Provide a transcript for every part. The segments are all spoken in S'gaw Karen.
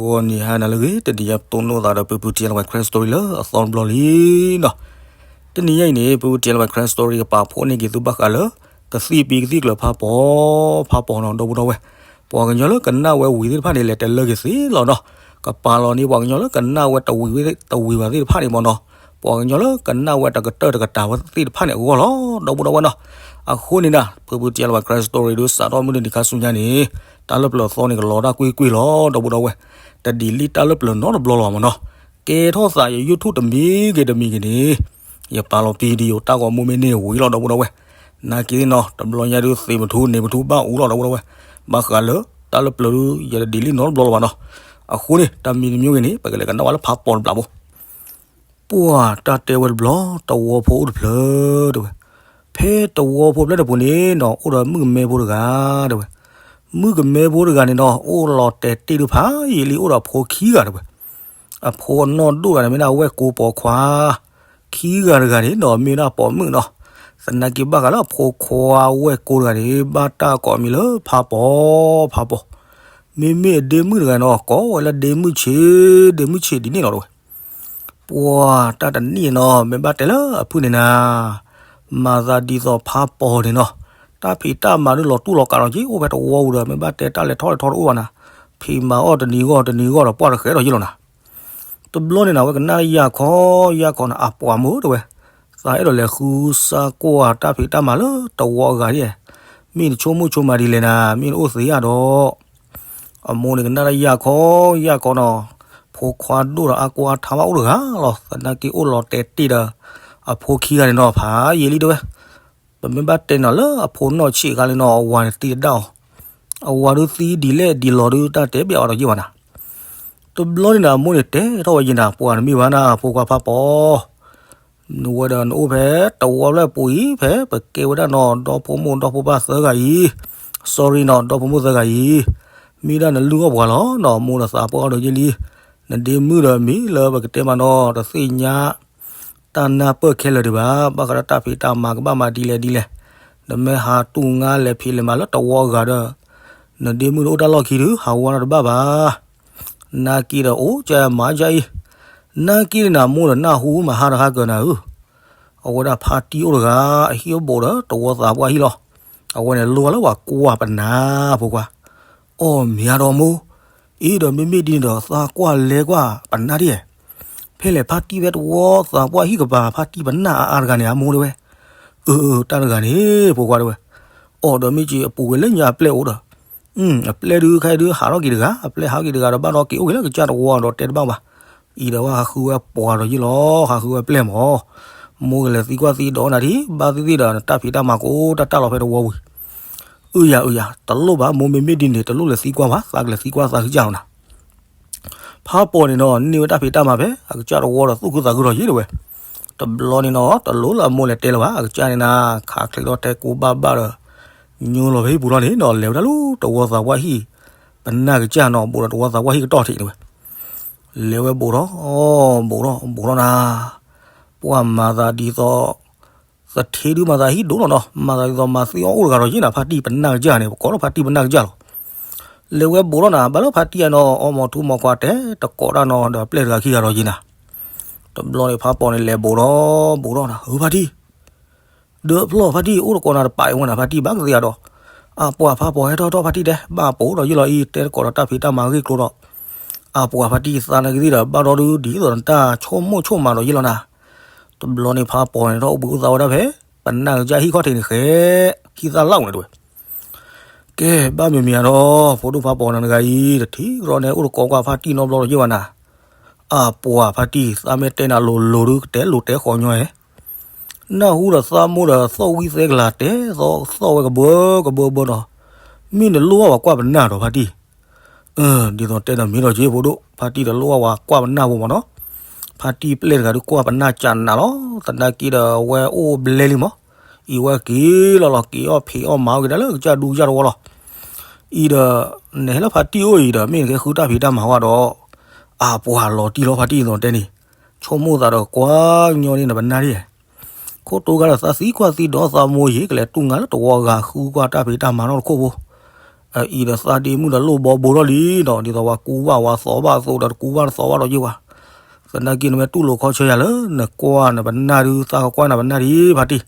ဂီၤနံၤဟါနၤလၢအဂ့ၤ, တနံၤညါပတိၢ်နီၣ်သးဒီး ပူပူ T L Y Crime Story လၢအသီတဘျီလံနီၤ. တနံၤညါအံၤန့ၣ် ပူပူ T L Y Crime Story ကပာ်ဖှိၣ်န့ၢ်က့ၤသုဘၣ်ဃးလၢ ကသံၣ်ပံကသံၣ်ကျၢၤဖးပီၤ ဖးပီၤနီၤ ဒီပုၢ်ဒီဝဲၢ်, ပှၤကညီလၢကနၣ်ဝဲဝံၤသ့ၣ်တဖၣ်န့ၣ် လဲၤတလၢက့ၤသ့လီၤနီၤ. ကပာ်လီၤန့ၢ်ပှၤကညီလၢကနၣ်ဝဲတဝံၤဝဲတဝံၤဘၣ်သ့ၣ်တဖၣ်န့ၣ်မ့ၢ်နီၤ, ပှၤကညီလၢကနၣ်ဝဲတကတၢၢ်တကတၢၢ်ဝဲသ့ၣ်တဖၣ်န့ၣ်အဂီၢ်လီၤ ဒီပုၢ်ဒီဝဲၢ်နီၤ. အဃိန့ၣ်နီၤ ပူပူ T L Y Crime Story ဒုးစးထီၣ်မုၢ်တနံၤခါဆူညါန့ၣ် တၢ်လၢပျၢၤသီန့ၣ် ကလီၤတၢ်ကွ့ၢ်ကွ့ၢ်လီၤ ဒီပုၢ်ဒီဝဲၢ်, တဒ်လံတၢ်လၢပျၢၤနီတဘျီလီၤမ့ၢ်နီၤ. ကဲထီၣ်သးယ YouTube တမံၤဂ့ၤတမံၤဂ့ၤန့ၣ် ယပာ်လီၤ video တၢ်ဂီၤမူမ့ၢ်န့ၢ်ဝံၤလီၤ ဒီပုၢ်ဒီဝဲၢ်. နာ်က့နီၤ တဘျီညါဒုးသ့ၣ်ပထူန့ၣ်ပထူဘၣ်အူလီၤ ဒီပုၢ်ဒီဝဲၢ်, ဘၣ်ဃးလၢတၢ်လၢပျၢၤဒုး ယတဒ်လံနီတဘျီလီၤဘၣ်နီၤ. အဃိန့ၣ် တၢ်မံၤတမံၤဂ့ၤန့ၣ် ပကလဲၤကနၣ်ဝဲလၢဖးပီၤတဘျီဖိ ပှၢ်တၢ်တဲဝဲတဘျီ တဝီဖိအိၣ်တဖျၢၣ်တဲဝဲ, ဖဲတဝီဖိဖျၢၣ်တပူၤန့ၣ်နီၤ အိၣ်ဒီးမုၣ်ကမဲဖိတဂၤတဲဝဲ, မုၣ်ကမဲဖိတဂၤန့ၣ်နီၤ အိၣ်လီၤတဲာ်တ့ၢ်ဒုးဖးယံာ်လံ အိၣ်ဒီးအဖိခံဂၤတဲဝဲ, အဖိအနီၢ်ဒိၣ်တဂၤန့ၣ် မ့ၢ်ဒၣ်ဝဲၢ်ကိပိာ်ခွါ, ခံဂၤတဂၤန့ၣ်နီၤ မ့ၢ်ဒၣ်ပိာ်မုၣ်နီၤ. သနာ်က့ဘၣ်ဃးလၢအဖိခွါဝဲၢ်ကိတဂၤန့ၣ် ဘၣ်တၢ်ကိးအမံၤလၢဖးပီၤ, ဖးပီၤ, မ့မ့ၢ်အဒ့မုၣ်တဂၤနီၤ ကိးဝဲလၢဒ့မုၣ်ဆံး, ဒ့မုၣ်ဆံးဒ်န့ၣ်လီၤတဲဝဲ. ပှၢ်တၢ်တနံၣ်နီၤ မ့ၢ်ဘၣ်တဲလၢအဖုၣ်န့ၣ်နၤ မၤသးဒ်သိးဖးပီၤန့ၣ်နီၤ, တၢ်ဖံးတၢ်မၤဒုးလီၤတူၢ်လီၤကာ်လီၤက့ၤ အိၣ်ဖဲတဝီပူၤဒီး မ့ၢ်ဘၣ်တဲတၢ်လဲၤထီၣ်လဲၤထီတအိၣ်ဘၣ်နၤ, ဖံးမၤအီၣ်တနံၤဂီၢ်တနံၤဂီၢ်ဒီးပှၢ်တဃဲးဒီးယ့ၢ်လီၤနၤ. တဘျီန့ၣ်နၤ အဝဲကနၣ်ယၢ်ခီ, ယၢ်ခီန့ၣ် အပှၤမိၢ်တဲဝဲ, သးအဲၣ်ဒိးလဲၤဃုစၢ်ကွၢ်တၢ်ဖံးတၢ်မၤလၢတဝီအဂၤဒ်, မ့ၢ်နဆိကမိၣ်ဆိကမးဒ်လဲၣ်နၤ မ့ၢ်နအိၣ်သ့ဧါဒီး အမိၢ်န့ၣ်ကနၣ်ဒၣ်ယၢ်ခီ, ယၢ်ခီနီၤ, ဖိခွါဒိၣ်ဒီးအါကွၢ်အါထါဘၣ်အိၣ်တဂၤလီၤ, သနာ်က့အိၣ်လီၤတဲာ်တ့ၢ်ဒီး အဖိခံဂၤန့ၣ်နီၤ ဖးယံာ်လံတဲဝဲ. ပမ့ၢ်ဘၣ်တဲနီၤလၢအဖိနီၢ်ဆံးအခါလံနီၤ အဝၤန့ၣ်သံတဒၣ်အီၤ, အဝၤဒုးသံဒ်လဲၣ်ဒ်လဲၣ်ဒုးတၢ်တဲဘၣ်အီၤဒီးယ့ၢ်ဘၣ်နၤ. တဘျီန့ၣ်နၤ အမိၢ်န့ၣ်တဲထီၣ်ဝဲယံၤနၤ ပှၤတမ့ၢ်ဘၣ်နၤ ဖိခွါဖးပီၤ နဝဲဒီးနအိၣ်ဖဲတဝီဖျၢၣ်ပူၤအံၤ ဖဲပကဲဝဲဒၣ်နီၤ ဒီဖိမိၢ်ဒီဖိပၢ်သၢဂၤအံၤ, sorry နီၤ ဒီဖိမိၢ်သၢဂၤအံၤ, မ့ၢ်ဒၣ်နလုၢ်အီၣ်ပှၤလီၤနီၤ မိၢ်ဒီးသးပှၢ်အီၤဒီးယ့ၢ်လံ, နဒ့မုၣ်ဒီးမံၤလၢပကတဲမးနီၤ တသ့ၣ်ညါ တၢ်နၢ်ပၢၢ်ခဲလၢာ်ဒံးဘၣ်, ဘၣ်ဃးဒီးတၢ်ဖံးတၢ်မၤကဘၣ်မၤဒ်လဲၣ်ဒ်လဲၣ်, နမ့ၢ်ဟးတူၢ်ငါလဲၤဖံးလဲၤမၤလၢတဝီအဂၤဒီး နဒ့မုၣ်တအိၣ်တၢ်လီၢ်ခံဒုး ဟးဝါနီတဘၣ်ဘၣ် နာ်က့ဒီးအိၣ်ကမၤကအံၤ, နာ်က့န့ၣ်နမိၢ်ဒီးနၢ်ဟူမးဟါတဟါကၢၤနၤဧၢ, အဝဲဒၣ်ဖါတံၢ်အိၣ်တဂၤ အဟံၣ်အိၣ်ဘူးဒီးတဝီသးပှၢ်ဟံၣ်လီၤ, အဝဲန့ၣ်လိၣ်ဘၣ်လၢပှၤကွၢ်ပနၢ်ဖိခွါ, အီၣ်မ့ၤအါဒီးမိၢ်, အံၤဒီးမ့မ့ၢ်ဒ်န့ၣ်ဒီးသးကွၢ်လဲၤကွၢ်ပနၢ်ဒ်, ဖဲလဲၣ်ဖါတံၢ်ဖဲတဝီသးပှၢ်ဟံၣ်ကပၤ ဖါတံၢ်ပနၢ်အါအါတဂၤန့ၣ် အမိၢ်တဲဝဲ, အၢ တၢ်တဂၤန့ၣ် ဖိခွါတဲဝဲ, အီၤဒီးမ့ၢ်က့ၤအပူၤဝဲလၢညါအပျဲၢ်အိၣ်ဒီး အပျဲၢ်ဒုးခဲဒုးဟးထီၣ်က့ၤတဂၤ အပျဲၢ်ဟးက့ၤတဂၤဒီးဘၣ်ဒီးက့ၤအိၣ်က့ၤလၢကစၢ်တဝီဒီးတဲတဘၣ်ဘၣ်, အံၤဒီးဝဲဟးဃုဝဲပှၤဒီးယ့ၢ်လီၤ ဟးဃုဝဲပျဲၢ်မး, မိၢ်ကလဲၤသံကွၢ်သံဒီးနၤဒံး ဘၣ်သ့ၣ်သ့ၣ်ဒီးနတၢ်ဖံးတၢ်မၤကအိၣ်တၢ်တၢ်လီၤဖဲတဝီဝံၤ, အုယၤအုယၤ တလိၣ်ဘၣ် မိၢ်မ့မ့ၢ်ဒ်န့ၣ် တလိၣ်လဲၤသံကွၢ်ဘၣ် သးကလဲၤသံကွၢ်သးကစၢ်လီၤနၤ ဖးပီၤန့ၣ်နီၤ န့ၢ်ဝဲတၢ်ဖံးတၢ်မၤဖဲ အကစၢ်တဝီဒီးသူၣ်ခုသးခုဒီးယ့ၢ်တဲဝဲ, တဘျီန့ၣ်နီၤ တလိၣ်လၢအမိၢ်လဲၤတဲလၢၤဘၣ် အကစၢ်န့ၣ်နၤ ခးချံးထီၣ်တဲကိးဘၣ်ဘၣ်ဒီး ညိလီၤဖဲဟံၣ်ပူၤလီၤန့ၣ်နီၤ လဲၤဝဲဒၣ်လၢတဝီသးပှၢ်ဟံၣ် ပနၢ်ကစၢ်နီၤ ဘူးဒီးတဝီသးပှၢ်ဟံၣ်ကတီၢ်ထံးတဲဝဲ, လဲၤဝဲဘူးထီၣ် ဘူးထီၣ် ဘူးထီၣ်နၤ, ပှၢ်မၤသးဒ်သိး သထ့ဒုးမၤသးဟံၣ်ဒိၣ်လီၤနီၤ မၤသးဒ်သိးမၤသံအီၣ်အိၣ်တဂၤဒီးယ့ၢ်နၤ ဖါတံၢ်ပနၢ်ကစၢ်န့ၣ် ပကိးလၢဖါတံၢ်ပနၢ်ကစၢ်လီၤ, လဲၤဝဲဘူးထီၣ်နၤ ဘၣ်လၢဖါတံၢ်အနီၤ အီၣ်မီၤထူမီၤခွါတဲ တကိးတၢ်နီၤဒီးပျဲၢ်တဂၤခံဂၤဒီးယ့ၢ်နၤ, တဘျီန့ၣ်ဖးပီၤန့ၣ်လဲၤဘူးထီၣ် ဘူးထီၣ်နၤ ဧၢဖါတံၢ် ဒီးဖျီၣ်ဖါတံၢ် အိၣ်တကိးနၤတပာ်အံၤဝဲနၤ ဖါတံၢ်ဘၣ်ကသ့အဒီး, အပှၤဖးပီၤဟဲထီၣ်ထီၣ်ဖါတံၢ်တဲ ဘၣ်ပိာ်ဒီးယ့ၢ်လီၤအံၤ တဲတကိးဒီးတၢ်ဖံးတၢ်မၤဂ့ၢ်ကျိၤဒီး, အပှၤဖါတံၢ်သးနာ်က့သ့ၣ်ဒီး ဘၣ်ဒီဒုးဒ်သိးနတၢ်ဆိကမိၣ်ဆိကမးဒီးယ့ၢ်လီၤနၤ, တဘျီန့ၣ်ဖးပီၤန့ၣ်ထီၣ်အိၣ်ဘှံးအိၣ်သါဝဲဒၣ်ဖဲ ပနၢ်ကစၢ်ဟံၣ်ခီၣ်ထံးန့ၣ်ဃဲ, ခံသၣ်လၢ်ဝဲန့ၣ်တဲဝဲ ကဲ ဘၣ်မ့မ့ၢ်ဧါဒီး ဖိဒိၣ်ဖးပီၤနၤတဂၤအံၤ တထံၣ်ကဒီးန့ၣ် အိၣ်တကိးကွၢ်ဖါတံၢ်နီတဘျီဒီးယ့ၢ်ဘၣ်နၤ, အပှၤဖါတံၢ် သးမ့ၢ်တဲနၤလိၤလိၤဒုး ကတဲလိၤတဲဃီညီဧဲ, နၢ်ဟူဒီးသးမိၢ်ဒီးသီၣ်ဝံၣ်သဲကလၤ တဲသီၣ်သီၣ်ဝဲကဘၢကဘၢဘၢဒီး, မ့ၢ်နလိၣ်ဘၣ်ပှၤကွၢ်ပနၢ်ဒီးဖါတံၢ်, ဒ်သိးတဲနၤမ့ၢ်ဒီးက့ၤဖိဒိၣ် ဖါတံၢ်တလိၣ်ဘၣ်ပှၤကွၢ်ပနၢ်ဖိမးနီၤ, ဖါတံၢ်ပျဲၢ်တဂၤဒုးကွၢ်ပနၢ်ကနးလီၤ, သနာ်က့ဒီးအဝဲအိၣ်ဘျဲလံမး, အံၤဝဲက့ၤလီၤလီၤ က့ၤအီၣ်ဖံးအီၣ်မၤအီၣ်က့ၤဒၣ်လၢကစၢ်ဒူကစၢ်တဝီလီၤ, အံၤဒီး နဟဲလၢဖါတံၢ်အိၣ်အံၤဒီး မ့ၢ်နကဲဃုတၢ်ဖံးတၢ်မၤဝဲဒီး, အပှၤလီၤတံၢ်လီၤဖါတံၢ်ဒ်သိးတဲန့ၣ်, ဆိကမိၣ်သးဒီးကွၢ်ညီန့ၢ်နပနၢ်ဒ် ခိၣ်တိဂၤဒီးသးသံကွၢ်သံဒီးသးမိၢ်ယ့ၢ် ကလဲၤတူၢ်ငါလၢတဝီအဂၤဃုကွၢ်တၢ်ဖံးတၢ်မၤနီတခိၣ်ဖိ, အအံၤဒီးသးဒ့မုၣ်ဒီးလိၣ်ဘီဘိထီၣ်လံနီၤ, ဒ်သိးပှၤကူဘၣ်ဝဲသီဘၣ်အသိးဒီးတကူဘၣ်တသီဘၣ်ဒီးယ့ၢ်ဝဲ, သနာ်က့နမ့ၢ်တူၢ်လိာ်ခီဆၢယၤလၢ နကွၢ်နပနၢ်ဒု သးကကွၢ်နပနၢ်ဒံးဖါတံၢ်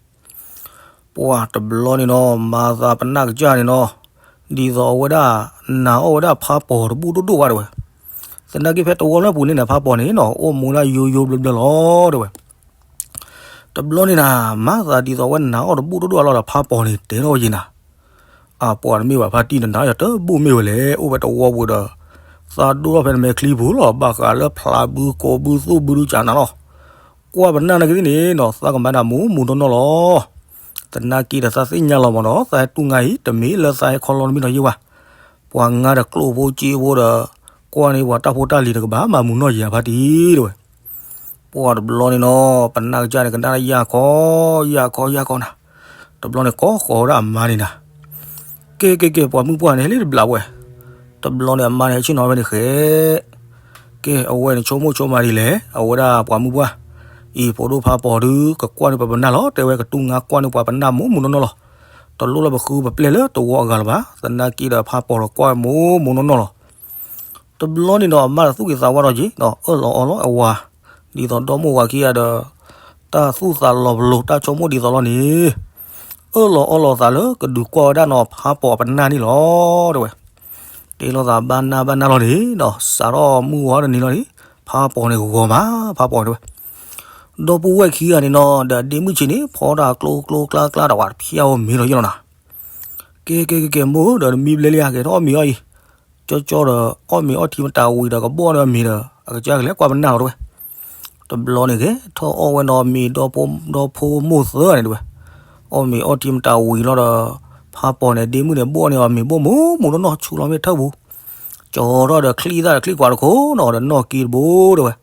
ပှၤတဘျီန့ၣ်နီၤ မၤသးပနၢ်ကစၢ်န့ၣ်နီၤ, ဒ်သိးအဝဲဒၣ် နာ်အီၣ်ဝဲဒၣ်ဖါပီၤတဘူၣ်ဒိၣ်ဒိၣ်ဝဲတဲဝဲ, သနာ်က့ဖဲတဝီလၢပူၤန့ၣ်န့ၣ် ဖါပီၤန့ၣ်နီၤ အိၣ်မူဒၣ်ယိယိဘျၢဘျၢလီၤတဲဝဲ, တဘျီန့ၣ်နၤ မၤသးဒ်သိးအဝဲနာ်အီၣ်တဘူၣ်ဒိၣ်ဒိၣ်အလီၢ်ဒီး ဖါပီၤန့ၣ်တဲထီၣ်ဝဲယဲနၤ, အပှၤတမ့ၢ်ဘၣ်ဖါတံၢ် နနာ်အီၣ်တဘူၣ်မ့ၢ်ဝဲလဲၣ်, အိၣ်ဖဲတဝီပူၤဒီး သးဒိၣ်ထီၣ်ဖဲနမဲာ်ချံပူၤလီၤ, ဘၣ်ဃးလၢဖျးဘုကိးဘုသိၣ်ဘုဒုကနၤလီၤ, ကွၢ်ပနၢ်နာ်က့သ့ၣ်န့ၣ်နီၤ သးကမၤဒၣ်မူမူနီၢ်နီၢ်လီၤ, သနာ်က့ဒီးသးသ့ၣ်ညါလီၤမးနီၤ သးဟဲတူၢ်ငါအံၤ တမ့ၢ်လၢသးဟဲခီလီၤတမံၤနီၤယ့ၢ်ဝဲ, ပှၤငါဒီးကျိၣ်ဖိစ့ဖိဒီး ကွၢ်န့ၢ်ပှၤတၢ်ဖိတၢ်လံၤတကဘၣ်မၤမူနီၢ်ယဲၢ်ဖါတံၢ်တဲဝဲ, ပှၤတဘျီန့ၣ်နီၤ ပနၢ်ကစၢ်န့ၣ် ကနၣ်ယၢ်ခီ ယၢ်ခီ ယၢ်ခီနၤ, တဘျီန့ၣ်ကိးဃီၤဝဲဒၣ်အမါန့ၣ်နၤ, ကဲ ကဲ ကဲ ပှၤမုၣ်ပှၢ်န့ၣ် ဟဲလံတဘျီဝဲ, တဘျီန့ၣ်အမါန့ၣ် ဟဲဆ့ၣ်နီၤဝဲန့ၣ်ဃဲ, ကဲ အဝဲန့ၣ်ဆိကမိၣ်ဆိကမးဒ်လဲၣ်, အဝဲဒၣ်ပှၤမုၣ်ပှၢ်, အံၤဖိဒိၣ်ဖါပီၤဒု ကကွၢ်န့ၢ်ပပနၢ်လီၤ, တဲဝဲကတူၢ်ငါကွၢ်န့ၢ်ပှၤပနၢ်မူမူနီၢ်နီၢ်လီၤ, တလိၣ်လၢပဃုပပျဲၢ်လၢတဝီအဂၤလၢၤဘၣ်, သနာ်က့ဒီးဖါပီၤဒီးကွၢ်မူမူနီၢ်နီၢ်လီၤ တဘျီန့ၣ်ဒီး အမါဒီးသူၣ်က့ၤသးဝါထီၣ်က့ၤနီၤ, အၢၣ်လီၤအီလီၤအဝၤ, ဒ်သိးဒီမိၢ်ဝၤခံဂၤဒီး တၢ်သူၣ်သးလီၤပလိာ် တၢ်ဆိကမိၣ်ဒ်သိးလီၤန့ၣ်, အၢၣ်လီၤအီလီၤသးလၢကဒုးကွၢ်ဝဲဒၣ်နီၤ ဖါပီၤအပနၢ်န့ၣ်လီၤတဲဝဲ, တ့လီၤသးဘၣ်နၢ်ဘၣ်နၢ်လီၤန့ၣ်ဒီး စးထီၣ်မုၢ်ဝါတနံၤလီၤန့ၣ်, ဖါပီၤန့ၣ်ဂီၤမး ဖါပီၤတဲဝဲ ဒီပုၢ်ဝဲၢ်ခံဂၤန့ၣ်နီၤ ဒီးဒ့မုၣ်ဆံးန့ၣ် ဖီတၢ်ကျိကျိကျါကျါဒီး ပှၤတဖျါဝဲမ့ၤလီၤယ့ၢ်လီၤနၤ, ကဲ ကဲ ကဲ ကဲ မိၢ်ဒီး တမံဘျဲလံဧါ ကဲထီၣ်အီၣ်မ့ၤအီၣ်အံၤ, ကၠီကၠီဒီး အီၣ်မ့ၤအီၣ်ထံမတၤဝံၤဒီး ကဘီၣ်န့ၢ်အီၤမ့ၤဒီး အကစၢ်ကလဲၤကွၢ်ပနၢ်လီၤတဲဝဲ, တဘျီန့ၣ်ဂဲၤထီၣ်အီၣ်ဝဲနီၤမ့ၤ ဒီဖိမိၢ်သၢဂၤန့ၣ်တဲဝဲ, အီၣ်မ့ၤအီၣ်ထံမတၤဝံၤလီၤဒီး ဖါပီၤန့ၣ် ဒ့မုၣ်န့ၣ် ဘီၣ်န့ၢ်အီၤမ့ၤဘိၣ်မူမူနီၢ်နီၢ် ဆူးလီၤမ့ၢ်ထၢၣ်ပူၤ, ကၠီထီၣ်ဒီးချံသၣ်ဒီးချံကွၢ်တခိၣ်နီၤ ဒီးနီၣ်က့တဘိတဲဝဲ,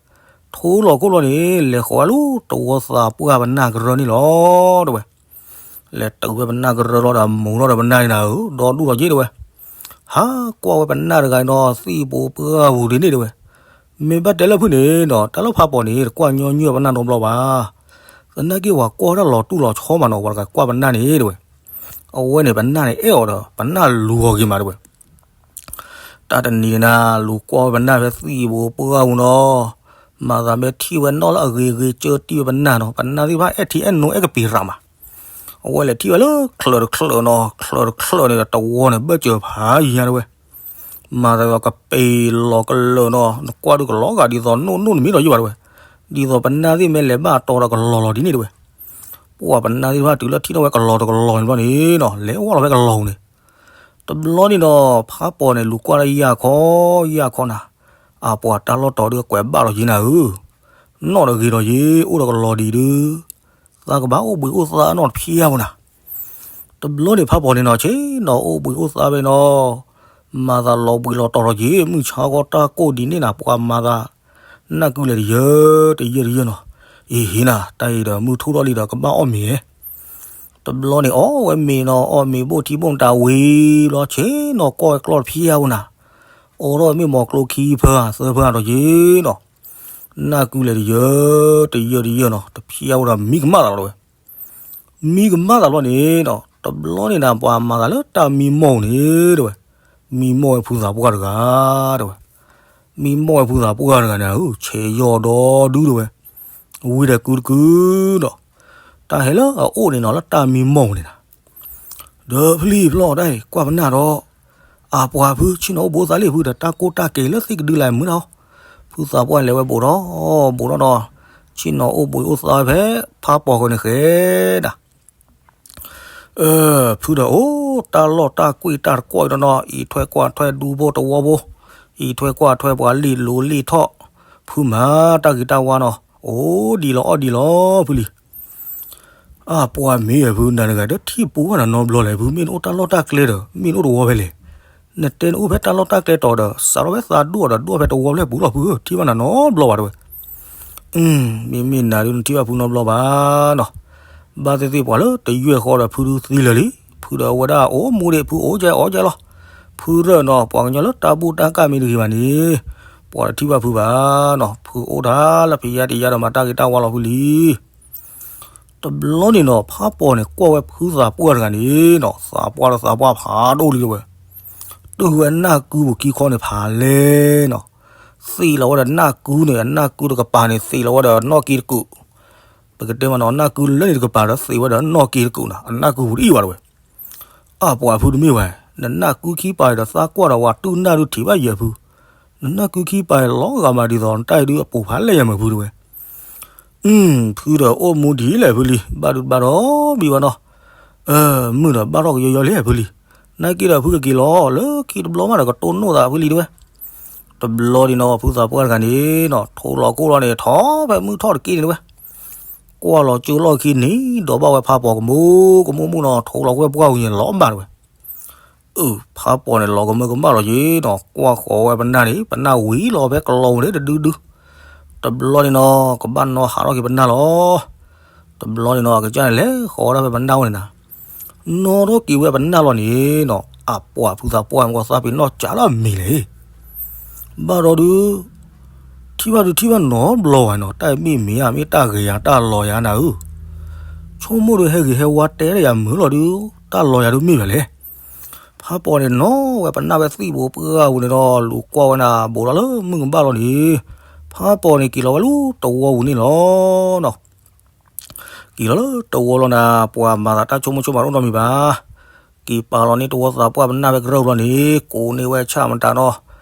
ထိလီၤခိၣ်လီၤန့ၣ် လဲၤဃီၤဝဲလၢတဝီသးပှၢ်ပနၢ်ကရၢန့ၣ်လီၤ တဲဝဲ, လဲၤတုၤဝဲပနၢ်ကရၢလီၤဒီး မူၤထီၣ်ဒီးပနၢ်န့ၣ်နၤဧၢ ဒီဒူၣ်လီၤက့တဲဝဲ, ဟးကွၢ်ဝဲပနၢ်တဂၤန့ၣ်ဒီး သံၣ်ဘိပှၢ်ပူၤဒ်န့ၣ်တဲဝဲ, မ့ၢ်ဘၣ်တဲလၢဖုၣ်န့ၣ်ဒီး တၢ်လၢဖါပီၤန့ၣ် တကွၢ်ညီနုၢ်ပနၢ်နီတဘျီဘၣ်, သနာ်က့ဝဲကွၢ်တၢ်လီၤတူၢ်လီၤဆီမးနီၤ ပှၤတဂၤကွၢ်ပနၢ်န့ၣ်တဲဝဲ, အဝဲန့ၣ်ပနၢ်န့ၣ်အဲၣ်အီၤဒီး ပနၢ်လူၤအီၤဂ့ၤမးတဲဝဲ တၢ်တနံၤန့ၣ်နၤ လူၤကွၢ်ဝဲပနၢ်ဖဲသံၣ်ဘိပှၢ်ပူၤနီၤ, မၤသးမ့ၢ်ထံၣ်ဝဲနီၣ်လၢအဂ့ၤဂ့ၤ ကၢတံၢ်ဝဲပနၢ်နီၤ, ပနၢ်သ့ၣ်တဖၣ်အဲၣ်ထံအဲၣ်နိအဲၣ်ကပံာ်ရးမး, အဝဲလဲၤထံၣ်ဝဲလၢချၢးတချၢးနီၤ, ချၢးတချၢးန့ၣ်ဒီးတဝီန့ၣ် ဘၢၣ်စၢၤဖးယံၤညါတဲဝဲ, မၤသးဒီးကပ့ၤလီၤကလၢာ်နီၤ, နကွၢ်ဒုးကလီၤဂာ်ဒ်သိးနိၣ်နိၣ်တမံၤဒီးယုၢ်ဘၣ်တဲဝဲ, ဒ်သိးပနၢ်သ့ၣ်မ့ၢ်လဲၤဘၣ်အတီဒီးကလီၤလီၤဒ်န့ၣ်တဲဝဲ, ပှၤပနၢ်သ့ၣ်တဖၣ်တုၤလၢထံၣ်ထီၣ်ဝဲကလီၤတကလီၤန့ၣ်ဘျီန့ၣ်နီၤ လဲၤဝဲလီၤဖဲကလီၤပူၤန့ၣ် တဘျီန့ၣ်ဒီး ဖးပီၤန့ၣ် လူၤကွၢ်လၢယၢ်ခီ, ယၢ်ခီနၤ, အပှၤတၢ်လီၢ်တီၤဒုးကွဲးဘၣ်လီၤယ့နၤဧၢ, နီၢ်တဂ့ၤဒီးယ့ အိၣ်ဒီးကလီၤဒံးဒုး, သးကဘၣ်အိၣ်ဘှံးအိၣ်သါနီတဖျၢၣ်ဧါနီၤ, တဘျီန့ၣ်ဖးပီၤန့ၣ်နီၤ ဆ့ၣ်နီၤအိၣ်ဘှံးအိၣ်သါဖဲနီၤ, မၤသးလီၤဘှံးလီၤတီၤဒီးယ့ မုၢ်ဆါဂီၢ်တၢ်ကိၢ်ဒ်န့ၣ်နၤ ပှၤမၤသးနၢ်ကုလဲၤတယၢၢ်တယၢၢ်တယၢၢ်နီၤ, အံၤဟ့နၤ တၢ်အံၤဒီးမုၢ်ထူၣ်ထီၣ်လံဒီးကဘၣ်အီၣ်မ့ၤ တဘျီန့ၣ် အီၣ်ဝဲမ့ၤနီၤ အီၣ်မ့ၤဘိၣ်ထံဘိၣ်မတၤဝံၤလီၤ ဆ့ၣ်နီၤကွၢ်ဝဲကျီၢ်တဖျၢၣ်ဧါနီၤ, အိးထီၣ်ဝဲမ့ၢ်မီၤကျိခံဖၢဧါသၢဖၢဧါဒီးယ့နီၤ, နၢ်ကုလဲၤတယၢၢ်တယၢၢ်တယၢၢ်နီၤ တဖျၢၣ်ဧါဒီးမံကမၣ်သးလီၤတဲဝဲ, မံကမၣ်သးလီၤန့ၣ်နီၤ တဘျီန့ၣ်နၤ ပှၤမၤသးလၢတၢ်မံမီၢ်န့ၣ်တဲဝဲ, မံမီၢ်ဝဲဖုသးပှၢ်တဂၤတဲဝဲ မံမီၢ်ဝဲဖုသးပှၢ်တဂၤန့ၣ် ဆဲးယီၤဒီဒုတဲဝဲ, ဝံၤဒီးကုတကုဒီး, တၢ်ဟဲလၢအအိၣ်န့ၣ်နီၤ လၢတၢ်မံမီၢ်န့ၣ်နၤ, ဒီးဖလံၣ်ဖျီၣ်တၢ်အံၤ ကွၢ်ပနၢ်ဒီး, အပှၤဖု ဆ့ၣ်နီၤအိၣ်ဘှံးအိၣ်သါလံဖုဒီး တၢ်ကိၢ်တၢ်ကဲၤလၢသ့ၣ်ကဒုလၢမုာ်နၤ, ဖုသးပှၢ်လဲၤဝဲဘူးဒီး, ဘူးဒီးဒီး, ဆ့ၣ်နီၤအိၣ်ဘှံးအိၣ်သါဝဲဖဲ ဖးပီၤဃီန့ၣ်ဃဲဒၣ် ဖုဒီးအိၣ်တၢ်လီၢ်တၢ်ကွံတၢ်တကွီၣ်အံၤဒီးနီၤ အံးထွဲကွၢ်ထွဲဒူဖိတဝီဖိ, အံးထွဲကွၢ်ထွဲပှၤလံၣ်လိၤလံၣ်ထီၣ်, ဖုမၤတၢ်ဂ့ၤတၢ်ဝါနီၤ အိၣ်ဒံးလီၤအီၣ်ဒံးလီၤဖုလံ. အပှၤမ့ၢ်ဖုနၤတဂၤဒီးထံၣ်ပူၤဘၣ်နၤနီတဘျီလဲၣ် ဖုမ့ၢ်နအိၣ်တၢ်လီၢ်တၢ်ကျဲဒီး မ့ၢ်နအိၣ်တဝီဖဲလဲၣ်. နတဲနအိၣ်ဖဲတၢ်လီၢ်တၢ်ကျဲတီၤဒီး စးထီၣ်ဖဲသးဒိၣ်ဒီးဒိၣ်ဖဲတဝီဖျၢၣ်ပူၤလီၤဖုဧၢ ထံၣ်ဘၣ်နၤနီတဘျီဘၣ်တဲဝဲ မ့မ့ၢ်နၤဒုးနထံၣ်ဘၣ်ဖုနီတဘျီဘၣ်နီၤ. ဘၣ်သ့ၣ်သ့ၣ်ပှၤလၢတယွဲၢ်ဃီဒီးဖုဒုးသံလၢာ်လံ. ဖုဒီးအဝဲဒၣ်အိၣ်မူဒံးဖုအိၣ်ကဲအိၣ်ကဲလီၤ. ဖုရၢၢ်နီၤ ပှၤကညီလၢတၢ်ဘူၣ်တၢ်ကၢ်မ့ၢ်တဂ့ၤဘၣ်န့ၣ် ပှၤတထံၣ်ဘၣ်ဖုဘၣ်နီၤ. ဖုအိၣ်တၢ်လၢဖံးယါတယါဒီးမၤတၢ်ဂ့ၤတၢ်ဝါလီၤဖုလံ. တဘျီန့ၣ်နီၤ ဖးပီၤန့ၣ်ကွၢ်ဝဲဖုသးပှၢ်တဂၤန့ၣ်နီၤ သးပှၢ်ဒီးသးပှၢ်ဖးဒိၣ်လံတဲဝဲ. တုၤဝဲနၢ်ကုပူၤခံခီန့ၣ်ဖးလဲၢ်နီၤ, သ့ၣ်လီၤဝဲဒီးနၢ်ကုန့ၣ် အနၢ်ကုတကပၤန့ၣ် သ့ၣ်လီၤဝဲဒီးနီၣ်က့တကုာ်, ပကတဲမးနီၤ နၢ်ကုလၢန့ၣ်တကပၤဒီး သ့ၣ်ဝဲဒီးနီၣ်က့တကုာ်နီၤ, အနၢ်ကုပူၤတအံၣ်ဘၣ်တဝဲ. အပှၤဖုတမ့ၢ်ဝဲ, နနၢ်ကုခံပၤန့ၣ်ဒီးသးကွၢ်ဒီးဝဲတုၤနၢ်ဒုထံၣ်ဘၣ်ယဲၢ်ဖု, နနၢ်ကုခံပၤန့ၣ် လီၤဂာ်မးဒ်သိးနတၢ်အံၤဒုအပူၤဖးလဲၢ်ယဲၢ်မးဖုတဝဲ. ဖုဒီးအိၣ်မူဒ်လဲၣ်ဖုလံ, ဘၣ်ဒုဘၣ်ဒီဘံၣ်ဝဲနီၤ, မုၢ်ဒီးဘၣ်ထီၣ်ကယီယီလံဖုလံ, နာ်က့ဒီးဖုကက့ၤလီၤလၢခံတဘျီမးဒီးကတိၢ်နီၣ်သးဖုလံတဝဲ. တဘျီန့ၣ်နီၤ ဖုသးပှၢ်တဂၤန့ၣ်နီၤ ထိလီၤကိၢ်လီၤန့ၣ် ထီၣ်ဖဲမုၢ်ထီၣ်တက့ၢ်န့ၣ်တဝဲ, ကွၢ်လီၤကၠိလီၢ်ခံန့ၣ် ဒီးဘၣ်ဝဲဖးပီၤကမူကမူမုၢ်နီၤ ထိလီၤကွဲပှၢ်ဝံၤန့ၣ် လီၤဘၣ်တဝဲ. အၢ ဖးပီၤန့ၣ် လီၤကမၢကမၣ်လီၤက့ၤနီၤ ကွၢ်ဃီၤဝဲပနၢ်န့ၣ် ပနၢ်ဝံၤလီၤဖဲကလီၤဝဲန့ၣ်တဒုဒု, တဘျီန့ၣ်နီၤ ကဘၣ်နီၤဟးထီၣ်က့ၤပနၢ်လီၤ. တဘျီန့ၣ်နီၤ အကစၢ်န့ၣ် လဲၤဃီၤဝဲဒၣ်ဖဲပနၢ်အိၣ်န့ၣ်နီၤ, နီၣ်ထီၣ်က့ၤဝဲပနၢ်လီၤန့ၣ်နီၤ အပှၤဖုသးပှၢ်မ့ၢ်ကီၢ်သးပ့ၤနီၣ်ကးလၢအမံၤလဲၣ် ဘၣ်ဒီးဒုး ထံၣ်ဘၣ်ဒုးထံၣ်ဘၣ်နီတဘျီဝဲနီၤ တၢ်အံၤမ့ၢ်မ့ၢ်ဧါ မ့ၢ်တၢ်ဂ့ၤဧါ တၢ်လီၤဧါနၤဧၢ, ဆိကမိၣ်ဒုးဟဲဂ့ၤဟဲဝါတဲဒီးယၤမုာ်လီၤဒုး တၢ်လီၤယၤဒုးမ့ၢ်မးလဲၣ်. ဖးပီၤန့ၣ်နီၤဝဲပနၢ်ဝဲသံၣ်ဘိပှၢ်ဝံၤန့ၣ်ဒီး လူၤကွၢ်ဝဲနၤ ဘူးဒီးလၢမုၢ်ကဘၣ်လီၤန့ၣ်, ဖးပီၤန့ၣ်က့ၤလီၤဝဲလၢတဝီပူၤန့ၣ်လီၤနီၤ. က့ၤလီၤလၢတဝီလီၤနၤ ပှၤမၤသးတၢ်ဆိကမိၣ်ဆိကမးတအိၣ်နီတမံၤဘၣ်. က့ၤပာ်လီၤန့ၢ်တဝီသးပှၢ်ပနၢ်ဝဲကရၢၢ်ဘျီန့ၣ် ကိးန့ၢ်ဝဲဆၣ်မတၤနီၤ,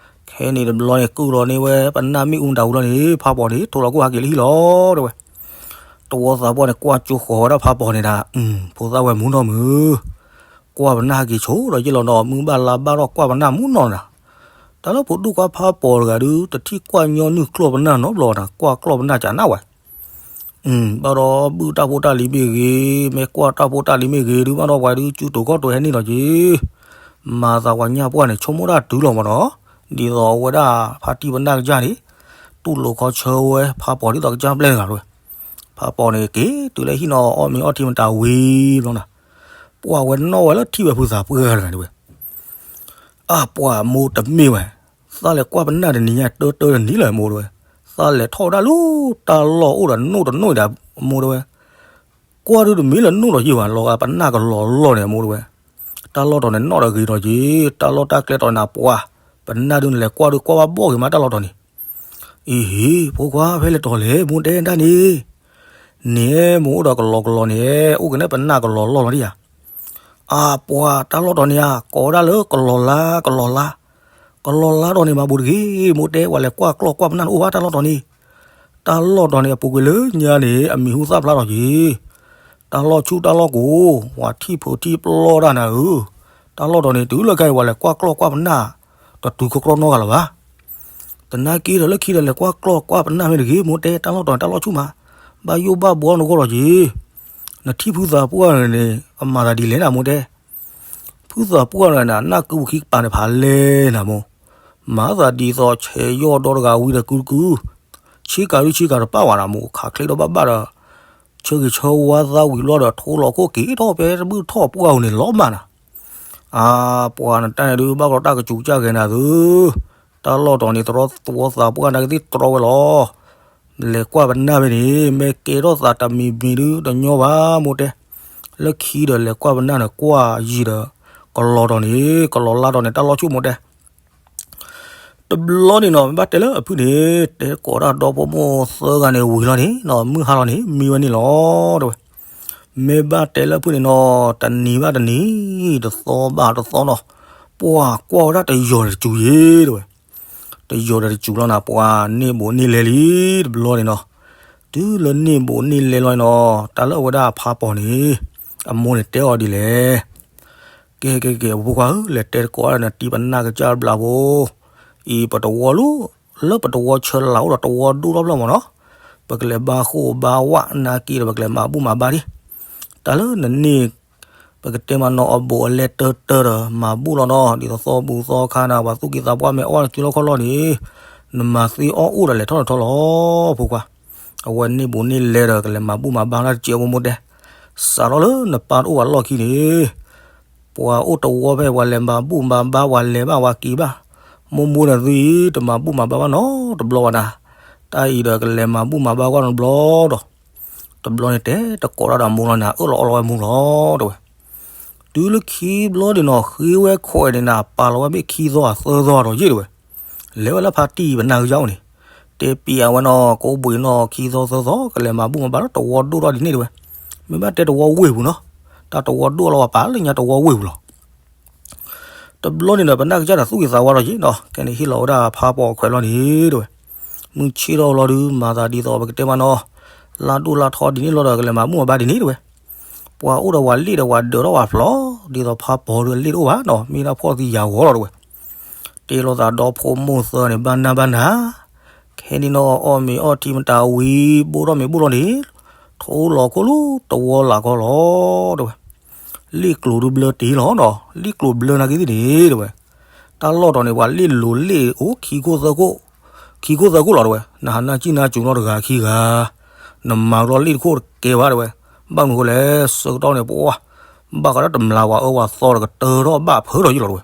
ခဲန့ၣ်တဘျီန့ၣ် ကုၢ်လီၤန့ၢ်ဝဲပနၢ်မ့ၣ်အူမတၤဝံၤလီၤန့ၣ် ဖးပီၤန့ၣ် ထိလီၤကိၢ်ဟးက့ၤလၢဟံၣ်လီၤတဲဝဲ. တဝီသးပှၢ်န့ၣ် ကွၢ်ကၠိဃီၤဝဲဒၣ်ဖးပီၤန့ၣ်ဒၣ်, ဖိသၣ်ဝဲမူနီၢ်မုၢ်, ကွၢ်ပနၢ်ဟဲက့ၤဆိဒီးယ့ၢ်လီၤနီၤ မုၢ်ဘၣ်လါဘၣ်ထီၣ်ကွၢ်ပနၢ်မူနီၢ်နၤ, တၢ်လၢဖိဒိၣ်ခွါဖးပီၤတဂၤဒုး တထံၣ်ကွၢ်ညီနုၢ်ကျီၢ်ပနၢ်နီတဘျီနၤ ကွၢ်ကျီၢ်ပနၢ်ကနၣ်ဝဲ ဘၣ်ဒီးဘုၣ်တၢ်ဖိတၢ်လံၤမ့ၢ်ဂ့ၤ, မ့ၢ်ကွၢ်တၢ်ဖိတၢ်လံၤမ့ၢ်ဂ့ၤဒုး ဘၣ်ဒီးပှၤဒုး ကၠူတိၤခီၣ်တိၤဟဲန့ၢ်လီၤက့ၤ, မၤသးပှၤညၣ်ပှၢ်န့ၣ် ဆိကမိၣ်တၢ်တုၤလီၤမးနီၤ, ဒ်သိးအဝဲဒၣ်ဖါတံၢ်ပနၢ်ကစၢ်န့ၣ် တူၢ်လိာ်ခီဆၢဝဲ ဖးပီၤဒ်သိးကစၢ်ပျဲၢ်တဂၤဝဲ, ဖးပီၤန့ၣ် က့ၤတုၤလၢဟံၣ်နီၤ အီၣ်မ့ၤအီထံမတၤဝံၤဘျီနၤ, ပှၤဝဲနီၣ်ဝဲလၢထံၣ်ဝဲဖုသးပှၢ်တဂၤန့ၣ်ဝဲ အပှၤမိၢ်တမ့ၢ်ဝဲ, သးလဲၤကွၢ်ပနၢ်တနံၤညါ တၢတၢတနံၤလၢမိၢ်တဝဲ, သးလဲၤထီၣ်ဝဲဒၣ်လၢတၢ်လီၢ်အိၣ်ဒီးနိၣ်တနိၣ်ဒၣ်မိၢ်တဝဲ, ကွၢ်ဒုးတမ့ၢ်လၢနိၣ်ဒီးယ့ၢ်ဘၣ် လီၤဂာ်ပနၢ်ကလီၤလီၢ်န့ၣ်မိၢ်တဝဲ, တၢ်လီၢ်တီၤန့ၣ်နီၣ်ဒီးဂ့ၤဒီးက့ၤ, တၢ်လီၢ်တၢ်ကျဲတီၤန့ၣ်ပှၤ, ပနၢ်ဒုးနလဲၤကွၢ်ဒုးကွၢ်ဘၣ်ဘီၣ်ဂ့ၤမးတၢ်လီၢ်တီၤန့ၣ် အံၤဟ့ၣ် ဖိခွါဖဲလဲၣ်တီၤလဲၣ် မိၢ်တဲတၢ်န့ၣ်, န့ၣ်မိၢ်အိၣ်ဒီးကလီၤကလီၤန့ၣ် အိၣ်ကနဲပနၢ်ကလီၤလီၢ်လီၤဒ်ယၤ, အပှၤတၢ်လီၢ်တီၤန့ၣ်ဧါ ကိးဝဲဒၣ်လၢကလီၤလါ ကလီၤလါ, ကလီၤလါတီၤန့ၣ်မၤဘူးတဂ့ၤ မိၢ်တဲ ပှၤလဲၤကွၢ်ကျီၢ်ကွၢ်ပနၢ်န့ၣ်အိၣ်ဘၣ်တၢ်လီၢ်တီၤန့ၣ်, တၢ်လီၢ်တီၤန့ၣ်အပူၤကွံာ်လၢညါန့ၣ် အမံၤဟူသၣ်ဖျါထီၣ်က့ၤ တၢ်လီၢ်ဆူၣ်တၢ်လီၢ်ကိး, ပှၤထံၣ်ဖိထံၣ်ပျီတၢ်နၤဧၢ, တၢ်လီၢ်တီၤန့ၣ် တုၤလၢခဲအံၤ ပှၤလဲၤကွၢ်ကျီၢ်ကွၢ်ပနၢ် တတုၤခီကျီၢ်နီတဂၤလၢၤဘၣ်. တနာ်က့ဒီးလၢခံဒီးလဲၤကွၢ်ကျီၢ်ကွၢ်ပနၢ်မ့ၢ်တဂ့ၤ မိၢ်တဲ တၢ်လီၢ်တီၤန့ၣ် တၢ်လီၢ်ဆူၣ်မး, ဘၣ်ယိၣ်ဘၣ်ဘှီနဂီၢ်လီၤက့ၤ, နထံၣ်ဖုသးပှၢ်န့ၣ် အမၤသးဒ်လဲၣ်နၤ မိၢ်တဲ ဖုသးပှၢ်န့ၣ် နၢ်ကုပူၤခံကပၤန့ၣ်ဖးလဲၢ်နၤမိၢ်, မၤသးဒ်သိးဆဲးယီၢ်ဒီတဂၤဝံၤဒီးကုကု, ဆ့ကၤဒုဆ့ကၤတပၣ်ဝဲနၤမိၢ် ခးချ့ဒီးဘၣ်ဘၣ်ဒီး, ဆၢဂ့ၤဆၢဝါသးဝံၤဘျီဒီး ထိလီၤခိၣ်က့ၤထီၣ်ဖဲတဘုၣ်ထီၣ်ပှၢ်ဧိၤန့ၣ်လီၤမးနၤ, အပှၤနတၢ်န့ၣ်ဒုး ဘၣ်ကီးတၢ်ကစူၤကၢ်ဂဲၤနၤသု, တၢ်လီၢ်တီၤန့ၣ် တရီသဝီသးပှၢ်နကသ့ၣ်တြီဝဲလီၤ. လဲၤကွၢ်ပနၢ်ဖဲန့ၣ် မ့ၢ်ကဲထီၣ်သးတမံၤမံၤဒုး တညီဘၣ် မိၢ်တဲ, လၢခံဒီးလဲၤကွၢ်ပနၢ်န့ၣ် ကွၢ်ယံၤဒီး ကလီၤတီၤန့ၣ် ကလီၤလါတီၤန့ၣ် တၢ်လီၢ်ဆူၣ် မိၢ်တဲ တဘျီန့ၣ်နီၤ မ့ၢ်ဘၣ်တဲလၢအဖုန့ၣ် တဲကိးတၢ်ဒီဖိမိၢ်သၢဂၤန့ၣ်ဝံၤလီၤန့ၣ်နီၤ မုၢ်ဟါလီၤန့ၣ် မံဝဲန့ၣ်လီၤ တဲဝဲ. မ့ၢ်ဘၣ်တဲလၢအဖုန့ၣ်နီၤ တနံၤဘၣ်တနံၤ တသီဘၣ်တသီနီၤ ပှၤကွၢ်ဝဲဒၣ်တယီၤဒီးတစူၤယ့ၤ တဲဝဲ. တယီၤဒီးတစူၤလီၤနၤ ပှၤန့ၢ်ဘိးန့ၢ်လဲလံ တဘျီန့ၣ်နီၤ. တုၤလၢန့ၢ်ဘိးန့ၢ်လဲလီၤန့ၣ်နီၤ တၢ်လၢအဝဲဒၣ်အဖးပီၤန့ၣ် အမိၢ်န့ၣ်တဲအီၤဒ်လဲၣ် ကဲကဲကဲ ဖိခွါဧၢ လဲၤတဲတကိးအီၤဒီးနတံၤပနၢ်ကစၢ်တဘျီဖိ, အံၤပတဝီလၢ လၢပတဝီဆၢလၢ်အိၣ်ဒီးတဝီဒိၣ်ထီၣ်ဖျၢၣ်မးနီၤ, ပကလဲၤဘါဃိၣ်ဘါဝၣ်နာ်က့ဒီး ပကလဲၤမၤဘူၣ်မၤဘါဒံး, တၢ်လၢနန့ၢ် ပကတဲမးနီၤအဘိးအလဲတၢတၢဒီး မၤဘူၣ်လီၤနီၤ ဒ်သိးသီဘူၣ်သီခါနၤ ပှၤသူၣ်က့သးပှၢ်မ့ၢ်အီၣ်နစုလီၢ်ခီၣ်လီၢ်န့ၣ် နမၤသ့အီၣ်အိၣ်ဒီးလဲၤထီၣ်ထီၣ်လီၤ ဖိခွါ. အဝဲန့ၢ်ဘိးန့ၢ်လဲဒီး ကလဲၤမၤဘူၣ်မၤဘါတၢ်တစဲးဖိမိၢ်တဲ စးထီၣ်လၢနပၢ်တအိၣ်ဝဲလီၢ်ခံန့ၣ် ပှၤအိၣ်တဝီဖဲ ပှၤလဲၤမၤဘူၣ်မၤဘါ ပှၤလဲၤဘၣ်ပှၤက့ၤဘၣ်, မိၢ်မိၢ်န့ၣ်သုအံၤ တမၤဘူၣ်မၤဘါဘၣ်နီတဘျီဘၣ်နၤ, တၢ်အံၤဒီးကလဲၤမၤဘူၣ်မၤဘါကွၢ်နီတဘျီဒီး, တဘျီန့ၣ်တဲတကိးတၢ်ဒီးမိၢ်လီၤနၤ အၢၣ်လီၤအီလီၤဝဲမိၢ်လီၤ တဲဝဲ. တုၤလၢခံဘျီဒံးနီၤ ဃ့ဝဲခွဲးန့ၣ်နၤ ပာ်လီၤဝဲဘ့ၣ်ခံသီအသၢသီဒီးယ့ၢ်တဝဲ, လဲၤဝဲလၢဖါတံၢ်ပနၢ်ကယါအိၣ်န့ၣ်, တဲပံအဝဲနီၤ ကအိၣ်ဘှံးနီၤခံသီသၢသီ ကလဲၤမၤဘူၣ်မၤဘါလၢတဝီဒိၣ်ထီၣ်ဒ်န့ၣ်တဝဲ, မ့ၢ်ဘၣ်တဲတဝီဝ့ၢ်ပူၤနီၤ, တၢ်တဝီဒိၣ်လီၤဝဲပာ်လၢညါတဝီဝ့ၢ်ပူၤလီၤ. တဘျီန့ၣ်ဒီး ပနၢ်ကစၢ်ဒီးသူၣ်ဂ့ၤသးဝါထီၣ်ယ့ၢ်နီၤ ခဲန့ၣ်ဟ့ၣ်လီၤဝဲဒၣ်ဖးပီၤခွဲးလီၤန့ၣ်တဝဲ, မုၢ်ဆ့ၣ်ထီၣ်လီၤဒုး မၤသးဒ်သိးပကတဲမးနီၤ, လါဒိၣ်လါထီဒ်န့ၣ်လီၤဒီး ကလဲၤမၤဘူၣ်မၤဘါဒ်န့ၣ်တဝဲ, ပှၤအိၣ်ဒီးပှၤလ့ၣ်ဒီးပှၤဒၢးထီၣ်ပှၤဖျီ, ဒ်သိးဖးပီၤဒုးအလ့ၣ်တအိၣ်ဘၣ်နီၤ မ့ၢ်ဒၣ်ဖှီၣ်သံယာ်ဂီၤလီၤတဝဲ, တ့လိာ်သးဒီဖိမိၢ်သၢဂၤန့ၣ် ဘၣ်နၢ်ဘၣ်နၢ်, ခဲန့ၣ်နီၤ အီၣ်မ့ၤအီထံမတၤဝံၤ ဘိၣ်ထီၣ်မ့ၤဘိၣ်လီၤန့ၣ်, ထိလီၤခိၣ်လၢတဝီလၢ်ကီလီၤတဝဲ, လ့ၣ်ကျိၤဒုးဘျၢတ့ၢ်လီၤနီၤ လ့ၣ်ကျိၤဘျၢနာ်က့သ့ၣ်န့ၣ်တဝဲ, တၢ်လီၢ်တီၤန့ၣ် ပှၤလ့ၣ်လိၤလ့ၣ်အိၣ် ခံခိၣ်သၢခိၣ်လီၤတဝဲ, နဟးနၢ်ကံၣ်နၢ်ကၠူၤလီၤတဂၤခံဂၤ, နမၤကလီလ့ၣ်တခိၣ်တကဲဘၣ်တဝဲ, ဘၣ်မနုၤဃိလဲၣ် ဆၢကတီၢ်န့ၣ် ပှၤ ဘၣ်ဃးဒီးတမျးဝဲအၢဝဲသီဒီးကတၢၢ်ထီၣ်ဘၣ်ဖၢထီၣ်ယ့ၢ်လီၤတဝဲ,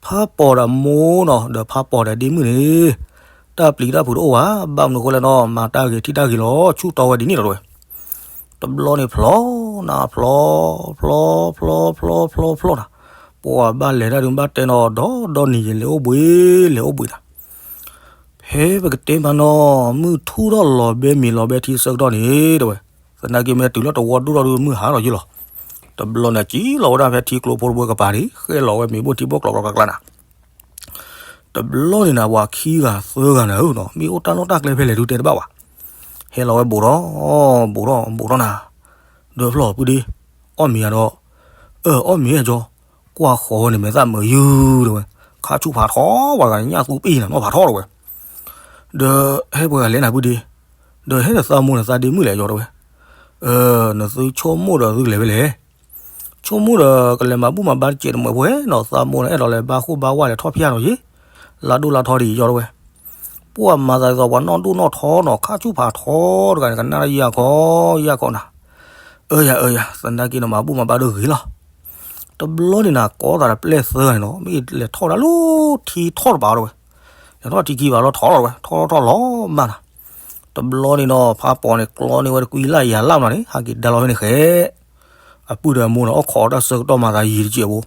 ဖးပီၤဒီးမိၢ်နီၤ ဒီးဖးပီၤဒီးဒ့မုၣ်န့ၣ်, တၢ်ပျံၤတၢ်ဖုးတအိၣ်ဘၣ်, ဘၣ်မနုၤဃိလဲၣ်နီၤ မၤတၢ်ဂ့ၤထံၣ်တၢ်ဂ့ၤလီၤ ဆူၣ်တီဝဲဒ်န့ၣ်လီၤတဝဲ, တဘျီန့ၣ်ဖျီနၤဖျီ, ဖျီ ဖျီ ဖျီ ဖျီ ဖျီ ဖျီနၤ, ပှၤဘၣ်လဲၤတၢ်ဒုးဘၣ်တဲနီၤ ဒီဒီနံၤယလဲၤအိၣ်ဘှံး လဲၤအိၣ်ဘှံးနၤ, ဖဲပကတဲမးနီၤ မုၢ်ထူၣ်ထီၣ်လီၤဘဲမ့ၤလီၤဘဲထံဆၢကတီၢ်န့ၣ်တဝဲ, သနာ်က့မ့ၢ်တုၤလၢတဝီဒိၣ်ထီၣ်ဒုးမုၢ်ဟါထီၣ်ယ့ၢ်လီၤ, တဘျီန့ၣ် စံၣ်လီၤဝဲဒၣ်ဖဲထံကျိဖိတဘိကပၤန့ၣ် ဃဲၣ်လီၤဝဲမ့ၤဘိၣ်ထံဘိၣ်ကျိၤကျိၤကျါကျါနၤ တဘျီန့ၣ်နၤ ပှၤခံဂၤသၢဂၤနၤဧၢနီၤ မ့ၢ်အိၣ်တၢ်လီၢ်တၢ်ကျဲဖဲလဲၣ်ဒုးတဲတဘၣ်ဘၣ်, ဟဲလီၤဝဲဘူးထီၣ်, ဘူးထီၣ် ဘူးထီၣ်နၤ, ဒီးဖျီၣ်ပုၢ်ဒ့, အီၣ်မ့ၤဧါဒီး, အၢ အီၣ်မ့ၤဧါကၠီ, ကွၢ်ဃီၤဝဲန့ၣ်မဲာ်သၣ်မုာ်ယုၢ်တဝဲ, ခါဆူၣ်ဖးထီဝဲဂၤညၣ်သူပ့ၢ်နၤနီၢ်ဖးထီတဝဲ, ဒီးဟဲပှဲၤဂၤလဲၣ်နၤပုၢ်ဒ့, ဒီးဟဲဒီးသးမိၢ်န့ၣ်သးဒ့မုၣ်လဲၣ်ကၠီတဝဲ, နသုဆိကမိၣ်ဒီးသုလဲၤဝဲလဲၣ် ဆိကမိၣ်ဒီးကလဲၤမၤဘူၣ်မၤဘါတစဲးတမှဲၤဖိနီၤ သးမိၢ်န့ၣ် အဲၣ်ဒိးလဲၤဘါဃိၣ်ဘါဝၣ်လဲၤထီၣ်ဖၠၣ်နီၤယ့ၢ်, လါဒိၣ်လါထီဒ်အံၤယီၤတဝဲ, ပှၤမၤသးဒ်သိးပှၤနီၢ်ဒိၣ်နီၢ်ထီနီၤ ခါဆူၣ်ဖးထီတဂၤန့ၣ် ကနၣ်တၢ်ယၢ်ခီယၢ်ခီနၤ, အၢယၤအၢယၤ သနာ်က့နီၤ မၤဘူၣ်မၤဘါဒိၣ်ဂ့ၤလီၤ, တဘျီန့ၣ်နၤ ကိးသးဒီးပျဲၢ်သၢဂၤန့ၣ်နီၤ မ့ၢ်လဲၤထီၣ်ဒၣ်လၢထံထီၣ်တပၤအီၤတဝဲ, လဲၤထီၣ်ထံခံဘၣ်လီၤထီၣ်လီၤတဝဲ ထီၣ်ထီၣ်ထီၣ်လီၤမၢ်နၤ, တဘျီန့ၣ်နီၤ ဖးပီၤန့ၣ် ကျီန့ၢ်ဝဲတကွံလၢ်ယၤလၢ်မနီၤန့ၣ် ဟးက့ၤဒါလီၤဖဲန့ၣ်ဃဲ အပုၢ်ဒီးအမိၢ်န့ၣ် အိၣ်ခိးတၢ်ဆၢကတီၢ်မၤသးယံာ်တစဲးဖိ,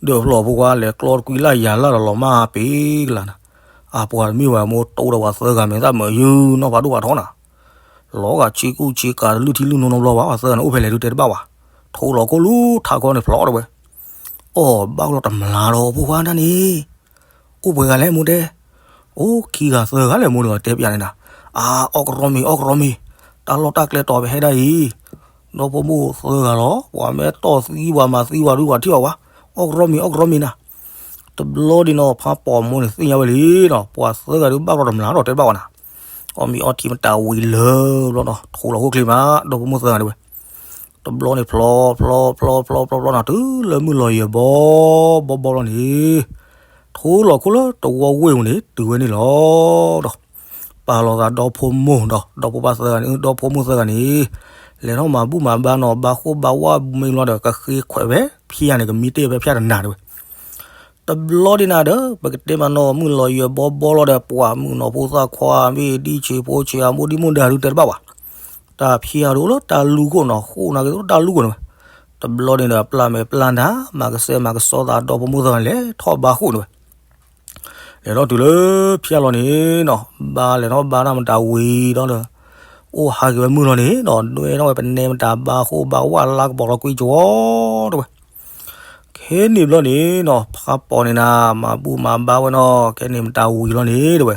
ဒီးဖျီၣ်ဖိခွါလဲၤကျီတကွံလၢ်ယၤလၢ်ဒီးလီၤမၢ်ပ့ၤကလၤနၤ, အပှၤတမ့ၢ်ဝဲမိၢ်တိဒီးပှၤသၢဂၤမဲာ်သၣ်မုာ်ယုၢ်နီၢ်ဖးဒိၣ်ဖးထီနၤ, လီၤဂာ်ဆ့ကူဆ့ကၤတလုၢ်ထံလုၢ်နိနီဘျီဝဲ ပှၤသၢဂၤန့ၣ်အိၣ်ဖဲလဲၣ်ဒုးတဲတဘၣ်ဝဲ, ထိလီၤခိၣ်လူထးခီန့ၣ်ဖျီၣ်တဝဲ, အီၣ်ဘၣ်ကလီၤတမျးဒီးဖိခွါတၢ်န့ၣ် အိၣ်ပှဲၤဂၤလဲၣ်မိၢ်တဲ, အိၣ်ခံဂၤသၢဂၤလဲၣ်မိၢ်န့ၣ်တဲပျးန့ၣ်နၤ, အါ အီၣ်ကရီမ့ၤ အီၣ်ကရီမ့ၤ, တၢ်လီၢ်တၢ်ကျဲတီၤပဟဲဒၣ်အံၤ, ဒီဖိမိၢ်သၢဂၤလီၤ ပှၤမ့ၢ်တီၢ်သံပှၤမၤသံပှၤဒုးပှၤထံၣ်ဘၣ်ဝဲ, အီၣ်ကရီမ့ၤ အီၣ်ကရီမ့ၤနၤ, တဘျီဒံးနီၤ ဖးပီၤမိၢ်န့ၣ်သ့ၣ်ညါဝဲလံနီၤ ပှၤသၢဂၤဒုးဘၣ်ကလီၤတမျးဒီးတဲတဘၣ်ဝဲနၤ, အီၣ်မ့ၤအီထံမတၤဝံၤလၢဘျီနီၤ ထိလီၤခိၣ်ချ့မး ဒီဖိမိၢ်သၢဂၤဒုးဝဲ တဘျီန့ၣ်ဖျီ ဖျီ ဖျီ ဖျီ ဖျီ ဖျီနၤ တုၤလၢမုၢ်လီၤယဲၢ်ဘီ ဘီ ဘီလီၤန့ၣ်, ထိလီၤခိၣ်လၢတဝီဝ့ၢ်ပူၤန့ၣ် တုၤဝဲန့ၣ်လီၤဒီး, ပာ်လီၤသးဒီဖိမိၢ်ဒီး ဒီဖိပၢ်သၢဂၤန့ၣ် ဒီဖိမိၢ်သၢဂၤန့ၣ်, လဲၤထီၣ်မၤဘူၣ်မၤဘါနီၤ ဘါဃိၣ်ဘါဝၣ်မ့ၢ်လီၤဒီး ကဃ့ခွဲးဖဲဖၠၣ်န့ၣ် ကမံတ့ၢ်ဖဲဖၠၣ်တနၤတဝဲ တဘျီဒံးနၤဒီး ပကတဲမးနီၤ မုၢ်လီၤယဲၢ်ဘီဘီလီၤဒီး ပှၤမုၣ်ကနီၤဖိသၣ်ခွါ မ့ၢ်ဒံၣ်ဆံးဖိဆံး အမိၢ်ဒံၣ်မိၢ်ဒါဒုးတဲတဘၣ်ဝဲ, တၢ်ဖၠၣ်ဒိၣ်လၢတၢ်လူၢ်ခိၣ်နီၤ ဃိၣ်နာ်က့ၤတၢ်လူၢ်ခိၣ်န့ၣ်ဝဲ, တဘျီဒံးဒီး ပျၢ်မဲာ်ပျၢ်နၤ မၤကစဲမၤကစီသး ဒီဖိမိၢ်သၢဂၤန့ၣ် လဲၤထီၣ်ဘါဃိၣ်န့ၣ်ဝဲ လဲၤထီၣ်တုၤလၢဖၠၣ်လီၤန့ၣ်နီၤ ဘါလဲၤထီၣ်ဘါတၢ်မတၤဝံၤဒီး အိၣ်ဟးက့ၤဝဲမုၢ်လီၤန့ၣ်နီၤ ဒွဲထီၣ်ဝဲပနဲမတၤဘါဃိၣ်ဘါဝၣ်လါကပီၤလီၤကွံာ်ကဝီၤ တဝဲ ခဲန့ၣ်ဘျီန့ၣ်နီၤ ဖးပီၤန့ၣ်နၤ မၤဘူၣ်မၤဘါဝဲနီၤ ခဲန့ၣ်မတၤဝံၤလီၤန့ၣ်တဝဲ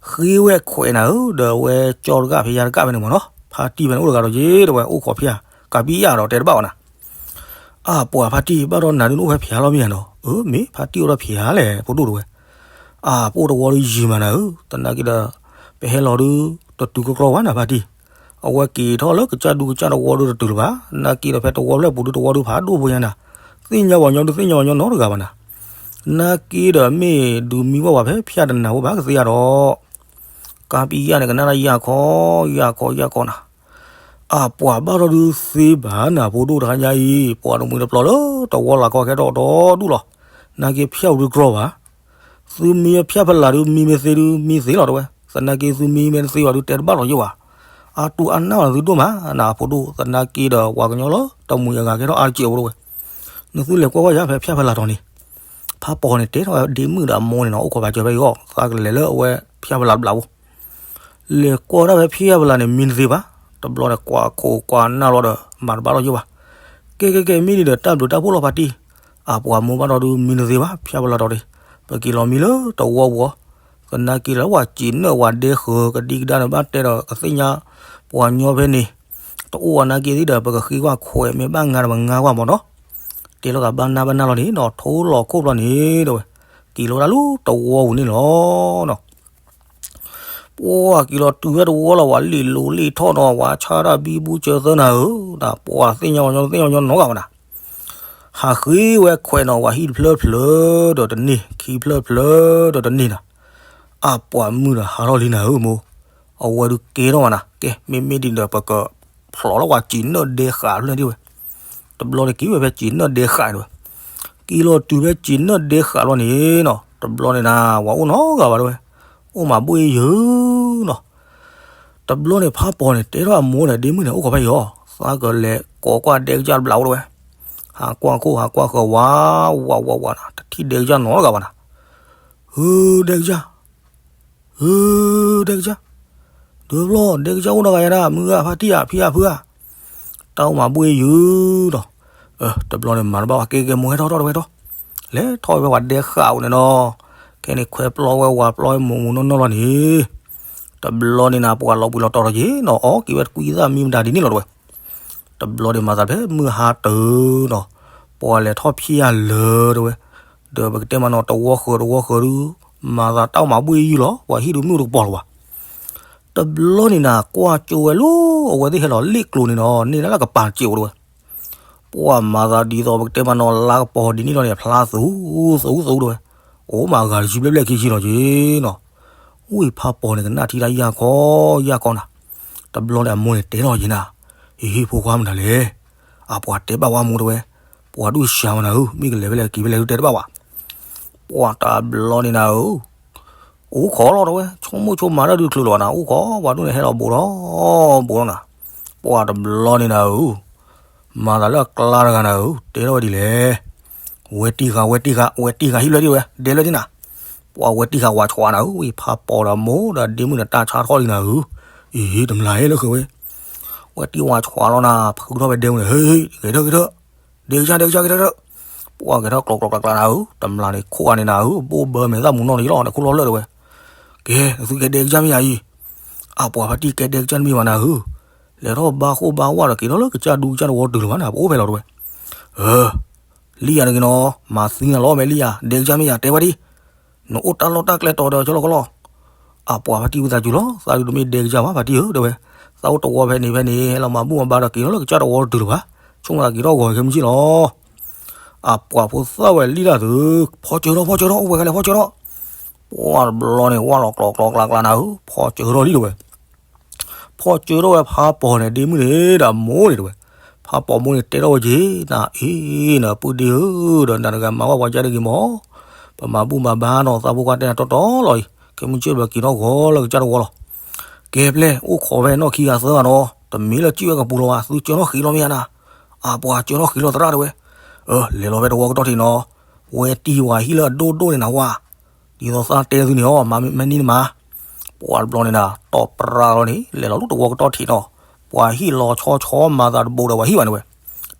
ဃ့ဝဲခွဲးနၤဧၢ ဒီးဝဲကၠီတဂၤဖဲယၤတဂၤဖဲန့ၣ်မးနီၤ ဖါတံၢ်ဖဲန့ၣ်အိၣ်တဂၤဒီးယ့ၢ်တဝဲ အိၣ်ခိးဖၠၣ် ကးပံယၣ်ဒီးတဲတဘၣ်ဝဲနၤ အပှၤဖါတံၢ် ဘၣ်ဒီးနၤဒုးနအိၣ်ဖဲဖၠၣ်လီၤမ့ၢ်ဧါနီၤ အၢ မ့ၢ်ဖါတံၢ်အိၣ်ဒီးဖၠၣ်လဲၣ် ဖိဒိၣ်တဝဲ အပအိၣ်တဝီဒုးယံာ်မးနၤဧၢ သနာ်က့ဒီး ပဟဲလီၤဒုး တတုၤကကျီဘၣ်နၤဖါတံၢ် အဝဲက့ၤထီၣ်လၢကစၢ်ဒူကစၢ်တဝီဒုးတတုၤလၢၤဘၣ် နာ်က့ဒီးဖဲတဝီဖျၢၣ်ပူၤဒုးတဝီဒုးဖးဒိၣ်ဖိညါနၤ သ့ၣ်ညါပှၤညီဒုးသ့ၣ်ညါပှၤညီနီတဂၤဘၣ်နၤ နာ်က့ဒီးမ့ၢ်ဒုးမံဘၣ်ဝဲဖဲဖၠၣ်တနၤဝဲဘၣ်ကသ့ဧါဒီး ကးပံယၣ်န့ၣ် ကနၣ်တၢ်ယၢ်ခီ ယၢ်ခီ ယၢ်ခီနၤ အပှၤဘၣ်ထီၣ်ဒုးသ့ဘၣ်နၤ ဖိဒိၣ်တခါညါအံၤ ပှၤတမှံၤတပျီၤလၢတဝီလၢ်ကီခဲထီၣ်ဒီဒူၣ်လီၤ နာ်က့ဖၠၣ်ပူၤဒုးကြီဘၣ် သုမံဖၠၣ်ဖလၢ်ဒုးမံမ့ၢ်သ့ဒုးမံသ့လီၤတဝဲ သနာ်က့သုမံမ့ၢ်တသ့ဘၣ်ဒုးတဲတဘၣ်လီၤယိၣ်ဘၣ် အတူၢ်အနၢ်လီၤသုဒိၣ်မးနၤ ဖိဒိၣ် သနာ်က့ဒီးပှၤကညီလၢတမှံၤအဂၤကဲထီၣ်အါတက့ၢ်အိၣ်တဝဲ နသုလဲၤကွၢ်ကွၢ်ယၤဖဲဖၠၣ်ဖဲလၢ်တီၤန့ၣ်, ဖးပီၤန့ၣ်တဲထီၣ်ဝဲဒ့မုၣ်ဒီးအမိၢ်န့ၣ်နီၤ, အိၣ်ခိးပာ်စၢၤဖဲအံၤအဂီၢ်, သးကလဲၤလၢအဝဲဖၠၣ်ဖဲလၢ်တဘျီဖိ လဲၤကွၢ်ဒၣ်ဖဲဖၠၣ်ဖဲလၢ်န့ၣ် မံတသ့ဘၣ်. တဘျီန့ၣ်ကွၢ်ခိၣ်ကွၢ်နၢ်လီၤဒီး မၤတဘၣ်လီၤယိၣ်ဘၣ်. ကဲကဲကဲ မ့ၢ်ဒ်ဒီးတၢ်ဘျုးတၢ်ဖှိၣ်လီၤဖါတံၢ်, အပှၤမိၢ်ဘၣ်ဒီးဒုး မံတသ့ဘၣ် ဖၠၣ်ဖဲလၢ်တီၤန့ၣ်, ပက့ၤလီၤမံလၢတဝီပူၤ, သနာ်က့လၢပှၤစံးနၢၣ်ပှၤဒဲဃၢၤကဒံကဒါန့ၣ် ဘၣ်တဲဒီးကသ့ၣ်ညါပှၤညီဖဲန့ၣ်, တအိၣ်ဝဲနာ်က့သ့ၣ်ဒီး ပကဃ့ကွၢ်ခွဲးမ့ၢ်ဘၣ်ငါဒီးပငါကွၢ်မၢ်နီၤ. တဲလိာ်သးဘၣ်နၢ်ဘၣ်နၢ်လီၤန့ၣ်နီၤ, ထိလီၤခိၣ်ဘျီန့ၣ်ဒီးဝဲ, က့ၤလီၤဝဲဒၣ်လၢတဝီပူၤန့ၣ်လီၤနီၤ. ပှၤက့ၤလီၤတုၤဖဲတဝီလီၤ, ပှၤလ့ၣ်လိၤလ့ၣ်ထီၣ်နီၤ, ပှၤဆါတၢ်ဘံဘူစၢၤသၢနၤဧၢ, ပှၤသ့ၣ်ညါပှၤညီ သ့ၣ်ညါပှၤညီနီတဂၤဘၣ်နၤ. ဟးဃ့ဝဲခွဲးနီၤ, ပှၤဟံၣ်တဖျၢၣ်ဖျၢၣ်ဒီးတန့ၢ်, ခံဖျၢၣ်ဖျၢၣ်ဒီးတန့ၢ်နၤ. အပှၤမုၣ်ဒီးဟးထီၣ်လံနၤဧၢမိၢ်, အဝဲဒုးကဲထီၣ်မးနၤ, ကဲ မ့မ့ၢ်ဒ်ဒီး ပကဖျိးလၢပှၤစံးနၢၣ်ဒဲဃာ်ဖျၢၣ်ဒ်ဝဲ. တဘျီန့ၣ်က့ၤဝဲဖဲစံးနၢၣ်ဒဲဃာ်ဒ်ဝဲ, က့ၤလီၤတုၤဖဲစံးနၢၣ်ဒဲဃာ်ဘျီန့ၣ်နီၤ, တဘျီန့ၣ်နၤ ပှၤအိၣ်နီတဂၤဘၣ်ဒ်ဝဲ, အိၣ်မးဘှ့ၣ်ယုာ်နီၤ. တဘျီန့ၣ်ဖးပီၤန့ၣ် တဲထီၣ်အမိၢ်န့ၣ်, ဒ့မုၣ်န့ၣ် အိၣ်ခိးဖဲအံၤအီၤ, သးကလဲၤကိးကွၢ်ဒဲကစၢ်တဘျီဖိဒ်ဝဲ. ဟးကွၢ်ခိၣ်ဟးကွၢ်ဃၢၤဝး, ဝးဝးဝးနၤ, တထံၣ်ဒဲကစၢ်နီတဂၤဘၣ်နၤ. ဟု, ဒဲကစၢ်, ဟု, ဒဲကစၢ်, ဒုးဖျီၣ်ဒဲကစၢ်အိၣ်နီတဂၤယၤဒၣ်, မုၢ်ဂၤဖါတံၢ်ဧါ, ဖံဧါ, ဖုဧါ. တၢ်အိၣ်မးဘှ့ၣ်ယုာ်နီၤ. တဘျီန့ၣ်မၤတဘၣ်ဘၣ်, ကဲကဲမိၢ်ဟဲထီၣ်ထီၣ်တဝဲထီၣ်, လဲၤထီၣ်ဝဲပှၤဒဲဃာ်အိၣ်န့ၣ်နီၤ. ခဲန့ၣ်ခွဲးပျီဝဲဝးပျီဝဲမိၢ်မိၢ်နီၢ်နီၢ်လီၤန့ၣ်, တဘျီန့ၣ်နၤ ပှၤလီၤဘှံးလီၤတီၤထီၣ်က့ၤနီၤ, အီၣ်က့ၤဝဲတကွံသၣ်မံမတၤဒ်န့ၣ်လီၤတဝဲ. တဘျီန့ၣ်မၤသးဖဲမုၢ်ဟါတၢၤနီၤ, ပှၤလဲၤထီၣ်ဖျဲၣ်လၢာ်တဝဲ, ဒီးပကတဲမးနီၤ တဝီဃၢၤတဝီဃၢၤဒုး, မၤသးတၢ်အိၣ်မးဘှ့ၣ်ယုာ်လီၤ, ပှၤဟံၣ်ဒုးမုၢ်တကပီၤလီၤဘၣ်. တဘျီန့ၣ်နၤ ကွၢ်ကၠိဝဲလၢ အဝဲသ့ၣ်ဟဲလီၤလ့ၣ်ကျိၤန့ၣ်နီၤ, န့ၢ်ဒၣ်လၢကပၤစဲးအိၣ်တဝဲ. ပှၤမၤသးဒ်သိးပကတဲမးနီၤ လါကပီၤဒ်န့ၣ်လီၤန့ၣ် ဖျါသူသူတဝဲ, အိၣ်မးဂၤတဆံဘျဲၣ်ဘျဲၣ်ခံဆံလီၤက့ၤနီၤ. ဝံၢ်ဖးပီၤန့ၣ် ကနၣ်ထံတၢ်ယၢ်ခီယၢ်ခီနၤ. တဘျီန့ၣ်အမိၢ်န့ၣ်တဲထီၣ်က့ၤနၤ, ဟ့ၣ်ဟ့ၣ်ဖိခွါမတၤလဲၣ်, အပှၤတဲဘၣ်ဝဲမိၢ်တဝဲ, ပှၤဒုးစှၤမနၤဧၢ, မ့ၢ်ကလဲၤဖဲလဲၣ်က့ၤဖဲလဲၣ်ဒုးတဲတဘၣ်ဘၣ်. ပှၤတဘျီန့ၣ်နၤဧၢ အိၣ်ခိးလီၤတဝဲ, ဆိကမိၣ်ဆိကမးတၢ်ဒုးချုးလီၤနၤ, အိၣ်ခိးပှၤဒိၣ်န့ၣ်ဟဲလီၤဘိးထီၣ်ဘိးထီၣ်နၤ. ပှၤတဘျီန့ၣ်နၤဧၢ, မၤသးလၢအကျါတဂၤနၤဧၢ, တဲထီၣ်ဝဲဒ်လဲၣ်. ဝဲတံၢ်ဃာ် ဝဲတံၢ်ဃာ် ဝဲတံၢ်ဃာ်ဟံၣ်ဖျၢၣ်ဒ်ဝဲ ဒဲလၢဒ်နၤ. ပှၤဝဲတံၢ်ဃာ်ဝးဆှးနၤဧၢ, ဝံၢ်ဖးပီၤဒီးမိၢ်ဒီးဒ့မုၣ်န့ၣ် တၢ်ဆါထီၣ်လံနၤဧၢ. အံၤ တမျၢ်ဟဲလၢဃုာ်ဝဲ, ဝဲတံၢ်ဝးဆှးလီၤနၤ, ဖုထီၣ်ဝဲဒဲမုၣ်န့ၣ်, ဟ့ၣ် ဟ့ၣ် ဂဲၤထၢၣ် ဂဲၤထၢၣ်, ဒဲကစၢ် ဒဲကစၢ် ဂဲၤထၢၣ် ဂဲၤထၢၣ်. ပှၤဂဲၤထီၣ်ကျီကျီကျါကျါနၤဧၢ, တမျၢ်န့ၣ်ခိၣ်ဂၤန့ၣ်နၤဧၢ, ဘိၣ်ဘၢမဲာ်သၣ်မူနီၢ်န့ၣ်လီၤ, နခိၣ်လီၤလၢာ်တဝဲ. ကဲ နသုကဲဒဲကစၢ်မ့ၢ်ယၤအံၤ, အပှၤဖါတံၢ်ကဲဒဲကစၢ်တမ့ၢ်ဘၣ်နၤဧၢ, လဲၤထီၣ်ဘါဃိၣ်ဘါဝၣ်ဒီးက့ၤထီၣ်လၢကစၢ်ဒူကစၢ်တဝီတုၤလၢၤဘၣ်နၤ, ပအိၣ်ဖဲလီၤတဝဲ. အၢ လံယၤတဂ့ၤနီၤ, မၤသံနၤလီၤ မ့ၢ်လံယၤ, ဒဲကစၢ်မ့ၢ်ယၤတဲဝဲဒ်, နအိၣ်တၢ်လီၢ်တၢ်ကျဲတီၤဒီးကၠီလီၤကလီၢ်. အပှၤဖါတံၢ်ဝံသးစူၤလီၤ, သးဒုးတမ့ၢ်ဒဲကစၢ်ဘၣ် ဖါတံၢ်ဧၢ တဲဝဲ, သးအိၣ်တဝီဖဲန့ၣ်ဖဲန့ၣ် ဟဲလီၤမၤဘူၣ်မၤဘါဒီးက့ၤထီၣ်လၢကစၢ်တဝီတတုၤလၢၤဘၣ်, ဆိကမိၣ်သးက့ၤထီၣ်ဂီၤခဲမုၢ်ဆ့ၣ်လီၤ. အပှၤဖိသၣ်ဝဲလံတၢ်သု, ဖီစၢၤထီၣ် ဖီစၢၤထီၣ် အိၣ်ဝဲဂၤလဲၣ် ဖီစၢၤထီၣ်. ပှၤတဘျီန့ၣ် ဝၣ်လီၤကျီကျီကျါကျါနၤဧၢ, ဖီစၢၤထီၣ်လံတဝဲ. ဖီစၢၤထီၣ်ဝဲဖးပီၤန့ၣ် ဒ့မုၣ်န့ၣ်ဒီးမိၢ်န့ၣ်တဝဲ. ဖးပီၤမိၢ်န့ၣ်တဲထီၣ်ဝဲက့ၤ, နၤအံၤ နပုၢ်ဒ့ဧၢ, ဒီးနတဂၤမၤဝဲပှၤကၢ်တဂ့ၤမး, ပမၤဘူၣ်မၤဘါနီၤ, သးဖိခွါတဲနၤတီတီလီၤအံၤ, ခဲမုၢ်ဆ့ၣ်ဒီးက့ၤထီၣ်ဂီၤလၢကစၢ်တဝီလီၤ. ကဲဖျဲၣ် အိၣ်ခိးဖဲနီၢ်ခံဂၤသၢဂၤနီၤ, တမ့ၢ်လၢစံၣ်ဝဲကပူၤလီၤဘၣ်, သုစၢၤထီၣ်ဃံးလီၤမ့ၢ်ဧါနၤ. အပှၤစၢၤထီၣ်ဃံးလီၤသရၣ်တဝဲ. အၢ လဲၤလီၤဖဲတဝီကတီၢ်ထံးနီၤ, ဝဲတံၢ်ဝၤဟံၣ်လၢအဒိၣ်ဒိၣ်န့ၣ်နၤဝါ, ဒ်သိးသးတဲသုန့ၣ်အီၤ မၤမ့ၢ်န့ၢ်နမၤ. ပှၤတဘျီန့ၣ်နၤ တီၢ်ပြၢလီၤန့ၣ် လဲၤလီၤလၢတဝီကတီၢ်ထံးနီၤ, ပှၤဟံၣ်လီၤဆီဆီ မၤသးတဘိးဒီးပှၤဟံၣ်ဘၣ်န့ၣ်ဝဲ.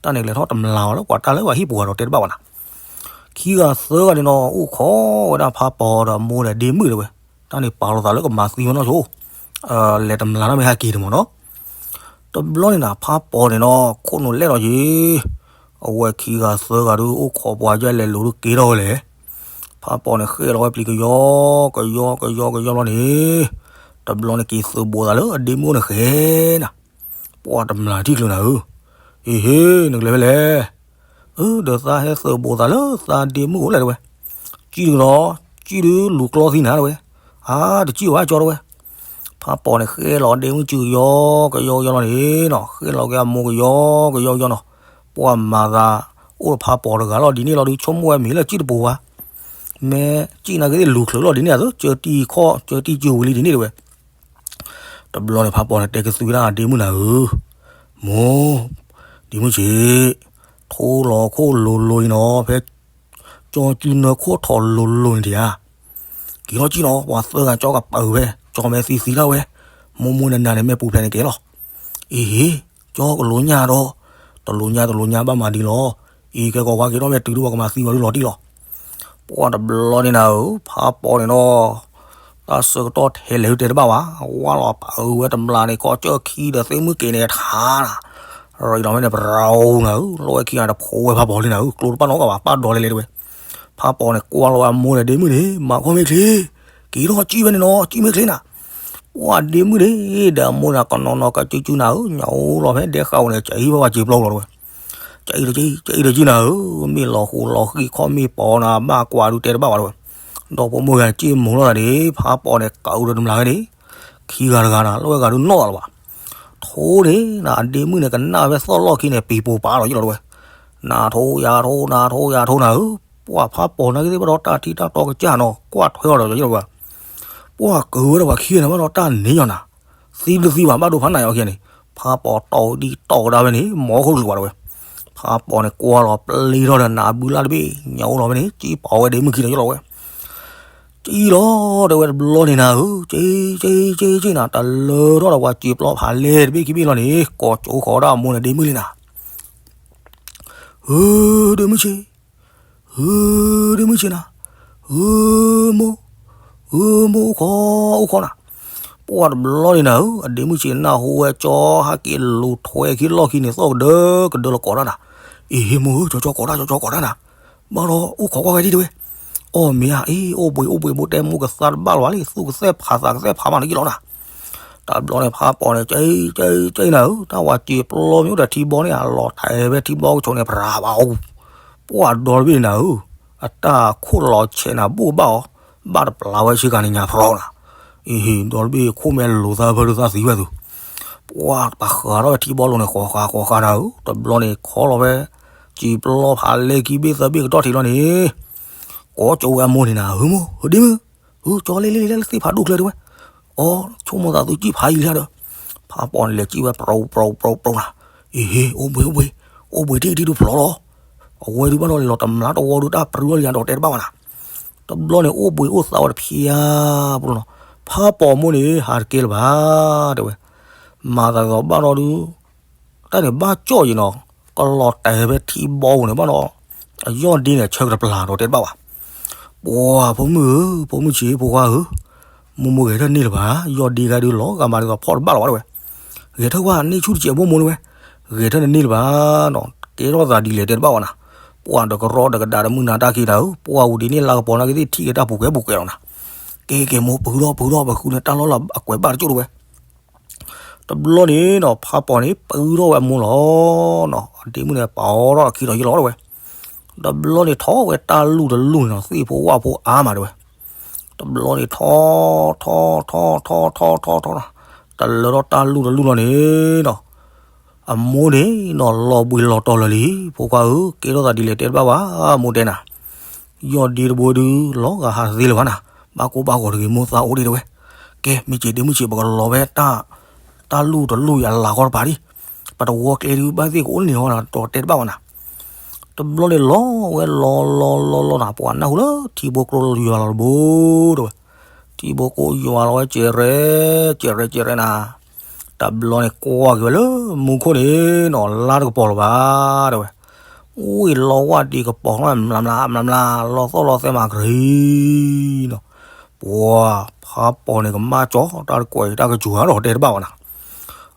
တၢ်န့ၣ်လဲၤထီၣ်တမျၢ်ဝဲလၢ ပှၤတၢ်လၢပှၤဟံၣ်ပူၤဂၤဒီးတဲတဘၣ်ဘၣ်နၤ. ခံဂၤသၢဂၤန့ၣ်နီၤ အိၣ်ခိးဝဲဒၣ်ဖးပီၤဒီးမိၢ်ဒီးဒ့မုၣ်တဝဲ. တၢ်န့ၣ်ပာ်လီၤသးလၢကမၤသံဝဲနီၢ်ဆိ, လဲၤတမျၢ်နီတမ့ၢ်ဟဲက့ၤန့ၣ်မ့ၢ်နီၤ. တဘျီန့ၣ်နၤ ဖးပီၤန့ၣ်နီၤ ခိၣ်နူာ်လဲၣ်လီၤယ့ၤ, အဝဲခံဂၤသၢဂၤဒုး အိၣ်ခိးပှၤယဲလဲၤလိၤဒုးက့ၤထီၣ်ဝဲလဲၣ်. ဖးပီၤန့ၣ်ဃဲလီၤဝဲပျံၤကယီ ကယီ ကယီ ကယီလီၤန့ၣ်, တဘျီန့ၣ်က့ၤသုးဘူးသးလၢအဒ့မုၣ်န့ၣ်ဃဲနၤ. ပှၤတမျၢ်ထံၣ်ချုးနၤဧၢ, အ့ဟ့ နကလဲၤဖဲလဲၣ်. အၢ ဒီးသးဟဲသုးဘူးသးလၢသးဒ့မုၣ်အိၣ်လဲၣ်တဝဲ. စံၣ်တကဒီး, စံၣ်ဒုးလူၤကျီသံနၤတဝဲ. အါ တစံၣ်ဝဲကၠီတဝဲ. ဖးပီၤန့ၣ်ဃဲလီၤဒ့မုၣ်စုကယီ ကယီကယီလီၤန့ၣ်နီၤ, ဃဲလီၤက့ၤအမိၢ်ကယီ ကယီကယီနီၤ. ပှၤမၤသးအိၣ်ဖးပီၤတဂၤလီၤဒ်န့ၣ်လီၤဒုး ဆိကမိၣ်ဝဲမ့ၢ်လၢစံၣ်တပူၤဘၣ်. မ့ၢ်စံၣ်နာ်က့သ့ၣ်လူၤချုးလီၤဒ်န့ၣ်အသိး ကၢတံၢ်ခီၣ် ကၢတံၢ်ကၢဝံၤလံဒ်န့ၣ်တဝဲ. တဘျီန့ၣ် ဖးပီၤန့ၣ်တဲကသွံဒၣ်ဒ့မုၣ်နၤဧၢ, မိၢ်, ဒ့မုၣ်ဆ့း, ထ ထိလီၤခိၣ်လိၤလိၤအံၤနီၤ, ဖဲကၠီစုနၢခိၣ်ထီၣ်လိၤလိၤန့ၣ်ဒံးဧါ. က့ၤထီၣ်ကံၣ်နီၤ, ပှၤသၢဂၤကၠီကပာ်ဝဲ, ကၠီမဲသံသံတၢ်ဝဲ, မိၢ်မိၢ်နၤနၤန့ၣ် မ့ၢ်ပူၤဖျဲးန့ၣ်ကဲလီၤ. အ့ဟ့, ကၠီကလိညၣ်ဒီး, တလိညၣ်တလိညၣ်ဘၣ်မၤဒ်လီၤ. အ့ ကဲကီးဝါက့ၤထီၣ်မ့ၢ်တုၤဒုးပှၤကမၤသံဝဲဒုးလီၤတံၢ်လီၤ. ပှၤတဘျီန့ၣ်နၤဧၢ, ဖးပီၤန့ၣ်ဒီး တၢ်ဆၢကတီၢ်ထဲလဲၣ်ဒုးတဲတဘၣ်ဘၣ်, ဝါလီၤပာ်အၢဝဲတမျးန့ၣ် ကီၢ်ကၠၢၢ်ခံဒီးသ့ၣ်မုၣ်က့ၤန့ၣ်ထါနၤ, ရံးလီၤမ့ၢ်န့ၣ် ပရၤအိနၤဧၢ, လီဝဲခံဂၤတဖိဝဲဖးပီၤလံနၤဧၢ, ကျိတဘၣ်နီတဂၤဘၣ်, ပၢ်ဒီးလဲၤလဲၤတဝဲ. ဖးပီၤန့ၣ်ကွၢ်လီၤဝဲအမိၢ်ဒီးဒ့မုၣ်န့ၣ်, မၤခီမ့ၢ်ချ့, က့ၤထီၣ်ကံၣ်ဝဲန့ၣ်နီၤ, ကံၣ်မ့ၢ်ချ့နၤ. ပှၤဒ့မုၣ်န့ၣ် ဒီးအမိၢ်န့ၣ်ကနီၤနီၤကစုကစုနၤဧၢ, ညၣ်အိၣ်လီၤဖဲဒဲဃာ်အိၣ်န့ၣ် ကၠီဟံၣ်ဘၣ်ဝဲစံာ်ပျီလီၤတဝဲ. ကၠီအံၤတကၠီ, ကၠီအံၤတကၠီနၤဧၢ, မ့ၢ်လီၤဃိးလီၤဃံးခီၣ်မ့ၢ်ပီၤနၤ ဘၣ်ကွၢ်ဒုးတဲတဘၣ်ဘၣ်တဝဲ. ဒီးဖိမိၢ်ဂၤစံၣ်မိၤလီၤသးန့ၣ် ဖးပီၤန့ၣ် ကးအူဒီးတမျးဝဲန့ၣ်, ခံဂၤတဂၤနၤ လီဝဲဂၤဒုးနီၣ်သးလၢၤဘၣ်. ထိန့ၣ်နၤ အဒ့မုၣ်န့ၣ် ကနၣ်ဝဲသီၣ်လီၢ်ခံန့ၣ် ပံၤပိာ်ပာ်လီၤယလီၤတဝဲ. နၤထိယၤထိ နၤထိယၤထိနၤဧၢ, ပှၤဖးပီၤနာ်က့သ့ၣ်ဘၣ်ဒီးတၢ်ထံတၢ်တီကစၢ်နီၤ ကွၢ်ထွဲအီၤဒီးယလီၤတဝဲ. ပှၤကဝဲဒီးပှၤခံဂၤန့ၣ်ဘၣ်ဒီးတၢ်န့ၣ်ယီၤနၤ, သံတသံဘၣ် ဘၣ်ဒိဖးနးယီၤခံဂၤန့ၣ်, ဖးပီၤတီၢ်ဒံးတီၢ်ကဒါဝဲန့ၣ် မ်ခိၣ်ကလုာ်ဝဲတဝဲ. ဖးပီၤန့ၣ်ကွၢ်လီၤပျံၤထီၣ်ဒီးနၤအဘုလၢ်တဘ့ၣ် ညၣ်အိၣ်လီၤဝဲန့ၣ် စံၣ်ပီၤဝဲဒ့မုၣ်ခံဒီးယလီၤဝဲ. စံၣ်လီၤတဲဝဲတဘျီန့ၣ်နၤဧၢ, စံၣ် စံၣ် စံၣ် စံၣ်နၤ တလၢထီၣ်ဒီးပှၤစံာ်ပျီဖးလဲၢ်တဘ့ၣ်ခံဘ့ၣ်လီၤန့ၣ် ကိးကၠိဃီၤဒၣ်အမိၢ်န့ၣ်ဒ့မုၣ်လံနၤ. ဧၢ, ဒ့မုၣ်ဆ့, ဧၢ, ဒ့မုၣ်ဆ့နၤ, ဧၢ, မိၢ်, ဧၢ, မိၢ်အိၣ်ခိး, အိၣ်ခိးနၤ. ပှၤတဘျီန့ၣ်နၤဧၢ, အဒ့မုၣ်ဆ့နၢ်ဟူဝဲကၠီဟဲက့ၤလူၤထွဲခံလီၢ်ခံန့ၣ် သီၣ်ကဒၢကဒၢလီၤကိးတၢ်နၤ. အ့ဟ့မိၢ်ဧၢ, ကၠီကၠီကိးတၢ် ကၠီကၠီကိးတၢ်နၤ, ဘၣ်ဒီးအိၣ်ခိးကွၢ်ဝဲဒ်တဲဝဲ. အီၣ်မ့ၢ်ဧါ, အ့ အိၣ်ဘှံးအိၣ်ဘှံး ဘိတဲမိၢ်ကသါတဘၣ်လၢၤဘၣ်လံ, သူၣ်ကသဲၣ်ဖးသးကသဲၣ်ဖးမးန့ၣ်ယလီၤနၤ. တဘျီန့ၣ်ဖးပီၤန့ၣ် ကၠီ ကၠီ ကၠီနၤဧၢ, တၢ်ဝဲစံာ်ပျီမ့ၢ်အိၣ်ဒီးထံဘီန့ၣ် အလီၤထဲးဝဲထံဘီကဆိးန့ၣ် ပြၤဘၣ်အိၣ်. ပှၤဒီတဘ့ၣ်နၤဧၢ, အတၢ်ခိၣ်လီၤဆဲးနၤ ဘိၣ်ဘၣ်အီၤ, ဘၣ်တပျၢ်ဝဲဆ့ကၤန့ၣ်ညါဖရီနၤ. အ့ဟ့ ဒီတဘ့ၣ်ခိၣ်မဲလိၤသးဖၢဒုးသးသံဝဲသု. ပှၤပာ်ဃာ်ထီၣ်ဝဲထံဘီလိၤန့ၣ် ဃီၤဃာ်ဃီၤဃာ်နၤဧၢ, တဘျီန့ၣ်ခီလီၤဝဲ စံာ်ပျီဖးလဲၢ်ခံဘ့ၣ်သၢဘ့ၣ်ကတီၢ်ထံးလီၤန့ၣ် ကိးကၠိဝဲအမိၢ်န့ၣ်နၤ, ဧၢမိၢ်, ဧၢဒ့မုၣ်, ဧၢကၠီလ့လ့လ့လၢသ့ၣ်ဖးဒိၣ်ကျဲတဝဲ, အီ ဆိကမိၣ်သးသုစံၣ်ဖးယံာ်လံဒီး, ဖးပီၤန့ၣ်လဲၤစံၣ်ဝဲ ပြူပြူပြူပြူနၤ, အ့ဟ့ အိၣ်ဘှံးအိၣ်ဘှံး, အိၣ်ဘှံးထံၣ်ထံၣ်ဒုးဖျိးလီၤ, အဝဲဒုးဘၣ်ဒီးလဲၤလီၤတမျးတဝီဒုးတၢ်ပြူလီၤလံဒီးတဲတဘၣ်ဝဲနၤ, တဘျီန့ၣ်အိၣ်ဘှံးအိၣ်သးဝဲတဖျါပူၤလီၤနီၤ, ဖးပီၤမိၢ်န့ၣ် ဟးတကဲလၢၤဘၣ်, တဲဝဲ, မၤသးဒ်သိးဘၣ်ဒီးဒုး တၢ်န့ၣ်ဘၣ်ကၠီၣ်ယံၤနီၤ, ကလီၤတဲာ်ဖဲထံဘီပူၤန့ၣ်ဘၣ်ဒီး, အယီၢ်ဒ့န့ၣ် ဆၢကတပျၢ်ဒီးတဲတဘၣ်ဘၣ်. ပှၤဖိမုၣ်ဧၢ, ဖိမုၣ်ဆံးဖိခွါဧၢ, မိၢ်မိၢ်ဂဲၤထၢၣ်န့ၢ်လၢၤဘၣ်, ယီၢ်ဒ့ဂၤဒုးလီၤဂာ်မးဒ်သိးဖီၣ်တဘၣ်လီၤဘၣ်တဲဝဲ, ဂဲၤထၢၣ်ကွၢ်န့ၢ်ဆူၣ်တစဲးမိၢ်မိၢ်တဲဝဲ, ဂဲၤထၢၣ်န့ၣ်န့ၢ်လၢၤဘၣ်နီၤ, ကဲထီၣ်သးဒ်လဲၣ်တဲတဘၣ်ဘၣ်နၤ, ပှၤဒီးကရီဒီးကဒါတမုၢ်နၤတၢ်ခံနၤဧၢ, ပှၤဝူၤဒ့န့ၣ်လါကပီၤနာ်က့သ့ၣ်ထံၣ်က့ၤတၢ်ပူၤကွဲပူၤကွဲလီၤနၤ, ကဲကဲမိၢ်ပူၤထီၣ်ပူၤထီၣ်ပဃုန့ၣ်တၢ်လီၢ်လၢအကွဲးဘၣ်တကၠိၢ်တဲဝဲ တဘျီန့ၣ်နီၤ ဖးပီၤန့ၣ် ပၢထီၣ်ဝဲအမိၢ်လီၤနီၤ, အဒ့မုၣ်န့ၣ် ပာ်အီထီၣ်အခံဒီးယလီၤတဲဝဲ, တဘျီန့ၣ်ထီၣ်ဝဲတၢ်လူၢ်တလူၢ်န့ၣ်နီၤ, သ့ၣ်ဖိဝၣ်ဖိအါမးတဲဝဲ, တဘျီန့ၣ်ထီၣ် ထီၣ် ထီၣ် ထီၣ် ထီၣ် ထီၣ် ထီၣ် တလၢထီၣ်တၢ်လူၢ်တလူၢ်လီၤန့ၣ်နီၤ အမိၢ်န့ၣ်နီၤ လီၤဘှံးလီၤတီၤလၢာ်လံ, ဖိခွါဧၢ, ကဲထီၣ်သးဒ်လဲၣ်တဲတဘၣ်ဘၣ်, မိၢ်တဲနၤ, ယီၢ်ဒ့တဘိဒုး လီၤဂာ်ဟးတသ့လၢၤဘၣ်နၤ, ဘၣ်ကိၢ်ဘၣ်ဂီၤတဂ့ၤ မိၢ်သးအိၣ်ဒ့တဲဝဲ, ကဲ မ့ၢ်စ့ၢ်ဒ့မုၢ်စ့ၢ် ပကလီၤဖဲ တၢ်လူၢ်တလူၢ်အလၤကီတပၤဒံး, ပတဝီကျဲဒုး ဘၣ်သ့ၣ်ကအိၣ်န့ၢ်အီၤနၤ ဒီးတဲတဘၣ်ဘၣ်နၤ တဘျီန့ၣ်လီၤဝဲလီၤလီၤလီၤလီၤနၤ, ပှၤနၢ်ဟူလၢထံဘိကျိယွၤလီၤတဘိတဲဝဲ, ထံဘိကျိယွၤလီၤဝဲစဲးရဲၣ် စဲးရဲၣ် စဲးရဲၣ်နၤ, တဘျီန့ၣ်ကွၢ်က့ၤဝဲလၢမူခိၣ်န့ၣ်နီၤ လါတကပီၤလၢၤဘၣ်တဲဝဲ, ဝ့ၢ်လီၤဝၣ်ဒံးကပီၤလီၤမျးမျးမျးမျး လီၤသီၣ်လီၤသဲမးကရံၤနီၤ, ပှၤဖးပီၤန့ၣ်ကမၣ်ကၠီ တၢ်တကွဲးတၢ်ကစူၤဒီးတဲတဘၣ်ဘၣ်နၤ,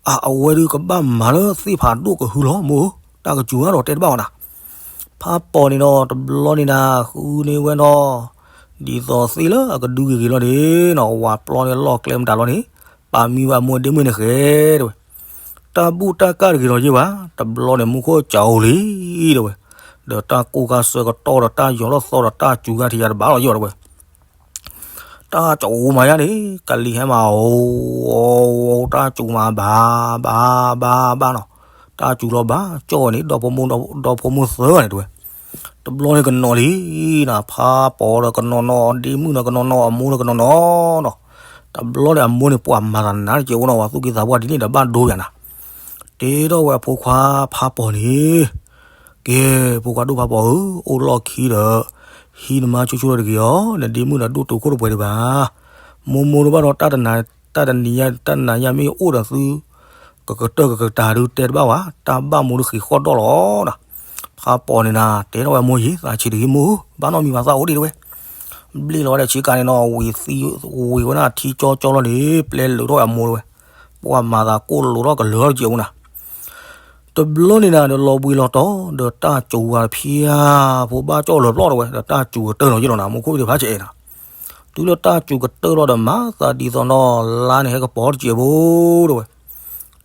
အ အဝဲဒုးကဘၣ်မၤလၢသ့ၣ်ဖးဒိၣ်ကဟုလီၤမိၢ်ဧၢ, တၢ်ကစူၤဒီးတဲတဘၣ်ဘၣ်နၤ, ဖးပီၤန့ၣ်ဒီးတဘျီန့ၣ်နၤ ဃုန့ၢ်ဝဲနီၤ, ဒ်သိးသ့ၣ်လၢအကဒုဂ့ၤဂ့ၤလီၤန့ၣ်နီၤ ဝၤပျီန့ၣ်လီၢ်ကျဲမတၤလီၤန့ၣ်, ပာ်မံဝဲအမိၢ်ဒ့မုၣ်န့ၣ်ဃဲတဲဝဲ တၢ်ဘူၣ်တၢ်ကၢ်တဂ့ၤလီၤယဲၢ်ဘၣ်, တဘျီန့ၣ်မူခိၣ်စူၤလံတဲဝဲ, ဒီးတၢ်ကိၢ်ခါဆၢကတီၢ်ဒီးတၢ်ယီၤထီၣ်သီဒီးတၢ်စူၤခါထံးယါတဘၣ်လီၤယဲၢ်ဘၣ်တဲဝဲ, တၢ်စူၤမၤယါန့ၣ် ကလံၤဟဲမးအိၣ်, တၢ်စူၤမၤဘၣ်ဘၣ်ဘၣ်ဘၣ်နီၤ, တၢ်စူၤလီၤဘၣ်ကၠီၣ်န့ၣ် ဒီဖိမိၢ်သၢဂၤန့ၣ်တဲဝဲ တဘျီန့ၣ်ကနီၤလံနၤ, ဖးပီၤဒီးကနီၤနီၤ ဒ့မုၣ်ဒီးကနီၤနီၤ အမိၢ်ဒီးကနီၤနီၤနီၤ, တဘျီန့ၣ်အမိၢ်န့ၣ် ပှၤမၤသးနါတကဲးအိၣ်နီၤ ပှၤသူၣ်က့သးပှၢ်ဒ်န့ၣ်ဒီးဘၣ်ဒိယၤနၤ, တဲထီၣ်ဝဲအဖိခွါဖးပီၤန့ၣ်, က ကဲ, ဖိခွါဒိၣ်ဖးပီၤဧၢ, အိၣ်လီၢ်ခံဒီး ဟံးနမါဆိဆိဒီးတဂ့ၤအီၤ, နဒ့မုၣ်ဒီးဒိၣ်တုာ်ခိၣ်တပှဲၤဒံးဘၣ်. မိၢ်မိၢ်တဘၣ်ဒီး တၢ်တနၤ, တၢ်တနံၤညါ တၢ်တနၤညါမ့ၢ်အိၣ်ဒီးသု ကကတၢၢ်ကကတၢၢ်ဒုးတဲတဘၣ်ဘၣ်, တၢ်ဘၣ်မိၢ်ဒုးဃံးဃီၣ်ဒီၣ်လီၤဒီး ဖးပီၤန့ၣ်နၤ တဲထီၣ်ဝဲမိၢ်ယံၤ, သးဆံးတဂ့ၤမိၢ်ဧၢ, ဘၣ်နီတမံၤဘၣ် သးအိၣ်ဒံးတဝဲ. ဘျ့ၣ်လီၤဝဲဒီးဆ့ကၤန့ၣ်နီၤ, ဝံၤသံဝံၤဝဲဒၣ်ထံကၠီကၠီလီၤန့ၣ် ပျဲလုာ်ထီၣ်ဝဲအမိၢ်တဝဲ. ပှၤမၤသးကိၢ်လိာ်ထီၣ်ကလၢာ်ထီၣ်တကဲးအမူနၤ တဘျီန့ၣ်နၤဒီး လီၤဘှံးလီၤတီၤ ဒီးတၢ်စူၤဝဲတဖၠၣ်, ဖိဘၣ်ကၠီၣ်လၢာ်ဖျီၣ်တဝဲ, ဒီးတၢ်စူၤကတၢၢ်နီၤယ့ၣ်လီၤနၤ, မိၢ်ခိၣ်ဘ့ၣ်တဖၣ်ဆဲးနၤ, တုၤလၢတၢ်စူၤကတၢၢ်လီၤဒီး မၤသးဒ်သိးနီၤ လါန့ၣ်ဟဲကပီၤတကဲးဖိတဝဲ.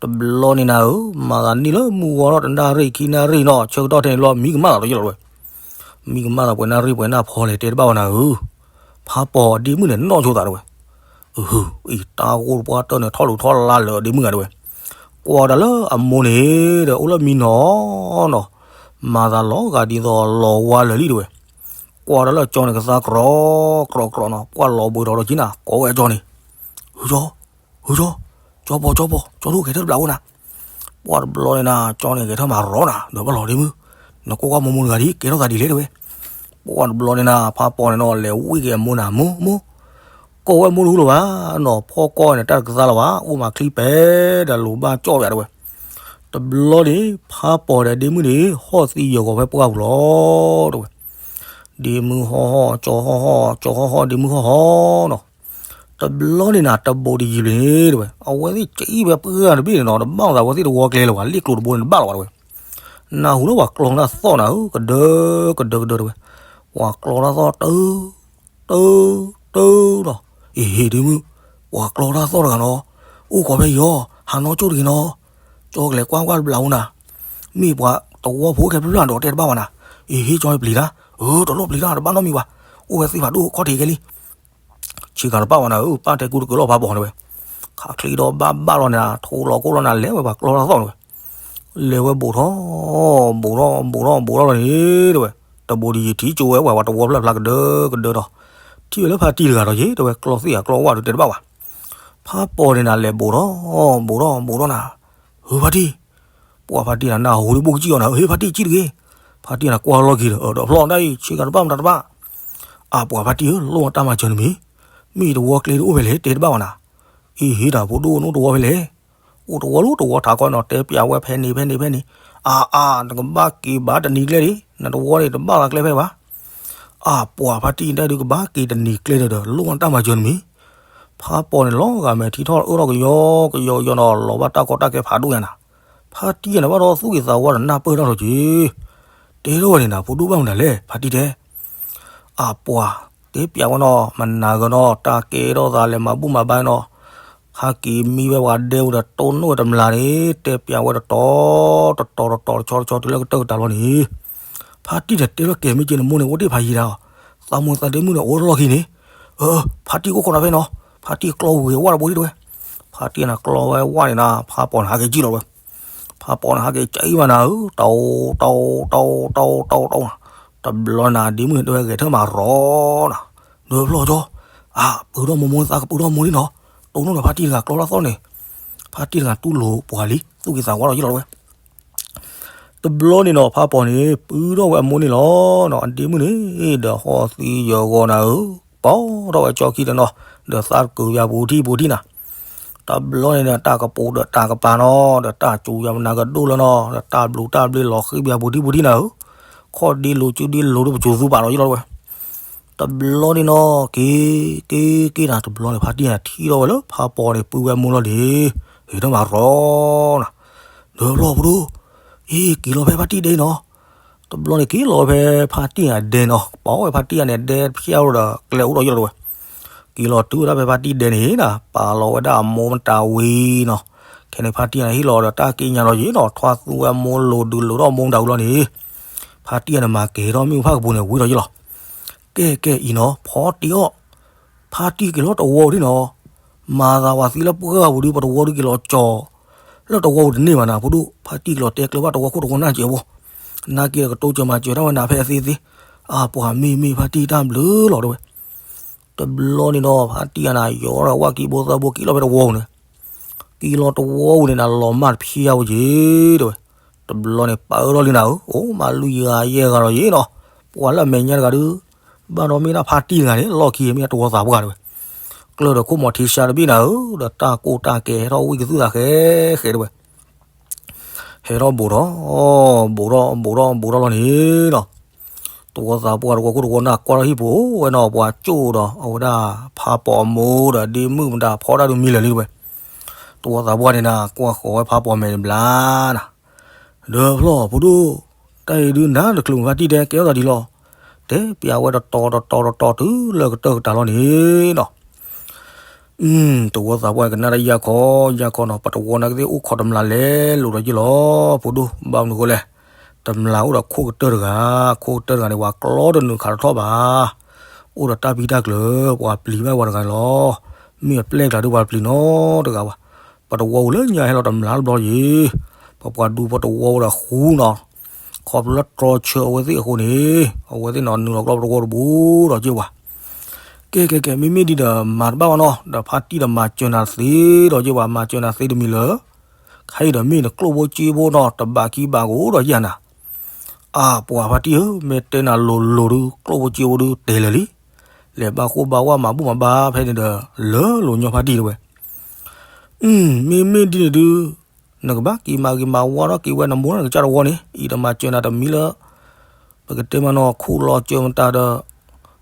တဘျီန့ၣ်နၤဧၢ, မၤသးနံၣ်လၢမုၢ်ဝါထီၣ်တနၣ်ရံၣ်ခံနၣ်ရံၣ်နီၤ, ဆၢကတီၢ်ထဲန့ၣ်လီၤ မံကမၣ်သးဒီးယ့ၣ်လီၤတဝဲ. မံကမၣ်သးပှဲၤနၣ်ရံၣ်ပှဲၤနၣ်ဖီလဲၣ် တဲတဘၣ်ဝဲနၤဧၢ. ဖးပီၤအဒ့မုၣ်န့ၣ် နီၢ်ဆိသးတဝဲ. အဟူ, အံၤတၢ်ဂိၢ်တပှၢ်တၢၢ်န့ၣ် ထီၣ်လူၤထီၣ်လါလၢာ်အဒ့မုၣ်ဂၤတဝဲ. ကွၢ်တၢ်လၢအမိၢ်န့ၣ်ဒီး အိၣ်လၢမံနီၤနီၤ, မၤသးလီၤဂာ်ဒ်သိးလီၤဝါလၢာ်လံတဝဲ. ကွၢ်တၢ်လၢအကၠီန့ၣ် ကသါကြီကြီကြီနီၤ, ပှၢ်လီၤဘှံးထီၣ်ဒီးက့နၤ ကိးဝဲအကၠီန့ၣ်, ဟုကၠီ, ဟုကၠီ, ကၠီပီၤ ကၠီပီၤ ကၠီဒိၣ်ကဲထၢၣ်တဘျးအိၣ်နၤ. ပှၢ်တဘျီန့ၣ်နၤ ကၠီန့ၣ် ဂဲၤထၢၣ်မၤရီနၤ, ဒီးပလီၤဒ့မုၣ်, နကိးကွၢ်မိၢ်မိၢ်တဂၤဒ် ကဲထီၣ်သးဒ်လဲၣ်တဝဲ. ပှၢ်တဘျီန့ၣ်နၤ ဖးပီၤန့ၣ်နီၤ လဲၤဝံၣ်က့ၤအမိၢ်နၤ, မိၢ်မိၢ်, ကိးဝဲမိၢ်တဟူလၢၤဘၣ်နီၤ, ဖီၣ်ကိးန့ၣ် တၢ်တကသါလၢၤဘၣ်, အိၣ်မၤချံပဲဒီးလိၤဘၣ်ကၠီၣ်ဝဲတဝဲ. တဘျီန့ၣ် ဖးပီၤဒီးဒ့မုၣ်န့ၣ် ဟီၣ်သံယၢၤဂီၤဖဲပှၢ်ပူၤလီၤတဝဲ. ဒ့မုၣ်ဟီၣ်ဟီၣ် ကၠီဟီၣ်ဟီၣ် ကၠီဟီၣ်ဟီၣ် ဒ့မုၣ်ဟီၣ်ဟီၣ်နီၤ. တဘျီန့ၣ်နၤ တဘူးတယံၤဘျီန့ၣ်တဝဲ အဝဲသ့ၣ်ကအံၣ်ဝဲပှၢ်တဘ့ၣ်န့ၣ်နီၤ, တဘၣ်အသးဝဲသ့ၣ်တဝီကျဲလၢၤဘၣ်, လ့ၣ်ကျိၤတဘိန့ၣ်တဘၣ်လၢၤဘၣ်တဝဲ. နၢ်ဟူလၢပှၤကျီတၢ်သီၣ်နၤဧၢ, ကဒၢကဒၢကဒၢတဝဲ, ပှၤကျီတၢ်သီၣ်တၢ တၢ တၢနီၤ. အ့ဟ့ဒ့မုၣ်, ပှၤကျီတၢ်သီၣ်တဂၤနီၤ, အိၣ်ခိးဖဲအံၤအီၤ, ဟးနီၢ်ကၠိၣ်တဂ့ၤနီၤ. ကၠီကလဲၤကွၢ်ကွၢ်တဘျးအိၣ်နၤ, မ့ၢ်ပှၤတဝီဖိခဲဖျၢၣ်ဖျၢၣ်ဒီးတဲတဘၣ်ဘၣ်နၤ. အ့ဟ့ကၠီပျံၤတၢ်, အၢ တလိၣ်ပျံၤတၢ် တဘၣ်နီတမံၤဘၣ်, အိၣ်ဝဲသ့ၣ်ဖးဒိၣ်ခီၣ်ထံးခဲလံ ဆ့ကၤတပၣ်ဝဲနၤဧၢ, ပၢ်တဲကူတကၢၤလီၤဖးပီၤန့ၣ်ဝဲ. ခးချံဒီးဘၣ်ဘၣ်လီၤန့ၣ် ထိးလီၤကိၢ်လီၤန့ၣ် လဲၤဝဲပှၤကျီတၢ်သီၣ်န့ၣ်ဝဲ. လဲၤဝဲဘူးထီၣ်, ဘူးထီၣ် ဘူးထီၣ် ဘူးထီၣ်လီၤန့ၣ်တဝဲ. တဘူးတယံၤထံၣ်ကၠိဝဲပှၤ ပှၤတဝီဖျၢၣ်ဖျါကဒၢကဒၢဒီး ထံၣ်ဝဲလၢဖါတံၢ်တဂၤဒီးယ့ၣ် တဝဲကျီသ့ၣ်ဧါကျီဝါဒီးတဲတဘၣ်ဘၣ်. ဖးပီၤန့ၣ်နၤလဲၤဘူးထီၣ်, ဘူးထီၣ် ဘူးထီၣ်နၤ, ဟ့ဖါတံၢ် ပှၤဖါတံၢ်နၤ နၢ်ဟူဒ်ဘိၣ်ကစံၣ်အီၤနၤ, ဟ့ဖါတံၢ် ကံၣ်တဂ့ၤ. ဖါတံၢ်နၤကွၢ်လီၢ်ခံဒီး အၢ ဒီးဖျီၣ်ဒၣ်အံၤ ဆ့ကၤတပၣ်မတၤတဘၣ်. အါ ပှၤဖါတံၢ်ဧၢ, လိၣ်တၢ်မၤစၢၤနမံၤ, မ့ၢ်တဝီကျဲဒ်အိၣ်ဖဲလဲၣ် တဲတဘၣ်ဘၣ်နၤ. အ့ဟ့တၢ် ဖိဒိၣ်အိၣ်တဝီဖဲလဲၣ်. အိၣ်တဝီလၢတဝီထးခီနီၤ တဲပျးဝဲဖဲန့ၣ်ဖဲန့ၣ်ဖဲန့ၣ်. အါအါ နကဘၣ်က့ၤဘၣ်တနံၤကျဲဒံး, နတဝီန့ၣ်တဘၣ်သးကျဲဖဲဘၣ်. အါ ပှၤဖါတံၢ်နတဲဒုး ကဘၣ်က့ၤတနံၤကျဲဒီး လိၣ်တၢ်မၤစၢၤနမံၤ. ဖးပီၤန့ၣ်လီၤဂာ်မဲာ်ထံထီၣ်အၢထီၣ်ကယီကယီကယီနီၤ, လီၤဘၣ်တၢ်ကီတၢ်ခဲဖးဒိၣ်ညါနၤ. ဖါတံၢ်န့ၣ်ဘၣ်ဒီးသူၣ်က့ၤသးဝါဒီးနၢ်ပၢၢ်တၢ်ထီၣ်က့ၤ, တဲထီၣ်ဝဲန့ၣ်နၤ ဖိဒိၣ်ဘၣ်မနုၤလဲၣ် ဖါတံၢ်တဲ. အါ ပှၤတဲပျးဝဲနီၤ မနၤဂ့ၤနီၤ တၢ်ကဲထီၣ်သးလဲၤမၤဘူၣ်မၤဘါနီၤ, ဟဲက့ၤမံဝဲပှၤဒဲဝဲဒီးတိၢ်နီၣ်ဝဲတမျးန့ၣ် တဲပျးဝဲတတီၤတတီၤတတီၤတဆီတဆီတုၤလၢကတၢၢ်ကတၢၢ်လီၤန့ၣ်. ဖါတံၢ်န့ၣ်တဲထီၣ်ကဲၤမ့ၢ်က့ၤနမိၢ်န့ၣ် အိၣ်တ့ၢ်ဖးယံၤဒၣ်အီၤ, သးမိၢ်သးဒ့မုၣ်န့ၣ်အိၣ်လီၢ်ခံန့ၣ်. အၢ ဖါတံၢ်အိၣ်ခိးနၤဖဲနီၤ, ဖါတံၢ်ကျီဝံၤဝဲတဘိဒံးတဝဲ. ဖါတံၢ်နၤကျီဝဲဝဲန့ၣ်နၤ ဖးပီၤန့ၣ်ဟးက့ၤကံၣ်လီၤတဝဲ. ဖးပီၤန့ၣ်ဟးက့ၤကံၣ်မးနၤဧၢ, တအိၣ် တအိၣ် တအိၣ် တအိၣ် တအိၣ် တအိၣ်နၤ. တဘျီနၤ ဒ့မုၣ်န့ၣ်တဲဝဲဂဲၤထၢၣ်မၤရီနၤ, ဒီးဖျီၣ်ကၠီ, အါ ပုၢ်ထီၣ်မိၢ်မိၢ်သးကပုၢ်ထီၣ်မိၢ်လံနီၤ, တိၢ်နီၣ်ဒီးဖါတံၢ်တဂၤကျီတၢ်သီၣ်န့ၣ်. ဖါတံၢ်တဂၤတူၢ်လိာ်ပှၤလံ သူၣ်က့ၤသးဝါထီၣ်ယ့ၣ်လီၤတဝဲ. တဘျီန့ၣ်နီၤ ဖးပီၤန့ၣ် ပုၢ်ထီၣ်ဝဲအမိၢ်န့ၣ်လီၤနီၤ, အဒ့မုၣ်န့ၣ် ဒီးဟီၣ်သံယၢၤဂီၤနၤဧၢ, ပီၤထီၣ်ဝဲကၠီခံတနီၤ, ဒီးသးတကုးယၤပူၤထံပူၤထံနၤ. တဘျီန့ၣ်ဒီးတၢ်ကပိာ်ဒီးတၢ်ကပၤနီၤ, ဒီးတၢ်စူၤယၤမနၤကဒိၣ်လၢနီၤ, ဒီးတၢ်ဘျုးတၢ်ဘျ့လီၤဃံးဘၣ်ပူၤထံပူၤထံနၤဧၢ, ခီၣ်ဒ့လိၤစုဒ့လိၤဒီးပစိၤသူပာ်လီၤယ့ၣ်လီၤတဝဲ. တဘျီန့ၣ်နီၤ က့ၤ က့ၤ က့ၤနၤ တဘျီန့ၣ် ဖါတံၢ်နၤထံၣ်ထီၣ်ဝဲလၢဖးပီၤန့ၣ် ပုၢ်ဝဲမိၢ်လီၤန့ၣ်, ဂဲၤထၢၣ်မၤရီနၤ, ဒီးဖျီၣ်ဖိဒိၣ်, အ့ က့ၤလီၤဖဲဖါတံၢ်ဒဲနီၤ. တဘျီန့ၣ်က့ၤလီၤဝဲဖဲဖါတံၢ်အဒဲနီၤ, ပီၤဝဲဖါတံၢ်အန့ၣ် ဒဲဖျါအိၣ်ဒီးကျဲအိၣ်ဒီးယ့ၣ်လီၤတဝဲ. က့ၤလီၤတုၤဝဲဒၣ်ဖဲဖါတံၢ်ဒဲန့ၣ်နၤ, ပာ်လီၤဝဲဒၣ်အမိၢ်မတၤဝံၤနီၤ. ခဲန့ၣ်ဖါတံၢ်န့ၣ်ဟ့ၣ်လီၤဒီးတၢ်က့ညါလီၤယ့ၣ်နီၤ, ထွါသူဝဲအမိၢ်လိၤဒုးလိၤထီၣ်အမိၢ်မတၤဝံၤလီၤန့ၣ်, ဖါတံၢ်န့ၣ်မၤကဲၤထီၣ်မ့ၣ်အူဖၣ်ကပူၤန့ၣ် ဝံၤဒီးယ့ၣ်လီၤ. ကဲ ကဲအံၤနီၤ ဖီတ့အီၣ်, ဖါတံၢ်က့ၤလီၤတဝီဒ်နီၤ, မၤသးဝၤသံလၢပှၢ်ပူၤဒီး ပတဝီဒုးက့ၤလီၤကၠီၤ လၢတဝီပူၤတန့ၢ်ဘၣ်နၤ ဖိဒိၣ်, ဖါတံၢ်က့ၤလီၤတဲကျၢၤဘၣ်တဝီခိၣ်တဝီနၢ်ကဲးဖိ, နာ်က့ၤဒီးကတိၤစၢၤမၤစၢၤတၢ်ဝဲနၤဖဲအသ့သ့, အါ ပှၤမ့ၢ်မ့ၢ်ဖါတံၢ်တၢ်ဘျုးလီၤတဝဲ. တဘျီန့ၣ်ဒီး ဖါတံၢ်အနၤ ယီၤဒီးဝၣ်ကံဘိသၢဘိက့ၤလီၤဖဲတဝီပူၤန့ၣ်, က့ၤလီၤတဝီပူၤန့ၣ်နၤ လီၤမၢ်တဖျါဝဲက့ၤတဝဲ. တ တဘျီန့ၣ် ပာ်အၢထီၣ်လံနၤဧၢ, အိၣ်မးလွံၢ်ဂၤယဲၢ်ဂၤဒီးယဲၢ်နီၤ, ပှၤလၢအမဲာ်ညါတဂၤဒုး ဘၣ်ဒီးမ့ၢ်ဒၣ်ဖါတံၢ်တဂၤန့ၣ် လီၢ်ခံမ့ၢ်တဝီသးပှၢ်တဝဲ, ကျၢၢ်ဒီးခိၣ်မီၤထံဆါတဘ့ၣ်နၤဧၢ, ဒီးတၢ်ကိၢ်တၢ်ကဲဟဲထီၣ်ဝံၣ်ကသုၣ်သးဃဲဃဲတဝဲ ဟဲထီၣ်ဘူးထီၣ်, ဘူးထီၣ်ဘူးထီၣ်ဘူးထီၣ်လီၤန့ၣ်နီၤ, တဝီသးပှၢ်တဝီခိၣ်တဝီနၢ်ကွၢ်ထီၣ်ဟံၣ်ပူၤဝဲနီၤ, ပှၤကၠိၣ်ဒီးအဝဲဒၣ်ဖးပီၤအမိၢ်ဒီးဒ့မုၣ်မတၤဖီတၢ်ဒုးမံလၢာ်လံတဝဲ, တဝီသးပှၢ်န့ၣ်နၤ ကွၢ်ဃီၤဝဲဖးပီၤမဲာ်တဘျါနၤ ဒီးဖျီၣ်ဖိဒိၣ်, တၢ်အံၤဒုးနၤတချုးမုၢ်ဖါတံၢ်တဲကဲထီၣ်သးဒ်လီၤ, တဲပျးဝဲတတီၤတတီၤတတီၤတုၤလၢကတၢၢ်ကတၢၢ်လီၤန့ၣ်နီၤ, တဝီသးပှၢ်ကနၣ်တၢ်ယၢ်ခီယၢ်ခီနီၤ, ပတဝီနာ်က့သ့ၣ်အိၣ်ခိးတမျာ်လဲၤလိာ်ဒီးယ့ၢ်လီၤ, ဖိဒိၣ်, ဘၣ်မနုၤဃိလဲၣ်, တမျာ်အိၣ်ဒီးခိၣ်ကတၢၢ်တဂၤ, ခိၣ်ကတၢၢ်တဂၤန့ၣ် ပှၤကျီတနုာ်ခးတထီၣ်ဘၣ် အိၣ်ဒီးတၢ်ပံတၢ်ကျၢၤ, ပှၤပျံၤဘၣ်ပှၤတဂၤန့ၣ်လီၤ, မ့ၢ်အပျဲၢ်ကျါဒုးပှၤတပျံၤနီတဂၤဘၣ်, ပတဝီပူၤလၢညါဟဲလီၤတမျာ်တဘျီယ့ၢ်, ပပှၤဒူဖိတဝီဒီးဃူနီၤ, ခီဖျိလၢတြီဆၢအဝဲသ့ၣ်အဃိန့ၣ်, အဝဲသ့ၣ်နီၤနုာ်လီၤကျီပတဝီတဘူးဒီးက့ၢ်ပှၤ, ကဲကဲကဲ မ့မ့ၢ်ဒ်ဒီးမၤတဘၣ်ဘၣ်နီၤ, ဒီးဖါတံၢ်ဒီးမၤစၢၤနၤသ့ဒီးက့ၢ်ပှၤ, မၤစၢၤနၤသ့တမံၤလၢ ခဲအံၤဒီးမ့ၢ်နကျိၣ်ဖိစ့ဖိနီၤ တဘးခံဘးကအိၣ်ဒီးယၤနၤ, အါပှၤဖါတံၢ်ဧၢ, မ့ၢ်တဲနၤလိၤလိၤဒုး ကျိၣ်ဖိစ့ဖိဒုးတဲလၢာ်လံ, လဲၤဘၣ်ဃိၣ်ဘၣ်ဝါမၤဘူၣ်မၤဘါဖဲန့ၣ်ဒီး လၢလိၤညီဖါတံၢ်တဝဲ, မ့မ့ၢ်ဒ်န့ၣ်ဒုး နကဘၣ်က့ၤမၤဂ့ၤမၤဝါထီၣ်က့ၤဝဲနမိၢ်နကစၢ်တဝီန့ၣ်, အံၤဒီးမၤစၢၤနၤတမံၤလၢ ပကတဲမနီၤ ခူၣ်လီၤစၢၤမတၤဒီး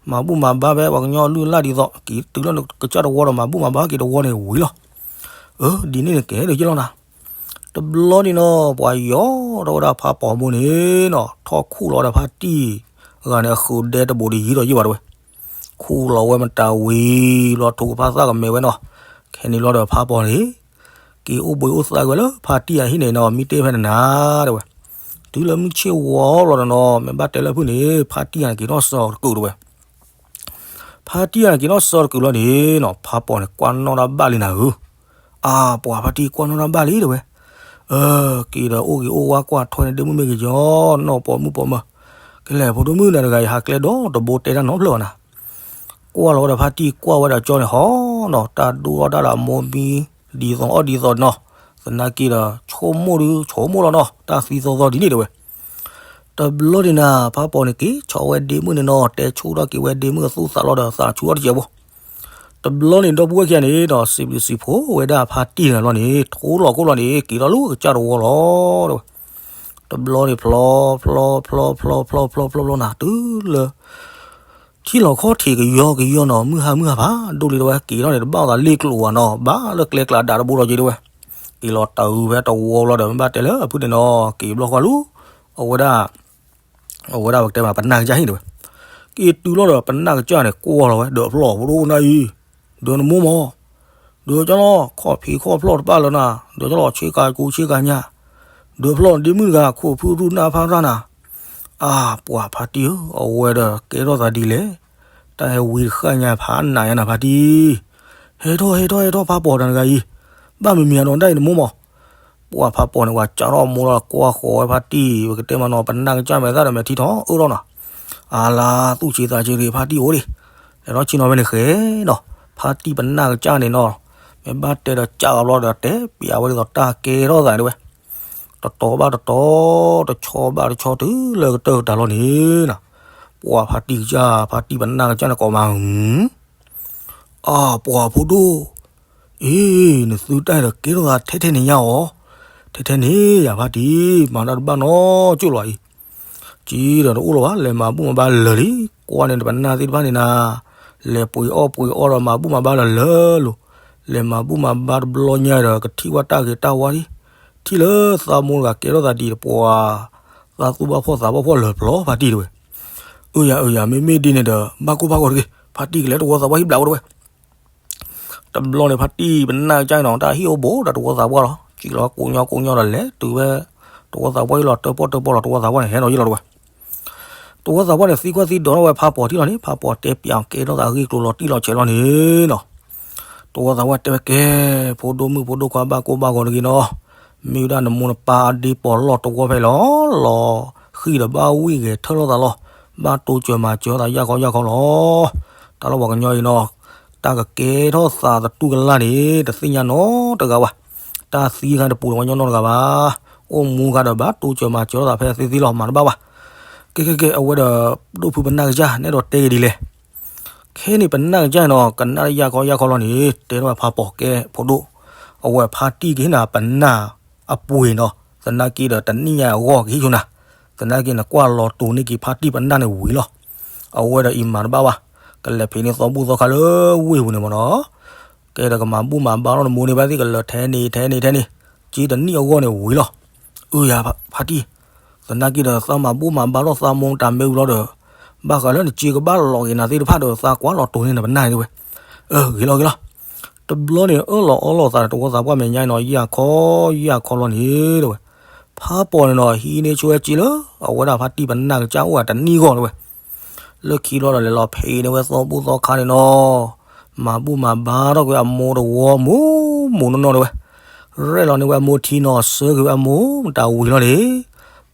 မၤဘူၣ်မၤဘါဖဲပှၤကညီအလုၢ်အလၢ်ဒ်သိး က့ၤတုၤလၢကစၢ်တဝီဒီးမၤဘူၣ်မၤဘါက့ၤတဝီန့ၣ်ဝံၤလီၤ. အၢ ဒ်န့ၣ်န့ၣ်ကဲဒီးယ့ၢ်လီၤနၤ. တဘျီန့ၣ်နီၤ ပှၤယီၤထီၣ်ဝဲဒၣ်ဖးပီၤမိၢ်န့ၣ်နီၤ ထီၣ်ခူၣ်လီၤဝဲဒၣ်ဖါတံၢ်ဂၤန့ၣ် အဃုာ်ဒဲတဘိးတယံၤဒီးယ့ၢ်ဘၣ်တဝဲ ခူၣ်လီၤဝဲမတၤဝံၤဘျီ ထိၣ်ကဖၣ်သၣ်ကမဲဝဲနီၤ. ခဲန့ၣ်လီၤဒီးဖးပီၤန့ၣ် က့ၤအိၣ်ဘှံးအိၣ်သါက့ၤဝဲလၢဖါတံၢ်အဟံၣ်န့ၣ်နီၤ မံတ့ၢ်ဖဲန့ၣ်နၤတဝဲ. တုၤလၢမုၢ်ဆ့ၣ်ဝီလီၤဒီးနီၤ မ့ၢ်ဘၣ်တဲလၢဖုၣ်န့ၣ် ဖါတံၢ်ဂၤန့ၣ်က့ၤထီၣ်စၢၤတကုာ်တဝဲ. ဖါတံၢ်ဂၤန့ၣ်က့ၤထီၣ်စၢၤတကုာ်လီၤန့ၣ်နီၤ ဖးပီၤန့ၣ်ကွၢ်နီၣ်တၢ်ဘၣ်လံနၤဧၢ. အါ ပှၤဖါတံၢ်ကွၢ်နီၣ်တၢ်ဘၣ်လံတဝဲ. အၢ က့ၤဒီးအိၣ်ဂ့ၤအိၣ်ဝါကွၢ်ထွဲန့ၣ် ဒ့မုၣ်မ့ၢ်ဂ့ၤကီ နီၢ်ပိာ်မုၣ်ပိာ်မၢၤ ကလဲၤဖိဒိၣ်မုၣ်နၤတဂၤအံၤ ဟးကျဲဒီတဘိတဲတၢ်နီတဖျၢၣ်ဘၣ်နၤ. ကွၢ်လီၤဝဲဒီးဖါတံၢ်ကွၢ်ဝဲဒီးကၠီန့ၣ်ဟီနီၤ တၢ်ဒိၣ်ထီၣ်တၢ်ဒီးအမိၢ်မံ ဒ်သိးအီၣ်ဒ်သိးနီၤ. သနာ်က့ဒီး ဆိကမိၣ်ဒုးဆိကမိၣ်လီၤနီၤ တၢ်သံသီသီဒ်န့ၣ်တဝဲ. တဘျီန့ၣ်နၤ ဖးပီၤန့ၣ်က့ၤဆီၣ်ဝဲဒ့မုၣ်န့ၣ်နီၤ တဲဆူၣ်ထီၣ်က့ၤဝဲဒ့မုၣ်အသူၣ်သးလီၤဒီးသးဆူၣ်ထီၣ်တစဲးဖိ. တဘျီန့ၣ် ဒီပုၢ်ဝဲၢ်ခံဂၤန့ၣ်ဒီး စံးဘျုးစံးဖှိၣ်ဝဲဒၣ်ဖါတံၢ်န့ၣ်လီၤန့ၣ် ထိလီၤခိၣ်လီၤန့ၣ် က့ၤထီၣ်လၢကစၢ်တဝီလီၤတဝဲ. တဘျီန့ၣ် ဖျီ ဖျီ ဖျီ ဖျီ ဖျီ ဖျီ ဖျီ ဖျီ နၤ တုၤလၢ ထံလီၤခီၣ်ထံးကယီကယီနီၤ မုၢ်ဟါမုၢ်ဟါဖးဒိၣ်လံတဝဲ က့ၤထီၣ်န့ၣ် တဘၣ်အသးလ့ၣ်ကျိၤဝဲနီၤ ဘၣ်လၢကျဲကျးဒးတဘိဒီးက့ၤတဝဲ. က့ၤလီၤတၢ်အုးဖဲတဝီလီၤဒီး မ့ၢ်ဘၣ်တဲလၢအဖုၣ်န့ၣ်နီၤ က့ၤဘျီဃီလူ အဝဲဒၣ် အဝဲဒၣ်ပကတဲမး ပနၢ်ကစၢ်ဟံၣ်တဝဲ. က့ၤတုၤလီၤဒီး ပနၢ်ကစၢ်န့ၣ် ကွၢ်လီၤဝဲ ဒီးဖျီၣ်ဖိဒိၣ်နၤအံၤ ဒီးနမိၢ်မး ဒီးကၠီလီၤ ခီၣ်ဖံးခီၣ်ဖျီၣ်တပာ်လၢနၤ ဒီးကၠီလီၤ ဆ့ကၤကူဆ့ကၤညါ ဒီးဖျီၣ်ဒ့မုၣ်တဂၤ ခိၣ်ဖုရူၢ်နၢ်ဖးရၣ်နၤ. အါ ပှၤဖါတံၢ်ဧၢ အဝဲဒီးကဲထီၣ်သးဒ်လဲၣ်. တၢ်ဟဲဝံတဃၣ်ညါဖးနးညါနၤဖါတံၢ်. ဟဲထီၣ်ဟဲထီၣ်ဟဲထီၣ်ဖးပီၤတၢ်တဂၤအံၤ ဘၣ်မံၤမံၤအဒီးဒၣ်အံၤနမိၢ်မး. ပှၤဖးပီၤန့ၣ် ပှၤစးထီၣ်အမိၢ်လီၤ ကွၢ်ဃီၤဝဲဖါတံၢ် ပကတဲမးနီၤ ပနၢ်ကစၢ်မဲာ်သၣ်ဒီးမဲာ်ထံထီၣ်အၢထီၣ်နီၤ. အါလါ သူၣ်ဆံးသးဆံးတဂ့ၤ ဖါတံၢ်အိၣ်ဒံး လဲၤထီၣ်ဆ့ၣ်နီၤဖဲန့ၣ်ဃဲနီၤ. ဖါတံၢ်ပနၢ်ကစၢ်န့ၣ်နီၤ မ့ၢ်ဘၣ်တဲဒီးစးဂၤဘျီဒီး တဲပျးဝဲဒ်သိးတၢ်ကဲထီၣ်သးန့ၣ်တဝဲ. တတီၤဘၣ်တတီၤ တဆီဘၣ်တဆီ တုၤလၢကတၢၢ်ကတၢၢ်လီၤန့ၣ်နီၤ ပှၤဖါတံၢ်ကစၢ် ဖါတံၢ်ပနၢ်ကစၢ်န့ၣ်ကိးမး အါ ပှၤဖိဒိၣ် အ့ နသုတၢ်ဒီးကဲထီၣ်သးထဲထဲန့ၣ်ညါအီၤ, ထဲထဲန့ၣ်ယၤဖါတံၢ် မၤတၢ်တဘၣ်နီကၠိၣ်လီၤအံၤ, ကံဒီးတအိၣ်လီၤဘၣ် လဲၤမၤဘူၣ်မၤဘါလၢာ်လံ, ကွၢ်န့ၣ်တပနၢ်သ့ၣ်တဖၣ်န့ၣ်နၤ, လဲၤပှ့ၤအီၣ်ပှ့ၤအီဒီးမၤဘူၣ်မၤဘါလၢာ်လၢာ်လိၤ, လဲၤမၤဘူၣ်မၤဘါတဘျီညါဒီး ကထံၣ်ဝဲတၢ်ဂ့ၤတၢ်ဝါလံ, ထံၣ်လၢသးမိၢ်တဂၤကဲထီၣ်သးဒ်တပှၤ သးသူၣ်ဘၣ်ဖှီၣ်သးဘၣ်ဖှီၣ်လၢာ်ပျီဖါတံၢ်တဝဲ, အၢယၤအၢယၤ မ့မ့ၢ်ဒ်န့ၣ်ဒီး ဘၣ်ကိၢ်ဘၣ်ဂီၤတဂ့ၤ, ဖါတံၢ်ကလဲၤတဝီသးပှၢ်ဟံၣ်ဘျးဝဲတဝဲ တဘျီန့ၣ် ဖါတံၢ်ပနၢ်ကစၢ်နီၤ တၢ်ဟ့ၣ်အိၣ်ဘူးဒီးတဝီသးပှၢ်လီၤ, စံးလီၤကိးညီကိးညီဒီးလဲၤတုၤဝဲ တဝီသးပှၢ်ဟံၣ်လီၤ တၢၣ်ပီၣ်တၢၣ်ပီၣ်လီၤ တဝီသးပှၢ်န့ၣ် ဟဲနီၤယ့ၢ်လီၤတဝဲ, တဝီသးပှၢ်န့ၣ် သံကွၢ်သံဒိးထီၣ်ဝဲဖါပီၤထံၣ်လီၤန့ၣ် ဖါပီၤတဲပၠးကဲထီၣ်သးအဂ့ၢ်ကျိၤလီၤတံၢ်လီၤဆဲးလီၤန့ၣ်နီၤ, တဝီသးပှၢ်တဲဝဲကဲ ဖိဒိၣ်မုၣ်ဖိဒိၣ်ခွါဘၣ်ကိၢ်ဘၣ်ဂီၤတဂ့ၤနီၤ, မ့ၢ်ဝဲဒၣ်နမိၢ်နပၢ်အဒ့ပီၤလီၢ်တဝီဖဲလီၤ, လီၤဃံၢ်ဒီးဘၣ်ဝံၣ်ဂဲၤထၢၣ်လိာ်သးလီၤ, ဘၣ်တိစၢၤမၤစၢၤသးယၢ်ခီယၢ်ခီလီၤ, တၢ်လၢပှၤကညီအံၤနီၤ, တၢ်ကကဲထီၣ်သးသတူၢ်ကလာ်န့ၣ် တသ့ၣ်ညါနီတဂၤဘၣ်, တၢ်သံခါတပူၤဒီးပှၤကညီနီတဂၤဘၣ်, အိၣ်မူဂၤဒီးဘၣ်တိစၢၤမၤစၢၤလိာ်သးဖဲသ့သ့လီၤ မၤတဘၣ်ဘၣ်. ကဲကဲကဲ အဝဲဒီး ဒိၣ်ဖုပနၢ်ကစၢ် နဲဒိးတဲက့ၤဒ်လဲၣ်. ခဲန့ၣ်ပနၢ်ကစၢ်န့ၣ်နီၤ ကနၣ်တၢ်ယၢ်ခီယၢ်ခီလီၤန့ၣ် တဲထီၣ်ဝဲဖးပိာ်ကဲဖိဒိၣ်, အဝဲဖါတံၢ်ကဟ့ၣ်နၤပနၢ်အပှ့ၤနီၤ, သနာ်က့ဒီးတနံၣ်ညါအဂီၢ်ကဟ့ၣ်ဆိနၤ, သနာ်က့နကွၢ်လီၤတိၤန့ၢ်က့ၤဖါတံၢ်ပနၢ်န့ၣ်ဝံၤလီၤ. အဝဲဒီးအံၤမၤတဘၣ်ဘၣ်, ကလဲၤဖံးန့ၢ်သီဘူၣ်သီခါလၢဝ့ၢ်ပူၤန့ၣ်မ့ၢ်နီၤ ကဲဒီးကမၤဘူၣ်မၤဘါထီၣ်နမိၢ်န့ၣ် ဘၣ်သ့ၣ်ကလၢာ်ထဲန့ၣ်ထဲန့ၣ်ထဲန့ၣ်, က့တနံၣ်အဂီၢ်န့ၣ်ဝံၤလီၤ. အၢယၤဖါတံၢ်, သနာ်က့ဒီးသးမၤဘူၣ်မၤဘါထီၣ်သးမိၢ်တၢ်မ့ၢ်ဝံၤလီၤဒီး, ဘၣ်ဃးလၢနစ့ကဘၣ်လီၤက့ၤနၤသ့ၣ်တဖၣ်ဒီး သးကွၢ်လီၤတိၤန့ၢ်နပနၢ်န့ၣ်ဝဲ. အၢ ဂ့ၤလီၤဂ့ၤလီၤ. တဘျီန့ၣ် အၢၣ်လီၤအီလီၤသးဒီးတဝီသးပှၢ်မဲာ်ညါနီၤ ယၢ်ခီယၢ်ခီလီၤန့ၣ်တဲဝဲ, ဖးပိာ်န့ၣ်နီၤ ဟံးန့ၢ်ဆိဝဲစ့လၢ အဝဲဒၣ်ဖါတံၢ်ပနၢ်ကစၢ်အိၣ်ဝဲတနံၣ်ဂီၢ်တဲဝဲ လၢခံဘျီဒီးလဲၤလီၤဖံးန့ၢ်ဝဲသီဘူၣ်သီခါန့ၣ်နီၤ, မၤဘူၣ်မၤဘါထီၣ်ကွံာ်အမိၢ်တဝီမူးမူးနီၢ်နီၢ်တဲဝဲ, ရဲၣ်လီၤန့ၢ်ဝဲအမိၢ်ထံနီၤ ဆှၢက့ၤဝဲအမိၢ်မတၤဝံၤလီၤန့ၣ်,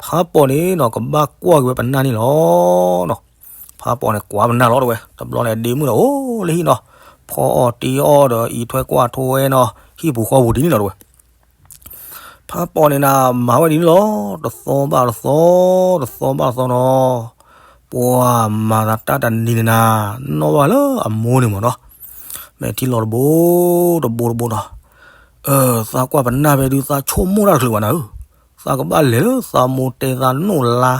ဖးပိာ်န့ၣ်နီၤ ကဘၣ်ကွၢ်က့ၤဝဲပနၢ်န့ၣ်လီၤနီၤ. ဖးပိာ်န့ၣ်ကွၢ်ပနၢ်လီၤတဲဝဲ, တဘျီန့ၣ်ဒ့မုၣ်ဒီးအိၣ်လၢဟံၣ်နီၤ, ဖီအီၣ်တ့အီၣ်ဒီးအံးထွဲကွၢ်ထွဲနီၤ ဟံၣ်ပူၤဃီပူၤဒ်န့ၣ်လီၤတဲဝဲ. ဖးပိာ်န့ၣ်နၤ မၤဝဲဒ်န့ၣ်လီၤ, တသီဘၣ်တသီ, တသီဘၣ်တသီနီၤ, ပှၤမၤသးတၢ်တနံၤန့ၣ်နၤ, နီၣ်ဘၣ်လၢအမိၢ်န့ၣ်မ့ၢ်နီၤ, မဲာ်ထံလီၤတဘိတဘိတဘိနီၤ, သးကွၢ်ပနၢ်ဖဲဒုး သးဆိကမိၣ်တၢ်တချုးဘၣ်နၤဧၢ, သးကဘၣ်လဲၤလၢသးမိၢ်တဲသးနိၣ်လါ,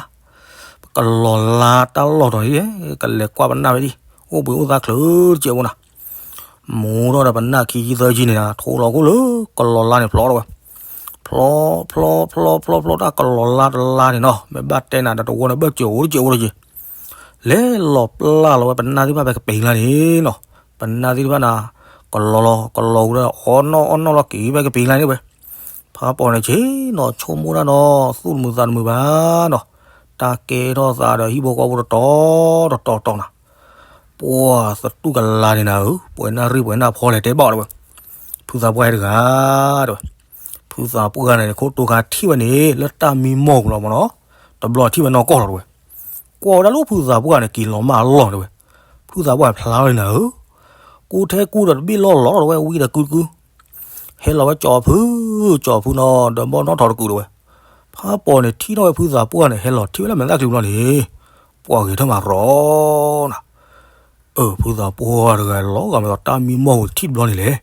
ကလီၤလါတၢ်လီၢ်တီၤန့ၣ်, ကလဲၤကွၢ်ပနၢ်ဖဲဒၣ်, အိၣ်ဘှံးအိၣ်သါချုးတကဲးဖိနၤ မူထီၣ်ဒီးပနၢ်ခံဆံသၢဆံန့ၣ်နၤ ထိလီၤခိၣ်လၢကလီၤလါန့ၣ်ဖျီထီၣ်ဝဲ, ဖျီဖျီဖျီဖျီဖျီတၢ်ကလီၤလါတလါန့ၣ်နီၤ မ့ၢ်ဘၣ်တဲနၤဒီးတဝီန့ၣ်ဘၣ်စၢၤအိၣ်တကဲးဖိတကဲး, လဲၤလီၤပျၢ်လီၤဝဲပနၢ်သ့ၣ်တဖၣ်ဖဲကပ့ၤလါန့ၣ်နီၤ, ပနၢ်သ့ၣ်တဖၣ်နၤ ကလီၤလီၤကလီၤဝဲဒီးအီၣ်နီၣ်အီၣ်နီၣ်လီၤက့ၤဖဲကပ့ၤလါန့ၣ်ဝဲ, ဖးပိာ်န့ၣ်ဆ့ၣ်နီၤဆိကမိၣ်တၢ်နီၤ သူၣ်တမုာ်သးတမုာ်ဘၣ်နီၤ, တၢ်ကဲထီၣ်သးဒီးဟံၣ်ဖိဃီဖိတတီၤတတီၤတီၤနၤ ပှၤသတူၢ်ကလာ်န့ၣ်နၤဧၢ, ပှဲၤနၣ်ရံၣ်ပှဲၤနၣ်ဖီလဲၣ်တဲဘၣ်အီၤတဲဝဲ, ဖုသးပှၢ်ဟဲတဂၤတဲဝဲ, ဖုသးပှၢ်န့ၣ် ခိၣ်တိခါထံၣ်ဝဲန့ၣ် လၢတၢ်မံမီၢ်ပူၤလီၤမ့ၢ်နီၤ, တဘျီထံၣ်ဝဲနီၢ်ကီၢ်လီၤတဲဝဲ, ကွၢ်ဝဲဒၣ်လၢဖုသးပှၢ်န့ၣ် က့ၤလီၤမၢ်အလီၢ်တဲဝဲ, ဖုသးပှၢ်ဖျါဝဲန့ၣ်နၤဧၢ, ကူထဲကူဒီးတဘ့ၣ်လီၢ်လီၤတဲဝဲ ဝံဒီးကုကု ဟဲလီၤဝဲကၠီၤဖု, ကၠီၤဖုနီၤ ဒီးဘီၣ်နီၣ်ထီၣ်တကုာ်တဲဝဲ, ဖးပိာ်န့ၣ်ထံၣ်ထီၣ်ဝဲဖုသးပှၢ်န့ၣ် ဟဲလီၤထံၣ်ဝဲလၢမဲာ်သၣ်ချံဘျီန့ၣ်, ပှၤဂဲၤထၢၣ်မၤရီၤနၤ, အၢ ဖုသးပှၢ်တဂၤလီၤဂာ်မ့ၢ်ဒီး တၢ်မံမီၢ်ပူၤထံၣ်တဘျီန့ၣ်လဲၣ်,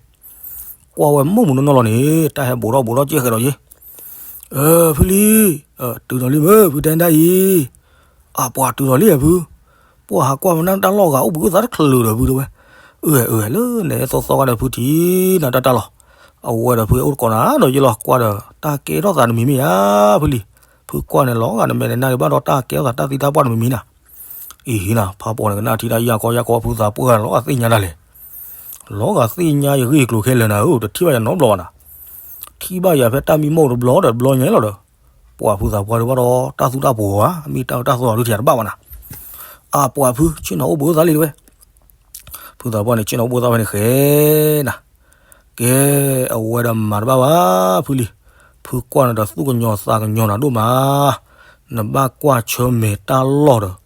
ကွၢ်ဝဲမုၢ်မုၢ်နီၢ်နီၢ်လီၤန့ၣ် တၢ်ဟဲဘူးထီၣ်ဘူးထီၣ်ကဲဃဲးဒီးယ့ၢ်, အၢ ဖုလံ, တုၤလီၤလံမ့ၢ် ဖုတဲဒၣ်အံၤ, အပှၤတုၤလီၤလံဧါဖု, ပှၤဟးကွၢ်မနုၤတၢ်လီၢ်ဂာ်အိၣ်ဘှံးအိၣ်သါတချုးဒီးဖုတဲဝဲ, အၢ အၢ လၢန့ၣ်သီသီခါဒီးဖုထံၣ်နၤတၢ်တၢ်လီၤ, အဝဲဒီးဖုအိၣ်တကိးနၤဒီးယ့ၢ်လီၤ ကွၢ်ဒီးတၢ်ကဲထီၣ်သးတမံၤမ့ၢ်ဧါ ဖုလံ, ဖုကွၢ်န့ၣ်လီၤဂာ်နမဲာ်နနၢ်ဒံးဘၣ်ဒီးတၢ်ကဲထီၣ်သးတၢ်သံတၢ်ပှၢ်တမံၤမံၤနၤ, အံၤဟံနၤ ဖးပိာ်န့ၣ်ကနၣ်ထံၣ်တၢ်ယၢ်ကီယၢ်ကီ ဖုသးပှၢ်လီၤဂာ်သ့ၣ်ညါဒၣ်လဲာ်, လီၤဂာ်သ့ၣ်ညါယဂ့ၢ်ကျိၤခဲလၢာ်နၤဧၢ တထံၣ်ဘၣ်ယၤနီတဘျီဘၣ်နၤ, ထံၣ်ဘၣ်ယၤဖဲတၢ်မံမီၢ်တဘျီဒီးတဘျီညါလီၤဒီး, ပှၤဖုသးပှၢ်ဒုးဘၣ်ဒီးတၢ်သူတၢ်ပိၤဧါ မ့ၢ်တၢ်အၢတၢ်သီဒုးထံၣ်တဘၣ်ဘၣ်နၤ, အပှၤဖုဆ့ၣ်နီၤအိၣ်ဘှံးအိၣ်သါလံတဲဝဲ, ဖုသးပှၢ်န့ၣ်ဆ့ၣ်နီၤအိၣ်ဘှံးအိၣ်သါဖဲန့ၣ်ဃဲနၤ, ကဲ အဝဲဒီးမၤတဘၣ်ဘၣ် ဖုလံ, ဖုကွၢ်နၤဒီးသူၣ်ကညီၤသးကညီၤနၤဒိၣ်မး, နဘၣ်ကွၢ်ဆၢၣ်မဲာ်တၢ်လီၢ်ဒီး,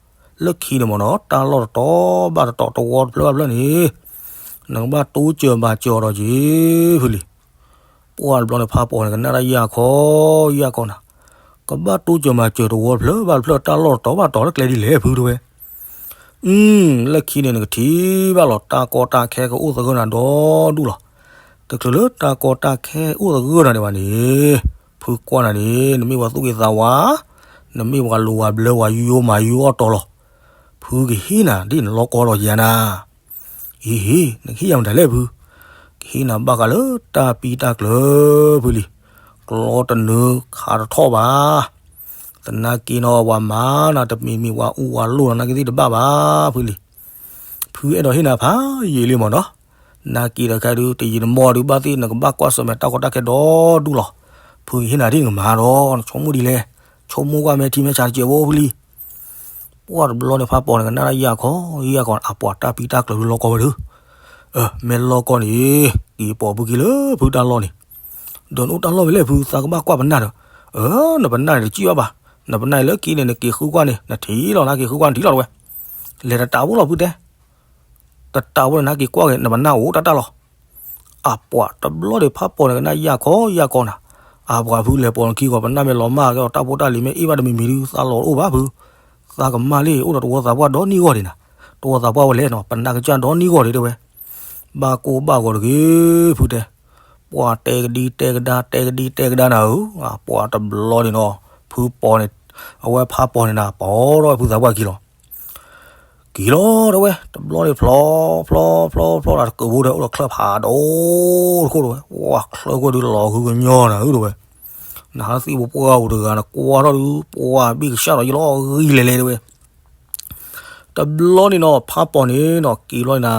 လၢခံန့ၣ်မ့ၢ်နီၤ တၢ်လီၢ်တတီၤဘၣ်တတီၤတဝီတဖျၢၣ်ဘၣ်တဖျၢၣ်န့ၣ်, နကဘၣ်တိစၢၤမၤစၢၤအီၤဒီးက့ၤ ဖုလံ ပှၢ်တဘျီန့ၣ် ဖးပိာ်န့ၣ် ကနၣ်တၢ်ယၢ်ခီယၢ်ခီနၤ, ကဘၣ်တိစၢၤမၤစၢၤတဝီတဖျၢၣ်ဘၣ်တဖျၢၣ် တၢ်လီၢ်တတီၤဘၣ်တတီၤလၢကျဲဒ်လဲၣ်ဖုတဲဝဲ, အု လၢခံန့ၣ် နကထံၣ်ဘၣ်လီၤ တၢ်ကီတၢ်ခဲကအိၣ်သဂၢၢ်နၤဒီဒူၣ်လီၤ, တချုးလၢတၢ်ကီတၢ်ခဲအိၣ်သဂၢၢ်နၤဒံးဘၣ်န့ၣ်, ဖုကွၢ်နၤန့ၣ် နမ့ၢ်ပှၤသူၣ်က့သးဝါ, နမ့ၢ်ပှၤလိၤဝၤဘျၢဝၤယိယိမၤယိအီၣ်တီၤလီၤ, ဖုကဟ့ၣ်နၤဒ်နလီၢ်ကီလီၤယၤနၤ အံၤ နကဟ့ၣ်ယၤမတၤလဲၣ်ဖု, ကဟ့ၣ်နၤဘၣ်ဃးလၢတၢ်ပံတၢ်ကျၢၤဖုလံ, ကျီတနၢခးတထီၣ်ဘၣ်, သနာ်က့နီၤ ပှၤမၤနၤတမံၤမံၤ ပှၤအူပှၤလိၣ်နၤနာ်က့သ့ၣ်တဘၣ်ဘၣ်ဖုလံ, ဖုအဲၣ်ဒိးဟ့ၣ်နၤဖးယံာ်လံမ့ၢ်နီၤ, နာ်က့ဒီးခဲဒုး တယံာ်တမီၢ်ဒုးဘၣ်သ့ၣ် နကဘၣ်ကွၢ်ဆၢၣ်မဲာ်တၢ်ကီတၢ်ခဲဒီဒူၣ်လီၤ, ဖုကဟ့ၣ်နၤဒ်နကမၤဒီး နဆိကမိၣ်ဒ်လဲၣ်, ဆိကမိၣ်ကွၢ်မဲာ်ထံမဲာ်ဆးတစဲးဖိဖုလံ ပှၢ်တဘျီန့ၣ် ဖးပိာ်န့ၣ် ကနၣ်တၢ်ယၢ်ခီယၢ်ခီန့ၣ် အပှၤတၢ်ပံတၢ်ကျၢၤဒုးလီၢ်ကီဝဲဒုး, မ့ၢ်လီၢ်ကီန့ၣ် က့ၤပိာ်ဖုက့ၤလၢဖုတၢ်လီၢ်န့ၣ်, ဒီးနအိၣ်တၢ်လီၢ်ဖဲလဲၣ်ဖု သးကဘၣ်ကွၢ်ပနၢ်ဒီး, အၢ နပနၢ်န့ၣ်တစံၣ်ဘၣ်ဘၣ်, နပနၢ်အံၤလၢခံန့ၣ် နက့ၤဃုကွၢ်န့ၣ် နထံၣ်လီၤ နက့ၤဃုကွၢ်နထံၣ်လီၤတဝဲ, လဲၤတတးဖိလီၤဖုတဲ တတးဖိန့ၣ် နက့ၤကွၢ်က့ၤ နပနၢ်အိၣ်တၢ်တၢ်လီၤ. အပှၤတဘျီဒီး ဖးပိာ်န့ၣ် ကနၣ်ယၢ်ခီယၢ်ခီနၤ, အပှၤဖုလဲၤပိာ်နခံဂီၤ ပနၢ်မ့ၢ်လီၤမၢ်က့ၤအီၤ တၢ်ဖိတၢ်လံၤမ့ၢ်အ့ၣ်ဘၣ်တမံၤမံၤဒုး သးလီၤတအိၣ်ဘၣ်ဖု, သးကမၣ်လံ အိၣ်ဒီးတဝီသးပှၢ်ဒီနံၣ်ဂီၢ်ဒံးနၤ, တဝီသးပှၢ်ဝဲလဲၣ်နီၤ ပနၢ်ကစၢ်ဒီနံၣ်ဂီၢ်ဒံးတဲဝဲ, ဘၣ်ကိၢ်ဘၣ်ဂီၤတဂ့ၤ ဖုတဲ, ပှၤတဲကဒံတဲကဒါ တဲကဒံတဲကဒါနၤဧၢ, ပှၤတဘျီန့ၣ်နီၤ ဖုပိာ်န့ၣ်, အဝဲဖးပိာ်န့ၣ်နၤ ပိာ်ထီၣ်ဝဲဖုသးပှၢ်ခံလီၤ က့ၤလီၤတဲဝဲ, တဘျီန့ၣ်ဖျီ ဖျီ ဖျီ ဖျီဒီးတကုးဖိဒီး အိၣ်ဒီးချၢၣ်ဖးဒိၣ်တခိၣ်တဲဝဲ, ဝါချၢၣ်ခိၣ်ဒုးလီၤဟုကညီနၤဧၢတဲဝဲ, နဟးသံၣ်ဖိပှၢ်ဧိၤတဂၤနကွၢ်ထီၣ်ဒုး ပှၢ်ဘ့ၣ်ကစၢ်ဒီးယလီၤဂံၢ်လဲၤလဲၤတဲဝဲ, တဘျီန့ၣ်နီၤ ဖးပိာ်န့ၣ်နီၤ က့ၤလီၤန့ၣ်နၤ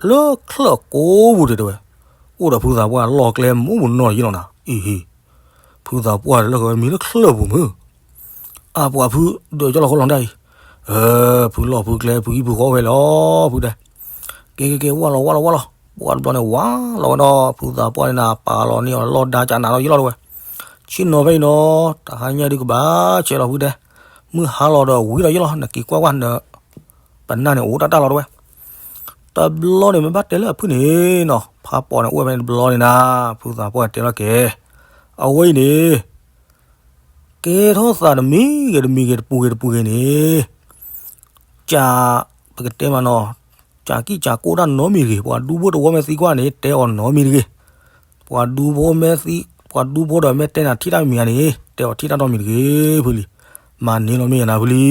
လၢချၢၣ်ကိးပူၤတဲဝဲ, အိၣ်ဒီးဖုသးပှၢ်လီၢ်ကျဲမူးမူးနီၢ်ယလီၤနၤ, အံၤဟံ ဖုသးပှၢ်လၢကဝဲမံလၢချၢၣ်ပူၤမုၢ် အပှၤဖု ဒီးကၠီလီၤဃိလီၤဒၣ်အံၤ, ဖုလီၢ်ဖုကျဲ ဖုဟံၣ်ဖုဃီဝဲလီၤ ဖုတဲ, က့ၤက့ၤက့ၤ ဝၢ်လီၤဝၢ်လီၤဝၢ်လီၤ, ပှၤတဘျီန့ၣ် ဝၢ်လီၤဝဲဒီး ဖုသးပှၢ်န့ၣ်နၤ ပာ်လီၤန့ၢ်အီၤလီၢ်ဒါကနးဒီးယလီၤတဲဝဲ, ဆ့ၣ်နီၤဖဲအံၤနီၤ တဟါညါဒုးကဘၣ်ဆဲးလီၤဖုတဲ, မုၢ်ဟါလီၤဒီးဝံၤဒီးယလီၤ နက့ၤကွၢ်ကွၢ်န ပနၢ်န့ၣ်အိၣ်တၢ်တၢ်လီၤတဲဝဲ, တဘျီန့ၣ် မ့ၢ်ဘၣ်တဲလၢအဖုန့ၣ်နီၤ ဖးပိာ်န့ၣ်အိၣ်ဝဲဖဲန့ၣ်တဘျီန့ၣ်နၤ ဖုသးပှၢ်တဲလီၤက့ၤ, အဝဲအံၤန့ၣ် ကဲထီၣ်သးတမံၤဂ့ၤတမံၤဂ့ၤ တပူၤဂ့ၤတပူၤဂ့ၤန့ၣ်, က ပကတဲမးနီၤ, ကၠးကံၢ်ကၠးကိၢ်တၢ်နီတမံၤတဂ့ၤ, ပှၤဒူဖိတဝီမ့ၢ်သံကွၢ်န့ၣ် တဲအီၤနီတမံၤတဂ့ၤ, ပှၤဒူဖိမ့ၢ်သံ, ပှၤဒူဖိဒီးမ့ၢ်တဲနၤထံၣ်တၢ်မံၤမံၤဧါန့ၣ် တဲအီၤထံၣ်တၢ်နီတမံၤတဂ့ၤ ဖုလံ, မၤန့ၢ်လီၤမ့ၢ်ယနၤဖုလံ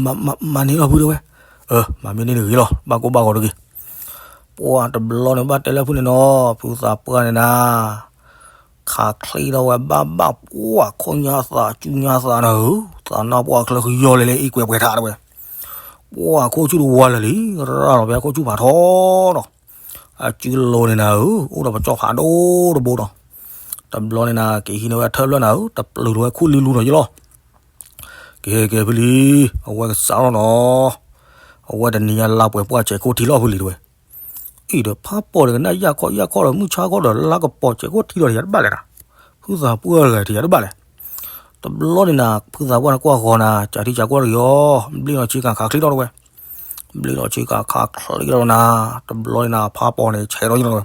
မၤန့ၢ်လီၤဖုတဲဝဲ, မၤမ့ၢ်န့ၢ်တဂ့ၤလီၤ ဘၣ်ကိၢ်ဘၣ်ဂီၤတဂ့ၤ, ပှၤတဘျီန့ၣ်ဘၣ်တဲလၢဖုန့ၣ်နီၤ ဖုသးပှၢ်န့ၣ်နၤ ခးချ့ထီၣ်ဝဲဘၣ်ဘၣ်ပှၢ်ခီၣ်ညါသးကၠူညါသးနၤဧၢ, သးနၢ်ပှၢ်ချၢဃုယီၤလဲၤလၢအ့ကွဲးပှဲၤထးတဲဝဲ, ပှၢ်ခိၣ်ဆူၣ်တဝါလၢာ်လံ, ရၣ်လီၤဖဲခိၣ်ဆူၣ်ဖးထီနီၤ, အစုလိၤန့ၣ်နၤဧၢ, အိၣ်ဒီးပကၠီၣ်ဖးဒိၣ်တဘိဒီး, တဘျီန့ၣ်နၤ က့ၤဟံးန့ၢ်ဝဲအထၢၣ်ဖျၢၣ်နၤဧၢ, တပျုာ်ထီၣ်ဝဲခူၣ်လံလူနီၤယလီၤ ကဲကဲဖုလံ, အဝဲကစးထီၣ်နီၤ, အဝဲတနံၤညါလါပှဲၤပှၢ်စဲးခိၣ်ထံလီၤဖုလံတဲဝဲ, အံၤဒီးဖးပိာ်တကနၣ်ယၢ်ခီၣ်ယၢ်ခီၣ်ဒီး မုၢ်ဆါခီဒီးလါကပီၤစဲးခိၣ်ထံဒီးယၤတဘၣ်လဲၣ်နၤ, ဖုသးပှၢ်တဂၤထံယၤတဘၣ်လဲၣ်, တဘျီန့ၣ်နၤ ဖုသးပှၢ်န့ၣ်ကွၢ်ဃီၤနၤ ကးထံကးကီၢ်တဂ့ၤအီၤ, ဘျ့လီၤဆ့ကၤခးချ့ထီၣ်တဲဝဲ, ဘျ့လီၤဆ့ကၤခးချ့ထီၣ်နၤ, တဘျီန့ၣ်နၤ ဖးပိာ်န့ၣ်ဆဲးလီၤယလီၤတဲဝဲ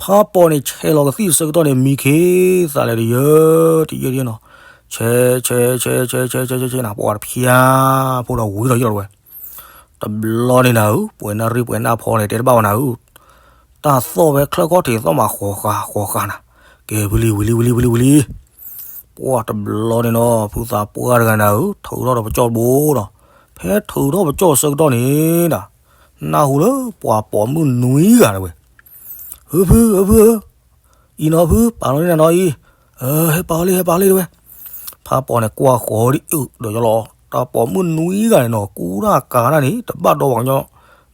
ဖးပိာ်န့ၣ်ဆဲးလီၤကသံၣ်ဆၢကတီၢ်န့ၣ် မံခ့သးလဲၤတယၢတယၢတယၢနီၤ, ဆဲးဆဲးဆဲးဆဲးဆဲးဆဲးဆဲးဆဲးနၤ ပှၤတဖၠါဖိဒီးဝံၤဒီးယလီၤတဲဝဲ, တဘျီန့ၣ်နၤဧၢ ပှဲၤနၣ်ရံၣ်ပှဲၤနၣ်ဖီန့ၣ် တဲတဘၣ်ဝဲနၤဧၢ, တၢ်သီၣ်ဝဲချၢၣ်ခီၣ်ထံးသီၣ်မးဃီၤဃာ်ဃီၤဃာ်နၤ, ကဲဝံၤလံဝံၤလံဝံၤလံဝံၤလံဝံၤလံ ပှၢ်တဘျီန့ၣ်နီၤ ဖုသးပှၢ်တဂၤနၤဧၢ ထုးထီၣ်ဒီးပကၠီၣ်တဘိဒီး, ဖဲထုးထီၣ်ပကၠီၣ်ဆၢကတီၢ်န့ၣ်ဒီး, နၢ်ဟူလၢပှၤပိာ်မုၣ်နွံဂၤတဲဝဲ, ဧၢဖုဧၢဖုဧၢ, အံၤနီၤဖု ပာ်လီၤန့ၢ်နၤနီၤအံၤ, ဟဲပာ်လီၤလံ ဟဲပာ်လီၤလံတဲဝဲ, ဖးပိာ်န့ၣ်ကွၢ်ဃီၤဒ်အုးဒီးယလီၤ, တၢ်ပိာ်မုၣ်နွံဂၤန့ၣ်နီၤ ကူတၢ်ကၤတၢ်န့ၣ် တဘၣ်ဒီပှၤက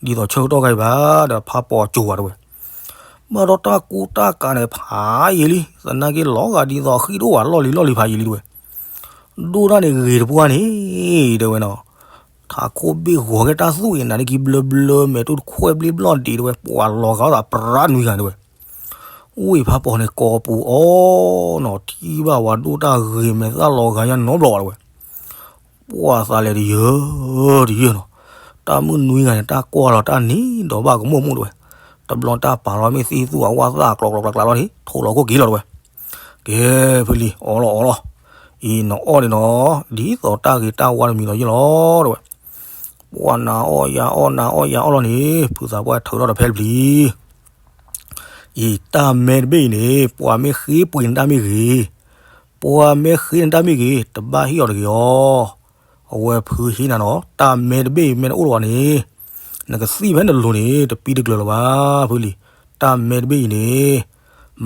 ညီ ဒ်သိးဆၢကတီၢ်ခဲအံၤဘၣ်ဒီး ဖးပိာ်ကိၤဝဲတဲဝဲ ဘၣ်ဒီးတၢ်ကူတၢ်ကၤန့ၣ်ဖးယံာ်လံ, သနာ်က့လီၤဂာ်ဒ်သိးဃံၣ်တအိၣ်ဘၣ် လီၢ်လံၤလီၢ်လံၤဖးယံာ်လံတဲဝဲ, ဒိၣ်တၢ်န့ၣ်ဂ့ၤတပှၢ်န့ၣ် တဲဝဲနီၤ, ထးခိၣ်ဘ့ၣ်ဂီၤကဲတၢ်သူၣ်အံၤ နၤလၢခံဘျၢဘျၢ မဲာ်တူၢ်တခွဲၣ်ဘျ့ဘျီၣ်ဒံးတဲဝဲ, ပှၤလီၤဂာ်သးပြးနွံဂၤတဲဝဲ, ဝ့ၢ်ဖးပိာ်န့ၣ်ကိးပူၤအီၤနီၤ ထံၣ်ဘၣ်ဝဲဒိၣ်တၢ်ဂ့ၤမဲာ်သၣ်လီၤဂာ်ညါနီတဘျီဘၣ်တဲဝဲ ပှၢ်သးလဲၤတယၢတယၢနီၤ, တၢ်မုၣ်နွံဂၤန့ၣ် တၢ်ကွၢ်လီၤတၢ်နံၤဒီးဘၣ်ကမိၣ်မိၣ်တဲဝဲ, တဘျီတၢ်ပာ်လီၤမ့ၢ်သံသူၣ်အဝၣ်သၣ်ကျီကျီကျီကျီလီၤန့ၣ် ထိးလီၤခိၣ်က့ၤလီၤတဲဝဲ, ကဲဖုလံ အီလီၤအီလီၤ, အံၤနီၤအီၣ်န့ၣ်နီၤ, ဒ်သိးတၢ်ဂ့ၤတၢ်ဝါတမံၤလီၤယလီၤတဲဝဲ, ပှၢ်နၤအီၣ်ယၤအီၣ်နၤအီၣ်ယၤအီၣ်လီၤန့ၣ် ဖုသးပှၢ်ထုးထီၣ်ဒီးဖဲတပျံၤ အံၤတၢ်မဲတဘ့ၣ်အံၤန့ၣ် ပှၤမ့ၢ်ဃ့ပှ့ၤနတၢ်မ့ၢ်ဂ့ၤ, ပှၤမ့ၢ်ဃ့နတၢ်မ့ၢ်ဂ့ၤ တဘၣ်ဟ့ၣ်အီၤတဂ့ၤအီၤ, အဝဲဖုဟ့ၣ်နၤနီၤ တၢ်မဲတဘ့ၣ်အံၤမ့ၢ်တအိၣ်လၢၤဘၣ်န့ၣ်, နကသံၣ်ဖဲနလိၤန့ၣ် တပံတကျၢၤလၢၤဘၣ် ဖုလံၤ, တၢ်မဲတဘ့ၣ်အံၤန့ၣ်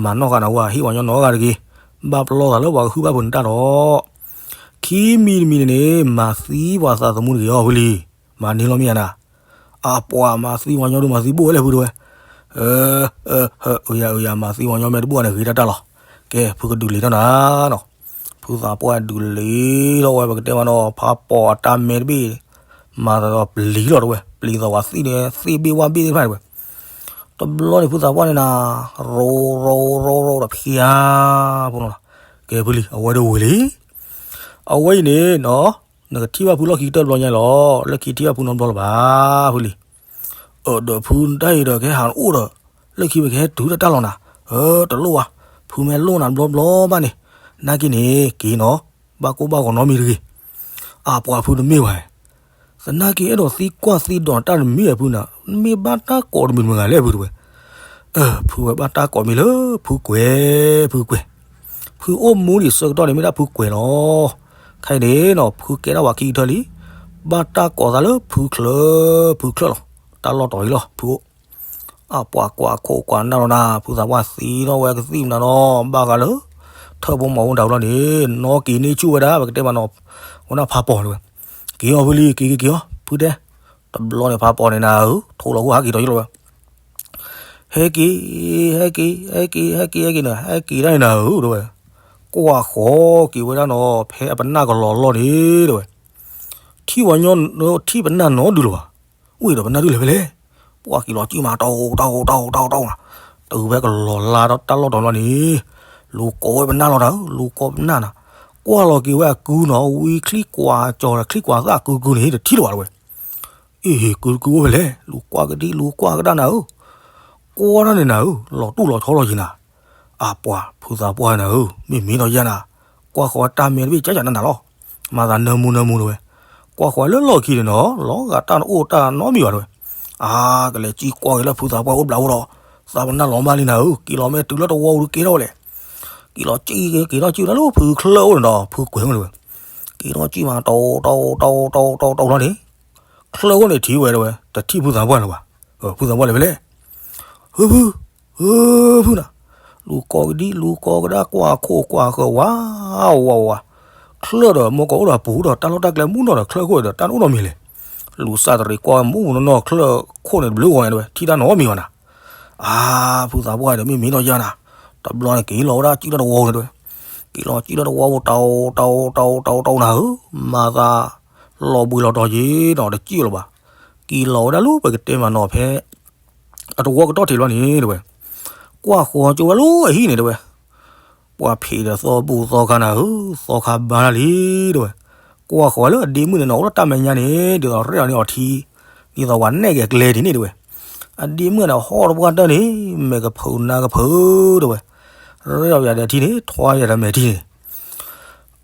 မၤနီၢ်ဃာ်နဝဲ ဟ့ၣ်ပှၤကညီနီတဂၤတဂ့ၤ, ဘၣ်ပလီၢ်သးလၢပှၤကဟုဘၣ်ဖုးနတၢ်ဒီး ခံမံၤတမံၤန့ၣ်န့ၣ် မၤသံပှၤသးသမူတဂ့ၤအီၤဖုလံၤ, မၤန့ၢ်လီၤမ့ၢ်ယါနၤ, အပှၤမၤသံပှၤကညီဒုးမၤသံဘိၣ်ဝဲလဲၣ်ဖုတဲဝဲ, အၢ အၢ အၢ အၢ ယၤ အၢ ယၤ မၤသံပှၤကညီမ့ၢ်တဘိၣ်န့ၣ် ဂ့ၤတၢ်တၢ်လီၤ, ကဲ ဖုကဒုးလံာ်ထီၣ်နၤနီၤ, ဖုသးပှၢ်ဒုးလံာ်ထီၣ်ဝဲ ပကတဲမးနီၤ ဖးပိာ်အတၢ်မဲတဘ့ၣ် မၤသးဒီးပျံၤလီၤတဲဝဲ, ပျံၤသးဝဲသ့ၣ်န့ၣ် သ့ၣ်ဘ့ၣ်ဝၣ်ဘ့ၣ်သ့ၣ်တဖၣ်တဲဝဲ, တဘျီန့ၣ် ဖုသးပှၢ်န့ၣ်နၤ ရိရိရိဒီးဖျါဖိနီၤ, ကဲဖုလံၤ အဝဲဒၣ်ဝံၤလံ, အဝဲအံၤန့ၣ်နီၤ နကထံၣ်ဘၣ်ဖုလီၢ်ခံကတၢၢ်တဘျီညါလီၤ, လၢခံထံၣ်ဘၣ်ဖုနီတဘျီလၢၤဘၣ် ဖုလံၤ, အၢ ဒီးဖုတၢ်အံၤဒီးကဟဲဟးအိၣ်ဒီး လၢခံပကဟဲတုၤတၢ်တၢ်လီၤနၤ, အၢ တလိၣ်ဘၣ်, ဖုမ့ၢ်လိၣ်နၤဘျီဘျီဘၣ်န့ၣ်, နာ်က့န့ၣ် က့ၤနီၤ, ဘၣ်ကိၢ်ဘၣ်ဂီၤနီတမံၤတဂ့ၤ. အပှၤဖုတမ့ၢ်ဘၣ်, သနာ်က့အဲၣ်ဒိးသံကွၢ်သံဒိးနၤ တၢ်တမံၤဧါဖုနၤ, မ့ၢ်ဘၣ်တၢ်ကိးတမံၤတမံၤဂၤလဲၣ်ဖုတဲဝဲ. ဖုဝဲဘၣ်တၢ်ကိးမံၤလၢ ဖုကွဲၤ, ဖုကွဲၤ. ဖုအိၣ်မူဒံးဆၢကတီၢ်န့ၣ် မ့ၢ်ဒၣ်ဖုကွဲၤလီၤ. ခဲအံၤန့ၣ်နီၤ ဖုကဲထီၣ်ဝဲခံကထၢလံ, ဘၣ်တၢ်ကိးသးလၢဖုချၢ, ဖုချၢလီၤ. တၢ်လီၢ်တီၤအံၤလီၤ ဖုအိၣ်. အပှၤကွၢ်ခိၣ်ကွၢ်နၢ်လီၤနၤ, ဖုသးပှၢ်သံထီၣ်ဝဲကသံၣ်မနုၤနီၤ, ဘၣ်ဃးလၢ ထၢၣ်ဖိမီၤဖိတၢ်ပူၤလီၤန့ၣ်, နီၢ်က့ၤန့ၢ်ဆူၣ်ဝဲဒၣ် ပကတဲမးနီၤ, ဝဲဒၣ်ဖးပီၤတဲဝဲ. က့ၤအီၤဖုလံ, က့ၤက့ၤက့ၤအီၤ ဖုတဲ. တဘျီန့ၣ်ဖးပီၤန့ၣ်နၤဧၢ, ထိၣ်လီၤဂီၢ်ဟးက့ၤဒီးယလီၤဝဲ. ဟဲက့ၤ, ဟဲက့ၤ, ဟဲက့ၤ, ဟဲက့ၤ, ဟဲက့ၤန့ၣ်, ဟဲက့ၤဒၣ်န့ၣ်နၤဧၢ တဲဝဲ. ကွၢ်ဃီၤက့ၤဝဲဒၣ်နီၤ, ဖဲအပနၢ်ကလီၤလီၢ်န့ၣ် တဲဝဲ. ထံၣ်ဝဲညီ, ထံၣ်ပနၢ်နီတဒုလၢၤဘၣ်. ဝံၤဒီးပနၢ်ဒုလဲၣ်ဖဲလဲၣ်. ပှၤက့ၤလီၤကံၣ်မး တၢ်အိၣ် တၢ်အိၣ် တၢ်အိၣ် တၢ်အိၣ် တၢ်အိၣ်နၤ, တုၤဖဲကလီၤလါတၢ်လီၢ်တီၤလီၤန့ၣ်, လူၤကိးဝဲပနၢ်လီၤနၤဧၢ, လူၤကိးပနၢ်နၤ. ကွၢ်လီၤက့ၤဝဲအကုနီၤ, ဝံချံကွၢ်ကၠီၤ ချံကွၢ်သၣ်ကုကုန့ၣ် တထံၣ်လၢၤဘၣ်တဲဝဲ. အ့ၣ် ကုကုအိၣ်ဖဲလဲၣ်, လူၤကွၢ်ကဒံ လူၤကွၢ်ကဒါနၤဧၢ, ကွၢ်ဒၣ်န့ၣ်နၤဧၢ, လီၤတူၢ်လီၤဆီလီၤက့ၤနၤ. အပှၤဖုသးပှၢ်နၤဧၢ, မ့ၢ်မ့ၢ်ဒီးယၤနၤ, ကွၢ်ဃီၤတၢ်မဲာ်တဘ့ၣ်ကၠၢ်ကၠၢ်နးနးလီၤ. မၤသးနၢမူနၢမူတဲဝဲ. ကွၢ်ဃီၤလၢလီၢ်ခံန့ၣ်နီၤ, လီၤဂာ်တၢ်တအိၣ်တၢ်နီတမံၤဘၣ်တဲဝဲ. အါ ကလဲၤကံၣ်ကွၢ်က့ၤလၢဖုသးပှၢ်အိၣ်ဘျးအိၣ်ဒီး, သးပနၢ်လီၤမၢ်လံနၤဧၢ, က့ၤလီၤမ့ၢ်တုၤလၢတဝီပူၤဒုးကဲထီၣ်ဝဲလဲၣ်. က့ၤလီၤကံၣ် က့ၤထီၣ်ကံၣ်ဝဲဒၣ်လၢဖုချၢအိၣ်န့ၣ်ဒီး ဖုကွဲၤအိၣ်န့ၣ်တဲဝဲ. က့ၤထီၣ်ကံၣ်မး တၢ်အိၣ် တၢ်အိၣ် တၢ်အိၣ် တၢ်အိၣ် တၢ်အိၣ် တၢ်အိၣ်လီၤန့ၣ်, ချၢအိၣ်န့ၣ်ထံၣ်ဝဲတဲဝဲ, တထံၣ်ဖုသးပှၢ်လၢၤဘၣ်. ဖုသးပှၢ်လဲၤဖဲလဲၣ်. ဟၢဖု, ဟၢဖုနၤ, လူၤကိးကဒံ လူၤကိးကဒါ ကွၢ်ခိၣ်ကွၢ်ဃၢၤ ဝါ ဝါ ဝါ ဝါ. ချၢၣ်ဒီးမ့ၢ်ကအိၣ်ဒီးပူၤဒီး တၢ်လီၢ်တၢ်ကျဲမုၢ်နီၢ်ဒီး ချၢၣ်ခိၣ်ဒီး တၢ်တအိၣ်နီတမံၤလဲၣ်. လူၤစၢ်တရံးကွၢ်မုၢ်နီၢ်နီၢ် ချၢၣ်ခိၣ်န့ၣ်တဘျုးဂီၤန့ၣ်တဲဝဲ, ထံၣ်တၢ်နီတမံၤဘၣ်နၤ. အါ ဖုသးပှၢ်ဒီး မ့ၢ်မ့ၢ်ဒီးယၤနၤ, တဘျီန့ၣ်က့ၤလီၤဝဲဒၣ်ကံၣ်လီၤတဝီန့ၣ်တဲဝဲ. က့ၤလီၤကံၣ်လီၤတဝီပူၤ တၢ်အိၣ် တၢ်အိၣ် တၢ်အိၣ် တၢ်အိၣ် တၢ်အိၣ်နၤဧၢ, မၤသးလီၤဘှံးလီၤတီၤက့ၤနီၤ တကံၣ်လီၤဘၣ်. က့ၤလီၤဝဲဒၣ်လၢပကတဲမးနီၤ ဖဲအတဝီကတီၢ်ထံးလီၤန့ၣ်တဲဝဲ. ကွၢ်ဃီၤကၠိဝဲလၢအဟံၣ်န့ၣ်တဲဝဲ. ပှၤဖံးဒီးသီဘူၣ်သီခါနၤဧၢ, သီခါဘါတၢ်လံတဲဝဲ. ကွၢ်ဃီၤလၢအဒ့မုၣ်န့ၣ်နီၤ အိၣ်ဒီးတၢ်မဲာ်ညါန့ၣ် ဒ်သိးရဲၣ်အီၤန့ၢ်အီၤထံ, ဒ်သိးပှၤနဲၣ်က့ၤကျဲဒ်န့ၣ်တဲဝဲ. အဒ့မုၣ်န့ၣ်ဟီၣ်တပှၢ်တၢၢ်န့ၣ် မဲာ်ကဖုးနါကဖုးတဲဝဲ. ရဲၣ်အီၤယၤဒီးထံန့ၣ် ထွါယၤဒီးမဲာ်ထံန့ၣ်.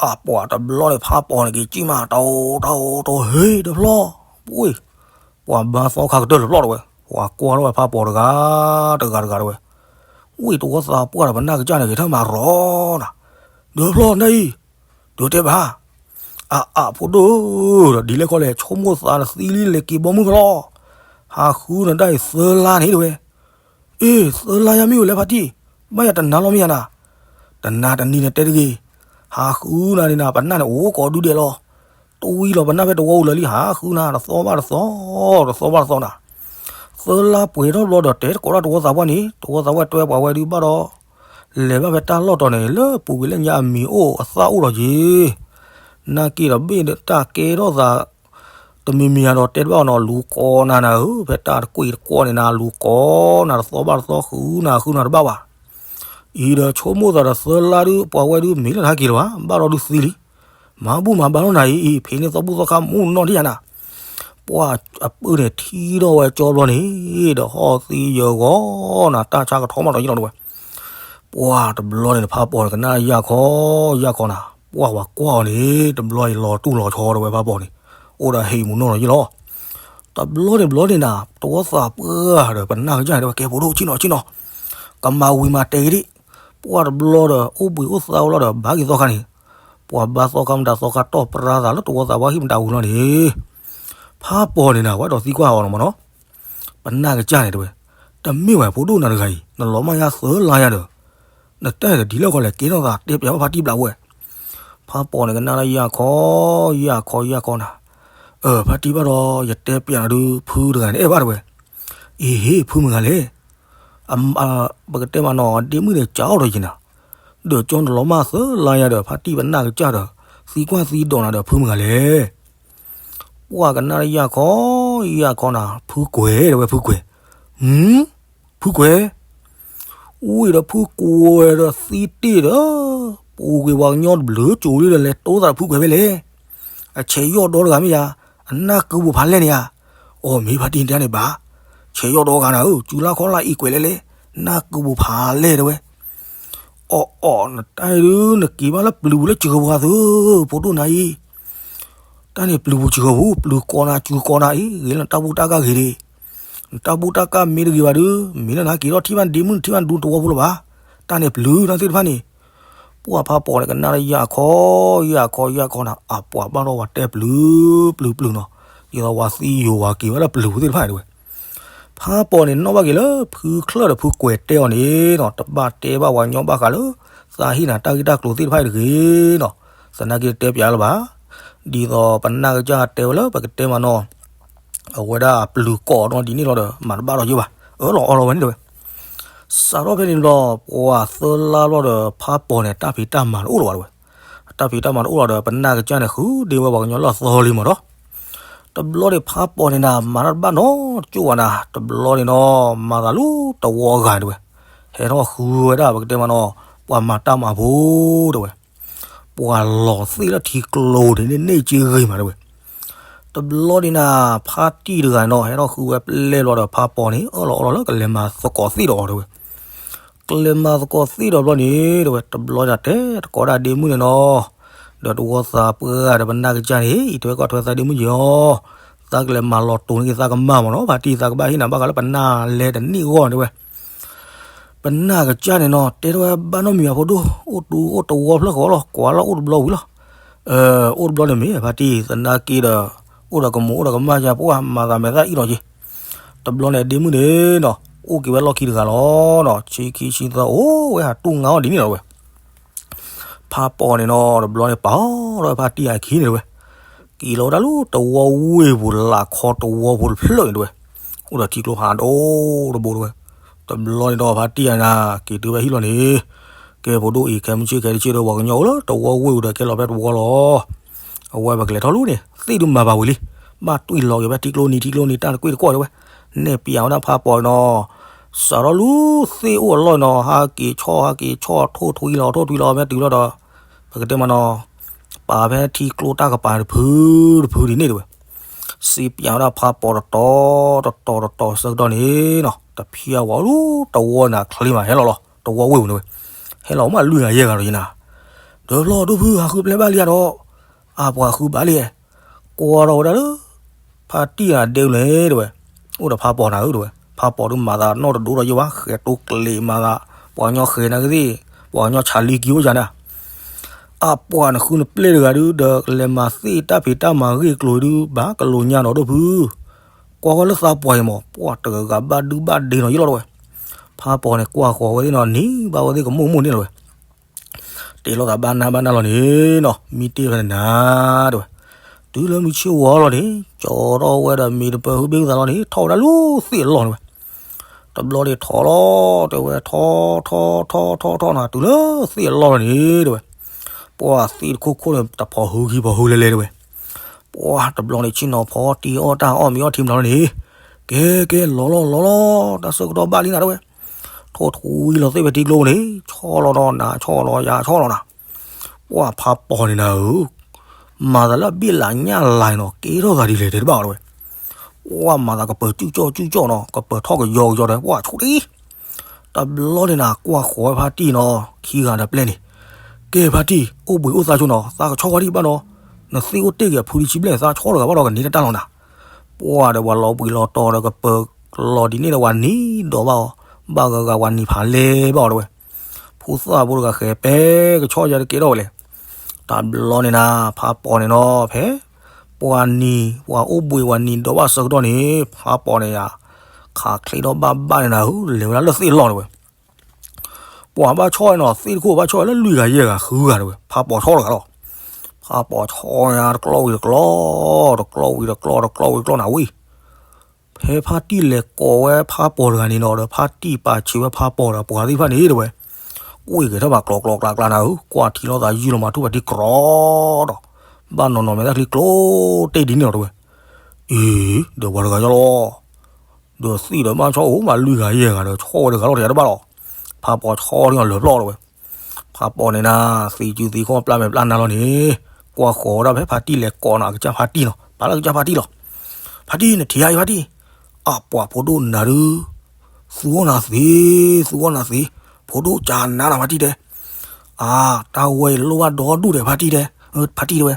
အပှၤတဘျီန့ၣ် ဖးပီၤန့ၣ်က့ၤကံၣ်မး တၢ်အိၣ် တၢ်အိၣ် တၢ်အိၣ် ဟ့ၣ်တဖျီၣ်, ပှ့ၤ ပှၤဘါသီခါကတၢၢ်တဖျီၣ်တဲဝဲ, ပှၤကွၢ်ထီၣ်ဝဲဖးပီၤတဂၤ တဂၤတဂၤတဲဝဲ. ဝံၤတဝီသးပှၢ်ဒီးပနၢ်ကစၢ်န့ၣ် ဂဲၤထၢၣ်မၤရီၤနၤ, ဒုးဖျီၣ်နၢ်အံၤ, ဒုးတဲဘၣ်, အအဖိဒိၣ်ဒီး ဒ်လဲၣ်ခီလဲၣ် ဆိကမိၣ်သးနသံလံ လဲၤက့ၤဘီမုၢ်ဖျီၣ်, ဟးဃုနၤဒၣ်အံၤသၢလါန့ၣ်တဲဝဲ. အ့ သၢလါယၤမ့ၢ်အိၣ်လဲၣ်ဖါတံၢ်, ဘၣ်ယၤတနၤလီၤမ့ၢ်ယၤနၤ, တနၤတနံၤန့ၣ်တဲတဂ့ၤ, ဟးဃုနၤန့ၣ်နၤ ပနၢ်န့ၣ်အိၣ်ကိးဒုဒဲးလီၤ. တဝံလီၤပနၢ်ဖဲတဝီအိၣ်လၢာ်လံ ဟးဃုနၤ တသီဘၣ်တသီ, တသီဘၣ်တသီနၤ. သၢလါပှဲၤထီၣ်ဘျီဒီး တဲတကိးဒၣ်တဝီသးပှၢ်န့ၣ် တဝီသးပှၢ်တဲပှၤဝဲဒုးဘၣ်ဒီး လဲၤဘၣ်ဖဲတၢ်လီၢ်တီၤန့ၣ် လၢပူၤကွံာ်လၢညါအမံၤအိၣ်အသၣ်အိၣ်ဒီးက့ၤ, နာ်က့ဒီးဘ့ၣ်တၢ်ကဲထီၣ်သး တမံၤမံၤဒီးတဲတဘၣ်အီၤနီၤ လူၤကိးနၤနၤဧၢ, ဖဲတၢ်တကွံာ်တကွီၢ်န့ၣ်နၤ လူၤကိးနၤတသီဘၣ်တသီ ဃုနၤဃုနၤတဘၣ်ဘၣ်. အံၤဒီးဆိကမိၣ်သးဒီးသၢလါဒုး ပှၤဝဲဒုးမ့ၢ်လၢဟဲက့ၤလၢၤဘၣ်, ဘၣ်ဒီးဒုးသံလံ. မၤဘူၣ်မၤဘါထီၣ်နၤအံၤအံၤ ဖံးန့ၢ်သီဘူၣ်သီခါမူနီၢ်ဒံးယၤနၤ. ပှၢ်အပုၢ်န့ၣ်ထံၣ်ထီၣ်ဝဲကၠီဘျီန့ၣ်, ဒီးဟီၣ်သံယၢၤဂီၤနၤ တၢ်ဆါကထီမးဒီးယလီၤတဲဝဲ. ပှၢ်တဘျီန့ၣ် ဖးပီၤန့ၣ် ကနၣ်ယၢ်ခီယၢ်ခီနၤ, ပှၢ်ပှၤကွၢ်အီၤန့ၣ် တဘျီအံၤလီၤတူၢ်လီၤဆီတဲဝဲဖးပီၤန့ၣ်, အိၣ်ဒီးဟံၣ်မူနီၢ်ဒီးယလီၤ. တဘျီန့ၣ်ဘျီန့ၣ်နၤ တဝီသးပှၢ်ဒီးပနၢ်ကစၢ်န့ၣ်တဲဝဲ ကဲဖိဒိၣ်ဆ့ၣ်နီၤဆ့ၣ်နီၤ, ကမၤဝံၤမၤတဲာ်က့ၤဒံး. ပှၢ်တဘျီဒီး အိၣ်ဘှံးအိၣ်သါဝဲလီၤဒီး ဘါက့ၤသီခါန့ၣ်, ပှၤဘါသီခါမတၤသီခါတီၢ်ပြါသးလၢတဝီသးပှၢ်ဟံၣ်မတၤဝံၤလီၤန့ၣ်, ဖးပီၤန့ၣ်နၤ ဝဲဒီးသံကွၢ်အီၤနီၤမနီၤ, ပနၢ်ကစၢ်န့ၣ်တဲဝဲ, တမ့ၢ်ဝဲဖိဒိၣ်နၤတဂၤအံၤ နလီၤမၢ်ယါသၢလါယါဒီး, နတၢ်အံၤဒီးဒ်လဲၣ်ခီလဲၣ် ကဲထီၣ်သးတဲပျးဘၣ်ဖါတံၢ်ဘျးဝဲ. ဖးပီၤန့ၣ်ကနၣ်လၢယၢ်ခီ, ယၢ်ခီယၢ်ခီနၤ, အၢ ဖါတံၢ်ဘၣ်ဒီး ယတဲပျးနၤဒုး ဖုတဂၤန့ၣ်အဲၣ်ဘၣ်တဲဝဲ. အ့ဟ့ၣ် ဖုမုၢ်ဂၤလဲၣ်, ပကတဲမးနီၤ အဒ့မုၣ်န့ၣ်ကးအီၤဒီးယနၤ, ဒီးကၠီနလီၤမၢ်သၢလါယါဒီး ဖါတံၢ်ပနၢ်ကစၢ်ဒီး သံကွၢ်သံဒိးနၤဒီး ဖုမုၢ်ဂၤလဲၣ်. ပှၢ်ကနၣ်လၢယၢ်ခီ, ယၢ်ခီနၤ, ဖုကွဲၤတဲဝဲဖုကွဲၤ, ဖုကွဲၤ, ဝံၤဒီးဖုကွဲၤဒီးသံတ့ၢ်ဒီး, ပူၤကွံာ်ပှၤကညီတဘျုးကၠိလံဒီး လဲၤတိသးဒီးဖုကွဲၤဖဲလဲၣ်. အဆဲးယီၢ်ဒီတဂၤမ့ၢ်ယါ, အနၢ်ကုပူၤဖးလဲၢ်န့ၣ်ဧါ. အီၣ်မ့ၢ်ဖါတံၢ်တဲန့ၣ်ဘၣ်, ဆဲးယီၢ်ဒီဂၤနၤဧၢ, စုလါခီလါအံၤကွဲၤလဲၣ်လဲၣ်, နၢ်ကုပူၤဖးလဲၢ်တဲဝဲ. အီၣ်အီၣ် နတၢ်အံၤဒုး နက့ၤဘၣ်လၢပျုၤပူၤလၢစှၤပူၤဧါသု, ဖိဒိၣ်နၤအံၤ, တၢ်န့ၣ်ပျုၤပူၤစှၤပူၤ, ပျုၤကိးနၤ စှၤကိးနၤအံၤ, ဂ့ၤလၢနတၢ်ဘူၣ်တၢ်ဂၤဂ့ၤဒံး, နတၢ်ဘူၣ်တၢ်ဂၤမ့ၢ်တဂ့ၤဘၣ်ဒုး, မ့ၢ်လၢနက့ၤထီၣ်ထံၣ်ဘၣ်ဒ့မုၣ် ထံၣ်ဘၣ်ဒူသဝီဖိလၢၤဘၣ်, တၢ်န့ၣ်ပျုၤနၤသ့ၣ်တဖၣ်န့ၣ်. ပှၢ်ဖးပီၤန့ၣ် ကနၣ်လၢယၢ်ခီ, ယၢ်ခီ ယၢ်ခီနၤ, အပှၤဘၣ်ထီၣ်ဝဲတဲပျုၤ ပျုၤပျုၤနီၤ, ဒ်သိးဝဲသံယိၤဝဲက့ၤဝဲလၢပျုၤပူၤသ့ၣ်တဖၣ်န့ၣ်တဝဲ. ဖးပီၤန့ၣ် နီၣ်ဘၣ်က့ၤလၢဖုချၢၣ်ဒီးဖုကွဲၤတဲအီၤန့ၣ်နီၤ, တဘၣ်တဲဘၣ်ပှၤကညီဘၣ်ဃးလၢ သးဟ့ၣ်နၤတၢ်ဂ့ၢ်တၢ်ကျိၤသ့ၣ်တဖၣ်အံၤတဂ့ၤနီၤ, သနာ်က့တဲပျးလၢၤဘၣ်. ဒ်သိးပနၢ်ကစၢ်တဲဝဲလၢပကတဲမးနီၤ, အဝဲဒၣ်ပျုၤကိးနီၤဒ်န့ၣ်လီၤဒီး မၤတဘၣ်ဒီးယိၤဘၣ်, အၢၣ်လီၤအီလီၤဝဲန့ၣ်တဝဲ. စးထီၣ်ဖဲန့ၣ်ဒီး ပှၤသၢလါဘျီဒီး ဖးပီၤန့ၣ် တၢ်ဖံးတၢ်မၤတအိၣ်လၢၤဘၣ်တဝဲ. တၢ်ဖံးတၢ်မၤတအိၣ်လီၤဒီး ပနၢ်ကစၢ်န့ၣ် ဃုဒ့ဝဲပှၤကညီလၢအသီလံမးဒီး, တဘျီန့ၣ်ဖးပီၤန့ၣ်နၤ မၤတၢ်တဘၣ်နီတကၠိၣ်ဘၣ်နၤ, တဘျီန့ၣ်နီၤ မၤသးလၢတဝီအဂၤတဝဲ, ဟဲထီၣ်ဃုဝဲဒၣ်ပကတဲမးနီၤ, ပှၤမၤတၢ်မၤဖိတဝဲ, ပှၤလီၤသ့ၣ်လၢထံကျိန့ၣ်န့ၣ် န့ၢ်က့ဂ့ၤမးတဝဲ. တဘျီန့ၣ်နၤ ဖါတံၢ်တဂၤနီၤ ဟဲထီၣ်ဃုဝဲပျဲၢ်ဘျီဒီး ဖးပီၤန့ၣ် အၢၣ်လီၤအီလီၤလၢကလဲၤမၤသကိးသ့ၣ်ဒီးအီၤတဝဲ. ကလဲၤမၤသကိးသ့ၣ်ဒီးဘျီန့ၣ်တဝဲ, တဘျီန့ၣ်တဲတကိးဒၣ်ဒ့မုၣ်န့ၣ်နီၤ, ဒီးတဝီသးပှၢ်ဒီးပနၢ်ကစၢ်န့ၣ် အံၤတဝဲကီၢ်ထွဲသးဒ့မုၣ်ယီၤ, သးကလဲၤမၤလီၤတိာ်န့ၢ်က့ၤသးကမၢ်မးနီၤ, ဖါတံၢ်သးကဘၣ်ဟ့ၣ်နၤဘၣ်ဃးလၢပနၢ်လဲၤတနံၣ်အဂီၢ်တဝဲ. ပနၢ်ကစၢ်န့ၣ်နီၤ တဲထီၣ်ဝဲဘၣ်နီတမံၤဘၣ်ဖိဒိၣ်, အိၣ်တူၢ်အိၣ်တဝီဖျၢၣ်ဃီလီၤ, ကွၢ်လီၤအိၣ်တဘျီဝံၤလီၤ. အိၣ်တဘျီန့ၣ်မ့ၢ်ဖါတံၢ်သနာ်က့ဒီး, အိၣ်ဒီးကမူးအိၣ်ဒီးကမၣ်ယါပှၢ် မၤသးမဲာ်သၣ်အံၣ်လီၤက့ၤ. တဘျီန့ၣ်ဒ့မုၣ်န့ၣ်နီၤ အိၣ်က့ၤဝဲလီၢ်ခံတဂၤလီၤနီၤ, ဆံခံဆံသၢအိၣ်ဝဲဟးတူၢ်ငါအီၣ်ဒ်န့ၣ်လီၤဝဲ. ဖးပီၤန့ၣ်နီၤ တဘျီန့ၣ် ပာ်ထီၣ်ဝဲဖါတံၢ်အခံန့ၣ်တဝဲ, က့ၤလီၤဝဲဒၣ်လၢတဝီဝ့ၢ်ပူၤ လၢခီတဝီဖိတဖျၢၣ်န့ၣ်တဝဲ, အိၣ်ဒီးထံကျိဖးဒိၣ်တဘိတဝဲ. တဘျီန့ၣ်ဒီးဖါတံၢ်အနၤ က့ၤတုၤဝဲဟံၣ်လီၤန့ၣ်, ကဲဖိဒိၣ်အံၤ ခဲမုၢ်ဆ့ၣ်ခဲတဆ့ၣ်ဒီး ပှၤကညီအိၣ်လၢတဝီဝ့ၢ်ပူၤဒီး ကဲလီၤဖဲတဝီလီၤ. အဝဲပကလဲၤထီၣ်လူၤန့ၣ် သ့ၣ်ဒုးမၤဘၣ်ဝံၤလံ, ဘၣ်တွံၢ်လီၤက့ၤဖဲထံကျိနံၤထံကျိနံၤ တၢ်တကွ့ၢ်တကွီၢ်တဝဲ, နဲၣ်ပျးဝဲဒၣ်ဖးပီၤနီၤ, စးထီၣ်လူၤသ့ၣ်အိၣ်အလီၢ်နီၤ ဟးက့ၤဆီၣ် ဟးက့ၤဆီၣ် ထိၣ်ထွံလီၤ ထိၣ်ထွံလီၤ မ့ၢ်တုၤလီၤဒီး ပကတဲမးနီၤ, ပာ်ဖဲထံကျိတၢ်ကပၤတဖုတဖုဒ်န့ၣ်တဝဲ, စံးပျးဝဲဒၣ်ဖးပီၤတတီၤတတီၤတတီၤဆၢကတီၢ်န့ၣ်နီၤ, တဖျါဝဲလူၤတဝီန့ၣ်ချ့မး ဟဲလီၤလီၤ တဝီဝ့ၢ်ပူၤန့ၣ်ဝဲ, ဟဲလီၤမးလွံၢ်ဂၤယဲၢ်ဂၤဒီးယနၤ, ဒီးဖျီဒိၣ်ဖု ဟးဃုပျဲၢ်ဘၣ်လံဧါဒီး, အပှၤဃုဘၣ်လံ, ကွၢ်ထီၣ်ဝဲဒၣ်လၢ ဖါတံၢ်အဒဲန့ၣ်တဝဲ, အိၣ်ဒီးဖးပီၤနၤဧၢတဝဲ, ဖးပီၤဒုးမၤသးနီၢ်တဒိၣ်ဒီးယိၤဘၣ် ဃဲၤတိကျ့းမၤသး, ပှၤကညီဃဲၤနၤကသ့ၣ်, ပှၤကညီဆးလံကံအိၣ်ယၤန့ၣ် အပှၤနဃုနပျဲၢ်တဂၤဒုး ဒီးကလဲၤမၤသ့ၣ်တၢ်ဖံးတၢ်မၤဂ့ၢ်ကျိၤဒုး ဘၣ်ကလိာ်ညါနီၤဒိၣ်ဖု, ကွၢ်ဝဲလၢသးပှၢ်အံၤမး ပှၤတဂၤဂၤဘၣ်ဒုဘၣ်ဒ့နီၤယိၤလီၤတဝဲ, ဖးပီၤန့ၣ်ကွၢ်ဃီၤဝဲသ့ၣ်နီၤ နံၤဘၣ်ဝဲသ့ၣ်ကမိၣ်မိၣ်န့ၣ်လီၤဝဲ တဲလိာ်သးဘၣ်နၢ်ဘၣ်နၢ်လီၤန့ၣ်နီၤ မံတ့ၢ်ဖဲန့ၣ်နၤတဝဲ, တုၤလၢမုၢ်ဆ့ၣ်ဝီလီၤန့ၣ် ကၠီထီၣ်ဝဲဒီးမ့ၢ်တပၢၢ်ဟုဘ့ၣ်ကသးလီၤန့ၣ် ထီၣ်ဝဲဒၣ်လၢသ့ၣ်အလီၢ်န့ၣ်ဝဲ, တဘျီန့ၣ်ထီၣ်လီၤတဲဝဲ ထီၣ်ထီၣ်ထီၣ်ထီၣ်ထီၣ်နၤ တုၤလၢသ့ၣ်အလီၢ်လီၤန့ၣ်တဝဲ, ပှၤသ့ၣ်တခိၣ်ခိၣ်န့ၣ် တဖီၣ်ဟုခံဖီၣ်ဟုလဲၤလဲၤတဝဲ, ပှၤတဘျီန့ၣ် ဆ့ၣ်နီၤဖီတံၢ်အီၣ်တၢ်အီၣ်မ့ၤအီၣ်ထံမနၤလီၤန့ၣ်, ကဲကဲ လီၤလီၤလီၤလီၤ တၢ်ဆၢကတီၢ်ဘၣ်လံနၤတဝဲ, ထိၣ်ထွံလီၤသ့ၣ်ဖဲထံကျိန့ၣ် ဆီၣ်လီၤဒီးနၤ ဆီၣ်လီၤယၤဆီၣ်လီၤနၤ, ပှၤဖးပီၤန့ၣ်နၤဧၢ, မၤသးလၢအဘ့ၣ်လးညၣ်လၤနီၤ ကဲထီၣ်သးဒ်လဲၣ်တဲတဘၣ်အီၤတဝဲ, ပှၤမၤသးကပၢၤကူၣ်ကၠီၣ်ကူၣ်ကၠီၣ်နီၤ ကပၢၤထီၣ်ကယီကယီတဝဲ ပှၤဆိၣ်တံၢ် တဘျီန့ၣ်နၤ ကွၢ်ဃီၤဝဲဖါတံၢ်နီၤ ခံဂၤဒီးပျဲၢ်န့ၣ်, ကဲဖါတံၢ် အိၣ်ဘှံးအိၣ်သါဆိနီၤ သးကဆီၣ်ဝဲဒံးဘၣ်နီၤ, နသ့ၣ်အိၣ်တ့ၢ်က့ၤအဖုတဆံဘျဲၣ် သးဆီၣ်တဂၤဘၣ်ဒီးကန့ၢ်တၢ်လီၤနၤ, ပှၤဒီးပှၤလီၤဘှံးလီၤတီၤဒီးကပၢၤလီၤဒ်န့ၣ်ဒီး ပှၤနံၤဒီးဘၣ်အီၤ, ဘၣ်ဂၤဂၤပှၤနံၤဖးလဲၢ်ဘၣ်အီၤတဝဲ, ဖိသၣ်ဖိတဂၤဃဲၤပဲကဆီၣ်ယၤတကဲထီၣ်ဝဲလဲၣ် တဘျီန့ၣ်နၤ ဖးပီၤန့ၣ်နီၤ ဖဲ ပှၤနံၤ ပှၤအိၣ်ဘှံးပှၤနံၤဒီးဘၣ်ဆၢကတီၢ်န့ၣ် ဖးပီၤန့ၣ်ယၤ ခးချ့ထီၣ်ဘၣ်ဘၣ်န့ၣ်နၤဧၢ လဲၤဝဲဒၣ်လၢသ့ၣ်အလီၢ်တဝဲ, ပှၤဘၣ်ဆီၣ်ဝဲနီၤ သ့ၣ်တခိၣ်ဘၣ်ဆီၣ်ဝဲလၢလွံၢ်ဂၤယဲၢ်ဂၤဃုဂၤတဝဲ ဖးပီၤဆီၣ်တဂၤလီၤ, ဖးပီၤဆီၣ်ယၤတကျီၢ်ဝံၤတကျီၢ် တကျီၢ်ဝံၤတကျီၢ် တကျီၢ်ဝံၤတကျီၢ်နၤဝံၤ ဖဲဖါတံၢ်လဲၤကိးဝဲဖးပီၤတဂၤန့ၣ်နီၤ ဒီးဖါတံၢ်ပာ်ဆံးဝဲဖးပီၤဒီးပှၤသ့ၣ်တဖၣ်န့ၣ်တဝဲ, ကွၢ်က့ၤထီၣ်ဘၣ်ကျီကျီကျါကျါနၤဧၢ ကွၢ်ထံလီၤသးယုၢ်လီၤမၤထူၣ်ပှၤတံၢ်ကြီဒီး ဘၣ်နီၤနီၤမဲာ်သၣ်ချံကျိတ့ၢ်ဒ်န့ၣ်လီၤတဝဲ, အ့ ဒီးပှၤတဂၤယီလီၤ, ဒီးသ့ၣ်ဒီးဘၣ်ဆီၣ်အိၣ်မးလွံၢ်ဂၤယဲၢ်ဂၤဒီးဆီၣ်ဝဲတဂၤလီၤတယၤတဘၣ်လီၤ, ဖးပီၤဆီၣ်န့ၣ်လီၤလၢာ်ပျီၢ်တဝဲ ဖးပီၤန့ၣ်နၤ သံစုသံခီၣ်ပျၢ်မဲာ်ပျၢ်နါလီၤန့ၣ်, ကွၢ်ဃီၤဝဲဒၣ်ဖဲဖါတံၢ်လဲၤကိးနၤအကစၢ်ဖါတံၢ်နီၤ ပာ်လၢအကစၢ်ဖါတံၢ်လီၤ, ဖါတံၢ်နထံၣ်ဧါအံၤဖါတံၢ်, အပှၤဖိဒိၣ်နၤဒုး, သူအီၣ်နၤသ့, သူအီၣ်နၤသ့, ဖိဒိၣ်ကနါနၤဖါတံၢ်တဲ, အါ, တၢ်ဝဲအံၤလိၣ်ဘၣ်ဒီဒူၣ်ဒီး ဖါတံၢ်တဲ, ဖါတံၢ်တဲဝဲ,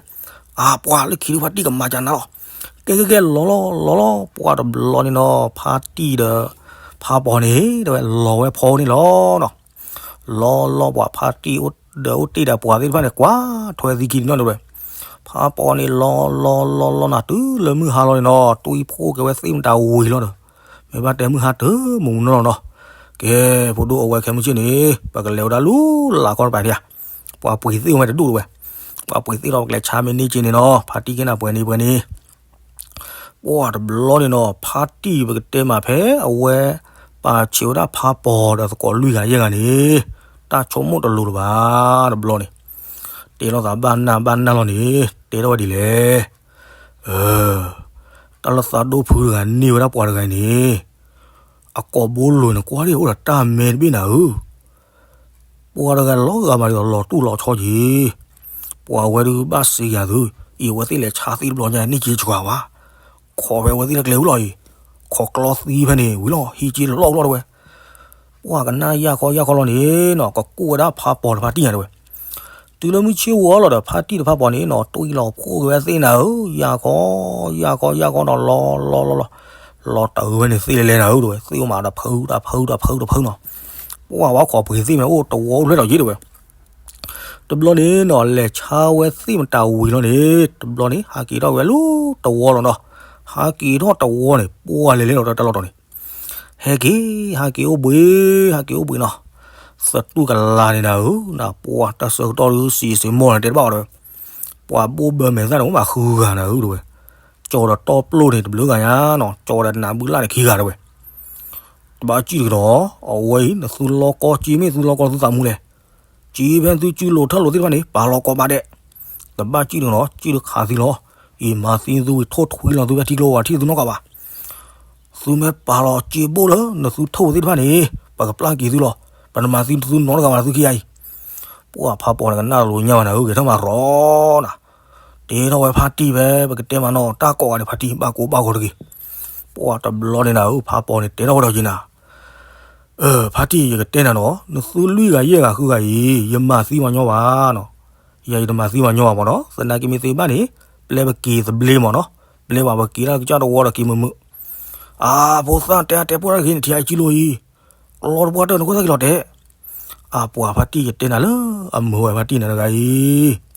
အါ, ပှၤလၢခံဒုး ဖါတံၢ်ကမၤကနၤလီၤ. ကဲကဲကဲ လီၤလီၤလီၤလီၤ, ပှၤတဘျီန့ၣ်နီၤ ဖါတံၢ်ဒီး ဖါပီၤန့ၣ် တဲဝဲ လီၤဝဲဖီန့ၣ်လီၤနီၤ. လီၤလီၤ ပှၤဖါတံၢ်အိၣ်ဒီးအိၣ်တ့ၢ်ဒီးပှၤသ့ၣ်တဖၣ်န့ၣ် ကွၢ်ထွဲသံခံန့ၣ်နီၤ တဲဝဲ. ဖါပီၤန့ၣ် လီၤလီၤလီၤလီၤနၤ တုၤလၢမုၢ်ဟါလီၤန့ၣ်နီၤ တွံၢ်ဖှိၣ်က့ၤဝဲသ့ၣ်မတၤဝံၤလီၤဒီး မ့ၢ်ဘၣ်တဲမုၢ်ဟါတမုာ်နီၤနီၤ. ကဲ, ဖိဒိၣ် အဝဲခဲမုၢ်ဆ့ၣ်န့ၣ် ပကလဲၤဝဲဒၣ်လူလၢ်ခီတပၤန့ၣ်ဧါ. ပှၤပှ့ၤသ့ၣ်ဝဲတဒူၣ်တဝဲ, ပှၤပှ့ၤသ့ၣ်ထီၣ် ပကလဲၤဆါမ့ၢ်န့ၢ်က့န့ၣ်နီၤ ဖါတံၢ်ကဲနၤပှဲၤန့ၣ်ပှဲၤန့ၣ်. ပှၤတဘျီန့ၣ်နီၤ ဖါတံၢ် ပကတဲမး ဖဲအဝဲပာ်ဆံးဝဲဒၣ်ဖါပီၤဒီးသကိးလွံၢ်ဂၤယဲၢ်ဂၤန့ၣ် တၢ်ဆိကမိၣ်တလိၤလၢၤဘၣ် တဘျီန့ၣ်. တဲလိာ်သးဘၣ်နၢ်ဘၣ်နၢ်လီၤန့ၣ် တဲထီၣ်ဝဲဒ်လဲၣ်. တၢ်လၢသးဒိၣ်ဖုတဂၤန့ၢ်ဝဲဒၣ်ပှၤတဂၤအံၤန့ၣ် အကိာ်ဘိလိၤန့ၣ် ကွၢ်ဒ်အိၣ်ဒီးတၢ်မဲတဘ့ၣ်နၤဧၢ. ပှၤတဂၤလီၤဂာ်မးဒီးလီၤတူၢ်လီၤဆီက့ၤ, ပှၤဝဲဒုးဘၣ်စံးယၤသု, အံၤအဝဲသ့ၣ်လဲၤဆါသ့ၣ်တဘျီညါန့ၢ်က့စှၤဘၣ်, ခိးဖဲအဝဲသ့ၣ်လၢကျဲဝံၤလီၤအံၤ, ခိးကျီသံဖဲန့ၣ်ဝံၤလီၤ ဟံးက့လီၢ်လီၢ်တဝဲ. ပှၤကနၣ်ယၢ်ခီယၢ်ခီလီၤန့ၣ်နီၤ ကကူၣ်ဝဲဒၣ်ဖါပီၤဒီးဖါတံၢ်ညါတဝဲ. တုၤလၢမုၢ်ဆ့ၣ်ဝီလီၤဒီး ဖါတံၢ်ဒီးဖါပီၤန့ၣ်နီၤ တွံၢ်လီၤဖှိၣ်က့ၤဝဲသ့ၣ်နၤဧၢ, ယၢ်ခီ, ယၢ်ခီယၢ်ခီနီၤ လီၤလီၤလီၤလီၤ, လီၤတၢ်ဝဲန့ၣ်သ့ၣ်လဲၤလဲၤနၤဧၢတဝဲ, သ့ၣ်အိၣ်မးဒီးဖုတၢ်ဖုတၢ်ဖုတၢ်ဖုနီၤ. ပှၤဝဲခိးပှ့ၤသ့ၣ်မ့ၢ်အိၣ်တဝီအိၣ်ဖျဲၣ်ထီၣ်က့တဝဲ. တဘျီန့ၣ်နီၤ လဲၤဆါဝဲသ့ၣ်မတၤဝံၤလီၤန့ၣ် တဘျီန့ၣ် ဟးက့ၤထီၣ်ဝဲလၢတဝီလီၤနီၤ. ဟးက့ၤထီၣ်တဝီန့ၣ် ပှၤလဲၤလဲၤလီၤတၢ်လီၢ်တီၤန့ၣ် ဟဲက့ၤ, ဟးက့ၤအိၣ်ဘှံး, ဟးက့ၤအိၣ်ဘှံးနီၤ. သတူၢ်ကလာ်န့ၣ်နၤဧၢ, နပှၤတၢ်ဆၢကတီၢ်ဒုး စံးစ့မိၢ်န့ၣ် တဲတဘၣ်အီၤဒီး, ပှၤဘိၣ်ဘၢမဲာ်သၣ်န့ၣ် အိၣ်မးဃုဂၤနၤဧၢတဝဲ. ကၠီၤဒီးတီပျိၢ်န့ၣ် တဘျုးဂၤညါနီၤ, ကၠီၤဒီးနးဘုလၣ်န့ၣ် ခံဂၤတဝဲ. တဘၣ်စံၣ်တကဒီး, အဝဲအံၤ နသုလီၢ်ကီၢ်က့မ့ၢ်သုလီၢ်ကီၢ်သုသးမူလဲၣ်. က့ဖဲသုစုလိၤထၢၣ်လိၤသ့ၣ်တဖၣ်န့ၣ် ပာ်လီၤကီးဘၣ်ဒဲး. တဘၣ်စံၣ်တကဒီး, စံၣ်တခးသံလီၤ. ယမၤသံသုဝံၤထိၣ်ထွံလီၤသုဖဲထံကျိဝဲထံၣ်သုနီတဂၤဘၣ်. သုမ့ၢ်ပာ်လီၤစ့ဘိၣ်လၢနသုထိၣ်ဝဲသ့ၣ်တဖၣ်န့ၣ် ပကပျၢ်က့ၤသုလီၤ. ပတမၤသံသုနီတဂၤဘၣ် သုခံဂၤအံၤ. ပှၤဖးပီၤန့ၣ်ကနၣ်လိာ်ညါဘၣ်နၤဧၢ, ဂဲၤထီၣ်မၤရီနၤ. တဲထီၣ်ဝဲဖါတံၢ်ဖဲ ပကတဲမးနီၤ တၢ်ကိးဂၤန့ၣ် ဖါတံၢ်ဘၣ်ကိးဘၣ်ဂီၤတဂ့ၤ. ပှၤတဘျီန့ၣ်နၤဧၢ ဖးပီၤန့ၣ် တဲထီၣ်ဝဲဒီးက့ၤနၤ ဖါတံၢ် ယကတဲနၤနီၤ, နသုလွံၢ်ဂၤယဲၢ်ဂၤဃုဂၤအံၤ ယမၤသံပှၤညီဘၣ်နီၤ. ယၤယတမၤသံပှၤညီဘၣ်မ့ၢ်နီၤ, သနာ်က့မ့ၢ်သ့ဘၣ်န့ၣ် ပျဲပက့ၤသဘျ့မ့ၢ်နီၤ, ပျဲဘၣ်ပက့ၤတၢ်ကစၢ်တဝီဒီးက့ၤမုာ်မုာ်. အါ ဖိသၣ်တဲအါတဲပှၢ်တၢ်တဂ့ၤန့ၣ် ထံၣ်အစုလိၤအံၤ, ကျီတပှၢ်တၢၢ်န့ၣ် ခိၣ်သၣ်က့ၤလီၤတဲာ်. အါ ပှၤဖါတံၢ် ယတဲနၤလၢအမုာ်ဝဲဖါတံၢ်နၤတဂၤအံၤ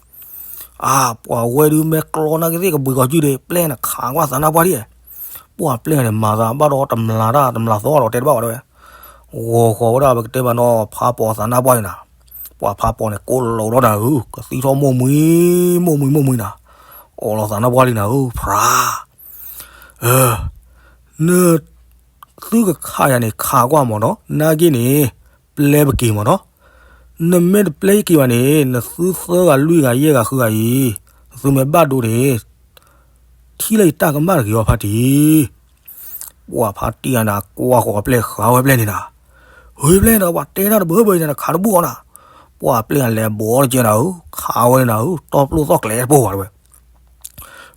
အါ ပှၤဝဲဒုးမ့ၢ်ကျီနာ်က့သ့ၣ်ကဘှံးကီၤစုဒီး ပျဲၢ်နခးကွၢ်သးနါပှၢ်ဒံး, ပှၤပျဲၢ်န့ၣ် မၤသးဘၣ်ဒီးတမျးတၢ်တမျးသီဒီးတဲတဘၣ်ဘၣ်တဲဝဲ, ဂီၤဃီၤဝဲဒၣ် ပကတဲဘၣ်နီၤ ဖးပီၤသးနါပှၢ်န့ၣ်နၤ, ပှၤဖးပီၤန့ၣ် ကိးလီၤဒီးနၤဧၢ, ကသံထီၣ်မိၢ်မှံ မိၢ်မှံ မိၢ်မှံနၤ, အိးလီၤသးနါပှၢ်လံနၤဧၢ ဖြါ န သုကခးယၤန့ၣ် ခးကွၢ်မ့ၢ်နီၤ, နာ်က့န့ၣ် ပျဲပက့ၤမ့ၢ်နီၤ, နမ့ၢ်တပျဲက့ၤဘၣ်န့ၣ် နသုသၢဂၤလွံၢ်ဂၤယဲၢ်ဂၤဃုဂၤအံၤ, နသုမ့ၢ်ဘၣ်ဒိန့ၣ် ထံၣ်လၢယတၢ်ကမၣ်တဂ့ၤအီၤဖါတံၢ်, ပှၤဖါတံၢ်ဧါနၤ ကွၢ်ဃီၤပျဲၢ်ဃးဝဲပျဲၢ်န့ၣ်နၤ, ဟ့ပျဲၢ်ဒီး ပှၤတဲတၢ်တဘၢဘၢအံၤန့ၣ် နခးတဘူၣ်အီၤနၤ, ပှၤပျဲၢ်လဲၤဘိးတကဲနၤဧၢ, ခးဝဲန့ၣ်နၤဧၢ, တီပျိၢ်သီၣ်ကျဲတပိၢ်ဘၣ်တဲဝဲ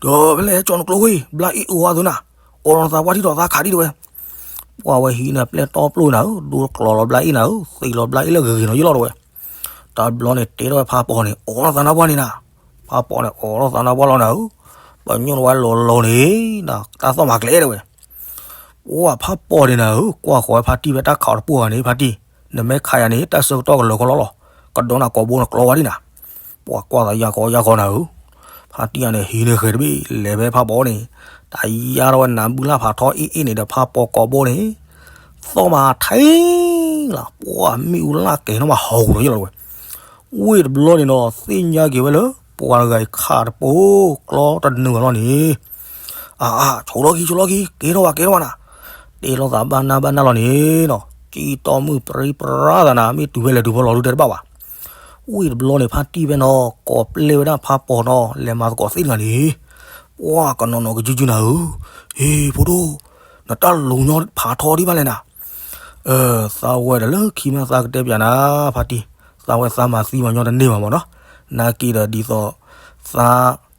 ဒီးဖဲလဲၣ်ကၠီနကျိဝံၤ ဘျါအ့ၣ်အိၣ်ဝဲသုနၤ, အိးလီၤသးပှၢ်ထံၣ်ထီၣ်သးခးဒံးတဲဝဲ, ပှၤဝဲဟံးန့ၢ်ပျဲၢ်တီပျိၢ်နၤဧၢ, ဒိကျီလီၤဘျါအ့ၣ်နၤဧၢ, သံလီၤဘျါအ့ၣ်လၢဂ့ၤဂ့ၤနီၤယလီၤတဲဝဲ, တဘျီန့ၣ်တဲထီၣ်ဝဲဖးပီၤန့ၣ် အိးလီၤသးနါပှၢ်န့ၣ်နၤ, ဖးပီၤန့ၣ် အိးလီၤသးနါပှၢ်လီၤနၤဧၢ, ပညိၣ်လီၤဝဲလီၤလီၤန့ၣ် တၢ်သီၣ်မၤကျဲတဲဝဲ ပှၤဖးပီၤန့ၣ်နၤဧၢ, ကွၢ်ဃီၤဝဲဖါတံၢ်ဖဲတၢ်ခးအီၤတပိၢ်ဂၤန့ၣ် ဖါတံၢ်, နမ့ၢ်ခးယၤန့ၣ် တၢ်ဆၢကတီၢ်ကလၢၤကလီလီၤ, ကဒီးနၤကိာ်ဘိနကျီဝဲဒံးနၤ, ပှၤကွၢ်သးယၢ်ကီယၢ်ကီနၤဧၢ, ဖါတံၢ်ဧါန့ၣ် ဟံးန့ၢ်ဃဲၤတဘ့ၣ် လဲၤဖဲဖးပီၤန့ၣ်, တၢ်ယၢ်ထီၣ်ဝဲနၤဘုလၢ်ဖးထီအ့ၣ်အ့ၣ်န့ၣ်ဒီးဖးပီၤကိာ်ဘိန့ၣ်, သီၣ်မၤထဲလီၤ, ပှၤမ့ၣ်အူလၢ်ကဲၤနီၣ်မးဟီၣ်ဂူာ်နီၤယလီၤဝဲ ဝ့ၢ်တဘျီန့ၣ်နီၤ သ့ၣ်ညါက့ၤဝဲလၢ ပှၤတဂၤအံၤခးတပိၢ် ကျီတနုာ်ဘၣ်လီၤန့ၣ်, အါအါ ဆိလီၢ်ခံ ဆိလီၢ်ခံ ကဲထီၣ်ဝဲ ကဲထီၣ်ဝဲနၤ, တဲလိာ်သးဘၣ်နၢ်ဘၣ်နၢ်လီၤန့ၣ်နီၤ, ကံတီၢ်မုၢ်ပြံပြါသးနၤ မ့ၢ်တုၤဖဲလဲၣ်တုၤဖဲလဲၣ်လီၤဒုးတဲတဘၣ်ဘၣ်. ဝ့ၢ်တဘျီန့ၣ် ဖါတံၢ်ဖဲနီၤ ကိးပျဲဝဲဒၣ်ဖးပီၤနီၤ လဲၤမၤသကိးသ့ၣ်တဂၤန့ၣ်, ပှၤကနီၤနီၤကယုၢ်ကယုၢ်နၤဧၢ, ဟ့ၣ်ဖိဒိၣ်, နတၢ်လူၤညီဖးထီဒံးဘၣ်လဲၣ်နၤ သးဝဲဒီးလၢခံမးသးကတဲပျးနၤ ဖါတံၢ်, သးဝဲသးမၤသံမၤညီတန့ၢ်ဘၣ်မ့ၢ်နီၤ, နာ်က့ဒီးဒ်သိး သး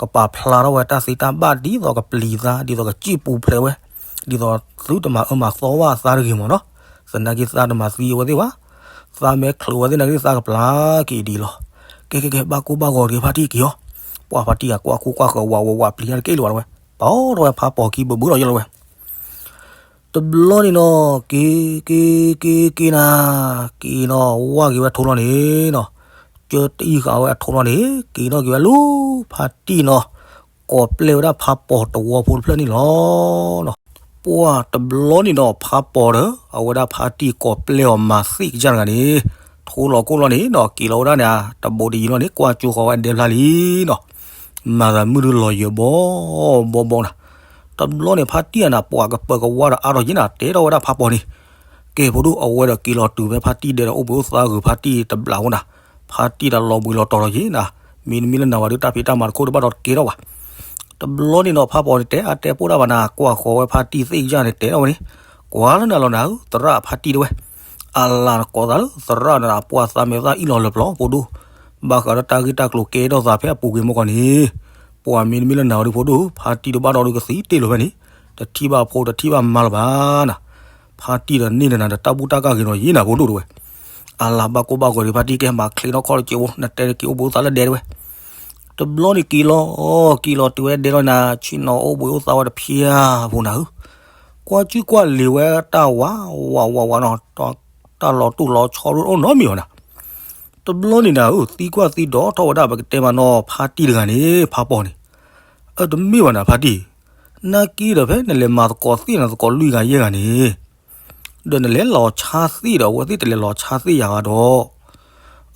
ကပာ်ဖျါထီၣ်ဝဲတၢ်သ့တၢ်ဘၣ် ဒ်သိးကပျံၤသး ဒ်သိးကစံၣ်ပူၤဖျဲးဝဲ, ဒ်သိးသုတမၤအၢမၤသီဘၣ်သးတဂ့ၤမ့ၢ်နီၤ, သနာ်က့သးတမၤသံအဝဲသ့ၣ်ဘၣ်, သးမဲာ်ချူးဝဲသ့ၣ်န့ၣ်ကသးကပျၢ်က့ၤဒ်လီၤ. ကဲကဲကဲ ဘၣ်ကိၢ်ဘၣ်ဂီၤတဂ့ၤ ဖါတံၢ်က့ၤအီၤ. ပှၤဖါတံၢ်အကွၢ်ခိၣ်ကွၢ်ဃၢၤ ဝးဝးဝးပျံၤညါတက့ၢ်လၢၤဘၣ်ဝဲ, ပာ်ထီၣ်ဝဲဖါပီၤခံဘုးဘုးလီၤယဲလီၤဝဲ. တဘျီန့ၣ်နီၤ က့ၤက့ၤက့ၤက့ၤနၤ, က့ၤနီၤ ဝၢ်က့ၤဝဲထိလီၤန့ၣ်နီၤ, ကၢတအံၣ်ဃာ်ဝဲအထိလီၤန့ၣ် က့ၤနီၤက့ၤဝဲလၢဖါတံၢ်နီၤ, ကိးပျဲဝဲဒၣ်ဖါပီၤတဝီဖိတဖျၢၣ်န့ၣ်လီၤ. ပှၤတဘျီန့ၣ်နီၤ ဖါပီၤဒီး အဝဲဒၣ်ဖါတံၢ်ကိးပျဲအီၤမၤသ့ၣ်ကစၢ်တဂၤန့ၣ် ထိလီၤကိၣ်လီၤန့ၣ်နီၤ က့ၤလီၤဝဲဒၣ်န့ၣ် တဘိးတယံၤလီၤန့ၣ် ကွၢ်ကၠိဃီၤဝဲဒဲဖျါလံနီၤ. မၤသးမုၢ်ဒုလီၤယၢၤဘီဘီဘီနၤ. တဘျီန့ၣ် ဖါတံၢ်အနၤ ပှၤကပၢၤကဝါဒီးအါထီၣ်ယ့ၣ်နၤ တဲထီၣ်ဝဲဒၣ်ဖါပီၤန့ၣ်, ကဲဖိဒိၣ် အဝဲဒီးက့ၤလီၤတုၤဖဲဖါတံၢ်ဒဲးဒီး အိၣ်ဘှံးအိၣ်သါဂုာ်ဖါတံၢ်တဘျီဖိနၤ. ဖါတံၢ်ဒီးလီၤဘှံးလီၤတီၤလီၤယ့ၣ်နၤ, မ့တမ့ၢ်လၢနၤဝဲဒီး တၢ်ဖံးတၢ်မၤတခိၣ်တဘၣ်ဒီးတကဲထီၣ်ဘၣ်. တဘျီန့ၣ်နီၤ ဖါပီၤန့ၣ် တဲအါတဲပိၢ်ဒၣ်ဘၣ်နၤ ကွၢ်ဃီၤဝဲဖါတံၢ်သ့ၣ်ကစၢ်န့ၣ် တဲထီၣ်ဝဲန့ၣ်, ကွၢ်လၢနၤလီၤနၤဧၢ သရၣ်ဖါတံၢ်တဝဲ, အလၤနကိးသးလၢသရၣ်နၤ ပှၤသးမဲာ်သၣ်အ့ၣ်လီၤလၢပျီဖိဒိၣ်, ဘၣ်ဃးဒီးတၢ်ဂ့ၢ်တၢ်ကျိၤကဲထီၣ်သးဖဲအပူၤကွံာ်မီၢ်ကီၢ်န့ၣ်, ပှၤမ့တမ့ၢ်လၢနၤဝဲဒီးဖိဒိၣ် ဖါတံၢ်တဘၣ်ဒီးဒုးကသံတ့ၢ်လီၤဖဲန့ၣ်, တထံၣ်ဘၣ်ဖိတထံၣ်ဘၣ်မါလၢၤဘၣ်နၤ. ဖါတံၢ်ဒီးန့ၢ်နၤဒီးတၢ်ဘူၣ်တၢ်ကၢ်ဂ့ၤနီၤယ့ၣ်နၤဖိဒိၣ်တဝဲ. အလၤဘၣ်ကိၢ်ဘၣ်ဂီၤဒီး ဖါတံၢ်ကဲမၤချ့နီၢ်ခီၣ်တက့ၢ်ဖိ နတဲတက့ၢ်အိၣ်ဘှံးအိၣ်သါလၢဒဲတဝဲ. တဘျီန့ၣ်က့ၤလီၤ, က့ၤလီၤတုၤဝဲဒဲလီၤနၤ ဆ့ၣ်နီၤအိၣ်ဘှံးအိၣ်သါဝဲတဖျါဖိနၤဧၢ, ကွၢ်ကူၣ်ကွၢ်လံၤဝဲတၢ်ဝးဝးဝးဝးနီၤ, တၢ်လီၤတူၢ်လီၤဆီဒိၣ်အိၣ်နီတမံၤဘၣ်နၤ. တဘျီန့ၣ်နၤဧၢ သံကွၢ်သံဒိးထီၣ်ဝဲဒၣ် ပကတဲမးနီၤ ဖါတံၢ်တဂၤန့ၣ် ဖါပီၤန့ၣ်, အၢ တမ့ၢ်ဘၣ်နၤဖါတံၢ်, နာ်က့ဒီးဖဲနလဲၤမၤသကိးသ့ၣ်နၤသကိးလွံၢ်ဂၤယဲၢ်ဂၤန့ၣ် ဒီးနလဲၤလီၤဆါသ့ၣ်ဒီး အဝဲသ့ၣ်တလဲၤလီၤဆါသ့ၣ်ယၤဘၣ်ဒီး,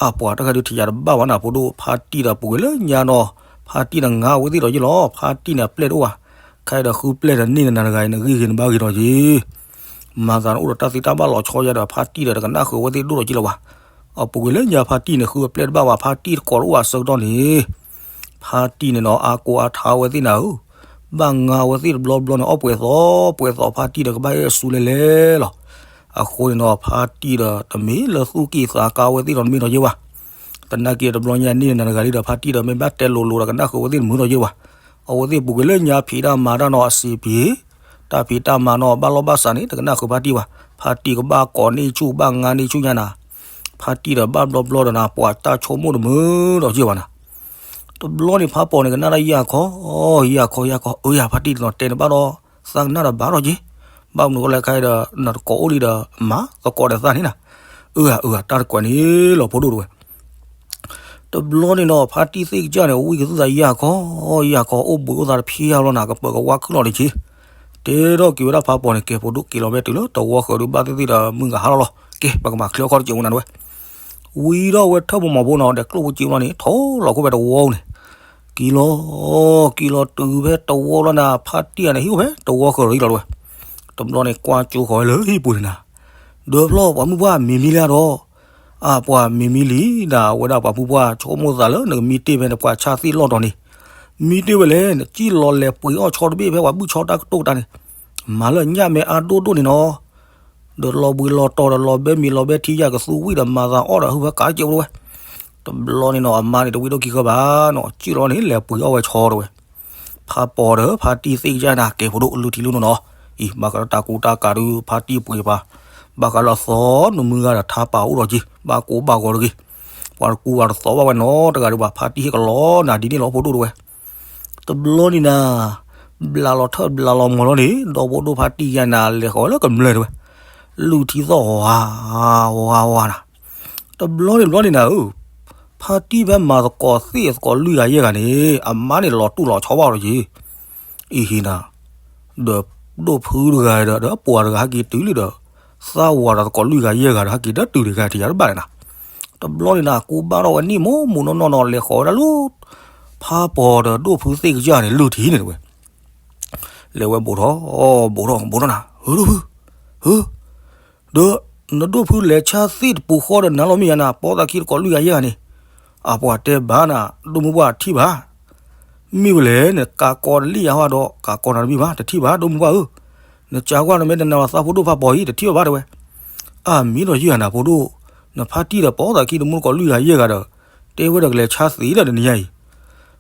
အပှၤတၢ်ခါဒုးထံၣ်ယၤတဘၣ်ဘၣ်နၤဖိဒိၣ် ဖါတံၢ်ဒီးပူၤကွံာ်လၢညါနီၤ, ဖါတံၢ်န့ၣ်ငါအဝဲသ့ၣ်ဒီးယ့ၢ်လီၤ, ဖါတံၢ်န့ၣ်အပျဲၢ်တအိၣ်ဘၣ်, ခဲအံၤဒီးဃုပျဲၢ်ဒီးန့ၢ်နၤတဂၤအံၤ နဂံၢ်ဂ့ၤနဘါဂ့ၤဒီးယ့ၢ်, မၤသးနအိၣ်ဒီးတၢ်သံတၢ်ဘၣ်လီၤဆီယၤဒီး ဖါတံၢ်ဒီးတကနၣ်ဃုာ်အဝဲသ့ၣ်ဒိၣ်ဒီးယ့ၢ်လီၤဘၣ်, အပူၤကွံာ်လၢညါဖါတံၢ်န့ၣ် ဃုအပျဲၢ်တဘၣ်ဘၣ် ဖါတံၢ်တကိးတအိၣ်ဘၣ်အဆၢကတီၢ်န့ၣ် ဖါတံၢ်န့ၣ်နီၤ အါကိးအါထါဝဲသ့ၣ်နၤဧၢ, ဘၣ်ငါဝဲသ့ၣ်တဘျီဘျီန့ၣ် အီၣ်ပှဲၤသီ ပှဲၤသီ ဖါတံၢ်ဒီးကဘၣ်အဲၣ်အစုလဲၤလဲၤလီၤ. အဃိန့ၣ်နီၤ ဖါတံၢ်ဒီးတမ့ၢ်လၢသူၣ်ကံၢ်သးကါဝဲသ့ၣ်ဒီးတမ့ၢ်ဒီးယ့ၢ်ဘၣ်, သနာ်က့တဘျီညါန့ၣ်နၤတဂၤလံဒီး ဖါတံၢ်ဒီးမ့ၢ်ဘၣ်တဲလိၤလိၤဒီးကနၣ်ဃုာ်ဝဲသ့ၣ်တမုာ်ဒီးယ့ၢ်ဘၣ်, အဝဲသ့ၣ်ပူၤကွံာ်လၢညါဖံးတၢ်မၤတၢ်နီၤ အစံးပံၤ တၢ်ဖံးတၢ်မၤနီၤ ဘၣ်လီၢ်ဘၣ်စးန့ၣ် တကနၣ်ဃုာ်ဖါတံၢ်ဘၣ်, ဖါတံၢ်ကဘၣ်ကိးန့ၢ်ဆူၣ် ဘၣ်ငါန့ၢ်ဆူၣ်ညါနၤ ဖါတံၢ်ဒီးဘၣ်ဘျီဘျီဒီးနၤ ပှၤတၢ်ဆိကမိၣ်တမုာ်ဒီးယ့ၢ်ဘၣ်နၤ. တဘျီန့ၣ်ဖါပီၤန့ၣ် ကနၣ်ဒၣ်ယၤခီ, ယၤခီ ယၤခီ, အၢ ယၤဖါတံၢ်တနီၤတဲန့ၣ်ဘၣ်ဒီး သးကနၣ်ဒီးဘၣ်ဒီးက့ၤ, ဘၣ်မနုၤဃိလဲၣ်ခဲအံၤဒီး နတကိးအိၣ်လံဒီးမၤသကိးဒီးသးန့ၣ်နၤ, အၢ အၢ တၢ်တကွဲးန့ၣ်လီၤဖိဒိၣ်တဝဲ. တဘျီန့ၣ်နီၤ ဖါတံၢ်သ့ၣ်ကစၢ်န့ၣ် ဝံၣ်ကသူၣ်သးယၤခီ, ယၤခီ အိၣ်ဘှံးအိၣ်သါတဖျါလီၤနၤ ကပၢၤကဝါခုၣ်လီၤတက့ၢ်, တဲထီၣ်က့ၤဝဲဒၣ်ဖါပီၤန့ၣ် ကဲဖိဒိၣ်က့ၤလီၤဝဲတုၤလၢတဝီဃၢၤဒုးဘၣ်သ့ၣ်သ့ၣ်ဒီးမုၢ်ကဟါလီၤလီၤ, ကဲ ပကမၤချ့အခီၣ်တက့ၢ်ဝဲနၤတဝဲ. ဝံၤဒီးဝဲထၢၣ်ဖိမီၤဖိနီၤ ဒဲးကျိၣ်ဖိစ့ဖိလီၤန့ၣ် ထိလီၤခိၣ်ဖဲတဝီန့ၣ်, က့ၤလီၤ, က့ၤလီၤတုၤဖဲတဝီလီၤနၤ ဖါတံၢ်န့ၣ် ဟံၣ်အိၣ်ဖဲတဝီဃၢၤလီၤလီၤဝဲ. တဘျီန့ၣ်ကွၢ်ကၠိဃီၤဝဲလၢဟံၣ်ပူၤန့ၣ်နၤ, ဒၢဖျီၣ်ပှၤမုၢ်ပှၢ်မံၤမံၤလံဒီး အပှၤမံၤမံၤလံနၤ အဝဲဒၣ်ပှၤမုၢ်ပှၢ်ဆိကမိၣ်သးလၢ နကမံတ့ၢ်ဖဲနပှၤဆါသ့ၣ်လီၢ်တီၤန့ၣ်, မံတ့ၢ်ဝဲလဲၣ် နစံၣ်လီၤလဲၤပှ့ၤအီၣ်ဆီတဘ့ၣ်ဖဲပှၤဘုၣ်ဆီတၢ်ကတိၤတၢ်န့ၣ်, မၤလၢညၣ်မဲအါဒိၣ်ဒိၣ်န့ၣ်နီၤ, ဒီးလီၤဘှံးလီၤတီၤဒီးလီၤဘဲမံၤလီၤဘဲထံယၤကသူဝံၣ်ဒီးမၤသးအီၣ်ဒီးဟုဖဲကးကဲးဖိတဝဲ. တဘျီန့ၣ်နီၤ အမါန့ၣ်တဝံၣ်ဒိၣ်ခံဃၢဘၣ်နီၤ စံၣ်လီၤန့ၣ် လဲၤပှ့ၤအီၣ်ဝဲဆီတဝဲ. ဖါပီၤဒီးဖါတံၢ်သ့ၣ်ကစၢ်နၤ ကဲဖိဒိၣ်လုၢ်ထံလုၢ်နိနီၤ, အံၤ ဘၣ်ဃးဒီးတၢ်ကူတၢ်ကၤဒုး ဖါတံၢ်ပှ့ၤပှၤ, ဘၣ်ဃးလၢသီနမုၢ်ဂၤဒီးထါပာ်အိၣ်ဒီးက့ၤ ဘၣ်ကိၢ်ဘၣ်ဂီၤတဂ့ၤ, ပှၤတကူပှၤတသိးဘၣ်ဝဲနီတဂၤဒံးဘၣ် ဖါတံၢ်ဟ့ၣ်ကလီနၤဒ်န့ၣ်လီၤဖိဒိၣ်တဝဲ. တဘျီန့ၣ်နၤ ဘျးလီၤထၢၣ်ဘျးလီၤမီၤလီၤန့ၣ် ဒီဖိဒိၣ်ဖါတံၢ်ယါနၤ လဲၤဃီၤဝဲလၢကမျၢၢ်တဝဲ, လုၢ်ထံသီၣ်ဝါ ဝါဝါနၤ. တဘျီန့ၣ်ဘျီန့ၣ်နၤဧၢ, ဖါတံၢ်ဖဲမၤသကိးသ့ၣ်သကိးလွံၢ်ဂၤယဲၢ်ဂၤန့ၣ် အမါန့ၣ်လီၤတူၢ်လီၤဆီဘၣ်ဒီးယ့ၢ်, အံၤဟံၤနၤ, ဒီးဒိၣ်ဖုတဂၤဒီး ဒီးပှၤတဂၤဟဲက့ၤတုၤလံဒီး သၣ်ဝါဒီးသကိးလွံၢ်ဂၤယဲၢ်ဂၤဒီး ဟဲက့ၤဒီးတုၤတဂၤထံၣ်ယၤတဘၣ်န့ၣ်နၤ. တဘျီန့ၣ်နၤ ကူဘၣ်ထီၣ်ဝဲနံၣ်မိၢ်မိၢ်နီၢ်နီၢ်နီၤ လဲၤဃီၤဝဲဒၣ်လၢ ဖါပီၤဒီးဒိၣ်ဖုသ့ၣ်ကစၢ်န့ၣ် လုၢ်ထံန့ၣ်တဝဲ, လဲၤဝဲဘူးထီၣ် ဘူးထီၣ် ဘူးထီၣ်နၤ ဧၢ ဒိၣ်ဖု ဧၢ ဒီးနဒိၣ်ဖုလဲၤဆါသ့ၣ်တပူၤဃီဒီးနၤလီၤမ့ၢ်ယါနၤ ပိာ်သးခံတကိးလွံၢ်ဂၤယဲၢ်ဂၤန့ၣ်, အပှၤတဲဘၣ်နၤ ဒိၣ်မုၢ်ပှၢ်ထံၣ်ဘၣ်, မ့ၢ်ဝဲလဲၣ် နကးကီးတလံၣ်ယၤဟီဒီး ကးကီးနၤတမံၤဘၣ် တထံၣ်ဘၣ် ဒိၣ်မုၢ်ပှၢ်ဧၢ, နကးကွၢ်နမ့ၢ်တနာ်လီၤသးဖိဒိၣ်ဖါပီၤအံၤ တထံၣ်ဘၣ်ဘၣ်တဲဝဲ, အမ့ၢ်ဒီးယုၢ်ဂၤနၤဖိဒိၣ်, နဖါတံၢ်ဒီးပိာ်သးခံတမူတကိးလွံၢ်ဂၤယဲၢ်ဂၤဒီး, တဲဝဲဒီးကလဲၤဆါသ့ၣ်လၢနညါအံ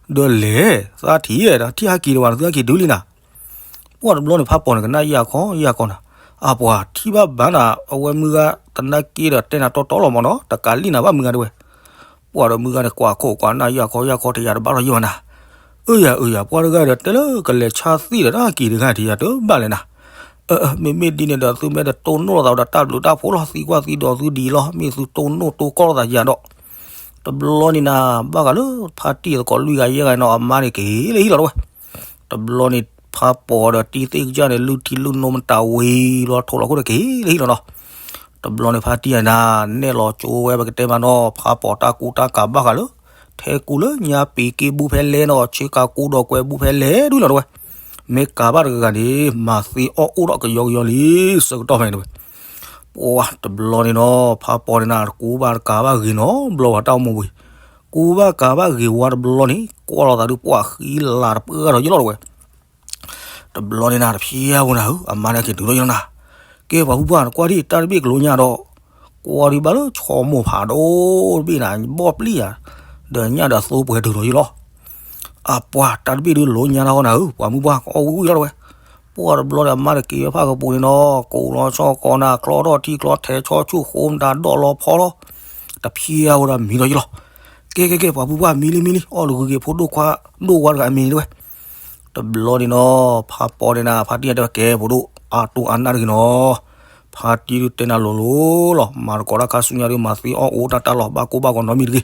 ၤ, ဒီးလဲၤ သးထံၣ်ဒီးထံၣ်ဟဲက့ၤဒီးဝဲ နသုဟဲက့ၤတုၤလံနၤ ပှၢ်တဘျီန့ၣ် ဖးပီၤန့ၣ် ကနၣ်ယၢ်ခီယၢ်ခီနၤ, အပှၤထံၣ်ဘၣ်ဘၣ်နၤ အဝဲမုၢ်ဂၤ သနာ်က့ဒီးတဲနၤတီတီလီၤမၢ်နီၤ, တကးလံၣ်နၤဘၣ်မုၢ်ဂၤတဲဝဲ. ပှၢ်ဒီးမုၢ်ဂၤန့ၣ် ကွၢ်ခိၣ်ကွၢ်နၢ်ယၢ်ခီယၢ်ခီ တယၤတဘၣ်ထီၣ်ယံာ်ဘၣ်နၤ. အၢယၤအၢယၤ ပှၢ်တဂၤဒီးတဲလၢကလဲၤဆါသ့ၣ်ဒီးတၢ်က့ၤတဂၤ တယၤတဘၣ်လဲၣ်နၤ. အၢ မ့မ့ၢ်ဒ်န့ၣ်ဒီး သုမ့ၢ်တတိၢ်နီၣ်လိာ်သးဒီးတၢ်ဘျုးတၢ်ဖှိၣ်လီၤ, သံကွၢ်သံဒိးသုဒ်လီၤ, မ့ၢ်သုတိၢ်နီၣ်တိၢ်ကီၢ်လိာ်သးယၤဒီး တဘျီန့ၣ်နၤ ဘၣ်ဃးလၢဖါတံၢ်သကိးလွံၢ်ဂၤယဲၢ်ဂၤနီၤ အမါန့ၣ်က့ၤလၢဟံၣ်လီၤတဲဝဲ. တဘျီန့ၣ် ဖါပီၤဒီးတံၢ်သ့ၣ်ကစၢ်န့ၣ် လုၢ်ထံလုၢ်နိမတၤဝံၤဘျီ ထိၣ်လီၤခိၣ်ဒီးက့ၤလၢဟံၣ်လီၤနီၤ. တဘျီန့ၣ်ဖါတံၢ်အနၤ နဲၣ်လီၤကၠိဝဲ ပကတဲမးနီၤ ဖါပီၤတၢ်ကူတၢ်ကၤဘၣ်ဃးလၢ ထဲကူလၢညါပ့ၤက့ၤဘူဖဲလဲၣ်နီၤ ဆ့ကၤကူဒီးကွဲဘူဖဲလဲၣ်ဒ်လီၤတဲဝဲ. မ့ၢ်ကၤဘၣ်တဂၤဂၤန့ၣ် မၤသ့အီၣ်အိၣ်ဒီးကယီကယီလံ ဆၢကတီၢ်ဖဲန့ၣ်တဲဝဲ. ပှၢ်တဘျီန့ၣ်နီၤ ဖါပီၤန့ၣ်နၤ တကူဘၣ်တကၤဘၣ်ဂ့ၤနီတဘျီဘၣ် တၢ်အိၣ်မူဝံၤ ကူဘၣ်ကၤဘၣ်ဂ့ၤဝါတဘျီန့ၣ် ကွၢ်လိာ်သးဒုးပှၢ်ဃံလၤတပှၢ်ထီၣ်ယံာ်လီၤတဲဝဲ. တဘျီန့ၣ်နၤ တဖျဲးဖိနၤဧၢ အမါန့ၣ်က့ၤတုၤထီၣ်ယံာ်လီၤနၤ. ကဲပှၤဖုပှၢ် နကွၢ်ဒံးတၢ်တဘ့ၣ်ကလိညါဒီး ကွၢ်ဒံးဘၣ်လၢဆီမိၢ်ဖးဒိၣ်တဘ့ၣ်နၤ ဘီၣ်ပျံၢ်ယၤ ဒီးညၣ်ဒီးသိပှဲၤတုၤထီၣ်ယံာ်လီၤ. အပှၢ်တၢ်တဘ့ၣ်ဒုးလိညါတၢ်ဃီနၤဧၢ ပှၤမုၢ်ပှၢ်ကအီၣ်ဝံၣ်ဝံၣ်လီၤတဲဝဲ. ပှၢ်တဘျီန့ၣ် အမါတက့ၤဝဲဖးကပူၤန့ၣ်နီၤ ကိးလီၤဆီကိးနၤ ချီထီၣ်ထံချီထဲဆီဆူၣ်ဃိမတၤဒီၣ်လီၤဖီလီၤ တဖျဲးဖိဒီးမံထီၣ်ယံာ်လီၤ. ကဲကဲကဲ ပှၤဖုပှၢ်မံလံမံလံ အီၣ်တဂုၤက့ၤဖိဒိၣ်ခွါဒိၣ်ဝါတဂၤအမံၤတဲဝဲ. တဘျီန့ၣ်နီၤ ဖါပီၤန့ၣ်နၤ ဖါတံၢ်အတဲဝဲကဲဖိဒိၣ် အါတိၢ်အါနၢ်တဂ့ၤနီၤ. ဖါတံၢ်ဒုးတဲနၤလိၤလိၤလီၤ မၤသကိးတၢ်ခါဆူညါဒုး မၤသ့အီၣ်အိၣ်တၢ်တၢ်လီၤ ဘၣ်ကိၢ်ဘၣ်ဂီၤနီတမံၤတဂ့ၤ.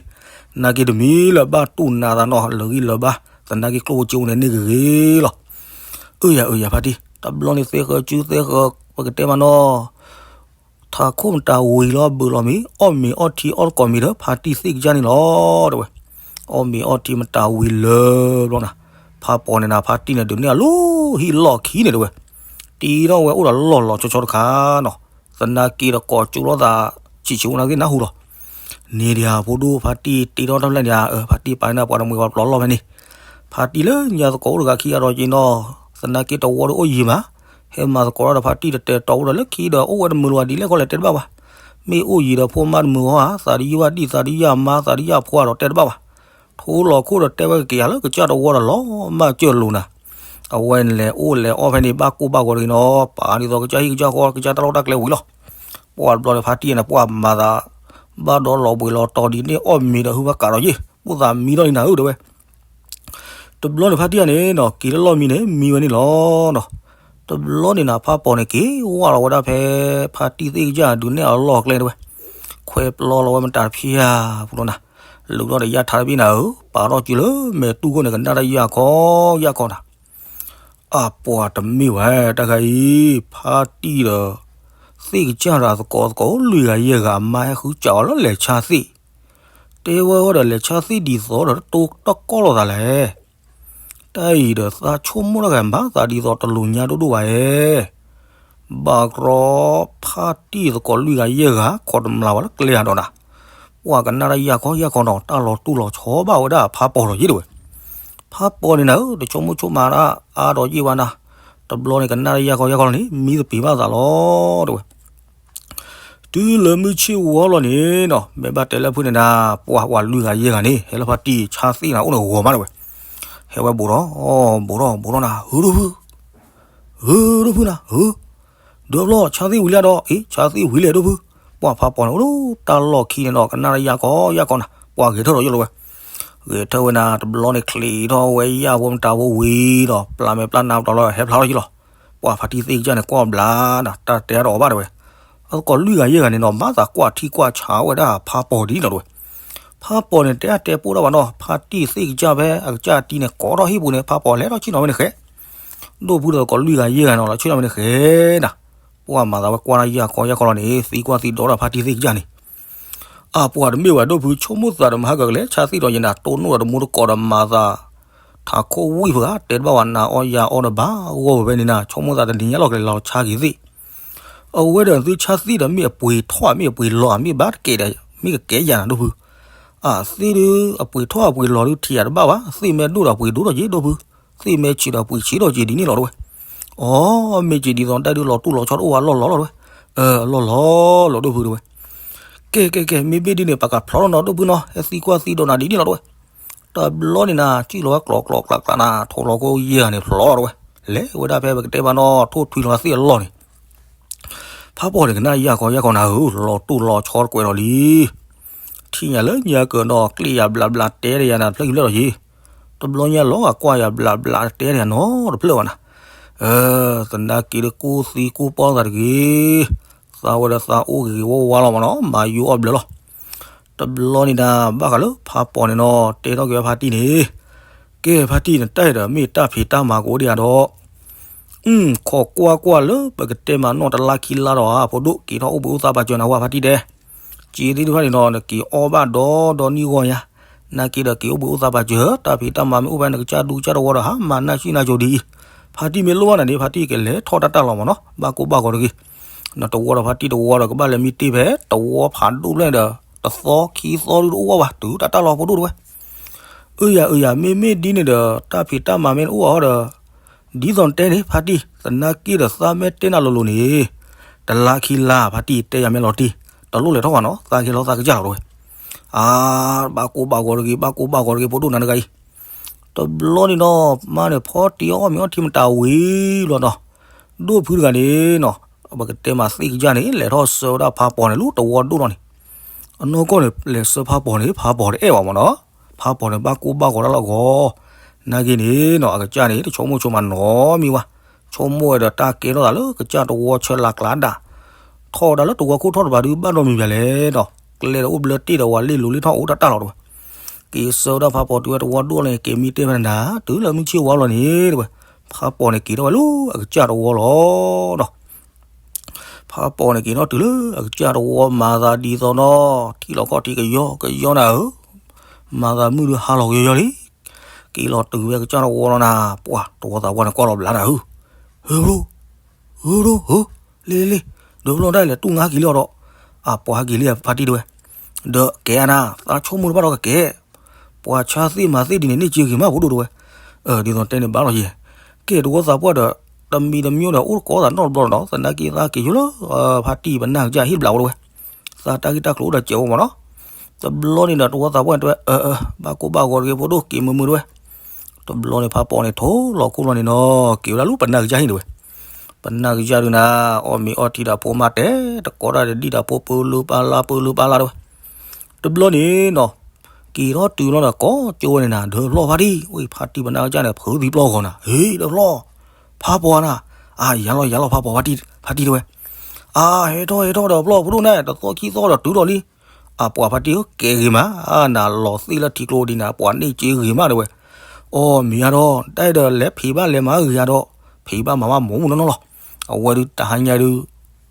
နာ်က့တမံၤလၢၤဘၣ်တူၢ်နးသးနီၤ လၢာ်ဂံၢ်လၢာ်ဘါ သနာ်က့ကျိၣ်ဖိစ့ဖိန့ၣ်န့ၢ်ဂ့ၤဂ့ၤလီၤ. အၢယၤအၢယၤဖါတံၢ် တဘျီန့ၣ်သ့ဃၢၤစုသ့ဃၢၤ ပကတဲမးနီၤ ထးခိၣ်မတၤဝံၤလီၤဘုးလီၤမံၤ အီၣ်မ့ၤအီၣ်ထံအီၣ်သကိးမံၤဒီး ဖါတံၢ်သ့ၣ်ကစၢ်န့ၣ်လီၤတဲဝဲ. အီၣ်မ့ၤအီၣ်ထံမတၤဝံၤလၢဘျီနၤ ဖါပီၤန့ၣ်နၤ ဖါတံၢ်န့ၣ်ဒုးနဲၣ်အလီၢ်ဟံၣ်လီၢ်ခံန့ၣ်တဲဝဲ. တ့ထီၣ်ဝဲအိၣ်ဒီးလီၢ်လီၤဆီဆီတခါနီၤ သနာ်က့ဒီးကိးကၠိလိာ်သး ဆံးဆံးအိၣ်နာ်က့နၢ်ဟူလီၤ. န့ၣ်ဒံးဧါ ဖိဒိၣ်ဖါတံၢ်တ့ထီၣ်တဖျၢၣ်န့ၣ်ဧါ ဖါတံၢ်ပာ်န့ၢ်ပှၤတမှဲၤပှၤပျီလီၢ်ဖဲန့ၣ် ဖါတံၢ်လၢညါသကိးအိၣ်တဂၤခံဂၤဒီးက့ၤနီၤ သနာ်က့တဝီဒီးအိၣ်ယံၤမး ဟဲမၤသကိးတၢ်ဒီးဖါတံၢ်တတဲာ်တီၤအိၣ်ဒီးလၢခံဒီးအိၣ်ဝဲတမုာ်လၢၤဘၣ်ဒ်လဲၣ်ခီလဲၣ်တဲတဘၣ်ဘၣ်. မ့ၢ်အိၣ်ယံၤဒီးဖိမါတမုာ်ဟီဧါ သးတယုၢ်ဘၣ်ဒံၣ်သးတယုၢ်အမါသးတယုၢ်အဖိဒီးတဲတဘၣ်ဘၣ်. ထိလီၤခိၣ်ဒီးတဲဝဲကက့ၤယၤလၢကစၢ်တဝီဒီးလီၤမၢ်ကၢၢ်လိၤနၤ. အဝဲလဲၤအိၣ်လဲၤအီၣ်ဖဲန့ၣ် ဘၣ်ကိၢ်ဘၣ်ဂီၤတဂ့ၤနီၤ ပာ်ဒ်သိးကစၢ်ဟံၣ်ကစၢ်ဃီကစၢ်တၢ်လီၢ်တၢ်ကျဲဝံၤလီၤ. ပှၢ်တဘျီန့ၣ်ဖါတံၢ်န့ၣ် ပှၢ်မၤသး ဘၣ်ဒီးလီၤဘှံးလီၤတီၤဒ်န့ၣ် အီၣ်မ့ၤဒီးဟုဘၣ်ကးဒီးယ့ၣ် ဘူၣ်သးမံထီၣ်လံနၤဧၢတဲဝဲ. တဘျီန့ၣ်ဖါတံၢ်န့ၣ်နီၤ က့ၤလၢလီၢ်မံန့ၣ် မံဝဲန့ၣ်လီၤနီၤ. တဘျီန့ၣ်နၤ ဖါပီၤန့ၣ်က့ၤဝၢ်လီၤဝဲဒၣ်ဖဲ ဖါတံၢ်သ့ၣ်ကစၢ်ဒုးနဲၣ်အလီၢ်ကျဲတဲဝဲ. ခွဲပျီလီၤဝဲမတၤတဖျၢၣ်ဧါ ပူၤလီၤနၤ. လူၤထီၣ်ဒီးယၢ်ထါတဘ့ၣ်နၤဧၢ ပာ်ထီၣ်စုလၢမဲာ်တူၢ်ခိၣ်န့ၣ် ကနၣ်တၢ်ယၢ်ခီယၢ်ခီနၤ. အပှၤတမ့ၢ်ဝဲတၢ်ခါအံၤ ဖါတံၢ်ဒီး သ့ၣ်ကစၢ်ဒီးသကိးသကိးလွံၢ်ဂၤယဲၢ်ဂၤ အမါဟဲဃုစးအီၤလၢလဲၤဆါသ့ၣ် တဲဝဲအီၤဒီးလဲၤဆါသ့ၣ်ဒ်သိးဒီးတတိၢ်တၢ်ကီၢ်လိာ်သးလဲၣ်. တၢ်အံၤဒီးသးဆိကမိၣ်တၢ်ဂၤမး သးဒ်သိးတလူၤညါဒိၣ်ဒိၣ်ဘၣ်ဧဲ. ဘၣ်ကြီ ဖါတံၢ်သကိးလွံၢ်ဂၤယဲၢ်ဂၤ ခိးတမျာ်ဝဲလၢကျဲဧါဒီးနၤ. ပှၤကနၣ်တၢ်ယၢ်ခီယၢ်ခီနီၤ တၢ်လီၤတူၢ်လီၤဆီဘၣ်ဝဲဒၣ်ဖါပီၤဒီးယ့ၣ်တဲဝဲ. ဖါပီၤန့ၣ်နၤဧၢ တဆိကမိၣ်ဆိကမးဒၣ်အါဒီးယ့ၣ်ဝဲနၤ. တဘျီန့ၣ်ကနၣ်တၢ်ယၢ်ခီယၢ်ခီလီၤန့ၣ် မံသပ့ၤဘၣ်သးလီၤတဲဝဲ. တုၤလၢမုၢ်ဆ့ၣ်ဝီလီၤန့ၣ်နီၤ မ့ၢ်ဘၣ်တဲလၢဖုန့ၣ်နၤ ပှၤဝဲလွံၢ်ဂၤယဲၢ်ဂၤန့ၣ် ဟဲလၢဖါတံၢ်ဆါသ့ၣ်နၤအိၣ်န့ၣ်ဂီၤမးတဲဝဲ. ဟဲဝဲဘူးထီၣ် ဘူးထီၣ် ဘူးထီၣ်နၤ ဟုဒိၣ်ဖု ဟုဒိၣ်ဖုနၤ ဟု ဒိးဘျီ ဆါသ့ၣ်ဝံၤလံဒီး အ့ ဆါသ့ၣ်ဝံၤလဲၣ်ဒိၣ်ဖု. ပှၤဖါပီၤန့ၣ် အိၣ်တၢ်လီၢ်ခံန့ၣ်ဒီး ကနၣ်တၢ်ယၢ်ခီယၢ်ခီနၤ ပှၤဂဲၤထၢၣ်ဒီးယိၣ်လီၤဝဲ. ဂဲၤထၢၣ်ဝဲနၤ တဘျီန့ၣ် ချံးထီၣ်ဝဲယၢ်ဖိမတၤဖိဝံၤဒီး ပျၢ်မဲာ်ပျၢ်နါပတီၢ်လီၤ ဟဲဖျါထီၣ်ယိၣ်လီၤ. ပှၤဖါတံၢ်သ့ၣ်ကစၢ်န့ၣ် ကွၢ်ဘျါနၤ တၢ်တဲအါထီၣ်အီၤဘၣ်တဲဝဲ. အသကိးလွံၢ်ဂၤယဲၢ်ဂၤန့ၣ်နီၤ ဘၣ်သးကွၢ်ထံကွၢ်ဆးဝဲဒၣ်ဖါပီၤဒ်န့ၣ်လီၤတဲဝဲ. ဖါပီၤန့ၣ် တဲအါတဲပိၢ်တၢ်ဘၣ်နီၤ ဖါတံၢ်သ့ၣ်ကစၢ်ဖဲအကစၢ်အတံၤန့ၣ် ကိးထီၣ်ဟံၣ်ပူၤန့ၣ် ဖါပီၤလဲၤထီၣ်ဆ့ၣ်နီၤဝဲန့ၣ်ဃဲ ဒိၣ်ဖုဒီးသကိးလွံၢ်ဂၤယဲၢ်ဂၤနီၤ လီၤဆ့ၣ်နီၤဝဲန့ၣ်ဃဲနၤ. ပှၤမၤသးဝဲကွၢ်တၢ်ယၢ်ခီယၢ်ခီလီၤန့ၣ် သံကွၢ်သံဒိးတၢ်ဖါတံၢ်သ့ၣ်ကစၢ်န့ၣ် အပှၤတမ့ၢ်ဝဲဒိၣ်ဖု ဆိကမိၣ်သးဒီးမဟါကကလဲၤဆါသ့ၣ်ဒီးယနၤ တိၢ်နီၣ်ဒီးတမူတကိးဒီးမၤသး ထးခိၣ်ဝံၣ်ဖုဧါ တဲတဘၣ်ဝဲနၤအီၣ်ယၤအီၣ်ဒီးဘၣ်ဂီၢ်ဝဲဖဲန့ၣ်နၤ ဆိကမိၣ်သးတနံၤညါလီၤကလဲၤလီၤဆါက့ၤသ့ၣ် အဝဲဒီးသုဆါသ့ၣ်ဒီးမ့ၢ်အပှ့ၤထီၣ်မ့ၢ်အပှ့ၤလီၤ မ့ၢ်ဘၣ်တကဲဒီး မ့ၢ်ကကဲယၤနၤဒိၣ်ဖု အသ့ၣ်ဒုး အပှ့ၤထီၣ်အပှ့ၤလီၤဒုးထံၣ်ယၤတဘၣ်ဘၣ် သ့ၣ်မ့ၢ်ဒိၣ်ဒီးပှ့ၤဒိၣ်ထီၣ်က့ၤဒိၣ်ဖု သ့ၣ်မ့ၢ်ဆံးဒီးပှ့ၤဆံးထီၣ်က့ၤဒ်န့ၣ်လီၤတဲဝဲ. အိ မ့ၢ်က့ၤဒ်သိးတၢ်ဒုးလီၤတူၢ်လီၤဆီတအိၣ်ဘၣ်လီၢ်လီၤလီၤတဲဝဲ. အၢ လီၢ်လီၤလီၤဒိၣ်ဖုတဲဝဲ. ကဲကဲကဲ မ့ၢ်ဘ့ၣ်ဒ်န့ၣ် ပကဖျီထီၣ်နီၤဒိၣ်ဖုနီၤ ဟဲသံကွၢ်သံဒိးနၤဒ်န့ၣ်လီၤတဲဝဲ. တဘျီန့ၣ်နၤ စံၣ်လီၤဝဲကျီကျီကျးကျးနၤ ထိၣ်လီၤခိၣ်ယဲၢ်ဂၤန့ၣ်ဖျီလီၤတဲဝဲ. လဲၤဝဲဒၣ်ဖဲပကတဲဘၣ်နီၤ ထိၣ်ထွံလီၤသ့ၣ်အလီၢ်န့ၣ် ဖးပီၣ်န့ၣ်ကနၣ်ယၢ်ခီယၢ်ခီနၤဧၢ, လီၤတိၢ်လီၤဆီတကွဲးဒီးလံ. ထံၣ်ညါလၢညါကၢၤဒီးကျ့ၣ်ယၤဘျးဘျးတဲဒီးယၤနၤတဖျၢၣ်ခံဖျၢၣ်ဒီးယံၤ, တဘျီညါလီၤအကွၢ်ယၤဘျးဘျးတဲဒီးယၤနီတဖျၢၣ်ဘၣ်နၤ. သနာ်က့ဒီးကိၢ်သံကိၢ်ပီၢ်သးတဂ့ၤ, သးဝဲဒီးသးအိၣ်ဂ့ၤဂ့ၤဝါဝါလီၤမးနီၤ, မၤယိအီၣ်ဘျၢလီၤ. တဘျီန့ၣ်ဒၣ် ဘၣ်ဃးလၢဖးပီၣ်န့ၣ်နီၤ တဲထီၣ်က့ၤဝဲဖါတံၢ်န့ၣ်, ကဲဖါတံၢ်နတၢ်အဲၣ်ဒီးမ့ၢ်တၢ်ဖံးတၢ်မၤကအိၣ်ဒံးဧါဒီး ခိးကွၢ်ကွၢ်လၢပကတဲမၤနီၣ်တလါခံလါဒီးဧါ ဖိဒိၣ်က့ၤထီၣ်အိၣ်ဘှံးအိၣ်သါပာ်စၢၤနၤဝဲဖါတံၢ်တဲ, က့ၤသ့ၣ်တဖၣ်န့ၣ်နီၤ နက့ၤအီၣ်ဘၣ်ဒီဒီနံၣ်ဂီၢ်ညါ, နာ်က့ဒီးက့ၤအိၣ်ဘှံးအိၣ်သါပာ်စၢၤ, တၢ်ဖံးတၢ်မၤမ့ၢ်အိၣ်ဖဲနကစၢ်ဒူကစၢ်တဝီဒီး ဟးမၤနၢ်ဆံၣ်နၢ်ကိၤဒ်အံၤ, ဖါတံၢ်မ့ၢ်လိၣ်ဘၣ်နၤန့ၣ် ဖါတံၢ်ကလဲၤထီၣ်တၢ်တၢ်လီၤမးနီၤ, ဘၣ်ကိၢ်ဘၣ်ဂီၤတဂ့ၤ. နတဝီဒီးဖါတံၢ်တဝီဒီးကဘၣ်လဲၤမံတ့ၢ်ဖဲတဝီဖးဒိၣ်ဖျၢၣ်န့ၣ်ဒီး တသီခံသီဒုတအိၣ်ဘၣ်ဘၣ် တုၤတၢ်တၢ်လီၤဖိဒိၣ်တဝဲ. အၢယၤအၢယၤ မ့မ့ၢ်ဒ်န့ၣ်ဒီး တၢ်ဖံးတၢ်မၤမ့ၢ်တအိၣ်အီၤဒီး ဒ်သိးနတဲန့ၣ် ဖါတံၢ် သနာ်က့ဒီးသးမ့ၢ်တဲနၤလိၤလိၤန့ၣ် တလါခံလါ ဖါတံၢ်တဲယၤမ့ၢ်လီၤတံၢ် တလိၣ်လဲၤထီၣ်ဘၣ်နီၤ သးက့ၤလီၤသးကစၢ်လီၤတဝဲ. အါ ဘၣ်ကိၢ်ဘၣ်ဂီၤတဂ့ၤ ဘၣ်ကိၢ်ဘၣ်ဂီၤတဂ့ၤ ဖိဒိၣ်နၤတဂၤအံၤ. တဘျီန့ၣ်နီၤ မါန့ၣ်ဖီတံၢ်အီၣ်မ့ၤအီထံမတၤဝံၤလီၤနီၤ ဒိၣ်ဖုတဂၤန့ၣ်နီၤ ပကတဲမၤသ့ၣ်ကစၢ်န့ၣ် လဲၤထီၣ်ဆှၢဝဲဒၣ်ဖးပီၣ်န့ၣ် လၢတဝီဒိၣ်ထီၣ်န့ၣ် အနီၢ်ကီၢ်န့ၣ် လဲၤဆှၢဖးပီၣ်န့ၣ် ဖးပီၣ်တအဲၣ်ဘၣ်မးနီၤ ဖးပီၣ်န့ၣ် ဘၣ်ကိၢ်ဘၣ်ဂီၤတၢ်လီၢ်ဂီၤ နာ်က့န့ၣ်နီၤ အကစၢ်န့ၣ် တဆိကမိၣ်ဆိကမးနီတမံၤဘၣ် ဆိကမိၣ်ဝဲဒီးတၢ်ကဲထီၣ်သးလၢကစၢ်တဝီဆၢလၤကျါဒၣ် ထီၣ်ဝဲဒၣ်လၢတဝီခိၣ်ထီၣ်တပၤဒုးဘၣ်နီတမံၤဘၣ်လဲၣ်ဒီး ကျဲဒီးအိၣ်ဘျၢတ့ၢ်ဒီးဝဲလ့ၣ်လိၤလ့ၣ်ထီၣ်အိၣ်တၢ်တၢ်လီၤတဝဲ က့ၤဆှၢဝဲဒၣ်ဖးပီၣ်တုၤဝဲတဝီဒိၣ်န့ၣ် က့ၤမံတ့ၢ်ဖဲနၤ တုၤလၢမုၢ်ဆ့ၣ်ဝါလီၤန့ၣ်တဝဲ ဖးပီၣ်န့ၣ်က့ၤထီၣ်ဝဲလၢအကစၢ်တဝီလီၤနီၤ ဖးပီၣ်န့ၣ်က့ၤထီၣ်တုၤလၢအကစၢ်တဝီမၤသးဒ်သိးနီၤ ထံၣ်လီၤခီၣ်ထံးကယီကယီနၤဧၢ မၤသးမုၢ်ဒုးဟါလီၤကယီလံ က့ၤလီၤတုၤဝဲကစၢ်တဝီလီၤနၤ ပှၤတဝီသးပှၢ်န့ၣ်ကွၢ်လီၤဘျါနၤဧၢ ဧၢဘိ ဧၢဘိ ဧၢ လ့လ့လ့ ဒီးဘျီတၢ်လဲၤတူၢ်ငါက့ၤလံအီၤဒီး အပှၤဟဲက့ၤလံဖါတံၢ်တဝဲ ဒီးကဲအနၤ သးဆိကမိၣ်တဘၣ်ဒီးကကဲ ပှၤဆါသ့ၣ်မၤသ့ၣ်ဒ်န့ၣ် န့ၢ်စ့ဂ့ၤမးဖိဒိၣ်တဝဲ ဒ်သိးတဲန့ၣ်ဘၣ်လီၤယဲ ကဲတဝီသးပှၢ်ဒီး တမံၤတမံၤဒီး အိၣ်တကိးသးနီတဘျီဒီး သနာ်က့သးက့ၤဆိလၢ ဖါတံၢ်ပနၢ်ကစၢ်ဟံၣ်တဘျီဝဲတဝဲ သးတၢ်ဂ့ၢ်တၢ်ကျိၤအိၣ်ဒီးစဲးဝဲမးနီၤ တဘျီန့ၣ်ဒီးတဝီသးပှၢ်န့ၣ်တဝဲ အၢ အၢ ဘၣ်ကိၢ်ဘၣ်ဂီၤတဂ့ၤ ဖိဒိၣ်က့ၤမုာ်မုာ်တဝဲ တဘျီန့ၣ်ဖးပီၣ်န့ၣ် ထိးလီၤခိၣ်ဘျီန့ၣ်နီၤ က့ၤဝဲဒၣ်လၢပနၢ်ကစၢ်ဟံၣ်တဝဲ ပနၢ်ကစၢ်ဒုးနၤ အီၣ်မ့ၤအီထံဒီးဖိမါတဲ တကိးတၢ်ဒီးဒံၣ်ဒီးဖိပၢလၢပၢလၢပၢလၢပၢလၢတဝဲ တဘျီန့ၣ်နီၤ က့ၤထီၣ်တုၤလီၤဒီးကိးကၠိဝဲန့ၣ်နၤ ဒၢးဖျီၣ်ဖါတံၢ် ဝံဖါတံၢ်ပနၢ်ကစၢ်န့ၣ် ဖုးသံပျီၢ်ဂီၤနၤ ဟ့ၣ်ဒၢးဖျီၣ် ဖးပီၣ်နၤ အါ ယၤလီၤယၤလီၤဖးပီၣ် ဖါတံၢ်တဝဲ အါ ဟဲထီၣ်ဟဲထီၣ်ဒီးဖျီၣ်ဖိဒိၣ်န့ၣ် တသီခံသီဒီးတုၤလီၤလံ အပှၤဖါတံၢ်ဧၢ ကဲဂ့ၤမး အါ နၤလီၤသ့ၣ်လၢထံကျိဒ်နၤ ပှၤန့ၢ်စ့ဂ့ၤမးတဝဲ အီၣ်မ့ၤယါဒီး တၢ်အဲၣ်ဒီးလဲၤဖံးဘၣ်လဲၤမၤဂ့ၤယါဒီး ဖံးဘၣ်မၤဘၣ်မူးမူးနီၢ်နီၢ်လီၤ အဝဲဒုးတဟါညါဒုး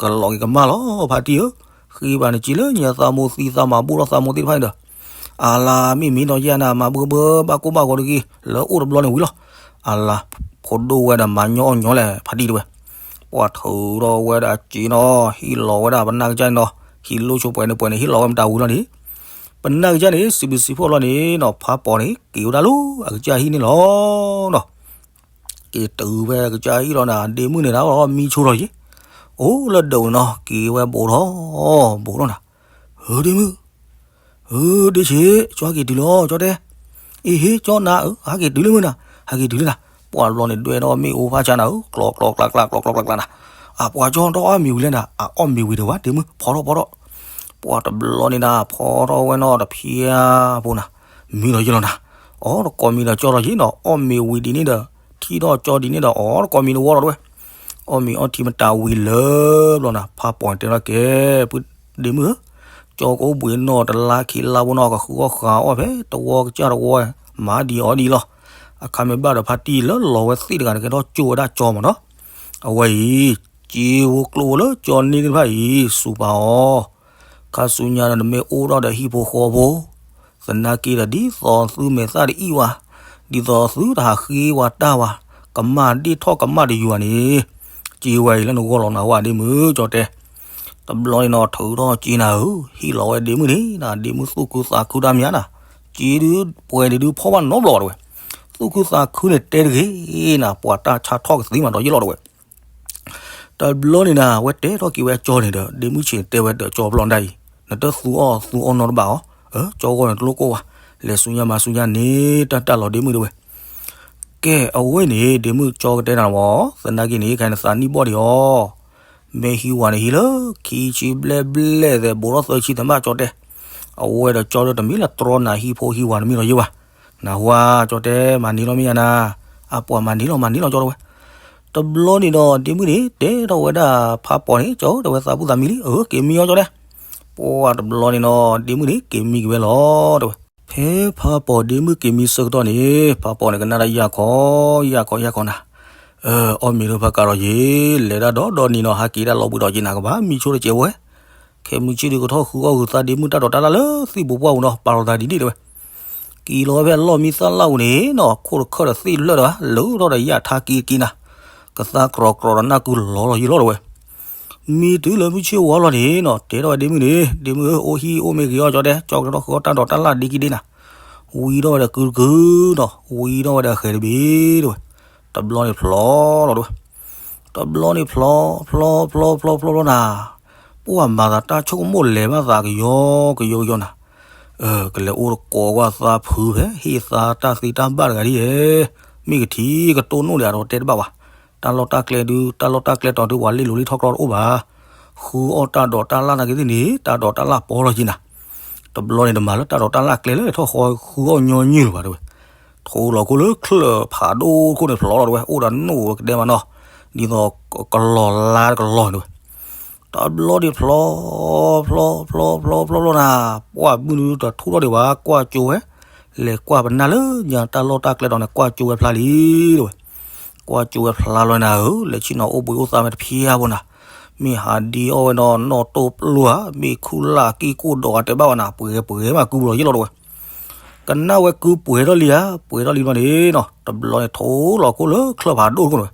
ကလီၤက့ၤကမၣ်လီၤ ဖါတံၢ်ဧၢ ဃ့ဘၣ်နစ့လၢညါသးမိၢ်သံသးမၤဘူၣ်ထီၣ်သးမိၢ်သ့ၣ်တဖၣ်န့ၣ်ဒီး အလါမ့ၢ်မ့ၢ်ဒီးယဲနၤ မၤဘှၢဘှၢ ဘၣ်ကိၢ်ဘၣ်ဂီၤတဂ့ၤ လၢအိၣ်တဘျီန့ၣ်ဝံၤလီၤ အလါ ဖိဒိၣ်ဝဲဒီးမၤညီအီၣ်ညီလဲၣ် ဖါတံၢ်တဝဲ ပှၤထုးထီၣ်ဝဲဒၣ်စ့နီၤ ဟ့ၣ်လီၤဝဲဒၣ်ပနၢ်ကစၢ်န့ၣ်နီၤ ဟံၣ်လိာ်ဆိပှဲၤန့ၣ်ပှဲၤန့ၣ် ဟ့ၣ်လီၤဝဲမတၤဝံၤလီၤန့ၣ် ပနၢ်ကစၢ်န့ၣ် စံးဘျုးစံးဖှိၣ်လီၤန့ၣ်နီၤ ဖးပီၣ်န့ၣ် က့ၤဝဲဒၣ်လၢအကစၢ်ဟံၣ်န့ၣ်လီၤနီၤ က့ၤတုၤဖဲအကစၢ်ဟံၣ်လီၤနၤ ဒ့မုၣ်န့ၣ်ဒၣ်လီၤမံဆိလီၤယံၤ အိၣ်လၢဒၢးနီၤ က့ၤဝဲဘိးထီၣ် ဘိးထီၣ်နၤ ဧၢ ဒ့မုၣ် ဧၢ ဒ့ဆံး ကၠီဟဲက့ၤတုၤလီၤ ကၠီတဲ အ့ဟ့ ကၠီနၤဧၢ ဟဲက့ၤတုၤလံမုၢ်နၤ ဟဲက့ၤတုၤလံနၤ ပှၤဘျီန့ၣ်ဒွဲၣ်ထီၣ်မ့ၣ်အူဖးဆါနၤဧၢ ကျီကျီကျါကျါ ကျီကျီကျါကျါနၤ အပှၤကၠီဒီးအီၣ်မ့ၤဝံၤလဲၣ်နၤ အအီၣ်မ့ၤဝံၤဒီးဝဲ ဒ့မုၣ် ဖီထီၣ်ဖီထီၣ် ပှၤတဘျီန့ၣ်နၤ ဖီထီၣ်ဝဲနီၤတဖျါဖိနၤ မံလီၤယံၤလီၤနၤ အီၣ်တကိးမံဒီးကၠီလီၤယံၤနီၤ အီၣ်မ့ၤဝံၤဒ်န့ၣ်ဒီး ထံၣ်ထီၣ်ကၠီဒ်န့ၣ်ဒီး အီၣ်တကိးမံတဝီလီၤတဝဲ အီၣ်မ့ၤအီထံမတၤဝံၤလၢဘျီနၤ ဖးပီၣ်န့ၣ်တဲလီၤကဲ ပုၢ်ဒ့မုၣ်ဧၢ ကၠီကအိၣ်ဘှံးနီၢ်တလါခံလါဖိနီၤ ကဃုအီၣ်ဃုအီၣ်ဖဲတဝီကစၢ်တဝီ မၤဒ်အီၣ်ဒ်လီၤ အခါမ့ၢ်ဘၣ်ဒီးဖါတံၢ်လၢလီၤဝဲသ့ၣ်တဂၤန့ၣ် ကဲထီၣ်ကၠိဝဲဒၣ်ကၠီမးနီၤ အဝဲအံၤ စ့ဖိကျိဖိလၢကၠီန့ၢ်သ့ၣ်တဖၣ်အံၤ စူးပာ်အီၤ ခါဆူညါဒီးနမ့ၢ်အိၣ်ထီၣ်ဒီးဟံၣ်ဖိဃီဖိ သနာ်က့ဒီးဒ်သိးသုမဲာ်သၣ်တအံၣ်ဝဲ ဒ်သိးသုတဟးဃ့ဝဲတၢ်ဝဲ ကမၣ်ဒ့ၣ်ထီၣ်ကမၣ်တယွၤန့ၣ် စ့ဝဲအံၤလၢနဂီၢ်လီၤနၤဝဲဒ့မုၣ် ကၠီတဲ တဘျီန့ၣ်နီၤ ထုးထီၣ်စ့နၤဧၢ ဟ့ၣ်လီၤဝဲဒ့မုၣ်န့ၣ်နၤ ဒ့မုၣ်သူၣ်ခုသးခုတၢ်မံၤနၤ စ့ဒုးပှဲၤဒုးဒုးဖီၣ်ဘၣ်နီတဘျီဘၣ်တဝဲ သူၣ်ခုသးခုန့ၣ်တဲတဂ့ၤနၤ ပှၤတၢ်ဆါထီၣ်ကသ့မးဒီးယ့ၣ်လီၤတဝဲ တဘျီန့ၣ်နၤ အဝဲတဲထီၣ်က့ၤဝဲကၠီန့ၣ်ဒီး ဒ့မုၣ်ဆံးတဲဝဲဒီးကၠီဖျီၣ်ဒၣ်အံၤ နတသူအီၣ်သူအီၣ်နီတဘၣ်အီၤ ကၠီဂီၢ်န့ၣ်တလိၣ်ကိၢ်ဘၣ် လဲၤဆူညါမၤဆူညါန့ၣ် တၢ်တၢ်လီၤဒ့မုၣ်တဝဲ ကဲ အဝဲန့ၣ် ဒ့မုၣ်ကၠီကတဲနၤမး သနာ်က့န့ၣ် ခဲအံၤနသးနံၣ်ဘီၣ်ဒံးအီၤ မ့ၢ်ဟံးဝၤန့ၣ်ဟံးလၢ ခံဆံဘျဲၣ်ဘျဲၣ်သဲး ဘူးထီၣ်သၢဆံသးဘၣ် ကၠီတဲ. အဝဲဒီးကၠီဒီးတမ့ၢ်လၢတြီနၤဟံၣ်ဖိဟံးဝၤတမ့ၢ်လီၤယဲဘၣ်. နၢ်ဟူဧါ ကၠီတဲ မၤန့ၢ်လီၤမ့ၢ်ယါနၤ. အပှၤမၤန့ၢ်လီၤ မၤန့ၢ်လီၤ ကၠီတဲဝဲ. တဘျီန့ၣ်ဒီး ဒ့မုၣ်န့ၣ် တဲထီၣ်ဝဲဒၣ်ဖးပီၣ်န့ၣ် ကၠီတဲဝဲ သးပုၢ်သးမံလံ အၢ က့ၤမံအီၤ ကၠီတဲ. ပှၢ်တဘျီန့ၣ်ဒီး ဒ့မုၣ်န့ၣ် က့ၤမံက့ၤဝဲလီၤ တဲဝဲ. ဖဲဖးပီၣ်ဒ့မုၣ်က့ၤမံဆၢကတီၢ်န့ၣ် ဖးပီၣ်န့ၣ် ကနၣ်တၢ်ယၢ်ခီ ယၢ်ခီ ယၢ်ခီနၤ. အီၣ်မ့ၤလၢဖးကးဒီးယ့ၤ လဲၤဒၣ်ဒီးဒီနံၤနီၤ ဟးက့ၤဒၣ်လီၤဘှံးဒီးက့ၤနၤ ကဘၣ်မံဆိတကဲးဝဲ. ခဲမုၢ်ဆ့ၣ်ဒုးကထီၣ်ဃုအီၣ်ဂုၤသးဒ့မုၣ်တၢ်ဒိးတၢ်လၣ်လၢသ့ၣ်ပူၤပှၢ်ပူၤနီၤ ပာ်လီၤသးဒ်န့ၣ် တဲဝဲ. က့ၤလီၤဝဲဖဲအလီၢ်မံသၣ်လၣ်ပူၤန့ၣ်နီၤ ခိၣ်တခၢၣ်ဒီးသ့ၣ်လၢာ်ဒီး လၢထီၣ်ဒီးယၢ်ထါက့ၤက့ၤနၤ. ကသါကြီကြီဒီးနၢ်ကုလီၤလီၤယံၤလီၤ တဲဝဲ. မံတုၤလၢမုၢ်ဆ့ၣ်ဝါလီၤန့ၣ်နီၤ တဲထီၣ်ဝဲဒ့မုၣ်န့ၣ် ဒ့မုၣ်ဧၢ အိၣ်ဟံၣ်အိၣ်မ့ၢ်ဂ့ၤအီၤ ကၠီတဲ ကၠီကထီၣ်ဃုအီၣ်တၢ်ဒိးတၢ်လၣ်ဒ့က့ၤဒ့နၤ. ဝံထီၣ်ဝဲဒီးကုတကုနီၤ ဝံထီၣ်ဝဲဒီးဃဲၤတဘ့ၣ် တဲဝဲ. တဘျီန့ၣ်ဖျီလီၤ တဲဝဲ. တဘျီန့ၣ်ဖျီ ဖျီ ဖျီ ဖျီ ဖျီ ဖျီနၤ. ပှၢ်မၤသးတၢ်ဆိကမိၣ်လဲၤဘၣ်သးကယီကယီကယီနၤ. ကလဲၤအိၣ်တကိးကွၢ်သးဖုဖဲ ဟ့ၣ်သါတၢ်သ့တၢ်ဘၣ်တဂၤဒ်ဧဲ. မ့ၢ်ကထံၣ်ကတိၢ်နီၣ်ဒံးအဒီးတဲတဘၣ်ဘၣ်. တၢ်လီၢ်တၢ်ကျဲဒု တၢ်လီၢ်တၢ်ကျဲတီၤဒု ပှၤလ့ၣ်လိၤလ့ၣ်ထီၣ်ကျီတအိၣ်ဘၣ်. ဃုအီၣ်တၢ်ဒိးတၢ်လၣ်နာ်က့သ့ၣ်န့ၣ် တၢ်ဒိးတၢ်လၣ်ပီလီၤက့ၤနၤ. တဘျီန့ၣ်တမၤလၢတၢ်ဒိးတၢ်လၣ်ကျဲလၢထီၣ်ဃီဃုအီၣ်ညီနုၢ်လၢၤဘၣ် တဲဝဲ. ထိလီၤခိၣ်လၢချၢၣ်ဖးဒိၣ်ခိၣ်န့ၣ်ဖျီလီၤ တဲဝဲ အိၣ်ဒီးနိၣ်ဝဲကဒဲမးနီၤ ဒ်သိးကလီၤလါကလီၤ တဲဝဲ. တဘျီန့ၣ်ဖျီ ဖျီ ဖျီ ဖျီ ဖျီ ဖျီနၤ. ပှၢ်မုၢ်နုာ်တထူၣ်ထီၣ်ဒံးဘၣ် ကွၢ်ကၠိဝဲ. လဲၤကွၢ်ပနၢ်လၢညါတၢ်လီၢ်တၢ်ကျဲတီၤန့ၣ် ကွၢ်ကၠိဝဲဖျါလံ တဲဝဲ. ကွၢ်ကၠိဝဲဖျါလီၤနၤဧၢ လဲၤဆ့ၣ်နီၤအိၣ်ဘှံးအိၣ်သါမ့ၢ်တဖျါဘၣ်နၤ. မ့ၢ်ဟးဒံအီၣ်ဝဲနီၤ နီၣ်တိၢ်ပျိဧါ မ့ၢ်ခူၣ်လၢ်ကံၢ်ကိၣ်ဒီးအတဲဘၣ်ဝဲနၤ ပှဲၤပှဲၤမးကုပူၤလီၤယ့ၣ်လီၤ တဲဝဲ. ကနၣ်ဝဲကုပှဲၤထီၣ်လံဧါ ပှဲၤထီၣ်လံဘျီန့ၣ်နီၤ တဘျီန့ၣ်ထိလီၤခိၣ်လၢချၢၣ်ဖးဒိၣ်တခိၣ်န့ၣ်ဝဲ.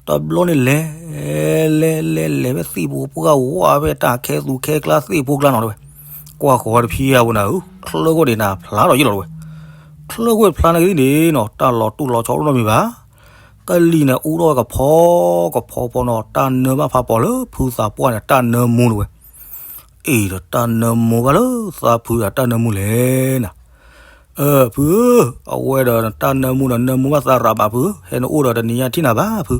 တဘျီန့ၣ်လဲၤ လဲၤ လဲၤ လဲၤဖဲသ့ၣ်ဖိပှၢ်ဝါဖဲတၢ်ခဲသူခဲကျါသ့ၣ်ဖိကျါနီၤ တဲဝဲ. ကွၢ်ဃီၤဝဲတဖျါဘၣ်နၤဧၢ ချၢၣ်ခိၣ်န့ၣ်နၤဖျါလီၤယ့ၣ်လီၤ တဲဝဲ. ချၢၣ်ခိၣ်ဖျါနာ်က့သ့ၣ်န့ၣ်နီၤ တၢ်လီၤတူၢ်လီၤဆီအိၣ်နီတမံၤဘၣ်. ကလံၤန့ၣ်အူထီၣ်ဝဲကဖီ ကဖီဖီနီၤ တၢ်နၢဘၣ်ဖးပီၣ်လၢဖုသးပှၢ်န့ၣ် တၢ်နၢမူ တဲဝဲ. အ့ၣ်ဒီးတၢ်နၢမူဘၣ်လၢ သးဖုဒီးတၢ်နၢမူလဲၣ်နၤ. အၢ ဖုဧၢ, အဝဲဒီးတၢ်နၢမူဒီးနၢမူဘၣ်သးရးဘၣ်ဖု, ဟဲနအိၣ်ဒီးတနံၤညါထံၣ်နၤဘၣ်ဖု,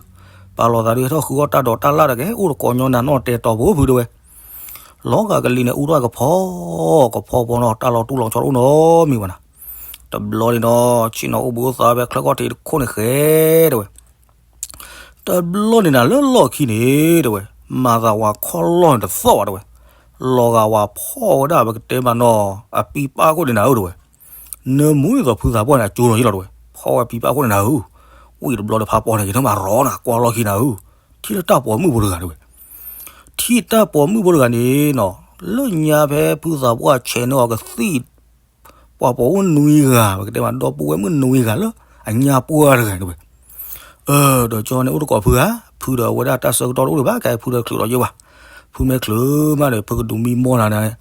ပာ်လီၤသးဒုးဟဲထီၣ်ဃုအီၣ်တၢ်ဒိးတၢ်လၣ်တက့ၢ်, အိၣ်တကိးညီနၤနီၢ်တဲာ်တီၤဖိဖုတဲဝဲ, လီၤဂာ်ကလံၤန့ၣ်အူထီၣ်ကဖီ, ကဖီဖီနီၤ တၢ်လီၤတူၢ်လီၤဆီတအိၣ်နီတမံၤဘၣ်နၤ, တဘျီန့ၣ်ဒီး ဆ့ၣ်နီၤအိၣ်ဘှံးအိၣ်သါဖဲချၢၣ်ခီၣ်ထံးတခိၣ်န့ၣ်ဃဲတဲဝဲ တဘျီန့ၣ်နၤလၢလီၢ်ခံန့ၣ်တဲဝဲ, မၤသးဝၤခီၣ်လီၢ်န့ၣ်တသီၣ်ဘၣ်တဲဝဲ, လီၤဂာ်ဝၤဖီၣ်ဝဲဒၣ်ပကတဲမးနီၤ အပံပၢ်ခိၣ်န့ၣ်နၤဧၢတဲဝဲ, နၢမူဒ်သိးဖုသးပှၢ်န့ၣ် အကၠိလီၤယ့ၣ်လီၤတဲဝဲ, ဖီၣ်ဝဲပံပၢ်ခိၣ်န့ၣ်နၤဧၢ, ဝံၣ်တဘျီဒီးဖးပီၣ်န့ၣ် က့ၤထီၣ်မၤရီနၤ ကွၢ်လီၢ်ခံနၤဧၢ, ထံၣ်လၢတၢ်ပိာ်မုၣ်ဖိတဂၤန့ၣ်ဝဲ, ထံၣ်တၢ်ပိာ်မုၣ်ဖိတဂၤန့ၣ်နီၤ, လၢညါဖဲဖုသးပှၢ်ဆဲးန့ၢ်အီၤကသံၣ် ပှၤပိာ်မုၣ်နွံဂၤ ပကတဲမး ဒီပုၢ်ဝဲၢ်မုၣ်နွံဂၤလၢအညါပှၢ်တဂၤန့ၣ်တဲဝဲ, အၢ ဒီးကၠီန့ၣ်အိၣ်တကိးဖုဧါ, ဖုဒီးအဝဲဒၣ်တၢ်ဆၢကတီၢ်တအိၣ်ဒံးဘၣ် ကဲဖုဒီးချုးလီၤယ့ၣ်ဝဲ, ဖုမ့ၢ်ချုးမးဒီး ဖုကဒုးမံမီၢ်နၤန့ၣ်,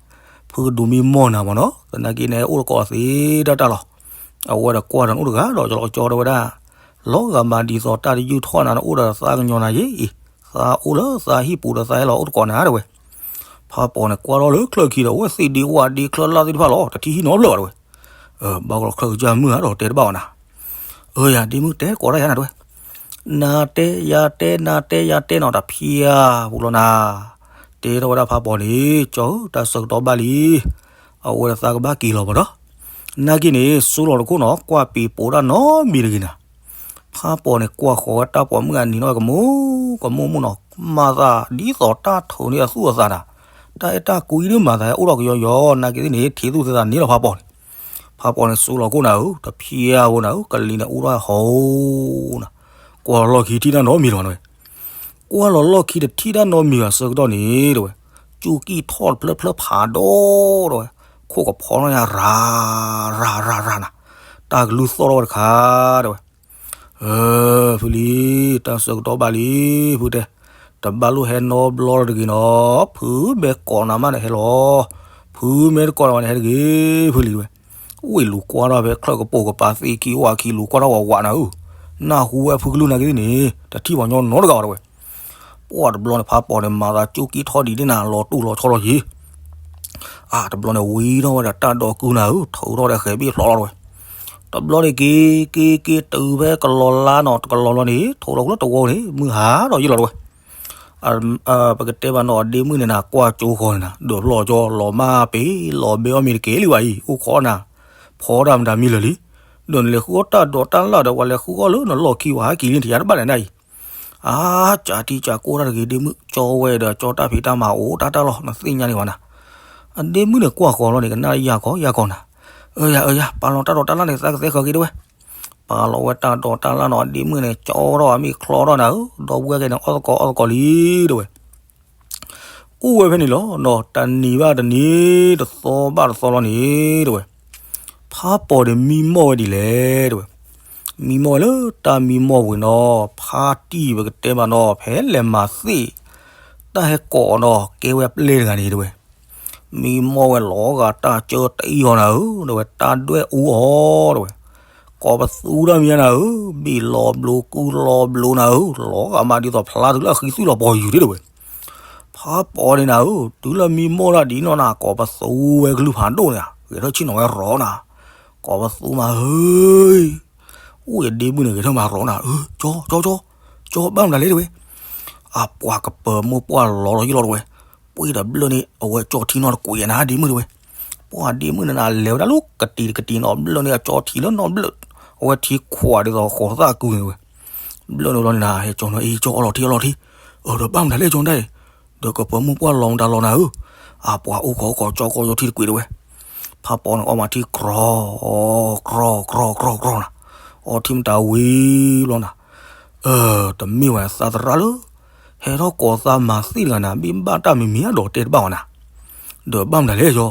ဖုကဒုးမံမီၢ်နၤမးနီၤ သနာ်က့န့ၣ် အိၣ်တကိးသ့ဒၣ်တၢ်လီၤ, အဝဲဒီးကွၢ်ဒီးနအိၣ်တဂၤဒီး ကၠီလီၤကၠီတဲဝဲဒၣ်, လီၤဂာ်မးဒ်သိးတၢ်တယုၢ်ထီၣ်နၤန့ၣ် အိၣ်ဒီးသးကညီၤနၤယ့ၣ်အံၤ, သးအိၣ်လၢသးဟံၣ်ပူၤဒီးသးဟဲလီၤအိၣ်တကိးနၤတဲဝဲ ဖးပီၣ်န့ၣ်ကွၢ်ထီၣ်လၢချၢၣ်ခံဒီး အဝဲသ့ၣ်ဒ့ဝၣ်ဒ့ချၢၣ်လၢ်သ့ၣ်တဖၣ်လီၤ တထံၣ်ဟံၣ်နီတဖျၢၣ်ဘၣ်တဲဝဲ, ဘၣ်ကလီၤချၢၣ်ကစၢ်မုၢ်ဧါဒီးတဲတဘၣ်ဝဲနၤ, အၢယၤ ဒ့မုၣ်တဲကိးတၢ်ယၤနၤတဲဝဲ, နၤတဲယၤတဲ နၤတဲယၤတဲနီၤ တဖျါပူၤလီၤနၤ, တဲထီၣ်ဝဲဒၣ်ဖးပီၣ်န့ၣ် ကၠီဧၢ တၢ်ဆၢကတီၢ်ဘၣ်လံ, အဝဲဒီးသးကဘၣ်က့ၤလီၤဘၣ်ဒီး, နာ်က့န့ၣ် စိလီၤတခိၣ်နီၤ ကွၢ်ပံၤပိာ်တၢ်နီတမံၤတဂ့ၤနၤ ဖးပီၣ်န့ၣ် ကွၢ်ဃီၤဝဲတၢ်ပိာ်မုၣ်အနံၤနီၢ်ကမူၣ်ကမူၣ်မူၣ်နီၤ, မၤသးဒ်သိးတၢ်ထုးန့ၢ်အသူၣ်အသးနၤ, တၢ်အဲၣ်တၢ်ကွံဒ်မၤသးဟဲအိၣ်ထီၣ်ကယီယီ နာ်က့သ့ၣ်န့ၣ် ထံသူၣ်သဲသးန့ၢ်လီၤဖးပီၣ်န့ၣ်, ဖးပီၣ်န့ၣ် စိလီၤခိၣ်နၤဧၢ တဖျါဧိၤနၤဧၢ ကလံၤန့ၣ်အူထီၣ်ဟီနၤ, ကွၢ်လီၢ်ခံထံၣ်တၢ်နီတမံၤလီၤနဝဲ ကွၢ်လီၤလီၢ်ခံတထံၣ်တၢ်နီတမံၤဘၣ်ဆၢကတီၢ်န့ၣ်တဲဝဲ, ကၠူကံၢ်ထီၣ်တဖျၢၣ်ဖျၢၣ်ဖးဒိၣ်တဲဝဲ, ခိၣ်ကဖီထီၣ်ညါရၤ ရၤ ရၤ ရၤနၤ, တၢ်ကလုၢ်သီၣ်ထီၣ်ဝဲတခါတဲဝဲ, အၢ ဖုလံ, တၢ်ဆၢကတီၢ်ဘၣ်လံ, ဖုတဲ, တဘၣ်လိၣ်ဟဲနီတဘျီလၢၤတဂ့ၤနီၤ, ဖုမ့ၢ်ကိးနၤမးန့ၣ်ဟဲလီၤ, ဖုမ့ၢ်တကိးနၤဘၣ်န့ၣ်ဟဲတဂ့ၤ, ဖုလံတဲဝဲ, ဝံၣ်လူၤကွၢ်ထီၣ်ဖဲချၢၣ်ကပိာ်ကပၤသ့ၣ်ခံအိၣ်အခံ လူၤကွၢ်ထီၣ်ဝးဝးနၤဧၢ, နၢ်ဟူဝဲဖုကလုၢ်နာ်က့သ့ၣ်န့ၣ် တထံၣ်ပှၤညီနီတဂၤဘၣ်တဲဝဲ, ပှၢ်တဘျီန့ၣ် ဖးပီၣ်န့ၣ် မၤသးကၠူကံၢ်ထီၣ်ဒံးဒ်နၤ လီၤတူၢ်လီၤဆီလီၤယံၤ အါ တဘျီန့ၣ် ဝံထီၣ်ဝဲဒီးတၢ်ဒိးကုနၤဧၢ, ထုးထီၣ်ဒီးဃဲၤဘ့ၣ်ဖျိးလီၤတဲဝဲ, တဘျီန့ၣ် က့ၤ က့ၤ က့ၤတုၤဖဲကလီၤလါနီၤ, ကလီၤလီၤန့ၣ် ထိးလီၤကလၢတဝီန့ၣ် မုၢ်ဟါဒီးယံၤလီၤတဲဝဲ, ပကတဲဘၣ်နီၢ် အဒ့မုၣ်န့ၣ်နၤ ကွၢ်ကၠိဃီန့ၣ်နၤ ဒၢးဖျီၣ်ကၠီ လီၤမၢ်ပ့ၤ လီၤဘဲအီၣ်မ့ၤတက့ၢ်လံဘၣ်အံၤ အိၣ်ခိးနၤ ဖီတၢ်မတၤမံၤလၢာ်လံ, ဒီးနလဲၤဃုအီၣ်တၢ်ဒိးတၢ်လၣ်ဒီး ပှၤလဲၤဃုအီၣ်လၢနလီၢ်ခံ ပှၤဟးက့ၤလံ နတယါတဘၣ်လဲၣ်နၤအံၤ, အါ ကးထံကးကိၢ်တၢ်တဂ့ၤ ဒ့မုၣ် ကၠီဝဲဒီးကၠီတၢ်ဖံးတၢ်မၤအိၣ်တၢ်တၢ်လီၤ နသ့ၣ်ညါန့ၣ်ဘၣ်နၤ, အဒ့မုၣ်န့ၣ်ကွၢ်ဃီလီၤန့ၣ် ကနၣ်ယၤခီယၤခီနၤ, အၢယၤအၢယၤ ပာ်လီၤတၢ်ဒိးတၢ်လၣ်န့ၣ် သးကသဲဃၢၤက့ၤတဝဲ ပာ်လီၤဝဲတၢ်ဒိးတၢ်လၣ်နီၤ အဒ့မုၣ်န့ၣ် ကၠီထီၣ်အမ့ၢ်ချီထီၣ်နၤဧၢ, ဒီပုၢ်ဝဲၢ်ကဲန့ၣ် အီၣ်သကိးအီၣ်သကိးလံ တဝဲ, အိၣ်ဝဲဖဲန့ၣ်လီၤနီၤ တနံၤဘၣ်တနံၤ တသီဘၣ်တသီလီၤန့ၣ် တဝဲ, ဖးပီၤန့ၣ်မံမီၢ်ဝဲဒ်လဲၣ် တဝဲ, မံမီၢ်ဝဲလၢတၢ်မံမီၢ်ပူၤနီၤ ဖါတံၢ်ပကတဲဘၣ်နီၤ ဖဲလဲၤမၤသ့ၣ် တၢ်ဟဲကိးနီၤ ကဲဝဲပျဲၢ်တဂၤန့ၣ် တဝဲ မံမီၢ်ဝဲလီၤဂာ်တၢ်ကၢတအံၣ်အီၤနၤဧၢ တဝဲ တၢ်ဒွဲၣ်အူအီၤ တဝဲ, ကိးပသူတၢ်မံၤနၤဧၢ, ဘ့ၣ်လီၤဘျိကူလီၤဘျိနၤဧၢ, လီၤဂာ်မးဒ်သိးဖျါတုၤလၢအဃံသွံၣ်လီၤပှီၤယူၤဒၣ်တဝဲ, ဖးပီၤန့ၣ်နၤဧၢ, တုၤလၢမံမီၢ်တၢ်ဒ်နီၢ်နၤ ကိးပသူဝဲကလုၢ်ဖးဒိၣ်န့ၣ် ဂဲၤထၢၣ်ဆ့ၣ်နီၤဝဲရီၤနၤ, ကိးပသူမးဧၢ အိၣ်ယဒ့မုၣ်န့ၣ် ဂဲၤထၢၣ်မးရီၤနၤ, ကၠီ ကၠီ ကၠီ ကၠီ ဘၣ်မနုၤလဲၣ်တဝဲ, အပှၤကပၢၤမိၢ်ပှၢ်လီၤလီၤယ့ၢ်လီၤတဝဲ, ပှ့ၤဒီးဘျၢၣ်န့ၣ် အဝဲကၠီထံနီတကွံာ်နၤ ဒ့မုၣ်တဝဲ, ပှၤဒ့မုၣ်န့ၣ်နၤ လဲၤဝဲဒၣ်လၢကတံၤတကတံၤနီၤ ဘျၢၣ်န့ၣ်အကၠီထံလၢနီတဘျၢၣ်, အဝဲထံခွးဒ်သိးဃိးသၣ်ကုန့ၣ်တဝဲ, ဘျၢၣ်န့ၣ်ဘျီန့ၣ်နၤ ဟဲကၠီနီၤ အ့ ကၠီအီၣ်လီၤထံအီလီၤထံ, အၢ ဒီးဘၣ်မနုၤလဲၣ်ကၠီဒၣ်အံၤ, ဒီးကပၢၤမိၢ်ပှၢ်လီၤမတၤလီၤနၤဧၢ, အပှၤအိၣ်ခိးအိၣ်ခိးကၠီကီၢ်ကၠီထံတကွံာ်တဝဲ, ဖးပီၤန့ၣ်အီၣ်မးထံကြီ ကြီ ကြီ ကြီ နၤ, အီထံမတၤဝံၤဘျီနၤ, တမ့ၢ်ဝဲသးသရၣ်လၢ ဟဲထီၣ်ကိးသးမၤသ့ၣ်တဂၤနၤ ဘ့ၣ်ဘၣ်တၢ်မံၤမံၤအဒီးတဲတဘၣ်ဝဲနၤ, ဒီးဘၣ်မနုၤလဲၣ်ယီၤ,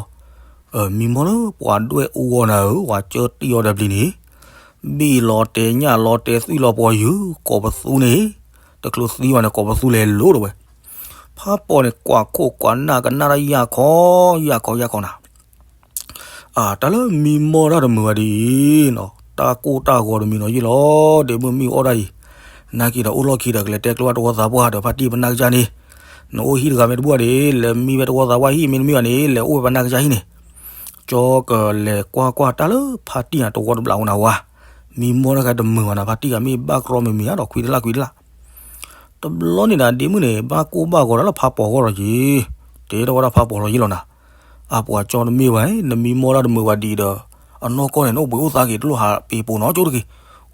မံမီၢ်လၢပှၤဒွဲၣ်အူအီၤနၤဧၢ ပှၤကၢတံၢ်အီၤဒီးပျံၤန့ၣ်, ဘ့ၣ်လီၤတဲာ်ညၣ်လီၤတဲာ်သွံၣ်လီၤပှီၤယုၤ ကိးပသူန့ၣ်, တချုးသံဝဲန့ၣ်ကိးပသူလဲၤလိၤတဝဲ, ဖးပီၤန့ၣ်ကွၢ်ခိၣ်ကွၢ်နၢ်ကနၣ်တၢ်ယၢ်ခီ, ယၢ်ခီယၢ်ခီနၤ အတၢ်လၢမံမီၢ်တၢ်တမုာ်ဘၣ်ဒ်အံၤနီၤ တၢ်ကိၢ်တၢ်ဂီၤတမံၤနီၤယ့ၢ်လီၤ ဒ့မုၣ်မ့ၢ်အီၣ်ဒၣ်အံၤ, နာ်က့ဒီးအိၣ်လီၢ်ခံဒီးကလဲၤတဲကျိဘၣ်တဝီသးပှၢ်ဒီးဖါတံၢ်ပနၢ်ကစၢ်န့ၣ်, နအိၣ်ဟံၣ်တဂၤမ့ၢ်တဘူၣ်ဘၣ်န့ၣ် လဲၤမံဝဲတဝီသးပှၢ်ဟံၣ် မ့တမ့ၢ်ဘၣ်န့ၣ် လဲၤအိၣ်ဝဲပနၢ်ကစၢ်ဟံၣ်န့ၣ်, ကၠီကလဲၤကွၢ်ကွၢ်တၢ်လၢဖါတံၢ်အတဝီတဘျီဝဲနၤဝါ, မံမီၢ်တၢ်ခါတမုာ်ဘၣ်နၤ ဖါတံၢ်ဂၤမ့ၢ်ဘၣ်ကြီမံၤမံၤဧါဒီးခွံတလၢ်ခွံတလၢ် တဘျီန့ၣ်ဒီး ဒ့မုၣ်န့ၣ် ဘၣ်ကိၢ်ဘၣ်ဂီၤဒၣ်လၢဖးပီၤဂီၢ်ဒီးက့ၤ, တဲထီၣ်ဝဲဒၣ်ဖးပီၤလီၤယ့ၢ်လီၤနၤ, အပှၤကၠီတမ့ၢ်ဘၣ် နမံမီၢ်တၢ်တမုာ်ဘၣ်ဒ်အံၤဒီး, အနီၢ်ကီၢ်န့ၣ် နအိၣ်ဘှံးအိၣ်သါက့ၤ တလိၣ်ဟးပ့ၤပိာ်နီတက့ၢ်,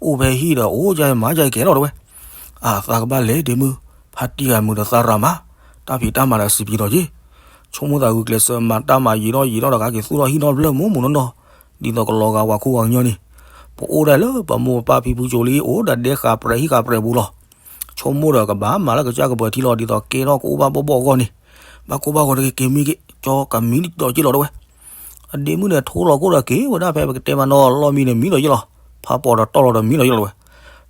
အိၣ်ဖဲဟံၣ်ဒီးအိၣ်ယါမၤယါကဲလီၤတဝဲ, အသးကဘၣ်လဲၤဒ့မုၣ်, ဖါတံၢ်ဂၤမုာ်ဒီးသးရၤမး, တၢ်ဖံးတၢ်မၤဒီးစံးပံၤဒီးက့ၤ, ဆိကမိၣ်သးဂုာ်ကျဲးစၢးမၤတၢ်မၤယံာ်ထီၣ်ယံာ်ထီၣ်ဒီး ကဟဲက့ၤသူၣ်ထီၣ်ဟံၣ်နီတဖျၢၣ်မူးမူးနီၢ်နီၢ်, ဒ်သိးကလီၤဂာ်ပှၤခူပှၤကညီန့ၣ်, ပအိၣ်ဒၣ်လၢပမိၢ်ပပၢ်ဖံဖုကၠိလံ အိၣ်ဒီးဒဲဃာ်ပြဲးဟံၣ်ဃာ်ပြဲးပူၤလီၤ ဆိကမိၣ်ဒီးကဘၣ်မၤလၢကစၢ်ကပၢၤထံလီၤ ဒ်သိးကဲထီၣ်ကအိၣ်ဘၣ်ဘီၣ်ဘီၣ်အဂီၢ်န့ၣ်, ဘၣ်ကိၢ်ဘၣ်ဂီၤတဂ့ၤ က့ၤမံက့ၤ, ကၠီကမံဒီးက့ၤလီၤတဝဲ, အဒ့မုၣ်န့ၣ် ထိလီၤခိၣ်ဒီးက့ၤဝဲဒၣ်ဖဲပကတဲမးနီၤ လီၢ်မံန့ၣ်မံဒီးယ့ၢ်လီၤ, ဖးပီၤဒီးတီၢ်လီၤဒီးမံဒီးယ့ၢ်လီၤတဝဲ,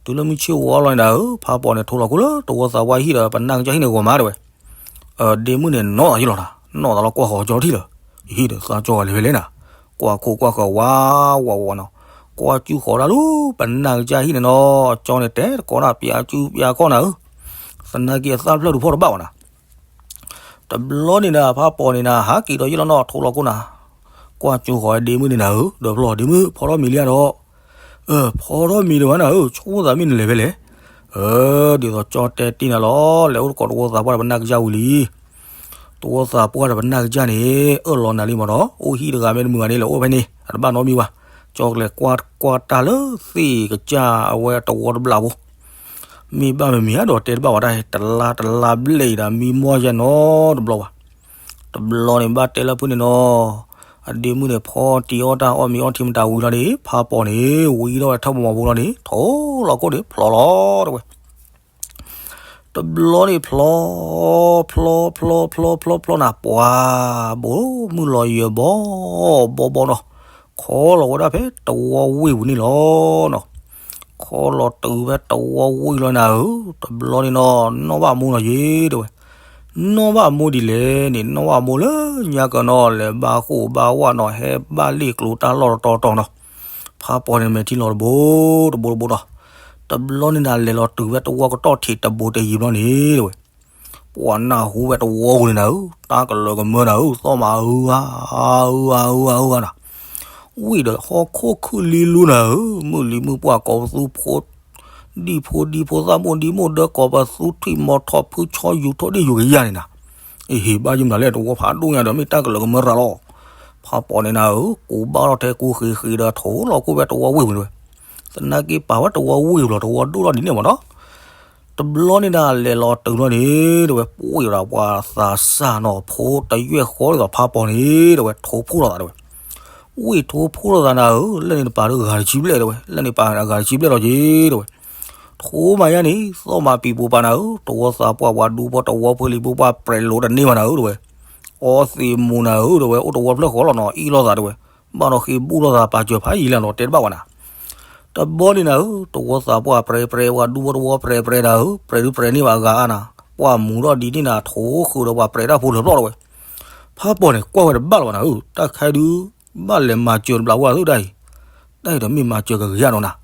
တုၤလၢမုၢ်ဆ့ၣ်ဝါလီၤန့ၣ်ဒၣ်ဧၢ ဖးပီၤန့ၣ် ထိလီၤခိၣ်လၢတဝီသးပှၢ်ဟံၣ်ဒီးပနၢ်ကစၢ်ဟံၣ်န့ၣ်ဂီၤမးတဝဲ ဒ့မုၣ်န့ၣ်နီၣ်သးယ့ၢ်လီၤနၤ, နီၣ်သးလီၤကွၢ်ဃီၤကၠီထံၣ်လၢ, ဟံၣ်ဒီးသးကၠီဂၤလဲၤဖဲလဲၣ်နၤ, ကွၢ်ခိၣ်ကွၢ်ဃီၤဝါဝါဝါနီၤ, ကွၢ်ကၠူဃီၤဒၣ်လၢပနၢ်ကစၢ်ဟံၣ်န့ၣ်နီၤ, ကၠီန့ၣ်တဲတကိးနၤ ပျးကၠူပျးခီၣ်နၤဧၢ, သနာ်က့အသၣ်တဖျၢၣ်ဒုးဖီၣ်တဘၣ်ဘၣ်နၤ တဘျီန့ၣ်ဒီး ဖးပီၤန့ၣ်နၤ ဟးက့ၤဒီးယ့ၢ်လီၤနီၤ ထိလီၤခိၣ်နၤ, ကွၢ်ကၠိဃီၤဒ့မုၣ်န့ၣ်နၤဧၢ, ဒီးဖျီၣ်ဒ့မုၣ် ဖီထီၣ်မံၤလံဧါဒီး, ဖီထီၣ်မံၤတဝဲနၤဧၢ, ဆိကမိၣ်သးမ့ၢ်နလဲၤဖဲလဲၣ်, ဒ်သိးကၠီတဲတ့ၢ်နၤလီၤ, လဲၤအိၣ်တကိးတဝီသးပှၢ်ဒီးပနၢ်ကစၢ်ဝံၤလံ, တဝီသးပှၢ်ဒီးပနၢ်ကစၢ်န့ၣ် အၢၣ်လီၤနၤလံမးဒီး အိၣ်ဟံၣ်တဂၤမ့ၢ်တမုာ်ဂၤန့ၣ် လဲၤအိၣ်ဖဲန့ၣ် အတဘၣ်နီတမံၤဘၣ်, ကၠီကလဲၤကွၢ်ကွၢ်တၢ်လၢသ့ၣ်ကစၢ်အဝဲတဝီတဘျီဖိ မ့ၢ်ဘၣ်မ့မ့ၢ်ဧါဒီးတဲတဘၣ်ဝဲဒၣ် တလါတလါဘျဲၣ်အံၤဒီးမံမီၢ်ယဲနီတဘျီဘၣ်, တဘျီန့ၣ်ဘၣ်တဲလၢဖုၣ်န့ၣ်နီၤ, အဒ့မုၣ်န့ၣ် ဖီတံၢ်အီၣ်တၢ်အီၣ်မ့ၤအီထံမတၤဝံၤလီၤန့ၣ် ဖးပီၤန့ၣ် ဝံထီၣ်ဝဲထၢၣ်မီၤမီၤဖိလီၤန့ၣ် ထိလီၤခိၣ်န့ၣ် ဖျီလီၤတဝဲ တဘျီန့ၣ်ဖျီ, ဖျီဖျီဖျီဖျီဖျီနၤ ပှၤဘိမုၢ်လီၤယၢၤဘီ, ဘီဘီနီၤ, ခီလီၤဝဲဒၣ်ဖဲတဝီဝ့ၢ်ပူၤန့ၣ်လီၤနီၤ, ခီလီၤတုၤဖဲတဝီဝ့ၢ်လီၤနၤဧၢ, တဘျီန့ၣ်နီၤ နီၣ်ဘၣ်အမိၢ်နီၤယ့ၣ်တဝဲ, နီၣ်ဘၣ်အမိၢ်ဒ်လဲၣ်န့ၣ် နီၣ်ဘၣ်အမိၢ်လၢညါကနီၤ လဲၤဘါဃိၣ်ဘါဝၣ်နီၤ ဟဲဘၣ်လ့ၣ်ကျိၤတၢ်လီၢ်တတီၤတီၤနီၤ, ဖးပီၤန့ၣ်မဲာ်ထံလီၤတဘိတဘိတဘိနီၤ, တဘျီန့ၣ်နၤလဲၤလီၤတုၤဖဲတဝီကတီၢ်ထံးတဘိတယံၤဘျီန့ၣ်တဝဲ ပှၤနၢ်ဟူဝဲတဝီပူၤန့ၣ်နၤဧၢ, တၢ်ကလၢၤကမၢနၤဧၢ, သီၣ်မးအုအါ, အုအါအုအါအုအါနၤ, ဝံၤဒီးဟီၣ်ခိၣ်ခုၣ်လံလူနၤဧၢ, မုၢ်လံမုၢ်ပှၢ်ကိးပသူဖိ, ဒံၣ်ဖိဒံဖိသၣ်မိၢ်ဒံမိၢ်ဒၢကီး ပသူထွံၣ်မီၤထီၣ်ဖုဆီယူၤထိၣ်ဒံၣ်ယူၤကယၢ်န့ၣ်နၤ, အဟ့ၣ်ဘၣ်ယုၢ်မနုၤလဲၣ် တဝီဖးဒိၣ်ညါဒီးမ့ၢ်တၢ်ကလၢာ်ကမၢရၤလီၤ. ဖးပီၣ်န့ၣ်နၤဧၢ ကူးဘၣ်ထီၣ်ထဲကူးဃ့ၤဃ့ၤဒီးထိၣ်လီၤကိၣ်ဝဲတဝီဝ့ၢ်ပူၤတဲဝဲ, သနာ်က့ပာ်ဝဲတဝီဝ့ၢ်ပူၤလီၤ တဝီဒိၣ်ထီၣ်ဒ်န့ၣ်မးနီၤ. တဘျီန့ၣ်နၤ လဲၤလီၤတုၤလီၤန့ၣ် တဲဝဲ ပှ့ၤဒီးပှၤသးစၢ်နီၤ ဖိတယွဲၢ်ဃီဒီးဖးပီၣ်န့ၣ် တဲဝဲ ထိၣ်ဖှိၣ်လိာ်သးတဲဝဲ. ဝ့ၢ်ထိၣ်ဖှိၣ်လိာ်သးနၤဧၢ လၢန့ၣ်တပၤတဂၤတဆံဘျဲၣ်တဲဝဲ လၢန့ၣ်ပၤဂၤတဆံဘျဲၣ်လီၤက့ၤ တဲဝဲ. ထိၣ်မၤယါန့ၣ် သီၣ်မၤပံာ်ပူၤပာ်နၤဧၢ တဝီသးပှၢ်ပှၤဒူဖိတဝီဖိလံၤဖိပှၢ်ပြဲးလိာ်တန့ၢ်ဘၣ်နၤဧၢ တဲဝဲ. အီသံးမူၤနၤဧၢ တဲဝဲ အိၣ်တဝီဖျၢၣ်ဃီလီၤနီၤ အ့ၣ်လိာ်သးတဲဝဲ. ဘၣ်ဒီးဃ့ဘူၣ်လိာ်သးပာ်စၢၤဖးယံာ်လၢနီၤ တဲတဘၣ်ဝဲနၤ. တဘျီန့ၣ်နၤဧၢ တဝီသးပှၢ်ပြဲးပြဲး ပှၤဒူဖိတဝီပြဲးပြဲးနၤဧၢ ပြဲးဒုပြဲးန့ၢ်ဘၣ်အဂၤအါနၤ, ပှၢ်မူၤထီၣ်ဒ်န့ၣ်နၤ ထိၣ်ဃုာ်ဒီးပှၤပြဲးတၢ်ဖိလၢာ်ပျီၢ်တဲဝဲ. ဖးပီၣ်န့ၣ် ကွၢ်ဝဲတဘၣ်လၢၤဘၣ်နၤဧၢ တၢ်ခဲဒု ဘၣ်လဲၤမၤစၢၤတဘျီဝဲသ့ၣ်တၢ်အံၤ, တၢ်အံၤဒီးမ့ၢ်မၤစၢၤကဂ့ၤယါနီၤနၤ.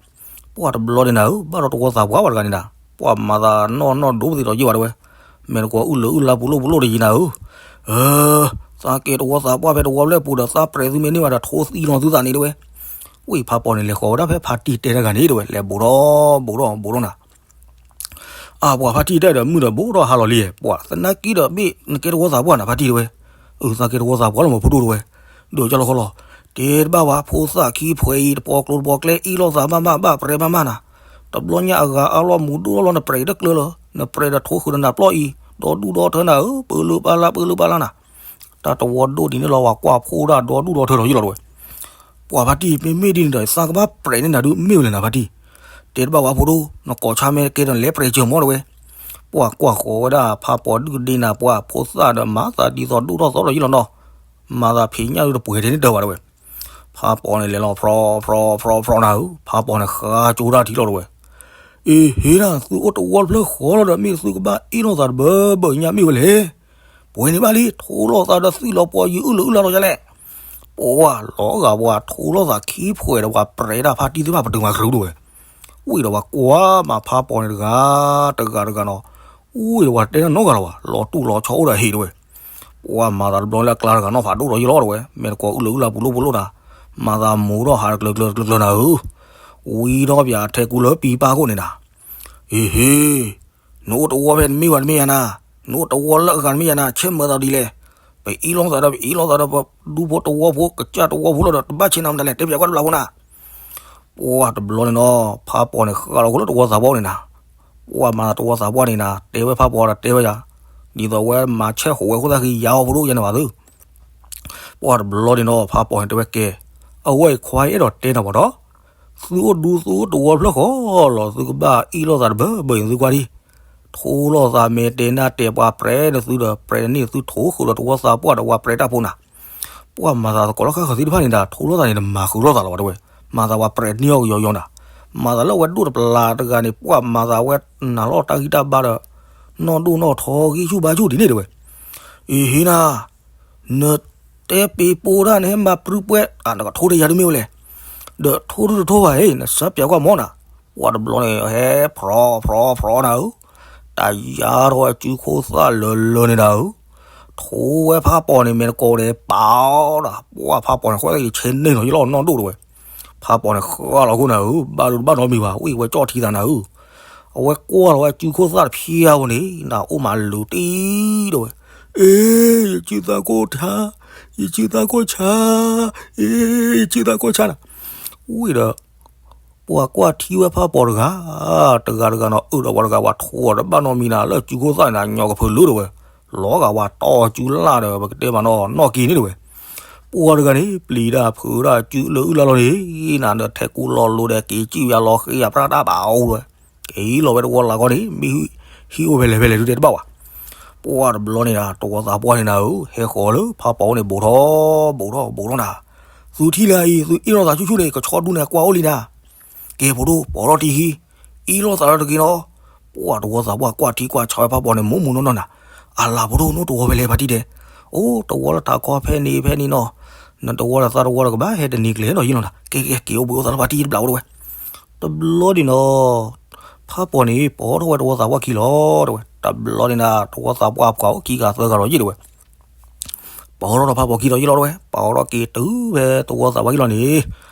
ပှၢ်တဘျီန့ၣ်နၤဧၢ ဘၣ်ဒီးတဝီသးပှၢ်ဝဲတဂၤန့ၣ်နၤ ပှၢ်မၤသးနီၢ်နီၢ်ဒိပသံးဒီးယ့ၢ်ဘၣ်တဲဝဲ, မဲာ်တကိးအုၣ်လၢအုၣ်လါပူၤလိၣ်ပူၤလိၣ်တယံၤနၤဧၢ သးက့ၤတဝီသးပှၢ်ဖဲတဝီဖျၢၣ်ပူၤဒီး သးပြဲးသုမ့ၢ်န့ၢ်ဘၣ်ဒီး ထိၣ်သံနီၤသုသးန့ၣ်တဲဝဲ. ဝံၢ်ဖးပီၣ်န့ၣ် လဲၤဃီၤဝဲဒၣ်ဖဲဖါတံၢ်တဲတဂၤန့ၣ်တဲဝဲ လဲၤဘူးထီၣ်ဘူးထီၣ်ဘူးထီၣ်နၤ. အပှၤဖါတံၢ်တဲဒီးမုၢ်ဒီးဘူးထီၣ်ဟါလီၤလံ, ပှၤသနာ်က့ဒီးမ့ၢ်နကဲတဝီသးပှၢ်နၤဖါတံၢ်တဲဝဲ. အုး သးကဲတဝီသးပှၢ်လီၤမးဖိဒိၣ်တဲဝဲ. ဒီးကၢ်လီၤခီလီၤ, တဲတဘၣ်ဝဲ ဖိသၣ်ခံဖှဲးအံၤ တပီၤကျိၤတပီၤကျဲ အ့ၣ်လိာ်သးမးမး ဘၣ်ပြဲးမးမးနၤ. တဘျီညါအဂၤအါလီၤမူၤဒိၣ်ထီၣ်လီၤ နပြဲးတကျၢၤလၢၤ, နပြဲးဒီးထိၣ်ဃုာ်ဒီးနၤပျီၢ်အံၤ ဒီဒူၣ်ဒီထၢနၤဧၢ ပၢလၢပၢလၢပၢလၢပၢလၢနၤ. တၢ်တဝီဒိၣ်ဒ်န့ၣ်လီၤ ပှၤကွၢ်ဖှိၣ်ဒၣ်ဒီဒူၣ်ဒီထၢလီၤယံၤလီၤတဲဝဲ. ပှၤဖါတံၢ် မ့မ့ၢ်ဒ်န့ၣ်ဒီး သးကဘၣ်ပြဲးန့ၢ်နၤဒုးမ့ၢ်ဝဲလဲၣ်နၤဖါတံၢ်. တဲတဘၣ်ဝဲဖိဒိၣ် နကိးဆါမ့ၢ်ကဲဒီးနလဲၤပြဲးစၢၤမီၢ်တဲဝဲ. ပှၤကွၢ်ဃီၤဝဲဒၣ်ဖးပီၣ်ဒုၣ်ဒ့နၤ ပှၤဖိသၣ်ဒီးမၤသးဒ်သိးဒိၣ်ထီၣ်သီထီၣ်ယံၤလီၤနီၤ. မၤသးဖံးညၣ်ဒုးတပှဲၤထဲန့ၣ်တၢ်ဘၣ်တဲဝဲ. ဖးပီၣ်န့ၣ်လဲၤလီၤဖြီဖြီဖြီနၤဧၢ ဖးပီၣ်န့ၣ်ဃါကၠိတၢ်ထံလီၤတဲဝဲ. အ့ဟ့နၤ သုအိၣ်တဝီတဖျၢၣ်ဃီလီၤဒီး မ့ၢ်သုကဘၣ်အ့ၣ်လိာ်သးတဘၢဘၢညါမ့ၢ်ဝဲလဲၣ်. ပှဲၤန့ၣ်ဘၣ်လံ ထိၣ်လိာ်သးဒီးသွံၣ်လီၤပှီၢ်ယုၢ်အုၣ်လၢအုၣ်လါလီၤယါလဲၣ်. ပှၤလီၤဂာ်ပှၤထိၣ်လိာ်သးခံဖှဲးဒီးပှၤပြဲးတၢ်ဖါတံၢ်သ့ၣ်တဖၣ်ပတုာ်မၤကရူၢ်တဲဝဲ. ဝံၢ်ဒီးပှၤကွၢ်မးဖးပီၣ်န့ၣ်တဂၤ တဂၤတဂၤနီၤ. ဝံၢ်ဒီးပှၤတဲတၢ်နီတဂၤလီၤဘၣ် လီၤတူၢ်လီၤဆီအိၣ်ဒီးဟ့ၣ်တဲဝဲ. ပှၤမၤသးတဘျီလၢအကျါတဂၤနီၤဖးဒိၣ်ဒီးယံၤလီၤတဲဝဲ မဲာ်တကိးအုၣ်လၢအုၣ်လါပူၤလိၣ်ပူၤလိၣ်နၤ. မၤသးမူၤထီၣ်ဟးတကျၢၤကျၢၤတကျၢၤကျၢၤနၤဧၢ. ဝံၤဒီးပၠးထဲကူလၢပံပၢ်ခိၣ်န့ၣ်နၤ. အ့ဟ့ နအိၣ်တဝီဖဲနမ့ၢ်ဝဲတမ့ၢ်ယၤနၤ, နအိၣ်တဝီလၢအဂၤတမ့ၢ်ယၤနၤ, ဆဲးမၤသးဒ်လဲၣ်. ပအ့ၣ်လိာ်သးဒီး ပအ့ၣ်လိာ်သးဒီး ပဒူဖိတဝီဖိကစၢ်တဝီဖိလီၤဒီး တဘၣ်ဆဲးနၤမတၤလဲၣ် တဲပၠးကွၢ်တဘျီဖိနၤ. ပှၤတဘျီန့ၣ်နီၤ ဖးပီၣ်န့ၣ်ဃၣ်လီၤဃိလၢတဝီသးပှၢ်န့ၣ်နၤ. ပှၤမၤသးတဝီသးပှၢ်န့ၣ်နၤ တဲဝဲဖးပီၣ်ဒီးတဲဝဲယၤ, ဒ်သိးဝဲမၤဆဲးဃိးဝဲအဃိသတးက့ၤ ယၤအီၤဖိဒိၣ်ယဲန့ၣ်ဘၣ်သု ပှၤတဘျီန့ၣ်နီၤ ဖးပီၣ်န့ၣ်တဲဝဲကဲ, အဝဲအံၤခွါအဲၣ်ဒိးတဲနၤမးဒီး, သုအိၣ်ဒူသုအိၣ်တဝီဖျၢၣ်ဃီလီၤ သုကဘၣ်အ့ၣ်လိာ်သးတဘၢဘၢအံၤသုကွၢ်ဒံး, ထိၣ်လိာ်သးမ့ၢ်တဲနၤတဲပှၤပြဲးန့ၢ်သုဒီး ပြဲးန့ၢ်သုထိၣ်ဃုာ်ဒီးတဝီသးပှၢ်ဒီးပှၤပြဲးတၢ်ဖိနၤ. ပှၤမၤသးသကိးလၢဃၣ်ဃၢၤသ့ၣ်တဖၣ်န့ၣ်ဒီး ထိၣ်လိာ်သးန့ၣ် တမၤဃုာ်လိာ်သးလီၤဘၣ်တဲဝဲ, မၤသးပှၤပြဲးန့ၢ်အီၤကယီယီနၤ. မၤသးလၢအဝဲဒိၣ်တပျၢ်တဂၤန့ၣ် ပှၤမၤသးဝဲနၤလီၤတၢ်ဂံၢ်တၢ်ဘါဒီး နီၢ်ဒိၣ်နီၢ်ထီကံၣ်ဆူၣ်ဘါဆူၣ်ဒ်န့ၣ်တဲဝဲ. အ့ဟ့နၤ နတဲပ့ၤပိာ်တၢ်န့ၣ် ဟဲမၤပြုၢ်ပှဲၤ အါ နကထိၣ်တယၤဒုးမ့ၢ်ဝဲလဲၣ်. ဒီးထိၣ်ဒုးတထိၣ်ဘၣ်အံၤ နစၢပၠးကွၢ်မီၢ်နၤ. ပှၤတဘျီန့ၣ် ဟဲဖြီဖြီဖြီနၤဧၢ, တၢ်ယါထီၣ်ဝဲစုခိၣ်သၣ်လၢာ်လၢာ်န့ၣ်နၤဧၢ, ထိၣ်ဝဲဖးပီၣ်န့ၣ် မဲာ်တကိးဒီးပာ်အီၤဒီး ပှၤဖးပီၣ်န့ၣ် ဃိသတးယဆဲးန့ၢ်နီၤယလီၤနီၢ်ဒိၣ်တဲဝဲ. ဖးပီၣ်န့ၣ်ဃၣ်လီၤခိၣ်နၤဧၢ, ဘၣ်ဒိတဘၣ်နီတမံၤဘၣ်, ဝံၣ်ဝဲကၠီၣ်ထံသးနၤဧၢ. အဝဲကွၢ်လီၤဝဲစုခိၣ်သၣ်တဖျၢၣ်ဧိၤန့ၣ် နအိၣ်မးလိၤတံၢ်တဲဝဲ. အ့ ယစုသးကိၢ်ဆါ, ယစုသးကိၢ်ဆါ, အ့ ယစုသးကိၢ်ဆါနၤ. ဝံၣ်ဒီး ပှၤကွၢ်ထံဝဲဖးပီၣ်တဂၤ တဂၤတဂၤနီၤ အၢၣ်ဒီးပှၤတဂၤ ပှၤထိၣ်အီၤတဘၣ်နီတမံၤနၤ လၢစုခိၣ်သၣ်န့ၣ် ညီကဖုးလၢတဲဝဲ, လီၤဂာ်ပှၤတီၢ်စုလၢ်ဒီး ပကတဲမးနီၢ်နီၢ်က့ၤန့ၣ်တဲဝဲ. ပှၤတဂၤန့ၣ် ပျံၤတၢ်ဖုးတၢ်စုလၢအုၣ်လါလီၤန့ၣ် နၤဒီးထဲကူလီၤလိၤဒီး က့ၤစံၣ်ယၤလီၤဃ့ယၤပြၢ်တၢ်ဘၣ်အီၤတဲဝဲ. က့ၤလီၤဝဲတဝီလၢ်ကီၢ်န့ၣ် မ့ၢ်ဟံၣ်အိၣ်ဖဲလဲၣ်ဖဲလဲၣ်ဒုးတဲတဘၣ်ဘၣ်. ပှၤတဘျီန့ၣ်ဒီး တဝီသးပှၢ်န့ၣ်နၤဧၢ, ဟဲဃီၤလၢဖးပီၣ်န့ၣ် ဘူးထီၣ်ဘူးထီၣ်ဘူးထီၣ်နၤ. သုထံၣ်လၢအံၤ သုအ့ၣ်လိာ်သးဆူၣ်ဆူၣ်န့ၣ် ကဆီဒူန့ၣ် ကွၢ်အိၣ်လံနၤ. ကဲဖိဒိၣ် ပီၢ်ထီၣ်တံၢ်ဟံၣ်, အ့ၣ်လိာ်သးလၢတဂ့ၤနီၤ. ပှၤတဝီသးပှၢ်ကွၢ်ထံကွၢ်ဆးဝဲဖးပီၣ်န့ၣ် မိၢ်မူနီၢ်နီၢ်နၤ. အလၤဖိဒိၣ် နအိၣ်တဝီဖဲလဲၣ်ဖါတံၢ်တဲ. အိၣ်တဝီလၢထးခီဖဲန့ၣ်ဖဲန့ၣ်နီၤ. နတဝီဒီးသးတဝီဒီးကဘၣ်ဟဲတနံၤကျဲၤနီၤယံၤလီၤနၤ. ကဲကဲက့ၤအိၣ်ဘှံးအိၣ်သါလၢဖါတံၢ်တဘျီအိၣ်တဲဝဲ. တဘျီန့ၣ်နီၤ ဖးပီၣ်န့ၣ် ပီၢ်ထီၣ်ဝဲတဝီသးပှၢ်ခံလီၤတဲဝဲ. တဘျီန့ၣ်နၤ တဝီသးပှၢ်ပှၤအိၣ်ခံဂၤသၢဂၤလီၤယံၤတဲဝဲ. ပီၢ်ထီၣ်ဒီးဖးပီၣ်ခံလီၤယံၤလီၤတဲဝဲ. ပီၢ်ထီၣ်က့ၤတုၤဖဲတဝီသးပှၢ်ခံလီၤန့ၣ်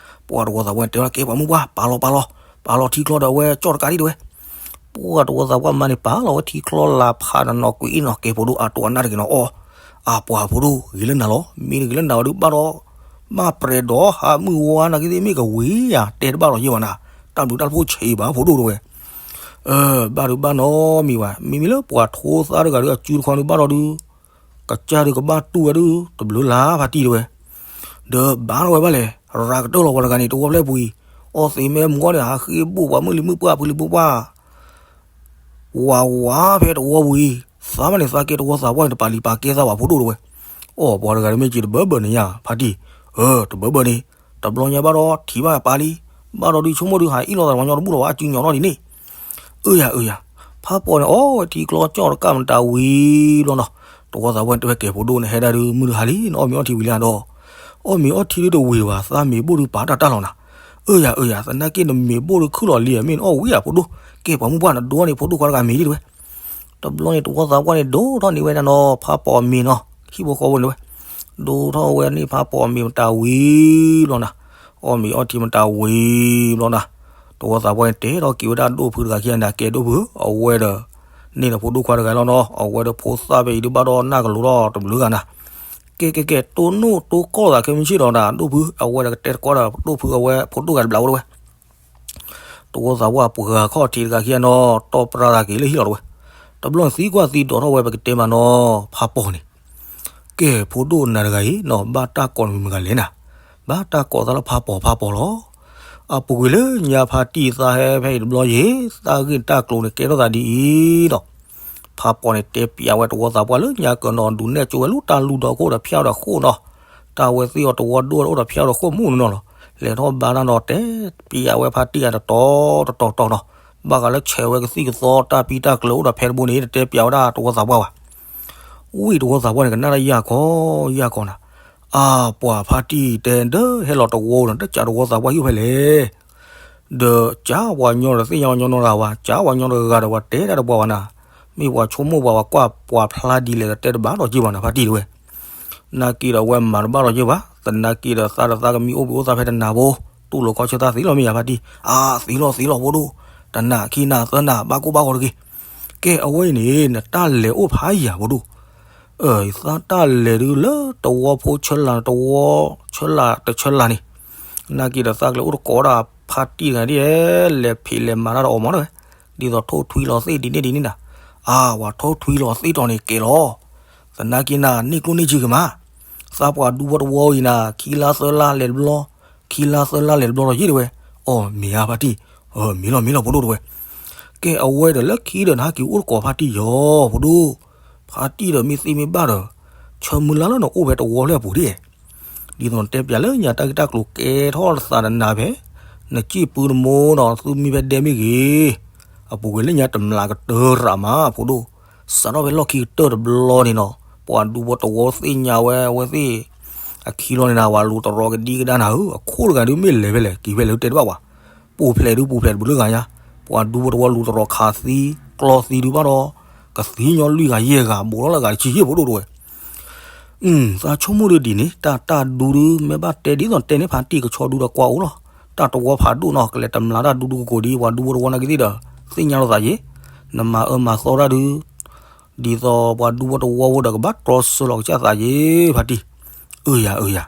ပှၤတဝီသးပှၢ်န့ၣ်တဲဝဲ ကဲပှၤမုၣ်ပှၢ် ပာ်လီၤပာ်လီၤ, ပာ်လီၤထံကျီဒီးအဝဲကၠီၣ်တကးဒံးတဲဝဲ. ပှၢ်တဝီသးပှၢ်မါန့ၣ် ပာ်လီၤဝဲထံချီလၢ်ဖးနီၢ်နီၢ်ကွံာ်အံၤနီၤ ကဲဖိဒိၣ်အတဝီနၢ်တဂ့ၤနီၤ အီၣ် အပှၤဖိဒိၣ်ဂ့ၤလၢနၤလီၤ မ့ၢ်တဂ့ၤလၢနၤဝဲဒုးဘၣ်ဒီး ဘၣ်ပြဲးဒီးဟးမုၢ်ဝါနာ်က့သ့ၣ်မ့ၢ်ကဝံၤယၤ တဲတဘၣ်လီၤယဲၢ်ဘၣ်နၤ တၢ်ဘျုးတၢ်ဖှိၣ်ဆံးဘၣ်ဖိဒိၣ်တဝဲ ဘၣ်ဒုးဘၣ်နီတမံၤဘၣ် မ့မ့ၢ်လၢပှၤထိသၣ်တဂၤဒီးအစုတခီဒုးဘၣ်ဒီးဒုး ကစၢ်ဒုးကဘၣ်တူၢ်ဝဲဒုး တဘျုးလၢ်ဖါတံၢ်တဝဲ ဒီးဘၣ်ထီၣ်ဝဲဘၣ်လဲၣ် ရၤကတၢၢ်လီၤပှၤတဂၤန့ၣ် တဝီဖျၢၣ်ပူၤအံၤ အီၣ်သ့ၣ်မဲမုၢ်ဂီၢ်န့ၣ် ဟးဃ့ဘိၣ်ပှၤမုၢ်လံၤမုၢ်ပှၢ်ဖုလံၤမုၢ်ပှၢ် ဝးဝးဖဲတဝီပူၤအံၤ သးမ့ၢ်န့ၣ်သးကဲတဝီသးပှၢ်န့ၣ် တပာ်လံၤပာ်ကဲသးဘၣ်ဖိဒိၣ်တဝဲ အီၣ်ပှၤတဂၤတမ့ၢ်က့ၤတဘၢဘၢန့ၣ်ညါ ဖါတံၢ် အၢ တဘၢဘၢန့ၣ် တဘျီညါဘၣ်ဒီးထံၣ်ဘၣ်ပာ်လံ ဘၣ်ဒီးဒုးဆိကမိၣ်ဒုးဟးအ့ၣ်လိာ်သးပှၤညီတဘူၣ်လီၤဝဲ အစုညီထီၣ်ဒ်န့ၣ် အၢယၤအၢယၤ ဖးပီၣ်န့ၣ် အီၣ်ဝဲထံကျီကၠီၣ်တကၣ်မတၤဝံၤဘျီနီၤ တဝီသးပှၢ်န့ၣ်တဲဝဲကဲဖိဒိၣ်န့ၣ် ဟဲဒၣ်ဒုးမုၢ်ဒုးဟါလံ နအီၣ်မ့ၤအီထံဝံၤလံဒီး အီၣ်မ့ၤအီထံဒုးတဝံၤဘၣ် သးမ့ၤဘိၣ်ဒုးပာ်တၢ်တၢ်လီၤနၤ အၢယၤအၢယၤ သနာ်က့နမ့ၤဘိၣ်ဒုးခုၣ်လီၤလံ မ့ၢ်နအီၣ်ဝံၤဧါဖိဒိၣ် ကဲပှၤမုၢ်ပှၢ်နဒိန့ၣ် ဖိဒိၣ်ခွါတဂၤမ့ၤဒ်တဝဲ တဘျီန့ၣ် တဝီသးပှၢ်န့ၣ် ဒိၣ်ထီၣ်န့ၢ်ဝဲဒၣ်နီၤ ဖးပီၣ်အမ့ၤနီၤ ဟံၣ်ဖိဃီဖိန့ၣ်ဝဲ ဒိၣ်ထီၣ်ဝဲန့ၣ်ဖးပီၣ်အမ့ၤမတၤဝံၤဘျီနၤ အီၣ်မ့ၤအီထံမတၤဝံၤဘျီနၤ တဝီသးပှၢ်န့ၣ် တဲထီၣ်က့ၤဝဲဒၣ်ဒိၣ်ဖုတဂၤခံဂၤန့ၣ် ကဲဒိၣ်ဖု အဝဲဒီး န့ၢ်ဒီးဖိဒိၣ်ခွါတဂၤလီၤနီၤ အဝဲဒီးဖိသၣ်ဖဲအံၤဒုးဘၣ်ဒီးနၢ်ကလိၤထီၣ်တဘျုးဂၤနၤ ကဲကဲကဲ တိၢ်နီၣ်တိၢ်ကီၢ်သးခဲမုၢ်ဆ့ၣ်ဒီးနၤ ဒိၣ်ဖု အဝဲဒီးကတဲတကီၢ်ဒီးဒိၣ်ဖုအဝဲဖိဒိၣ်ဂၤတဘျီဝဲတဝဲ တဝီသးပှၢ်ပှၤခီၣ်ထံးတဂၤခံဂၤနီၤ တီၢ်ပြၢသးက့ၤလၢဟံၣ်လီၤတဝဲ တဘျီန့ၣ်သံကွၢ်သံဒိးထီၣ်ဝဲပကတဲမးနီၤ ဖးပီၣ်န့ၣ် ကဲဖိဒိၣ်နၤတဂၤအံၤနီၤ ဘၣ်တၢ်ကိးနမံၤမတၤလဲၣ်နၤ ဘၣ်တၢ်ကိးသးလၢဖးပီၣ်ဖးပီၣ်လီၤ အပူၤကွံာ်လၢညါဖါတံၢ်သးဟဲဖဲအံၤတဘျီယံၤ သးဂ့ၢ်တၢ်ကျိၤန့ၣ်ကဲထီၣ်သးဒ်အံၤဒီး ဖးပီၣ်န့ၣ် တဲပျးဝဲတဝီသးပှၢ်လၢညါကနီၤဒုးနဲၣ်ကၠိဝဲလၢတၢ်လူၢ်ဒီးခိၣ်ဒီးဖၠၣ်ဒီးဃိၣ်နီၤ တၢ်ဝဲသ့ၣ်အီၤတဝီဒိၣ်အိၣ်ဒီးဖၠၣ်ဒီးဃိၣ်မူၣ်နီၤလီၤ လဲၤထီၣ်ဘါတၢ်နီၤ တဲပျးဝဲဖါတံၢ်ဂၤတတီၤတတီၤတီၤနီၤ ဘၣ်ဃးလၢဆဲးဝဲကသံၣ်ကသီတၢ်ပံတၢ်ကျၢၤအိၣ်ဒီးဖဲတဘိန့ၣ် တတဲပျးဝဲဒၣ်တဝီသးပှၢ်ဘၣ် ဝံၣ်တဝီသးပှၢ်န့ၣ် ကနၣ်တၢ်ယၢ်ခီယၢ်ခီနၤ အါပှၤဖါတံၢ်တဲဒၢဟဲလီၤတဝီဒီး တကးတဝီသးပှၢ်ဟံၣ်ဖဲလဲၣ် ဒီးကၠါပှၤညီဒီးသ့ၣ်ညါပှၤညီနီတဂၤဘၣ် ကၠါပှၤညီတဂၤဒီးပှၤတဲတၢ်တပှၤဘၣ်နၤ မ့ၢ်ပှၤဆိကမိၣ်ပှၤ ပှၤကွၢ်ပှၤဖျါဒ်လဲၣ်ဒီးတဲတဘၣ်ဒီးက့ၤဘၣ်နၤဖါတံၢ်တဝဲ နာ်က့ဒီးအဝဲမၤတဘၣ်လီၤက့ၤဘၣ် သနာ်က့ဒီးသးဒီးသးကမံအိၣ်ဘှံးအိၣ်သါဖဲတနၤဘိ တူၢ်လိာ်ခီဆၢသးသံလီၤမ့ၢ်ယၤဖါတံၢ် အါသံလီၤသံလီၤဖိဒိၣ် တနၤခံနၤသၢနၤဘၣ်ကိၢ်ဘၣ်ဂီၤတဂ့ၤ ကဲအဝဲအံၤန့ၣ် နတၢ်လဲၤအိၣ်ဖးယၤဖိဒိၣ် သးတၢ်လဲၤဒုးလၢတဝီဖိဆၢလၤ တဝီဆၢလၤတဆၢလၤန့ၣ် နာ်က့ဒီးသးကလဲၤအိၣ်တကိးဒၣ်ဖါတံၢ်တဂၤဒ်လဲၣ် ဖံးလဲၤမၤတၢ်ဒီးအီၤမးတဝဲ ဒ်သိးထိၣ်ထွံလီၤသ့ၣ်ဒ်န့ၣ်ဒ်န့ၣ်နၤ အါဝဲထိၣ်ထွံလီၤသ့ၣ်တီၤန့ၣ်ကဲလီၤ သနာ်က့နၤန့ၢ်ကျိၣ်န့ၢ်စ့ဂ့ၤမး သးပှၤဒူဖိတဝီအံၤနၤ ခံလါသၢလါလဲၤတဘျီ ခံလါသၢလါလဲၤတဘျီလီၤယ့ၣ်တဝဲ အီၣ်မ့ၤဧါဖါတံၢ် မ့ၤလီၤမ့ၤလီၤဖိဒိၣ်တဝဲ ကဲအဝဲဒီးလၢခံဒီးနဟးက့ၤအိၣ်တကိးဖါတံၢ်ယီၤဖိဒိၣ် ဖါတံၢ်ဒီးမ့ၢ်သ့မ့ၢ်ဘၣ်ဒီး ဆၢမုၢ်လၢ်လၢနအိၣ်ဖဲတဝီဖျၢၣ်အပူၤဒ် ဒ်သိးနတဲပျးလၢညါတၢ်ဂ့ၢ်တၢ်ကျိၤကဲထီၣ်သးတနၤဖဲ နစံၣ်ပူတမူဒီးသုမံဖဲဒဲမ့ၢ်ဂ့ၤ အပူၤကွံာ်လၢညါတမျးကတၢၢ်ရးမးဖိဒိၣ် စးထီၣ်ဖဲလီၢ်ခံကတၢၢ်တဘျီန့ၣ်နီၤ ပှၤဒူဖိတဝီသ့ၣ်ညါဝဲအဝဲသ့ၣ် အခံလီၤန့ၣ်နၤ ပှၤလူၤတရီကဒံကဒါနၤဧၢ အခိၣ်တဂၤဒုးမ့ၢ်လဲၤဖဲလဲၣ်က့ၤဖဲလဲၣ်တဲတဘၣ်ဝဲ ပူၤဖျဲးဒုးပူၤဖျဲးတဘျုးဂၤညါ ပှၤဒူဖိတဝီလူၤတရီခးသံ ကျီသံဒုးဘၣ်ဒီး ကသံညီလွံၢ်ဂၤယဲၢ်ဂၤ ဘူးထီၣ်လၢဂၤတဆံယဲၢ်ဖိဒိၣ်တဝဲ သးဆိကမိၣ်ဒုးဒ်န့ၣ် တၢ်တၢ်ဒူဒုး မ့ၢ်ဘၣ်တဲဒ်သိးတဲန့ၣ် ဖါတံၢ်ကဆီဒုဒီးကွၢ်အိၣ်လီၤ. တၢ်တဝီဖးဒိၣ်နီၤ ကလဲၤတမျးတၢ်ဒူဒူကကိးဒ် ပှၤဒူဖိတဝီနာ်က့သ့ၣ်ဒီး သ့ၣ်ညါလိာ်သးယ့ၣ်, နမၤအၢမၤသီတၢ်ဒုး ဒ်သိးပှၤဒူဖိတဝီဖိဒီး ကဘၣ်တြီဆၢလီၤကစၢ်သးယ့ၣ် ဖါတံၢ်, အၢယၤ အၢယၤ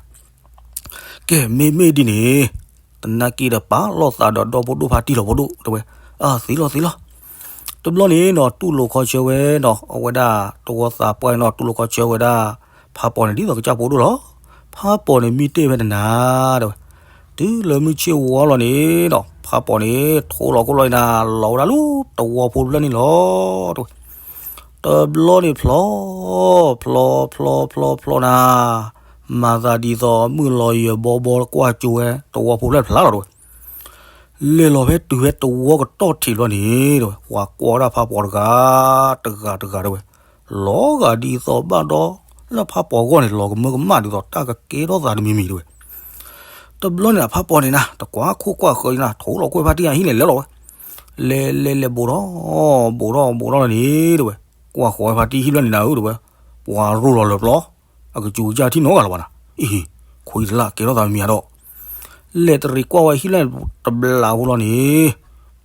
ကဲ မ့မ့ၢ်ဒ်န့ၣ် သနာ်က့ဒီးပာ်လိာ်သးဒီးဒီဖိဒိၣ်ဖါတံၢ်လီၤ ဖိဒိၣ်တဲဝဲ, အသ့လီၤသ့လီၤ. တဘျီန့ၣ်နီၤ တူၢ်လိာ်ခီဆၢဝဲနီၤ အဝဲဒၣ်တဝီသးပှၢ်န့ၣ်နီၤ တူၢ်လိာ်ခီဆၢဝဲဒၣ် ဖးပီၤန့ၣ် ဒ်သိးကစၢ်ဖိဒိၣ်လီၤ. ဖးပီၤန့ၣ် မံတ့ၢ်ဝဲတနၤ တဲဝဲ, တုၤလၢမုၢ်ဆ့ၣ်ဝါလီၤန့ၣ်နီၤ ဖးပီၤန့ၣ် ထိလီၤခိၣ်လီၤနၤ လီၤဝဲဒၣ်လၢတဝီဖိတဖျၢၣ်န့ၣ်လီၤ တဲဝဲ. တဘျီန့ၣ်ဖျီ ဖျီ ဖျီ ဖျီ ဖျီနၤ, မၤသးဒ်သိးမုၢ်လီၤယၢၤဘီဘီကွၢ်ကၠိဝဲ တဝီဖိဖျၢၣ်တဖျါလီၤတဲဝဲ. လဲၤလီၤဖဲတုၤဖဲတဝီကတီၢ်ထံးဘျီန့ၣ် တဲဝဲ ပှၤကွၢ်ဝဲဒၣ်ဖးပီၤတဂၤ တဂၤတဂၤတဲဝဲ, လီၤဂာ်ဒ်သိးဘၣ်ဒီး လၢဖးပီၤအဂီၢ်န့ၣ် လီၤကမၢကမၣ်ဒ်သိးတၢ်ကကဲထီၣ်သးတမံၤမံၤတဲဝဲ. တဘျီန့ၣ်အဖးပီၤန့ၣ်နၤ တကွၢ်ခိၣ်ကွၢ်ဃၢၤနၤ ထိလီၤခိၣ်ဖါတံၢ်အဟံၣ်န့ၣ် လဲၤလီၤဝဲ, လဲၤလဲၤလဲၤဘူးထီၣ် ဘူးထီၣ်ဘူးထီၣ်န့ၣ်တဲဝဲ, ကွၢ်ဃီၤဝဲဖါတံၢ်ဟံၣ်ဖျၢၣ်န့ၣ်နၤဧၢတဲဝဲ, ပှၤရိၢ်လီၤလၢာ်ပျီ, အကစူၤကစၢ်ထံၣ်နီတဂၤလၢၤဘၣ်နၤ, အ့ ခွံတလၢ်ကဲထီၣ်သးတမံၤဒီး လဲၤတရံးကွၢ်ဝဲဟံၣ်ဖျၢၣ်တဘျီဖိလီၤန့ၣ်,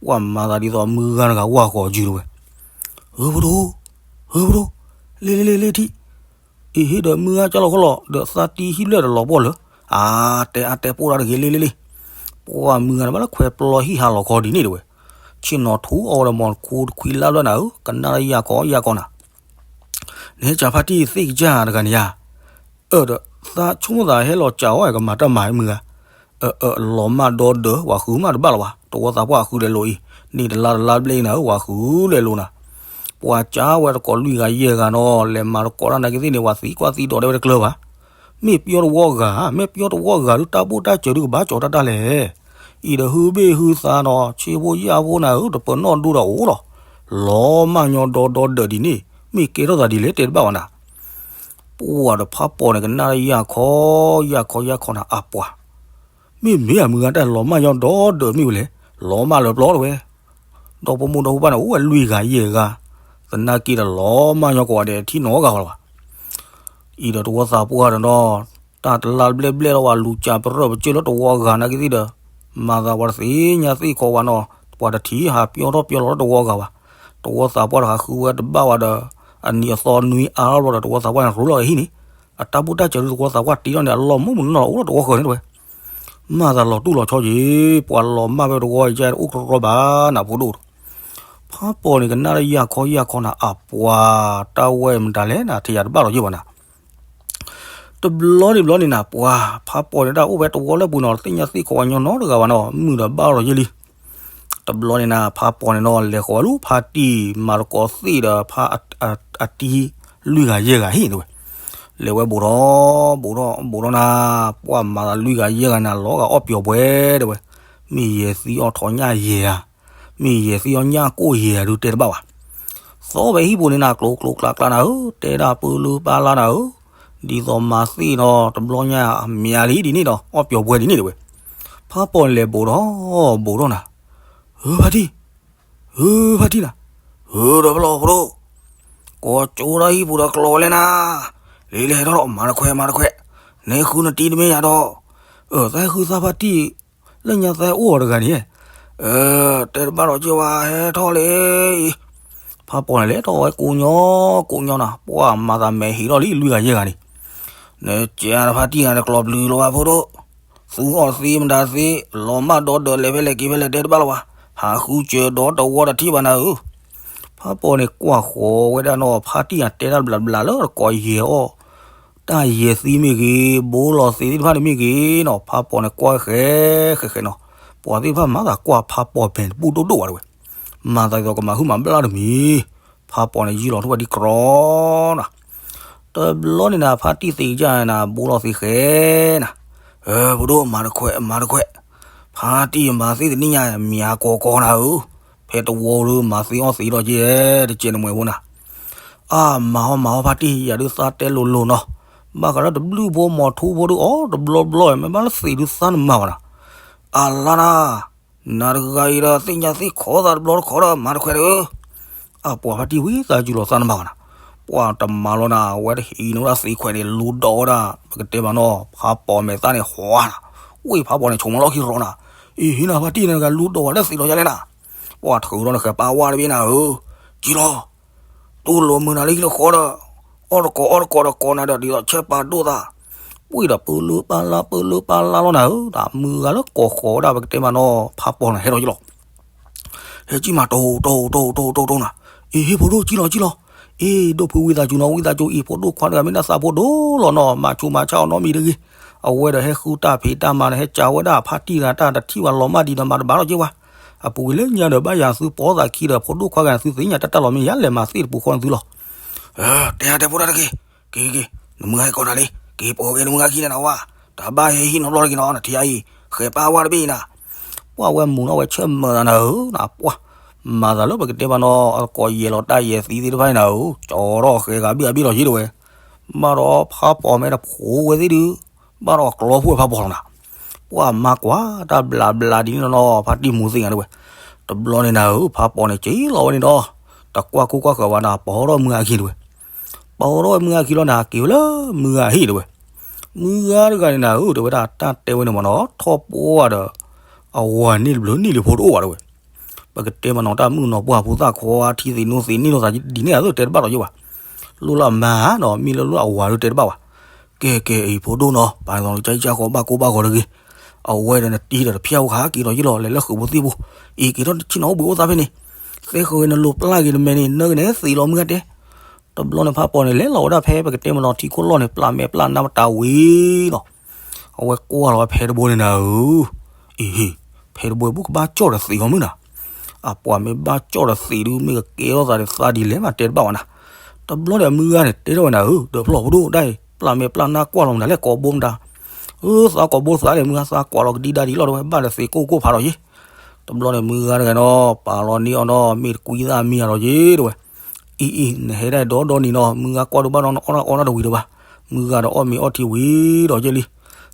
ပှၤမၤသးဒ်သိးမုၢ်ဂၤတဂၤဝၢ်ဃီၤယုၢ်တဝဲ, ဧၢ ဖိဒိၣ်, ဧၢ ဖိဒိၣ်, လ့လ့လ့လ့ထံၣ်, အ့ဟ့ၣ်ဒီးမုၢ်ဂၤကၢ်လီၤခီလီၤ ဒီးသးတံၢ်ဟံၣ်ဘျဲၣ်ဒီးလီၤပှီၢ်လၢာ်, အါတဲအါတဲပိၢ်တၢ်တဂ့ၤ လ့လ့လ့, ပှၤမုၢ်ဂၤန့ၣ်ဘၣ်လၢခွဲးပျီဟံၣ်ဟးလီၤခီဒ်န့ၣ်တဝဲ, ဆ့ၣ်နီၤထူအီၤဒီးမီၤတခူတခွံလါဘျၢနၤဧၢ ကနၣ်တၢ်ယၢ်ခီယၢ်ခီနၤ နဟဲကၠးဖါတံၢ်သ့ၣ်ကစၢ်တဂၤန့ၣ်ဧါ, အၢ ဒီးသးဆိကမိၣ်သးဟဲလီၤကၠးအီၤကမၤတၢ်မၤမုၢ်ဂၤ, အၢ အၢ လီၤမၢ်ဒီဒၢး ပှၤဃုမၢ်တဘၣ်လီၤဘၣ် တဝီသးပှၢ်ဃုလဲၤလိၤအံၤ, န့ၣ်တလါတလါဘျဲၣ်အံၤနၤဧၢ ပှၤဃုလဲၤလိၤနၤ, ပှၤကၠးဝဲတကိးလွံၢ်ဂၤယဲၢ်ဂၤနီၤ လဲၤမၤတကိးတၢ်နာ်က့သ့ၣ်န့ၣ် ပှၤသံကွၢ်သံဒိးတဲဝဲတကျၢၤဘၣ် မ့ၢ်ပျီတဝီဂၤ, မ့ၢ်ပျီတဝီဂၤဒုးတၢ်ဘိၣ်တၢ်စၢၤဒုးကဘၣ်ကၠီၤတၢ်တၢ်လဲၣ်. အံၤဒီးဟုဘ့ၣ်ဟုသးနီၤ ဆ့ဖိယာ်ဖိနၤဧၢ တပနီၣ်ဒိဒီးအိၣ်လီၤ. လီၤမၢ်ညီဒီဒီဒၢးဒ်န့ၣ် မ့ၢ်ကဲထီၣ်သးဒ်လဲၣ်တဲတဘၣ်ဝဲနၤ. ပှၤဒီးဖးပီၣ်န့ၣ် ကနၣ်တၢ်ယၢ်ခီ ယၢ်ခီယၢ်ခီနၤ အပှၤ မ့မ့ၢ်အမုၢ်ဂၤတၢ်လီၤမၢ်ညီဒီဒၢးမ့ၢ်ဝဲလဲၣ်, လီၤမၢ်လၢပျီတဝဲ. ဒီဖိမိၢ်ဒီဖိပၢ်န့ၣ် အိၣ်ဝဲလွံၢ်ဂၤယဲၢ်ဂၤ, သနာ်က့ဒီးလီၤမၢ်ညီကိးဂၤဒဲး ထံၣ်နီတဂၤလီၤဘၣ်. အံၤဒီးတဝီသးပှၢ်ဒီးနီၤ, တၢ်တလါတဘျဲၣ်ဘျဲၣ်လီၤဝဲ လူၤကၠးပရၢၢ်ပကၢၢ်လၢတဝီဂၤနာ်က့သ့ၣ်ဒီး, မၤသးပှၤတသ့ၣ်ညါသ့ၣ်ခီဝဲနီၤ, ပှၤတထံၣ်ဟးပျီထီၣ်ပျီလီၤလၢတဝီဂၤဘၣ်. တဝီသးပှၢ်တဟးဃုဝဲတဘၣ်ဝဲဒီး, အနံၤအသီနွံအါထီၣ်ဘျီဒီး တဝီသးပှၢ်န့ၣ်ရူလီၤအဟံၣ်န့ၣ်, အတၢ်ဘိၣ်တၢ်စၢၤဒုးတဝီသးပှၢ်တ့ထီၣ်န့ၣ် အလီၢ်မုၢ်မုၢ်နီၢ်နီၢ်အိၣ်လၢတဝီဃၢၤန့ၣ်တဝဲ မၤသးလီၤတူၢ်လီၤဆီက့ၤ, ပှၤလီၤမၢ်ဖဲတဝီအံၤကအိၣ်တရီဘၣ်နၤဖိဒိၣ်. ဖးပီၣ်န့ၣ် ကနၣ်တၢ်ယၢ်ခီယၢ်ခီနၤ အပှၤ, တၢ်ဝဲမတၤလဲၣ်နၤ ထံၣ်ယၤတဘၣ်လီၤယ့ၢ်ဘၣ်နၤ. တဘျီန့ၣ်ဘျီန့ၣ်နၤ ပှၤ, ဖးပီၣ်န့ၣ်ဒၣ်အိၣ်ဖဲတဝီလၢပူၤနီၤ တသ့ၣ်ညါသ့ၣ်ခီဝဲညီနီတဂၤဘၣ်နီၤ မုၢ်ဒီးဘၣ်လီၤယ့ၢ်လံ. တဘျီန့ၣ်နၤ ဖးပီၣ်န့ၣ်နီၤ လဲၤဃီၤဝဲလၢဖါတံၢ် မၤတကိးသ့ၣ်ဒီးဖါ အတံၢ်လွံၢ်ဂၤယဲၢ်ဂၤဟံၣ်တဝဲ, လဲၤဝဲဘူးထီၣ်, ဘူးထီၣ်, ဘူးထီၣ်နၤ, ပှၤမၤသးလွံၢ်ဂၤယဲၢ်ဂၤန့ၣ် လီၤဂာ်အီၣ်ပျီၤပှဲၤတဝဲ, မ့ၢ်ယဲၢ်သံအီၣ်ထီၣ်ညၣ်ယဲၢ်ဧါ, မ့ၢ်ယဲၢ်သံအီၣ်ညၣ်ကိၣ်ယဲၢ်ဧါ ဒုးတဲတဘၣ်ဘၣ်. သီဖဲဟံၣ်ပူၤန့ၣ်နၤ ကျိၤကျိၤကျါကျါနၤဧၢ, တဲဒၣ်ပၢလၢပၢ်လၢနၤဧၢ, ဒ်သိးမၤသ့ၣ်နီၤ တဘျီညါအမံၤလံဒ်န့ၣ်ဒီး အီၣ်ပျီၤပှဲၤဒ်န့ၣ်တဝဲ, ဖးပီၣ်န့ၣ်လဲၤဘူးထီၣ်, ဘူးထီၣ်နၤ, ဧၢဖါတံၢ် ဧၢဖါတံၢ်နၤ, ဧၢဒီးပလီၢ်ဖိဒိၣ်, ကိးကၠိဒၣ်ဟံၣ်ပူၤဒီးကျီဝဲလဲၣ်နၤ, လံလဲၤထီၣ်ဒီး မၤတခွဲး မၤတခွဲး, နဟဲဃုနတံၢ်တမ့ၢ်ယၤဒီး, အၢ သးဟဲဃုသးဖါတံၢ်, လၢညါသးဟဲအိၣ်အီၤတဂၤန့ၣ်, အၢ တဲတဘၣ်ဒီးက့ၤဝဲ ဟဲထီၣ်လံအံၤ, ဖးပီၣ်န့ၣ်လဲၤထီၣ်ဝဲကိးညီ, ကိးညီနၤ ပှၤမၤသးမဲာ်ဟ့ၣ်ထီၣ်လံလွံၢ်ဂၤယဲၢ်ဂၤန့ၣ်, နကဲတဖါတံၢ်ဂၤန့ၣ်ကျီပျုၤလီၤဘၣ်ဖိဒိၣ် သူအီၤသ့မတၤသ့, လီၤမၢ်ဒီဒၢးလဲၤဖဲလဲၣ်က့ၤဖဲလဲၣ်တဲတဘၣ်လီၤဘၣ်, ဟးဃုစၢၤဒီးတဝီတထံၣ်ဘၣ်နၤဧၢ. ဖးပီၣ်န့ၣ်ကွၢ်ဃီၤဝဲဒၣ်နီၤ ဖါတံၢ်အတဲတၢ်ဘျးဘျးလၢတကိးယဲၢ်အီၣ်, တၢ်ယဲၢ်သံမ့ၢ်ဂ့ၤ, ဘိလီၤသ့သ့ၣ်တဖၣ်န့ၣ်မ့ၢ်ဂ့ၤနီၤ ဖးပီၣ်န့ၣ်ကွၢ်ဃဲဃဲဃဲနီၤ, ပှၤသ့ၣ်တဖၣ်မၤသးကွၢ်ဖးပီၣ်မဲာ်တဘူၣ်ဒိၣ်ဒိၣ်ဘၣ်တဝဲ, မၤသးဒ်သိးကမၤဟုၣ်မၤဘျါတမံၤ ဖးပီၣ်န့ၣ် ယံာ်လီၤထူၣ်ဝဲဒ်ကြီနၤ, တဘျီန့ၣ်နၤ ဖါတံၢ်သ့ကစၢ်နၤ ဘိလီၤသ့ဃဲနၤ, အၢ ဖိဒိၣ် မၤတခွဲး မၤတခွဲး, ဖါတံၢ်မၤသ့တနံၣ်ညါ မံၤအကိးကီနၤဧၢ, ဖဲတဝီလၢမၤသ့အီၣ်သ့ဒီးက့ၤ တကဲနမှဲၤဖိနၤ, အါ မၤဟီမၤဟီဖါတံၢ် ယၤဒုးသးတဲလိၤလိၤနီၤ, ဘၣ်ဃးလၢတဘျုးဖိမီၤထူဖိဒုးအီၣ်တဘျီဘျီ မ့ၢ်ဘၣ်လၢသ့ၣ်ဒုးသးနမၤဘၣ်နၤ, အလါနၤ နၤတဂၤအံၤဒီးသ့ၣ်ညါသ့ၣ်ခီသးတဘျီတခီဒီး မၤတခွဲးတဧၢ, အပှၤဖါတံၢ်ဝံသးစူၤလီၤသးနမၤဘၣ်နၤ, ပှၤတမၤလီၤနၤ အဝဲတဟံးန့ၢ်ဝဲဒၣ်သ့ခွဲးန့ၣ် လူၤဒိးဝဲဒၣ် ပကတဲမးနီၤ ဖးပီၣ်မဲာ်သၣ်န့ၣ် ဟှါနၤ, ဝံဖးပီၣ်န့ၣ် ဆိမိၣ်လီၢ်ခံရီနၤ, အ့ ဟံးနၤဖါတံၢ်နၤတဂၤလူၤဒိးဝဲဒၣ်သ့လီၤယါလဲၣ်နၤ, ပှၤထုးထီၣ်န့ၣ်ဃဲးပာ်ဝါတဘ့ၣ်နၤဧၢ, ကံလီၤ တူၢ်လိာ်မုာ်နၤလၢဟံၣ်လၢဃီဒီး, အီၣ်တကိးအီၣ်တကိးဒီးကိးနၤဒီး ဒ်သိးဆဲးပာ်ဒိၣ်သး, ပှၤဒီးပၢလၢပၢလၢပၢလၢပၢလၢလီၤနၤဧၢ, တၢ်မုၢ်ဂၤလၢကိးဃီၤဝဲဒၣ် ပကတဲမးနီၤ ဖးပီၣ်န့ၣ် ဟဲထီၣ်ယလီၤ, ဟဲကံၣ်မး တိၢ်တိၢ်တိၢ်တိၢ်တိၢ်နၤ, အ့ ဟ့ၣ်ဖိဒိၣ်ကံလီၤကံလီၤ, အ့ ဒိၣ်ဖုဝံသးစူၤနီၤ ဝံသးစူၤအံၤ ဖိဒိၣ်ခွါတဂၤမ့ၢ်ဒၣ်သးဖိဒိၣ်လီၤနီၤ မၤဆူးမၤဆါအီၤနီတမံၤတဂ့ၤ, အဝဲဒီးဟဲဃုတၢ်ဖံးတၢ်မၤန့ၣ် ဟဲကးဝဲဒၣ်ဖါတံၢ်တဂၤတၢ်တထံၣ်ဝဲလီၤမၢ်ဒံးဒီးမၤတဘၣ်လီၤက့ၤဝဲ အပူၤကွံာ်လၢညါဒီး ဘၣ်ယၤသုပိာ်သးခံဒီး ဖိဒိၣ်ခွါဂၤန့ၣ် သုသ့ၣ်ညါတၢ်တၢ်လီၤမ့ၢ်ယါလဲၣ် မၤသ့ၣ်တပူၤဃီန့ၣ်သုလီၤ. တဲအါတဲဖိတၢ်တက့ၢ်, က့ၤက့ၤ နမုၢ်ဂၤဟဲကိးနၤလံ, က့ၤပိာ်က့ၤနမုၢ်ဂၤခံန့ၣ်နဝဲ, တဘၣ်ဟဲဟံၣ်နီတဘျီတဂ့ၤနီၤ နထံၣ်အံၤ ဃဲးပာ်ဝါတဘ့ၣ်အံၤနၤ, ပှၤဝဲမူၤနီၣ်ဝဲဆဲးမၢၤသးနၤဧၢ, ပှၤ မၤသးလၢပကတဲမးနီၤ အကိးယဲၢ်လီၤတၢ်ယဲၢ်သံသ့ၣ်တဖၣ်အံၤနၤဧၢ, ကၠီထီၣ်ဃဲးဂၤဘံၣ်အဘ့ၣ်လီၤယ့ၢ်တဝဲ, ဘၣ်ဒီးဖးပီၣ်မဲာ်တဖိဝဲသ့ၣ်ဒုး, ဘၣ်ဒီးကျီဖိဝဲဖးပီၣ်လီၤနၤ, ပှၤမၤကွၢ်တၢ်ဘျးဘျးဒ်န့ၣ်နီၤ ဖါတံၢ်မူၤသ့ၣ်ညါတဝဲ, တဘျီန့ၣ်နၤဧၢ ဖးပီၣ်န့ၣ် က့ၤလီၤဝဲန့ၣ်ဒီး, တကွၢ်ကူကွၢ်ဃၢၤဘၣ်နၤ ပိာ်ထီၣ်မုၢ်ဂၤခံတဝဲ ပိာ်ထီၣ်ဝဲမုၢ်ဂၤခံလီၤနၤ က့ၤဝဲလၢမုၢ်ဂၤဟံၣ်တဝဲ, မုၢ်ဂၤတဂၤန့ၣ်နၤဧၢ တဲဝဲဒၣ်တၢ်တဲဝဲန့ၣ်မးနီၤ ထီၣ်ပှၢ်ဒီး, အဝၤန့ၣ်တဘျုးန့ၣ်လံဖိတအိၣ်ဘၣ်တဝဲ, ပကတဲမနီၤတၢ်မုၣ်ကနီၤပှၢ်ဖိသၣ်ခွါထံသ့ၣ်နိသ့ၣ်န့ၣ်လိာ်သးဒ်န့ၣ်ဧါ တဲတဘၣ်ဒီးယဲဘၣ်. လိၣ်လၢအမါနီၤ မ့ၢ်လၢလိၣ်လၢအဝၤဒီးတဲတဘၣ်ဘၣ်. ကဲကဲအံၤဖိဒိၣ်နီၤ ပာ်လီၤကၠီကၠီဃီဘၣ်ကိၢ်ဘၣ်ဂီၤတဂ့ၤ. အဝဲဒီးနတံၤဒီးတဖျၢၣ်အိၣ်ခါက့ၤဒီးယဲလီၤ လဲၤလၢဃုာ်ဖိသ့ၣ်ဖိ, အံၤက့ၤထီၣ်ဆ့ၣ်နီၤအိၣ်ဘှံးအိၣ်သါဖဲန့ၣ်, သဲဃုာ်ဝဲနလိၤပျၢ်က့ၤနမဲာ်န့ၣ် နၢက့ၤန့ၣ်သံးလီၤမုၢ်ဂၤတဲ. တဘျီန့ၣ်ဖးပီၤန့ၣ် လဲၤလီၤဝဲဒၣ်ဖဲပကတဲမနီၤထံခိၣ်လီၢ်န့ၣ် ပျၢ်မဲာ်ပျၢ်နါမတၤဝံၤနီၤ အဝဲကွၢ်လီၤဝဲဖဲတဘိန့ၣ်နၤဧၢ, အ့ဟ့, ဖဲတဘိပူၤကဘၣ်ကၠီၣ်ဒီးသံးအီၤမုၢ်နၤ, အပှၤမ့ၢ်ဘၣ်ကၠီၣ်ဒီးသံးဒုး မ့ၢ်ကကဲထီၣ်သးဒီးသးဒ်လဲၣ်မးတဲတဘၣ်ဝဲနၤ. တဘျီန့ၣ်အမုၢ်ဂၤန့ၣ် တဲထီၣ်ဝဲနၤဧၢ, ဒီးဖျီၣ်ဖိဒိၣ်ဒၣ်အံၤ ပျၢ်မဲာ်ပျၢ်နါကွၢ်လီၤမနုၤလဲၣ်ကိးဘိမတၤ, အၢ သးကိးဘိသးန့ၣ် မုၢ်ဂၤသးကွၢ်လီၤကဒံဒါဒ်လီၤ တဲဝဲ ဘၣ်ဒီးသံးကိၢ်ကိၢ်ဖးဒီးယ့ၢ်. တဘျီန့ၣ်မုၢ်ဂၤတဂၤနီၤ ပာ်လီၤန့ၢ်အီၤနီၤ မ့ၢ်တကွံသၣ်မံအါလီၤယ့ၢ် တဲဝဲ အံၤအံၤ နဟဲဒၣ်ဒီဒီနံၤနီၤ မုၢ်ဂၤကွၢ်ဒိးဘၣ်နီၤ နအီၣ်တၢ်အီတၢ်တဝံၤဒီးဘၣ်, မုၢ်ဂၤဒီးအီၣ်မ့ၤအီထံဝံၤဒီးယဲၢ်လံ.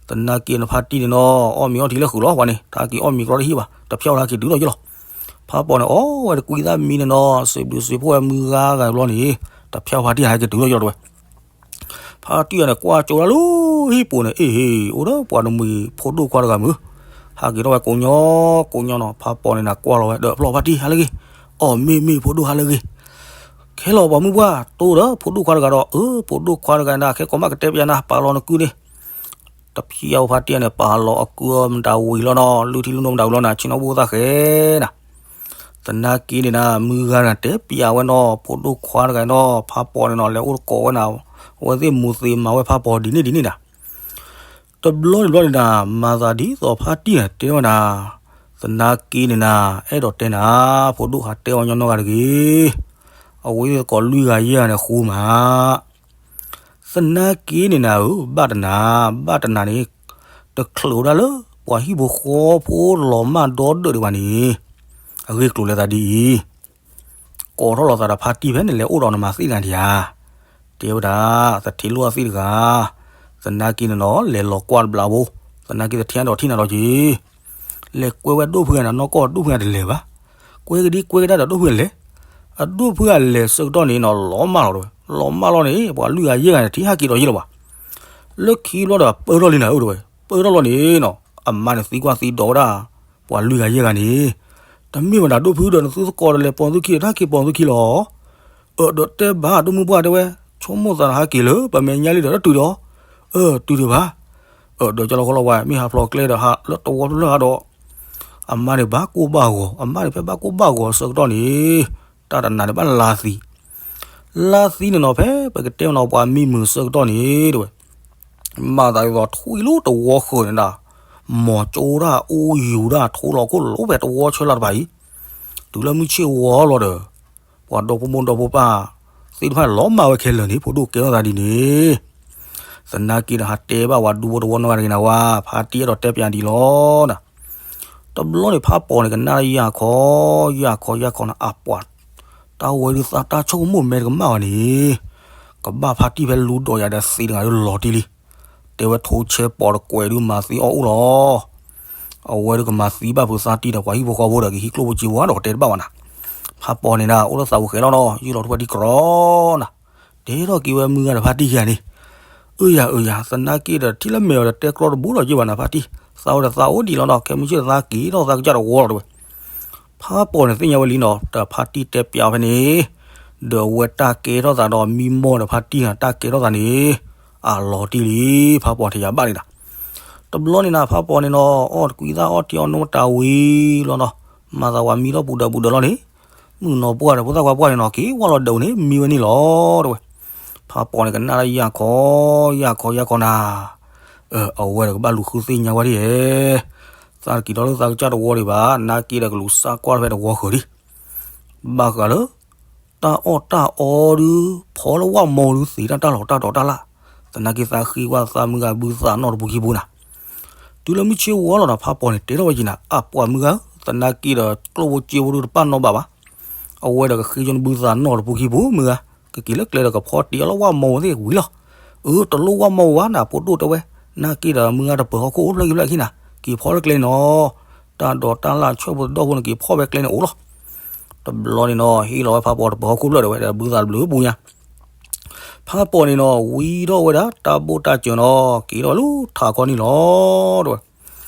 သနာ်က့နဖါတံၢ်န့ၣ်နီၤ အီၣ်မ့ၤအီထံလၢဃုာ်လီၤ ပှၤန့ၣ် တၢ်က့ၤအီၣ်မ့ၤကြီတဟံၣ်ဘၣ် တဖျီၣ်ဝဲဒၣ်က့ၤတုၤဒီးယဲၢ်လီၤ. ဖးပီၤန့ၣ် အီၣ်ဝဲတကွံသၣ်မံန့ၣ်နီၤ စံးဘျုးစံးဖှိၣ်ဝဲမုၢ်ဂၤဂၤတဘျီန့ၣ် တဖျီၣ်ဖါတံၢ်ဟဲက့ၤတုၤဒီးယဲၢ်လီၤ တဲဝဲ ဖါတံၢ်အံၤန့ၣ် ကွၢ်ကၠိဒၣ်လၢဟံၣ်ပူၤန့ၣ် အ့ဟ့ အိၣ်ဒီးပှၤတမှံၤဖိဒိၣ်ခွါတဂၤမုၢ်, ဟးက့ၤထီၣ်ဝဲကိးညီကိးညီနီၤ ဖးပီၤန့ၣ်နၤကွၢ်လီၤဝဲ ဒီးဖျီၣ်ဖါတံၢ်ဟါလၢဂ့ၤ, အီၣ်မ့ၢ်မ့ၢ်ဖိဒိၣ်ဟါလၢဂ့ၤ, ခဲလီၤပှၤမုၢ်ပှၢ်တိၢ်ဒီးဖိဒိၣ်ခွါတဂၤဒီး အၢ ဖိဒိၣ်ခွါတဂၤနၤ ခဲကိးမးကတဲပျးနၤ ပာ်လီၤနကုန့ၣ် တဖျီၣ်ဖါတံၢ်န့ၣ် ပာ်လီၤအကုမတၤဝံၤလီၤနီၤ လုၢ်ထံလုၢ်နိမတၤဝံၤလီၤနၤ ဆ့ၣ်နီၤဘိသၣ်ဃဲနၤ သနာ်က့န့ၣ်နၤ မုၢ်ဂၤန့ၣ်တဲပျးဝဲနီၤ ဖိဒိၣ်ခွါတဂၤနီၤ ဖးပီၤန့ၣ်နီၤ လဲၤအိၣ်တကိးဝဲနၤ, အဝဲသ့ၣ်မူၤသ့မၤဝဲဖးပီၤဒ်န့ၣ်ဒ်န့ၣ်နၤ. တဘျီန့ၣ်ဘျီန့ၣ်နၤ မၤသးဒ်သိးဖါတံၢ်န့ၣ်တဲဝဲနၤ, သနာ်က့န့ၣ်နၤ အဲၣ်ဒိးတဲနၤ, ဖိဒိၣ်ဟးတဲအီၤညီနီၢ်ဂၤတဂ့ၤ, အဝဲသ့ၣ်သကိးလွံၢ်ဂၤယဲၢ်ဂၤန့ၣ်ဃိမး သနာ်က့န့ၣ်နၤဧၢ, ဘၣ်တနၤ, ဘၣ်တနၤန့ၣ် တချုးဝဲဒၣ်လၢ ပှၤဟံၣ်ဖိဃီဖိလီၤမၢ်ဒီဒၢးဒံးဘၣ်န့ၣ်, အဂ့ၢ်ကျိၤလဲၤသးဒ်အံၤ, ကိးထီၣ်လီၤသးဒီးဖါတံၢ်ဖဲန့ၣ် လဲၤအိၣ်ဒီးနမၤသ့ၣ်နၤဒံးဧါ, တဲဝဲဒၣ်, သထ့လိၣ်အသ့ၣ်တဂၤ, သနာ်က့န့ၣ်နီၤ လဲၤလီၤကွၢ်တဘျီဘိ, သနာ်က့သထ့ဒီးထံၣ်နၤလီၤက့ၤ လဲၤကွဲဝဲဒိၣ်ဖုဂၤန့ၣ် နီၢ်ကီၢ်ဒိၣ်ဖုဂၤတလဲၤဘၣ်, ကွဲကဒံကွဲကဒါဒီးဒိၣ်ဖုဂၤလဲၤ, အဒိၣ်ဖုဂၤလဲၤဆၢကတီၢ်န့ၣ်နီၤ လီၤမၢ်လီၤတဲဝဲ, လီၤမၢ်လီၤန့ၣ် ပှၤလွံၢ်ဂၤယဲၢ်ဂၤန့ၣ် ထံၣ်ဟဲက့ၤဒီးယဲၢ်လီၤဘၣ်, လၢခံဘျီဒီးပၢၢ်ထီၣ်လံနၤဧၢတဲဝဲ, ပၢၢ်ထီၣ်လီၤန့ၣ်နီၤ အမါန့ၣ်သံကွၢ်သံဒိးဝဲဒၣ်, ပှၤလွံၢ်ဂၤယဲၢ်ဂၤန့ၣ်, တမ့ၢ်ဝဲဒၣ်ဒိၣ်ဖုဒီးနသုသကိးဒီးလဲၤပိာ်သုခံဒီးတၢ်က့ၤပိာ်သုခံလီၤ အၢ ဒီးတဲဘၣ်ဒိၣ်မုၢ်ပှၢ်တဲဝဲ, ဆိကမိၣ်သးနဟးက့ၤလၢပမဲာ်ညါလံဒီးတတုၤဒီး, အၢ တုၤဒံးဘၣ်, အၢ ဒီးကၠီလီၤခီလီၤဝဲ မ့ၢ်ဟးဖျိးကျဲဒီးဟးလၢတဝီဖျၢၣ်ဟးဒီး, အမါန့ၣ်ဘၣ်ကိၢ်ဘၣ်ဂီၤ, အမါန့ၣ်ဖဲဘၣ်ကိၢ်ဘၣ်ဂီၤဆၢကတီၢ်န့ၣ်, တၢ်တနၤန့ၣ်ဘၣ်လါသံ လါသံန့ၣ်နီၤ ဖဲပကတဲမနီၤပှၤမံမုာ်ဆၢကတီၢ်န့ၣ်တဲဝဲ, မၤသးဒ်သိးထွံၣ်လၢတဝီဃၢၤန့ၣ်ဒၣ်, မီၤကၠိဒၣ်အူယူၤဒၣ်ထိလီၤခိၣ်လိၤဖဲတဝီဆၢလၢတဖၣ်အံၤ, တုၤလၢမုၢ်ဆ့ၣ်ဝီလီၤဒီး, ပှၤဒီဖိမိၢ်ဒီဖိပၢ်, သ့ၣ်တဖၣ်လီၤမၢ်ဝဲခဲလၢာ်န့ၣ် ဖိဒိၣ်ကဲထီၣ်သးဒ်န့ၣ် သနာ်က့ဒီးဟးတဲဘၣ်ပှၤဒူဖိတဝီနီၢ်ဂၤတဂ့ၤနၤဝဲ, ဖါတံၢ်အဲၣ်ဒိးတဲပၠးဒ်လီၤနၤ, တဘျီန့ၣ်ဖးပီၤန့ၣ် ကနၣ်ယၢ်ခီ, ယၢ်ခီယၢ်ခီနၤ အပှၤ, တၢ်ဝဲဒုးသးတၢ်ဆိကမိၣ်မဲာ်တကမၣ်ဘၣ်န့ၣ်, ကဘၣ်ဖါတံၢ်ဖဲလူဒီးယၤဒီးသံးတဂၤဒုးလီၤတံၢ်လံ, တဲဝဲထိဆဲပီၤတကွဲးဒုးမၤသံအီၣ်အိၣ်လီၤ အဝဲဒုးကမၤသံဘၣ်ဖုးသးတံၢ်ဒီးပှၤဟံၣ်ဖိဃီဖိဒီးကဟံးကျိၣ်ဖိစ့ဖိဒီးတဲတဘၣ်ဝဲနၤ, ဖးပီၤန့ၣ်နၤ အိၣ်လၢသးပူၤဃဲလီၤနီၤ ယုၢ်လီၤထူၣ်ဖါတံၢ်ခံဂၤန့ၣ်, အၢယၤအၢယၤ သနာ်က့ဒီးထံၣ်လၢမဲာ်အီၤဒီး တဲကြီတဘိလီၤယုၢ်ဘၣ်နၤဖါတံၢ်, သးဝဲဒီးသးအိၣ်ဒံးလီၤနီၤ ခဲမုၢ်ဆ့ၣ်ဒီးသးက့ၤထီၣ်သးကစၢ်တဝီလီၤတဲဝဲ, ဖးပီၤန့ၣ်သ့ၣ်ညါဝဲလံနီၤ ဒီးဖါတံၢ်တဲပၠးဖဲန့ၣ်, ဒီးအဝဲတၢ်ကဲထီၣ်သးဒီးမံမီၢ်ဒီးဖါတံၢ်နၤ တၢ်ကဲထီၣ်သးန့ၣ်, အလီၤတံၢ်လံ, ဖးပီၤထံးယၤဘၣ်န့ၣ်ဒီး, တဘျီန့ၣ်နၤ ဖးပီၤန့ၣ်နီၤ အီၣ်တကွံသၣ်အီၣ်ထံအီၣ်နိမတၤဝံၤလီၤနီၤ, မၤသးဝဲမံထီၣ်ပူၤဒၢးပူၤဒၢးလီၤန့ၣ်, မုၣ်ကနီၤပှၢ်ဒီးဖိသၣ်ခွါပှၢ်န့ၣ်နီၤ က့ၤဝဲလီၤဒၢးန့ၣ် မံဝဲန့ၣ်လီၤတဲဝဲ, ဖးပီၤန့ၣ်ကနၣ်လၢယၢ်ခီ, ယၢ်ခီယၢ်ခီနၤ အဝဲဒီးကဘၣ်လူၤဃုသ့ၣ်ညါဝဲဒၣ်ဧဲ, သးတက့ၤထီၣ်လၢသးကစၢ်တဝီဒံးဘၣ် နာ်က့ဒီးကလူၤစၢ်ကွၢ်ဖဲတဝီဃၢၤလံ, ဘၣ်ဃးလၢ တၢ်အီၣ်တၢ်အီဒုး ဖီလၢဝၣ်မီဒုးသ့တၢ်တၢ်လီၤတၢ်တီၤတၢ်လၢ်, သနာ်က့သးဃ့ဝဲသးမုၢ်ဂၤဘုသးနီၢ်တပူၤခံပူၤနၤ, တုၤလၢမုၢ်ဆ့ၣ်ဝီလီၤနၤ ဖးပီၤန့ၣ်တဲထီၣ်ဝဲက့ၤနၤ အပှၤမုၢ်ဂၤဧၢ, သနာ်က့ဒီးကျိၣ်ဖိစ့ဖိဒုးတပာ်နီၣ်ဘၣ်ဘၣ် အဝဲဒီးကဃ့ကၠိနဘုသးနီၢ်တပူၤခံပူၤမုၢ်ဂၤ, ကက့ၤလၢကျဲဒီးကဖီတံၢ်အီၣ်လၢဝၣ်မီဝဲသ့ၣ်ဝံၤလီၤ. အၢ တလိၣ်ဝၣ်မီဝဲဘၣ်နၤ ဖိဒိၣ်တဲဝဲ, နာ်က့ဒီးမုၢ်ဂၤတပၢၤဟီၣ်ခိၣ်အိၣ်ဖျၢၣ်ခံဖျၢၣ်ခံနၤ, က့ၤဖီလၢကျဲန့ၣ်နီၤ, တၢ်ဒိးတၢ်လၢ်ဆၢဖိတဒီဖိန့ၣ် က့ၤဖီဝဲကျဲန့ၣ်အိၣ်လီၤ. တဘျီန့ၣ်နီၤ ဟ့ၣ်လီၤဝဲဖးပီၤတပၢၤဟီၣ်ခိၣ်ဖျၢၣ်ဒီးဝဲဒီးဘုသးတဘျုးပူၤညါ ဖးပီၤန့ၣ်နီၤ ဝံထီၣ်ဝဲဒၣ်တၢ်ဘိၣ်တၢ်စၢၤနီၤ က့ၤထီၣ်ဝဲလၢထးခီန့ၣ်လီၤ. တဲဝဲ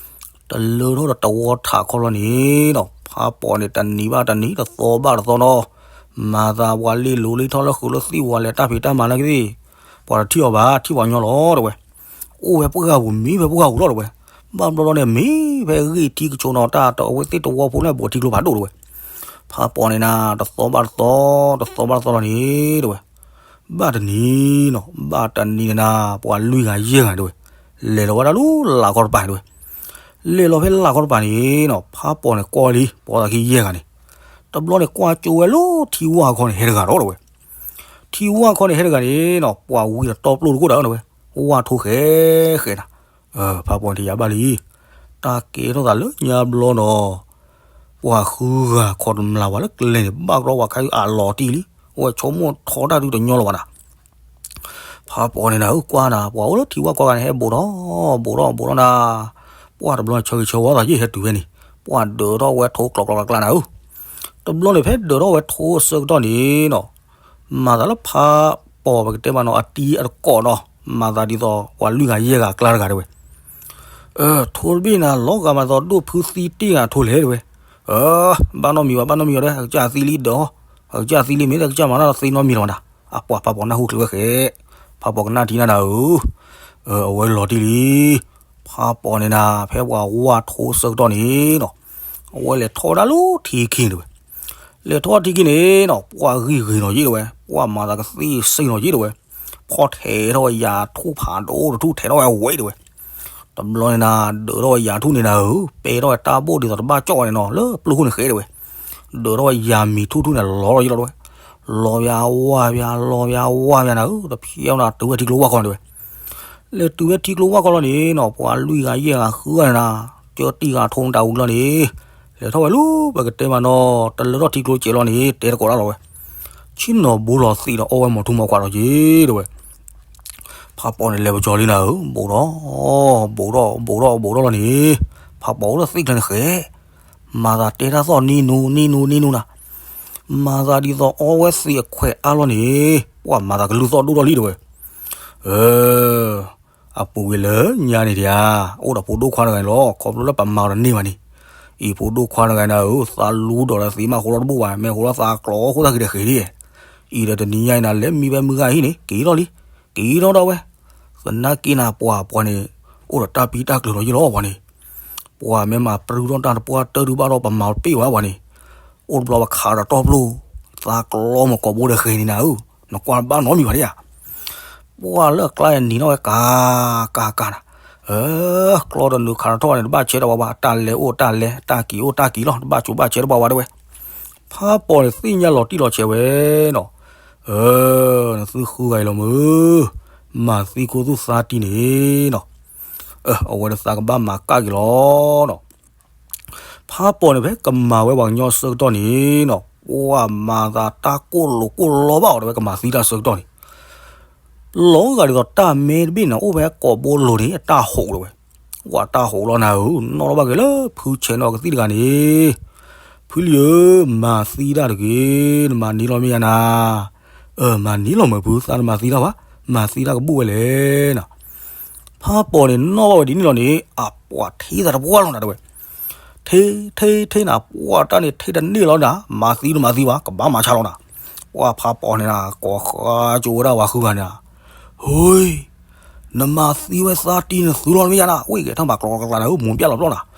တလၢထီၣ်ဒီးတဝီထးခီလီၤန့ၣ်နီၤ ဖးပိာ်န့ၣ်တနံၤဘၣ်တနံၤ တသီဘၣ်တသီနီၤ, မၤသးပှၤလ့လိၤလ့ထီၣ်လၢဃုာ်လၢသံၣ်ဝါလဲၤတၢ်ဖံးတၢ်မၤနာ်က့သ့ၣ်, ပှၤတထံၣ်အီၤဘၣ် ထံၣ်ပှၤကညီလီၤတဲဝဲ. အိၣ်ဝဲပှၢ်ပူၤမံဖဲပှၢ်ပူၤလီၤတဲဝဲ. ဘၣ်ဘျီလီၤန့ၣ် မံဖဲဂ့ၢ်ထံကဆိးနီၤ တၢ်တဝဲသ့ၣ်တဝီဖိန့ၣ် ဘူးထံကျိဖးဒိၣ်တဲဝဲ. ဖးပိာ်န့ၣ်နၤ တသီဘၣ်တသီ တသီဘၣ်တသီလီၤန့ၣ်တဲဝဲ. ဘၣ်တနံၤနီၤ ဘၣ်တနံၤန့ၣ်နၤ ပှၤလွံၢ်ဂၤယဲၢ်ဂၤတဲဝဲ, လဲၤလီၤဝဲဒၣ်လၢလၢ်ခီတပၤတဲဝဲ. လဲၤလီၤဖဲလၢ်ခီတပၤန့ၣ်နီၤ ဖးပိာ်န့ၣ်ကွၢ်လံ ပိာ်သးခံယဲၢ်ဂၤန့ၣ်, တဘျီန့ၣ်ကွၢ်ကၠိဝဲလၢထံဝၢ်ခီန့ၣ် ဟဲတဂၤဒီးတဲဝဲ. ထံဝၢ်ခီန့ၣ်ဟဲတဂၤန့ၣ်နီၤ ပှၤဝံၤဒီးတီပျိၢ်တကိၣ်ဒၣ်တဲဝဲ, ဝၢ်ထိဃဲဃဲနၤ. ဖးပိာ်န့ၣ်တယာ်ဘၣ်လံ, တၢ်ကဲထီၣ်သးလၢညါဘျီနီၤ ပှၤဃုဂၤခီတမျၢ်ဝဲလၢကျဲန့ၣ် ဘၣ်ကရီဝဲခါအလီၤတံၢ်လံ, အဝဲဆိကမိၣ်ထီတၢ်ဒုးတညီလီၤဘၣ်နၤ. ဖးပိာ်န့ၣ်နၤဧၢ ကွၢ်နၤ ပှၤအိၣ်လၢထံဝၢ်ခီဂၤန့ၣ် ဟဲဘူးထီၣ်ဘူးထီၣ်ဘူးထီၣ်နၤ, ပှၢ်တဘျီန့ၣ် ဆၢဂ့ၤဆၢဝါသးယ့ၢ်ဟဲတုၤဖဲန့ၣ်, ပှၢ်ဒၢးထီၣ်ဝဲထိကျိးကျိးကျါကျါနၤဧၢ. တဘျီန့ၣ်ဖဲဒၢးထီၣ်ဝဲထိအဆၢကတီၢ်န့ၣ်နီၤ မၤသးလၢဖးပိာ်ပကတဲမးနီၤ အတံၤအတကိးနီၤ, မၤသးဒ်သိး ပှၤလွံၢ်ဂၤယဲၢ်ဂၤအကျါတဂၤတဲဝဲ. ထိတဘ့ၣ်နၤ လီၤဂာ်မးသီဒိၣ်ဖုသံတ့ၢ်ဂၤထိလဲၣ်တဲဝဲ. ဘၣ်နီတမံၤဘၣ် ဘၣ်နီတမံၤဘၣ်ဒီး အကစၢ်သံလံဒၢး, အကစၢ်သံလံမ့ၢ် အကစၢ်မၤတၢ်သ့နီတမံၤလီၤမးနၤ. အပှၤဖးပိာ်နၢ်ဟူချုးဝဲဃဲ, ဖးပိာ်ကနၣ်ထံနၤနၤဧၢ, အဝဲလီၤတံၢ်လံ. ဖးပိာ်န့ၣ်နၤ ဖဲပှၤဝၢ်ထိဆၢကတီၢ်န့ၣ်နီၤ, အဝဲလဲၤထီၣ်ဝဲဒၣ်လၢထံခံန့ၣ်တဲဝဲ. လဲၤထီၣ်ထံခံန့ၣ်နီၤ ပှၢ်ဂံၢ်ဂ့ၤနီၤယ့ၢ်တဲဝဲ, ပှၢ်မၤသးကသ့စ့ၣ်နီၤယ့ၢ်တဲဝဲ, ဖီၣ်ထဲးထီၣ်ဝဲယၤထူၣ်ဖးဒိၣ်တထူၣ် ထဲးထီၣ်ဝဲအဝဲတဲဝဲ. တဘျီန့ၣ်နၤ ဒၢးထီၣ်ဝဲယၤထူၣ်န့ၣ်နၤဧၢ, ပဲထီၣ်ဝဲတၢ်ဘိၣ်ဒ်သိးတဘၣ်ကၠီၣ်ဝဲန့ၣ်နီၤ လၢပျုၢ်ခိၣ်န့ၣ်ဃဲတဲဝဲ. ဒၢးထီၣ်ဝဲယၤမံၤထူၣ်ထူၣ်န့ၣ် လီၤထီၣ်ယ့ၢ်လီၤတဲဝဲ. လီၤဝဲဝါဝဲ လီၤဝဲဝါဝဲနၤဧၢ, တဖျဲနၤတုၤဝဲထံကျိဝၢ်ခီန့ၣ်တဲဝဲ. လဲၤတုၤဝဲထံကျိဝၢ်ခီလီၤန့ၣ်နီၤ ပှၤလွံၢ်ဂၤယဲၢ်ဂၤဃုဂၤန့ၣ်နၤ ကၢတံၢ်ဂၤထိမတၤဝံၤလီၤန့ၣ် လဲၤထီၣ်ဝဲလၢပကတဲမးနီၤ တလၢထီၣ်ထံကျိစဲးလီၤန့ၣ် တဲတကိးတၢ်လီၤဝဲ. ဆ့ၣ်နီၤဘိလီၤသံးဒီးအီၣ်ဝဲမီၤထူမီၤခွးလီၤက့ၤတဲဝဲ. ဖးပိာ်န့ၣ်လဲၤပကၠီလံနၤဧၢ, ဘူးထီၣ် ဘူးထီၣ် ဘူးထီၣ်ဘူးထီၣ်လီၤန့ၣ် ဖးပိာ်အိၣ်လၢသ့ၣ်ကျဲန့ၣ်ဃဲ မၤသးတဲတၢ်သီၣ်နံၤနူနံၤနူနံၤနူနၤ, မၤသးဒ်သိးအီၣ်ဝဲသံးအခွဲးအါလီၤန့ၣ် ပှၢ်မၤသးကလုၢ်သီၣ်ဒိၣ်ထီၣ်လံတဲဝဲ. အပူၤကွံာ်လၢညါန့ၣ်တယၤ အိၣ်ဒီးဖိဒိၣ်ခွါတဂၤန့ၣ်လီၤ ခီဖျိလၢပမၤအီၤတန့ၢ်ဘၣ်န့ၣ်, အံၤဖိဒိၣ်ခွါတဂၤန့ၣ်ဧၢ သးလူဒီးသံးမးဃိလီၤတဘိၣ်ဘၣ် မ့ၢ်ဃိလီၤသးကျီဃိသးက့ၤဒီးဃ့ဒ်, အံၤဒီးတနံၤညါအံၤနၤ လဲၤမံဖဲမုၢ်ဂၤဟံၣ်န့ၣ် က့ၤထီၣ်လံ, က့ၤထီၣ်ဒၣ်ဝဲ, သနာ်က့နၤပှၤပှၤန့ၣ် အိၣ်ဒီးတၢ်ပံတၢ်ကျၢၤလီၤယ့ၢ်လီၤပှၤန့ၣ် ပှၤမ့ၢ်မၤပြူထီၣ်တၢ်တပှၢ်တၢၢ်ဒုးဘၣ်ဒီးပမၤတပ့ၢ်ဝဲပှၤန့ၣ်, အိၣ်တဘျီပခးဒီးတီၢ်ပျိၢ်, သးကျီမုၢ်ကိးဘိဒီးဃ့န့ၣ်နၤဧၢ, နကွၢ်ဘၣ်နီတမံၤဘၣ်ဒ်ဧါ. ပှၢ်လၢအကျါအံၤနံၤထီၣ်ဝဲကၤ, ကၤကၤနၤ, ကျီတနုာ်ခးထီၣ်န့ၣ် တဘၣ်ဆဲးဒီးပှၤဘၣ်, တၢ်လဲၤအိၣ်တၢ်လဲၤ, တၢ်က့ၤအိၣ်တၢ်က့ၤလီၤ, တဘၣ်ဆိးဘၣ်ဆဲးဒီးပှၤဘၣ်တဲဝဲ. ဖးပိာ်န့ၣ်သ့ၣ်ညါလီၤတံၢ်လီၤဆဲးဝဲနီၤ, နသုဃုဂၤအံၤလီၤမုၢ်, မၤသံခိၣ်သူၣ်သါတံၢ်န့ၣ်နီၤ, အဝဲဒၣ်သးကဘၣ်မၤကၣ်က့ၤလီၤနီၤ. ဖးပိာ်န့ၣ်ဖဲကမၤဝဲပှၤကညီဆၢကတီၢ်န့ၣ်နီၤ, ပှၢ်မၤသးတၢ်ကိၢ်လိာ်ကိၢ်လီဘၣ်အီၤ တဲဝဲကမၤသံတၢ်ဆၢကတီၢ်န့ၣ်, လီၤဂာ်ဒ်သိးတၢ်မဲတဘ့ၣ်န့ၣ် အိၣ်ဖဲကိာ်ဘိလိၤန့ၣ် အတၢ်ဟိးတဲဝဲ, ပှၢ်တၢ်ဟိးလီၤနၤဧၢ, နီၣ်ထီၣ်ဘၣ်က့ၤလၢဖုဆဲးနီၤကသံၣ်တဂၤန့ၣ်, ဖုလံၤဧၢ, မၤသံတၢ်တဂ့ၤ, နမၤန့ၢ်လီၤမ့ၢ်ယါနၤ, မၤန့ၢ်လီၤမုၢ်ဖုသးနမၤသံတၢ်ဘၣ်, မၤသံတၢ်ကဘူၣ်ဝဲလဲၣ်နီၤ. ဖးပိာ်န့ၣ်နီၣ်ဘၣ်ဝဲဒ်န့ၣ်လီၤန့ၣ် အပှၢ်ထံသးတပှၢ်လီၤနၤတဲဝဲ, ထံ ထံ ထံနၤ ပှၢ်တၢ်န့ၣ်ထံတန့ၢ်လီၤနၤ, မၤသံတမၤသံဘၣ် ကဘၣ်မၤဆါလီၤနၤ. ပှၢ်ဖးပိာ်န့ၣ်နၤ ကိးဃါကၠိဝဲဒၣ်ပှၤဃုဂၤန့ၣ်, ဟူ, နမၤသံဝဲသါတံၢ်န့ၣ်သုလီၤမ့ၢ်ယါနၤ, ဝံၢ်ကဲထီၣ်မၤကျီကျါနၤဧၢ, မူၤပျၢ်လီၤပျီနၤ,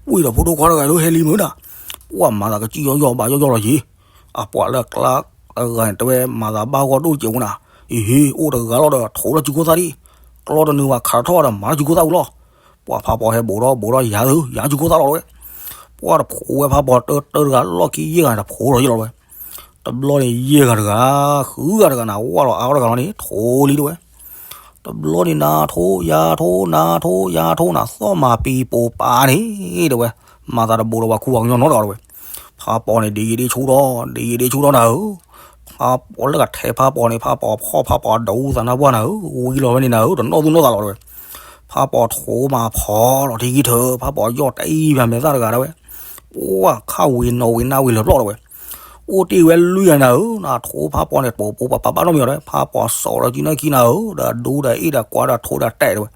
ဝံၢ်ဒီးဖိဒိၣ်ခွါတဂၤလၢဟဲလံမုၢ်နၤ, ပှၢ်မၤသးကစံၣ်ယီၢ်ယီၢ်ဘၣ်ယီၢ်ယီၢ်လီၤယံၤ အပှၤလၢအကျါတဂၤန့ၣ် တဲဝဲမၤသးဘၣ်ဂီၢ်ဒိၣ်စဲးဝဲနၤ, အံၤ အိၣ်တဂၤလီၤဒီးထိးလၢစုခိၣ်သၣ်ဒံး, ကျီတနုာ်ဘၣ်ခးထီၣ်ဒီး မၤလၢစုခိၣ်သၣ်အူလီၤ. ပှၢ်ဖးပိာ်ဟဲဘူးထီၣ်ဘူးထီၣ်ယၤသု ယၤစုခိၣ်သၣ်လီၤတဲဝဲ, ပှၢ်တဖိးဝဲဖးပိာ်တၢတၢတဂၤ လီၢ်ခံယဲၢ်ဂၤန့ၣ် တဖိးလီၤယံၤလီၤတဲဝဲ, တဘျီန့ၣ် ယဲၢ်ဂၤတဂၤ ဃုဂၤတဂၤန့ၣ် ဝၢ်လီၤအါထီၣ်တဂၤလီၤန့ၣ် ထိးလံတဲဝဲ တဘျီန့ၣ် နၤထိးယၤထိး နၤထိးယၤထိး နၤသီၣ်မၤပံၤပိာ်ပၤန့ၣ် တဲဝဲ, မၤသးတဘူးဒီးပှၤခူပှၤကညီနီတဂၤလီၤတဲဝဲ, ဖးပိာ်န့ၣ် ဒ်ယံၤဒ်ဆူၣ်ဒီး ဒ်ယံၤဒ်ဆူၣ်ဒီးနၤဧၢ, ဖးပိာ်လၢကထဲဖးပိာ်န့ၣ် ဖးပိာ်ဖီၣ်ဖးပိာ်ဒူသးနါပှၢ်နၤဧၢ, ဝံၤလီၤဝဲန့ၣ်နၤဧၢ တနီၣ်သူၣ်နီၣ်သးလီၤတဲဝဲ, ဖးပိာ်ထိးမၤဖီလီၤထံခံထၢ ဖးပိာ်ယီၢ်တအံၤဖးမဲာ်သၣ်တဂၤတဲဝဲ, ပှၢ်ခးဝံၤနီၣ်ဝံၤနါဝံၤလၢာ်ပျီတဲဝဲ အိၣ်တ့ၢ်ဝဲလွံၢ်ဂၤနၤဧၢ, နၤထိးဖးပိာ်န့ၣ် ပိာ်ပိာ်ပၤပၤဘၣ်နီတမံၤဒီး ဖးပိာ်စိာ်ဒီးကံနၢ်ခံနၤဧၢ, ဒီးဒူဒီးအ့ၣ်ဒီးကွါဒီးထိးဒီးတဲာ်တဲဝဲ,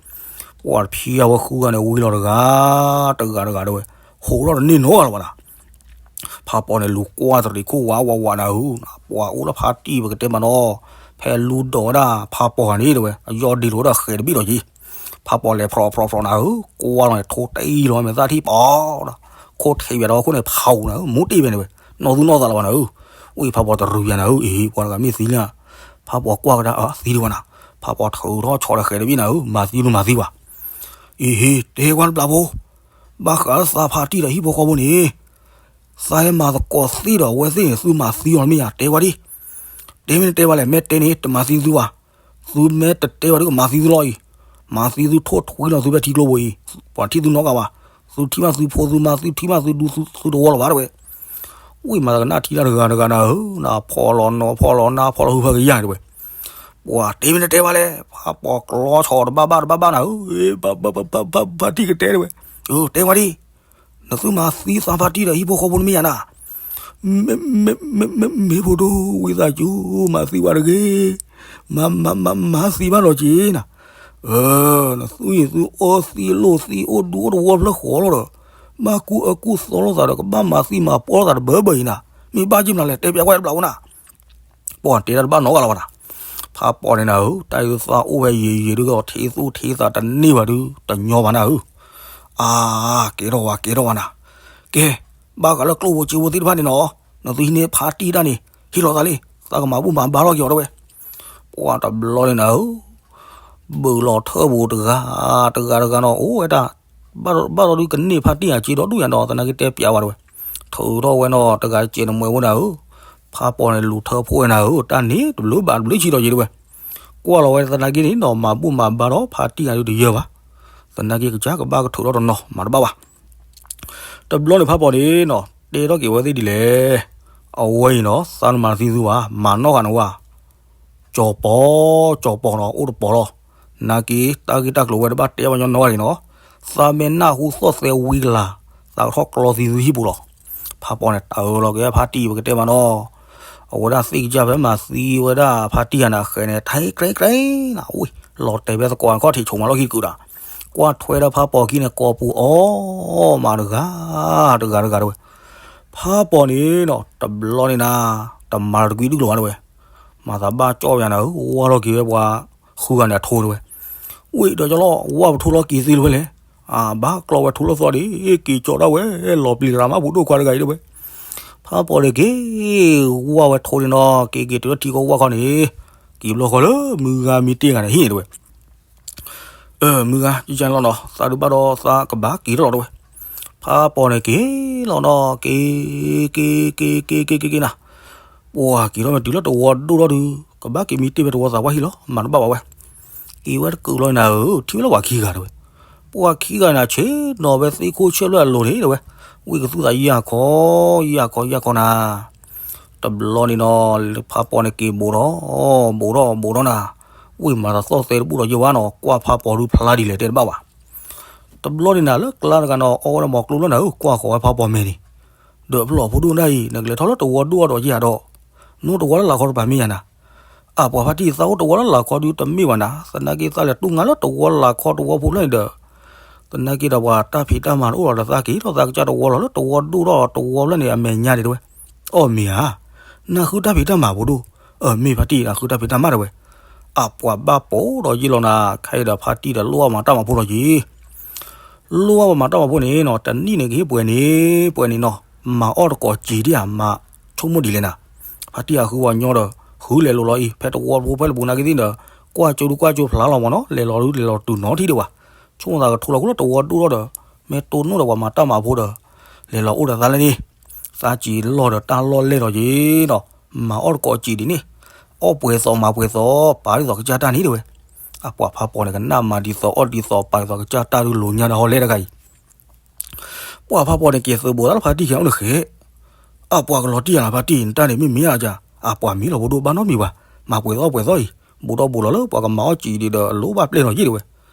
ပှၢ်တဖံးအဝဲဃုဂၤန့ၣ် ဝံၤလီၤတဂၤ တဂၤတဂၤတဲဝဲ, ဟိးထီၣ်တန့ၢ်နီတဂၤလၢၤဘၣ်နၤ, ဖးပီၤန့ၣ်လူၤကွၢ်တရံးခိၣ်ဝးဝးဝးနၤဧၢ, ပှၤအိၣ်လၢဖါတံၢ်ပကတဲမးနီၤ, ဖဲလူၤဒိးဝဲဒၣ်ဖးပီၤဂၤန့ၣ်တဲဝဲ အယီၢ်ဒ့လိာ်ဝဲဒၣ်ဃဲၤတဘ့ၣ်ဒီးယံၤ, ဖးပီၤလဲၤဖျိးဖျိးဖျိးနၤဧၢ, ကွၢ်လီၤန့ၣ် ထိတအံၣ်လီၤမဲာ်သၣ်ထံၣ်ပီၤဒီး ခိၣ်ထံးဝဲဒီးခိၣ်န့ၣ်ဖးအူနၤဧၢ, မူတ့ၢ်ဝဲန့ၣ်ဝဲ, နီၢ်သူၣ်နီၢ်သးလီၤဝဲနၤဧၢ, ဝံၢ်ဖးပီၤတရူးယၤနၤဧၢ, အ့ ပှၤတဂၤမ့ၢ်သံလၢ ဖးပီၤကွၢ်ကဒါ သံဒံးဝဲနၤ, ဖးပီၤထုးထီၣ်ဆီဒီးဃဲၤတဘ့ၣ်နၤဧၢ, မၤသံလူၤမၤသံဘၣ်, အ့ဟ့ တဲကွၢ်တဘျီဖိ, ဘၣ်ဃးလၢသးဖါတံၢ်ဒီးဟံၣ်ဖိဃီဖိန့ၣ် သးဟဲမၤသကိးသ့ၣ်ဒီးအဝဲသ့ၣ်န့ၣ် သုမၤသံအီၤမ့ၢ်ဧါ, တဲဝဲဒံး, တဲမ့ၢ်နတဲဝဲလဲၣ်, မ့ၢ်တဲန့ၣ် တမၤသံသုဘၣ်, သုမ့ၢ်တတဲဝဲဒၣ်ကမၤသံသုလီၤအံၤ, မၤသံသုထိၣ်ထွံလီၤသုဖဲထံကျိပူၤအံၤ, ပှၤထံၣ်သုနီတဂၤဘၣ်, သုထံၣ်ဘၣ်သုဖိသုမါ သုထံၣ်ဘၣ်သုဒူသုသဝီလီၤဘၣ်တဲဝဲ, ဝံၢ်မၤသကနၣ်ထံတၢ်တဂၤတဂၤနၤဧၢ, နဖီလီၤနီၤဖီလီၤနါဖီလီၤဟုဖၢကယၢ်န့ၣ်တဲဝဲ ပှၤတဲမ့ၢ်နတဲဘၣ်လဲၣ်, ဖးပီၤကျီဆီတဘၣ်ဘၣ်တဘၣ်ဘၣ်နၤဧၢ, ဖါတံၢ်ကတဲတဲဝဲ, တဲဝဲဒံး, နသုမၤသံသးဖါတံၢ်ဒီးဟံၣ်ဖိဃီဖိန့ၣ်မ့ၢ်ယၤနၤ, မ့ၢ်ဖိဒိၣ်ဝံသးစူၤ မၤသံဝဲတဂ့ၤ, မၤ မၤ မၤ မၤသံဘၣ်လီၤက့ၤနၤ, နသုအံၤသုအီသံလိာ်သံအိၣ်ဒူအိၣ်တဝီဖျၢၣ်ဃီလီၤဒီး, ဘၣ်ကူအကူသီလိာ်သးဒီး ကဘၣ်မၤသံမၤပီလိာ်သးတဘၢဘၢအံၤနၤ, မ့ၢ်ဘၣ်က့ၤမနုၤလဲၣ် တဲပျးကွၢ်တဘျီဖိနၤ ပှၤတဲတၢ်တဘၣ်နီတဂၤလၢၤဘၣ်နၤ, ဖးပီၤန့ၣ်နၤဧၢ, တၢ်အံၤသးအိၣ်ဝဲယံာ်ယံာ်ဒုးကီး ထံၣ်သူၣ်ထံၣ်သးတန့ၢ်ဘၣ်ဒုး တညီဘၣ်နၤဧၢ, အါ, ကဲထီၣ်ဝဲ ကဲထီၣ်ဝဲနၤ, ကဲ, ဘၣ်ဃးလၢကျိၣ်ဖိစ့ဖိသ့ၣ်တဖၣ်န့ၣ်နီၤ, နသုဟံးန့ၢ်ဖါတံၢ်တၢ်န့ၣ် ဟ့ၣ်လီၤသးလံ, သးကမၤဘူၣ်မၤဘါထီၣ်က့ၤအီၤတဲဝဲ, ပှၤတဘျီန့ၣ်နၤဧၢ ဘုးလီၤထၢၣ်ပူၤတဂၤ, တဂၤတဂၤနီၤ အိၣ်ဝဲဒၣ်, ဘၣ်ဒီးဒုးကန့ၢ်ဖါတံၢ်အစ့ဒီဒူၣ်ယၤနီၤ သနာ်က့တဲပျးဝဲတဲဝဲ, ထုးထီၣ်ဝဲနီၤ တဂၤစဲးနမှဲဝဲနၤဧၢ, ဖးပီၤန့ၣ်လူၤထၢဖှိၣ်ဝဲနၤဧၢ တၢ်န့ၣ်တဘျုးဘၣ်တဘျုးဆံးဒီးယံၤတဲဝဲ, ကွၢ်လီၤဝဲသနာ်က့န့ၣ်နီၤ မၤဘူၣ်မၤဘါဒီးဖါတံၢ်အဒုးတယၢၢ်ဘၣ်, သနာ်က့ကစၢ်ကဘၣ်ကထုးထီၣ်တနီၤ မၤတဘၣ်ဘၣ် တဘျီန့ၣ်ဖးပီၤန့ၣ်နီၤ တဲထီၣ်က့ၤဝဲသ့ၣ်ဒ်လဲၣ်, အဝဲအံၤနီၤ သးနမၤသံသုဘၣ် မၤနီၢ်ဂၤနဝဲ, ကၠီၤပီၤ, ကၠီၤပီၤနီၤ အိၣ်တပီၤလီၤ, နာ်က့ တၢ်ဂ့ၢ်တၢ်ကျိၤဝဲတဘၣ်တဲဘၣ်ညီညီဂၤန့ၣ်နီၤ, သးမ့ၢ်နၢ်ဟူသီၣ်သဲဝံကလၤ, သးကထီၣ်ကျီသံသုဟံၣ်ပူၤလီၤ, ဖးပီၤန့ၣ် တၢ်အၢလီၤက့ၤဖါတံၢ်ပကတဲမးနီၤ, အဝဲဒၣ်သ့ၣ်ကစၢ်ဖဲမၤသံဝဲဒၣ်ဖါတံၢ်ယၤန့ၣ် အဃဲၤန့ၣ် ထဲးကြဲးကြဲးနၤ ဝံၤ လီၤတဲာ်ဖဲသကိးခီၣ်ထံးဆိးမးလီၢ်ခံကုာ်ဒီး, ကွၢ်ထွဲဒီးဖးပီၤခံန့ၣ် ကိာ်ပူၤအီၣ်မးတဂၤ, တဂၤတဂၤတဲဝဲ, ဖးပီၤန့ၣ်နီၤ တဘျီန့ၣ်နၤ, တမၤတကွံဒုၣ်ကျိၤဘၣ်တဲဝဲ, မၤသးဘၣ်ကၠီၣ်ယၤနၤဧၢ, ဝၢ်လီၤက့ၤဝဲပှၤဃုဂၤန့ၣ်အထိတဲဝဲ, ဝံၤဒီးကၠီလီၤ ဝၢ်ပထိလီၤက့ၤသ့လၢၤဝဲလဲၣ်, အဘၣ်ကျီဝဲထိလီၤသီဒံး က့ၤကၠီဒၣ်ဝဲ, လီၤပျံၤရၤမးပူၤဒိၣ်ခွါတဂၤအံၤတဲဝဲ, ဖးပီၤန့ၣ်က့ၤ, ဝၢ်ဝဲထိန့ၣ်နီၤ က့ၤက့ၤတုၤလၢထံကီၢ်ဝၢ်ခီန့ၣ်, က့ၤဘျီဃီလၢမုၢ်ဂၤမံတ့ၢ်ဂၤန့ၣ်ဟံၣ်န့ၣ်တဲဝဲ မုၢ်ဂၤ ကကလီၤနီၤ သးဒုးဘၣ်ဒီးသးကဘၣ်က့ၤထီၣ်လီၤတဲဝဲ, ဖးပီၤန့ၣ်က့ၤလီၤနီၤ က့ၤ, က့ၤ က့ၤ က့ၤ က့ၤ က့ၤ က့ၤ က့ၤနၤ, ပှၤက့ၤထီၣ်မ့ၢ်တုၤလၢတဝီဒိၣ်ထီၣ်ဒုး ကဘၣ်က့ၤမံတ့ၢ်ဖဲတဝီသးပှၢ်ဟံၣ်လီၤ မၤတဘၣ်ဘၣ်ဝဲ, က့ၤဝဲတကုာ်လီၤနၤဧၢ, ထံၣ်ဝဲလၢပှၤခံဂၤတဲဝဲ, ပှၤခံဂၤန့ၣ် ဆ့ၣ်နီၤဖဲသ့ၣ်ခိၣ်ဆၢၣ်ဖျၢၣ်အလိၤန့ၣ်တဲဝဲ, ဝံၤကသူၣ်သးယၢ်ခီ, ယၢ်ခီ ယၢ်ခီနၤ တဘျီန့ၣ်နီၤ ဖးပီၤန့ၣ်က့ၤဘူးထီၣ်, ဘူးထီၣ် ဘူးထီၣ်နၤ, ဝံၤမၤသးသီၣ်သဲတဘူၣ်ဒီးယဲၢ်ဝါနီၤ ကွၢ်ဖးပီၤဒုးဖျါဒ်လဲၣ်တဲတဘၣ်ဘၣ်, တဘျီန့ၣ်နၤလၢကျါတဂၤနီၤ အီဝဲဒၣ်မီၤကျိလၢနၤဧၢ ကွၢ်ဃီၤဝဲဖးပီၤမဲာ်န့ၣ်, ဒီးဖျိးဖိဒိၣ်နၤအံၤ နကလဲၤထီၣ်လၢတဝီဒိၣ်အီၤဒီးယဲၢ်ဒီး, နအိၣ်တဝီလၢလာ်ခီတပၤမ့ၢ်ယၤနၤ အပှၤဖါတံၢ်သးအိၣ်တဝီလၢလာ်ခီဒုးတမ့ၢ်ဘၣ်နၤ သနာ်က့သးလဲၤတူၢ်ငါလၢတဝီလာ်ခီတဝီဖိဖျၢၣ်န့ၣ်ဒီး, သနာ်က့ဒီးပှၤတၢ်ဖံးတၢ်မၤတအိၣ်လီၤဒီးသးက့ၤထီၣ်သးကစၢ်တဝီလီၤလၢတဝီဒိၣ်ထီၣ်တဝီဖျၢၣ်န့ၣ် အမဲာ်ညါန့ၣ်တဲဝဲ, အီၣ်မ့ၢ်ဧါ, နၢ်ဃုတၢ်ဖံးတၢ်မၤဖိဒိၣ်, အမ့ၢ်ဖါတံၢ် နၢ်ဃုတၢ်ဖံးတၢ်မၤတဲဝဲ, အပှၤဘၣ်ပိာ်ဒီးယ့ၢ်လီၤနၤ ခဲအံၤဒီးဖါတံၢ်ဒီးလိၣ်ဘၣ်မၤတၢ်မၤဖိလီၤက့ၤ လိၣ်ဘၣ်ပှၤမၤတၢ်မၤဖိန့ၣ်နီၤ တနံၣ်န့ၣ်ကဟ့ၣ်ပှဲၤန့ၣ်, ပှဲၤန့ၣ်နီၤ, မၤအီၣ်တကိးစံးဒံးဧါ မၤဆိကမိၣ်ဒ်လဲၣ်နၤ, ဖါတံၢ်အဃုဝဲညီဒီး, ဃုလဲၤလိာ်လီၤအံၤ ဖဲတဝီဖိဖဲလၢပူၤနာ်က့သ့ၣ်ဒီး, ကွၢ်ကၠိဒုကွၢ်ကၠိဖျါလီၤမးနီၤ လဲၤလီၤဒုလဲၤလီၤတုၤနီၤထံၣ်ဒံးဘၣ်, ဆိကမိၣ်သးကထိလီၤကလၢတဝီဒိၣ်ထီၣ်ဒီး, မ့ၢ်တိၢ်နီၣ်ဒီးပှၤမၤတၢ်မၤဖိဒီး, လဲၤလီၤအိၣ်ဒီးသးလၢန့ၣ်, သးစံးလီၢ်ဒီးတၢ်လီၢ်လဲၢ်ဒီးက့ၤနီၤ, မၤအီၣ်တကိးစံးဒံးန့ၣ်, အီၣ်ပှဲၤသိးမၤပှဲၤသိး ပာ်ဒ်သိးကစၢ်တၢ်န့ၣ်တဲဝဲ, အပှၤဖးပီၤန့ၣ် ကနၣ်မၤဒ်သိးအီၣ်ဒ်သိးပာ်ဒ်သိးကစၢ်တၢ်ဒုးလိာ်ညါဒီးဟီလဲတဂၤအံၤ ပှၤဖးပီၤန့ၣ်က့ၤသုးဘူးသးလၢဖါတံၢ်ခံဂၤအိၣ်န့ၣ်ဃဲ, အပှၤကလီၤတံၢ်ယၤလီၤဖါတံၢ် နတၢ်န့ၣ်မ့ၢ်မ့ၢ်ဧါ, အပှၤမ့ၢ်လီၤဖိဒိၣ်ဘၣ်နီတမံၤဘၣ်, မၤပှဲၤသီပှဲၤသီအံၤ, ဘူးဒီးဘူးလီၤလၢပှၤကမၤအီၣ်စံးဒံးဒီးအလိၣ်ဘၣ်ပျဲၢ်နီၤယ့ၢ်တဲဝဲ,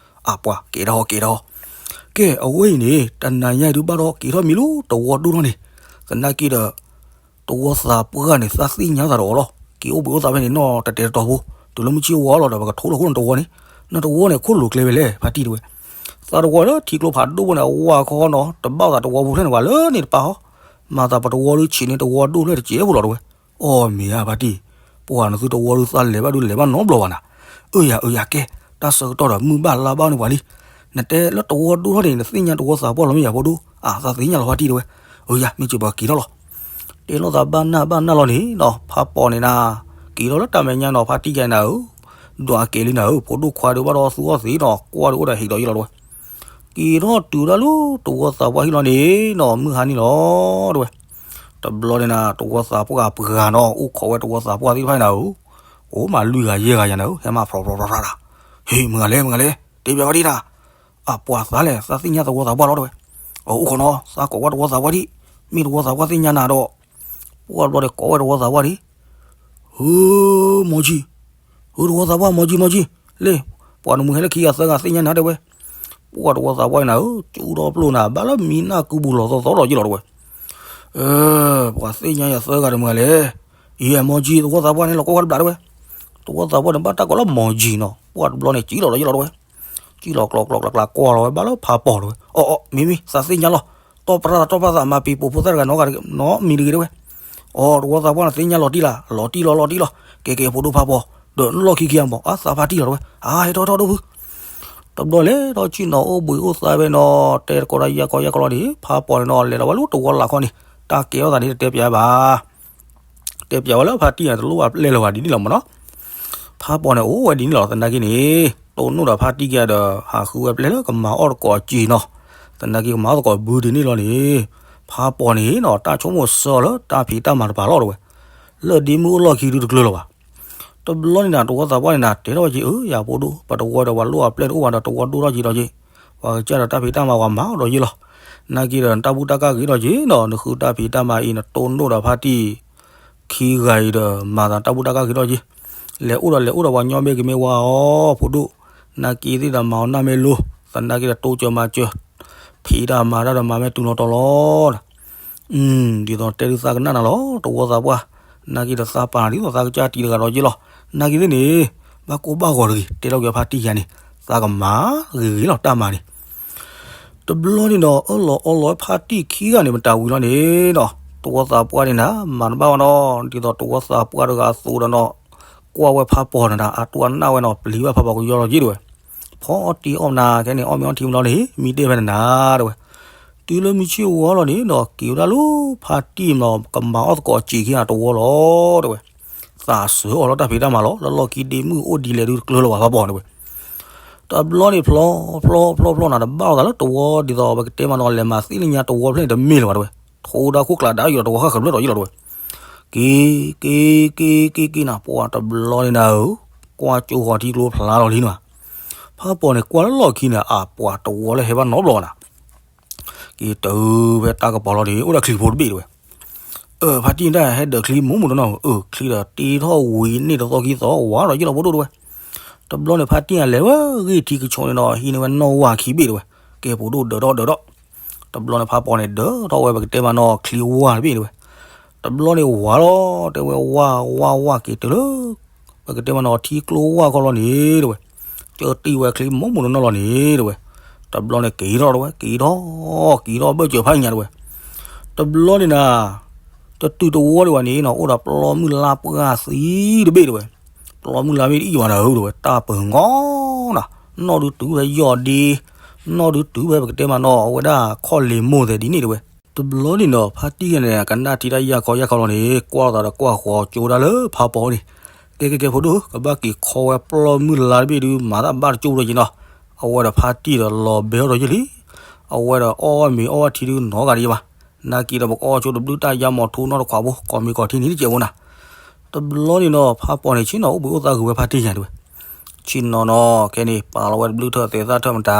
အပှၤကဲထီၣ်ကဲထီၣ်, ကဲအဝဲအံၤန့ၣ် တနၤညါအံၤဒုးဘၣ်ဒီးက့ၤထီၣ်မံၤလၢတဝီဒိၣ်ထီၣ်န့ၣ်, သနာ်က့ဒီး တဝီသးပှၢ်န့ၣ် သးသ့ၣ်ညါသးတအိၣ်လီၤ, က့ၤအိၣ်ဘှံးအိၣ်သးဖဲန့ၣ်နီၢ်တတဲာ်တတီၤဖိ, တုၤလၢမုၢ်ဆ့ၣ်ဝါလီၤဒီး ပကထိလီၤခိၣ်နတဝီန့ၣ်, နတဝီန့ၣ် ခိၣ်လိၤကျဲဝဲလဲၣ် ဖါတံၢ်တဲဝဲ, သးတဝီလၢထံကျိဖးဒိၣ်ဖိန့ၣ် အဝၤခီနီၤ တဘၣ်သးတဝီဖိဖျၢၣ်န့ၣ်ဘၣ်လၢန့ၣ်တပၤဟီ, မၤသးပတဝီဒုးဆံးန့ၢ်တဝီဒိၣ်ဖျဲၣ်တစဲးဖိလီၤတဲဝဲ. အိ မ့ၢ်ဧါဖါတံၢ်, ပှၤနသုတဝီဒုးသးလဲၤဘၣ်ဒုးလဲၤဘၣ်နီတဘျီဘၣ်နၤ. အၢ ယၤ အၢ ယၤ ကဲ, တၢ်ဆၢကတီၢ်ဒီးမုၢ်ဘၣ်လါဘၣ်န့ၣ်ပှၤလံ. နတဲလၢတဝီဒိၣ်ထီၣ်န့ၣ် နသ့ၣ်ညါတဝီသးပှၢ်လီၤမ့ၢ်ယၤဖိဒိၣ်. အၢ သးသ့ၣ်ညါလီၤဖါတံၢ်တဲဝဲ. အၢ ယၤ မ့ၢ်စ့ၢ်ပှၤက့ၤထီၣ်လီၤ. တဲလိာ်သးဘၣ်နၢ်ဘၣ်နၢ်လီၤန့ၣ်ဒီး ဖါပီၣ်န့ၣ်နၤ က့ၤထီၣ်လၢတၢ်မဲာ်ညါနီၤ ဖါတံၢ်ယၤနၤဧၢ, ဒွးကဲၤလံနၤဧၢ, ဖိဒိၣ်ခွါဒုးဘၣ်ဒီးသူအီၣ်သ့ဒီး ကွၢ်ဒုးအိၣ်ဒီးဟံးဒီးယလီၤတဲဝဲ. က့ၤထီၣ်တုၤဒၣ်လၢတဝီသးပှၢ်ဟံၣ်လီၤန့ၣ်နီၤ မုၢ်ဟါန့ၣ်လီၤတဲဝဲ. တဘျီန့ၣ်နၤ တဝီသးပှၢ်ပှၤနီၤ အိၣ်ခိးဝဲတဝီသးပှၢ်သ့ၣ်တဖၣ်နၤဧၢ, အိၣ်မးလွံၢ်ဂၤယဲၢ်ဂၤယၤနၤဧၢ, ဟဲမၤဖြီဖြီဖြီဖြီဒၣ်. ဟ့ၣ် မုၢ်ဂၤလဲၣ် မုၢ်ဂၤလဲၣ် တဲပၠးဝဲဒ်နၤ, အပှၤသးလဲၣ် သးသ့ၣ်ညါတဝီသးပှၢ်လီၤတဲဝဲ. အအိၣ်ခိးနီၤ သးကိးကွၢ်တဝီသးပှၢ်ဒံး, မ့ၢ်တဝီသးပှၢ်သ့ၣ်ညါနၤဒီး, ပှၢ်တဘျီန့ၣ်ကိးဝဲတဝီသးပှၢ်ဒံး ဟၢ မီၤကၠံ, ဟၢ တဝီသးပှၢ် မီၤကၠံ မီၤကၠံ, လ့ၣ်, ပှၤနမုၢ်ဟဲလၢခံဂၤသၢဂၤသ့ၣ်ညါနၤတဲဝဲ. ပှၢ်တဝီသးပှၢ်နၤဧၢ, ကၠူထီၣ်ပျိၢ်နၤ ဘၣ်လၢမံနၢ်ကုပူၤလီၤသီသီလီၤယလီၤတဲဝဲ. ပှၤသ့ၣ်ညါယၤသၢဂၤတမုၢ်ဂၤလဲၣ်. ယဲ မီၤကၠံ တဝီသးပှၢ်န့ၣ် လီၤကိးကွၢ်တဘျီတဲဝဲ. တဝီသးပှၢ်န့ၣ် ဘၣ်တၢ်ကိးလၢမီၤကၠံနီၤ, ပှၢ်တဘျီန့ၣ် ကၠံလီၤလီၤယလီၤတဲဝဲ. ကၠံလီၤကျီၤကျီၤကျီၤကျီၤ ကွၢ်လီၤဝဲ ဘၣ်လၢဖးပီၤတဲဝဲ. အီ အီ မ့ၢ်မ့ၢ် သးသ့ၣ်ညါလီၤ, တီၢ်ပြၢ်သး တီၢ်ပြၢ်သး မၤပံၤပိာ်ဖိသၣ်တဂၤနီတဂၤနီတမံၤတဂ့ၤတဲဝဲ. အီ တဝီသးပှၢ်န့ၣ်သ့ၣ်ညါလီၤတံၢ်လီၤ, လီၤတံၢ်လီၤ လီၤတံၢ်လီၤ, ကဲကဲ ဖိဒိၣ်ဖးပီၤ, ဒီးလီၢ်ခံခံဂၤမး အသးဖါတံၢ်လီၤတဲဝဲ. အါ ဟဲထီၣ်ထီၣ်ဒိၣ်ဖု တဘျီလဲၤထီၣ်ဆ့ၣ်နီၤအိၣ်ဘှံးအိၣ်သါဖဲနီၤ တဲတကိးတၢ်ယၢ်ကီယၢ်ကီလီၤန့ၣ် ဖးပီၤန့ၣ်နီၤ လဲၤလီၤဝဲလၢတဝီလာ်ခီန့ၣ် တၢ်ကဲထီၣ်သးန့ၣ်တတဲပၠးဘၣ်. တဲပၠးဝဲလၢဖါတံၢ်န့ၣ် တလိၣ်ဘၣ်ပျဲၢ်လၢၤဘၣ်ဒ်န့ၣ်လီၤမးနီၤ. ဖးပီၤန့ၣ်အိၣ်ဝဲဒ်န့ၣ်လီၤ သနာ်က့န့ၣ် တိၢ်နီၣ်ဒီးဖါတံၢ်ကဒီး ဟးဃုဝဲပျဲၢ်လၢကမၤအီၣ်သကိးအစ့နီၤ. သနာ်က့ကမၤအီၣ်သကိးဘုဒ်န့ၣ်လီၤန့ၣ် ဖးပီၤန့ၣ်နီၤ တၢ်ဆိကမိၣ်ဆၢအီၤလၢတၢ်ဖံးတၢ်မၤတပၤလီၤတဲဝဲ. လၢဒ့မုၣ်အိၣ်လီၢ်ခံဒုတကျၢၤလၢၤဘၣ်. တဘျီန့ၣ်နၤ တဝီသးပှၢ်န့ၣ်နၤ တဲထီၣ်ဝဲက့ၤ အၢ ယၤဖိဒိၣ် ပတဝီဒီးပှၤလိၣ်အပျဲၢ်တအိၣ်ဘၣ်ဒီး တဝီဒိၣ်ထီၣ်က့ၤဒီးက့ၤ, ပှၤကစၢ်ဒီးတၢ်ဖံးတၢ်မၤပှၤမၤအီၣ်ဒီးယ့ၢ်လီၤ. နာ်က့ဒီး နတၢ်ဘူၣ်တၢ်ကၢ်ဂ့ၤဒီးက့ၤနီၤ နဃုတၢ်ဖံးတၢ်မၤအံၤ နတိၢ်နီၣ်ဒီးဖါတံၢ် ခံဂၤအံၤဒီး မၤသးတၢ်ဘူၣ်တၢ်ကၢ်ဂ့ၤထီၣ်က့ၤ, လဲၤအိၣ်ဒီးလဲၤအိၣ်ဒီးပှၤညီမ့ၢ်ကမ့ၢ်ဝါအီၤ ဖိဒိၣ်, နာ်က့သ့ၣ်ဒီးမၤအီၤနၢ်မ့ၢ်လိၤ, သနာ်က့ဒီးတိစၢၤမၤစၢၤ, ဖံးတၢ်မၤတၢ်ဒီးမၤမ့ၢ်တုၤလီၤတီၤလီၤ ဒ်သိးတဲဒုးသးကနၣ်နၤလီၤ တဝီသးပှၢ်, နာ်က့ဒီးသးပာ်နၤဒ်သိးသးကစၢ်တံၤတဂၤဒီးယ့ၢ်လီၤ, နာ်က့သ့ၣ်န့ၣ် ဘၣ်ကိၢ်ဘၣ်ဂီၤတဂ့ၤ တဲထီၣ်က့ၤဖါတံၢ်ယၤန့ၣ်, သးကမၤဂ့ၤဂ့ၤလီၤတၢ်မၤန့ၣ် တဘျီန့ၣ်ဒီး အၢၣ်လီၤအီလီၤဝဲဖါတံၢ်ခံဂၤန့ၣ်မတၤဝံၤလီၤန့ၣ်ဒီး, တဝီသးပှၢ်န့ၣ်နၤ မၤတဘၣ်ဝဲနီၤ, ဒ်သိးတဝီသးပှၢ်တဂၤအသိးဒီးနီၤ, ကွၢ်ဝဲဖးပီၤန့ၣ်နၤ အတူၢ်အနၢ်ဝဲနီၤ ပျံၤဘၣ်ဖးပီၤကယီလီၤက့ၤတဲဝဲ, ဖီအီၣ်တ့ၢ်အီၣ်မနၤ ခဲန့ၣ် အီၣ်မ့ၤအီထံမနီၤန့ၣ် မံတ့ၢ်ဖဲန့ၣ်နၤတဲဝဲ, တုၤလၢမုၢ်ဆ့ၣ်ဝါလီၤန့ၣ်ဒီး က့ၤဝဲဒၣ်လၢဖါတံၢ်မနီၤ ကမၤအီၣ်သကိးစ့ခံဂၤတဝီလီၤတဲဝဲ သးစၢၤအီၤလၢတၢ်ဖံးတၢ်မၤလီၤ, လၢလီၢ်ခံဒ့မုၣ်အိၣ်ဒ်လဲၣ်ဒုးတကျၢၤလၢၤဘၣ်ဖးပီၤန့ၣ်ဝဲ, တဘျီန့ၣ်ဖျီ ဖျီ ဖျီ ဖျီနၤ တဘၣ်လိာ်သးလၢတဝီဒ်သိးပကတဲမနီၤ လဲၤမၤသ့ၣ်လၢညါတဝီဖျၢၣ်န့ၣ်တမ့ၢ်လၢၤဘၣ်တဲဝဲ, ထိဒါခိၣ်ကျးဒါယီၤတဝီဃၣ်ဃၢၤဖျၢၣ်ဒီးယ့ၢ်လီၤတဲဝဲ, က့ၤ က့ၤ က့ၤ က့ၤ က့ၤနၤ ပှၤတဘျီန့ၣ်နၤဧၢ, ကွၢ်ကၠိဃီၤထံကျိဖျါလီၤလံနၤ, ဖးပီၤန့ၣ်ကွၢ်လၢလီၢ်ခံန့ၣ် အပှၤတဝီလၢဟဲဘၣ်နီတဘျီနၤ က့ၤတုၤဖဲတၢ်ကပီၤလီၤန့ၣ် အိၣ်ဒီးချံးဖိတဘ့ၣ်တဲဝဲ, အၢ ဖါတံၢ်တၢ်ဟဲဒၢးချံးမိၢ်မုၢ်တနီၤဧၢ, ချံးဒီးတ့ထီၣ်ဝံၤန့ၢ်တသီခံသီ ဝါဒီးယ့ၢ်လီၤဖိဒိၣ်တဲဝဲ, တဘျီန့ၣ်ဖါတံၢ်အလဲၤဝဲဂ့ၢ်ထံကဆီန့ၣ်ဒီး ဟံးန့ၢ်ဝဲနီၣ်ဝၢ်ခံဘ့ၣ်တဲဝဲ, ကဲဖိဒိၣ်ဒၢးထီၣ်ဒၢးထီၣ်, တဘျီန့ၣ်ဖးပီၤန့ၣ်ဒၢးထီၣ်ဝဲပကတဲမနီၤ ချံးဝၢ်တဘ့ၣ်တဲဝဲ, တဘျီန့ၣ်ဝါလီၤတဲဝဲ ဝၢ် ဝၢ် ဝၢ်က့ၤတုၤလၢ ပကတဲမနီၤ ထံကျိဝၢ်ခီလီၤန့ၣ်တဲဝဲ, ကၢတံၢ်ဝဲချံးမိၢ်မုၢ်တနီၤလီၤန့ၣ်တဲဝဲ, တဘျီန့ၣ်က့ၤထီၣ်တဲဝဲ က့ၤထီၣ် က့ၤထီၣ်ဘၢၣ်စၢၤဖးညါတဲဝဲ, တဘျီန့ၣ်နၤ တတုၤတဝီဒံးဘၣ်န့ၣ်နီၤ အိၣ်ဒီးပျီမုၢ်လါပှၢ်သံတဘ့ၣ်တဲဝဲ, ပျီမုၢ်လါမ့ၢ်တအံၣ်ဘၣ်နၤဧၢတဲဝဲ တၢ်ပၢၤငီနၤ, နီၣ်ဒုးတုၤဖဲယီၢ်ဒ့, နီၣ်ဒုးတုၤဖဲပကတဲမနီၤ အဝဲဒၣ်ခီၣ်လ့ၤမိၢ်သဲးဒ်န့ၣ်တဲဝဲ, တဘျီန့ၣ်ဒီး ဖါတံၢ်ယဲန့ၣ် ကနၣ်ထံတၢ်ယၢ်ခီယၢ်ခီလီၤန့ၣ် ကွၢ်လိာ်သးဒီးကွၢ်ဃီကၠိဒၣ်လၢဖးပီၤန့ၣ်, ကဲကဲကဲဖိဒိၣ် ကဘၣ်က့ၤခီဝဲပျီမုၢ်လါတဘ့ၣ်ဒုး မၤတၢ်ဘၣ်တကၠိၢ်ဒီးက့ၤနီၤ, အဝဲဒီးဖါတံၢ်ဒီးလီၤဘဲအီၣ်ဒီးယ့ၢ်လံ, အဝဲဒီးအီၣ်မ့ၤအီၣ်ဝဲထံဒုးနီတဂၤဒံးဘၣ်, နာ်က့ဒီးပကအီၣ်ဆိတဘျုးတၢ်ယါမီၤထူနီတခွးဖိ ကိးမံၤကိးထံနံၤတကဲးဖိနၤ, တဘျီန့ၣ်ဒီး ဖးပီၤန့ၣ် ဆ့ၣ်နီၤအိၣ်ဘှံးအိၣ်သါဂ့ၤဝဲဖါတံၢ်ယဲတဲဝဲ ဆ့ၣ်နီၤနီၤ ခဲန့ၣ် ပာ်လီၤဝဲတဘျုးထၢၣ်သဲးသၣ်ထၢၣ်မတၤ,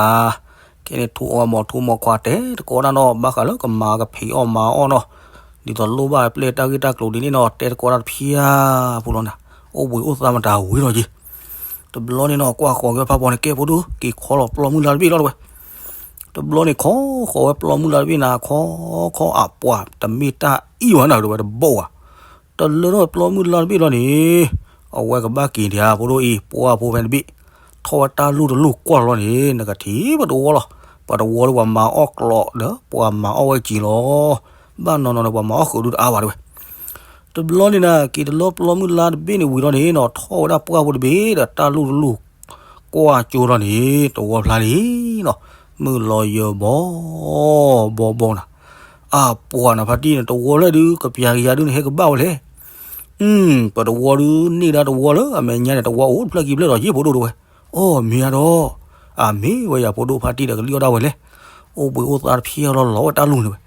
ခဲန့ၣ် ထူအီၣ်ဝဲမီၤထူမီၤခွါတဲ တကိးဒၣ်နီၤ ဘၣ်ဃးလၢကမၤကဖံးအီၣ်မၤအီၣ်နီၤ, ဒ်သိးလိၣ်ဘၣ်ပျဲၢ်တၢ်ဂ့ၢ်တၢ်ကျိၤဒ်န့ၣ်နီၤ တဲတကိးဒၣ်တဖျါဖိလီၤနၤ, အိၣ်ဘှံးအိၣ်သါမတၤဝံၤလီၤက့ၤ, တဘျီန့ၣ်နီၤ ကွၢ်ဃီၤက့ၤဖးပီၤန့ၣ် ကဲဖိဒိၣ် က့ၤခီလီၤပျီမုၢ်လါတဘ့ၣ်လီၤတဲဝဲ, တဘျီန့ၣ် ခီဃီၤဝဲပျီမုၢ်လါတဘ့ၣ်နၤ ခီခီအပှၤ တမ့ၢ်တၢ်အံၣ်ဝဲနၤတဲဝဲ တဘီၣ်ဝဲ တလၢထီၣ်ဝဲပျီမုၢ်လါတဘ့ၣ်လီၤန့ၣ်, အဝဲကဘၣ်က့ၤဒံးဧါ ဖိဒိၣ်အံၤ ပှၢ်ဖိဖဲတဘ့ၣ်, ထီၣ်ဝဲတၢ်လူၢ်တလူၢ်ကွၢ်လီၤန့ၣ် နကထံၣ်ပတဝီလီၤ, ပတဝီလၢပှၤမၤအီၣ်ကျီးဒီး ပှၤမၤအီၣ်ဝဲစံာ်လီၤ. ဘၣ်နီၢ်နီၢ်န့ၣ် ပှၤမၤအီၣ်ဃုာ်ဒုတအါဘၣ်တဲဝဲ. တဘျီန့ၣ်နၤ က့ၤတလၢပျီမုၢ်လါတဘ့ၣ်န့ၣ်ဝံၤလီၤန့ၣ်နီၤ ထီၣ်ဝဲဒၣ်ပှၢ်ဖိတဘ့ၣ်ဒီးတၢ်လူၢ်တလူၢ် ကွၢ်ကၠိလီၤန့ၣ် တဝီဖျါလံနီၤ မုၢ်လီၤယၢၤဘီဘီဘီနၤ အပှၤနၤဖါတံၢ်န့ၣ် တဝီဖျါဒုး ကပျၤကယၤဒုးန့ၣ် ဟဲကဘၣ်ဝဲလဲၣ်. ပတဝီဒုးန့ၢ်ဒၣ်တဝီလၢအမဲာ်ညါန့ၣ် တဝီအိၣ်တဖျၢၣ်ခံဖျၢၣ်ဒီးယ့ၢ်ဖိဒိၣ်တဲဝဲ. အီၣ်မ့ၢ်ဧါဒီး အမ့ၢ်ဝဲယၤဖိဒိၣ်ဖါတံၢ်ဒီးကလံၣ်အီၣ်ဒၣ်ဝဲလဲၣ်. အိၣ်ဘှံးအိၣ်သါတဖျၢၣ်လီၤ လီၤဝဲတၢ်လူၢ်န့ၣ်ဝဲ.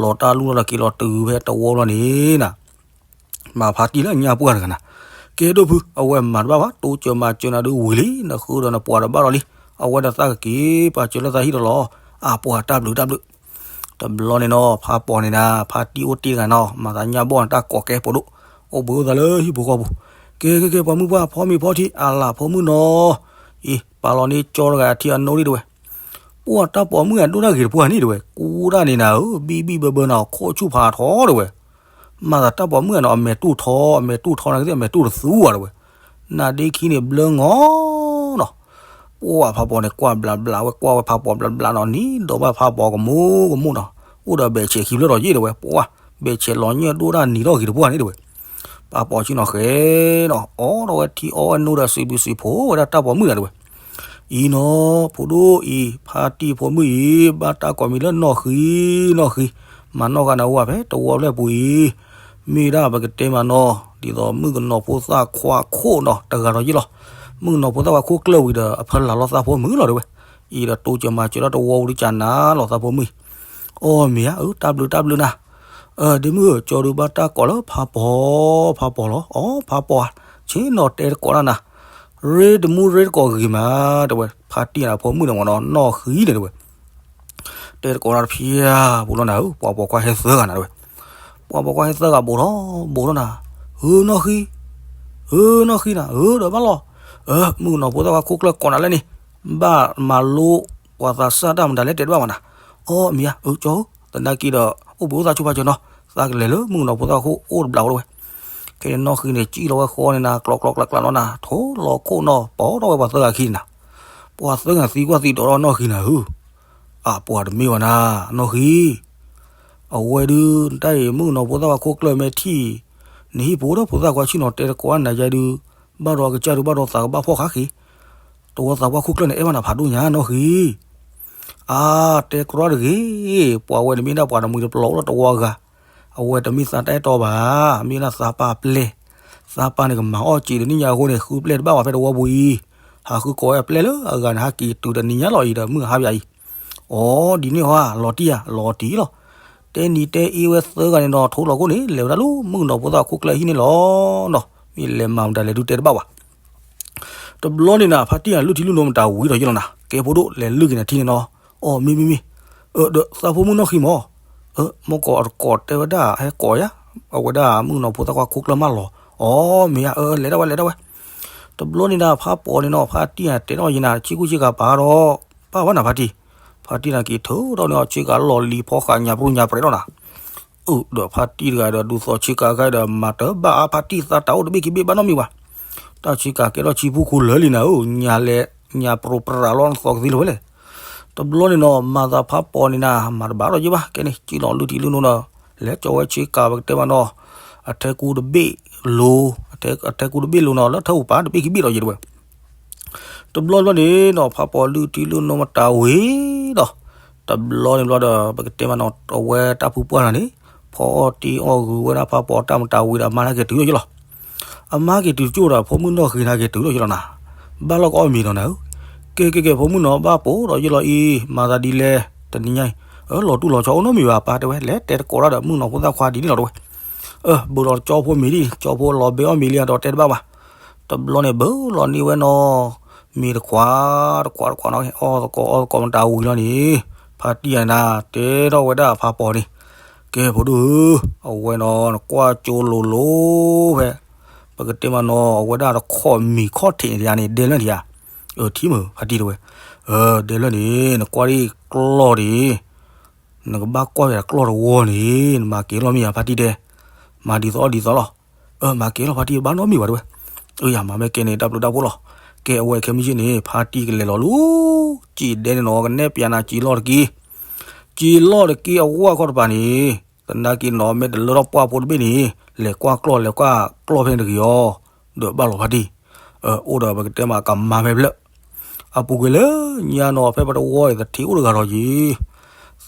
လီၤတၢ်လူၢ်လီၤဒီးက့ၤလီၤတုၤဖဲတဝီလီၤန့ၣ်နၤ မၤဖါတံၢ်လၢအညၣ်ပှၢ်တဂၤနၤ. ကဲဒိၣ်ဖု အဝဲမၤတဘၣ်ဘၣ် တိစၢၤမၤစၢၤနၤဒုးဝံၤလံ နဃုဒီးနပှၤဒီးဘၣ်ဒီးလံ. အဝဲဒီးသးကက့ၤပာ်စၢၤလၢသးဟံၣ်ဒီးလီၤ. အပှၤတၢ်ဘျုးတၢ်ဘျုး တဘျီန့ၣ်နီၤ ဖးပီၤန့ၣ်နၤ ဖါတံၢ်အိၣ်တ့ၢ်တဂၤနီၤ မၤသးညၣ်ဘီၣ်န့ၣ် တၢ်ကိးကဲဖိဒိၣ် အိၣ်ဘှံးအိၣ်သါလၢဟံၣ်ဖိဃီပူၤ. ကဲကဲကဲ ပှၤမုၢ်ပှၢ် ဖီမ့ၤဖီထံ အလၤဖိမုၣ်နီၤ အံၤ ပာ်လီၤန့ၢ်ကၠီတဂၤထံအနိဒံးတဲဝဲ. ပှၢ်တၢ်ပိာ်မုၣ်အဒိၣ်တၢ်ဂ့ၤတပှၢ်န့ၣ်တဲဝဲ ကူတၢ်န့ၣ်နၤဧၢ ဘံၣ်ဘံၣ်ဘၢဘၢနၤ ခိၣ်ဆူၣ်ဖးထီတဲဝဲ. မၤသးတၢ်ပိာ်မုၣ်နီၤ အမဲာ်တူၢ်ထီ အမဲာ်တူၢ်ထီနၤကသ့ၣ် အမဲာ်တူၢ်တသူဘၣ်တဲဝဲ. နၤဒ့ခံန့ၣ်ဘျၢငီနီၤ ပှၢ်ဖးပီၤန့ၣ် ကွၢ်ဘျးဘျးဝဲ ကွၢ်ဝဲဖးပီၤဘျးဘျးနီၤ နံၤဒီးဘၣ်ဖးပီၤကမူကမူနီၤ အိၣ်ဒီးဘဲးဆဲးခံဖျၢၣ်ဒီးယ့ၢ်တဲဝဲ ပှၢ် ဘဲးဆဲးလီၤညၣ်ဒိၣ်တၢ်နံၤထီၣ်ဂ့ၤတပှၢ်န့ၣ်တဲဝဲ. ဖးပီၤဆ့ၣ်နီၤဃဲနီၤ အီၣ်ထီၣ်ဝဲထံအီဝဲနိဒီးစံးဘျုးစံးဖှိၣ်ဝဲဒၣ်တၢ်ပိာ်မုၣ်နၤတဲဝဲ. အံၤနီၤ ဖိဒိၣ်အံၤ ဖါတံၢ်ဖိမုၣ်အံၤ ဘၣ်တၢ်ကိးမံၤလၢနီၢ်ဃံ နီၢ်ဃံ မၤနီၢ်ဂၤနၤအိၣ်ဝဲဖဲတဝီဖျၢၣ်ပူၤအံၤ မ့ၢ်ဒၣ်ပကတဲမးနီၤ ဒ်သိးမုၣ်ကနီၤဖိသၣ်ခွါခိၣ်နီၤ တဂၤဒီးယ့ၢ်လီၤ. မုၣ်ကနီၤဖိသၣ်ခွါခိၣ်ကျၢၢ်ဝံၤဒီး အဖၢလၢ်လီၤသးဖိမုၣ်လီၤတဲဝဲ. အံၤဒီးတိစၢၤမၤစၢၤဒီးတဝီဝံၤဒုးကနၤလီၤသးဖိမုၣ်အံၤ. အီၣ်မ့ၢ်ဧါ အၢ တၢ်ဘျုးတၢ်ဘျုးနၤ. အၢ ဒ့မုၣ်ဧၢ ကၠီဒုးဘၣ်တၢ်ကိးလၢဖးပီၤ ဖးပီၤလီၤ. အီ ဖးပီၤဧါ ဆ့ၣ်နီၤတဲတကိးတၢ်နၤ ရ့တမူရ့တကိးဂ့ၤမး တဲဝဲ ဖါတံၢ်နၤဖိမုၣ်န့ၣ်မ့ၢ်နီၤ နီၢ်ဃံန့ၣ်တဲဝဲ. တဲတကိးတၢ်တဖျၢၣ်ပူၤလီၤနၤဧၢ ပှၤပိာ်ခွါဟဲသၢဂၤနၤတဲဝဲ. ပှၤပိာ်ခွါဟဲသၢဂၤဘူးထီၣ် ဘူးထီၣ်နၤ ဧၢ နီၢ်ဃံ ဧၢ နီၢ်ဃံနၤ ဧၢ ဒီးဘၣ်လီၤ. အၢ မုၣ်ကနီၤဖိသၣ်ခွါခိၣ်ကျၢၢ်ကိးနၤလၢန့ၣ် ဘၣ်မၤလိပှၤသးစၢ်တၢ်မတၤလဲၣ်တဲတဘၣ်ဘၣ်နၤ. အီ မ့ၢ်ဧါ အၢ ကၠီဧၢ သနာ်က့ဒီး အိၣ်ဘှံးအိၣ်သါဆူဖးစၢၤနီၤ သးကလဲၤလၢမုၣ်ကနီၤဖိသၣ်ခိၣ်အိၣ်တဘျီဝဲတဲဝဲ. ခဲန့ၣ်နီၢ်ဃံန့ၣ် စံၣ်လီၤဝဲဃီန့ၣ်နၤ ကျီကျီကျးကျးလီၤနၤ ထိလီၤခိၣ်နီၤ ပိာ်ထီၣ်ဝဲပှၤသၢဂၤခံန့ၣ်နၤ. ပှၤသၢဂၤသံကွၢ်သံဒိးထီၣ်နီၢ်ဃံနၤဧၢ. အပှၤတမ့ၢ်ဘၣ်နၤ နီၢ်ဃံ အဝဲဒုး တၢ်အံၤ မုၣ်ကနီၤဖိသၣ်ခွါခိၣ်ကျၢၢ်မ့ၢ်ထံၣ် နဟံၣ်ဖိဒီးဖိသၣ်ခွါဆ့ၣ်နီၤတဲတကိးနၤယါဒုး ဘၣ်ဒီးအကစၢ်ဒုးဘၣ်ဒီးသးကဘၣ်ဖှီၣ်ဃါဃ့ တဝီသးပှၢ်ခိၣ်ကျၢၢ်န့ၣ် အဲၣ်ဘၣ်နၤဖးဒိၣ်ညါနီၢ်ဃံ. အါ တဲကြီတဂ့ၤ ပှၤဝဲန့ၣ်မ့ၢ်ဒၣ်ပှၤတမှံၤတပျီၤအိၣ်လၢတဝီဂၤ အဝဲတမ့ၢ်သးတၢ်အဲၣ်တီဘၣ် မ့ၢ်ဒၣ်သးပၢ်ပျဲၢ် သးပၢ်န့ၣ်ကမၤအီၣ်စံးတနံၣ်ညါအဃိန့ၣ် ဃုပျဲၢ်တဘၣ်ဝဲဖဲတဝီပူၤအံၤ ဟးဃုကိးဝဲအပျဲၢ်လၢအဂၤန့ၣ် ဟးက့ၤတုၤတနံၤညါလီၤအံၤဒီး မုၢ်ဟါဘၣ်အံၤ အိ ဒ်န့ၣ်ဟီ လီၤတံၢ်ဧါ လီၤတံၢ်လီၤ. တဲနံၤတဲအ့ဝဲသၢဂၤန့ၣ်နီၤ ထိလီၤခိၣ်န့ၣ် လဲၤဝဲဒၣ်လၢမုၣ်ကနီၤဖိသၣ်ခွါခိၣ်ကျၢၢ်အဟံၣ်န့ၣ်လီၤနီၤ. မ့ၢ်လဲၤမၤမတၤလဲၤဒုးတဲတဘၣ်ဘၣ်. တဘျီန့ၣ်နၤ ဖါတံၢ်အလုၢ်ထံလုၢ်နိမတၤဝံၤဒီးယ့ၢ်လီၤနၤ ကဲဖိဒိၣ်လဲၤလုၢ်က့ၤနၤထံန့ၣ်နီၤ. အိ မ့ၢ်မ့ၢ်မ့ၢ် အၢ ဒီးသးဖိမုၣ်နီၢ်ဃံမၢ် အၢ မ့ၢ်ကိးတကိးတဲဝဲဒၣ်ဟဲကိးယါ အဝဲဒၣ်မုၣ်ကနီၤဖိသၣ်ခွါခိၣ်ကျၢၢ်မၢ်လီၤ. အိ မ့ၢ်ဧါ အၢ လဲၤဒၣ်ဝဲ လဲၤဒၣ်ဝဲ. တဘျီန့ၣ်နၤ ဖးပီၤန့ၣ်နီၤ ဖါတံၢ်တဲထီၣ်ယနၤ ဆ့ကူဆ့ကၤပာ်ဒီး ပာ်ဝဲနၤဖါတံၢ်. ဖါတံၢ်နၤက့ၤထုးထီၣ်န့ၢ်အီၤဆ့ကၤလီၢ်လံၤဖီဃာ်ညါပြူညါပြဲးထီၣ်နၤ. အၢ ဒီးဖါတံၢ်တဂၤဒီးဒူသီဆ့ကၤဂၤဒီးမၤတဘၣ်အါ ဖါတံၢ်သးတၢ်အိၣ်တဘ့ၣ်ခံဘ့ၣ်ဘၣ်နီတမံၤဘၣ်. တၢ်ဆ့ကၤကဲထီၣ်ဆံဖူခိၣ်လၢာ်လံနၤဧၢ ညါလဲၤ ညါပြိပြးလီၤနသီကသံလၢၤဝဲလဲၣ်. တဘျီန့ၣ်နီၤ မၤသးဖးပီၤန့ၣ်နၤ မၤတဘၣ်ဒီးယ့ၢ်ဘၣ် ကဲန့ၣ် စံၣ်လီၤလုၢ်ထံလုၢ်နိဒီး လဲၤကၠီဝဲဆ့ကၤပကတဲမးနီၤ အထဲကူတဘ့ၣ်လိၤ အထဲကူတဘ့ၣ်လိၤနီၤ လၢထၢၣ်ပူၤပာ်တဘ့ၣ်ခံဘ့ၣ်ဒီးယ့ၢ်တဲဝဲ. တဘျီတဘျီန့ၣ်နီၤ ဖးပီၤလုၢ်ထံလုၢ်နိမတၤဝံၤဒီး တဘျီန့ၣ်ဘျီဒီး ပကတဲမးနီၤ အဝဲတၢ်ဖုပှၢ်လီၤန့ၣ် ဖီအီၣ်တ့အီၣ်ဂုၤဝဲဒၣ်ဖးပီၤတၢ်မတၤဝံၤဒီး အမါနၤက့ၤတုၤဒီးယ့ၢ်လီၤ. အမါက့ၤတုၤကၠိဒီး ဖိမုၣ်နီၢ်ဃံနၤက့ၤတုၤဒီးယ့ၢ်လီၤနၤ. ဘၣ်လီၢ်ကအီၣ်မ့ၤဒီးနၤဧၢ. ကဲကဲကဲ ဖိမုၣ်နီၤ ဘၣ်ပိာ်ဒီးယ့ၢ်လီၤအံၤ မၤသးဒ်လဲၣ် တနံၤညါအံၤ. အၢ လီၤတူၢ်လီၤဆီအိၣ်နီတမံၤဘၣ် ပၢ်တဲဝဲ လဲၤတဲတကိးတၢ်ဒီးမုၣ်ကနီၤဖိသၣ်ခွါဒ်န့ၣ်လီၤတဲဝဲ. အၢ ဘူးဒီးကၠီဖိမ့ၤဒံၣ် ကၠီဖိလီၤဘဲအီၣ်မ့ၤလံဒီးတဲတဘၣ်ဘၣ်. တဘျီန့ၣ် ဘူးလီၤန့ၢ်ဝဲနီၤ မ့ၤတခွး တခွးတခွးနီၤ အီၣ်သကိးအီၣ်သကိးမတၤဝံၤလီၤန့ၣ် ဖါတံၢ်ယၤနၤ တဲထီၣ်ဝဲဒၣ်ဖးပီၤန့ၣ် ကဲဖိဒိၣ်ဧၢ အဝဲနီၤ နကွၢ်ကၠိလိၤလိၤဖဲ ပကတဲမးနီၤ အဝဲဒၣ်တခီၣ်မံၤခီၣ်ထံးန့ၣ်တယၤန့ၣ် ဒဲလၢန့ၣ်ဧါ. အၢ ထံၣ်မုာ်ဖါတံၢ်တဲဝဲ အၢ ဒဲလၢန့ၣ် နကွၢ်ဒ်ကျီၢ်ဒံး နကဘၣ်ကွၢ်ဝဲဒၣ်ကျီၢ်တဝီန့ၣ် နမၤက့ၤလီၤမ့ၢ်ဧါ ဖါတံၢ်တဲ. မၤဒ်သိးအီၣ်ဒ်သိးလီၤ. အၢ မၤက့ၤလီၤဖါတံၢ် ဘၣ်နီတမံၤဘၣ်တဲဝဲ. အၢ ယမၤမ့ၢ်ကဲန့ၣ် တၢ်ဘျုးတၢ်ဖှိၣ်လီၤ. ကဲအဝဲခဲမုၢ်ဆ့ၣ်န့ၣ် ဖါတံၢ်ကလဲၤလီၤလၢ စံၣ်ဒဲန့ၣ်နီၤ ကနဲၣ်ပျးနၤစံာ်လီၢ်တက့ၢ်. စံာ်လီၢ်တက့ၢ်အဝဲခီတပၤန့ၣ် သနာ်က့နီၤ မ့ၢ်တလၢထီၣ်ပှၢ်ဖိတဘ့ၣ်န့ၣ် လဲၤကွၢ်ကျီၢ် လဲၤကွၢ်ကျီၢ်ဖဲန့ၣ်တဂ့ၤအီၤ, ဒီးဘၣ်လီၤဖါတံၢ်, အိၣ်ဒီးပကတဲမးကမါဖဲဖျၢၣ်, အပူၤကွံာ်လၢညါနီၤ ဖဲပတဝီန့ၣ် သထ့အိၣ်တဂၤဒီးယ့ၤ,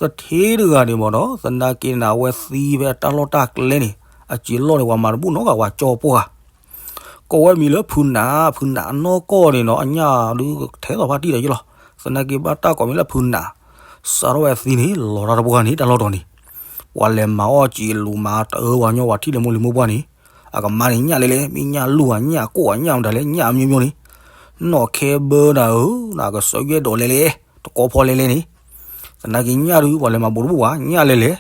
သထ့တဂၤန့ၣ်မ့ၢ်နီၤ သနာ်က့န့ၣ် အဝဲသံဖဲအတၢ်လီၢ်တၢ်ကျဲန့ၣ် အစံာ်လီၢ်န့ၣ် ပှၤမၤတဘူၣ်နီတဂၤ ပှၤကၠီပှၢ် ကိးဝဲမံၤလၢဖုနး, ဖုနးအနီၢ်ကီၢ်န့ၣ်နီၤ အညၣ်ဒုးထဲသိးဖါတံၢ်ဒီးယ့ၤလီၤ. သနာ်က့ဘၣ်တၢ်ကိးမံၤလၢဖုနး, စးထီၣ်ဝဲအသံန့ၣ် လီၤတၢ်တပှၢ်န့ၣ် တၢ်လီၢ်တီၤန့ၣ်, ပှၤလဲၤမၤအီၣ်စံာ်လူၤမၤတၢ်ပှၤညီ ပှၤထံၣ်လၢမိၢ်လံၤမိၢ်ပှၢ်န့ၣ်, အကမါန့ၣ်ညၣ်လဲၤလဲၤ မ့ၢ်ညၣ်လူၢ်ဧါ ညၣ်ကိၢ်ဧါ ညၣ်မတၤလဲၣ် ညၣ်အမျိုးမျိုးန့ၣ်, နီၢ်ခဲဘၢနၤဧၢ, နကစၢ်ယဲၢ်ဒိးလဲၤလဲၤ, တကီဖီလဲၤလဲၤန့ၣ်, သနာ်က့ညၣ်ဒုး ပှၤလဲၤမၤဘူးတဘူၣ်ဘၣ် ညၣ်လဲၤလဲၤ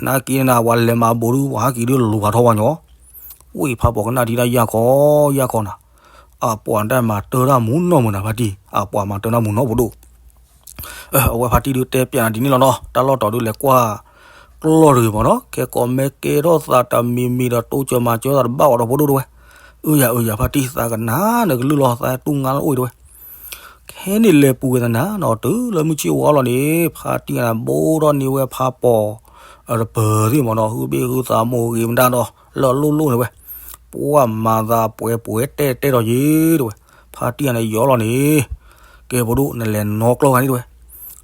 နာ်က့နၤ ပှၤလဲၤမၤဘူးဒုး ပှၤဟဲက့ၤဒုးလူၤဖးထီပှၤညီ, ဝ့ၢ်ဖးပီၤကနၣ်ဒံးတၢ်ယၢ်ခီ, ယၢ်ခီနၤ, အပှၤတၢ်မၤတၢ်တၢ်မူနီၢ်မုၢ်နၤဖါတံၢ်, အပှၤမၤတၢ်တၢ်မူနီၢ်ဖိဒိၣ်, အဝဲဖါတံၢ်ဒုးတဲပျးနၤဒ်န့ၣ်လီၤနီၤ, တၢ်လီၢ်တီၤဒုးလဲၤကွၢ်ကျီၢ်တဂ့ၤမ့ၢ်နီၤ, ခဲကိးမ့ၢ်ကဲထီၣ်သးတမံၤမံၤဒီး တိစၢၤမၤစၢၤသးတဘၣ်ဝဲဒီးဖိဒိၣ်တဝဲ, အၢယၤအၢယၤဖါတံၢ်သးကနၣ်နကလုၢ်လီၤ သးတူၢ်ငါလီၤအိၣ်တဝဲ ခဲန့ၣ်လဲၤပူၤဝဲသနာ်နီၤ တုၤလၢမုၢ်ဆ့ၣ်ဝါလီၤန့ၣ် ဖါတံၢ်န့ၣ် ဘိထီၣ်န့ၢ်ဝဲဖးပီၤ တပၢၤသ့ၣ်မ့ၢ်နီၤ ဟုဘ့ၣ်ဟုသးမိၢ်ဂ့ၤမတၤဒီး လၢအလိၣ်လိၣ်န့ၣ်ဝဲ, ပှၤမၤသးပှဲၤပှဲၤတဲာ်တဲာ်ဒီးယ့ၤတဝဲ, ဖါတံၢ်န့ၣ်ယီၤလီၤန့ၣ်, ကဲဖိဒိၣ်နလဲၤနီၣ်ကျီၢ်ဂၤန့ၣ်တဝဲ,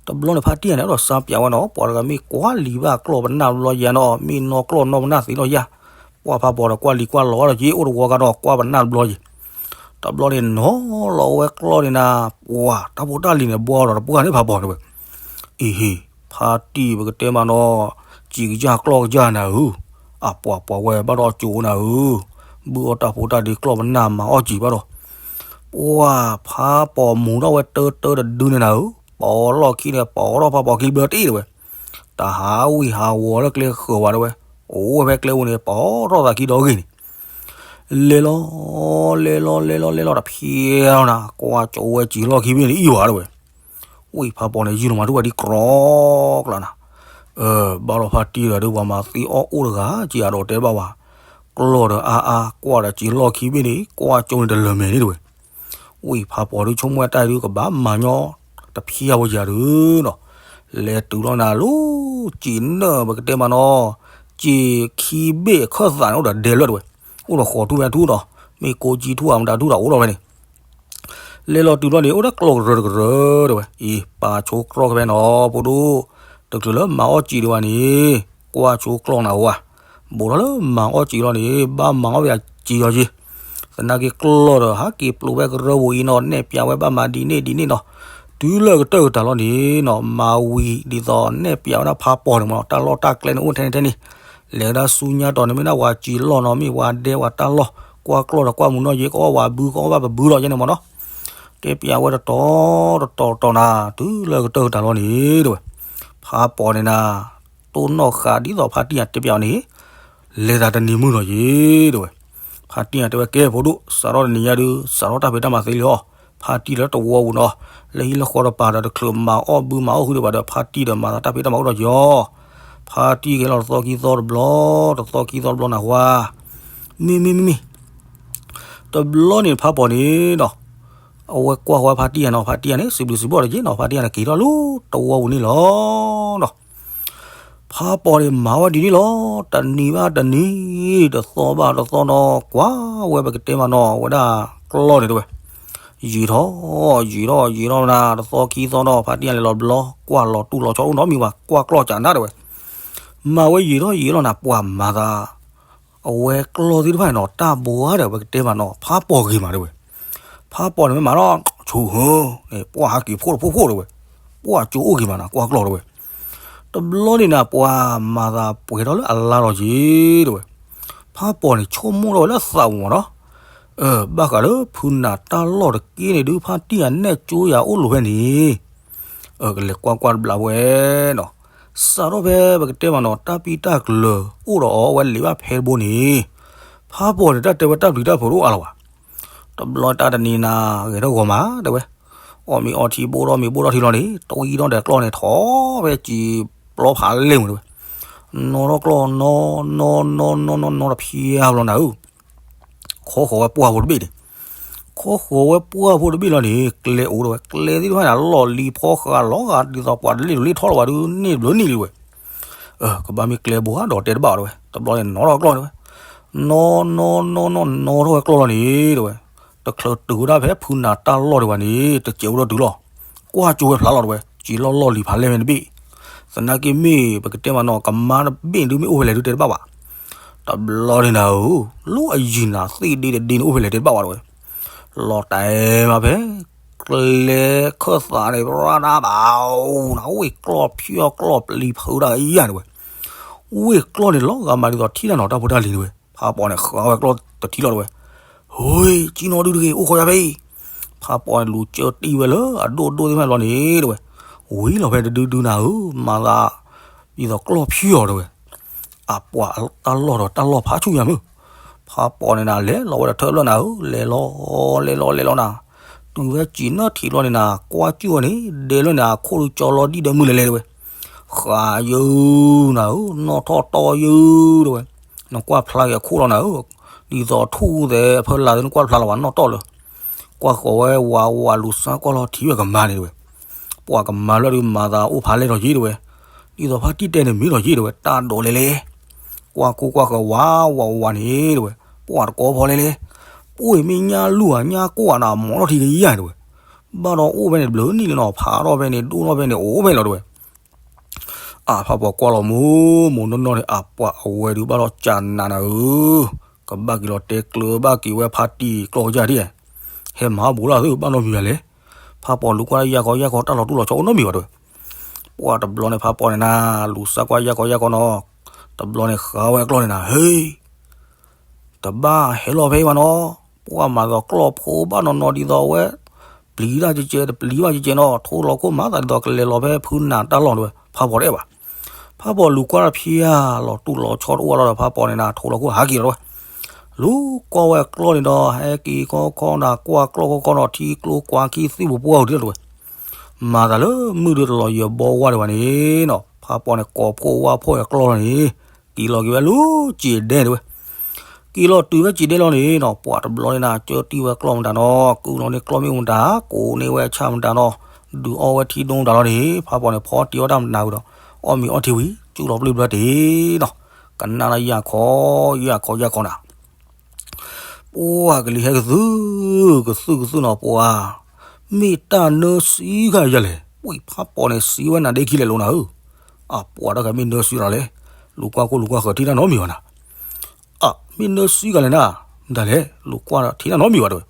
တဘျီန့ၣ်ဖါတံၢ်န့ၣ် အဲၣ်ဒိးစါပျးဝဲနီၤ ပှၤတဂၤမ့ၢ်ကွၢ်လံၤဘၣ်ကျီၢ်ပနၢ်ဘျီယၤနီၤ မ့ၢ်နီၣ်ကျီၢ်နီၣ်ပနၢ်သ့လီၤယၤ, ပှၤဖးပီၤဒီးကွၢ်လံၤကွၢ်လီၤဒီးက့ၤအိၣ်တဝီကဒီးကွၢ်ပနၢ်ဘျီယ့ၤ တဘျီန့ၣ်နီၤလီၤဝဲကျီၢ်န့ၣ်နၤ, ပှၤတၢ်ဖိတၢ်လံၤန့ၣ် ဘှီဒီးတပှၢ်န့ၣ်ဖးပီၤန့ၣ်ဝဲ, အံၤဟ့ၣ်, ဖါတံၢ်ပကတဲမးနီၤ, စံးကစၢ်ကျီၢ်ကစၢ်နၤဧၢ, အပှၤပှၤဝဲဘၣ်ဒီးကၠိနၤဧၢ, ဘုၣ်အီၣ်တၢ်ဖိတၢ်လံၤကျီၢ်ပနၢ်မၤအီၣ်စံာ်ဘၣ်ဒီး, ပှၤဖးပီၤမူထီၣ်ဝဲတၢတၢတဒုန့ၣ်နၤဧၢ, ပီၤလီၢ်ခံန့ၣ် ပီၤထီၣ်ဖးပီၤခံဘျၢတအံၤတဝဲ တၢ်ဟးဝံၣ်ဟးဝီၤလၢကျဲဃၢၤဝဲတဝဲ, အိၣ်ဝဲဖဲကျဲဧိၤန့ၣ် ပီၤထီၣ်သးခံဒီဂ့ၤန့ၣ်, လဲၤလီၤ, လဲၤလီၤ လဲၤလီၤ လဲၤလီၤတဖျဲလီၤနၤ, ကွၢ်ကၠိဝဲစံာ်လီၢ်ခံဘ့ၣ်န့ၣ်အံၤဝဲတဝဲ, ဝံၣ်ဖးပီၤန့ၣ် ယုၢ်လီၤမၤထူၣ်ဝဲဒ်ကြီကျါနၤ, ဘၣ်လီၤဖါတံၢ်ဒီးဒုးပှၤမၤသံအီၣ်အိၣ်တဂၤ က့ၤအဒိးတဲဘၣ်ဝဲ, ကျီၢ်ဒီးအါအါ ကွၢ်ဒီးစံာ်လီၢ်ခံဘ့ၣ်န့ၣ် ကွၢ်ကၠိန့ၣ်တလၢာ်မဲာ်န့ၣ်တဝဲ ဝံၣ်ဖးပီၤဒုးဆိကမိၣ်ဝဲတၢ်ဒုးကဘၣ်မၤညီ တဖျါဝဲယၤဒုးနီၤ, လဲၤတုၤလီၤနၤလၢ စံာ်နၢၣ်ပကတဲမးနီၤ, စံာ်ခံဘ့ၣ်အခၢၣ်သးန့ၣ် အိၣ်ဒီးဒဲလွဲၢ်တဝဲ, အိၣ်ဒီးဃီၤထူၣ်ဖဲထူၣ်နီၤ, မ့ၢ်ကိးကၠံထူၣ်အမတၤထူၣ်ဒီးအိၣ်ထီၣ်ဖဲန့ၣ် လဲၤလီၤတုၤလီၤန့ၣ် အိၣ်ဒၣ်ကျီၢ်ကရၢကရၢတဝဲ, အံၤ ပာ်ဆိကျီၢ်ဖဲနီၤ ဖိဒိၣ်, တချုးလၢမၤအီၣ်စံာ်ဒံးဘၣ်န့ၣ်, ကွၢ်ဆိကျီၢ်နၤဝဲ, ဘူးထီၣ်လၢမၤအီၣ်စံာ်လီၤန့ၣ် ဘၣ်မၤအီၣ်ဝဲအစံာ်လီၤက့ၤ, သနာ်က့ကျီၢ်ဒီး ဟးက့ၤပျိးဝဲကရၢပူၤအံၤနီၤ နဲၣ်ပျးဝဲဘၣ်မၤဒ်န့ၣ်ဒ်န့ၣ်နီၤ, တုၤလၢကတၢၢ်ကတၢၢ်လီၤန့ၣ်နီၤ မၤဝံၤဒ်သိးနဲၣ်ပျးဝဲဒၣ်ဖးပီၤန့ၣ်မ့ၢ်နီၤ တၢ်လီၢ်တၢ်ကျဲန့ၣ်အိၣ်ထဲန့ၣ်ထဲန့ၣ်, လဲၤဒၣ်ဆူညါတီၤန့ၣ် မ့ၢ်ဒၣ်ဝဲစံာ်လီၢ်နီၤ မ့ၢ်ဝဲဒဲဝဲတၢ်လီၢ်, ကွၢ်ကျီၢ်ဒီးကွၢ်မုာ်နီၢ်ယ့ ကအီၣ်ဝဲဘု ကအီၣ်ဘၣ်ပဘုလီၤယဲန့ၣ်မ့ၢ်နီၤ, တဲပျးဝဲတတီၤတတီၤတတီၤနၤ တုၤလၢကတၢၢ်ကတၢၢ်လီၤန့ၣ်တဝဲ, ဖးပီၤန့ၣ်နၤ, တိၢ်နီၣ်ဃာ်ဒ်သိးဖါတံၢ်အတဲပျးအီၤန့ၣ်, လဲၤသးတနံၤမုၢ်လီၤယ့တဝဲ, ဖါတံၢ်အတဲဝဲ ကဲဖိဒိၣ် စးထီၣ်တနံၤညါဒုး စးထီၣ်တၢ်ဖံးတၢ်မၤသ့လံဟီ, ဖါတံၢ်လၢတဝီပူၤနီၤ, လၢဟံၣ်လၢဃီတပၤဒီး တချုးမၤအီၣ်ဘုမၤအီၣ်ဟုဒံးဘၣ်ဒီး ဖါတံၢ်ဒီးမၤသးတၢ်ဖံးတၢ်မၤအိၣ်ဒီးယီၤ, ဖါတံၢ်ကဲလီၤတသီခံသီတဘျီ, တသီခံသီတဘျီနၢ်ဟူဧါ, မ့မ့မ့မ့ တဘျီန့ၣ်ဖးပီၤန့ၣ်နီၤ, အဝဲကွၢ်ဃီဝဲဖါတံၢ်ယၤနီၤ ဖါတံၢ်ယၤန့ၣ် စံးဘျုးစံးဖှိၣ်ဒီးက့ၤနီၤ ဖါတံၢ်ယၤန့ၣ် က့ၤထီၣ်လၢတဝီပူၤန့ၣ်လီၤနီၤ, ဖးပီၤန့ၣ်မၤဝဲဒ်န့ၣ်လီၤ, တနံၤဘၣ်တနံၤ, တသီဘၣ်တသီနီၤ, ကွၢ်ဝဲပကတဲမးနီၤ ဝဲဒၣ်ကျီၢ်န့ၣ်တဝဲ, ယံာ်ထီၣ် ယံာ်ထီၣ်ယံာ်ထီၣ်နၤ တသီခံသီနီၤ ဖါတံၢ်ယၤလဲၤလီၤဘျီ ကွၢ်လီၤတူၢ်လီၤဆီအိၣ်နီတမံၤဘၣ် ကွၢ်ကျီၢ်ကနၣ်တဝဲ, မၤဝဲယံာ်ထီၣ်ယံာ်ထီၣ်နၤ ပှၤမၤသး အဝဲကျီၢ်သ့ၣ်တဖၣ်န့ၣ်နီၤ တၢ်ဘှါဒီးပကတဲမးနီၤ ဖးပီၤဂ့ၤမးတဝဲ, ဖးပီၤန့ၣ်မ့ၢ်မးနီၤ ဆိၣ်ဟၢ ပှၢ်ဟးက့ၤဖှိၣ်တဖှိၣ်ဖှိၣ်တဝဲ, ပှၢ်ကၠိအိၣ်ဂ့ၤမးနၤ ကွၢ်ကျီၢ်တဝဲ, တဘျီန့ၣ်နၤ ပှၤမၤသးပှဲၤထီၣ်လၢအလါလီၤက့ၤတဝဲ, ဖးပီၤန့ၣ်ဆိကမိၣ်ထီၣ်ဝဲလၢသးပူၤမးနီၤ, ဘၣ်ဃးလၢဖုနၤတၢ်လီၢ်တက့ၢ်န့ၣ်ဒုး ဖါတံၢ်ယၤနဲၣ်ကၠိယၤအိၣ်လိၤဖဲန့ၣ် ကလဲၤကွၢ်ကွၢ်တဘျီဝဲနီၤ, စးထီၣ်ဖဲပကတဲမးနီၤ တၢ်ပံတၢ်ကျၢၤအိၣ်ဒီးအီၤဝဲလံာ်ဘၣ်ဖဲတဘိန့ၣ်, ဖးပီၤန့ၣ် တၢ်တဲဝဲတၢ်ပျံၤတၢ်ဖုးတအိၣ်အါလီၤဘၣ်, တဘျီတၢ်တနံၤနၤ ဂဲၤထီၣ်ဂီၤမးတဲဝဲ, အီၣ်မ့ၤအီထံဘိၣ်ထီၣ်မ့ၤဘိၣ်ထီၣ်ထံလီၤန့ၣ် တဝံထီၣ်ဒီးကျီၢ်န့ၣ် ထီၣ်ဖဲစံာ်ပျီဖးလဲၢ်မးတဲဝဲ, နီၣ်ထီၣ်ကျီၢ်နီၣ်နီၣ်နီၣ်နီၣ်နီၣ်နီၣ်တဖျါဘျီနၤဧၢ ခီဃီၤဝဲပှၢ်ဖိတဘ့ၣ်န့ၣ်, ခီဃီၤဝဲပှၢ်ဖိတဘ့ၣ်လီၤန့ၣ် ကျဲအိၣ်တဝဲ, ကျဲသ့ၣ်တဖၣ်န့ၣ် လီၢ်လံၤဖီဃာ်လီၤဂာ်ဒ်သိးပှၤတလ့ၣ်တလ့ၣ်ထီၣ်လီၤဘၣ်ဒုး န့ၢ်ဘျုးနံၣ်လံဝဲ, ကဘၣ်မ့ၢ်ကျဲဘိဧါဒီးတဲတဘၣ်အီၤတဝဲ, တဘျီန့ၣ်နီၣ်ထီၣ်ကျီၢ်တဝဲ, နီၣ်နီၣ်နီၣ်နီၣ်နီၣ်ထီၣ်ဝဲကျီၢ်လီၤန့ၣ်တဝဲ, တချုးတုၤဝဲဒၣ်ဖဲဖုနၤတၢ်လီၢ်ဒံးဘၣ်န့ၣ် တစဲးဝဲဒီးတုၤလီၤ, ကွၢ်ကၠိဝဲဖျါလီၤတဝဲ, စံးလီၢ်လီၢ်လံၤဖးလဲၢ်ဖဲန့ၣ်တဘ့ၣ်, သနာ်က့မ့ၢ်ပကတဲမးနီၤ ကမါတဘ့ၣ်ဒုးမ့ၢ်အိၣ်ဖဲလဲၣ်ဒုးတဲတဘၣ်ဘၣ်, တဘျီန့ၣ်နၤဧၢ, လၢအယံၤနၤသ့ၣ်ဒ့တဒ့န့ၣ်အိၣ်ဖဲလဲၣ်တဲတဘၣ်ဘၣ်တဝဲ, လီၤတဲာ်မးဖဲ ကျဲခၢၣ်သးန့ၣ် ရၣ်ဒၣ်ဘၣ်အိၣ်နၤ ဝ့ၢ်ကျီၢ်ဖျီၣ်ကျီၢ်ပျံၤဖုဒၣ်အံၤယၤတဝဲ, ဝ့ၢ်ကျီၢ်န့ၣ်လီၤဂာ်မးဒ်သိးထံၣ်တၢ်နီၤတၢ်ဖိတၢ်လံၤတဝဲ, ဖးပီန့ၣ်ဃးဝဲကျီၢ်တထံၣ်လီၤတဝဲ, ဟိ ကံနီဒုတဂ့ၤ အိၣ်ဃီယၤဖဲအံၤ, ဖးပီန့ၣ်လူၤကၢတံၢ်ဝဲလၢအဒိၣ်ဒိၣ်သ့ၣ်မးတဘျီန့ၣ်တဝဲ, ဝံၤလီၤဖဲတဒုဒုနၤဧၢ မၤသး ဒ်သိးကျီၢ်ဖျီၣ်တဝဲ အပှၤတၢ်လီၢ်ဒီးတၢ်လီၢ်ဖးဆူၣ်ညါမုၢ်, ဖးပီန့ၣ်နၤ လဲၤလီၤဝဲဒီးထၢဖျၢၣ်နၤဧၢ, လဲၤလီၤ လဲၤလီၤ လဲၤလီၤနၤ, တုၤဝဲစံးနၢထံးဘျီန့ၣ်နၤ ကွၢ်ကၠူၣ်ဝဲန့ၣ် ဒဲလီၤန့ၣ် အခိၣ်ဒုးကၠီလီၤဒံၣ်ဒီးမုၢ်လဲၤလဲၤတဝဲ, ဃးယုၢ်နၤဧၢ, နီၣ်ထီၣ်တီၢ်ယုၢ်တဝဲ, နကွၢ်ဖျါက့ၤအခိၣ်လီၤနၤဧၢ, ဒ်သိးထူၣ်သဲးအဖၢလာ်သ့ၣ် နကွၢ်ဖျါလီၤဝဲနီၣ်တီၢ်လၢ ကွၢ်ဃီၤဝဲဝးဝးလူၤစါကွၢ်လီၤထံၣ်ဝဲကမါန့ၣ်တဝဲ, ပှၤကမါလၢဒုးမၤသးအိၣ်ဖးလဲၢ်ထီၣ်ယ့ၣ်တဝဲ, ဒ်သိးဖါတံၢ်တဲန့ၣ်မ့ၢ်ထီၣ်ယ့ၣ်တဝဲ တၢ်ဒိးလဲၤလဲၤ, ကွၢ်ကိၢ်ကွၢ်ဃီၤဝးဝးဝးန့ၣ်တဝဲ, ပှၤတကိးဖီလဲၤလဲၤ, ပှ့ၤမ့ၢ်ညၣ်လူၢ်ဧါ ညၣ်ကိၢ်ဧါနၤ မီၤထီၣ်ထံကယၤန့ၣ်တဝဲ, ဘၣ်ဒီးအိၣ်ဖဲန့ၣ်တဘျုးနံၣ်လံနီၤ ဖးထီၣ်ဖဲန့ၣ် ဒိၣ်ထီၣ်ဖဲန့ၣ် အိၣ်ဖဲလီၤတဝဲ အဖးပီၤကွၢ်လီၤမိၢ်မိၢ်နီၢ်နီၢ်န့ၣ် အပှၤအဝဲဒုးဘၣ်ဒီးကနးနၤဧၢ, ကဘၣ်က့ၤလီၤတဲကျၢၤဘၣ်က့ၤဝဲဖါတံၢ်ကျီၢ်ကယၢ်ဒ်, ဟဲမၤဘိးလၢသုဘၣ်နီတမံၤဘၣ်လဲၣ်, ဖးပီၤလူၤကွၢ်လၢယၢ်ခီယၢ်ခီ တၢ်လီၤတူၢ်လီၤဆီအိၣ်နီတမံၤဘၣ်တဝဲ, ပှၤတဘျီန့ၣ်ဖးပီၤန့ၣ်နၤ လူၤစါကွၢ်ယၢ်ခီယၢ်ခီနီၤ, တဘျီန့ၣ်ဃးဝဲအကျီၢ်န့ၣ်နၤ ဟ့ တဘၣ်ဟဲလီၤဖဲအံၤဘၣ်နီၤ, ပှၤမၤသီးကျီၢ်ဖိဘၣ်နီၢ်နီၢ်ဒ်သိးဝဲ, ပျံၤတၢ်ကဲကဲ တပျံၤဘၣ်ကဲကဲနီၤ ထိလီၤခိၣ်မၤသးဒ်သိးကလဲၤလီၤဖဲဖုနၤတၢ်လီၢ်တဝဲ ဖးပီၤတအဲၣ်ဘၣ်. ဖးပီၤလူၤကွၢ်တၢ်ဖံးဧါ လီၤတူၢ်လီၤဆီတအိၣ်လီၤဒီး ဖးပီၤန့ၣ်နၤ ထိလီၤခိၣ်ဟးက့ၤလီၤတဝဲ, လူၤကွၢ်ဝဲကျီၢ်န့ၣ်ဒီး ဟဲက့ၤခီခီနၤ ကွၢ်ကျီၢ်ခီခီနီၤ ထံကျိကွၢ်ခံသ့ၣ်ပူၤပှၢ်အူၤဒ်တဝဲ မၤသးလၢမုၢ်ဒုးတလီၤယၢၤဘီဝါဒံးဘၣ်န့ၣ်နီၤ ဖးပီၤန့ၣ် ကိးဖှိၣ်ဝၣ်ဖှိၣ်အကျီၢ်လီၤန့ၣ် က့ၤလီၤက့ၤဝဲလၢစံးဒဲတဝဲ. က့ၤလီၤတုၤဝဲစံးဒဲလီၤန့ၣ်နီၤ ပှၤတဘျီန့ၣ်နၤ ကၢတံၢ်ဝဲကျီၢ်မတၤနီၤ ကုၢ်လီၤန့ၢ်ကျီၢ်မ့ၣ်အူမတၤ ကိးန့ၢ်ဝဲဆၣ်မတၤနီၤ ဒုးအီၣ်ဝဲထံဒိၣ်မတၤလီၤန့ၣ် ဖးပီၤန့ၣ် ဖီတံၢ်အီၣ်တၢ်မတၤဝံၤဒီး အီၣ်မ့ၤအီထံဝံၤ စူၢ်လီၤပျုၢ်ဘျၢတ့ၢ်နီၤ ကနၣ်လၢယၢ်ခီ ယၢ်ခီ ယၢ်ခီနၤ ပှၤကလံၤဟဲကသုၣ် ကသုၣ်ကသုၣ်နီၤ ပှၤ မ့ၢ်တၢ်နၢဆံဂၤယၤလဲၣ် ဝံၤဖးပီၤန့ၣ် စံးဝဲနၤဒ့ခံလဲၤလိၤနၤဧၢ, အပှၤတၢ်ဂၤမ့ၢ်နၢဆံဂၤလဲၣ်, လူၤကွၢ်ခိၣ်လူၤကွၢ်ဃၢၤထံၣ်တၢ်နီတမံၤဘၣ်နၤ, အမ့ၢ်နၢဆံဂၤလဲၣ်နၤ, မတၤလဲၣ် လူၤကွၢ်ထံၣ်တၢ်နီတမံၤဘၣ်တဲဝဲ,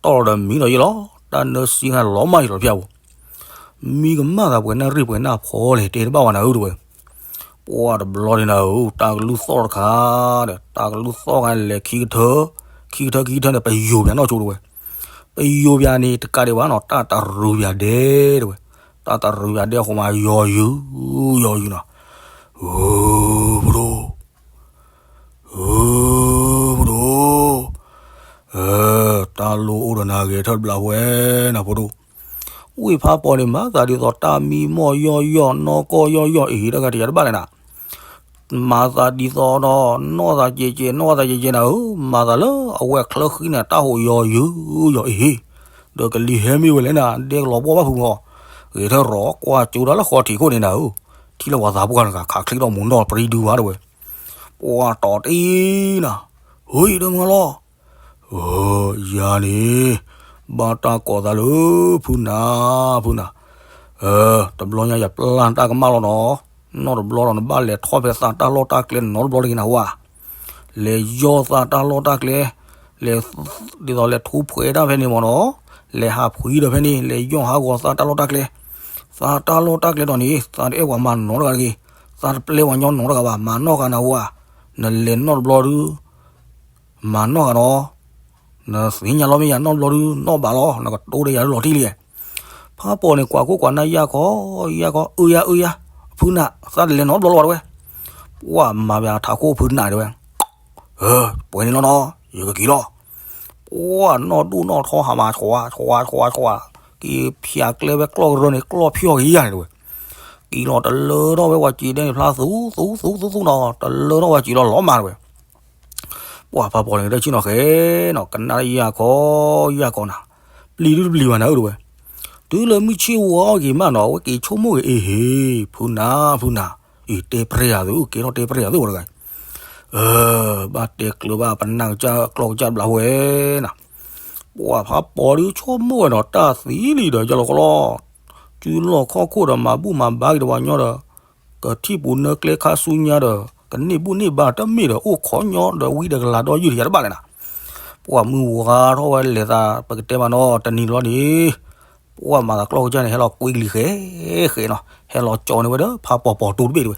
တီၢ်လီၤဒီးမံလီၤယ့ၢ်လီၤ, တၢ်နၢဆံဂၤလီၤမၢ်ယ့ၢ်လီၤဖၠါပူၤ မံကမၣ်သးပှဲၤနၣ်ရံၣ်ပှဲၤနၣ်ဖီလဲၣ် တဲတဘၣ်ဝဲနၤဧၢတဲဝဲ, ပှၤတဘျီန့ၣ်နၤဧၢ တၢ်ကလုၢ်သီၣ်တခါဒီး တၢ်ကလုၢ်သီၣ်ခါလဲၤခံကထၢ, ခံကထၢခံကထၢန့ၣ် ပယိၤပၠးနီၢ်ဆိတဲဝဲ, ပယိၤပၠးန့ၣ် တကးဒံးဘၣ်နီၤ တၢ်တရူးပၠးဒဲတဲဝဲ, တၢ်တရူးပၠးဒဲအဃိမး ယီၤယုာ်, ယီၤယုာ်နီၤ, ဧၢ, ဖိဒိၣ် ဧၢ, ဖိဒိၣ်, တၢ်လိၣ်အိၣ်ဒီးနၤဂဲၤထၢၣ်တဘျီဝဲနၤဖိဒိၣ်, ဝံၤဖးပီၤန့ၣ် မၤသးဒ်သိးတၢ်မံမီၢ်ယီၢ်ယီၢ် နီၢ်ကီၢ်ယီၢ်ယီၢ် အ့ၣ် တၢ်ဂၤတယၤတဘၣ်လဲၣ်နၤ မၤသးဒ်သိးဒီး နီၢ်သးကဲးကဲး နီၢ်သးကဲးကဲးနၤဧၢ, မၤသးလၢအဝဲချၢဃံန့ၣ် တၢ်ဟိးယီၤယုာ်ယီၤအ့ၣ်, ဒီးကလံၤဟဲမ့ၢ်ဝဲလဲၣ်နၤ ဒဲကလီၤဘီၣ်ဘၣ်ဖုဂီၢ်, ဂဲၤထၢၣ်ရီၤကွၢ်ကၠိတၢ်လၢဃီထံးခိၣ်န့ၣ်နၤဧၢ, ထံၣ်လၢပှၤသးပှၢ်တဂၤ ခးချ့ထီၣ်မူၤနီၢ်ပရံဒုဘၣ်တဲဝဲ, ပှၤတီၤတ့ၢ်နၤ, ဟ့ၣ်ဒီးမုၢ်လီၤ ယၤန့ၣ် ဘၣ်တၢ်ကိးသးလၢ ဖုနၤ ဖုနၤ, တဘျီညါယပျၢ်တၢ်ကမၣ်လီၤနီၤ, နီၢ်တဘျီဒီးနဘၣ်လဲၤထီၣ်ဖဲသးတၢ်လီၢ်တၢ်ကျဲနီတဘျီတဂ့ၤနၤဝဲ, လဲၤယီၢ်သးတၢ်လီၢ်တၢ်ကျဲ, လဲၤ, ဒ်သိးလဲၤထူဖှဲးတၢ်ဖဲန့ၣ်မ့ၢ်နီၤ, လဲၤဟးဖှံဒီးဖဲန့ၣ် လဲၤယီၢ်ဟးဂီၤသးတၢ်လီၢ်တၢ်ကျဲ, သးတၢ်လီၢ်တၢ်ကျဲဒီးန့ၣ် သးတအဲၣ်ပှၤမၤနီတဂၤတဂ့ၤ, သးတပျဲပှၤညီနီတဂၤဘၣ်, မၤနီၢ်ဂၤနၤဝဲ, နလဲၤနီတဘျီဒုး မၤနီၢ်ဂၤနီၤ, နသ့ၣ်ညါလီၤမ့ၢ်ယၤနီတဘျီဒုး နီၣ်ဘၣ်လီၤ နကတိၤဒီးယၤလီၤတံၢ်လံ, ဖးပီၤန့ၣ် ကွၢ်ခိၣ်ကွၢ်နၢ်ယၢ်ခီ, ယၢ်ခီ, အၢယၤ အၢယၤ, ဖုနၤ သးတလဲၤနီတဘျီလီၤတဲဝဲ, ပှၤမၤဘၣ်ထးခိၣ်ဖုနၤတဲဝဲ, ပှဲၤန့ၣ်လီၤနီၤ ယကက့ၤလီၤ, ပှၤနီၢ်ဒိၣ်နီၢ်ထီဟးမး ဆွး ဆွး ဆွး ဆွး, က့ၤဖၠးကျဲဝဲကျီၢ်ကရၢန့ၣ် ကျီၢ်ဖျီၣ်က့ၤယၤန့ၣ်တဲဝဲ, က့ၤလီၤတလၢထီၣ်ဝဲပှၤစံးဒဲန့ၣ်ဖျါ သူ သူ သူ သူ သူနီၤ တလၢထီၣ်ပှၤစံးလီၤလီၤမးတဲဝဲ ပှၤဖးပီၤန့ၣ်ကတဲဆ့ၣ်နီၤဃဲနီၤ ကနၣ်ယၢ်ခီ ယၢ်ခီနၤ, ပျံၤဒုတပျံၤဘၣ်နၤဧၢတဲဝဲ, တုၤလၢမုၢ်ဆ့ၣ်ဝါအီၣ်က့ၤမးနီၤ အဝဲက့ၤဆိကမိၣ်က့ၤအ့ၣ်ဟ့ၣ် ဖုနၤ ဖုနၤ, အံၤတဲပြဲယၤသု ကဲထီၣ်တဲပြဲယၤသုဝဲတဂၤအံၤ, ဘၣ်တဲကျၢၤဘၣ်ပနၢ်ကစၢ်ကျီၢ်ကစၢ်တဘျီဝဲနၤ, ပှၤဖးပီၤဒုးဆိကမိၣ်ဝဲဒီး တၢ်သံလံဒီး ယလီၤကလီ စုလီၢ်ခီၣ်ခိၣ်ဒီး မၤဘူၣ်မၤဘါက့ၤတဝၤညီဒီး ကထံၣ်ပူၤနၢကျဲခါဆူညါဒီး ကန့ၢ်ဘူၣ်န့ၢ်ဘါတမ့ၢ်ဒီး အိၣ်ခိးညီဒီးဝံတကလးဒီးယုၢ်တယၤတဘၣ်လဲၣ်နၤ, ပှၤမုၢ်ဝါထီၣ်ဝဲလဲၤသး ပကတဲမးနီၤ တနံၤတဘျီန့ၣ် ပှၤမၤသးကျီၢ်ကစၢ်န့ၣ် ဟဲလီၤကွံကလံၤဃဲဃဲနီၤ, ဟဲလီၤကၠီန့ၢ်ဝဲဒီးဖးပီၤပီၤတူတဘ့ၣ်တဝဲ,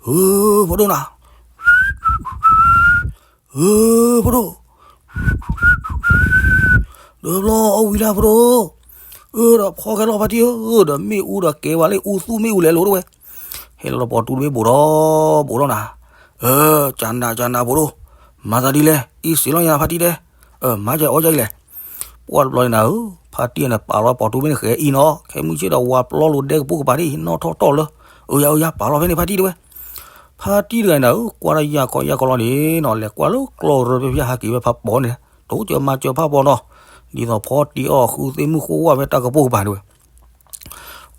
ဧၢ ဖိဒိၣ်နၤ ဧၢ ဖိဒိၣ်, ဒီးဘျီအီၣ်ဝံၤလၢဖိဒိၣ်, အၢ ဒီးဖီခဲလီၤဖါတံၢ်ဧၢ, ဒီးမ့ၣ်အူဒီးကဲဝဲလၢအူသူၣ်မ့ၣ်အူလဲၤလိာ်တဝဲ, ဟဲလီၤပီၤတူတဘ့ၣ်ဘိးဒီး ဘိးဒီးနၤ, ဧၢ ကနးကနးဖိဒိၣ်, မၤသးဒ်လဲၣ် အံၤစံးလီၤယၤဖါတံၢ်တဲ, မၤကအီၣ်ကၢ်အံၤလဲၣ်, ပှၤတဘျီန့ၣ်နၤဧၢ, ဖါတံၢ်န့ၣ်ပာ်လီၤပီၤတူဘ့ၣ်န့ၣ်ဃဲအံၤနီၤ, ခဲမုၢ်ဆ့ၣ်ဒီးဝါပျီလိာ်ဒဲကပိၢ်ကပၤဒ်အံၤ နီၣ်ထီၣ်တီၢ်လၢ, အၢယၤအၢယၤပာ်လီၤဖဲန့ၣ်ဖါတံၢ်တဝဲ, ဖါတံၢ်တဂၤန့ၣ်နၤဧၢ, ကွၢ်တၢ်ယၢ်ခီယၢ်ခီလီၤန့ၣ်နီၤ, လဲၤကွၢ်လၢကျီၢ်ရၢဖဲဖဲဟးက့ၤဝဲဖးပီၤန့ၣ်, တိစၢၤမၤစၢၤဖးပီၤနီၤ, ဒ်သိးဖီတံၢ်အီၣ်ဃုသ့ၣ်မုၢ်ဃိဝဲဖဲတၢ်ကပိၢ်ကပၤတဝဲ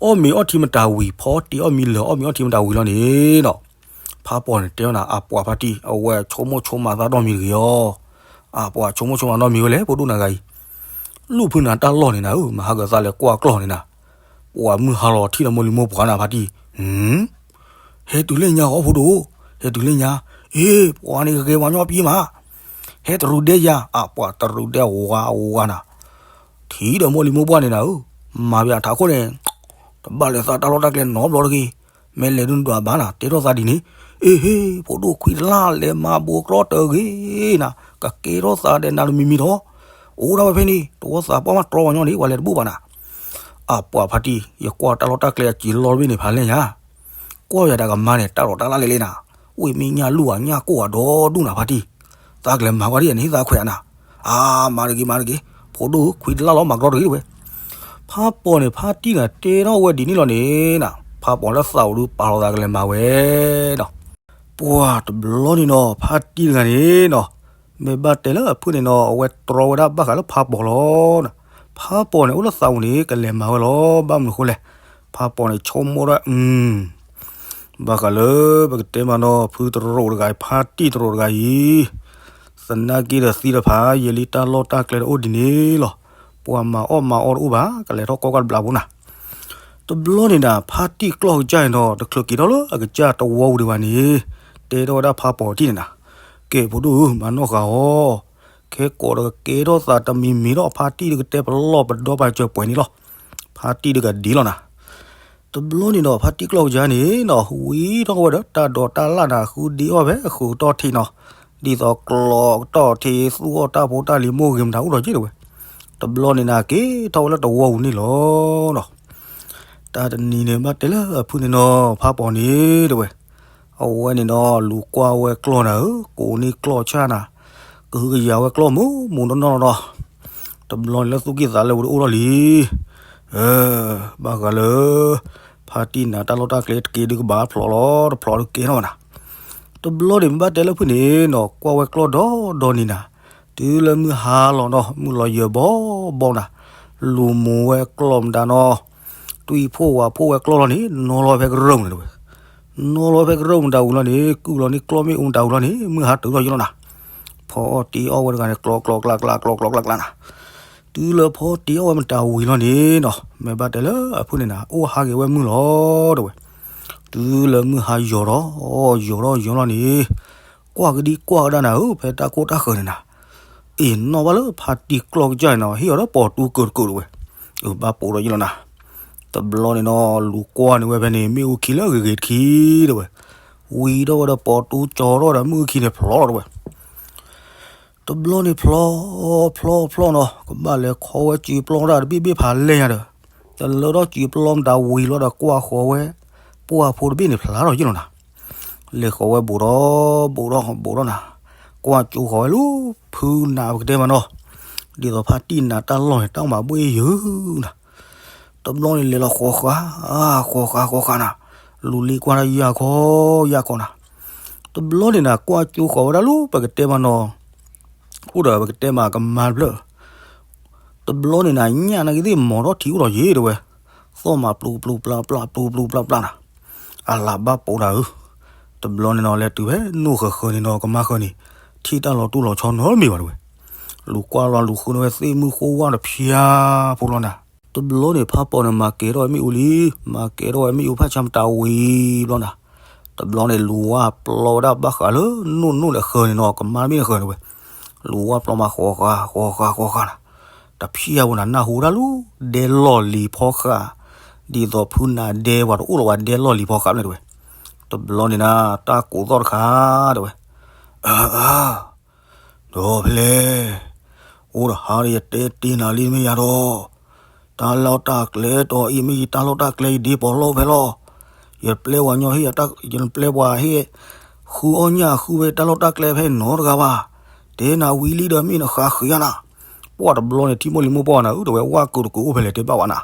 အီၣ်မ့ၤအီထံမတၤဝံၤ ဖီတံၢ်အီၣ်မ့ၤလၢာ်အီၣ်မ့ၤအီထံမတၤဝံၤလီၤန့ၣ်နီၤ, ဖးပီၤန့ၣ်တဲဝဲနၤ အပှၤဖါတံၢ် အဝဲဆိကမိၣ်ဆိကမးသးနီတမံၤတဂ့ၤအီၤ, အပှၤဆိကမိၣ်ဆိကမးနီတမံၤဝဲလဲၣ် ဖိဒိၣ်နၤဂၤအံၤ, လူၢ်ဖုနၤတၢ်လီၢ်န့ၣ်နၤဧၢ, မဟါကသးလဲၤကွၢ်ကျီၢ်န့ၣ်နၤ, ပှၤမုၢ်ဟါလီၤထံၣ်ဒီးမိၢ်လံၤမိၢ်ပှၢ်နၤဖါတံၢ်, ဟဲတုၤလၢညါအီၤဖိဒိၣ်, ဟဲတုၤလၢညါ, အ့ ပှၤန့ၣ်ဂဲၤဝၤညီပံမး, ဟဲတရူးဒဲယၤ အပှၤတရူးဒဲဝါဝါနၤ, ထံၣ်ဒီးမိၢ်လံၤမိၢ်ပှၢ်န့ၣ်နၤဧၢ, မၤဘၣ်ထးခိၣ်န့ၣ်, တဘၣ်လဲၤသးတၢ်လီၢ်တၢ်ကျဲနီတဘျီတဂ့ၤ, မ့ၢ်လဲၤဒုးနဒွးဘၣ်နၤ တဲထီၣ်သးဒ်န့ၣ်, အ့ဟ့ ဖိဒိၣ်ခွံတလၢ်လဲၤမၤဘိးကျီတဂ့ၤနၤ, ကကဲထီၣ်သးဒီးနၤတမံၤမံၤဒီး, အိၣ်ဒၣ်ဝဲဖဲန့ၣ် တဝီသးပှၢ်မးတြီပှၤညီန့ၣ် ပှၤလဲၤတဘူၣ်ဘၣ်နၤ, အပှၤဖါတံၢ် ယကွၢ်တၢ်လီၢ်တၢ်ကျဲအစံးလီၤတဘ့ၣ်န့ၣ် ဖးလဲၢ်ညါ ကွၢ်ယၤတၢ်ကမါန့ၣ် တၢ်လီၤတၢ်လၢ်လဲၣ်လဲၣ်နၤ, ဝ့ၢ်မ့ၢ်ညၣ်လူၢ်ဧါ ညၣ်ကိၢ်ဧါ ဒီဒူၣ်နၤဖါတံၢ်, သးကလဲၤမၤကွၢ်ဒ်အံၤန့ၣ် သးခွဲးအနၤ, အါ မၤတဂ့ၤ မၤတဂ့ၤ, ဖိဒိၣ်ခွံတလၢ်လီၤ မၤကရီတဂ့ၤဝဲ, ဖးပီၤန့ၣ် ဖါတံၢ်နၤတဲထီၣ်ဝဲဒ်န့ၣ်လီၤန့ၣ်နၤ, ဖးပီၤလၢသးအိၣ်ဒုးပာ်လီၤသးကလဲၤမၤဝဲဒီး, ပှၤတဘျီန့ၣ်နီၤ ဖါတံၢ်တဂၤန့ၣ်နီၤ, မ့ၢ်ဘၣ်တဲလၢအဖုၣ်န့ၣ်နီၤ အဝဲတြီဝဲဒၣ်ဘၣ်ဃးလၢဖးပီၤလီၤ, ဖးပီၤန့ၣ်အိၣ်လၢသးအိၣ်န့ၣ် ကလဲၤမၤဝဲလီၤ, ဘၣ်မနုၤဃိလဲၣ်, ဖးပီၤန့ၣ်ဆိကမိၣ်ဒၣ် ဘၣ်ဃးလၢ ပကတဲမးနီၤ ဖုတရူးတဂၤအံၤ ဖါတံၢ်တရူးတဂၤအံၤ, သနာ်က့ဒီးသံတဖၣ် ယဲလံတၢ်လီၢ်တၢ်ကျဲတအိၣ်ဒ်န့ၣ်လီၤ, ပှၤမၤအီၣ်မၤအီတအိၣ်ဘၣ် ကလဲၤထီၣ်ကီၢ်ကၢ်တဘျီဖိနၤ, တဘျီန့ၣ်နၤ ဖါတံၢ်ကျီၢ်ကစၢ်န့ၣ်နီၤ တချုးက့ၤထီၣ်လၢအကစၢ်တဝီပူၤဒံးဘၣ်န့ၣ်, တဲထီၣ်ဝဲဒၣ်ဖးပီၤတံၢ်န့ၣ်နၤ, ကဲဖိဒိၣ်ဧၢ မၤနီၣ်ဃာ်အီၤ, ခဲကိးဒီးကကဲထီၣ်သးတမံၤမံၤဒီး ဖါတံၢ်ဒုးကတဲပလီၢ်ပဒီပာ်စၢၤပှဲၤန့ၣ်လီၤ, ဖါတံၢ်ဒုးကဒ်လီၤနၤ တဘျီန့ၣ်ဒီး ဖါတံၢ်ကျီၢ်ကစၢ်န့ၣ်နီၤ ဝံထီၣ်ဝဲဒီးတၢ်ဒိးတၢ်လၣ်နၤ ဃုဒ့အီၣ်ဖဲဃုာ်ကတီၢ်ထံးနီၤ, ဒ်သိးကျီးကတီၢ်ထံး သူၣ်အီၣ်တၢ်ဖိတၢ်လံၤမိၢ်ဂ့ၤမတၤအိၣ်ဒီးက့ၤတဝဲ, တဘျီန့ၣ်နၤ က့ၤထီၣ်ဝဲလၢတဝီပူၤန့ၣ်လီၤနီၤ, တၢ်တနံၤန့ၣ် ဘၣ်တဲလၢအဖုၣ်န့ၣ်နီၤ ဖးပီၤန့ၣ်တဝဲ အဝဲန့ၣ်ဒီး လူၤကွၢ်ဝဲကျီၢ်နၤဧၢ, ကိးန့ၢ်ကျီၢ်ဆၣ်နၤ, ကဟုကယာ်ဝဲကျီၢ်မုၢ်မုၢ်နီၢ်နီၢ်နီၤ, တဘျီန့ၣ်လၢသူၣ်ကံၢ်သးလဲဝဲတအိၣ်ထီၣ်လံ, ဘၣ်ဃးလၢ ဖါတံၢ်နၤတၢ်လီၢ်တၢ်ကျဲတက့ၤဒုးကဘၣ်ဖျိးလီၤ တဖျိးဒုးကဲထီၣ်ဘၣ်နၤ, တဘျီန့ၣ်မ့ၢ်ဘၣ်တဲလၢဖုၣ်န့ၣ်နီၤ ကွၢ်ဝဲကျီၢ်ဒီဒီန့ၣ်နၤ, တုၤလၢမုၢ်ဟါလီၤနီၤ မုၢ်လီၤယၢၤဘီဘီနၤ, လူၤမူၤဝဲကျီၢ်မတၤနီၤ, တွံၢ်ဖှိၣ်ဝးဖှိၣ်ဝဲကျီၢ်လီၤန့ၣ် နီၤလီၤဖဲကရၢၢ်မတၤတဝဲ နီၤလီၤဖဲကရၢၢ်မတၤဝံၤလီၤန့ၣ် ကုၢ်လီၤန့ၢ်ကျီၢ်မ့ၣ်အူမတၤဝံၤလီၤန့ၣ် မုၢ်ဟါတုၤထီၣ်ယံလီၤနၤ, ဖီအီၣ်တ့အီၣ်ဝဲတဂၤန့ၣ် ကျီကျီကျါကျါ ကျီကျီကျါကျါနၤ, တုၤလၢဖီတ့အီၣ်ဝဲမတၤဝံၤလီၤန့ၣ်နီၤ မ့ၢ်ဘၣ်တဲလၢအဖုၣ်န့ၣ်နၤ အိၣ်ဟးက့ၤဝဲမုၢ်လီၤတဝဲ, တုၤလၢမုၢ်ဟါယိာ်ထီၣ် ယိာ်ထီၣ်ယိာ်လီၤန့ၣ် ကွၢ်ကဒံကွၢ်ကဒါနၤဧၢ ဖဲတၢ်ခိၣ်တၢ်ဃၢၤန့ၣ်နၤ, အ့ၣ်နီၣ်ဘၣ်လၢဖါတံၢ်ကျီၢ်ကစၢ်န့ၣ်နီၤ ဟ့ၣ်အီၤဒီးပီၤတူကၢးတကၢးတဝဲ, အဘၣ်ပိာ်ဒီးယံလီၤနၤ, တဘျီန့ၣ်နီၤ လူၤကွၢ်န့ၢ်ဝဲဖဲန့ၣ် မ့ၣ်အူခံလၢအဂ့ၤဂ့ၤတခံတဝဲ, ဝံၤထီၣ်ဝဲဒီးပီၤတူကၠီထီၣ်ဒီးမုၢ်အူခံန့ၣ်ဖျိးလီၤတဝဲ တဘျီန့ၣ်ဖျိး ဖျိးဖျိးနီၤ ကဘၣ်လဲၤခီဝဲစုပျီတၢ်တဘ့ၣ်ဘ့ၣ်ဖးလဲၢ်ညါဒီး တလၢထီၣ်စုပျီမတၤဝံၤလီၤဒီးကွၢ်ဃီၤဝဲ ပှၢ်ဖိတဘ့ၣ်န့ၣ်ဖျါထီၣ်ယံလီၤနၤ, လဲၤဃီၤဝဲဘူးထီၣ်ဘူးထီၣ်ဘူးထီၣ်နၤ, ကွၢ်ကၠိဃီၤဝဲလၢဖုနၤပကတဲမးနီၤ, ဒ်သိးဖါတံၢ်နၤတၢ်လီၢ်န့ၣ် တၢ်မၤဘှ့ၣ်ယုာ်နၤ တဘျီန့ၣ်လဲၤလီၤဃီၤဃာ် ဃီၤဃာ်ဃီၤဃာ်နၤ, လူၤလံကွၢ်တၢ်ယၢ်ခီယၢ်ခီနၤ, တဘျီန့ၣ်နၤ ကွၢ်ကၠိဃီၤဝဲဒၣ်လၢပကတဲမးနီၤ, အိၣ်ဒီးပကတဲမးကမါတဖျၢၣ်, တဘျီန့ၣ်နၤ ညၣ်နာ်က့သ့ၣ်မီၤထီၣ်ထံအိၣ်ဒီးယ့ၤတဝဲ, သီၣ်မးပျူၤပျူၤပျါပျါပျူၤပျူၤပျါပျါနၤ, အလၤဘၣ်ပိာ်နၤဧၢ, တဘျီန့ၣ်နီၤ လဲၤတုၤဖဲနိၣ်ဃၢၤဃၢၤန့ၣ်နီၤ ကမါဃၢၤန့ၣ် ထံၣ်တၢ်လီၤတိၢ်လီၤဆီနီတမံၤဘၣ်တဝဲ, လူၤကွၢ်လီၤလူၤဃုန့ၢ်ဝဲသ့ၣ်မုၢ်ဃိဝါတဖၠါ ဖိလီၤနၤ, တဘျီန့ၣ်ဖးပီၣ်န့ၣ် မၤကဲၤထီၣ်ဝဲမ့ၣ်အူလံ, မၤကဲၤထီၣ်ဝဲမ့ၣ်အူဖးဆါမတၤဝံၤဘျီနၤ, တဘျီန့ၣ်လူၤဝါပျီဝဲဒၣ်ဘၣ်ဃးလၢနိၣ်နိၣ်န့ၣ်ဃၢၤန့ၣ်နီၤ ကမါမ့ၣ်န့ၣ်ဃၢၤန့ၣ်ဝဲ, လူၤဝါပျီမးဃီဃာ်ဃီဃာ်ဃီဃာ်နၤ, တဖၠါဖိနၤ နၢ်ဟူတၢ်လၢ ဒဲလီၢ်လံၤဖီဃာ်, ဒ်သိးဖုနၤဒဲပှၤတအိၣ်လီၤဝဲဒဲလီၢ်လံၤဖီဃာ်န့ၣ်တဝဲ, တဘျီန့ၣ်နၤ တၢ်ကိးသီၣ်တခါတဝဲ, အၢ အၢ ဒီးဖဲလဲၣ်, အိၣ်တဟါဒီးယတဲတ့ၢ်နၤလံမ့ၢ်ယါဒီး, တၢ်လီၢ်တၢ်ကျဲတီၤအံၤမ့ၢ်ယတၢ်လီၢ်တၢ်ကျဲယဒ့ပီၤလီၢ်ဖဲလီၤ, ယပျဲပှၤညီဟ့ၣ်, ယပျဲပှၤဟ့ၣ်, ဃုအီၣ်ညၣ်ဃုဖဲတၢ်လီၢ်တၢ်ကျဲဖဲနီတဂၤဘၣ်, တဲနၤဝံၤလံဒီးမ့ၢ်နဃါဃ့ၤယါနၤ, ပှၢ်တဘျီန့ၣ် ထံမိၢ်လံၤမိၢ်ပှၢ်နၤဧၢ တဝဲဝၣ်ကုာ်တကုာ်အိၣ်ဖဲလဲၣ်တဲဘၣ်ဝဲနၤ,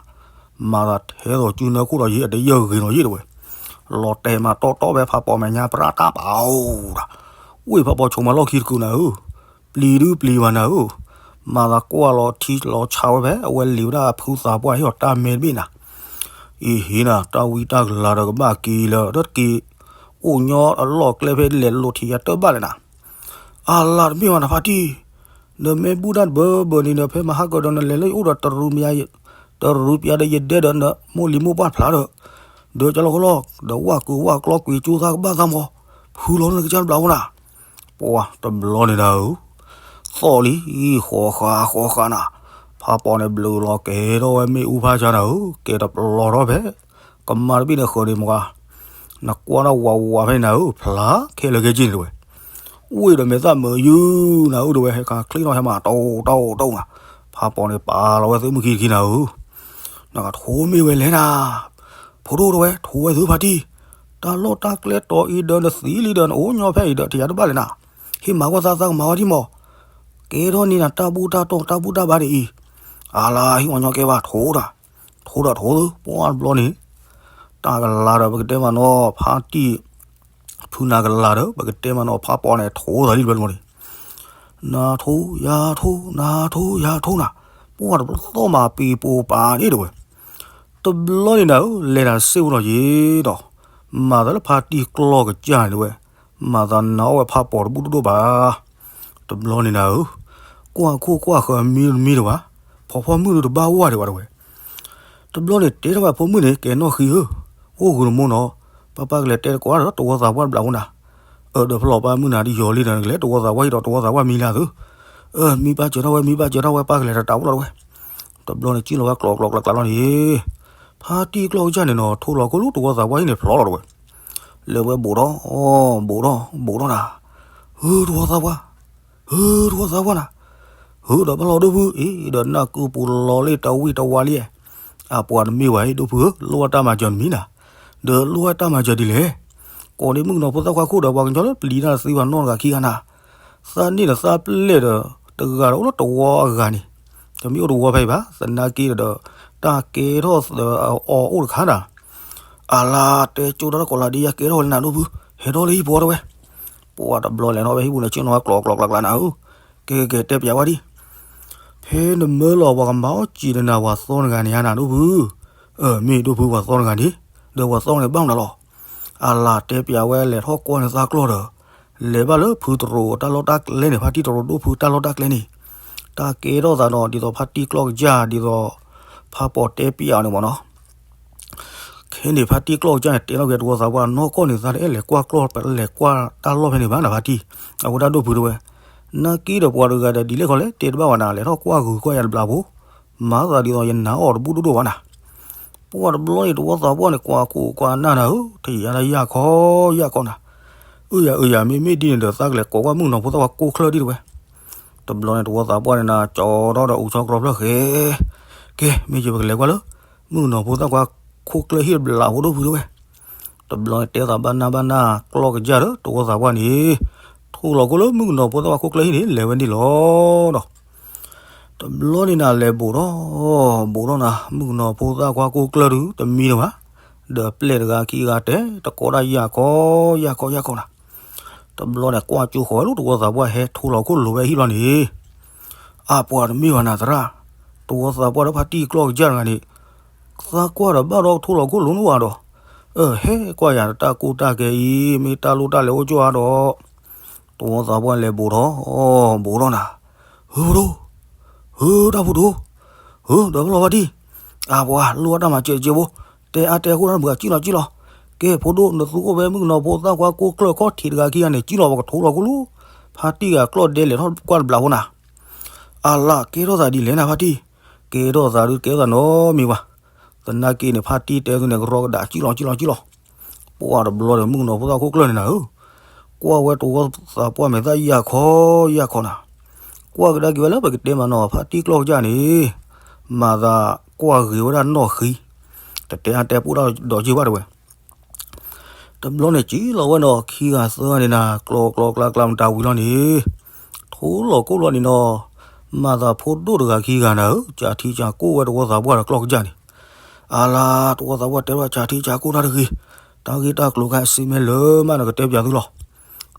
မၤသးထဲသိးစုနၢခိၣ်ဒီးယဲအတယၢၢ်ဂ့ၤနီၤယဲတဝဲ လီၤတဲာ်မးတီတီဖဲဖးပီၣ်မဲာ်ညါ ပြၢ်တၢ်ပာ်အိၣ်ဒီး, ဝ့ၢ်ဖးပီၣ်ဆိးမးလီၢ်ခံတကုာ်နၤဧၢ, ပျံၤဒုပျံၤဘၣ်နၤဧၢ, မၤသးကွၢ်လီၤထံလီၤဆါဝဲဖဲ အဝဲလံၤဝဲဒၣ်ဖုသးပှၢ်ဟ့ၣ်အီၤတၢ်မဲတဘ့ၣ်နၤ, အံၤဟ့ၣ်နၤ တၢ်ဝံတၢ်ကလၤဒီးကဘၣ်က့ၤလၢ တက့ၤအိၣ်ညီအလီၢ်ကျဲဖဲလဲၤလိာ်ထံးယၤတၢ်ဘၣ်လဲၣ်နၤ အလၤတမ့ၢ်ဘၣ်နဖါတံၢ်, နမ့ၢ်ဘူၣ်တၢ်တဘၢဘၢန့ၣ်ဒီး ဖဲမဟါကဒီးနလဲၤလၢယအိၣ်ဒီးတရူးပျါ, တရူးပျါဒီးယဒဲဒီးနမိၢ်လံၤမိၢ်ပှၢ်ဖျါဒီး, ဒီးကၢလီၤကလီ, ဒီးဝၣ်ကုာ်ဝၣ်ကျီကွံာ်ကၠိသးကဘၣ်သးမီၤ, ဖုလီၤနကစၢ်တဘျီဖိနၤ, ပှၢ်တဘျီန့ၣ်နၤဧၢ, သီၣ်လံ, ဃီဃာ်ဃီဃာ်နၤ, ဖးပီၣ်န့ၣ်ဘျုးလီၤကဲၤထီၣ်ဝဲမ့ၣ်အူဖးဆါနၤဧၢ, ကဲၤတပျီထီၣ်ဖဲ ကမါတဘ့ၣ်န့ၣ်ဃၢၤဒံးမး, နကွၢ်ထီၣ်ဝးဝးဖဲနၤဧၢ, ဖျါခဲလၢာ်ခဲဆ့န့ၣ်တဝဲ, ဝ့ၢ်ဒီးမဲာ်သၣ်မုာ်ယုၢ်နၤဧၢတဝဲ, ဟဲခးချ့ထီၣ်ဟဲမၤတီတီတီနၤ, ဖးပီၣ်န့ၣ်ပာ်လီၤဝဲသုးမုၢ်ခံတခံနၤဧၢ, နကထိမ့ၢ်ဝဲလဲၣ်နၤ, ဖိဒိၣ်တဝဲ ထိဝဲသုဖါတံၢ်, တၢ်လီၢ်တၢ်ကျဲတီၤအံၤဒီးနသံလံဒီးနအိၣ်ညီဖဲအံၤဒီး ထံၣ်ယၤတဘၣ်လဲၣ်နၤ, ဟ့ၣ်မၤကွၢ်သးသးကမၤဝဲဒံးမး, ကဲထီၣ်န့ၢ်နၤတၢ်ဘူၣ်တၢ်တီၢ်တၢ်ဘူၣ်တၢ်ဘါဒ်အံၤ, အလါဟံၣ်အီၤညီကဲဘၣ်ထိတၢ်, ထိဒီးထိသု ပှၢ်တဘျီန့ၣ်, တၢ်ကလၤဒီးပကတဲမးနီၤ ဖါတံၢ်, ဖုနၤကလၤဒီး ပကတဲမးနီၤ ဖးပီၣ်န့ၣ်ထိသးလံတဘျီတဘျီန့ၣ်, နၤထိယၤထိ နၤထိယၤထိနၤ, ပှၢ်တဘျီသီၣ်မးပံၤပိာ်ပာ်န့ၣ်တဝဲ, တဘျီန့ၣ်နၤဧၢ လဲၤတၢ်စ့ၢ်ဖိနီၤယ့ဒီး, မၤသးလၢဖါတံၢ်ကျီၢ်ကစၢ်န့ၣ်တဝဲ, မၤသးနၤအီၣ်ဝဲဖးပီၣ်တဘူၣ်ဒိၣ်ဒိၣ်ဘၣ် တဘျီန့ၣ်နၤဧၢ, ကွၢ်ခိၣ်ကွၢ်ဃၢၤမံတမံတဘၣ်, ဖီဖီမုၢ်ဒုတဘၣ်ဝဲဒံးဘၣ်တဝဲ, တဘျီန့ၣ်တဲထီၣ်ဝဲဖိမုၣ်န့ၣ် ကဲနီၣ်ဃံဧၢ, အိၣ်ဂုာ်တမိၢ်နီၤ, ပၢ်ပၢ်ကလဲၤတဲတကိးဒီးတဝီသးပှၢ်တဘျးဖိနၤ, အၢ ဒီးဖျီၣ်ပၢ်မုၢ်နၤဒ်ယီၤလံဒီး နကလဲၤတဝီသးပှၢ်ဟံၣ်ဒီးတဝီသးပှၢ်မံလၢသု, အၢ မံပၢ်စၢၤထီၣ်ဝဲ မံပၢ်စၢၤထီၣ်ဝဲ ပၢ်ကလဲၤတတးအိၣ်လီၤတဝဲ, တဘျီန့ၣ် ကံၣ်လီၤဝဲကျီးကျီးကျးကျးလီၤန့ၣ် ဖါတံၢ်ကျီၢ်ကစၢ်န့ၣ်နီၤ ထိလီၤခိၣ်လၢတဝီသးပှၢ်ဟံၣ်န့ၣ် ဖျီလီၤတဝဲ, လဲၤဝဲဘူးထီၣ်, ဘူးထီၣ် ဘူးထီၣ်နၤ, ဧၢ တဝီသးပှၢ်, ဧၢ တဝီသးပှၢ်နၤ, ဧၢ ဒီးဘၣ်လီၤဒိၣ်ဖု အ့ ဒီးနၢ်ကုပူၤလီၤလံတဝံၣ်တဝါလံ, အပှၤတမ့ၢ်ဝဲ ဒိၣ်ဖုဧၢ လိၣ်ဝဲတၢ်မၤစၢၤတမံၤနၤ, ဒီးလိၣ်ဝဲတၢ်မၤစၢၤဒ်လဲၣ်, ကိးန့ၢ်မုၣ်ကနီၤဖိသၣ်ခွါခိၣ်ဒီး ပှၤကညီလၢပျံၤတၢ်သ့ပှၤနီတဂၤခံဂၤနၤ, သးန့ၣ်ဒီးသးပျဲၢ်ဒီး တဂၤဒီးအိၣ်လၢတဝီအဂၤန့ၣ်, တမ့ၢ်အိၣ်တဝီဖဲအံၤဘၣ် သနာ်က့ဒီး တၢ်ကဲထီၣ်သးအီၤအိၣ်တခါနၤ, အလါတဲကၠိတၢ်လၢကီးလါဒ်ယၤကဲထီၣ်ဝဲလၢနၤဒိၣ်ဖု, ဟဲထီၣ်လၢဟံၣ်ပှၤတဝဲ, ပှၤတဘျီလဲၤထီၣ်ဝဲဟံၣ်ပူၤန့ၣ် ကၠိနီၤဝဲကျီးကျီးကျးကျးနၤဧၢ, ကဲကဲကဲ တဲပျးဝဲဒံး, ဖဲနမၢလီၤပှၤကမၤအီၣ်စံးနၤ ပှၤသီတဂၤန့ၣ်ဧါနၤဒိၣ်ဖု, အၢ မ့ၢ်ဒိၣ်ဖု ပှၤသီတဂၤန့ၣ်, ဒီးပှၤသီန့ၣ်ဘၣ်မနုၤလီၤ, အလါတဲပျးဝဲလဲၤထီၣ်ကွၢ်န့ၣ်သးကျီၢ်ဒီး လဲၤဘၣ်လၢဖုတရူးတၢ်လီၢ်တၢ်ကျဲန့ၣ် ဖါတံၢ်တရူးဒိၣ်ဖုတၢ်လီၢ်တၢ်ကျဲန့ၣ်, တၢ်ကဲထီၣ်သးဒီး ဒ်သိးဖါတံၢ်ကျီၢ်ကစၢ် ဒ်သိး ဖးပီၣ်တဲပျးအီၤန့ၣ်မ့ၢ်နီၤ, ခဲန့ၣ် ဖါတံၢ်ကျီၢ်ကစၢ်န့ၣ် တဲလီၤက့ၤတဝီသးပှၢ်နီၢ်ကီၢ်န့ၣ် သးတအဲၣ်လဲၤကွၢ်ကျီၢ် လဲၤကွၢ်တၢ်လီၢ်ဖဲန့ၣ်ဘၣ်နၤဖါတံၢ်, အဝဲဒၣ်ဒိၣ်ဖုတဝဲ, နာ်က့ဒီးပှၤတဂၤဒီးဒ်လဲၣ်ခီလဲၣ် တဲတဘၣ်ဝဲနၤ လဲၤထီၣ်ကွၢ်ဂုာ်ကွၢ်ယၤတဘျးဖိ, မၤသးဒ်သိးယနာ်အီၤတဘူၣ်ဒိၣ်ဒိၣ်ဘၣ်နၤ ပှၢ်တဘျီန့ၣ် တဝီသးပှၢ်န့ၣ် ကွၢ်ခိၣ်ကွၢ်နၢ်နၤဧၢ, ထံၣ်ယၤလၢယၢ်ခီယၢ်ခီနၤ, အၢယၤအၢယၤ မ့မ့ၢ်ဒ်န့ၣ်ဒီး သးကလဲၤကိးကွၢ်မုၣ်ကနီၤဖိသၣ်ခွါကိၢ်ချၢဒံးတဝဲ, တဘျီန့ၣ် တဝီသးပှၢ်န့ၣ်နၤ ကၠီထီၣ်ဒီးအူဆီကြီဖျၢၣ်ဃဲ, ကဲ မ့ၢ်ယပကလဲၤကွၢ်လၢ မုၣ်ကနီၤဖိသၣ်ခွါခိၣ်ချၢဟံၣ်တဘျးဖိဒိၣ်ဖုတဝဲ, တဘျီန့ၣ် တဲသးဘၣ်နၢ်ဘၣ်နၢ် ကျီၢ်ကစၢ်ဒီး တဝီသးပှၢ်န့ၣ် ထိၣ်လီၤခိၣ်လၢမုၣ်ကနီၤဖိသၣ်ခွါခိၣ်ချၢဟံၣ်န့ၣ် လဲၤဝဲန့ၣ်လီၤဒီး တဘျီန့ၣ်နၤ လဲၤဘူးထီၣ် ဘူးထီၣ်နၤ မုၣ်ကနီၤဖိသၣ်ခွါကိၢ်ကျၢၢ်ဒုး တမံတဘၣ်, ဒီးပျဲၢ်တဂၤခံဂၤတဲ တကိးဒၣ်ယၢ်ခီယၢ်ခီယၢ်ခီနၤ, တဘျီန့ၣ် ကွၢ်ကၠိဃီၤဝဲလၢ တဝီသးပှၢ်ဟဲထိၣ်လီၤခိၣ်လိၤဝဲဟံၣ်ဘျီန့ၣ်, အပှၤတမ့ၢ်ဘၣ်နၤသရၣ်, တဝီသးပှၢ်ဒီးဖါတံၢ်ကျီၢ်ကစၢ်တဂၤန့ၣ် သးကွၢ်ဒီးဘၣ်ဒီးထိၣ်လီၤခိၣ်လိၤနဝၤဒီး, အၢ ဟဲကွၢ်ယၤတၢ်ကိၢ်တၢ်ဂီၤအံၤ မ့ၢ်တၢ်လိၣ်တၢ်လဲၤအိၣ်ကၠိဧါဒီး, သဝီသးပှၢ်လဲၤဘူးထီၣ်, ဘူးထီၣ်နၤ, ဧၢ ဖိဒိၣ်, ဧၢ တၢ်ဖိဒိၣ်, ဧၢ ဒီးဖျီဖါတံၢ်, အပှၤလိၣ်အတၢ်မၤစၢၤတကဲဘိ, တဲအါတဲအဃိတၢ်နဘုး ကံၣ်လီၤကံၣ်လီၤ, ကဲဖိဒိၣ် နသူအိၣ်ဖဲမုၣ်ကနီၤဖိသၣ်ခွါကိၢ်ကျၢၢ်ခီၣ်ထံးတဂၤခံဂၤန့ၣ် ကံၣ်လီၤပကထိလီၤကလိ, ဖါတံၢ်ဂၤကျီၢ်ဒဲလဲၤထီၣ်ကွၢ်တဘျီဖိနၤ, အလၢ ကဲထီၣ်သးဒ်လဲၣ်နၤဖါတံၢ်, ကဲထီၣ်သးဒုးကဲထီၣ်သးနီတမံၤဘၣ်, သနာ်က့န့ၣ် ဖါတံၢ်တဲသုန့ၣ် ကရီကဒး ကံၣ်လီၤကံၣ်လီၤကံၣ်လီၤ, ပှၢ်တဘျီဒီး မုၣ်ကနီၤဖိသၣ်ခိၣ်ကျၢၢ်န့ၣ်နၤဧၢ, ကွၢ်ဝဲသဝီသးပှၢ်မဲာ်သၣ်ယၢ်ခီယၢ်ခီနၤ, ကွၢ်ကဒါက့ၤဝဲလၢပကတဲမးနီၤ ဖါတံၢ်ကျီၢ်ကစၢ်န့ၣ်, မၤသးကွၢ်ဂ့ၤဝဲဒၣ်နီၣ်ဃံ, တတဲအါတဲပူၣ်တၢ်ဒီးက့ၤဘၣ်တဲဝဲ တဘျီန့ၣ် ကံၣ်လီၤဝဲနီၤ ခံဂၤသၢဂၤန့ၣ်နၤ ကျီကျီကျါကျါမတၤဝံၤလီၤန့ၣ်, ထိလီၤကိၢ်လီၤန့ၣ်နီၤ, မၤသးဖိဒိၣ်တဂၤခံဂၤနၤဧၢ, ကးထံကးကိၢ်ဝဲသဝီသးပှၢ်ဒီးကျီၢ်ကစၢ်န့ၣ်, အလါ သဝီသးပှၢ်တဲဘၣ် ကးထံကးကိၢ်တၢ်တဂ့ၤ, တၢ်ဂ့ၢ်တၢ်ကျိၤခါစ့မဲလၢမးနကတဲပၠးသုလီၤ,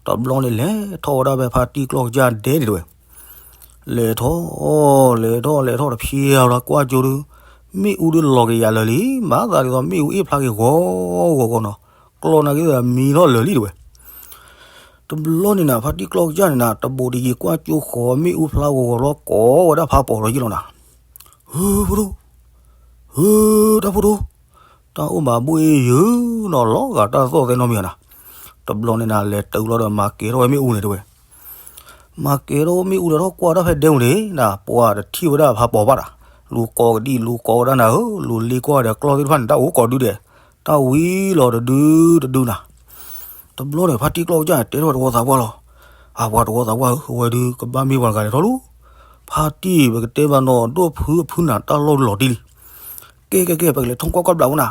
တဘျီန့ၣ် လဲၤထီၣ်ဝဲဒၣ်ဖဲဖါတံၢ်ကျီၢ်ကစၢ်ဒဲန့ၣ်တဲဝဲ လဲၤထီၣ်, လဲၤထီၣ် လဲၤထီၣ်တဖျဲလီၤ ကွၢ်ကၠိဒု, မ့ၣ်အူဒုလီၤကယၤလၢာ်လံ, မၤသးဒ်သိးမ့ၣ်အူအ့ၣ်ဖျါက့ၤဂီၤဂီၤဂီၤနီၤ, ကျီၢ်နာ်က့သးမံထီၣ်လၢာ်လံတဲဝဲ, တဘျီန့ၣ်နၤ ဖါတံၢ်ကျီၢ်ကစၢ်န့ၣ်နၤ တဘူးတယံၤကွၢ်ကၠိဃီၤ မ့ၣ်အူဖျါဂီၤဂီၤလီၤ ကိးဝဲဒၣ်ဖးပီၤဒီးယ့ၢ်လီၤနၤ, ဧၢ ဖိဒိၣ်, ဧၢ တၢ်ဖိဒိၣ်, တၢ်အိၣ်မးဘှ့ၣ်ယုာ်နီၤ လီၤဂာ်တၢ်သီၣ်သဲနီတမံၤဧါနၤ, တဘျီန့ၣ်နၤ လဲၤတုၤလီၤဒီးမၤကဲထီၣ်ဝဲမ့ၣ်အူန့ၣ်တဲဝဲ မၤကဲထီၣ်မ့ၣ်အူဒီးထီၣ်ကွၢ်တၢ်ဖဲဒဲပူၤန့ၣ်နၤ ပှၤတထံၣ်ဝဲဒၣ်ဖးပီၤဘၣ်နၤ, လူၤကိးကဒံလူၤကိးဝဲဒၣ်နၤဧၢ, လူၤလ့ကွၢ်ဒီးကျီၢ်သ့ၣ်တဖၣ်န့ၣ် တၢ်အိၣ်ကိးဒုဒဲး, တၢ်ဝံၤလီၤတဒုတဒုနၤ, တဘျီန့ၣ် ဖါတံၢ်ကျီၢ်ကစၢ်န့ၣ် တဲထီၣ်ဝဲသဝီသးပှၢ်လီၤ, အပှၤသဝီသးပှၢ်ဧၢ, အဝဲဒုးကဘၣ်မ့ၢ်ပှၤတဂၤလဲၤထီၣ်လီၤ, ဖါတံၢ် ပကတဲဘၣ်နီၤ ဒိၣ်ဖုအဖုနၤတၢ်လီၢ်ဒုးလီၤတံၢ်လံ, ကဲကဲကဲ ပကလဲၤထီၣ်ကွၢ်ကွၢ်ဘျးဖိနၤ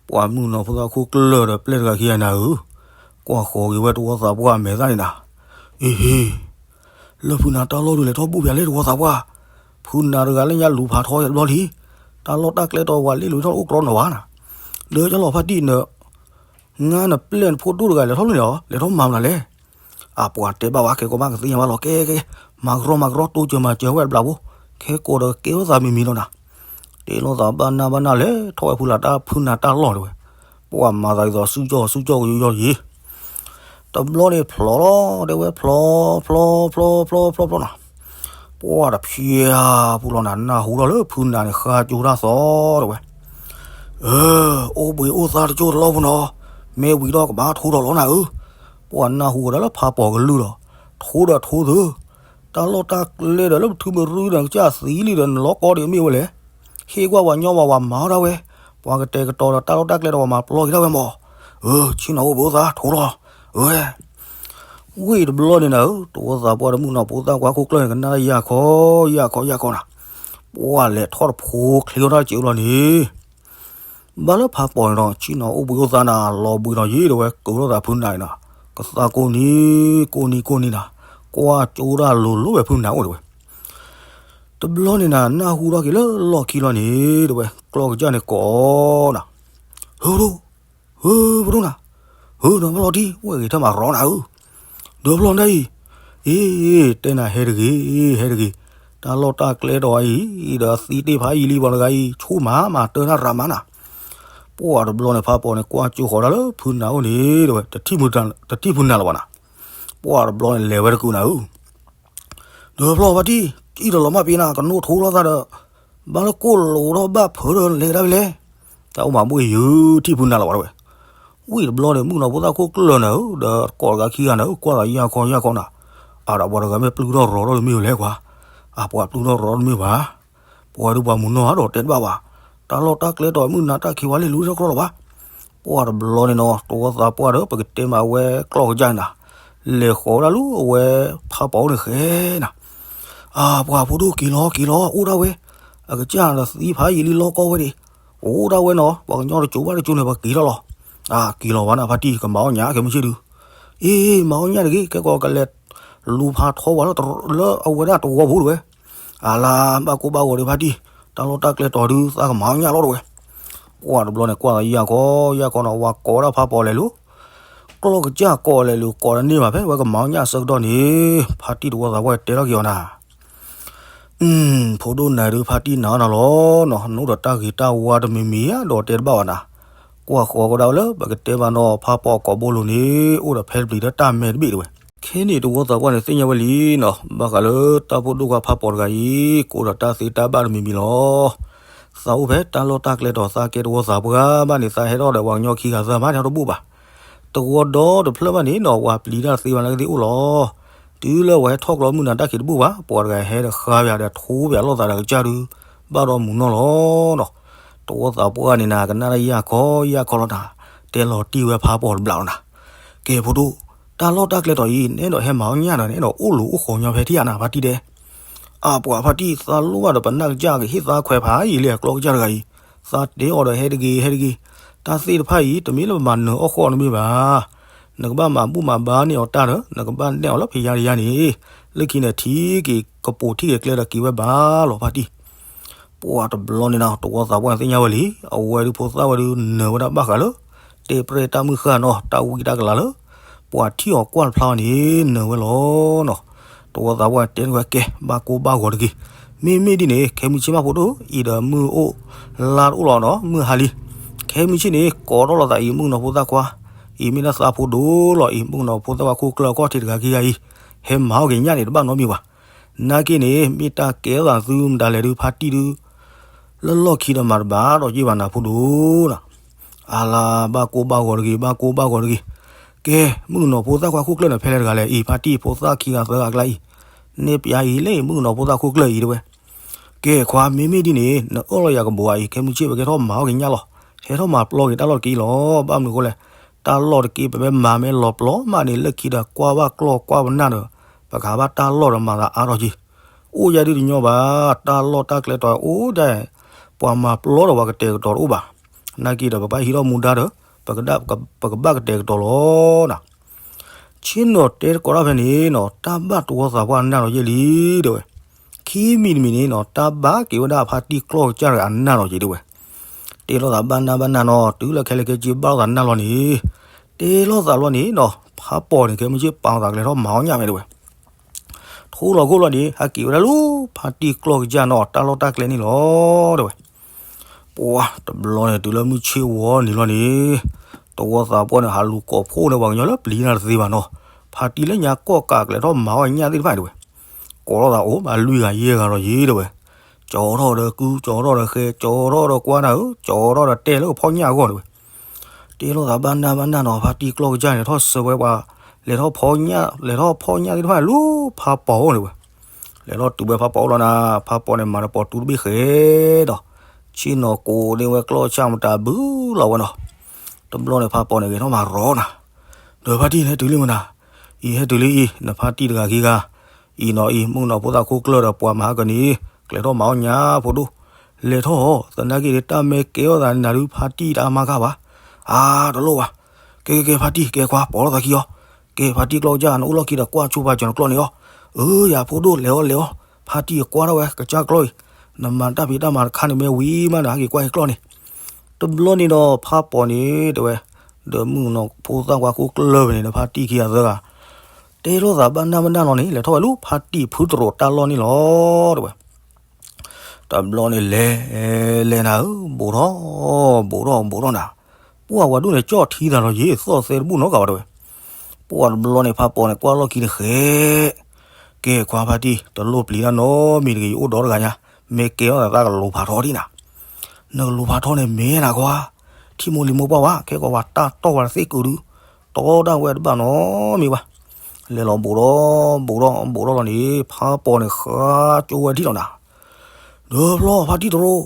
ပှၤမုၣ်ကနီၤဖိသၣ်ခိၣ်ကျၢၢ်ဒီးပျဲၢ်တဂၤခံဂၤနၤဧၢ, ကွၢ်ဃီၤက့ၤဝဲသဝီသးပှၢ်အမဲာ်သၣ်န့ၣ်နၤ, အ့ဟ့, လၢဖုနၤတၢ်လီၢ်ဒုးလဲၤထီၣ်ဘူၣ်ပၠးလဲၣ်သဝီသးပှၢ်, ဖုနၤတဂၤလၢညါလူၤဖးထီယၤတဘျီလံ, တၢ်လီၢ်တၢ်ကျဲတီၤဝဲလ့ၢ်လိၤထီၣ်အိၣ်ကြီနီၤဘၣ်နၤ, လၢယလီၤဖါတံၢ်နၤ ငါနပျဲၢ်နဖိဒိၣ်တဂၤလဲၤထီၣ်လၢန့ၣ်လီၤ လဲၤထီၣ်မၤမနုၤလဲၣ်, အပှၤတဲဘၣ်ဝဲ ခဲကိးမးကသ့ၣ်ညါဘၣ်လီၤ ကဲကဲ, မၤကရီမၤကရီ တိစၢၤမၤစၢၤဝဲတဘျးဖိ, ခဲကိးဒီးကဲထီၣ်သးမံၤမံၤလီၤနၤ, တဲလိာ်သးဘၣ်နၢ်ဘၣ်နၢ်လဲၤထီၣ်ဝဲဖုလၤတၢ် ဖုနၤတၢ်လီၢ်တဲဝဲ, ပှၤမၤသးဒ်သိးစုကၠီၣ်စုကၠီၣ်ကယီယီယံၤ တဘျီန့ၣ်ဖျိးလီၤ တဲဝဲဖျိး ဖျိး ဖျိး ဖျိး ဖျိး ဖျိးနီၤ, ပှၤတဖျဲးပူၤလီၤနၤ နၢ်ဟူထီၣ်လၢဖုနၤန့ၣ် ဃါကၠိတၢ်သီတဲဝဲ, အၢ အိၣ်ဘှံးအိၣ်သါတကၠိတလီၢ်ပူၤနီၤ, မ့ၢ်ဝံၤဒီးကဘၣ်ထိဒီးလီၤနၤဧၢ, ပှၤနၢ်ဟူဝဲဒၣ်လၢဖးပီၤကလုၢ်လီၤ, ထိဒီးထိသု, တၢ်လီၢ်တၢ်ကျဲဒီးလၢပထုးမရူဒီးကစၢ်သံလံဒီးနလီၤကီဒံးမ့ၢ်ဝဲလဲၣ်, ဟ့ၣ်ကွၢ်ဝဲညီဝဲဝဲမၤအီၣ်ဒၣ်ဝဲ, ပှၤကတဲာ်ကတီၤဒီးတၢ်လီၢ်တၢ်ကျဲဒီးပှၤမၤပျီက့ၤဒၣ်ဝဲမး, အၢ ဆ့ၣ်နီၤအိၣ်ဘှံးအိၣ်သါထိလီၤ, အၢ ဝံၤတဘျီန့ၣ်နၤဧၢ, သဝီသးပှၢ်ဒီးမုၣ်ကနီၤဖိသၣ်ခွါခိၣ်ကျၢၢ်န့ၣ် ကနၣ်ယၢ်ခီယၢ်ခီယၢ်ခီနၤ, ပှၤလဲၤထီၣ်တဖိချ့ထီၣ်တၢ်စဲးအိၣ်လီၤန့ၣ်, ဘၣ်လၢဖးပီၤန့ၣ်ဒီး ဆ့ၣ်နီၤအိၣ်ဘှံးအိၣ်သါနၤ လီၤဘှံးနီၤယံၤဒီးဝဲ ကိးထီၣ်သးဖုနၤန့ၣ်နီၤ, ကသးကိးနံၤ ကိးနံၤကိးနံၤနၤ, ကွၢ်ကၠိဒၣ်လိၤလိၤဝဲဖုနၤအိၣ်တဲဝဲ တဘျီန့ၣ်နၤ နၢ်ဟူထီၣ်က့ၤလၢလီၢ်ခံလီၤန့ၣ် တဲဝဲ ကျီၢ်ကစၢ်န့ၣ်ကိးနၤ, ဟၢဖုဒိၣ်, ဟၢဖုဒိၣ်နၤ, ဟၢဒီးဖျီၣ်ထံ အိၣ်ဂ့ၤထၢၣ်မးရီနၤဧၢ, ဒီးဖျီၣ်နၤအံၤ, အ့ တဲနၤဟဲတဂ့ၤ, ဟဲတဂ့ၤတၢ်လီၢ်တၢ်ကျဲတီၤအံၤဒီးသံတ့ၢ်ဖးယံာ်လံပှၤတဂၤအံၤ ဆိၣ်မၤမၤတၢ်တၢ်ရၤမးနၤ, ပှၤတဘျီန့ၣ် ဖးပီၤန့ၣ် ကွၢ်ကၠိဃီၤဒၣ်လၢဖုနၤအိၣ်န့ၣ် တဲဝဲ တထံၣ်ဖုနၤလၢၤဘၣ်နၤ, ပှၤတဘျီန့ၣ် လဲၤဝဲတကုာ်နၤဧၢ ဒီးဖျီၣ်ဖါတံၢ် အံၣ်တလီၤမၢ်ပ့ၤနၤ ကနိးထိလီၤသးဒီး ဘၣ်လၢကိၣ်လိာ်ထီၣ်ဘၣ်ဖုးဒီးလဲၤဒၣ်ဝဲလဲၣ်, တၢ်အိၣ်မးဘှ့ၣ်ယုာ် ထံၣ်ဖုနၤလီၤဘၣ်တဲဝဲ, ဝံၤတဘျီန့ၣ် မုၣ်ကနီၤဖိသၣ်ခိၣ်ကျၢၢ်နၤဧၢ ဒီးကိးတဂၤခံဂၤနၤဧၢ ကွၢ်သးယၢ်ခီယၢ်ခီနၤ, အါဒီးပှၤတဂၤမ့ၢ်ပျုၢ်ထီၣ်ရီၤထီၣ်တမ့ၢ်ဝဲလဲၣ်ကွၢ်, အပှၤပျုၢ်ထီၣ်ရီၤထီၣ်တမ့ၢ်ဘၣ်, ပှၤဒုးပှၤမုၢ်နီၢ်ဧါဒီးတဲတဘၣ်ဘၣ်, တၢ်လီၢ်တၢ်ကျဲတီၤမုၢ်နၤတၢ်ခံးဝဲလံလူထီၣ်ကြီလီၤဘၣ် ပှၤတဘျီန့ၣ်နီၤ တဝီသးပှၢ်ဒီး ပကတဲမးဝဲကျီၢ်ကစၢ်န့ၣ်နၤ, လဲၤဃီၤဝဲဒၣ်လၢအဝဲဖးပီၤအိၣ်န့ၣ်ဃဲနၤ, အပှၤဖိဒိၣ်က့ၤလီၤက့ၤလီၤ အိၣ်ဒၣ်ဝဲ, အကစၢ်ဒီးသံဖးယံာ်လံလီၢ်ကီဝဲဒၣ်, အိၣ်ဒၣ်ဝဲနီၤ ပှၤကညီတစိၤဘၣ်တစိၤန့ၣ် ပှၤက့ၤထီၣ်လီၤ, အက့ၤလီၤဘၣ်နၤဖါတံၢ် ကမၤအီၣ်ညၣ်ကဲမုၢ်ဆ့ၣ်ဒု, အ့ မၤအီၣ်ညၣ်တဂ့ၤ ကဲကီးကလဲၤလူၤဖးထီဝဲလၢအဝဲဒၣ်တဝီပူၤတဝဲ, အလါ ဘၣ်ကိၢ်ဘၣ်ဂီၤဒံးဖါတံၢ်, တၢ်လီၢ်တၢ်ကျဲတီၤဒု သးကမၤအီၣ်ညၣ်လီၤတဝဲ, ပှၤတဘျီန့ၣ် ကွၢ်သးယၢ်ခီယၢ်ခီနီၤ ဝၤကိးဒၣ်ဖးပီၤလဲၤလူၤ, ကျီၢ်ကစၢ်ကိးလဲၤလူၤ ကိးတန့ၢ်ဘၣ်ဖဲ ဝဲကမၤအီၣ်ညၣ်အဆၢကတီၢ်န့ၣ်, ဖါတံၢ်တဝီသးပှၢ်တဲထီၣ်က့ၤအီၤနၤ, ဖိဒိၣ်နၤဒုး ဖါတံၢ်နာ်အီၤနၤလီၤနီၤ နအိၣ်ဒီးတၢ်ဂ့ၤတၢ်ဝါတမံၤမံၤဧါ ဒီးတဲတဘၣ်ဘၣ်နၤ, ကွၢ် ပှၤဃီကဒါဝဲလၢပကတဲဘၣ်နီၤ ဖးပီၣ်ကိးဘိလိၤန့ၣ် အိၣ်ဒီးဖဲတပျံၤဒီးတၢ်မဲတဘ့ၣ်တဝဲ. ခဲန့ၣ်တဝီသးပှၢ်န့ၣ်သ့ၣ်ညါဝဲလံနီၤ ဘၣ်ဃးလၢတၢ်ဖိဒိၣ်ခွါဖးပီၣ်တဂၤအံၤ ကအိၣ်ဒီးတၢ်သ့တၢ်ဘၣ်တမံၤမံၤလီၤ. သးအိၣ်ဖဲတၢ်လီၢ်တၢ်ကျဲတီၤ သးကဲတဝီသးပှၢ်ဘၣ်န့ၣ် သးဟဲထီၣ်ဒီးပှၤကညီခံဂၤသၢမး ဟဲထီၣ်တဘူၣ်ဘၣ်. တဝီဒီတဖျၢၣ်ဘၣ်န့ၣ်နီၤ ပှၤပျံၤတၢ်သ့ဝဲနာ်က့သ့ၣ်အိၣ်လီၤ. တုၤလၢပှၤဟဲထီၣ်ကျီမုၢ်နၤတၢ်ခံးတဘူၣ်ဘၣ် ပှၤတဂၤဟဲဒီးဃါပၠးဒီးထိပၠးလိာ်သးဒီးကစၢ်ဒုး ဘၣ်ဒီးမုာ်နီၢ်လီၤနီၤ. တဝီသးပှၢ်န့ၣ်နၤ ကနၣ်တၢ်ယၢ်ခီယၢ်ခီလီၤနၤ, တဲလီၤတံၢ်ဝဲဖးပီၣ်တဘျီလီၤနၤ. ကဲဖိဒိၣ်, တၢ်လီၢ်တၢ်ကျဲတီၤအံၤ နအဲၣ်ဒိးဟဲမၤအီၣ်ညၣ်ဒီး နအဲၣ်ဒိးအိၣ်လူၤအိၣ်ဃီညီဖဲထံၣ်ဧါနၤ ဖါတံၢ်တဲ. အပှၤဖါတံၢ် သးလိၣ်ဘၣ်ဒီးပနၢ်ကစၢ်ကဟ့ၣ်သါခွဲးဖးယံာ်လံအကျီၢ်ကစၢ်တဂၤအံၤ, သးတဲအီၤဒီးဟဲတဂ့ၤ ဟဲတဂ့ၤ, တၢ်သ့ၣ်တဖၣ်အံၤ တမ့ၢ်လၢပမၤနၢၤအီၣ်ဃီနမ့ၢ်ဘၣ်. နကဘၣ်မၤဘူၣ်မၤဘါန့ၢ်အီၤတၢ်ဒီး နကဘၣ်နဲၣ်အီၤလၢဖံးယါတယါန့ၣ်, လၢခံန့ၣ်ထံၣ်က့ၤကပိာ်ထံၣ်က့ၤကျဲဒီးက့ၤဝဲဘၣ်လီၤဖါတံၢ်. ပှၤတဘျီန့ၣ်နီၤ တဝီသးပှၢ်န့ၣ်သ့ၣ်ညါဝဲလံ, အဝဲဒုးဖိသၣ်ဝဲဒုးနၢၤဝဲဒၣ်ဘၣ်ဃးလၢ တဲပြဲၢ်တၢ်မုၢ်ဃၢ်နီၤ တၢ်ဝံတၢ်ကလၤလၢ ပှၤထံၣ်အီၤကွၢ်တဖျါအီၤန့ၣ် နၢၤဝဲလီၤနီၤ. တဝီသးပှၢ်တဲန့ၢ်ဝဲကဲ ဘၣ်ကိၢ်ဘၣ်ဂီၤတဂ့ၤ, မ့မ့ၢ်ဒ်န့ၣ် ခဲမုၢ်ဆ့ၣ်မးဖိဒိၣ် အံၤဒီးမုၢ်အိၣ်လါတအိၣ်လီၤနီၤ မုၢ်ဟါလံ. ခဲမုၢ်ဆ့ၣ်န့ၣ် ကိးထီၣ်လိာ်သးအံၤမုၣ်ကနီၤဖိသၣ်ခွါ, အံၤမ့ၢ်ဒၣ်သးဖိဒိၣ်လီၤ အံၤမုၣ်ကနီၤဖိသၣ်ခွါခိၣ်ကျၢၢ်အခီၣ်ထံးတဂၤခံဂၤအံၤ, ဟဲမၤအီၣ်က့ၤညၣ်န့ၣ်တဘၣ်နီတမံၤဘၣ်. နာ်က့န့ၣ် မ့ၢ်တၢ်ကဲထီၣ်သးသုမတၤလဲၣ်ဒုး ဖါတံၢ်ဒုး လၢလီၢ်ခံဒီးမၤတဘၣ်ဒီးယ့ၢ်ဘၣ်နၤဖိဒိၣ်နီၤ. အလၤ ဘၣ်ကိၢ်ဘၣ်ဂီၤတဂ့ၤ ဘၣ်ကိၢ်ဘၣ်ဂီၤတဂ့ၤ. ကဲ မုၣ်ကနီၤဖိသၣ်ခွါခိၣ်ကျၢၢ်န့ၣ် ဖဲလဲၣ်တဂၤလဲၣ် အံၤဖါတံၢ်ဖိသၣ်ခံဂၤသၢဂၤအကျါအံၤ, နဲၣ်ပျးအံၤလၢအံၤမုၣ်ကနီၤဖိသၣ်ခိၣ်ကျၢၢ်အံၤတဲဝဲ. ကဲခွါ မ့မ့ၢ်ဒ်န့ၣ် နအၢၣ်လီၤယၤကဘိးအံၤ ခဲမုၢ်ဆ့ၣ်ပကဟဲထီၣ်မၤအီၣ်က့ၤညၣ်လီၤ. ဟဲထီၣ်မၤပျီက့ၤတၢ်လီၢ်တက့ၢ်လီၤ. ဘၣ်မနုၤအဃိလဲၣ်, တၢ်လီၢ်တက့ၢ် ပမ့ၢ်မၤမ့ၢ်လီၤပျီမးန့ၣ် လၢခံဒီးကွၢ်ဘၣ်ကျီၢ်ကွၢ်ပနၢ်ဒီး ပကဘၣ်တၢ်လီၢ်ဒီးမၤသးအါထီၣ်က့ၤ. အိၣ်ယဲဒုးတညီဘၣ်, တၢ်လီၢ်တၢ်ကျဲတီၤအိၣ်ဒၣ်, ပှၤမၤပျီဒီးပှၤကတဲာ်ကတီၤတအိၣ်ဘၣ်. နာ်က့ဒီးပဘၣ်ဟံးထီၣ်မူဒါဒီး ပကဘၣ်ကတဲာ်ကတီၤလီၤနၤ. ဆ့ၣ်နီၤတဲတကိးတၢ်ဖဲန့ၣ်နီၤ တၢ်ဘၣ်တဝီသးပှၢ်နၢ်လီၤယဲၢ်လံတဲဝဲ. ခံမံၤတမံၤန့ၣ်နီၤ တၢ်ဘၣ်က့ၤဝဲဒၣ်ဖါတံၢ်ကျီၢ်ကစၢ်တဂၤအနၢ်လီၤက့ၤတဲဝဲ. တဲလိာ်သးဘၣ်နၢ်ဘၣ်နၢ်နီၤ တုၤလၢခဲလၢာ်ခဲဆ့ဘၣ်လိာ်သးနၢ်လီၤန့ၣ်, တဲလိာ်သးလီၤန့ၣ်နီၤ ဖးပီၣ်န့ၣ် ခဲမုၢ်ဆ့ၣ်ပာ်အသးကလဲၤထီၣ်မၤအီၣ်ညၣ်မ့ၢ်တဲဝဲ. ထိလီၤခိၣ်လီၤန့ၣ် ဟဲက့ၤဝဲဒၣ်လၢ ဖါတံၢ်ကျီၢ်ကစၢ်နီၤ တၢ်လီၢ်တၢ်ကျဲန့ၣ်လီၤတဲဝဲ. ပှၤတဘျီန့ၣ် တုၤလၢမုၢ်ဆ့ၣ်ဝီၤနံၤလီၤန့ၣ်, တဝီသးပှၢ်န့ၣ် ဟးလူၤကိးဖှိၣ်န့ၢ်ပှၤကညီလၢပျံၤတၢ်တသ့ဘၣ်နီၤ, ဖါတံၢ်လၢညါကီၢ်ကးကလဲၤထီၣ်မၤအီၣ်ညၣ်သ့ၣ်တဖၣ်တဲဝဲ. ကိးထီၣ်သးအိၣ်ဘၣ်လွံၢ်ဂၤယဲၢ်ဂၤလီၤယဲၢ်တဲဝဲ. ကၠီထီၣ်ဒီးကု ကၠီထီၣ်ဒီးဃဲ ကၠီထီၣ်ဒီးကွၢ်နၤဧၢ ကၠီထီၣ်ဒီးတဲလၢကဖီၣ်ညၣ်အဂီၢ်တဲဝဲ. တဲလိာ်သးဘၣ်နၢ်ဘၣ်နၢ်နီၤ ဖါတံၢ်ကျီၢ်ကစၢ်န့ၣ် ထီၣ်ဆၢဝဲပှၤ, လဲၤထီၣ်ဖီၣ်ညၣ် လဲၤထီၣ်ဖီၣ်ညၣ်သ့ၣ်တဖၣ်လၢဖးပီၣ်အိၣ်န့ၣ်ဝဲ. လဲၤထီၣ်တုၤဝဲဖးပီၣ်အိၣ်လီၤနၤ, ဖးပီၣ်န့ၣ်မၤတပီၤတူတဘ့ၣ်ဃဲဒီး, ဆ့ၣ်နီၤကိးဒ့ဝဲကျီၢ်ဆၣ်မတၤဘုလီၤဝဲနီၤ. တဘျီန့ၣ်ဖးပီၣ်န့ၣ်ဂဲၤထီၣ်မၤရီနၤ. ဒီးဖါတံၢ်န့ၣ်တုၤလံမနၤ, အံၤဟဲတုၤလံအံၤ နဖါတံၢ်တဂၤခံဂၤ, အံၤနီၤအံၤ မုၣ်ကနီၤဖိသၣ်ခိၣ်ကျၢၢ်ဒီးပှၤမၤဟါကန့ၣ် ကျဲၤထီၣ်မၤအီၣ်ညၣ်ဖိဒိၣ်, လဲၤထီၣ်သနာ်က့န့ၣ် တၢ်မ့ၢ်ကဲထီၣ်သးန့ၣ်နၤဒုးဖါတံၢ်တၢ်မၤကၢ်ဘၣ်. အါ တလိၣ်ဘၣ်. ကဲကဲကဲ ဖါတံၢ် ကဲခွါ ပိာ်ထီၣ်သးခံအီၤ, ကဲဖါတံၢ်ကျီၢ်ကစၢ် နအိၣ်လီၢ်ခံဒီးကွၢ်ဆိပာ်စၢၤနကျီၢ်န့ၣ်အီၤ, အၢ ယၤဖိဒိၣ် လဲၤအီၤလဲၤအီၤ, ဖါတံၢ်ကွၢ်ထီၣ်ဝဲကစၢ်ကျီၢ်အံၤ, နမၤတၢ်ဖံးတၢ်မၤတခါန့ၣ်မ့ၢ်ဝံၤမးနဟဲက့ၤကွၢ်ဟဲကျီၢ်န့ၣ်. တဘျီန့ၣ်ဒီး ဖးပီၣ်န့ၣ်တဲဝဲ, ဒီးမုၣ်ကနီၤဖိသၣ်ခွါခိၣ်ကျၢၢ်ဖဲန့ၣ်ဒီး ဖါတံၢ်ခံဂၤသၢဂၤ တဲလိာ်သးဘၣ်နၢ်ဘၣ်နၢ်လီၤန့ၣ် လဲၤထီၣ်ဝဲလၢဖါတံၢ်ဖုတရိးတၢ်လီၢ်န့ၣ်လီၤတဲဝဲ. တဘျီန့ၣ်လဲၤ, လဲၤနၤဧၢ, ဘူးထီၣ်, ဘူးထီၣ်, ဘူးထီၣ်နၤ, ပှၢ်ဝၤဒိၣ်န့ၣ် ကၠီၣ်ထံသးလီၤယ့ၣ် သီၣ်သဲတဘူၣ်နီတဂၤဘၣ်တဲဝဲ. ပှၢ်တဘျီန့ၣ် ဖးပီၣ်န့ၣ် ကွၢ်လီၢ်ခံတဃဲ, ကဲခွါဖါတံၢ် တလိၣ်ပျံၤတၢ်နီတမံၤတဂ့ၤ ယအိၣ်ဒီတဂၤညါ, မ့ၢ်ကဲထီၣ်သးတၢ်ကလူၤဖးထီဒံးနၤ, နကလူၤဖးထီန့ၣ်မ့ၢ်နၤခွါ, ထံၣ်မိၢ်လံၤမိၢ်ပှၢ်ဝဲ ခဲကိာ်ဝဲတၢ်တီၢ်ဝဲတသ့ကုာ်ဒုး, တီဒၣ်ဝဲတဘၣ်နီတမံၤဘၣ်. လဲၤလီၤဘူးထီၣ်, ဘူးထီၣ်, ဘူးထီၣ်လီၤန့ၣ် ဖးပီၣ်န့ၣ်ဃါကၠိဝဲထံၣ်လီၤနၤ, ဒီးဖျီဖါတံၢ်တရိး,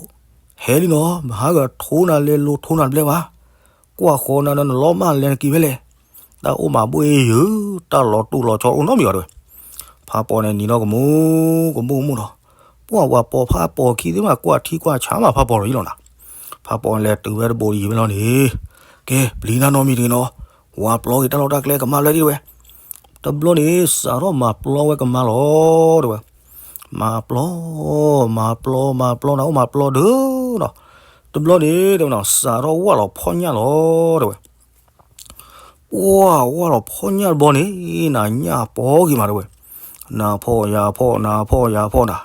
ဟဲလံနီၤ မဟါကထိနၤလဲၤလိၤထိနၤတဘျဲဘၣ်, ကွၢ်ဃီနၤဒီးနလီၤမၢ်လဲၤနက့ၤဖဲလဲၣ်, တၢ်အိၣ်မၤဘှ့ၣ်ယုာ်, တၢ်လီၤတူာ်လီၤဆီအိၣ်နီတမံၤဘၣ်တဲဝဲ. ဖးပီၣ်န့ၣ်နံၤထီၣ်ကမူ, ကမူကမူဒီး, ပှၢ်ဝၤပိာ်ဖးပီၣ်ခံသ့ၣ်မး ကွၢ်ထံကွၢ်ဆးမးဖးပီၣ်ဒီးယံလီၤနၤ, ဖးပီၣ်န့ၣ်လဲၤတုၤဝဲတဘိးဒီးယံာ်ဝဲလီၤန့ၣ်, ကဲပျံၤတၢ်နီတမံၤတဂ့ၤနီၤ, ဝၤပျီက့ၤတၢ်လီၢ်တၢ်ကျဲကမၣ်လၢဒ်တဲဝဲ. တဘျီန့ၣ် စးထီၣ်မၤပျီဝဲကမါလီၤတဲဝဲ. မၤပျီ, မၤပျီ, မၤပျီနၤ အိၣ်မၤပျီဒုးနီၤ, တဘျီန့ၣ်တဲဝဲနီၤ စးထီၣ်ဝၢ်လီၤဖီၣ်ညၣ်လီၤတဲဝဲ. ပှၢ်ဝၢ်လီၤဖီၣ်ညၣ်တဘျီန့ၣ် နၤညၣ်ပီၤက့ၤမးတဲဝဲ. နၤဖီၣ်ယၤဖီၣ် နၤဖီၣ်ယၤဖီၣ်နၤ,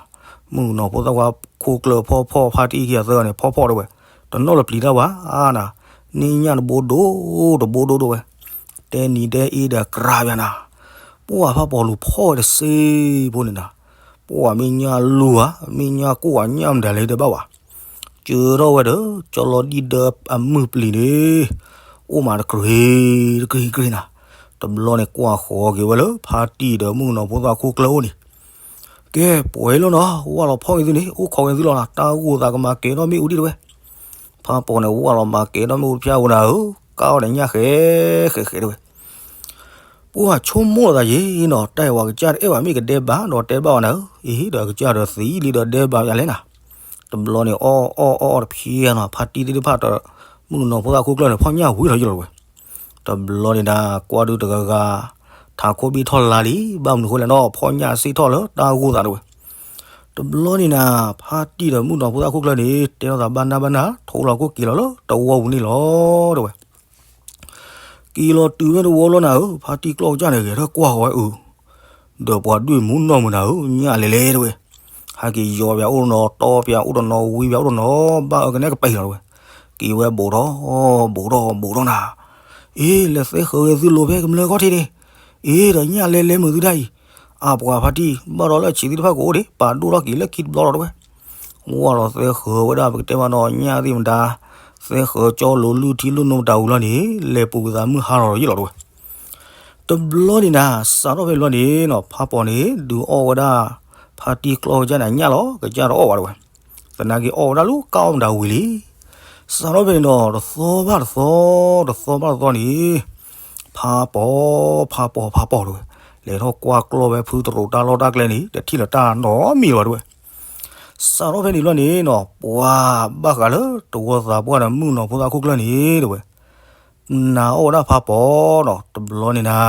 မုၣ်ကနီၤဖိသၣ်ခွါခိၣ်ကျၢၢ်ဖီၣ်ဖီၣ် ဖါတံၢ်ခံဂၤသၢဂၤန့ၣ် ဖီၣ်ဖီၣ်တဲဝဲ, တနီၣ်လၢပျံၤတၢ်ဘၣ်နၤ, န့ၢ်ညၣ်တဘိဒိၣ်တဘိဒိၣ်ဒိၣ်ဝဲ, တဲနံၤတဲအ့ဒီးကြၤယၤနၤ, ပှၢ်ဖးပီၤလူၤဖီၣ်ဝဲတစ့ဖိန့ၣ်နၤ, ပှၢ်မ့ၢ်ညၣ်လူၤဧါ, မ့ၢ်ညၣ်ကိၢ်ဧါ, ညၣ်မတၤလဲၣ်တဲဘၣ်ဝဲ, ကၢထီၣ်ဝဲဒီး ကၠီလီၤဒံၣ်ဒၢအမုၢ်ပျံၤန့ၣ် အိၣ်မးတကြ့တကြ့တကြ့နၤ, တဘျီန့ၣ် ကွၢ်ဃီၤက့ၤဝဲလၢဖါတံၢ်ဒီးမုၣ်ကနီၤဖိသၣ်ခိၣ်ကျၢၢ်အိၣ်န့ၣ်, ကဲ ပှဲၤလီၤနီၤ, ဝၢ်လီၤဖီၣ်က့ၤသုန့ၣ် အိၣ်ခိးက့ၤသုလီၤနီၤ, တၢ်ဂိၢ်သးကမၤကဲထီၣ်မ့ၣ်အူဒံးတဝဲ. ဖးပီၤန့ၣ် ဝၢ်လီၤမၤကဲထီၣ်မ့ၣ်အူတဖျၢၣ်ဝဲနၤဧၢ, ကၢ်အီၤဒီးညၣ်ဃဲဃဲဃဲတဝဲ. ပှၢ်ဆိကမိၣ်လီၤသးယံၤနီၤ, တၢ်အံၤပှၤကစၢ်တအဲၣ်ဘၣ်မ့ၢ်ကဒဲဘၣ်ဒီးတဲတဘၣ်ဝဲနၤဧၢ, အံၤ ဒီးအကစၢ်ဒီးသံလံဒီးဒဲဘၣ်ယၤလဲၣ်နၤ. တဘျီန့ၣ် အီၣ်အီၣ်အီၣ်အီၣ်တဖျၢၣ်နီၤ, ဖါတံၢ်သ့ၣ်တဖၣ်ဒီး မုၣ်ကနီၤဖိသၣ်ခိၣ်ကျၢၢ်န့ၣ် ဖီၣ်ညၣ်ဝံၤလီၤယံၤလီၤတဝဲ. တဘျီန့ၣ်နၤ ကွၢ်ဒုတဂၤဂၤ ထးခိၣ်ဘ့ၣ်ထီၣ်လါလံ, ဘၣ်မနုၤဃိလဲၣ်နီၤ, ဖီၣ်ညၣ်စ့ၣ်ထီၣ်လၢတၢ်ဂိၢ်သးတဝဲ. တဘျီန့ၣ်နၤ ဖါတံၢ်ဒီးမုၣ်ကနီၤဖိသၣ်ခိၣ်ကျၢၢ်န့ၣ် တဲထီၣ်သးဘၣ်နၢ်ဘၣ်နၢ် ထိလီၤခိၣ်က့ၤလီၤလၢတဝီပူၤန့ၣ်လီၤတဝဲ. က့ၤလီၤတုၤဖဲတဝီလီၤနၤဧၢ, ဖါတံၢ်ကျီၢ်ကစၢ်န့ၣ် ဂဲၤထီၣ်ကွၢ်ဃီၤဝဲအုး, ဒီးပှၤဒွဲၣ်မူနီၢ်မုာ်နၤဧၢ, ညၣ်လဲၤလဲၤတဝဲ. ဟဲက့ၤယီၤပၠးအိၣ်တနီၤ, တီပၠးအိၣ်တနီၤ, ဝံပၠးအိၣ်တနီၤ, ဘၣ်အၢကနဲကပၤလီၤတဝဲ. က့ၤဝဲဘူးထီၣ်ဘူးထီၣ်ဘူးထီၣ်နၤ, အ့ လဲၤသဲဃၢၤဂ့ၤသုလိၤဖဲကမျၢၢ်ခီၣ်ထံးန့ၣ်, အ့ ဒီးညၣ်လဲၤလဲၤမုာ်သုဒၣ်အံၤ, အါပှၤဖါတံၢ် ဘၣ်ဒီးလၢအဆံးသ့ၣ်တဖၣ်ကအိၣ်ဒံး ပာ်ဒိၣ်ထီၣ်က့ၤလၢခံတဘျီလီၤတဝဲ. ဝၢ်လီၤသဲဃၢၤဝဲဒၣ် ပကတဲမးနီၤ ညၣ်သ့ၣ်မတၤ, သဲဃၢၤကၠီလိၤလုၢ်ထံလုၢ်နိမတၤဝံၤလီၤန့ၣ် လဲၤပူၤကသးမုၢ်ဟါလီၤယံၤလီၤတဝဲ. တဘျီန့ၣ်နၤ စးထီၣ်ဖဲတဘျီန့ၣ်နီၤ ဖးပီၤန့ၣ် ဒုးအီၣ်ဝဲဒၣ် ဖါတံၢ်ကျီၢ်ကစၢ်န့ၣ် အညၣ်လီၤ ကစၢ်တအီၣ်ဝဲတဝဲ. သနာ်က့အီၣ်ဝဲဒၣ်လၢကၢ်အီၣ်မတၤဝံၤလံ. စးထီၣ်ဖဲန့ၣ်ဒီး တသီဘၣ်တသီ, တသီဘၣ်တသီန့ၣ် ဖးပီၤ ဖးပီၤ ဖးပီၤတဝဲ, လဲၤထီၣ်ကွၢ်ကျီၢ်ဝဲဖုတရူးတၢ်လီၢ်တၢ်ကျဲန့ၣ် တထံၣ်လၢၤတၢ်နီတမံၤဘၣ်တဝဲ. စးထီၣ်ဖဲန့ၣ်တဘျီန့ၣ်နီၤ ပှၤဘၣ်ဃးလၢတဝီသးပှၢ်ဒီးမုၣ်ကနီၤဖိသၣ်ခိၣ်ကျၢၢ်န့ၣ်တဝဲ နာ်အီၣ်ဝဲဒၣ်ဖးပီၤနီၤ. တဘျီန့ၣ်နၤ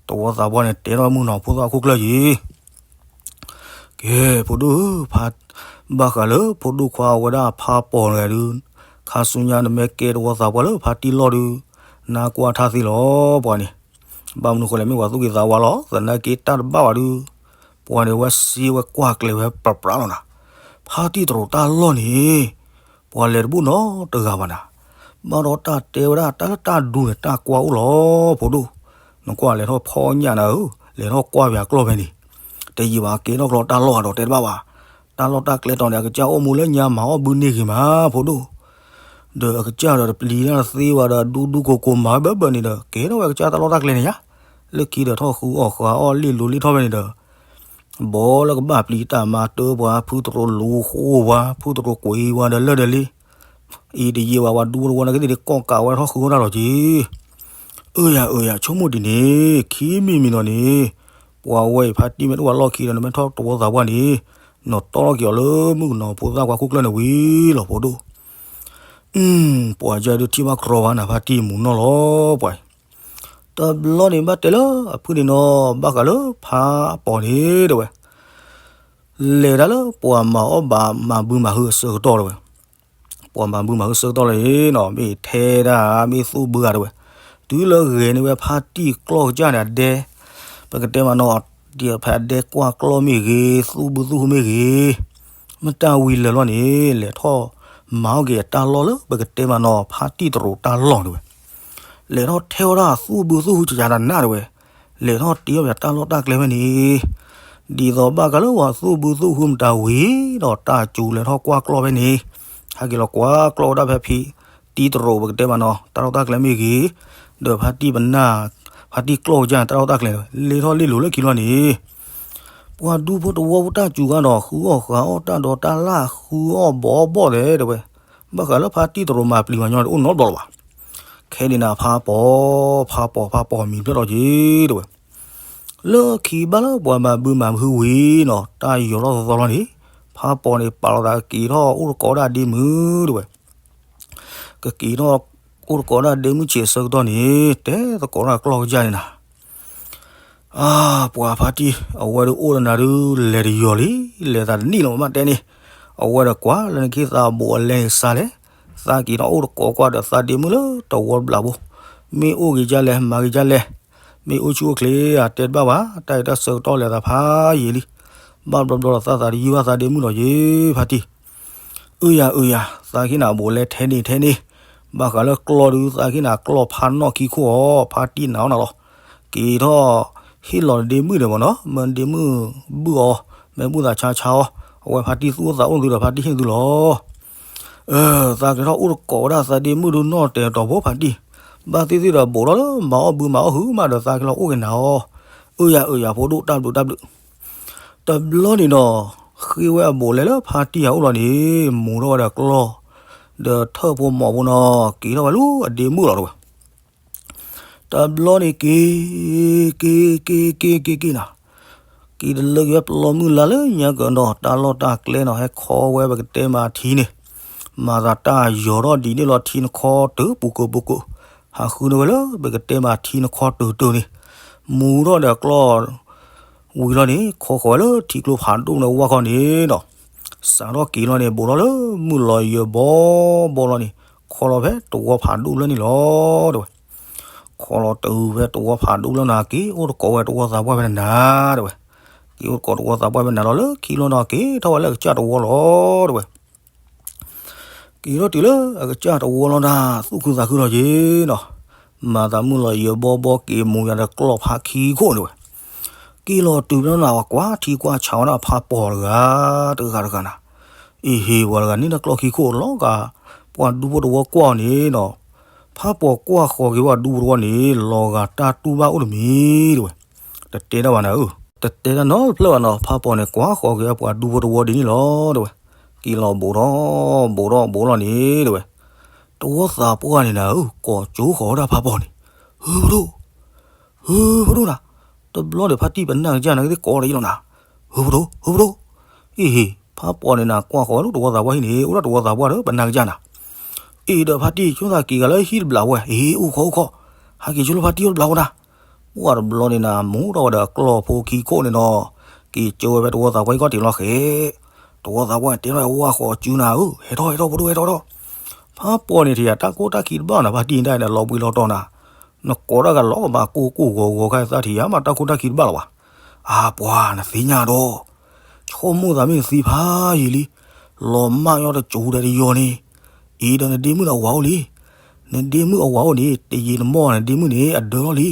တဝီသးပှၢ်န့ၣ် တဲထီၣ်မုၣ်ကနီၤဖိသၣ်ခိၣ်ကျၢၢ်ယံၤ ကဲ ဖိဒိၣ်ဧၢ, ဘၣ်ဃးလၢဖိဒိၣ်ခွါအဝဲဒၣ်ဖးပီၤတဂၤဒုး, ခါဆူညါနမ့ၢ်ကဲတဝီသးပှၢ်လၢဖါတံၢ်လီၢ်ဒုး, နါကွၢ်ထါသ့လီၤပှၤန့ၣ်. ဘၣ်မနုၤဃိလဲၣ် မ့ၢ်ပှၤသူၣ်က့သးဝါလီၤ, သနာ်က့တၢ်တဘၣ်ဘၣ်ဒုး, ပှၤန့ၣ်ဝဲစ့ဝဲကွၢ်ကျဲၤဝဲပြးပြးလီၤနၤ. ဖါတံၢ်တရူးတၢ်လီၢ်န့ၣ် ပှၤလဲၤတဘူၣ်နီတဂၤဘၣ်နၤ. ဘၣ်ဒီးတၢ်တဲဝဲဒၣ်တၢ်လၢတၢ်ဒူန့ၣ် တၢ်ကွၢ်အိၣ်လီၤ ဖိဒိၣ်. နကွၢ်လဲၤထီၣ်ဖီၣ်ညၣ်နၤဧၢ, လဲၤထီၣ်ကွၢ်ပၠးကျီၢ်ဖဲန့ၣ်, တယံာ်ဘၣ်ကဲထီၣ်ကျီၢ်တၢ်လီၢ်ဒီးတဲတဘၣ်ဘၣ်. တၢ်လီၢ်တၢ်ကျဲတီၤန့ၣ် အကစၢ်အိၣ်မူလၢညါမၤအီၣ်ဘုန့ၢ်ဂ့ၤမး ဖိဒိၣ်. ဒီးအကစၢ်ဒီးတပျံၤတၢ်တသ့ဝဲဒီး ဒူဒူကိၢ်ကိၢ်မၤဝဲဘၢဘၢန့ၣ်ဒီး ကဲထီၣ်ဝဲအကစၢ်တၢ်လီၢ်တၢ်ကျဲန့ၣ်ယါ. လၢခံဒီးထီၣ်ဃုအီၣ်ဃုအီၣ်လ့ၣ်လိၤလ့ၣ်ထီၣ်ဖဲန့ၣ်ဒီး ဘီလၢကဘၣ်ပျံၤတၢ်မၤတၢပှၤ ဖုတရူးလူၤဃိပှၤ ဖုတရူးကွံာ်ပှၤဒီးလၢၢ်ဒီးလ့ အံၤတယံာ်ဘၣ် ပှၤဒူဖိတဝီန့ၣ်ကသ့ၣ်ကီၢ်ကးဝဲထီၣ်ဃုအီၣ်တၢ်လီၤက့ၤ. အၢယၤအၢယၤ ဆိကမိၣ်ဒ်န့ၣ် ခံမံၤမံၤနီၤန့ၣ် ပှၤဝဲအံၤဖါတံၢ်မ့ၢ်တအိၣ်ဝဲလီၢ်ခံဒီး နမ့ၢ်ထီၣ်တဝီသးပှၢ်န့ၣ် နီၤတီထီၣ်က့ၤအီၤလၢမုၣ်ကနီၤဖိသၣ်ခွါခိၣ်ကျၢၢ်န့ၣ်ဝံၤလီၤ ဖိဒိၣ်. ပှၤယဲဒုးထံၣ်ဘၣ်ကြီဘၣ်နၤ ဖါတံၢ်မူၤနီၢ်လီၤပှၤအံၤ. တဘျီန့ၣ်ဘၣ်တဲလၢအဖုန့ၣ်နီၤ ဘၣ်ဃးလၢဖးပီၤန့ၣ်တဲဝဲ လဲၤဒၣ်လၢပှၤမၤအီၣ်ဘၣ်မၤဘုမၤဟုအဆၢကတီၢ်တဲဝဲ. ပှၤမၤဘုမၤဟုအဆၢကတီၢ်လၢန့ၣ်နီၤ မ့ၢ်ထဲဒၣ်မ့ၢ်သူၣ်ဘုဧါတဲဝဲ. တုၤလၢဂဲၤန့ၢ်ဝဲဖါတံၢ်ကျီၢ်ကစၢ်န့ၣ်အဒဲ, ပကတဲမးနီၤ ဒ်ဖဲအဒဲကွၢ်ကျီၢ်မ့ၢ်ဂ့ၤ သူၣ်ဘုသူၣ်ဟုမ့ၢ်ဂ့ၤ မ့ၢ်တၢ်ဝံၤလၢာ်လီၤန့ၣ် လဲၤထီၣ်မၤအီၣ်က့ၤအတၢ်လီၢ်လၢ ပကတဲမးနီၤ ဖါတံၢ်တရူးတၢ်လီၢ်တဲဝဲ. လဲၤထီၣ်ထဲဝဲဒၣ်သူၣ်ဘုသူၣ်ဟုကယၤတနၢ်တဲဝဲ. လဲၤထီၣ်တ့အီၣ်ပှၤတၢ်လီၢ်တၢ်ကျဲဖဲန့ၣ် ဒ်သိးဘၣ်ဃးလၢပှၤသူၣ်ဘုသူၣ်ဟုမတၤဝံၤဒီး တၢ်စူၤလဲၤထီၣ်ကွၢ်ကျီၢ်ဖဲန့ၣ် ဟဲက့ၤလီၤကွၢ်ကျီၢ်ဝဲဒၣ်ဖဲဖံ တံၢ်တရူးပကတဲမးနီၤ တၢ်လီၢ်တၢ်ကျဲမ့ၢ်ဂ့ၤ, ဒီးဖါတံၢ်ပနၢ် ဖါတံၢ်ကျီၢ်ကစၢ်န့ၣ် တၢ်လီၢ်တၢ်ကျဲ လဲၤထီၣ်လ့ၣ်လိၤလၢခံလီၤန့ၣ် ပှၤဒူဖိတဝီဖိတၢ်စူၤဂၤဒီး ဃုအီၣ်ဃုအီၣ်တၢ်ဒိးတၢ်လၢ် ဃုအီၣ်ဘီဘီၣ်လဲၣ်တဲဝဲ. ဘၣ်ဃးလၢဖါတံၢ်တရူးမၤပျံၤမၤညီန့ၣ် အိၣ်နီတဘျီလၢၤဘၣ်. ခဲန့ၣ်နၤ ဖးပီၤ ဖးပီၤ ဖးပီၤမံၤဖျၢၣ်ထီၣ်က့ၤတဲဝဲ. လၢခံဘၣ်လၢပှၤမၤဘုမၤဟုဝံၤနီၤ တၢ်ယီၤထီၣ်သီသီလီၤန့ၣ် ဖးပီၤန့ၣ် ပာ်လီၤသးကက့ၤထီၣ်အိၣ်သကိးဒၣ်ဒ့မုၣ်တဲဝဲ. ကက့ၤထီၣ်အိၣ်သကိးဒၣ်ဒ့မုၣ်ဆံးအဆၢကတီၢ်န့ၣ် တဲသကိးဒၣ်ကျီၢ်ကစၢ်န့ၣ်နၤ အါ ပှၤဖါတံၢ် အဝဲဒုးအိၣ်ဒီးနၤဒုး လဲၤတယီၤလံ, လဲၤသးတနံၣ်လီၤမးတဲန့ၣ်, အဝဲဒီးကွၢ်လၢနခ့သးဘိးအလဲၤစါလဲၣ်, သးက့ၤထီၣ်အိၣ်သကိးကွၢ်ဒီးသးဒ့မုၣ်လၢတဝီတဘျီဘိ, မ့ၢ်အိၣ်ဂ့ၤဒ်လဲၣ် မၤဂ့ၤဒ်လဲၣ်, မ့ၢ်အိၣ်ဆူၣ်အိၣ်ချ့ဧါ တဲတဘၣ်ဘၣ်, တၢ်အံၤတၢ်ဆၢကတီၢ်လဲၤသးဖးယံာ်လံ, ဘၣ်ဘျီဘျီဒီးသးသးတယုၢ်ဘၣ်သးဒ့မုၣ်လီၤယ့ၤ ဖါတံၢ် အုယၤအုယၤ, သးခ့နၤဘိးလဲထဲန့ၣ်ထဲန့ၣ်, ဘၣ်ဃးလၢကျီၢ်ဒုးသးက့ၤနၤ ကျီၢ်ဖးနီၣ်ခံခိၣ်အီၤ ဖါတံၢ်နာ်အီၤနၤလီၤ. က့ၤထီၣ်ဟ့ၣ်လီၤနဒ့မုၣ်န့ၣ်မ့ၢ်နီၤ, မ့ၢ်ဒ့မုၣ်ဘုၣ်အီၤ, မ့ၢ်ဘူၣ်သးဆါဆါအီၤ, အဝဲဖါတံၢ်သူၣ်အိၣ်သးအိၣ်သုဒီး ဖါတံၢ်ဟ့ၣ်သုလီၤ. အၢ သးက့ၤထီၣ်အိၣ်တကိးဝဲဒၣ်သးဒ့မုၣ်ဒုးနီၢ်တဲာ်တီၤဖိဖါတံၢ်, ဘၣ်သ့ၣ်သ့ၣ်ဒီးဘူးထီၣ်လၢမၤအီၣ်ဘုမၤအီၣ်ဟုၣ်မးဒီး သးက့ၤလီၤအိၣ်က့ၤနၤအီၤ, အၢယၤအၢယၤဖိဒိၣ်တၢ်ဘျုးတၢ်ဘျုး. တဘျီန့ၣ်ဒီး ဃ့ဝဲအဘူးလဲၤလၢဖါတံၢ်အအိၣ်လီၤန့ၣ်, မူၤထီၣ်ဝဲဒီးကျီၢ်, ဒီးထၢၣ်ဖိမီၤဖိနီၤ က့ၤထီၣ်ဝဲလၢအဒ့မုၣ်လီၤတဲဝဲ. တဘျီန့ၣ်က့ၤ, က့ၤ က့ၤ က့ၤ က့ၤ က့ၤနၤ, က့ၤတလၢက့ၤဝဲပျီမုၢ်လါလၢညါကဒီး တၢ်လီၢ်တၢ်ကျဲနီၤ ဟဲခီဝဲပကတဲမးထံန့ၣ်, မၤသးတၢ်ယီၤထီၣ်ဒ်န့ၣ်လီၤ ထံနခီတၢၢ်ပူၤကၢၤပူၤကၢၤ, ဟးဃုန့ၢ်ဝဲလၢပကတဲမးထံနခီတၢၢ်တၢၢ်န့ၣ်, မူၤထီၣ်ဒီးကျီၢ် ဝံၤလီၤန့ၣ် ခီဃီၤဝဲလၢထံကျိဖးဒိၣ်န့ၣ်ဝၢ်ခီန့ၣ်ဒီး စးထီၣ်က့ၤလီၤန့ၣ် ဘူးထီၣ်လၢမုၢ်လီၤယၢၤဘီဘီလီၤန့ၣ် ခီလီၤဖဲတဝီဖးဒိၣ်လၢန့ၣ်လီၤတဲဝဲ. ခီလီၤတုၤဖဲတဝီဖးဒိၣ်လၢနၤ က့ၤအိၣ်တကိးဝဲတဝီသးပှၢ်ဖဲနၤတဲဝဲ. က့ၤအိၣ်တကိးတဝီသးပှၢ်ဖဲနၤလီၤ လၢခံလီၤနီၤ က့ၤထီၣ်ဝဲလၢအကစၢ်တဝီလီၤတဲဝဲ. က့ၤထီၣ်တုၤလၢအကစၢ်တဝီလီၤနၤ သူၣ်ခုသးခုလီၤက့ၤနီၤ, မၤသးမုၢ်လီၤယၢၤဘီဘီက့ၤမူၤယၤဒီးကျီၢ်ဖးခံခိၣ်န့ၣ်ဝဲ. က့ၤလီၤတုၤဖဲနီၤ ကွၢ်ထံကွၢ်ဆးဝဲဒၣ်ဖးပီၤတဂၤ, တဂၤတဂၤနၤ, အ့ဟ့ ပှၤတဂၤန့ၣ်ဒီးကျီၢ်ခံခိၣ်လီၤဂာ်, ပှၤဒူဖိတဝီကွၢ်အီၤန့ၣ်နီၤ, ဖးပီၤကွၢ်ဃီၤက့ၤဝဲဒူဖိတဝီန့ၣ် လီၤဂာ်တၢ်တူၢ်ဘၣ်အိၣ်တမံၤတဲဝဲ. တတဲတၢ်ဘၣ်နၤဧၢ, တတဲတၢ်နီတဖျၢၣ်ဘၣ်နီၤ, ဖးပီၤန့ၣ် ကွၢ်ဃီၤက့ၤဝဲပှၤဒူဖိတဝီဒ်န့ၣ်လီၤတဲဝဲ. က့ၤလီၤဘူးထီၣ်, ဘူးထီၣ်ဘူးလီၤန့ၣ်တဲဝဲ. တဝီသးပှၢ်န့ၣ်နၤဧၢ, ကိးကၠိဃီၤဝဲဒၣ်ဖးပီၤန့ၣ်, ဟုဖဒိၣ်, ဟုဖဒိၣ်နၤ, တဘျီဒီးဖါတံၢ်ပနၢ်ကစၢ်နၤကသ့ၣ်ကိးဒီးယလီၤနၤ, ဟုဖဒိၣ်, ဟုဖဒိၣ်. အ့ဟ့ ဖးပီၤန့ၣ်နၤ ကွၢ်ဃီၤဝဲလၢတဝီသးပှၢ်ဟံၣ်န့ၣ် အိၣ်ဒၣ်တဝီသးပှၢ်ဒီးပနၢ်ကစၢ်နၤ. အ့ဒီးဖါတံၢ် ဆိသးက့ၤဂၤလၢဟံၣ်တဘျီဝဲ, အ့အိၣ်ခီအိၣ်ခီ, ဟးက့ၤဆိလၢဖါတံၢ်အိၣ်တဘျီဝဲဒၣ်. ပှၢ်တဘျီန့ၣ်နၤ မူထီၣ်ဝဲဒီးကျီၢ်ဖိခံခိၣ်န့ၣ်နီၤ, က့ၤကၠိဝဲဖဲတဝီသးပှၢ်ဟံၣ်ကီၢ်တံၢ်လီၤဃဲ, တဝီသးပှၢ်တဲထီၣ်ဝဲဃီၤစုနၤဧၢ, ဟဲထီၣ် ဟဲထီၣ် ဖိဒိၣ် ဟဲထီၣ် ထီၣ်. ဖးပီၤန့ၣ်ထံၣ်ယၤ တၢ်ကိၢ်တၢ်ခံးတဘၣ်နၤ ဖါတံၢ်ဒၣ်ဒီးလီၤဘှံးလီၤတီၤနၤ, နကိးတၢ်ဂၤလီၤဘၣ်ကိၢ်ကိၢ်ဂီၤဂီၤခါ သးထံၣ်ယၤမး တၢ်ကိၢ်တၢ်ခံးတဘၣ်လီၤဘၣ်. အါပှၤ နသ့ၣ်ညါဒီး, ဆိကမိၣ်သးမ့ၢ်နသံဖးယံာ်လံ, လီၤမၢ်ညီတစိၤဒီးတယီၤန့ၣ်, အံၤဒီးနဒ့မုၣ်ဒီးအဝၤအိၣ်လံ, နဒ့မုၣ်အဝၤအိၣ်န့ၣ် တယံာ်တမီၢ်နဒ့မုၣ်န့ၣ် အဒၢထီၣ်လံ.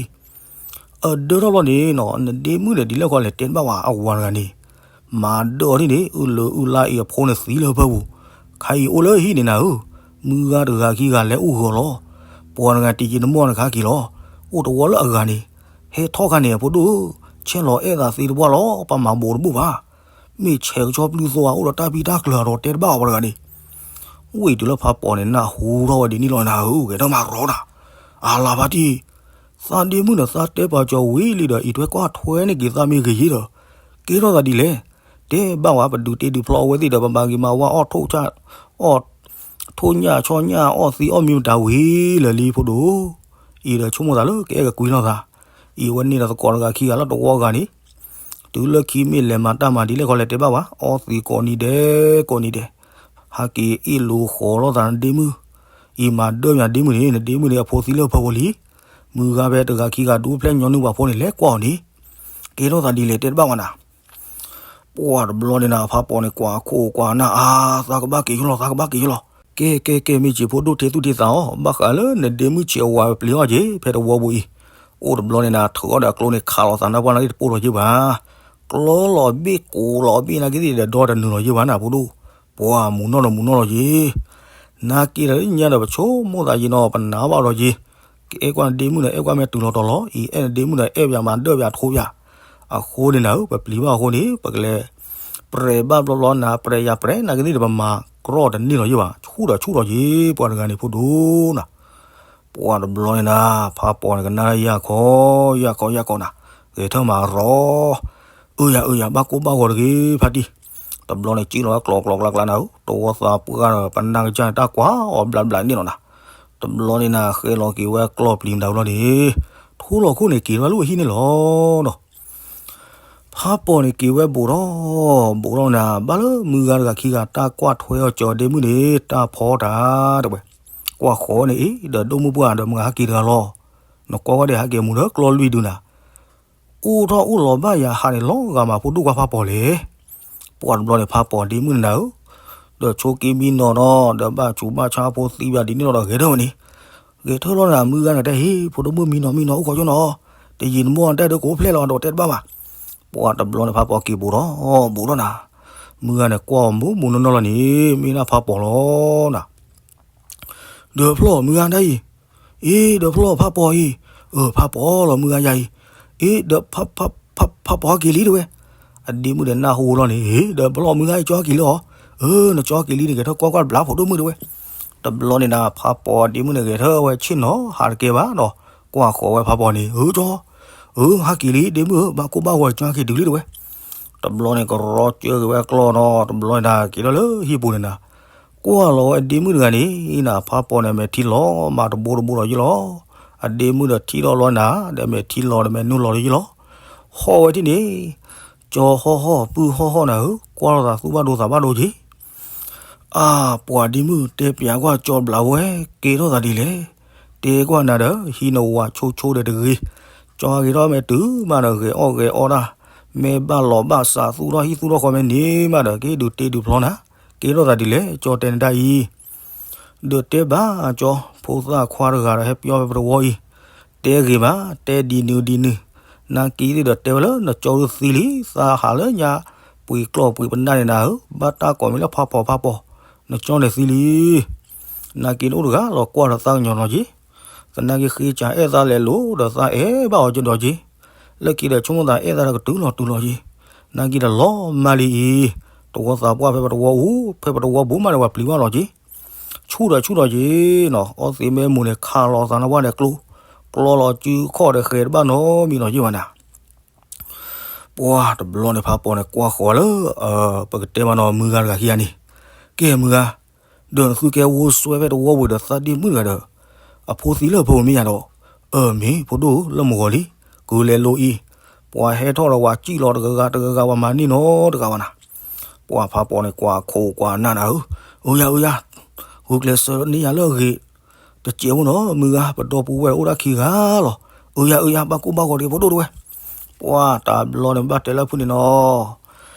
အဒၢထီၣ်လီၤန့ၣ်နီၤ နဒ့မုၣ်န့ၣ် ဒ်လဲၣ်ခီလဲၣ်တဲတဘၣ်ဝဲ အဝၤတဂၤန့ၣ်, မၤဒၢအီၤဒ်န့ၣ် အုလၢအုလါအံၤအဖိန့ၣ်သံလၢဟၢဖၢပူၤ, ခါအံၤအိၣ်လၢဟံၣ်န့ၣ်နၤဧၢ, မုၢ်ဂၤတဂၤခံဂၤလဲၤအိၣ်ဂီၤလီၤ. ပှၤတဂၤတယံာ်တမီၢ်နခါက့ၤလီၤ, အိၣ်တဝီလၢအဂၤန့ၣ်, ဟဲထီၣ်ခါန့ၣ် အဖိဒိၣ်ဧၢ, ဆဲးလီၤအဲၣ်သးသ့တပှၢ်လီၤ, ပမၤဘူးတဘူၣ်ဘၣ်. မ့ၢ်ဆဲးကဆီပျုၢ်သိအအိၣ်ဒီးတၢ်ဖံးတၢ်ကျၢၤဒီးတဲတဘၣ်ဝဲပှၤတဂၤန့ၣ် ဝံၤတုၤလၢဖးပီၤန့ၣ် နၢ်ဟူထီၣ်ဝဲဒ်န့ၣ်လီၤနၤဧၢ, ဂဲၤထီၣ်မၤရီနၤ, အလၤဖါတံၢ်, သးဒ့မုၣ်န့ၣ် သးတဲပာ်ကၠီၤဝံၤလံဒီး အံၤထွဲကွၢ်ထွဲန့ၢ်က့ၤသးမ့ၢ်ဂ့ၤယ့ဒီး, ကဲထီၣ်သးဒ်လဲၣ်, တဲဘၣ်ဝဲ ပဒုးတ့ဒုးဖျီအဝဲသ့ၣ်ဒီး ပမၤဂ့ၤမၤဝါအီၣ်ထိၣ်ဆၣ်, အီၣ်, ထိၣ်ညၣ်ဆီညၣ်အီၣ်သံအီၣ်မံၤမတၤဝံၤလၢာ်လံဖိဒိၣ်, အံၤဒီးဆိကမိၣ်သးလၢကအဲၣ်ကကွံလီၤသး, အံၤဝဲန့ၣ်ဒီးသကိးတဂၤခံဂၤလၢတဝီဂၤန့ၣ် တုၤလၢခံမ့ၢ်လဲၤမၤတၢ်မၤဒ်လဲၣ်ခီလဲၣ်တဲဘၣ်ဝဲ အီသံးကိးနံၤဒဲးကိးနံၤဒဲး, ဟဲက့ၤအ့ၣ်လိာ်ဃီၤလိာ်သးနဒ့မုၣ်, အံၤမၤဒၢမ့ၢ်နဒ့မုၣ်န့ၣ် နဒ့မုၣ်န့ၣ်အဖိသံလၢဟၢဖၢပူၤလံ, မုၢ်ဂၤဖဲတဂၤခံဂၤဒူဖျဲၣ်ညီနုၢ်ပှၤဖိန့ၣ် လဲၤကွၢ်အီၤန့ၣ်, ကဲထီၣ်သးဒ်လဲၣ်တဲတဘၣ်ဝဲနၤ. ပှၢ်တဘျီန့ၣ်နၤ ဖးပီၤန့ၣ်ကွၢ်ခိၣ်ကွၢ်နၢ်အါ, သးကဘၣ်က့ၤယိလီၤ သးကဘၣ်က့ၤယိလီၤ, ကဲကဲကဲ မ့ၢ်စံးဖိဒိၣ်ထဲသူၣ်ထဲသးအီၤ ဘၣ်ဃးလၢနဒ့မုၣ်ဆံးအဝၤပျံၤအီၣ်က့ၤ ဖဲတဝီပူၤအံၤ, အိၣ်တဘျီန့ၣ်နၤ ထုးအီၣ်ဒီးအကျိန့ၣ် ခးလိာ်သးနၢ်ပှၢ်နာ်က့တပိၢ်လီၤယ့ၢ်ဘၣ်, ကျီလီၤဘ့ၣ်ကိးလီၤဘ့ၣ်နာ်က့သ့ၣ်ဒီး ဒီတနုာ်လီၤယ့ၢ်ဘၣ်နၤဖိဒိၣ်, ပှၢ်မူၤနီၢ်ဒီးမူၤနီၢ်လီၤယ့ၢ်, နာ်က့ဒီးညါဒီးပဆိကမိၣ်သးယ့ၢ်နီၤ ပနာ်ဘၣ်ဒီးယ့ၢ်, ကအဲၣ်ကွၢ်နဒ့မုၣ်ဒီး အဲၣ်ကွၢ်မ့ၢ်တုၤလီၤတီၤလီၤ, အံၤအဲၣ်နဒ့မုၣ်ဒီး အဲၣ်ပၠးမၤဒၢပၠးထိပၠး, အဃိန့ၣ်နၤဧၢ ပပျံၤဘၣ်အဃိန့ၣ် ပကလဲၤပြဲးဘၣ်ဘျီဘျီနၤ ပြဲးယၤပြဲးနာ်က့သ့ၣ်ဒီး ပမၤကြီတန့ၢ်လီၤယ့ၢ်ဘၣ်, ဆူၣ်ဒီးဆူၣ်လီၤယ့ၢ် ပှၤတဂၤန့ၣ်ဖိဒိၣ်နၤ. ပှၢ်တဘျီန့ၣ်နၤ ဖးပီၤန့ၣ်ကနၣ်ယၢ်ခီ, ယၢ်ခီယၢ်ခီနၤ, ဂဲၤထၢၣ်မၤရီ, အၢယၤအၢယၤ ဘၣ်ကိၢ်ဘၣ်ဂီၤတဂ့ၤ ဖါတံၢ်, တဘျီန့ၣ် ကၠံၣ်လီၤဝဲကျီကျီကျါကျါနၤဧၢ, တဝီသးပှၢ်ဒီး ပနၢ်ကစၢ်န့ၣ် တၢ်ကွၢ်အီၤဘျးဘျးန့ၣ်လီၤနၤ, တဘျီန့ၣ်နၤ ဃဲလီၤက့ၤဝဲကျီၢ်ပျံၤမတၤဝံၤလီၤန့ၣ်, ထိလီၤခိၣ်န့ၣ် က့ၤဝဲလၢအဟံၣ်န့ၣ်လီၤဒီး ဖးပီၤန့ၣ်က့ၤဝဲဘူးထီၣ်, ဘူးထီၣ်နၤ ဘၣ်လၢမုၢ်ဂၤတဂၤခံဂၤ တၢ်ကွၢ်ထွဲအီၤကၠီၤဒ့မုၣ်န့ၣ် တၢ်ဖီတၢ်တဲဝဲ, ကွၢ်ဃီၤန့ၣ်အံၤ ဒီးဒိၣ်မုၢ်ပှၢ်ဒီးမုၢ်ဂၤဟဲက့ၤတဂၤလီၤ, နကွၢ်ဝဲဒီးဟဲက့ၤမူၤဒီးကျီၢ်လွံၢ်ဒုနၤ, အိၣ်ထီၣ်အိၣ်လီၤဘၣ်ယၤဟးန့ၣ်လီၤဂာ်မး ဖိဒိၣ်ကွၢ်ဖးပီၤလဲၣ်, ပှၢ်တဘျီန့ၣ် ဖးပီၤဒ့မုၣ်န့ၣ်နၤဧၢ, ဒီး ဒီးဆိက့မံနီၤနီၤ ဒီးဘၣ်ဆူးဘၣ်ဆါဖိသံဘၣ်ဒ်န့ၣ်လီၤဒီးဂဲၤထၢၣ်ဝဲန့ၣ်, ဂဲၤထၢၣ်လီၤန့ၣ် မုၢ်ဂၤန့ၣ်တဲ ဟ့ၣ် ဖိဒိၣ်မုၣ်မံနီၤမံနီၤအိၣ်ခိးကၠိနီၤ, တယံာ်တမီၢ်တဲဒီးကအိၣ်ဖျဲၣ်လီၤ ဒီးတဲတဘၣ်ဘၣ်. ပှၤတဘျီန့ၣ် ဖးပီၤက့ၤဘူးထီၣ်ဘူးထီၣ်နၤ, မုၢ်ဂၤန့ၣ်ကွၢ်အီၤမူးမူးနီၢ်နီၢ်လီၤန့ၣ် မ့ၢ်ဒၣ်ဖးပီၤလီၤနၤ. ဒီးဖျီၣ်မုၢ်ဂၤဒၣ်အံၤ, အ့ ဒီးဖျီၣ်ဖးပီၤအံၤ, အၢ ဖးပီၤလီၤမုၢ်ဂၤယၤအံၤ, အ့ ဒီး ဖးပီၤဟဲက့ၤလံတဲဝဲ. အဒ့မုၣ်ဒီးနၢ်ဟူလီၤန့ၣ် ဒီးဖျီၣ်မုၢ်ဂၤအံၤကၠီဟဲက့ၤလံအီၤ, အၢ နကၠီဟဲက့ၤလံန့ၣ် ဂဲၤထၢၣ်ကွၢ်ကွၢ်တဘျီဖိဒိၣ်မုၣ်တဲဝဲ. တဘျီန့ၣ်နၤ ဖးပီၤဒ့မုၣ်န့ၣ် ဂဲၤထၢၣ်ဝဲဆ့ၣ်နီၤဟးတကဲဘၣ်ဒီး ကွၢ်ဃီၤဝဲဖးပီၤန့ၣ် အၢ ကၠီ, အၢ ဟဲက့ၤလံဒ့မုၣ်ဧၢ ဘၣ်ကိၢ်ဘၣ်ဂီၤကၠီဟဲက့ၤတုၤလံတဲဝဲ. တဘျီန့ၣ်ကရီကၢက့ၤဝဲကျီနီၤ တဘျီန့ၣ်နၤက့ၤထီၣ်လၢဟံၣ်ပူၤန့ၣ်နၤ, ကွၢ်လီၤဝဲဒ့မုၣ်တဂၤန့ၣ်နၤ ဖးပီၤန့ၣ်မဲာ်ထံလီၤမးတဘိတဘိဒီးယ့ၢ်လီၤ. အဒ့မုၣ်ဒီးထံလီၤလီၤနၤ ဒီးမဲာ်ထံလီၤဒီးမဲာ်နုာ်လီၤဒီးယ့ၢ်လီၤ. ဟီၣ်ဝဲထံၣ်န့ၣ် ကၠီဟီၣ်ဟီၣ်ပုၢ်ဟီၣ်ဟီၣ်နၤဧၢ ကွၢ်လိာ်သးသူၣ်ဘၣ်ဒိသးဘၣ်ဒိက့ၤ အါ ပှၤဒ့မုၣ်တဲပၠးကွၢ်ကၠီဘျးဝဲ ကဲထီၣ်သးဒ်လဲၣ်, တဲကွၢ်နၤဒီး ဟံးနဝၤဆိဆိဒီးတဂ့ၤ, ကၠီဂ့ၤထီၣ်မဲာ်တုၤမးဒီးဂဲၤအီၣ်ဂဲၤအီတၢ်, မ့ၢ်ဘၣ်လီၤဘၣ်စးသူၣ်ထီၣ်ဟံၣ်သူၣ်ထီၣ်ဃီမဲာ်န့ၣ်မးဒီး ကဟ့ၣ်ဒုးတ့ဒုးဖျီနၤ, ကဲထီၣ်သးဒ်လဲၣ် ကၠီတဲနတၢ်အံၤ ဒီးတဲဘၣ်ကၠီ ဖိသၣ်ခွါတဂၤဒီးဟဲပျီဝဲပတဝီအံၤ, တဲဂ့ၤမး တဲဒ်နုၤဒ်နုၤ, နာ်က့ၤသ့ၣ်ဒီးတဲဝဲလၢနကၠီဒုးသံလံ, သးဟးလၢညါ ပှ့ၤကျီၢ်ပှ့ၤပနၢ်န့ၣ်နၤဧၢ, ဘၣ်တၢ်ကိးမံၤလၢဖးပီၤဖးပီၤ, နကၠီန့ၣ်သံလံ. နာ်က့ၤနအိၣ်တဂၤလီၤကွၢ်ဒီးသးကညီၤနီၤက့ၤ, သနာ်က့ၤဃ့ကၠးအဲၣ်သးလဲၤလိၤဒီးသးအဲၣ်ဘၣ်အီၤကဒီးက့ၤ, လၢက့ၤဒီးဆိကမိၣ်သးအဲၣ်သးဒီးကတုၤလီၤတုၤလီၤက့ၤ, နာ်က့ၤဒီးလီၤမၢ်လံအံၤ, တဝီသးပှၢ်ဖဲပတဝီအူ ဖဲပတဝီဘူးမးဒီးပှၤပျံၤဘၣ်လီၤက့ၤ ဆူၣ်ဒီးဆူၣ်ဒီးက့ၤနီၤ, အီသံးမ့ၢ်မိၢ်န့ၣ်ခးလီၤသးနဝဲဒီးကျိ, ကျီလီၤစုခီၣ်ဒီးဃဲၤတဘၣ်နီတမံၤနီၤက့ၤဘၣ်နၤ. ပှၤတဘျီန့ၣ်ဖးပီၤန့ၣ်ကွၢ်ဃီၤလၢ ပကတဲမးနီၤမုၢ်ဂၤတဂၤခံဂၤန့ၣ်, ကဲမုၢ်ဂၤ, ဒီးနသုကဲဝိစွဲဖဲတဝီဝံၤဒီးသးဒ့မုၣ်တဂၤဒီး, အဖိသံလၢအဖိမ့ၢ်ယၤဒီး, အၢမ့ၢ်ဖိဒိၣ်လၢမုၢ်ဂီၤလံ, ကုလဲၤလိၤအံၤ, ပှၤဟဲထီၣ်ဒီးပှၤစံၣ်လီၤတဂၤဂၤတဂၤဂၤ ပှၤမၤန့ၢ်နီတဂၤဘၣ်နၤ. ပှၤဖးပီၤန့ၣ်ကွၢ်ခိၣ်ကွၢ်နၢ်နၤဧၢ, အၢယၤအၢယၤ, ဂုာ်ကျဲးစၢးန့ၢ်ယၤလၢအဂ့ၤ, တစဲးဖိနီၤ မုၢ်ဂၤ ပဒီပုၢ်ဝဲၢ်အိၣ်ဒၣ်ခံဂၤလီၤ, အၢယၤအၢယၤ ဘၣ်ကိၢ်ဘၣ်ဂီၤတဂ့ၤဖိဒိၣ်တဲဝဲ. ပှၤတဘျီန့ၣ်ဘၣ်တဲလၢဖုၣ်န့ၣ်နီၤ,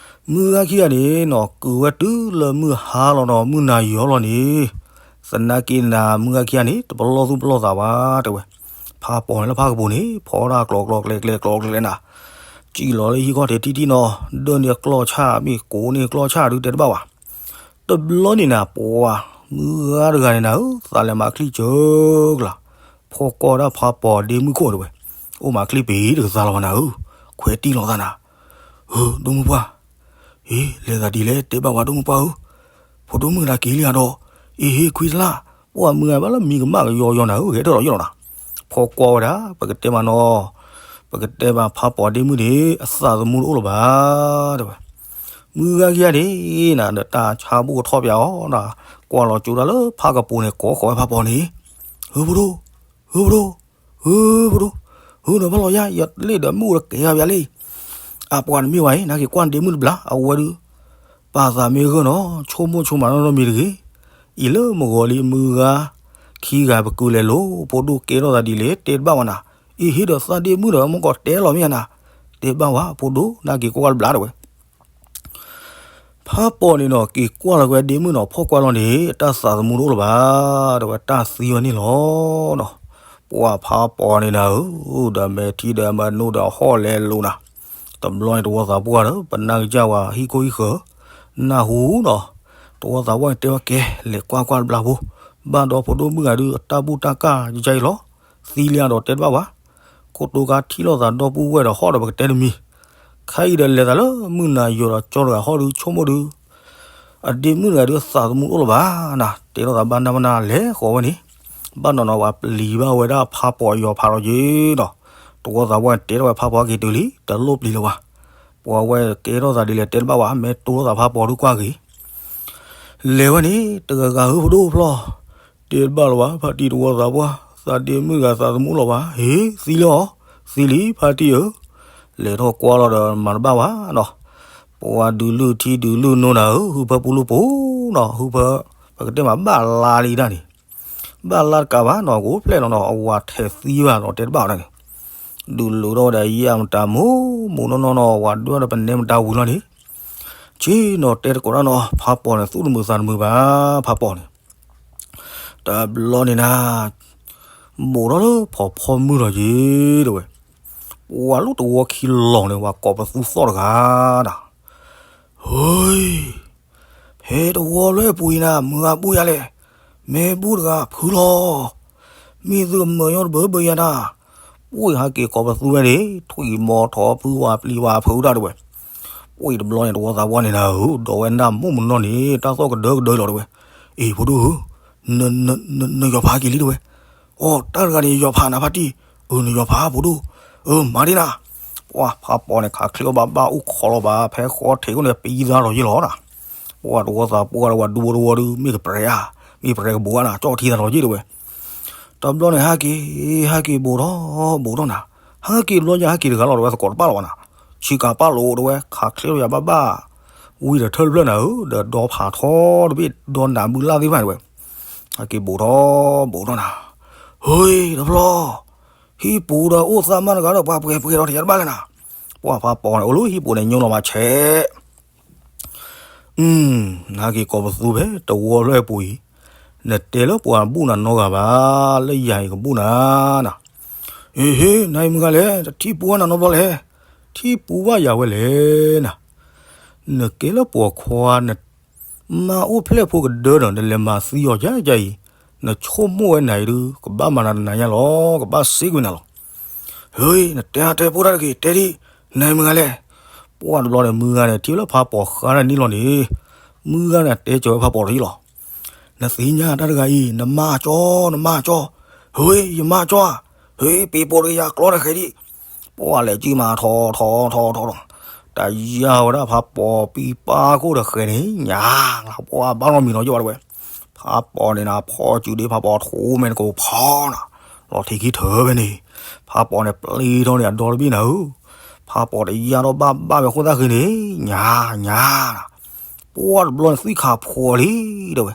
မုၢ်ဂၤခံဂၤန့ၣ်နီၤ ကုာ်ဝဲတုၤလၢမုၢ်ဟါလီၤဒီးမုၢ်နၤယီၤလီၤန့ၣ်, သနာ်က့နၤမုၢ်ဂၤခံဂၤန့ၣ် တပလီၢ်သူၣ်ပလီၢ်သးဘၣ်တဲဝဲ. ဖးပီၤန့ၣ်လၢဖးကပူၤန့ၣ် ဖီဒၣ်ကျီကျီကျဲကျဲကျီကျဲကျဲနၤ, စံၣ်လီၤလၢဟံၣ်ခီၣ်ထံးထံထံနီၤ, ဒၢန့ၢ်ကျီၢ်ဆၣ်မ့ၢ်ကိးန့ၢ်ကျီၢ်ဆၣ်ဒုးတဲတဘၣ်ဘၣ်. တဘျီန့ၣ်နၤ ပှၤမုၢ်ဂၤတဂၤန့ၣ်နၤဧၢ, သးလဲၤမၤချံၣ်စၢကလၤ, ဖီၣ်ကွၢ်ဒၣ်ဖးပီၤဒ့မုၣ်ခိၣ်တဲဝဲ, အိၣ်မၤချံၣ်ပ့ၤတကသါလီၤဘၣ်နၤဧၢ, ခွဲးတံၢ်လီၤသးနၤ, ဧၢ ဒိၣ်မုၢ်ပှၢ်, အ့ လဲၤသးဒ်လဲၣ် တဲဘၣ်ဝဲဒိၣ်မုၢ်ပှၢ်ဧၢ, ဖိဒိၣ်မုၣ်တဂၤက့ၤလံဧါဒီး, အ့ဟ့ခွံတလၢ်, ပှၤမုၢ်ဂၤဘၣ်လၢမံၤကမၣ်ကယီယီနၤဧၢ, ဂဲၤထီၣ်လီၤယီၢ်လီၤနၤ, ဖီၣ်ကွၢ်ဝဲဒၣ် ပကတဲမးနီၤ, ပကတဲမးဖးပီၤဒ့မုၣ်န့ၣ် အသးသမူတအိၣ်လၢၤဘၣ်တဲဝဲ. မုၢ်ဂၤခံဂၤန့ၣ်နၤ ဒီးတၢ်ဆါဘူၣ်ကထီၣ်ပၠးအီၤနၤ, ကွၢ်လီၤကၠိဒၣ်လၢဖးကပူၤန့ၣ် ကိးဃီၤဝဲဖးပီၤန့ၣ်, ဧၢဖိဒိၣ်, ဧၢဖိဒိၣ်, ဧၢဖိဒိၣ်, ဧၢဒီးဘၣ်လီၤယၤ ယလဲၣ်ဒီးမုၣ်ဒီးကဲၤဂၤပၠးလံ, အပှၤတမ့ၢ်ဝဲအံၤ နာ်က့ၤကွၢ်ဒ့မုၣ်တဘျီ အဝဲဒုး ပာ်သးမ့ၢ်ဂၢၢ်နီၤ ဆိကမိၣ်ဆိကမးနီတမံၤတဂ့ၤ, အံၤလၢမုၢ်ဂီၤလံမုၢ်ဂၤ, ခံဂၤပကုလဲၤလိၤ ဖိဒိၣ်ကဲထီၣ်သးဒ်လဲၣ် တဲတဘၣ်ဝဲနၤ, အ့ဟ့ဒီးသးဒ့မုၣ်ဒီးမ့ၢ်ကီးတဲလီၤမ့ၢ်ယၤနၤ, တဲဘၣ်ဝဲဖိဒိၣ် နာ်က့ၤကွၢ်တဘျီတဲဝဲ ဖးပီၤန့ၣ်နီၤ က့ၤကွၢ်လီၤဝဲဒ့မုၣ်နီၤ ဖီၣ်ကွၢ်လီၤန့ၣ် တၢ်သးသမူတအိၣ်လၢၤဘၣ်, တဲဝဲတၢ်သံဝဲန့ၣ်လီၤနီၤ. ပှၤဖးပီၤန့ၣ်နၤဧၢ, ဒီးမဲာ်ထံဒီးမဲာ်နိဒီးဟီၣ်လဲၤလိၤနၤ, တဘျီန့ၣ်တဝီသးပှၢ်ဒီး ပနၢ်ကစၢ်ဝဲဟံၣ်ခိၣ်ဟံၣ်ဃၢၤ, နၢ်ဟူနီၤ, တဝီသးပှၢ်န့ၣ်တဲဝဲကဲ လဲၤကွၢ်ကွၢ်တဘျီဖိ, ဘၣ်ဒီးဖိဒိၣ်မုၣ်ဂၤဒုးအတၢ်ဘူၣ်တၢ်ကၢ်ယကအံၤလီၤ, သံလံဧါဒီးတဲတဘၣ်ဝဲ ခိၣ်တိကါထံၣ်လိာ်သးဒီပုၢ်ဝဲၢ်ဒီးဟီၣ်ဒီးပကတဲတမံၤ, ခဲအံၤဒီးလဲၤသးလၢမုၢ်နၤယိာ်ဒီးကၠီတဂၤဟီၣ်ဒုးဆိကမိၣ်ဒုး, အဒ့မုၣ်တဂၤဒုးသးသမူတအိၣ်လၢၤဘၣ်နၤ, တဲထီၣ်သးဘၣ်နၢ်ဘၣ်နၢ်လဲၤဃီၤဝဲန့ၣ်, ဘၣ်နီၤနီၤပှၤပျံၤဘၣ်ဝဲဒၣ်ဖးပီၤယီၤဖးထီးက့ၤဒီး, တဝီသးပှၢ်န့ၣ်တဲထီၣ်ဝဲဖးပီၤက့ၤတုၤလံ တလိၣ်ပျံၤလၢၤဘၣ်, ပှၤဝဲကဲထီၣ်သးဒ်လဲၣ်တဲတဘၣ်ဝဲ မ့ၢ်တိၢ်လိာ်သးဖးပီၤဒုးကွၢ်က့ၤ လဲၤဝဲန့ၣ် တဂၤဂၤဧၢဖိဒိၣ်ဖျီၣ်, တဲတဘၣ်လၢၤဘၣ် ဖါတံၢ်တဝီသးပှၢ်, သးဒ့မုၣ်တဂၤသးသမူလီၤဘၣ်, ဟ့ သံလံအီၤ, သံလံဖါတံၢ်ဧၢ, လဲၤထီၣ်ကွၢ်လီၤဒီးမၤတဘၣ်ဘၣ်နီၤ, ပှၤဒုးလုၢ်ထံဒုးလုၢ်နိနၤဧၢ, ဟုဖၢပူၤလုၢ်ပူၤနီၤ, ဟုဖၢ, ပကတဲမးဘၣ်လါလံဒၣ်န့ၣ် ဘၣ်လါတကးဘၣ်နီၤ, ကအိၣ်ဖျဲၣ်နီၤနီၤ, အဝၤထဲးသံဘၣ်နီၤ, တဲတဘၣ်အီၤန့ၣ်, ဒုးလိာ်ထီၣ်ဝဲဒၣ်ယဲၢ်မတၤမူး, မူးနီၢ်နီၢ်နီၤ, ဝၤဒွဲၣ်ဒီးပနဲမတၤဝံၤလီၤန့ၣ်, ဆ့ၣ်နီၤတဲတကိးတၢ်နီၤ ဖးပီၤန့ၣ် သူၣ်တမုာ်သးတမုာ်ဘၣ် ဖးပီၤန့ၣ် တဘျီန့ၣ်နၤ ဘူးထီၣ်လၢဖီဖီမုၢ်ထီၣ်က့ၤတဲဝဲ, ပှၤလၢတဝီခံလီၤန့ၣ် ပှၤကိးပသူသီၣ်တဂၤနၤ, ဟ့, ဖဲတဝီလွဲၢ်ပူၤအံၤနၤ မုၢ်ဂၤဘူၣ်ယၤလဲၣ်, မ့ၢ်ဘူၣ်တဂၤဖုလီၤ, မ့ၢ်သုကမၢညီတဘၢဘၢယၤနၤ, ပှၤဟဲက့ၤကိးပသူဝဲန့ၣ် ထွံၣ်မီၤထီၣ်ဖုဝါပျံၤဝါဖုတၢ်တဲဝဲ, ပှၤတဘျီန့ၣ် တဝီသးပှၢ်န့ၣ်နၤဧၢ ဒီးဝဲနၢ်မိၢ်မနီၢ်န့ၣ် တၢ်သီၣ်ကဒၢကဒၢလီၤတဲဝဲ, အ့ၣ် ဖိဒိၣ်ဧၢ, နယီၤဖးက့ၤလံတဲဝဲ, အိ တၢ်တဂၤန့ၣ် ယယီၤဖးနၤဖါတံၢ်, အၢ နယီၤဖးဖိဒိၣ်, အၢ မၤဒ်နၤ, ပှၤဖးပီၤန့ၣ် ခးချ့အီၣ်ဘၣ်ဘၣ်အိၣ်ခိးလီၤဘၣ် ဖဲဃီထံးအိၣ်န့ၣ် ပံသးဒီးယ့ၢ်လီၤနၤ, ပှၤတဝီသးပှၢ်ဒီးဝဲဒူဖိတဝီဒု မ့ၢ်ကပြဲးဧါ, မ့ၢ်ပြဲးကဘူးဧါနၤ ကၠီၣ်ထံသးဒီးယ့ၢ်တဲဝဲ တဘျီန့ၣ် ဟဲက့ၤ, ဟဲက့ၤဘူးထီၣ်ဘူးထီၣ်နၤ, ဟဲက့ၤတဘျီညါ ဟဲက့ၤတဂၤလီၤတဲဝဲ သကိးတပၣ်လီၤဘၣ်နၤ, ဆ့ကၤပၣ်လိာ်တဲဝဲ ခးချ့လီၤယၤဘၣ်ဘၣ်, ဝံၤဒီးထၢၣ်တဖျၢၣ်နၤဧၢ ဒီးဒီဖးထီတဘ့ၣ် ဒီနးဘုလၢ်သ့ၣ်တဖၣ်တဲဝဲ, ဟဲက့ၤဘူးထီၣ်ဘူးထီၣ်နၤ, ဟ့ၣ် တဘျီ ဟံၣ်ပူၤဒီးအိၣ်သးမးတဂၤဒီး ပှၤပှဲၤပှဲၤဒီးတယၤတဘၣ်လဲၣ်နၤ, ပှၤဖးပီၤန့ၣ် အိၣ်လၢဟံၣ်ပူၤန့ၣ် ညိလီၤမးဆဲး နဟဲက့ၤကိးပသူဖဲတဝီလွဲၢ်ပူၤအံၤ, နတဲလၢပှၤဘူၣ်နၤနီတဂၤဘၣ်, လၢယၤအံၤကဘူၣ်နၤနၤ, အ့ဟ့ နၤအံၤမုၢ်ဂၤလဲၣ် တထံၣ်ပူၤဝဲနၤနီတဘျီလဲၣ်, ထံၣ်ပူၤဘၣ်ယၤဝဲလဲၣ်နၤ, နကဲလၢပိာ်ခွါ နမါအိၣ်ဖျဲၣ်ဖိကဒၢဒီး နလဲၤမၤသံအီၤယၤယၤအံၤ, နဆိကမိၣ်ဝဲနၤအံၤဒုး ကဘၣ်မၤနၤတနၤညါလီၤ, ကဘၣ်စ့ကွံာ်နၤလီၤ. ဟ့ၣ် နတဲအါတဲပိၢ်တၢ်တဂ့ၤ တဲဒံး, နမုၢ်ဂၤလဲၣ်. ပှၢ်တဘျီန့ၣ် မုၢ်ဂၤန့ၣ် ထံၣ်လၢဖးပီၤဃါတၢ်န့ၣ်လီၤန့ၣ်, မုၢ်ဂၤန့ၣ် တဲကၠီၤဝဲဖးပီၤတယံာ်လီၤ. နသ့ၣ်ညါတၢ်တဂၤအံၤ နမါကၠီ, နမါကၠီ, ဟ့ၣ် ယမါကၠီဧါ, ဟ့ၣ် ပ့ၤပိာ်တကယၤကျီတဃဲးဒံး. ပှၢ်လဲၤကံၢ်မးထီထီထီထီထီ, တယၢ်ဝဲဒၣ်ဖးပီၤပံပၢ်ခိၣ်တဃဲးန့ၣ် ညါ, ပှၢ်ဘၣ်နီတမံၤနီၤယီၣ်ဘၣ်တဲဝဲ. ဖးပီၤန့ၣ်နၤ ဖီစုဒ့ဖးပီၤထိးမဲာ်နကိးဖီနၤ, လီၤထံးခံထၢဖဲန့ၣ်, ဖးပီၤန့ၣ်ပျံၤထီၣ်န့ၣ်အဒီတဘ့ၣ်နၤဧၢ, ဖးပီၤတယၢ်ထီၣ်ဘၣ်ဘၣ်ဝဲအဃိသတးဃ့န့ၣ် ညါ, ညါနၤ. ပှၢ်တဘျီန့ၣ် သွံၣ်ခးဖှီၣ်လံတဲဝဲ,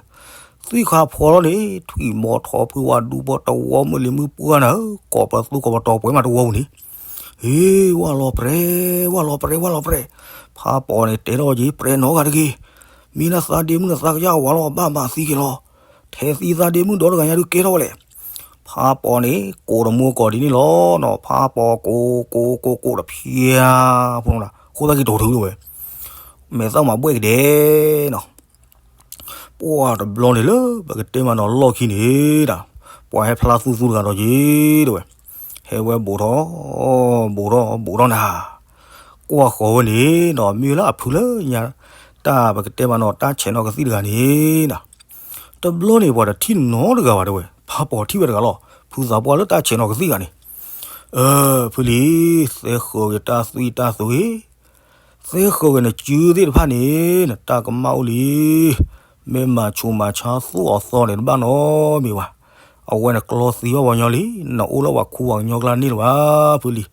သွံၣ်ခးဖှီၣ်လီၤန့ၣ် ထွံၣ်မီၤထီၣ်ဖုဝါဒူဘီတဝီမုၢ်လံၤမုၢ်ပှၢ်နၤဧၢ, ကိးပသူကိးပတီၤပှဲၤမးတဝီပူၤန့ၣ်, ဟ့ၣ် ဝၢ်လီၤပြဲ, ဝၢ်လီၤပြဲ ဝၢ်လီၤပြဲ. ဖးပီၤန့ၣ်တဲထီၣ်က့ၤ ပြဲနီတဂၤတဂ့ၤ, မ့ၢ်နသးဒ့မုၣ်နသးကယၢ်ဝါလီၤ ဘၣ်မၤသံက့ၤလီၤ. ထဲသံသးဒ့မုၣ်ဒီတဂၤညါဒုးကဲထီၣ်ဝဲလဲၣ်. ဖးပီၤန့ၣ် ကိးတမူအကိးဒ်န့ၣ်လီၤနီၤ, ဖးပီၤကိးကိးကိးကိးတဖျါဖိနီၤ, ဃိသတးက့ၤတိၤထုတဲဝဲ, မဲာ်သၣ်မၤဘှဲၣ်ကဒဲနီၤ. ပှၢ်တဘျီန့ၣ်လၢပကတဲမးနီၤလီၢ်ခံန့ၣ်ဒၣ်, ပှၤဟဲဖျါသူသူတဂၤဒီးက့ၤတဲဝဲ, ဟဲဝဲဘူးထီၣ်, ဘူးထီၣ်ဘူးထီၣ်နၤ, ကွၢ်ဃီၤဝဲန့ၣ်နီၤ မ့ၢ်လၢအဖုလၢညါ, တၢ်ပကတဲမးနီၤ တၢ်ဆဲးနီၤကသံၣ်တဂၤန့ၣ်နၤ. တဘျီန့ၣ် ပှၤတထံၣ်နီတဂၤဘၣ်တဲဝဲ, ဖးပီၤထံၣ်ဝဲတဂၤလီၤ, ဖုသးပှၢ်လၢတၢ်ဆဲးနီၤကသံၣ်တဂၤန့ၣ်, အၢ ဖုလံၤ, သဲဃၢၤက့ၤတၢ်သွံၣ်တၢ်သွံၣ် သဲဃၢၤက့ၤနစုသ့ၣ်တဖၣ်န့ၣ် နတၢ်ကမၣ်အိၣ်လံ. မ့ၢ်မၤဆူးမၤဆါသူၣ်အီၤသီန့ၣ် တဘၣ်နီတမံၤဘၣ်. အဝဲန့ၣ်ကျီသံဘၣ်ပှၤကညီလံ, နအိၣ်လၢပှၤခူပှၤကညီကျါန့ၣ်လၢၤဘၣ် ဖုလံၤ.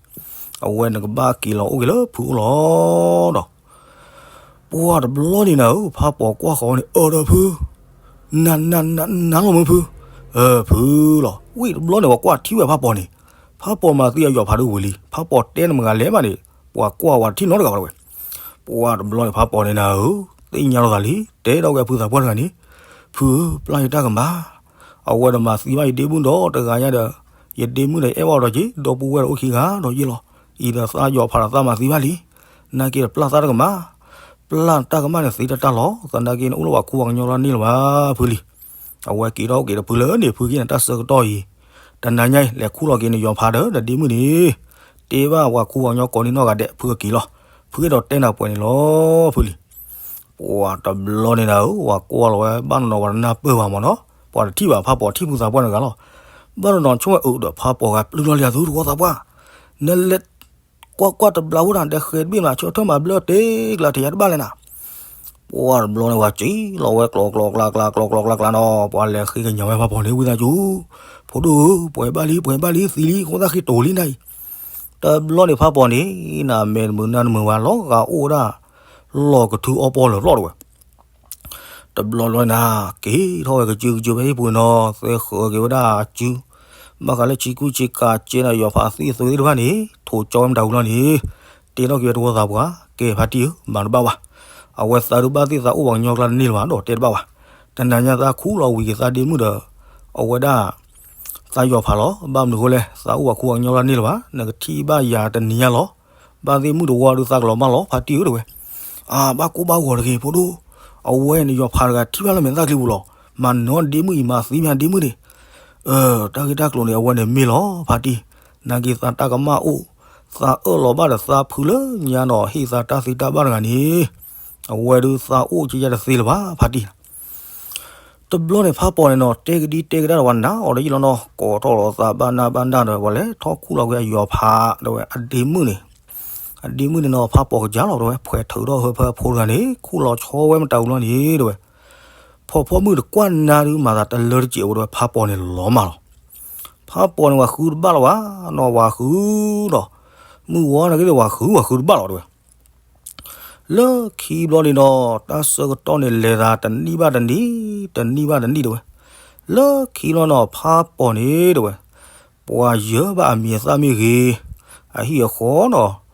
အဝဲနကဘၣ်က့ၤလီၤအိၣ်က့ၤလၢဖုအိၣ်လီၤဒီး ပှၢ်တဘျီန့ၣ်နၤဧၢ, ဖးပီၤကွၢ်ဃီၤဝဲန့ၣ် အၢ ဒီးဖု, နၤ နၤ နၤ နၤလီၤမုၢ်ဖု, အၢ ဖုလီၤ. ဝံၤတဘျီန့ၣ် ပှၤကွၢ်ထံၣ်ဝဲဖးပီၤန့ၣ်, ဖးပီၤမၤသံအယီၤဖးဒိၣ်ဝံၤလံ. ဖးပီၤတဲနမုၢ်ဂၤလဲၤဘၣ်န့ၣ် ပှၤကွၢ်ဝဲတထံၣ်နီတဂၤဘၣ်တဲဝဲ. ပှၢ်တဘျီန့ၣ် ဖးပီၤန့ၣ်နၤဧၢ, သ့ၣ်ညါလီၤသးလံ, တဲထီၣ်ဝဲအဖုသးပှၢ်တဂၤန့ၣ်, ဖုဧၢ, ပျၢ်ယတၢ်ကမၣ်, အဝဲဒီးမၤသံဘၣ်ယဒ့မုၣ်ဒီးတဂၤညါဒီး, ယဒ့မုၣ်ဒီးယအဲၣ်ဘၣ်အီၤဒီးက့ၤ, ဒီပုၢ်ဝဲၢ်ဒီးအိၣ်ခံဂၤဒီးယ့ၢ်လီၤ. အံၤဒီးသးယီၤဖးဒီးသးမၤသံဘၣ်လံ. နာ်က့ဒီးပျၢ်သးတၢ်ကမၣ်, ပျၢ်တၢ်ကမၣ်န့ၣ်သ့တၢ်တၢ်လီၤ. သနာ်က့န့ၣ်အိၣ်လၢပှၤခူပှၤကညီလီၤန့ၣ်လၢၤဘၣ် ဖုလံၤ. အဝဲက့ၤထီၣ်က့ၤဒီးဖုလၢန့ၣ် ဖုက့ၤန့ၣ်တၢ်ဆၢကတီၢ်အံၤ, တနၤညါအံၤ လဲၤခူၣ်လီၤက့ၤနယီၤဖးဒီးနဒ့မုၣ်န့ၣ်, တဲဘၣ်ပှၤခူပှၤကညီကိးန့ၢ်နီၢ်ဂၤဒဲး ဖုကက့ၤလီၤ. ဖုအဲၣ်ဒိးတဲနၤပှဲၤန့ၣ်လီၤ ဖုလံၤ. ပှၢ်တဘျီန့ၣ်နၤဧၢ, ပှၤကွၢ်လီၤဝဲဘၣ်နီၢ်နီၢ် ပှၤတနၢ်ပၢၢ်ဘၣ်မးနီၤ, ပှၤတထံၣ်ဘၣ်ဖးပီၤထံၣ်ဖုသးပှၢ်တဂၤလီၤ. ဘၣ်နီၢ်နီၢ်ဆိကမိၣ်အုးဒီးဖးပီၤဂၤပျုၢ်လီၤလံ အသူတဝီသးပှၢ်, နလဲၤကွၢ်ကွၢ်တဘျီဖိတၢ် ဒီးဃဲၤတဘ့ၣ်မး ဆၢထၢၣ်မၤဘျၢတ့ကျါ တယၤတဘၣ်လဲၣ်နၤ. ပှၢ်တဘျီန့ၣ် ပှၤစံၣ်လီၤဝဲကျီကျီကျါကျါ ကျီကျီကျါကျါနီၤ, ပှၤလဲၤဃ့ကညးဝဲဖးပီၤန့ၣ် ဝံသးစူၤ, ဖိဒိၣ်ဧၢ, ပှဲၤဘၣ်လံ ပှဲၤဘၣ်လံ သံလံ အဃိသတးဃ့တိၤလံနၤအံၤ. တဘျီန့ၣ်ဖးပီၤန့ၣ် နမဲာ်တမုာ်နၢ်တမုာ်ဝဲ လီၤဂာ်အိၣ်ဝဲဒၣ် လီၢ်ကထုအီပီၢ်လၢာ်ဖျီၣ်တဲဝဲ. တဘျီဘျီန့ၣ် က့ၤထီၣ်ဝဲကစုကစုဖဲဟံၣ်ပူၤန့ၣ်နီၤ, သဲဃၢၤက့ၤဝဲဒၣ်အစု, ဘၣ်ဃးလၢဆံကူဆံကၤကဲနၤယီၤဖးသံအသိးသ့ၣ်တဖၣ်န့ၣ် ထိးကၠီဝဲမတၤဝံၤလီၤန့ၣ်, တဲထီၣ်က့ၤဝဲတဝီသးပှၢ်, ကဲဖါတံၢ်ဧၢ, မၤတဘၣ်ဘၣ်. အဝဲသးဒုးဘၣ်သ့ၣ်သးအိၣ်ပှၤကညီကျါတန့ၢ်လၢၤဘၣ်ဒီးတဲတဘၣ်ဘၣ်. တနၤညါသးခူၣ်လီၤဝံၤက့ၤသးဒ့မုၣ်ဒီး အဝဲဒၣ် သးယီၤဖးလီၤ. ဘၣ်မနုၤဃိလဲၣ်, သးအိၣ်ပှၤခူၣ်ပှၤကညီကျါတန့ၢ်လၢၤဘၣ်. နကထံၣ်ဘၣ်ယၤတနံၤညါလီၤ. ဘၣ်သ့ၣ်မုၣ်တဝီဒုးသးကလီၤမၢ်လီၤ ဖါတံၢ်ဧၢ တဲဝဲ. အၢ ဘၣ်ကိၢ်ဘၣ်ဂီၤတဂ့ၤ ဖိဒိၣ်, အဝဲန့ၣ်ယီၤဖးတဂၤထံၣ်ဘၣ်လၢမဲာ်သၣ်ချံပူၤလီၤ. မၤနၢၤဒ့မုၣ်အံၤ မၤသံမ့ၢ်ဒ့မုၣ်န့ၣ် အၢ တၢ်ဂ့ၢ်တၢ်ကျိၤန့ၣ် အဝဲန့ၣ်မ့ၢ်လီၤ ဖါတံၢ်. နာ်က့သးတၢ်ကမၣ်အိၣ်, သးအၢၣ်လီၤဘၣ်ဒီးသးဖုလၢညါနီၤ ဟ့ၣ်သးတၢ်သ့တၢ်ဘၣ်တဂၤန့ၣ် အဝဲဒုးသးအိၣ်ကယၢ်တသ့လၢၤဘၣ် ဖါတံၢ်. တဘျီန့ၣ်ဖးပီၤန့ၣ်နီၤ တဲကဒံတဲကဒါဒီးပှၤနာ်အီၤဒီးယံာ်လီၤနီၤ ကိးထီၣ်လီၤသးဘၣ်နၢ်ဘၣ်နၢ်ဒီး ပှၤလဲၤထီၣ်ခူၣ်လီၤက့ၤအယီၤဖး တဲဝဲ အဒ့မုၣ်န့ၣ် အဒ့မုၣ်န့ၣ်နီၤ ဖးပီၤကစၢ်လီၤ တဲဝဲ ဖှဲးထုးထီၣ်ဟၢဖၢဖိတဂၤန့ၣ် ခူၣ်လီၤဆီဝဲမတၤဝံၤလီၤန့ၣ် တဲဝဲ ဖီၣ်ဖီၣ်မုၣ်တကွၢ်နါဒုး မၤသးတလၢတစဲးဝဲ တဲဝဲ ဖးပီၤန့ၣ်လီၤမၢ်လီၤ. ဖးပီၤန့ၣ် ဝၤဃုတဘၣ်လီၤဘၣ်နီၤ ဝၤဃုဒီး မုၢ်ဝီန့ၣ်က့ၤ ဝၤဃု ဝၤဃုတဘၣ်လီၤ တဲဝဲ. လၢခံဘျီန့ၣ်ဒီး တၢ်ဆၢကတီၢ်န့ၣ်လဲၤသးတနံၣ်ဘၣ်တနံၣ် တနံၣ်ဘၣ်တနံၣ် တဲဝဲ. လၢခံဘျီနီၤ ဖးပီၤန့ၣ် တဲဝဲ ပှၤယၢၤဘၣ်အမံၤအသၣ်မ့ၢ်ဂ့ၤ, အဟံၣ်အဃီနီၤ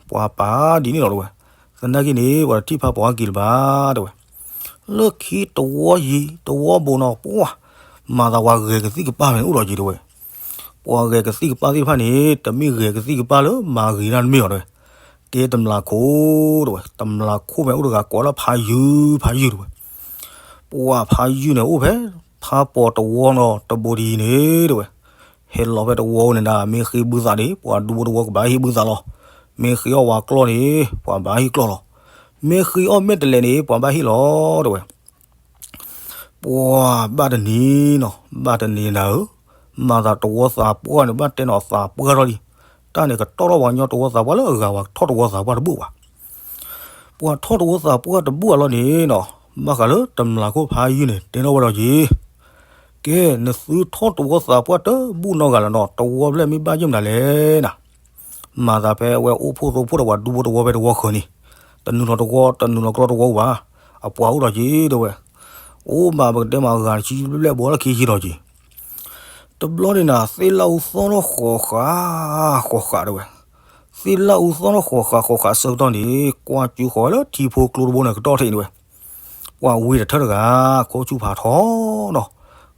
ပှၤပာ်ဒ်န့ၣ်လီၤ တဲဝဲ. သနာ်က့န့ၣ် ပှၤတထံၣ်ဖးပီၤအက့ၤလၢၤဘၣ် တဲဝဲ. လၢခံတဝီယံၤ တဝီဘိနီၤ ပှၤ မၤသးပှၤဂဲၤကသံၣ်ကပၢ်ဖဲန့ၣ်အိၣ်ဒီးက့ၤ တဲဝဲ. ပှၤဂဲၤကသံၣ်ကပၢ်သ့ၣ်တဖၣ်န့ၣ် တမ့ၢ်ဂဲၤကသံၣ်ကပၢ်လၢမၤဂ့ၤတၢ်တမ့ၢ်အီၤ တဲဝဲ. ကဲတမျးခိၣ် တဲဝဲ တမျးခိၣ်ဖဲအိၣ်တဂၤ ကိးလၢဖးယုၢ် ဖးယုၢ် တဲဝဲ. ပှၤဖးယုၢ်န့ၣ်အိၣ်ဖဲ ဖးပီၤတဝီနီၤ တဘိဒ်အံၤန့ၣ် တဲဝဲ. ဟဲလီၤဖဲတဝီန့ၣ်ဒၣ် မ့ၢ်ဃ့ဘုသးန့ၣ် ပှၤဒူဖိတဝီကဘၣ်ဟ့ၣ်ဘုသးလီၤ. မ့ၢ်ဃ့အီၣ်ဝဲကျီၢ်န့ၣ် ပှၤဘၣ်ဟ့ၣ်ကျီၢ်လီၤ. မ့ၢ်ဃ့အီၣ်မဲာ်တဲးလဲးန့ၣ် ပှၤဘၣ်ဟ့ၣ်လီၤ တဲဝဲ. ပှၤဘၣ်တနံၤနီၤ ဘၣ်တနံၤနၤဧၢ, မၤသးတဝီသးပှၢ်န့ၣ် ဘၣ်တဲနီၤသးပှၢ်ထီၣ်လံ. တၢ်န့ၣ်ကတီၢ်ထီၣ်ပှၤကညီတဝီသးပှၢ်လၢအဂၤ ပှၤထီၣ်တဝီသးပှၢ်တဘူၣ်ဘၣ်. ပှၤထီၣ်တဝီသးပှၢ်တဘူၣ်အလီၢ်န့ၣ်နီၤ, ဘၣ်ဃးလၢတမျးခိၣ်ဖးယုၢ်န့ၣ် တဲထီၣ်ဝဲဒီးက့ၤ, ကဲ နသုထီၣ်တဝီသးပှၢ်တဘူၣ်နီတဂၤလၢၤနီၤ, တဝီဖျဲၣ်မ့ၢ်ဘၣ်ယိၣ်မနုၤလဲၣ်နၤ. မၤသးဖဲအဝဲအိၣ်ဖှိၣ်ရိဖှိၣ်ဒီးပှၤဒူဖိတဝီဖဲတဝီဃၢၤန့ၣ်, တနုာ်လီၤတဝီ တနုာ်လီၤကျီတဝီဘၣ်, အပှၤအိၣ်ဒီးက့ၤတဲဝဲ, အိၣ်ဘၣ်ပကတဲမး အဂၤတဆံဘျဲၣ်ဘျဲၣ်ဘီလၢခံဆံဒီးက့ၤ. တဘျီန့ၣ်နၤ သ့ၣ်လၣ်အူသီၣ်ထီၣ်ဃီၤဃးဃီၤဃးတဲဝဲ, သ့ၣ်လၣ်အူသီၣ်ထီၣ်ဃီၤဃးဃီၤဃးအဆၢကတီၢ်န့ၣ် ကွၢ်စုဃီၤဝဲလၢထံဖိကျိတဘိန့ၣ်ကတီၢ်ထံးန့ၣ်ဝဲ, ပှၤဝံတထၢၣ်တဂၤ, ခိၣ်ဆူၣ်ဖးထီနီၤ,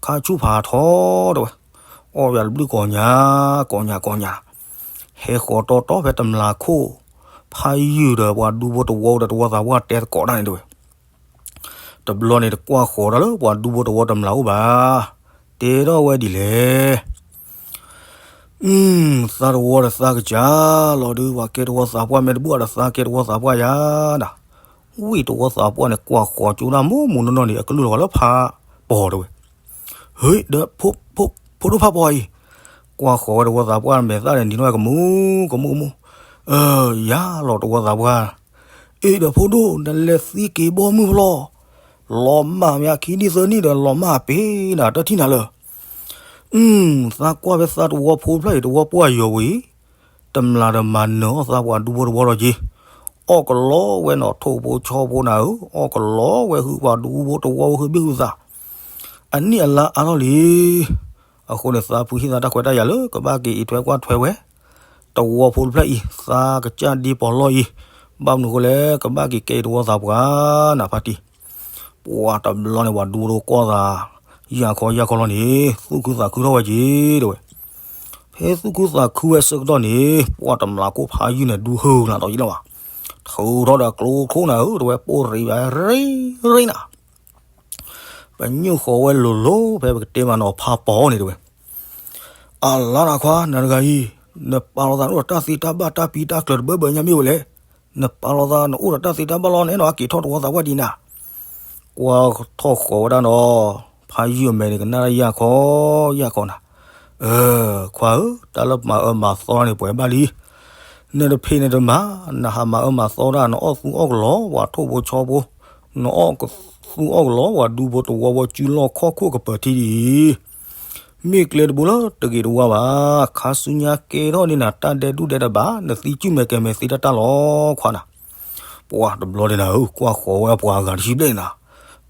ခါဆူၣ်ဖးထီတဲဝဲ, အီၣ်ယၤတဘျုးကိးညါ, ကိးညါကိးညါ, ဟဲဃီၤတီၢ်ဖဲတမျးခိၣ်, ဖးယုၢ်ဒီးပှၤဒူဖိတဝီဒီးတဝီသးပှၢ်တဲသကိးတၢ်န့ၣ်တဲဝဲ. တဘျီန့ၣ်တကွၢ်ဃီၤတၢ်လၢပှၤဒူဖိတဝီတမျးအိၣ်ဘၣ်, တဲထီၣ်ဝဲဒ်လဲၣ်. သးတဝီဒီးသးကစၢ်လီၤဒုး ပှၤကဲတဝီသးပှၢ်မ့ၢ်တဘူၣ်ဒီးသးကဲတဝီသးပှၢ်ယၤနၤ, ဝံတဝီသးပှၢ်န့ၣ် ကွၢ်ဃီၤကၠိဒၣ်မိၢ်မိၢ်နီၢ်နီၢ်န့ၣ် အကလုၢ်လီၤဂာ်လၢဖးပီၤတဲဝဲ. ဟ့ၣ်ဒီး ဖိဒိၣ်ဖးပီၤအံၤ, ကွၢ်ဃီၤဝဲတဝီသးပှၢ်မဲာ်သၣ်န့ၣ် နံၤနီၢ်ဝဲကမူ ကမူ ကမူ, ယၤလီၤတဝီသးပှၢ်, အ့ဒီးဖိဒိၣ် နလဲၤသံက့ၤဘီမုၢ်ဖျီ, လီၤမၢ်မ့ၢ်ခံနံၣ်သၢနံၣ်ဒီးလီၤမၢ်ပ့ၤနၤ တထံၣ်နၤလၢ သးကွၢ်ဖဲသးတဝီဖိတဖျၢၣ်အံၤ တဝီပှၢ်ယီၤဝံၤ, တမျးဒီးမၤနၢၤအီၣ်သးပှၤဒူဖိတဝီဒီးက့ၤ, အီၣ်ကလီဝဲနီၣ်ထိၣ်ဖိဆီဖိနၤဧၢ, အီၣ်ကလီဝဲဟုပှၤဒူဖိတဝီဟုဘ့ၣ်ဟုသး, အနံၣ်အလါအါထီၣ်လံ. အဃိန့ၣ် သးဖုဟ့ၣ်သးတၢ်ခွဲးတၢ်ယာ်လၢကဘၣ်က့ၤအံးထွဲကွၢ်ထွဲဝဲ တဝီဖိတဖျၢၣ်အံၤ သးကစၢ်ဒ့ပီၤလီၢ်အံၤ, ဘၣ်မနုၤဃိလဲၣ် ကဘၣ်က့ၤကဲအံးတဝီသးပှၢ်နၤဖါတံၢ်. ပှၤတဘျီန့ၣ် ပှၤဒူဖိတဝီကွၢ်သး ယၢ်ခီယၢ်ခီလီၤန့ၣ် သူၣ်ခုသးခုထီၣ်ဝဲက့ၤတဲဝဲ. ဖဲသူၣ်ခုသးခုဝဲအဆၢကတီၢ်န့ၣ် ပှၤတမျးခိၣ်ဖးယုၢ်န့ၣ် ဒူဟုနၤဒီးယံာ်လီၤဘၣ်, ထုးထီၣ်ဒီးကျိခိၣ်နၤဧၢ တဲဝဲ ပိၢ်ရံးဘၣ်ရံးရံးနၤ ပညိၣ်ဃီၤဝဲလိၤလိၤ ဖဲပကတဲမးနီၤဖးပီၤန့ၣ်တဲဝဲ. အလါနၤခွါ နၤတဂၤအံၤ, နပာ်လီၤသးနအိၣ်ဒီးတၢ်သ့တၢ်ဘၣ်တၢ်ပံတၢ်ကျၢၤတဘၢဘၢညါမ့ၢ်ဝဲလဲၣ်, နပာ်လီၤသးနအိၣ်ဒီးတၢ်သ့တၢ်ဘၣ်လီၤ နအဲၣ်ဒိးက့ၤထီၣ်တဝီသးပှၢ်ဒံးနၤ. ကွၢ်ထီၣ်ဃီၤဝဲဒၣ်နီၤ, ဖးယုၢ်အမဲာ်န့ၣ် ကနၣ်တၢ်ယၢ်ခီယၢ်ခီနၤ. ခွါဧၢ, တၢ်လၢမၤအၢမၤသီန့ၣ် ပှဲၤဘၣ်လံ. နတဖံးနတမၤ, နဟးမၤအၢမၤသီဒၣ် နအီၣ်သူအီၣ်ကလီ ပှၤထိၣ်ဖိဆီဖိ, နအီၣ်သူအီၣ်ကလီ ပှၤဒူဖိတဝီဖိ စုလီၢ်ခီၣ်ခိၣ်ကပၢၤထံဒ်အံၤ, မ့ၢ်ကျဲတဘိလၢတဂ့ၤတဝါဘၣ်. ခါဆူညါကဲထီၣ်န့ၢ်နၤ တၢ်ဒဲးဒူၣ်ဒဲးတဘၣ်, နသံစုၣ်မဲာ်ကဲမဲာ်သ့တၢ်တၢ်လီၤခွါနၤ. ပှၤတဘျီန့ၣ်နၤဧၢ, ကွၢ်ဃီၤဝဲပှၤအဂၤတဆံဘျဲၣ်န့ၣ်နၤ,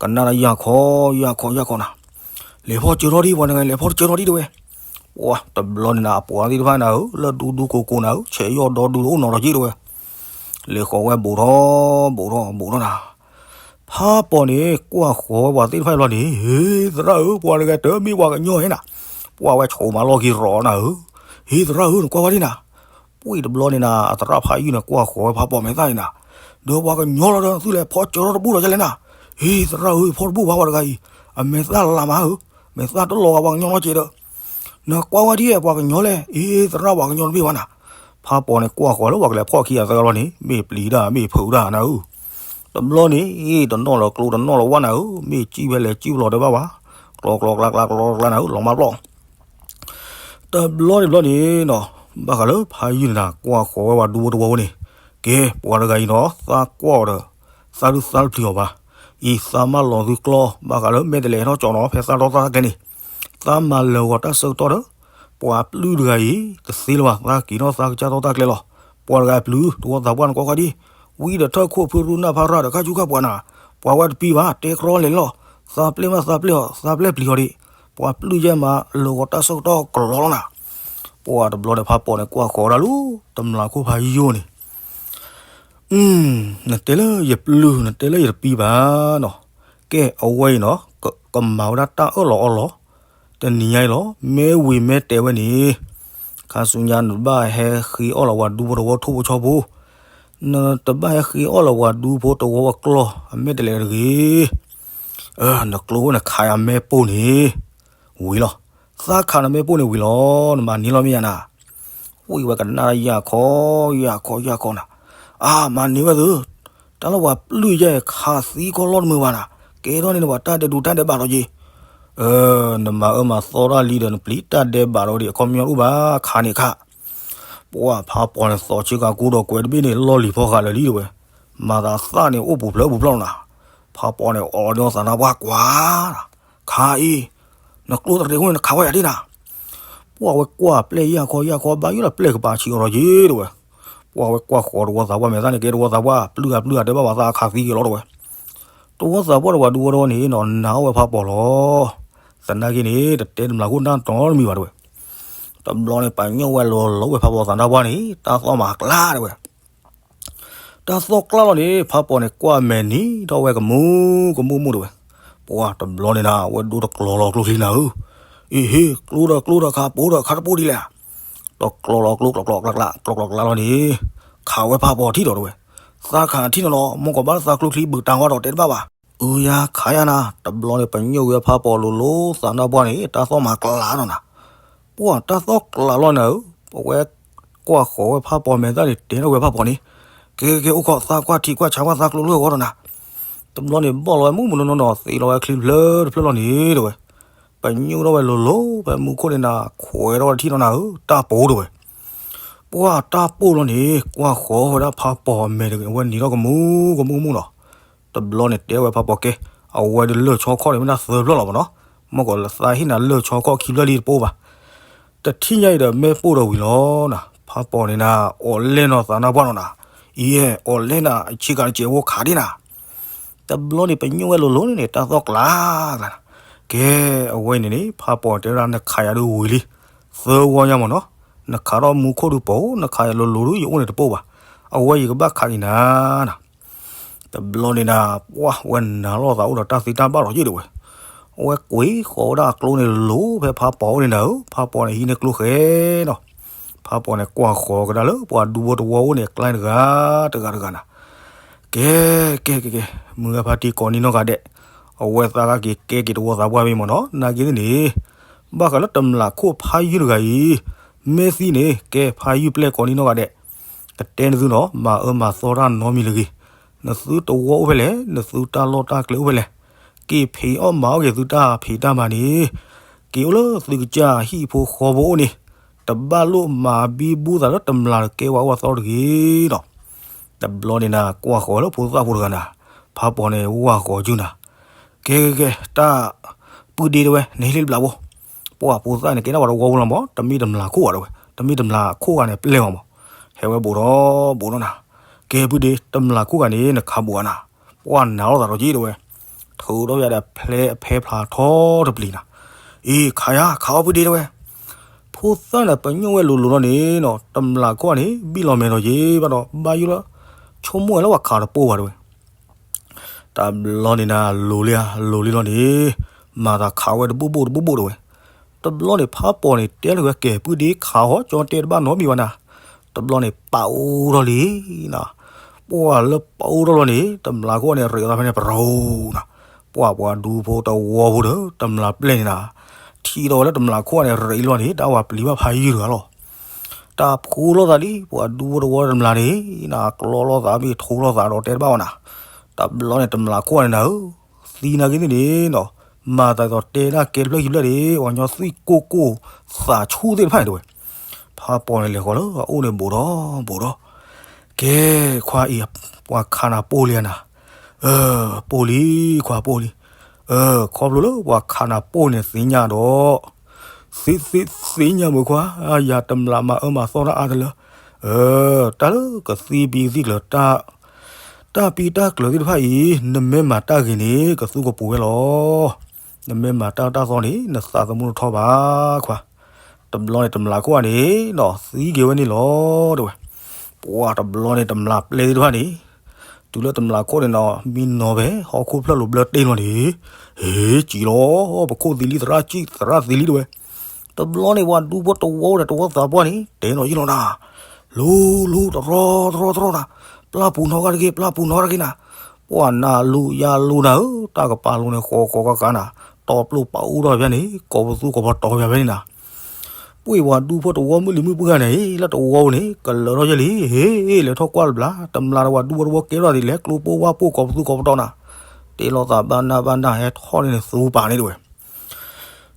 ကနၣ်တၢ်ယၢ်ခီယၢ်ခီယၢ်ခီနၤ. လဲၤဖီၣ်စၢၤထီၣ်ဒံး ပှၤနဂၤ လဲၤဖီၣ်စၢၤထီၣ်ဒံးတဲဝဲ. ပှၤတဘျီန့ၣ်နၤ အပှၤသ့ၣ်တဖၣ်နၤဧၢ, လၢဒူဒူကိးကိးနၤဧၢ, ဆဲးယီၢ်ဒီဒူတအိၣ်နီတဂၤက့ၤတဲဝဲ. လဲၤဃီၤဝဲဘူးထီၣ်ဘူးထီၣ်ဘူးထီၣ်နၤ. ဖးပီၣ်န့ၣ် ကွၢ်ဃီၤဝဲပှၤသ့ၣ်တဖၣ်အံၤလီၤန့ၣ်, ဟ့ သရၣ်ဧၢ, ပှၤတဂၤတမ့ၢ်ပှၤကညီဧါနၤ, ပှၤဝဲဆိးမၤလီၢ်ခံရီၤနၤဧၢ, ဟ့ သရၣ်ဧၢ, နကွၢ်ဝဲဒ်နၤ, ပှၤတဘျီန့ၣ်နၤ အသရၣ်ဖးယုၢ်န့ၣ် ကွၢ်ဃီၤဝဲဖးပီၣ်မဲာ်သၣ်န့ၣ်နၤ, ဒီးပှၤကညီလီၤဒီး သုလဲၤဖီၣ်စၢၤထီၣ်တဘူၣ်ဒီးယလဲၣ်နၤ, ဟ့ သရၣ်ဧၢ, ဖီၣ်တဘူၣ်ဘၣ်ပှၤတဂၤအံၤ, အမဲာ်သၣ်လၤမးဧၢ, မဲာ်သၣ်တလီၤဂာ်ပှၤကညီနီတစဲးဒီး နကွၢ်ဝဲဒ်ပှၤကညီလဲၣ်, အ့ သရၣ်ပှၤကညီတမ့ၢ်ဘၣ်နၤ, ဖးပီၣ်န့ၣ် ကွၢ်ဃီၤလၢပှၤကလဲၤဖီၣ်ခံဂၤသၢဂၤလီၤန့ၣ် မ့ၢ်ပျံၤတၢ် မ့ၢ်ဖုးတၢ်နၤဧၢ, တဘျီန့ၣ် တနီၣ်လၢၤကျိတနီၣ်လၢၤဝါနၤဧၢ, မ့ၢ်စံၣ်ဖဲလဲၣ်စံၣ်ဖဲလဲၣ်တဲဘၣ်ဘၣ်, ကျီကျီကျါကျါကျီကျါနၤဧၢ, လီၤမၢ်ပျီၢ် တဘျီန့ၣ်ဘျီန့ၣ်နီၤ, ဘၣ်ဃးလၢဖးယုၢ်န့ၣ်နၤ ကွၢ်ဃီၤဝဲပှၤဒူဖိတဝီဖိန့ၣ်, ကဲ ပှၤတဂၤအံၤနီၤ သးကွၢ်အီၤဒီး သးဒုးသးတပျံၤအီၤဘၣ်, အံၤသးမၢလီၤသုကျီ, ဘၣ်ဃးလၢမဲာ်တဲးလဲးဟဲထီၣ်ကၠီနီၤ ဖဲသးထီၣ်သးကျဲန့ၣ်, သးမၤလၢာ်ဂီၤတၢ်ဆၢကတီၢ်ဒီး ပှၤပျုၢ်တဂၤအံၤ တသ့လၢၤဘၣ် သးက့ၤထီၣ်သးကစၢ်ထီၣ်တၢ်ကျဲလီၤ, ပှၤတဂၤအပျုၢ် တဝီသးပှၢ်န့ၣ်ကွၢ်ကွၢ်ဒံး, ဝံဒီးထၢၣ်ခိၣ်ဖုရူနၢ်ဖးရၣ်ဒီး ခါဆူၣ်ခါပှၤနၤ, ပှၤဝဲတပံၤဘၣ် တဲကြီလဲၤလီၤ, သးပျဲၢ်မးသးပျဲၢ်အီၤ သးပျဲၢ်ပျံၤအီၤဒံး, ပှၤပျုၢ်ယဲၢ်မးလၢာ်ဂီၤတၢ်ဆၢကတီၢ်ကလီလီၤနၤ, ပှၤတဘျီန့ၣ်ဖးပီၣ်န့ၣ် ကွၢ်ဃီၤဒၣ်လၢ တမျာ်ခိၣ်ဖးယိၣ်န့ၣ် နတဲလၢယပျုၢ် နတဲလၢယတပံၤဘၣ်နီၤ, ကဲအဝဲအံၤနီၤ ကမၤဝဲဒၣ်တၢ်အၢၣ်လီၤအီလီၤ, တနံၤညါအံၤလီၤ မ့ၢ်ဝံၤမ့ၢ်တဲဝဲန့ၣ်, ခါဆူညါနတဘၣ်ဟဲဃ့အီၣ်လီၤပှၤဒူဖိတဝီထိၣ်ဖိဆီဖိ, နတဘၣ်ဟဲဃ့အီၣ်လီၤပှၤဒူဖိတဝီဝဲကျီၢ် အမဲာ်တဲးလဲးတဂ့ၤ, နကျိအိၣ်နခးယၤမဲာ်ပိၢ်န့ၣ် ဝံၤလီၤ, သးခးနမဲာ်ပိၢ်န့ၣ်ဝံၤလီၤ နမၤန့ၢ်လီၤမ့ၢ်ယါနၤ ဝံၤဝဲကနၣ်ယၢ်ခီ ယၢ်ခီ ယၢ်ခီနၤ, အါ မၤန့ၢ်ဝဲသု, တၢ်လၢပှၤပျုၢ်ယဲၢ်ခးသံကီၢ်လီၢ်တမုာ်ဘၣ်နၤ, ကဲထီၣ်န့ၣ်နပှၤတၢ်ဒဲးဒူတၢ်ဒဲးဘးလီၤက့ၤ, နမၤအၢမၤသီတၢ်လံဒီး နပျံၤတၢ်ဒဲးဘးလီၤဒီး အခီပညီတအိၣ်ဘၣ် ခးန့ၣ်ခး, ပှၤဖးပီၣ်န့ၣ် သီးဆ့ကၤကူဒီးကွဲးတဘ့ၣ်န့ၣ် လီၢ်လံၤဖီဃာ်လၢာ်လံတဝဲ, မၤသးသၣ်န့ၣ်အိၣ်ပူၤဖျဲးပူၤဖျဲးနၤ, ဖးပီၣ်န့ၣ် အီၣ်ဒီးသးနါပှၢ်ကွၢ်, ခးအံၤ, နကျိတရံးအိၣ်န့ၣ် နခးဝဲယၤဒ်နၤ ပှၤဝဲကွၢ်ပျဲၢ်ယၢ်ခီယၢ်ခီ ဘၣ်ယိၣ်ဒီးပျဲၢ်ကပၤဆံးအီၤလီၤက့ၤတဝဲ, ပှၤဝဲကွၢ်ဃီၤတဝီသးပှၢ်မဲာ်သၣ်န့ၣ် ကဲတဝီသးပှၢ် ပျုၢ်ဂၤပျုၢ်ဂၤတဲဘၣ်ပှၤသးခးသံက့ၤလီၤတဝဲ, တဝီသးပှၢ်တဝီဒူဝဲတဝီန့ၣ်နီၤ နာ်အီၣ်ဝဲဖးပီၣ်လီၤ, သနာ်က့န့ၣ် တတဲတမျးခိၣ်တၢ်နီတမံၤဘၣ်တဝဲ, တဘျီန့ၣ် ပညိၣ်ဝဲလိၤလိၤဝဲဖးပီၣ်သးနါပှၢ်န့ၣ် တၢ်သီၣ်မၤကျါတဝဲ တၢ်သီၣ်ကျါလီၤန့ၣ် ဖးပီၣ်န့ၣ် ကွၢ်မဲာ်နံၤထီၣ်ဝဲကမူကမူကမူတဝဲ, ပှၤတဘျီန့ၣ်နၤ ဝဲဒိတကျီလီၤကျိချံနၤဧၢ, အ့ဟ့ ကျိဒီးကျိဒီးခးပိဒီးခးတပိဒ်လဲၣ်, တကျီလီၤကျိကျီကျီကျါကျါ ကျီကျီကျါလီၤန့ၣ်, ခးဝဲဖးပီၣ်ထံၣ်ဒီးတဝဲ, သးခးထံၣ်နီၤနီၤ မ့ၢ်ကီးဘၣ်လၢသးကျိချံဘုးတၢ်ဝါဒီးတဲတဘၣ်ဘၣ်, အုယၤခးယၤနၤ တဘျီန့ၣ် ပညိၣ်ဝဲဖးပီၣ်လိၤလိၤသးနါပှၢ်န့ၣ် တၢ်သီၣ်မၤကျါလီၤနၤ ပှၤတၢ်သီၣ်ကျါလီၤနၤဧၢ, ပဝဲကွၢ်ဃီၤဝဲဖးပီၣ်မဲာ်သၣ်န့ၣ် တဲထီၣ်ဝဲဖးပီၣ်န့ၣ်, ကဲကဲကဲ အိၣ်ခိးသးကွၢ်ထံကွၢ်ဆးကွၢ်သးကျိလၢအဂီၢ်ဒီးနၤ, တဘျီန့ၣ် ဘီၣ်လီၤဝဲမူးမူးနီၢ်နီၢ်နီၢ် သ့လီၤဝဲချံတဖျၢၣ်တဖျၢၣ်လီၤန့ၣ်တဝဲ, ပညိၣ်ထီၣ်ဝဲလိၤလိၤ ဖဲမူခိၣ်န့ၣ်နၤ ခွဲးထီၣ်ဝဲတထံၣ်နီၤနၤဧၢ တၢ်ပိာ်တဝဲ, ပှၤတၢ်ပိာ်လီၤန့ၣ် ကွၢ်ဃီၤဝဲဒၣ်ဖးပီၣ်အမဲာ်တဂ့ၤ အဝဲနံၤထီၣ်ကမူကမူကမူလီၤ တဘျီန့ၣ် တဲဝဲဖးပီၣ်ကဲ, အဝဲဒၣ်လၢၢ်ဆီခီၣ်န့ၣ် မ့ၢ်ဒၣ်သၢဖျၢၣ်လီၤမးနီၤ, မ့ၢ်ကီးလၢသးဟ့ၣ်နၤလၢၢ်ဆီခီၣ်ခံဖျၢၣ်လံတပိဘၣ်, တထံၣ်ညါအံၤဒီး မ့ၢ်ပိၢ်ဒီးဝံၤလီၤနၤ, ဖးပီၣ်န့ၣ်နၤ အီၣ်လဲၣ်နီၤသးနါပှၢ်နီၤနၤ, အံၤ အီၣ်လဲၣ်နၤ ဆ့ကၤတစဲးဖိခးဒ်နၤ တဘျီန့ၣ် ပညိၣ်ဝဲလိၤလိၤန့ၣ် တၢ်သီၣ်ကျါကျါ, ကဲ, အဝဲအံၤန့ၣ်န့ၣ် ဖးပီၣ်တဲဝဲဒၣ် နခးယၤဒုးဝံၤလံ, သၢဝီညါမးနီၤ, နခးထီၣ်မူခိၣ်ဒုးပိာ် နခးယၤလိၤလိၤဒုး ယအိၣ်န့ၣ်တပိၢ်ဘၣ်, အဝဲယကဘၣ်ခးက့ၤနၤနၤ တဘျီန့ၣ်နၤ ပှၢ်ဝဲနၤလီၤသးအိၣ်ဒီးတၢ်သ့တၢ်ဘၣ်လီၤယ့ၣ်တဝဲ, အဝဲကွံာ်ဃီၤဝဲဒၣ်အကျိန့ၣ်လိၤဖဲဖးပီၣ်အိၣ်န့ၣ်နၤဧၢ, ဖးပီၣ်န့ၣ်ဟံးန့ၢ်ကျိဃဲနီၤ, ဖးပီၣ်န့ၣ်ကွၢ်ဃီၤကဒါလၢပှၤဒူဖိတဝီအိၣ်န့ၣ် အကျါတဂၤတဂၤတဂၤနၤ, ကဲ, ကဲကဲကဲ, မုၢ်ဂၤဖါတံၢ်ကိးနံၤနီၢ်ဂၤဒဲး, အဝဲသးဂၤက့ၤကဲက့ၤတဝီသးပှၢ်မ့ၢ်မးနီၤ, နာ်က့ၤန့ၣ်န့ၣ် ဘၣ်ဃးလၢတမျာ်ခိၣ်ဖးယုၢ်တဂၤအံၤ, မ့ၢ်သံန့ၣ် ကဲဖးယုၢ်ပျဲၢ်ကိးနံၤနီၢ်ဂၤဒဲး, ကတဲနသုနီၤ မၤအၢမၤသီတၢ်နီတမံၤလၢၤဂ့ၤ, နသုတဝီအိၣ်ဖဲလဲၣ်, နသုတၢ်လီၢ်တၢ်ကျဲအိၣ်ဖဲလဲၣ်, က့ၤဖံးအီၣ်မၤအီၣ်က့ၤသုတၢ်ဖံးတၢ်မၤန့ၣ်, က့ၤအိၣ်လၢသုကစၢ်ဟံၣ်ဖိဃီဖိအိၣ်န့ၣ်, တဘၣ်လိၣ်မၤဘံဘူသးလၢတမျာ်တကဲဝဲအိၣ်အသီတဂ့ၤနီၤ တဘျီန့ၣ်နၤ ကွၢ်ဃီၤလၢဖိသၣ်ဖိတဂၤနၤ, ဖးပီၣ်န့ၣ်ဝၢ်ဃီၤစုနၤ, ကဲကဲကဲ, တၢ်ပုၢ်ဒ့တဲဝဲ နဟ့ၣ်လံတဘျီဖိ, ပှၢ်ဖိသၣ်န့ၣ် ကဲဒၣ်ပှၤတဝီဖိလီၤမး, တမ့ၢ်တမျာ်ခိၣ်ဂၤတဲဝဲ, တမ့ၢ်တမျာ်ခိၣ်ဂၤန့ၣ် ပျဲၢ်မးမး, ဟဲဝဲဘူးထီၣ်ဘူးထီၣ်နၤ, ကဲပုၢ်ဒ့ တမျာ်ခိၣ်ဂၤန့ၣ် နခးဘူးဂၤနၤ, ပှၢ်နၤလီၤသးဒီးက့ၤတဲဝဲ, ထုးထီၣ်ယၤဒီးဖဲအဖဲဖျါထီတပျံၤနၤ, အ့ ခးယၤ ခးအီၣ်ပုၢ်ဒ့တဲဝဲ ဖိသၣ်န့ၣ် ပညိၣ်ဝဲလိၤလိၤလီၤန့ၣ်နီၤ, တမျာ်ခိၣ်န့ၣ် ဘံၣ်လီၤမဲာ်ဒီးယ့ၢ်ဘၣ်ဒီး ဘၣ်ယိၣ်လၢ ဆိကမိၣ်ဝဲလၢပှၤခးတပိၢ်ဘၣ်တဲဝဲ, တ တဘျီန့ၣ်နၤ လိၤလံဧါ လိၤလံလီၤန့ၣ်, မၤသးခးဝဲတဘိၣ်ဘိၣ်တဘိၣ်ဘိၣ်တဲဝဲ. တဘျီန့ၣ်ဖးပီၢ်န့ၣ် တဲလၢဝဲကဲ ပုၢ်ဒ့ခးဟီ ကၠီတဲတဘၣ်နီတမံၤဘၣ်နၤ. တဘျီန့ၣ်ပာ်အိၣ်ထီၣ်လံနၤ. ပှၢ်လၢပာ်အိၣ်ထီၣ်လီၤန့ၣ် တမျာ်ခိၣ်န့ၣ် ရ့းအသးဖဲန့ၣ် ပရိနၤ. ပှၢ်ပှၤဒူဖိတဝီဖိဒီး တမျာ်ပျဲၢ်န့ၣ်နၤ ထံၣ်ထီၣ်ဝဲလၢတမျာ်ခိၣ်န့ၣ် ရ့းလီၤန့ၣ် တၢ်ဝၤပျံၤဘၣ်ဖးယံာ်တဂၤလီၤ. တၢ်ဖိလိာ်သးလံ ပှၤဒူဖိတဝီတမျာ်န့ၣ်နၤ ကျီလိာ်သးမ့ၢ်ထိလိာ်သးဒီးတဲတဘၣ်ဝဲနၤ. တဘျီန့ၣ်တမျာ်ခိၣ်န့ၣ်နၤဧၢ သံနာ်က့သ့ၣ်န့ၣ်နီၤ, မၤသးဒ်သိးတဲဒၣ်ကဲတဖျၢၣ်ခံဖျၢၣ်န့ၣ် ပှၤကညီသွံၣ်ကိၢ်ကိၢ်သးဆူၣ်သ့ၣ်တဖၣ်န့ၣ်တဲဝဲ. ဖးပီၢ်န့ၣ်လဲၤဃီၤလၢအအိၣ်န့ၣ်ဘူးဒီးဘူးဒီး, ကဲခွါအံၤ ပှၤခးနၤပိၢ်လံဧါနၤ. ပိၢ်လံခွါပိၢ်လံ. ခီဖျိလၢပှၤခးနၤပိၢ်န့ၣ်သ့ၣ်ညါဒီး သ့သ့သ့ၣ်ညါမုၢ်ခွါ, ယၤတမျာ်မၤအၢမၤသီတၢ်အါတလၢ. တၢ်လၢကသံဘံကသံကျၢၤ တၢ်ပံတၢ်ကျၢၤသ့ၣ်တဖၣ်အံၤ နမ့ၢ်မၤတၢ်ဂ့ၤန့ၣ် ကသူကပူၤဝဲလီၤ. နမ့ၢ်မၤတၢ်တၢ်သီန့ၣ် နသးသမူတထီဘၣ်ခွါ. တဘျီန့ၣ်တမျာ်ခိၣ်န့ၣ်နီၤ သံက့ၤဝဲန့ၣ်လီၤ တဲဝဲ. ပှၢ်တဘျီန့ၣ်တမျာ်ပျဲၢ်သ့ၣ်တဖၣ်န့ၣ် တုၤလၢတမျာ်ခိၣ်န့ၣ်နီၤ မံနီၤဖဲဟီၣ်ခိၣ်ဖျၢၣ်လိၤဘျၢတ့ၢ်လီၤန့ၣ်, ဟ့ စံးလီၤ ပခိၣ်သံလံ သရၣ်စံၣ် သရၣ်သံလံတဲဝဲ. တဘျီန့ၣ်ပှၤဒူဖိတဝီဒီးတဝီသးပှၢ်န့ၣ် တဲနီၤယံလီၤနၤ, လူလူတရီတရီတရီနၤ, ပျၢ်ပူၤနီၣ်ဂၤတဂ့ၤ ပျၢ်ပူၤနီၣ်ဂၤတဂ့ၤနၤ. ပှၢ်နၤလူၤယၤလူၤနၤဧၢ, တၢ်ကပၤလိၤန့ၣ် ဃီဃီဃီဃီနၤ, တီပျိၢ်ပာ်အိၣ်ထီၣ်ဖဲန့ၣ် ကိးပသူကိးပတီၤဖဲန့ၣ်နၤ. ပှ့ၤပှၤဒူဖိတဝီမုၢ်လံၤမုၢ်ပှၢ်ဂၤန့ၣ် လၢတဝီပူၤန့ၣ် ကလၢထီၣ်ယဲၢ်လံ, ဟ့ လဲၤထီၣ်ကွၢ်တဘျီ တမျာ်ဒီးပှၤဒူဖိတဝီကဲထီၣ်ဒ်လဲၣ် ကျိပိၢ်ဝၣ်ပိၢ် ကိးပသူကိးပတီၤနၤ, တ့လီၤသးဘၣ်နၢ်ဘၣ်နၢ် ဟဲထီၣ်န့ၣ်န့ၣ်သူပာ်န့ၣ်တဲဝဲ.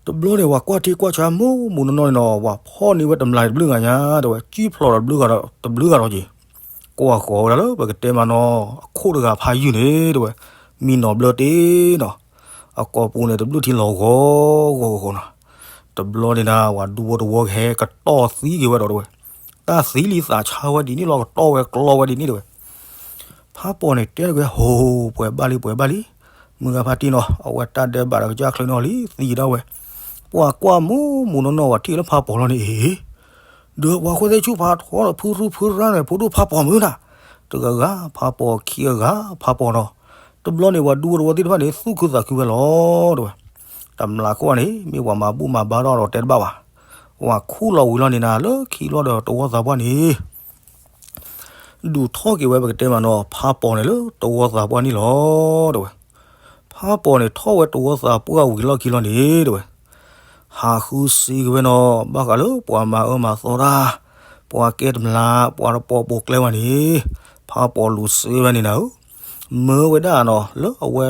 တဘျီန့ၣ်ပှၤကွၢ်ထံကွၢ်ဆးမူးမူးနီၢ်နီၢ်န့ၣ်နီၤ ပှၤဖီၣ်န့ၢ်ဝဲတမျာ်တဘျုးဂၤညါတဲဝဲ, ကံၣ်ဖျိးဒီးတဘျုးဂၤဒီးတဘျုးဂၤဒီးက့ၤ, ကွၢ်ဃီၤဝဲဒၣ်လၢပကတဲမးနီၤ အခိၣ်တဂၤဖးယုၢ်န့ၣ်တဲဝဲ, မံနီၤဘျၢတ့ၢ်နီၤ, အကိာ်ပူၤန့ၣ်တဘျုးထံလီၤဂီၤဂီၤဂီၤနီၤ. တဘျီန့ၣ်နၤ ပှၤဒူဖိတဝီကဟဲကတီၢ်သံက့ၤဝဲဒီးတဲဝဲ, တၢ်သံလံသးဆါဝဲဒ်န့ၣ်လီၤ ကတီၢ်ဝဲကျီဝဲဒ်န့ၣ်တဲဝဲ. ဖးပီၢ်န့ၣ်တဲလၢက့ၤ ဟိ ပှဲၤဘၣ်လံ ပှဲၤဘၣ်လံ, မုၢ်ဂၤဖးတံၢ်နီၤ အဝဲတၢ်ဒဲးဘးဒီးကစၢ်ချၢနီၤလံ သံက့ၤဒၣ်ဝဲ. ပှၤကွၢ်မူးမူးနီၢ်နီၢ် ပှၤထံၣ်လၢဖးပီၢ်လီၤန့ၣ်အံၤ, ဒီးပှၤဃိသ့ၣ်ဆူၣ်ဖးထီဒီးဖုရူဖုရၣ်န့ၣ် ဖိဒိၣ်ဖးပီၢ်မုၢ်နၤ, တဂၤဂၤဖးပီၢ် ခံဂၤဂၤဖးပီၢ်နီၤ. တဘျီန့ၣ်ပှၤဒူဖိတဝီသ့ၣ်တဖၣ်န့ၣ် သူၣ်ခုသးခုဝဲလီၤတဲဝဲ. တမျာ်ခိၣ်န့ၣ် မ့ၢ်ပှၤမၤဘူၣ်မၤဘါထီၣ်ဒီးတဲတဘၣ်ဘၣ်. ပှၤခူၣ်လီၤဝံၤလီၤန့ၣ်နၤ လၢခံလီၤဒီးတဝီသးပှၢ်န့ၣ် ဒုးထီၣ်က့ၤဝဲပကတဲမးနီၤ ဖးပီၢ်န့ၣ်လၢတဝီသးပှၢ်န့ၣ်လီၤတဲဝဲ. ဖးပီၢ်န့ၣ်ထီၣ်ဝဲတဝီသးပှၢ်ဝံၤလီၢ်ခံလီၤန့ၣ်တဲဝဲ, ဟးဃုစ့က့ၤဝဲနီၤ ဘၣ်ဃးလၢပှၤမၤအၢမၤသီတၢ်, ပှၤကဲတမျာ် ပှၤတပိာ်ပိာ်ကျဲဝဲန့ၣ်, ဖးပီၢ်လူၤစ့ဝဲန့ၣ်နၤဧၢ, မၢဝဲဒၣ်နီၤ လၢအဝဲ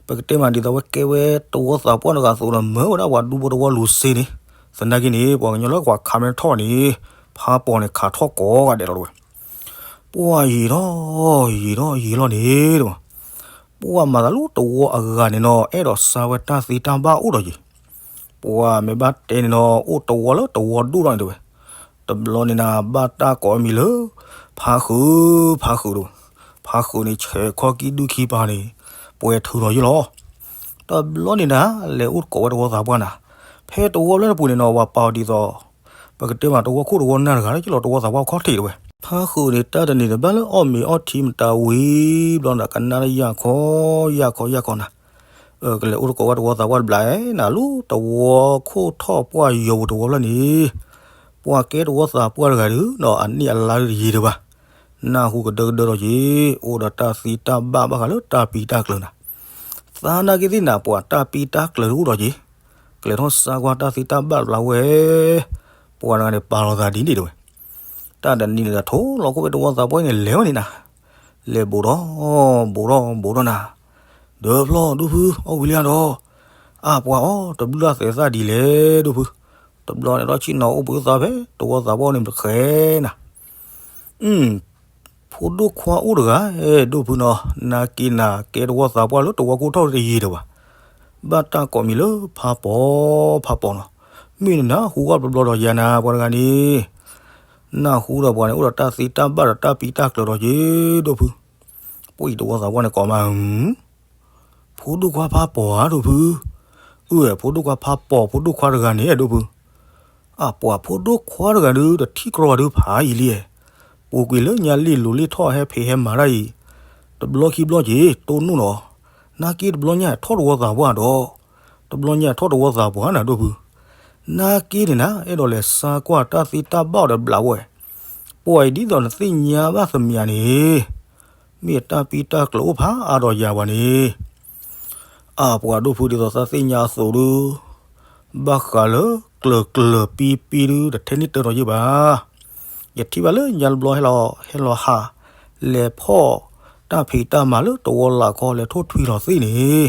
ပကတဲမးဒ်သိးဝဲကဲဝဲတဝီသးပှၢ်တဂၤအသိးဒီး မၢဝဲဒၣ်ပှၤဒူဖိတဝီလူၤစ့န့ၣ်, သနာ်က့န့ၣ် ပှၤကညီလၢပှၤခးမ့ၢ်ထီၣ်န့ၣ်, ဖးပီၢ်န့ၣ်ခးထီၣ်ကိးဂၤဒဲးလီၤတဲဝဲ. ပှၢ်ယံာ်ထီၣ်ယံာ်ထီၣ်ယံာ်လီၤန့ၣ်တဲဝဲ, ပှၢ်မၤသးလၢတဝီအဂၤန့ၣ်နီၤ အဲၣ်ဒိးစါဝဲတၢ်သ့တၢ်ဘၣ်အိၣ်ဒီးယံာ်, ပှၢ်မ့ၢ်ဘၣ်တဲန့ၣ်နီၤ အိၣ်တဝီလၢတဝီဒိၣ်ထီၣ်န့ၣ်တဲဝဲ. တဘျီန့ၣ်နၤ ဘၣ်တၢ်ကိးအမံၤလၢ ဖါဃုာ် ဖါဃုာ်တဲဝဲ. ဖါဃုာ်န့ၣ် ဆဲးခီကံၣ်ဒုၣ်ခံပၤန့ၣ် ပှဲၤထုးလီၤယံာ်လီၤ. တဘျီန့ၣ်နၤ လဲၤအိၣ်ကိးဝဲတဝီသးပှၢ်နၤ, ဖဲတဝီဖျၢၣ်တပူၤန့ၣ်နီၤ ပှၤပာ်အီၤဒ်သိး ပကတဲမးတဝီခိၣ်တဝီနၢ်တဂၤလၢ ကလီၤတဝီသးပှၢ်ခီၣ်ထံးတဲဝဲ. ဖါဃုာ်န့ၣ် တၢ်တနံၤန့ၣ် ဘၣ်လၢအီၣ်မ့ၤအီထံမတၤဝံၤဘျီနၤ ကနၣ်လၢယၢ်ခီ ယၢ်ခီ ယၢ်ခီနၤ, ကလဲၤအိၣ်တကိးဝဲတဝီသးပှၢ်တဘျီနၤ လၢတဝီခိၣ်ထီၣ်ပှၢ်ယီၤပူၤတဝီဖျၢၣ်န့ၣ်, ပှၤကဲတဝီသးပှၢ်တဂၤဒုးနီၤ အနံၣ်အလါဒုးတယံာ်ဒံးဘၣ်, နၢ်ဟူကဒၢကဒၢဒီးက့ၤ အိၣ်ဒီးတၢ်သ့တၢ်ဘၣ်ဘၣ်ဃးလၢတၢ်ပံတၢ်ကျၢၤနၤ, သနာ်က့သ့ၣ်နၤ ပှၤတၢ်ပံတၢ်ကျၢၤတအိၣ်ဒီးက့ၤ, ကလဲၤထီၣ်စါကွၢ်တၢ်သ့တၢ်ဘၣ်တဘျီဝဲ, ပှၤတဂၤန့ၣ်ပာ်လီၤသးဒ်န့ၣ်တဲဝဲ. တၢ်တနံၤန့ၣ် ထိးလီၤခိၣ်ဖဲတဝီသးပှၢ်န့ၣ် လဲၤဝဲန့ၣ်နၤ, လဲၤဘူးဒီး ဘူးဒီး ဘူးဒီးနၤ, ဒီးဖျီၣ်ဒိၣ်ဖု အီၣ်ဝံၤလံဧါဒီး, အါပှၤအီၣ် တဘျုးအသဲးသၣ်ဒ်လဲၣ်ဒိၣ်ဖု, တဘျီန့ၣ်ဒီးဆ့ၣ်နီၤအိၣ်ဘှံးသးဖဲတဝီသးပှၢ်န့ၣ်တဃဲနၤ ဖိဒိၣ်ခွါအိၣ်တဂၤ ဒိၣ်ဖုနီၤ, နာ်က့နၤ ကဲတဝီသးပှၢ်လၢတဝီခိၣ်ထီၣ်တယံာ်ဒံးဘၣ်, ဘၣ်တၢ်ကိးမံၤလၢဖးပီၢ် ဖးပီၢ်နီၤ, မ့ၢ်နနၢ်ဟူဘၣ်တဘျီဒီးယၤနၤ ပှၤတဂၤန့ၣ်, နၢ်ဟူဒီးပှၤန့ၣ် အိၣ်ဒီးတၢ်သ့တၢ်ဘၣ်ဒီးတၢ်ပံတၢ်ကျၢၤဒီးက့ၤ ဒိၣ်ဖု, ပှၤတဝီသးပှၢ်န့ၣ်ကိးမး ဖိဒိၣ်ခွါဖးပီၢ်ဧါ ဒိၣ်ဖု, အၢ ဖိဒိၣ်ခွါဖးပီၢ် ဖိဒိၣ်ခွါတဂၤန့ၣ် ဒိၣ်ဖု, အါပှၤဖိဒိၣ်ခွါတဂၤဒုး တထံၣ်ကြီဘၣ်ဒုးဖးယံာ်လံ, ပူၤကွံာ်လၢညါလံာ်လိၤလံာ်ထီၣ်ဟဲဖံးဟဲမၤတၢ်အံၤ, တ တဘျီခံဘျီက့ၤ တိၢ်နီၣ်နီၤ, နာ်က့တဘျီညါထီၣ်တဝီသးပှၢ်ဒီး, တဘျီညါထီၣ်တဝီသးပှၢ်နၤဒိၣ်ဖု, နာ်က့န့ၣ်နၤ အဲၣ်ဒိးလဲၤစါကွၢ်တၢ်သ့တၢ်ဘၣ်အီၤဒီးဘျးဝဲ, ပှၤအံၤဒ်သိးနသ့ၣ်ညါဘၣ်သမံးဧါန့ၣ်, မ့ၢ်တၢ်ပံတၢ်ကျၢၤအိၣ်ဖးအါဒီးယၤပှၤန့ၣ် အၢ ပှၤဒိၣ်ဖုဒ်သိးသးသ့ၣ်ညါအသိးဒု, ဘၣ်ဃးလၢကျၢၤကျၢၤပံပံဒု တထဲန့ၣ်တၢ်ဒီးယ့ၢ်ဘၣ်. ယထံၣ်ဘၣ်လၢညါတဘျီဟဲလီၤ ဟဲလီၤဟး လဲၤဖီၣ်တၢ်ဖံးတၢ်မၤလၢတဝီလၢ်ခီ လဲၤထိၣ်ထွံလီၤသ့ၣ်န့ၣ်,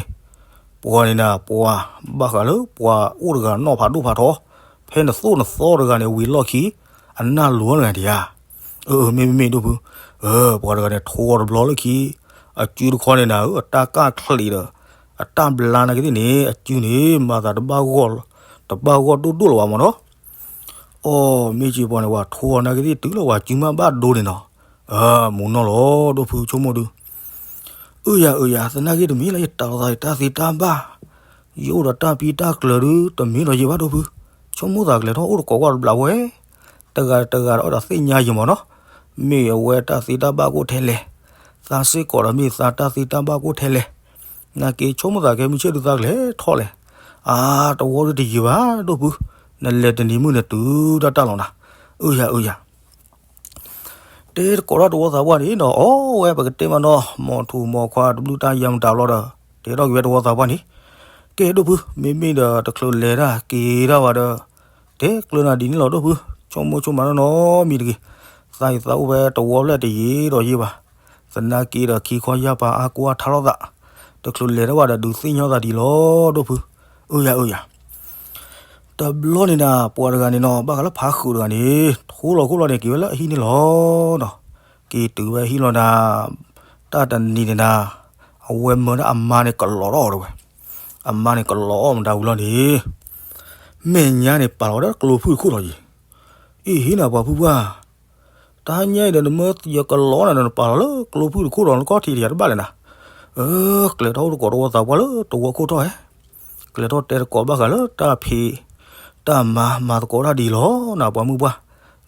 ပှၤန့ၣ်နၤ ပှၤ ဘၣ်ဃးလၢပှၤအိၣ်တဂၤနီၢ်ဖးဒိၣ်ဖးထီ, ဖဲနသိၣ်နသီတဂၤန့ၣ် ဝံၤလီၢ်ခံ အနၢ်လိၤတဂၤဒံးဧါ. အၢ မ့မ့ၢ်မ့ၢ်ဒိၣ်ဖု, အၢ ပှၤတဂၤန့ၣ် ထိအီၤတဘျီလၢခံ, အစုတခီန့ၣ်နၤဧၢ အတၢ်ကၢ်ချံးဒီး အတၢ်ဘျါနာ်က့သ့ၣ်န့ၣ် အစုန့ၣ် မၤသးတဘၣ်ဂီၢ်, တဘၣ်ဂီၢ်ဒိၣ်ဒိၣ်လၢၤဘၣ်မ့ၢ်နီၤ. အီ မ့ၢ်က့ၤပှၤန့ၣ် ပှၤထိအီၤနာ်က့သ့ၣ်တုၤလၢပှၤစုမ့ၢ်ဘၣ်ဒိန့ၣ်နီၤ. အၢ မူနီၢ်လီၤ ဒိၣ်ဖုဆိကမိၣ်ဒု အၢယၤအၢယၤ သနာ်က့တမ့ၢ်လၢယတၢ်လီၤသးယတၢ်သ့တၢ်ဘၣ်, ယအိၣ်ဒီးတၢ်ပံတၢ်ကျၢၤဒု တမ့ၢ်ဒီးယ့ၢ်ဘၣ်ဒိၣ်ဖု, ဆိကမိၣ်သးကလဲၤထီၣ်အိၣ်တကိးကွၢ်တဘျးဝဲ, တဂၤတဂၤဒီးအီၣ်ဒီးသ့ၣ်ညါယ့ၢ်မ့ၢ်နီၤ, မ့ၢ်အဝဲတၢ်သ့တၢ်ဘၣ်ကအိၣ်ထဲလဲၣ်, သးစ့ၢ်ကီးဒီးမ့ၢ်သးတၢ်သ့တၢ်ဘၣ်ကအိၣ်ထဲလဲၣ်, နာ်က့ဆိကမိၣ်သးကဲမုၢ်ဆ့ၣ်ဒုသးကလဲၤထီၣ်လဲၣ်, အါ တဝီဒုတယံာ်ဘၣ်ဒိၣ်ဖု, နလဲၤတနံၤမုၢ်နၤတုၤတၢ်တၢ်လီၤနၤ, အၢယၤအၢယၤ တဲတကိးထီၣ်တဝီသးပှၢ်န့ၣ်နီၤ အီဝဲပကတဲမးနီၤ မိၢ်ထူၣ်မိၢ်ခွါတဘျုးတၢ်ယါမတၤဘျီဒီး တဲထီၣ်က့ၤဝဲတဝီသးပှၢ်န့ၣ်, ကဲဒိၣ်ဖု မ့မ့ၢ်ဒီးတချုးလဲၤတၢ်က့ၤတၢ်ဝဲဒီး တဲကျၢၤနၤဒ်န့ၣ်လီၤဒိၣ်ဖု, ဆိကမိၣ်ဆိကမးနီၤနီၤမံၤတဂ့ၤ, သးအံၤသးအိၣ်ဝဲတဝီဖျဲၣ်တယံာ်ဒီးယ့ၢ်ဘၣ်, သနာ်က့ဒီးခံခီယၢ်ပၤအါကွၢ်ထါလိာ်သး, တချုးလဲၤတၢ်ဝဲဒီးဒုးသ့ၣ်ညါသးဒ်လီၤဒိၣ်ဖု, အၢယၤအၢယၤ တဘျီန့ၣ်နၤ ပှၤတဂၤန့ၣ်နီၤ ဘၣ်ဃးလၢဖးဃုာ်တဂၤန့ၣ် ထိလီၤခိၣ်လီၤန့ၣ် က့ၤဝဲလၢအဟံၣ်န့ၣ်လီၤနီၤ, က့ၤတုၤဝဲဟံၣ်လီၤနၤ, တၢ်တနံၤန့ၣ်နၤ, အဝဲမၢဒၣ်အမါန့ၣ်ကလီးထီၣ်အီၤတဝဲ, အမါန့ၣ်ကလီးအီၣ်မတၤဝံၤလီၤန့ၣ်, မဲာ်ညါန့ၣ်ပာ်လီၤဝဲဒၣ်ကျိဖုၣ်တခိၣ်လီၤယံၤ, အ့ၣ်ဟ့ၣ်နၤပှၤဖုပှၢ် တဟါညါအံၤဒီးနမၢယကလီးနၤဒီးနပာ်လီၤလၢကျိဖုၣ်တခိၣ်လီၤ နကီၢ်ထံးတယၤတဘၣ်လဲၣ်နၤ, အၢ ကျဲၤထီၣ်အိၣ်တကိးတဝီသးပှၢ်လၢတဝီခိၣ်ထီၣ်ဧဲ, ကျဲၤထီၣ်တဲတကိးဘၣ်ဃးလၢတၢ်ဖံး, တၢ်မၤမၤသကိးတၢ်ဒ်လီၤနၤ ပှၤမုၢ်ပှၢ်,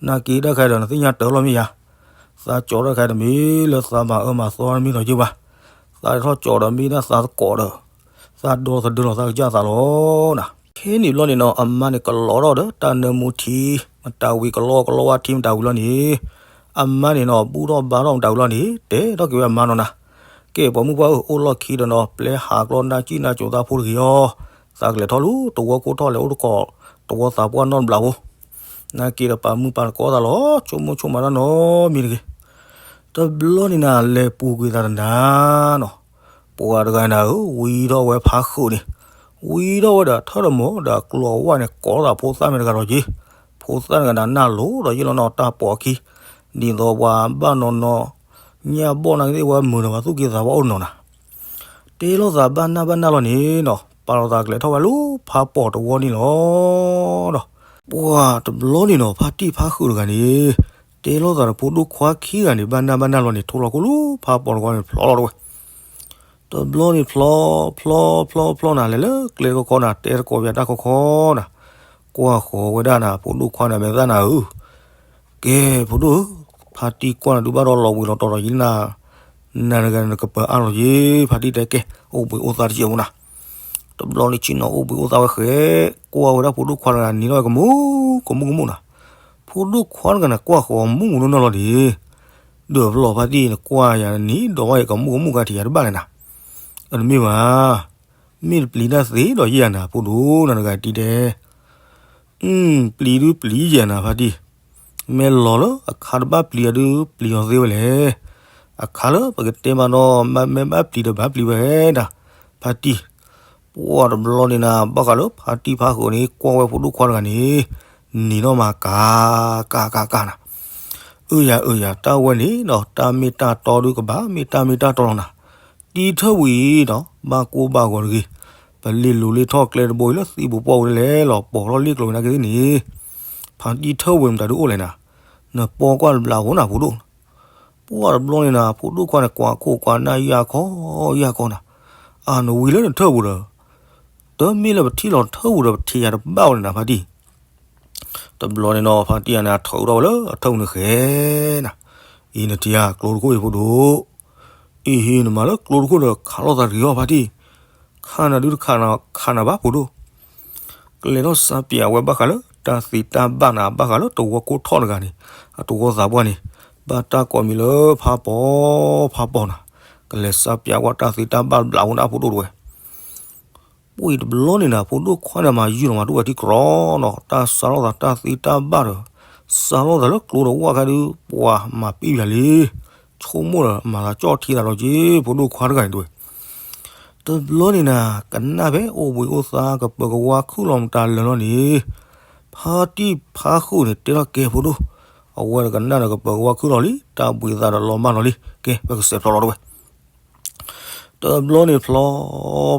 နာ်က့တၢ်ခါဒီးနသ့ၣ်ညါတၢ်လီၤမ့ၢ်ယၤ, သးကၠီတၢ်ခါဒီးမ့ၢ်လၢသးမၤအၢမၤသီမ့ၢ်ဒီးယ့ၢ်ဘၣ်, သးထီၣ်ကၠီဒီးမ့ၢ်ဒၣ်သးသကိးဒီး, သးဒီသဒၢလီၤသးကစၢ်သးလီၤနၤ, ခဲန့ၣ်ဘျီန့ၣ်နီၤ အမါန့ၣ်ကလီးထီၣ်ဒီးတၢ်နၢမူထံ, မတၤဝံၤကလီကလီဝါထံမတၤဝံၤလီၤန့ၣ်, အမါန့ၣ်နီၤ ဘူၣ်ထီၣ်ဘါထီၣ်မတၤဝံၤလီၤန့ၣ် တဲထီၣ်က့ၤဝဲအမါနီၤနၤ, ကဲပှၤမုၢ်ပှၢ်ဧၢ အိၣ်လီၢ်ခံဒီးနီၤ ပျဲဟးကျီနၢ်ကံၣ်နၢ်ကၠိသးဖိတဂ့ၤအီၤ, သးကလဲၤထီၣ်လၢတဝီခိၣ်ထီၣ်လဲၤအိၣ်တကိး, တဝီသးပှၢ်နီတဘျီဖိ, နာ်က့ဒီးပာ်မုာ်ပာ်သကိးသးလီၤ ဆိကမိၣ်ဆိကမးတၢ်နီတမံၤတဂ့ၤ, တဘျီန့ၣ်နၤ လဲၤပူၤကွံာ်သးတနၤနီၤ, ပှၤတဂၤနၤဧၢ ဝံထီၣ်ဝဲဖးဃုာ်န့ၣ်, ဝံထီၣ်ဝဲဒီးထၢၣ်တမီၤဒီးကျိၤဝဲန့ၣ် ကိးထီၣ်သးဖိသၣ်မ့ၢ်တဂၤဒီးက့, ဖိသၣ်တဂၤနၤနၢ်လိၤဒီးယ့ၢ်လီၤနီၤတၢ်ပိာ်အခံ, ဒ်သိးပှၤဘၣ်နီၤနီၤ, ညၣ်ဘီၣ်နာ်က့သ့ၣ်ဝဲမုာ်ဒီးပှၤသူၣ်က့သးပှၢ်အိၣ်နီၤနၤ တဲလိာ်သးဘၣ်နၢ်ဘၣ်နၢ်လီၤန့ၣ်နီၤ ပာ်လီၤသးကလဲၤထီၣ်ဝဲလၢဖးပိာ်တဝီန့ၣ်လီၤ. ဒီးပှၤတဘျီန့ၣ်နီၤ ဖါတံၢ်ဖါဃုာ်တဂၤန့ၣ် တဲလိာ်သးဒီးဖိဒိၣ်ခွါခံဂၤန့ၣ် ဘၣ်နၢ်ဘၣ်နၢ်လီၤန့ၣ် ထိလီၤခိၣ်လၢဖးပိာ်တဝီန့ၣ်ဖျိလီၤတဝဲ. တဘျီန့ၣ်ဖျီ ဖျီ ဖျီ ဖျီနၤ လဲၤလၢကျဲတခီခီနၤ တဲတကိးပယၤတၢ်ခီခီနၤ ကွၢ်ဃီၤဝဲဒၣ်နၤ ဖိဒိၣ်ခွါနၤ မဲာ်သၣ်နၤဧၢ ကဲ ဖိဒိၣ်ဧၢ, ဖါတံၢ်ကွၢ်နၤဒုးဘၣ်ဒီးလီၤဘှံးလီၤတီၤဒီးယံၤနၤ, နၤတဂၤနကပၤအါလီၤယ့ၤ ဖါတံၢ်တဲကဲ အိၣ်ဘှံးအိၣ်သါတစဲးဖိနၤ. တဘျီန့ၣ်ဆ့ၣ်နီၤအိၣ်ဘှံးအိၣ်သါဝဲဃဲ, ကွၢ်ဝဲဒၣ်ဖိဒိၣ်ခွါတဂၤနံၤထီၣ်ဝဲကမူၣ်ကမူၣ်ကမူၣ်နၤ. ဖိဒိၣ်ခွါတဂၤန့ၣ် ကွၢ်ဃီၤမူၣ်မူၣ်နီၢ်နီၢ်လီၤဒံး, ဒီးပလီၢ်ဖါတံၢ်နကွၢ်ယၤနံၤဒီး ဝဲကမူၣ်ကမူၣ်ကါထံးယၤတဘၣ်လဲၣ်နၤ. အတမ့ၢ်ဘၣ်, မ့ၢ်တပျံၤတၢ်သ့ဒီးယဲၢ်ယၤနၤ ဖိဒိၣ်နၤတဂၤတံၢ်တဲ ပျံၤဒုပျံၤယဲၢ်နၤဖါတံၢ်, မ့ၢ်လီၤလၢအခါတဘၣ်ပျံၤအဒုပျံၤအီၤသ့ဝဲလဲၣ်. အခါလၢပကတဲမးနီၤ မ့ၢ်ဘၣ်ပျံၤဒီးဘၣ်ပျံၤဝဲဒၣ် ဖါတံၢ်. ပှၤတဘျီန့ၣ်နၤ ဘၣ်ဃးလၢဖါတံၢ်ဖါဃုာ်န့ၣ် ကွၢ်ဝဲဖိဒိၣ်ခွါတဂၤန့ၣ် နံၤနီၢ်မၤကၤ ကၤကၤကၤနၤ. အၢယၤအၢယၤ တၢ်ဝဲန့ၣ်ဒီး တၢ်မ့ၢ်တၢ်တီဒုကဘၣ်မ့ၢ်တၢ်မ့ၢ်တၢ်တီလီၤနၤ. တံၢ်ထၢၣ်ဝံၤဒီး ဘၣ်ကိၢ်ဘၣ်ဂီၤတဂ့ၤ, ပလ့ၣ်လူၤလ့ၣ်ထီၣ်ကျဲတဘိအံၤလၢသံပူၤပှၢ်ဝဲဒၣ်လဲၣ်လီၤ ပိာ်ထီၣ်လ့ၣ်ကျိၤဝဲနာ်က့သ့ၣ်န့ၣ်, ဖါတံၢ်ထၢၣ်ဝံၤမတၤဒုအိၣ်လဲၣ်နၤ. နပီၢ်ကွၢ်တဘျးဖိနၤဖိဒိၣ် ပှၤတဘျီန့ၣ်နၤ ဖိဒိၣ်ခွါန့ၣ် ကွၢ်ခိၣ်ကွၢ်နၢ်ယၢ်ခီယၢ်ခီနၤ, အၢ နဝံၤလၢနထၢၣ်ပူၤဒီး တမ့ၢ်လၢပထံၣ်လီၤထၢၣ်ပူၤဒီးပထံၣ်ယၤတဘၣ်ဝဲန့ၣ်နၤ ဖါတံၢ်. တဘျီန့ၣ်နီၤ ဖါတံၢ်ယၤန့ၣ် အထီၣ်အုးထီၣ်ဝဲလၢအထၢၣ်ပူၤန့ၣ်ဃဲနၤ, အံၤနထံၣ်ဧါ ကျိတခိၣ်အံၤဖိဒိၣ်, အ အ့ဟ့ နမၤလၢကျိတခိၣ်ဒီး ခးလိာ်သးတဂ့ၤအီၤဖါတံၢ်, ခးနၤဒုးတခးနၤ ခးနၤဘၣ်ဖိဒိၣ်. ကလဲၤထီၣ်စါပၠးဝဲဘၣ်ဃးလၢတၢ်သ့တၢ်ဘၣ်နၤ ဘၣ်ဃးလၢတဝီကိၢ်ထီၣ်တဂၤန့ၣ်, အတဝီသးပှၢ်န့ၣ်, ဘၣ်တၢ်ကိးမံၤလၢဖါပီၤ, ဖါပီၤနၤ, ကလဲၤစါပၠးဝဲတၢ်သ့တၢ်ဘၣ်ဘျးဝဲန့ၣ်အဖိဒိၣ်တဝဲ ပှၤတဘျီန့ၣ်နၤ ဖိဒိၣ်ခွါန့ၣ်မၤယုာ်လီၤမၤတအိၣ်ဝဲထံကြီနီၤ, တၢ်စးထီၣ်သးတၢ်သ့တၢ်ဘၣ်ဒီး, စးထီၣ်သးလၢကျိဒီးဝၣ်ခါဒုး ပှၤမၤပံၢ်ပၠးလံ, ဆိကမိၣ်ဒီးမၤသးကၠီၣ်ထံသးဒီးက့ၤ ဖိဒိၣ်ခွါတဂၤန့ၣ်တဝဲ တဘျီန့ၣ်နၤ ကနၣ်ဖဲအိၣ်ဘှံးအိၣ်သါကပၢၤကဝါခုၣ်လီၤမတၤလၢာ်လီၤန့ၣ်, ဖါတံၢ်ဖါဃုာ်န့ၣ်တဲထီၣ်ကဲဖိဒိၣ်, အဝဲတကနၣ်ဒီးကပၢၤကဝါခုၣ်လီၤလံ, တၢ်ဘှံးသးဒီးလီၤမၢ်လီၤလံ, ကဲ ပကစဲးဖျိးလီၤတဝဲ တဘျီန့ၣ်ဖျိး,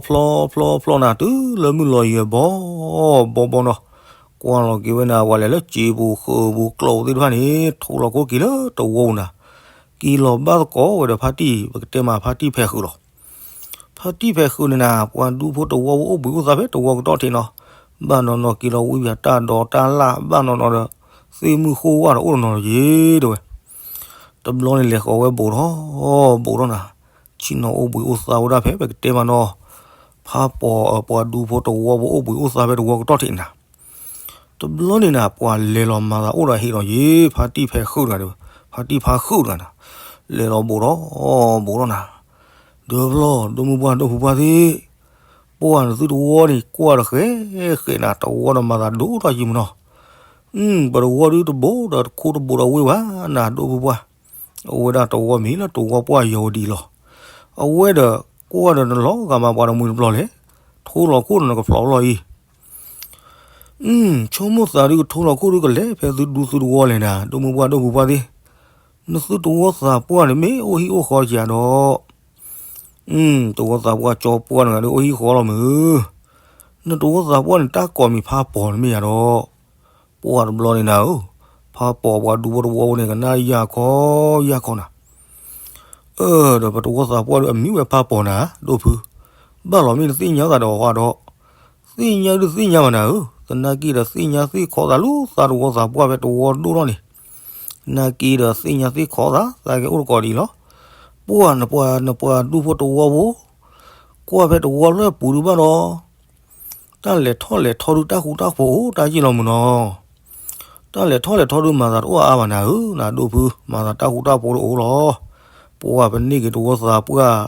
ဖျိး, ဖျိး, ဖျိးနၤ တုၤလၢမုၢ်လီၤယံၤဘီ, ဘီဘီနီၤ, ကွၢ်လီၤက့ၤဝဲနၤ ပှၤလဲၤလၢစံာ်ပူၤဃုာ်ပူၤကျိာ်သ့ၣ်တဖၣ်န့ၣ် ထိလီၤခိၣ်က့ၤလၢတဝီပူၤနၤ, က့ၤလီၤဘၣ်သကိးဝဲဒီးဖါတံၢ် ပကတဲမးဖါတံၢ်ဖဲးဃုာ်လီၤ. ဖါတံၢ်ဖဲးဃုာ်န့ၣ်နၤ ပှၤဒူဖိတဝီဖိအိၣ်ဘှံးအိၣ်သါဖဲတဝီကတီၢ်ထံးနီၤ, ဘၣ်နီၢ်နီၢ်က့ၤလီၤဝံပၠးတၢ်ဒိးတၢ်လၣ် ဘၣ်နီၢ်နီၢ်ဒီး သ့ၣ်မုၢ်ဃိဝၣ်ဒီးအိၣ်နီၢ်နီၢ်တယ့ၤတဝဲ တဘျီန့ၣ်လဲၤဃီၤဝဲဘူးထီၣ်, ဘူးထီၣ်နၤ, ဆ့ၣ်နီၤအိၣ်ဘှံးအိၣ်သါဝဲဒၣ်ဖဲ ပကတဲမးနီၤ, ဖါပီၤ ပှၤဒူဖိတဝီဖိအိၣ်ဘှံးအိၣ်သါဖဲတဝီကတီၢ်ထံးနၤ, တဘျီန့ၣ်နၤ ပှၤလဲၤလီၤမၤသးအိၣ်ဒီးဟ့ၣ်လီၤယ့ၤ ဖါတံၢ်ဖဲးဃုာ်တဂၤ, ဖါတံၢ်ဖါဃုာ်တဂၤနၤ, လဲၤလီၤဘူးထီၣ်, ဘူးထီၣ်နၤ, ဒီဖျီ ဒိၣ်မုၢ်ပှၢ်ဒိၣ်ဖုပှၢ်သ့ၣ်, ပှၢ်နသုတဝီန့ၣ် ကွၢ်ဒီးဃဲဃဲနၤ တဝီဒီးမၤသးဒိၣ်ထီၣ်ယံၤမနီၤ ပတဝီဒုတဘိဒီးတခိၣ်တဘိဒီးဝ့ၢ်ဝဲနၤ ဒိၣ်ဖုပှၢ်, အဝဲဒၣ်တဝီမ့ၢ်လၢတဝီပှၢ်ယီၤဝဲဒံးလီၤ. အဝဲဒီးကွၢ်ဒီးနလီၤဂာ်မးပှၤတမှံၤတပျီၤလဲၣ်, ထိလီၤခိၣ်ဒီးနကဖျိးလီၤအံၤ ဆိကမိၣ်သးဒုးကထိလီၤခိၣ်ဒုးကလဲၤဖဲသုဒူသုတဝီလဲၣ်နၤ ဒိၣ်မုၢ်ပှၢ်ဒိၣ်ဖုပှၢ်သ့ၣ်, နသုတဝီသးပှၢ်န့ၣ်မ့ၢ်အိၣ်ဟံၣ်အိၣ်ဃီယၤဒီး တဝီသးပှၢ်ကၠီပှၢ်တဂၤဒီးအိၣ်ဟံၣ်ဃီလီၤမုၢ်, နတဝီသးပှၢ်န့ၣ် တၢ်ကိးမံၤဖါပီၤန့ၣ်မ့ၢ်ယၤဒီး, ပှၢ်တဘျီန့ၣ်နၤဧၢ, ဖါပီၤပှၤဒူဖိတဝီဖိန့ၣ် ကနၣ်ယၢ်ခီယၢ်ခီနၤ, အၢ ဒီးပတဝီသးပှၢ်ဒုးအမံၤဝဲဖါပီၤနၤ ဒိၣ်ဖု, ဘၣ်လီၤမ့ၢ်နသ့ၣ်ညါသးဒီးအီၤဃီဒီး, သ့ၣ်ညါဒုးသ့ၣ်ညါဘၣ်နၤဧၢ, သနာ်က့ဒီးသ့ၣ်ညါသ့ၣ်ခီသးလၢသးတဝီသးပှၢ်ဖဲတဝီဒိၣ်ထီၣ်န့ၣ် နာ်က့ဒီးသ့ၣ်ညါသ့ၣ်ခီသး သးကဲအိၣ်တကိးဒ်အံၤလီၤ. ပှၢ်နပှၤ နပှၤဒူဖိတဝီဖိ, ကွၢ်ဖဲတဝီလၢပူၤဒုးဘၣ်ဒီး, တၢ်လဲၤထီၣ်လဲၤထီဒုးတၢ်ဃူတၢ်ဖိးအိၣ်တၢ်ယံာ်လီၤမုၢ်နီၤ. တၢ်လဲၤထီၣ်လဲၤထီဒုးမၤသးတအိၣ်အါဘၣ်နၤဧၢ, နဒိၣ်ဖု မၤသးတၢ်ဃူတၢ်ဖိးတအိၣ်လီၤ. ပှၢ်ပန့ၢ်က့ၤတဝီသးပှၢ်,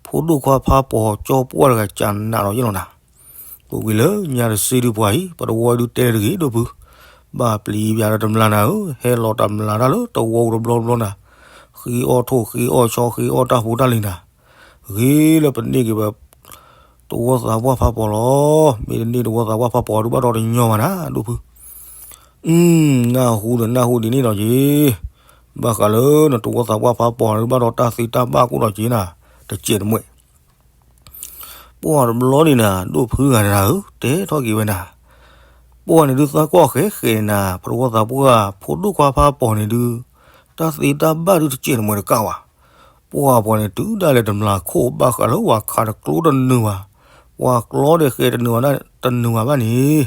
ဖိဒိၣ်ခွါဖးပီၤကၠီပှၢ်တဂၤကနးလီၤယံာ်လီၤနၤ. ပဝံၤလၢညါတစ့ဒုးပှၢ်အံၤ ပတဝီဒုးတဲတဂ့ၤဒိၣ်ဖု, ဘၣ်ပျံၤပၠးဒီးတမျးနၤဧၢ, ဟဲလီၤတမျးတၢ်လၢတဝီပူၤတဘျီတဘျီနၤ, ဃ့အီၣ်ထိၣ်ဃ့အီၣ်ဆီ ဃ့အီၣ်တၢ်ဖိတၢ်လံၤနၤ, ဂ့ၤလၢပန့ၢ်က့ၤဝဲ တဝီသးပှၢ်ဖးပီၤလီၤ. မ့ၢ်တန့ၢ်တဝီသးပှၢ်ဖးပီၤဒုးဘၣ်ဒီးတညီဘၣ်နၤ ဒိၣ်ဖု. နၢ်ဟူဒီးနၢ်ဟူဒ်န့ၣ်ဒီးက့ၤ, ဘၣ်ဃးလၢနတဝီသးပှၢ်ဖးပီၤဒုးဘၣ်ဒီးတၢ်သ့တၢ်ဘၣ်ကိၣ်ဒီးက့ၤနၤ, တစဲးတမှဲး ပှၢ်တဘျီန့ၣ်နၤ ဒိၣ်ဖုဂၤနၤဧၢ, တဲထီၣ်က့ၤဝဲနၤ, ပှၢ်န့ၣ်ဒုးသးကွၢ်ဃဲဃဲနၤ ပတဝီသးပှၢ်ဖိဒိၣ်ခွါဖးပီၤန့ၣ်ဒုး, တၢ်သ့တၢ်ဘၣ်ဒုးတစဲးတမှဲးတကးဘၣ်. ပှၢ်ပှၤန့ၣ်တုၤဒၣ်လဲာ်တမျးခိၣ်ဘၣ်ဃးလၢပှၤခးတကျိတနုာ်ဘၣ်, ပှၤကျီဒီးဃဲတနုာ်ဘၣ် တနုာ်ဘၣ်ဘၣ်န့ၣ်,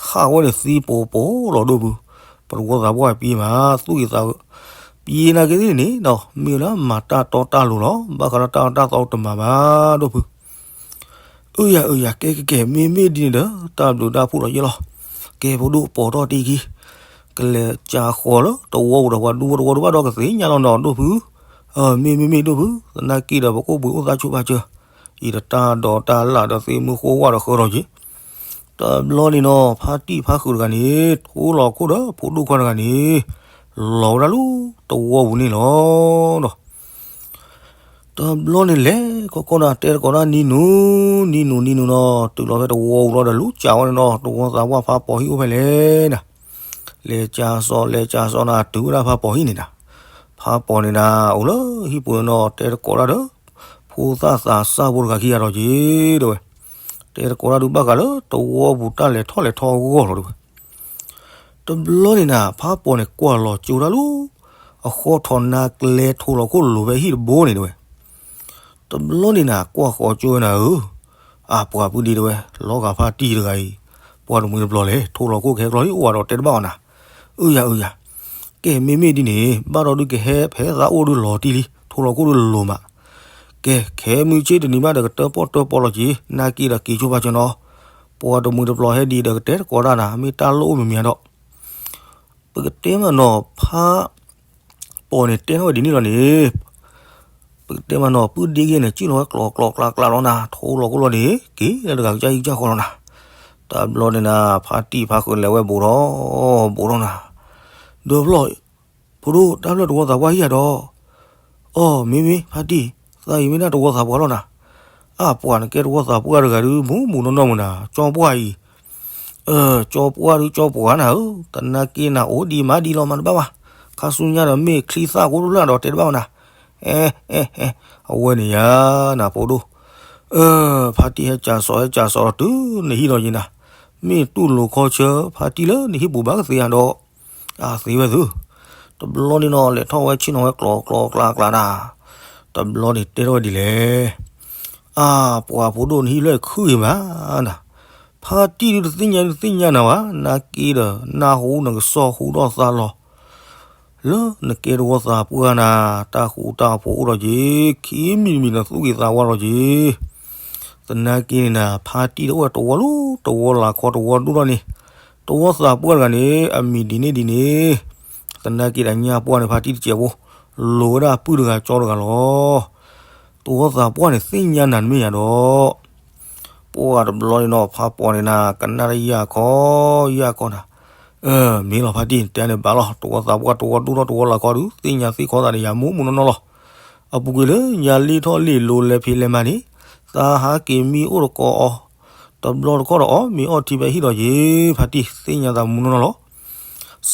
ခးဝဲန့ၣ်သံပိာ်ပိာ်လီၤဒိၣ်ဖု, ပတဝီသးပှၢ်ပျံၤမး သူၣ်ဂ့ၤသး ပျံၤနာ်က့သ့ၣ်န့ၣ်ဒီး မ့ၢ်ဝဲဒၣ်မၤတၢ်တီတၢ်လိၤလီၤ. ဘၣ်ဃးလၢတၢ်အီၣ်တၢ်သီတမၤဘၣ်ဒိၣ်ဖု. အၢယၤ အၢယၤ ကဲကဲကဲ မ့မ့ၢ်ဒ်န့ၣ်ဒီး တၢ်ဘျုးတၢ်ဖှိၣ်လီၤယဲလီၤ. ကဲဖိဒိၣ်ပိာ်ထီၣ်တံၢ်ခံ, ကလဲၤကၠါဃီၤလၢတဝီပူၤဒီးပှၤဒူဖိတဝီဒုးဘၣ်ဒီးကသ့ၣ်ညါလီၤနီၤဒိၣ်ဖု. မ့မ့ၢ်မ့ၢ်ဒိၣ်ဖု, သနာ်က့ဒီးပကအိၣ်ဘှံးအိၣ်သါဆိဘၣ်စၢၤ, အံၤဒီးတၢ်ဒိးတၢ်လၣ်ဒီးသ့ၣ်မုၢ်ဃိဝၣ်ဒီးဃၢထီၣ်က့ၤ တဘျီန့ၣ်နီၤ ဖါတံၢ်ဖါဃုာ်တဂၤန့ၣ် ထိလီၤခိၣ်ဒီးဖိဒိၣ်ခွါတဂၤန့ၣ် လီၤဝဲဒၣ်လၢတဝီပူၤန့ၣ်လီၤ. တဘျီန့ၣ်လဲၤခီခီနၤ တဲတကိးဒၣ်နံၤနူၤ, နံၤနူၤ နံၤနူၤနီၤ တုၤလီၤဖဲတဝီပူၤလီၤဒီးလူၤကၠးဝဲန့ၣ်နီၤ တဝီသးပှၢ်ဖးပီၤဟံၣ်အိၣ်ဖဲလဲၣ်နၤ. လဲၤကၠါစီၤ လဲၤကၠါစီၤနၤ တုၤဝဲဒၣ်ဖးပီၤဟံၣ်န့ၣ်နၤ. ဖးပီၤန့ၣ်နၤ အိၣ်လၢဟံၣ်ပူၤန့ၣ်နီၤ တဲတကိးဒၣ်ဒီး ဖိသၣ်သးစၢ်ဖိတဂၤခံဂၤဒီးက့ၤ တဲဝဲ. တဲတကိးဒၣ်ဒုးဘၣ်ဃးလၢတဝီပူၤတၢ်လဲၤထီၣ်လဲၤထီအဂီၢ်လီၤ တဲဝဲ. တဘျီန့ၣ်နၤ ဖးပီၤန့ၣ်ကွၢ်လီၤကၠိဒၣ်လၢ အဃီထီၣ်နါကျဲထိလီၤခိၣ်လိၤဖဲဟံၣ်တဘိန့ၣ်တဲဝဲ. တဘျီန့ၣ်နၤ ကွၢ်ဃီၤကၠိဝဲနၤဧၢ, အပှၤဖုဒ့တဲဝဲ လီၤဂာ်ဖးတံၢ်တဂၤအံၤ, ပှၤတမှံၤတဘျီလဲၣ် ထိလီၤခိၣ်ကဟဲကျီလံ အိၣ်ဝဲဒီးတဲတဘၣ်အီၤနၤ. အုယၤအုယၤ, ကဲမ့မ့ၢ်ဒ်န့ၣ် ဘၣ်ဒီးဒုးကဟဲဖဲသးအိၣ်ဒုးလီၤတံၢ်လံ ထိလီၤခိၣ်ဒုးလိၤမး. ကဲ ခဲမုၢ်ဆ့ၣ်တနံၤဘၣ်ဒီး ကတၢၣ်ပီၣ်တၢၣ်ပီၣ်လီၤက့ၤ နာ်က့ဒီးက့ၤဆိပာ်စၢၤနီၤ, ပှၤတမှံၤတပျီၤဟဲဒံးဒီး ကတဲတကိးတၢ်နၤ မ့ၢ်တၢ်လိၣ်အိၣ်မံၤမံၤဒီး ပကတဲမးနီၤ ဖါပီၣ်န့ၣ် တဲထီၣ်ဝဲဒ်န့ၣ်လီၤန့ၣ်, ပကတဲမးနီၤ ပုၢ်ဒ့ဂ့ၢ်န့ၣ် စံၣ်လီၤဝဲကျိးကျိးကျါကျါလီၤနၤ, ထိလီၤကိၣ်လီၤန့ၣ် က့ၤလၢတဂၤကစၢ်ဟံၣ်ကစၢ်ဃီလီၤနၤ. တဘျီန့ၣ်နၤ ဖါတံၢ်ဖါဃုာ်လဲၤဝဲဘူးထီၣ် ဘူးထီၣ်နၤ, ဒီးဖျီၣ် ဖိဒိၣ် တၢ်ဖျၢၣ်တဝီသးပှၢ်ဟံၣ်ဧါဒီး, အီၣ် မ့မ့ၢ်ဖါတံၢ်, သးအံၤမ့ၢ်ဒၣ်တဝီသးပှၢ်လီၤနၤ. အါပှၤနကဲတဝီသးပှၢ်တဂၤဒုး မူးမူးနီၢ်နီၢ်မုၢ်နၤ ကၠီပှၢ်အံၤ, အၢ ကၠီပှၢ်ဒုးကၠီပှၢ်နၤဧၢ, သနာ်က့နၤအိၣ်ဒံးမးဒံးလီၤမၤတဘၣ်ဘၣ်, ခါဆူညါဒီးမ့ၢ်ချံသၣ်ကိၣ်တဖျၢၣ်ဒီးတဲတဘၣ်ဘၣ်နၤ. အဲ အဲ အဲ အဝဲန့ၣ်ယၤနၤဖိဒိၣ်, အၢ ဖါတံၢ်ဟဲကးစီၤ ဟဲကးစီၤဒီးတုၤနဟံၣ်လီၤယံၤနၤ, မ့ၢ်တူၢ်လိာ်ခီဆၢ ဖါတံၢ်လၢနဟံၣ်ပူၤဘၣ်ကသ့ဧါဒီး အသ့ဝဲသု, တဘျီန့ၣ်နီၤ လဲၤထီၣ်ဝဲဆ့ၣ်နီၤဝဲကျိးကျိးကျါကျါနၤ, တဘျီန့ၣ်တဲထီၣ်ဝဲဒ်လဲၣ်, အါ ပှၤဖိဒိၣ်နဟံၣ်ဖျၢၣ်ခုၣ်ဂ့ၤမးနၤ, ဖါတံၢ်ဒုးတသ့ၣ်ညါဒုးသ့ၣ်ညါနၤဘၣ်, နာ်က့ဒီး နၢ်ဟူနကစီၣ်ဟူထီၣ်သါလီၤ လၢနကဲတဝီသးပှၢ်နၤ, တၢ်ဃူတၢ်ဖိးအိၣ်လီၤက့ၤ, ခံမံၤတမံၤနသူၣ်က့ၤသးဝါလီၤက့ၤ, သနာ်က့န့ၣ်နၤ ဖါတံၢ်တအိၣ်ဝဲတဝီလၢတဝီလၤခီတဝီဒိၣ်ထီၣ်န့ၣ်, တဝီသးပှၢ်တဂၤန့ၣ် အမံၤဒ်န့ၣ်ဒ်န့ၣ်, သနာ်က့ဒီးညၣ်ပှၢ်န့ၣ် ဖါတံၢ်တစဲးဖိ, လိၤဝဲဒၣ်ပုၢ်တဂၤကၠီတဂၤလီၤ. တဝီသးပှၢ်န့ၣ်သ့ၣ်ညါနၤတမ့ၢ်ယၤဒီး ပှၢ်တဘျီန့ၣ်နီၤ ဖါပီၣ်န့ၣ်နၤ ကနၣ်တယၢ်ခီ ယၢ်ခီနၤ, အၢ မ့ၢ်လီၤဖါတံၢ် တဲန့ၣ်ဘၣ်လီၤ, တဝီသးပှၢ်တဝီဒိၣ်ထီၣ်တဝီလၤခီဒုး သ့ၣ်ညါသ့ၣ်ခီသးန့ၣ် ယၤမူးမူးနီၢ်နီၢ်လီၤ. အပူၤကွံာ်လၢညါလံထီၣ်လံလိၤလဲၤဖံးလဲၤမၤန့ၣ်, သးဟးက့ၤမံအိၣ်တကိးအီၤ, တဘျီတခီၣ်ဒီးအီၣ်မ့ၤအီၣ်ထံဖဲဟံၣ်ဒီးယ့ၤ ဖါတံၢ် သ့ၣ်ညါသးမူးနီၢ်နီၢ်လီၤ.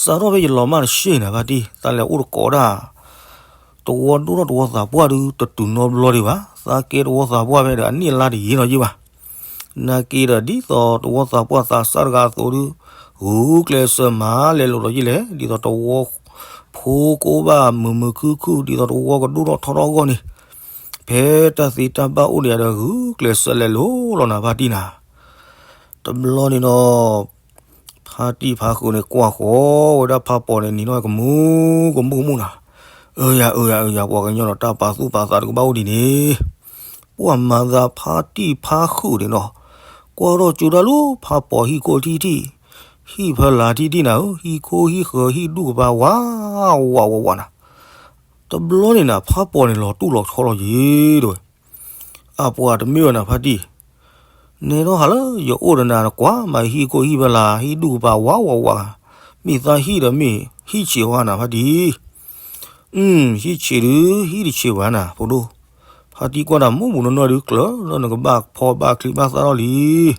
စးထီၣ်ဖဲယလီၤမၢ်တဆ့ၣ်နၤ ဖါတံၢ် သးလဲၤအိၣ်တကိးဒၣ် တဝီဒိၣ်ထီၣ်တဝီသးပှၢ်ဒုး တတုၤနီတဘျီဒံးဘၣ်, သးကဲတဝီသးပှၢ်ဖဲဒီး အနံၣ်အလါတယံာ်လီၤယ့ၢ်ဘၣ်. နာ်က့ဒီး ဒ်သိးတဝီသးပှၢ်သးစၢ်တဂၤအသိးဒုး ဂုာ်ကျဲးစၢးမၤလဲၤလိာ်ဒီးယ့ၢ်လဲၣ်, ဒ်သိးတဝီဖိကအိၣ်ဘၣ်မုာ်မုာ်ခုၣ်ခုၣ် ဒ်သိးတဝီကဒိၣ်ထီၣ်ထီထီၣ်အဂီၢ်န့ၣ်, ဖဲတၢ်သ့တၢ်ဘၣ်အိၣ်ဒီးယၤဒီး ဂုာ်ကျဲးစၢးလဲၤလိာ်လီၤနၤ ဖါတံၢ်နၤ. တဘျီန့ၣ်နီၤ ဖါတံၢ်ဖါဃုာ်န့ၣ် ကွၢ်ဃီၤဝဲဒၣ်ဖါပီၣ်န့ၣ် နံၤထီၣ်ဝဲကမူကမူကမူနၤ, အၢယၤ အၢယၤ အၢယၤ ပှၤကညီဒီးတၢ်ပာ်သူၣ်ပာ်သးတကဘၣ်အိၣ်ဒ်န့ၣ်, ပှၤမၤသးဖါတံၢ်ဖါဃုာ်န့ၣ်နီၤ, ကွၢ်ထီၣ်ကၠိတၢ်လၢဖါပီၣ်ဟံၣ်ခိၣ်ထံၣ်ထံၣ်, ဟံၣ်ဖီလာ်ထံၣ်ထံၣ်နၤဧၢ, ဟံၣ်ခိၣ်ဟံၣ်ဃၢၤဟံၣ်ဒူၣ်ကပၤဝးဝးဝးနၤ. တဘျီန့ၣ်နၤ ဖါပီၣ်န့ၣ်လီၤတူၢ်လီၤဆီလီၤယ့ၤ တဲဝဲ အပှၤတမ့ၢ်ဝဲနၤ ဖါတံၢ်, နဲထီၣ်ဟးလၢယအိၣ်ဒီးနၤနကွၢ်မၤဟံၣ်ခိၣ်ဟံၣ်ဖီလာ် ဟံၣ်ဒူၣ်ကပၤဝးဝးဝး, မ့ၢ်သးဟံၣ်ဒီးမ့ၢ်ဟံၣ်ဆံးဝဲနၤ ဖါတံၢ်, ဟံၣ်ဆံးဒုး ဟံၣ်တဆံးဘၣ်နၤ ဖိဒိၣ်, ဖါတံၢ်ကွၢ်တၢ်မူးမူးနီၢ်နီၢ်ဒုး ကျၢၤလၢနကဘၣ်ဖီဘၣ်ချံဘၣ်သၣ်ထီၣ်လံ,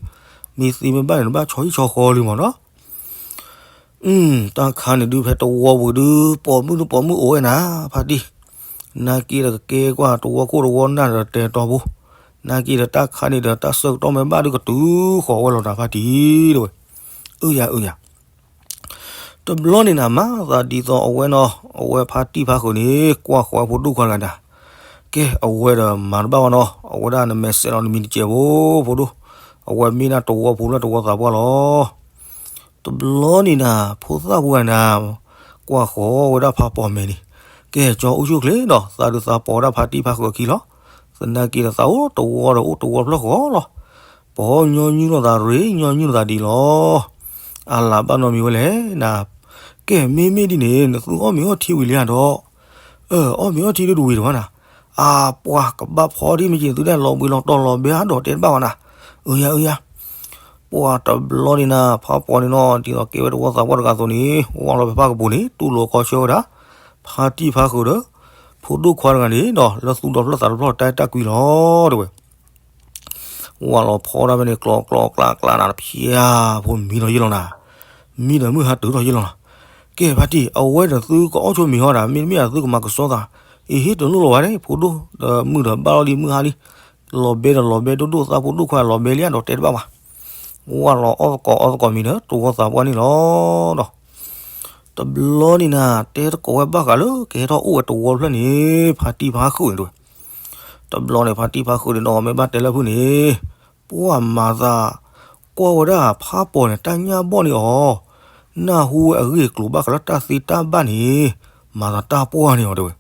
မ့ၢ်သ့မ့ၢ်ဘၣ်န့ၣ် နဘၣ်ဆီဟံၣ်ဆီဃီလံမ့ၢ်နီၤ တၢ်ခါန့ၣ်ဒုးဖဲတဝီပူၤဒုး ပိာ်မုၣ်တပိာ်မုၣ်အိၣ်ဝဲနၤ ဖါတံၢ်, နာ်က့ဒီးကကဲကွၢ်တဝီခိၣ်တဝီနၢ်ဒီးတဲတီၤဖိ, နာ်က့ဒီးတၢ်ခါန့ၣ်ဒီးတၢ်ဆၢကတီၢ်မ့ၢ်ဘၣ်ဒုး ကတုၤဃီၤဝဲလီၤနၤ ဖါတံၢ် တဲဝဲ, အၢယၤ အၢယၤ တဘျီန့ၣ်နၤ မၤသးဒ်သိးအဝဲနီၤ အဝဲဖါတံၢ်ဖါဃုာ်န့ၣ် ကွၢ်ဃီၤဝဲဖိဒိၣ်ခွါတဂၤနၤ, ကဲ အဝဲဒီးမၤတဘၣ်ဘၣ်နီၤ အဝဲဒၣ်နမဲာ်ဆှဲးလီၤနမံၤတစဲးဖိ ဖိဒိၣ်, အဝဲမ့ၢ်ဒၣ်တဝီဖိလၢတဝီသးပှၢ်လီၤ. တဘျီန့ၣ်နၤ ဖိသၣ်ဖိဂၤန့ၣ်နၤ ကွၢ်ဃီၤဝဲဒၣ်ဖါပီၣ်မဲာ်န့ၣ်, ကဲ ကၠီအိၣ်ဆူၣ်ချ့ဒီး သးဒုးသးပီၣ်ဝဲဒၣ်ဖါတံၢ်ဖါဃုာ်အခံလီၤ. သနာ်က့ဒီးသးအိၣ်တဝီဒီးအိၣ်တဝီဖျၢၣ်ဃီလီၤ. ပှၤညီနုၢ်လိာ်သးရ့ညီနုၢ်လိာ်သးဒ်လီၤ. အလၤဘၣ်နီတမံၤဝဲလဲၣ်နၤ, ကဲ မ့မ့ၢ်ဒ်န့ၣ် နသုအီၣ်မ့ၤအီၣ်ထံဝံၤလံဧါဒီး, အီၣ်မ့ၤအီၣ်ထံဒုးတဝံၤတဝဲနၤ, အါပှၤကဘၣ်ဖီဒ်မ့ၢ်က့ၤသုဒၣ်လီၤဘှံးလီၤတီၤလီၤဘဲအါဒီးတဲတဘၣ်ဘၣ်နၤ, အၢယၤ အၢယၤ ပှၤတဘျီန့ၣ်နၤ ဖါပီၣ်န့ၣ်နီၤ ဒ်သိးကဲဝဲတဝီသးပှၢ်တဂၤအသိးန့ၣ် ဝၢ်လီၤဖဲဖၣ်ကပူၤန့ၣ် တူၢ်လိာ်ခီဆၢဝဲဒၣ် ဖါတံၢ်ဖါဃုာ်ဒီး ဖိဒိၣ်ခွါတဂၤန့ၣ်ဒီး လၢသူၣ်ဒီဖျၢၣ်သးဒီဖျၢၣ်တၢ်အဲၣ်တၢ်ကွံလီၤ တဲဝဲ. ဝၢ်လီၤဖီဒၣ်ဖဲန့ၣ် ကျီကျီကျါကျါနၤ တဖျၢၣ်ဖိမံလီၤယ့ၢ်လီၤနၤ, မံဒီးမုၢ်ဟါတုၤထီၣ်ယ့ၢ်လီၤနၤ, ကဲဖါတံၢ် အဝဲဒီးသုကအီၣ်ဆိမ့ၤဟီဒၣ် မ့တမ့ၢ်သုကမၤကဆှီသး, အ့ဟ့ၣ်တလိၣ်လီၤဝဲန့ၣ် ဖိဒိၣ်ဒီးမုၢ်ဒီးဘၣ်လီၤလံမုၢ်ဟါလံ, လီၤဘဲဒီးလီၤဘဲဒိၣ်ဒိၣ်သးဖိဒိၣ်ခွါလီၤဘဲလံဒီးတဲတဘၣ်ဘၣ်, ဝၢ်လီၤအီၣ်သကိးအီသကိးမံၤဒီး တဝီသးပှၢ်န့ၣ်လီၤဒီး တဘျီန့ၣ်နၤ တဲသကိးဝဲဘၣ်ဃးလၢကဟဲထီၣ်အိၣ်ဝဲတဝီဖျၢၣ်န့ၣ် ဖါတံၢ်ဖါဃုာ်န့ၣ်တဲဝဲ. တဘျီန့ၣ် ဖါတံၢ်ဖါဃုာ်န့ၣ်ဒီး မ့ၢ်ဘၣ်တဲလၢဖုၣ်န့ၣ် ပှၤမၤသး ကွၢ်ဝဲဒၣ်ဖါပီၣ်န့ၣ် တၢ်ညၣ်ဘီၣ်န့ၢ်အီၤ, နၢ်ဟူဝဲအဂ့ၢ်အကျိၤဘၣ်ဃးလၢတၢ်သ့တၢ်ဘၣ်န့ၣ် မၤသးတၢ်ပှၢ်န့ၢ်အီၤတဲဝဲ.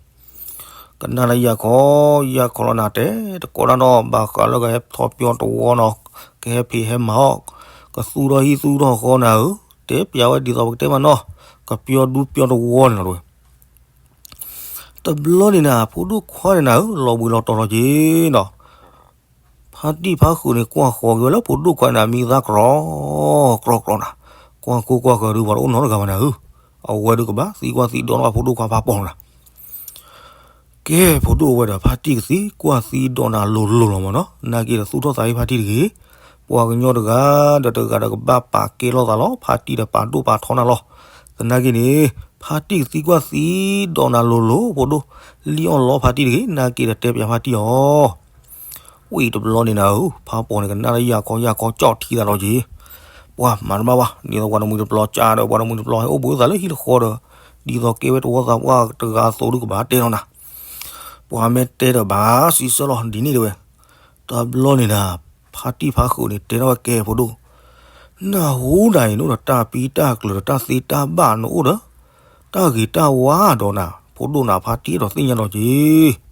ကနၣ်တၢ်ယၢ်ခီ, ယၢ်ခီလီၤနၤ တဲတကိးတၢ်နီၤ, ဘၣ်ဃးလၢကဟဲထီၣ်ပၠီတဝီနီၤ, ကဟဲဖံးဟဲမၤအီၣ်, ကသူၣ်ထီၣ်ဟံၣ်သူၣ်ထီၣ်ဃီနၤဧၢ, တဲပျးဝဲဒ်သိးပကတဲမးနီၤ, ကပၠီဒူပၠီတဝီန့ၣ်လီၤတဝဲ. တဘျီန့ၣ်နၤ ဖိဒိၣ်ခွါန့ၣ်နၤဧၢ, လီၤဘှံးလီၤတီၤလီၤက့ၤနီၤ. ဖါတံၢ်ဖါဃုာ်န့ၣ် ကွၢ်ဃီၤက့ၤဝဲလၢဖိဒိၣ်ခွါန့ၣ် မံသးကြီ, ကြီကြီနၤ, ကွၢ်ကိၢ်ကွၢ်ဃၢၤဒုး ပှၤတအိၣ်နီတဂၤဘၣ်နၤဧၢ, အဝဲဒုးကဘၣ်သံကွၢ်သံဒိးနီၣ်ဘၣ်ဖိဒိၣ်ခွါဖးပီၤနၤ. ကဲ ဖိဒိၣ်ဝဲဒီး ဖါတံၢ်ကသံကွၢ်သံဒိးနၤလိၤလိၤလီၤမးနီၤ, နာ်က့ဒီးသူၣ်ထီၣ်သးဟ့ဖါတံၢ်တဂ့ၤ, ပှၤကညီတဂၤဒီးတဂၤဒီးကဘၣ်ပာ်ကဲလိာ်သးလီၤ, ဖါတံၢ်ဒီးပာ်ဒိၣ်ပာ်ထီနၤလီၤ. သနာ်က့န့ၣ် ဖါတံၢ်ကသံကွၢ်သံဒိးနၤလိၤလိၤ ဖိဒိၣ်, လံၣ်အီၣ်လီဖါတံၢ်တဂ့ၤ, နာ်က့ဒီးတဲပျးဖါတံၢ်အီၤ ဝံၤတဘျီန့ၣ်နၤဧၢ, ဖးပိာ်န့ၣ် ကနၣ်လၢယၢ်ခီယၢ်ခီ ကၠီၣ်ထံသးလီၤက့ၤ, ပှၤမၤတဘၣ်ဘၣ်, ဒ်သိးပှၤတမှံၤတပျီကၢ်ဒီး ပှၤတမှံၤတပျီဟဲအိၣ်ဘူးသးလၢဟံၣ်တဃီဒီး, ဒ်သိးကဲဝဲတဝီသးပှၢ်တဂၤအသိးဒုးကဘၣ်တဲလီၤနၤ, ပှၤမ့ၢ်တဲဒီးဘၣ်စံးဆၢလီၤဒ်န့ၣ်တဲဝဲ. တဘျီန့ၣ်နၤ, ဖါတံၢ်ဖါဃုာ်န့ၣ် တဲထီၣ်ဝဲကဲဖိဒိၣ်, နၢ်ဟူဒၣ်အံၤ နအိၣ်ဒီးတၢ်ပံတၢ်ကျၢၤဒီးတၢ်သ့တၢ်ဘၣ် နအိၣ်ဒီး တၢ်ဂ့ၤတၢ်ဝါဒီးနၤ, ဖိဒိၣ်နၤ ဖါတံၢ်အဲၣ်ဒိးသ့ၣ်ညါဒီးက့ၤ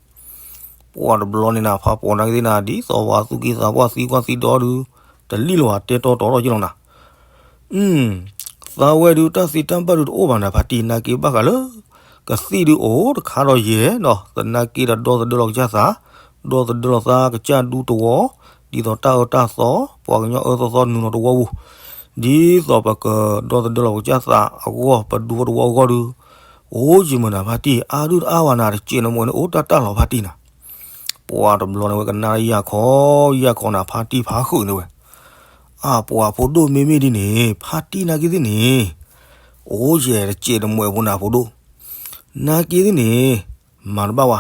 ပှၤတဘျီန့ၣ်နၤ ဖးပိာ်နာ်က့သ့ၣ်နၤ ဒ်သိးပှၤသူၣ်က့သးပှၢ်သံကွၢ်သံဒိးဒုး, တလံၣ်လီၤဘၣ်တဲတီတီထီၣ်က့ၤလီၤနၤ. အု, သးဝဲဒုးတၢ်သ့တၢ်ဘၣ်ဒုးတအိၣ်ဘၣ်နၤဖါတံၢ်, နာ်က့ဘၣ်ဃးလၢ ကသံၣ်ဒုးအိၣ်တခါဒီးယဲၢ်နီၤ, သနာ်က့ဒီးဒီသဒၢလီၤကစၢ်သး, ဒီသဒၢလီၤသးကစၢ်ဒူတဝီ, ဒ်သိးတၢ်အၢတၢ်သီ, ပှၤကညီအၢသီသီနုာ်လီၤတဝီပူၤ, ဒ်သိးပကဒီသဒၢလီၤကစၢ်သးအဂီၢ် ပဒူဖိတဝီအဂီၢ်ဒုး, အိၣ်ယံာ်မုာ်နၤဖါတံၢ်, အါဒုၣ်တအါဝဲနၤ တစဲးနမိၢ်န့ၣ် အိၣ်တၢ်တၢ်လီၤဖါတံၢ်နၤ. ပှၤတဘျီန့ၣ်ဝဲကနၣ်ယၢ်ခီ, ယၢ်ခီနၤ ဖါတံၢ်ဖါဃုာ်န့ၣ်ဝဲ, အပှၤဖိဒိၣ်မ့မ့ၢ်ဒ်န့ၣ် ဖါတံၢ်နာ်က့သ့ၣ်န့ၣ်, အိၣ်ယဲၢ်တစဲးတမိၢ်ဖိနၤဖိဒိၣ်, နာ်က့သ့ၣ်န့ၣ်, မၤတဘၣ်ဝဲ,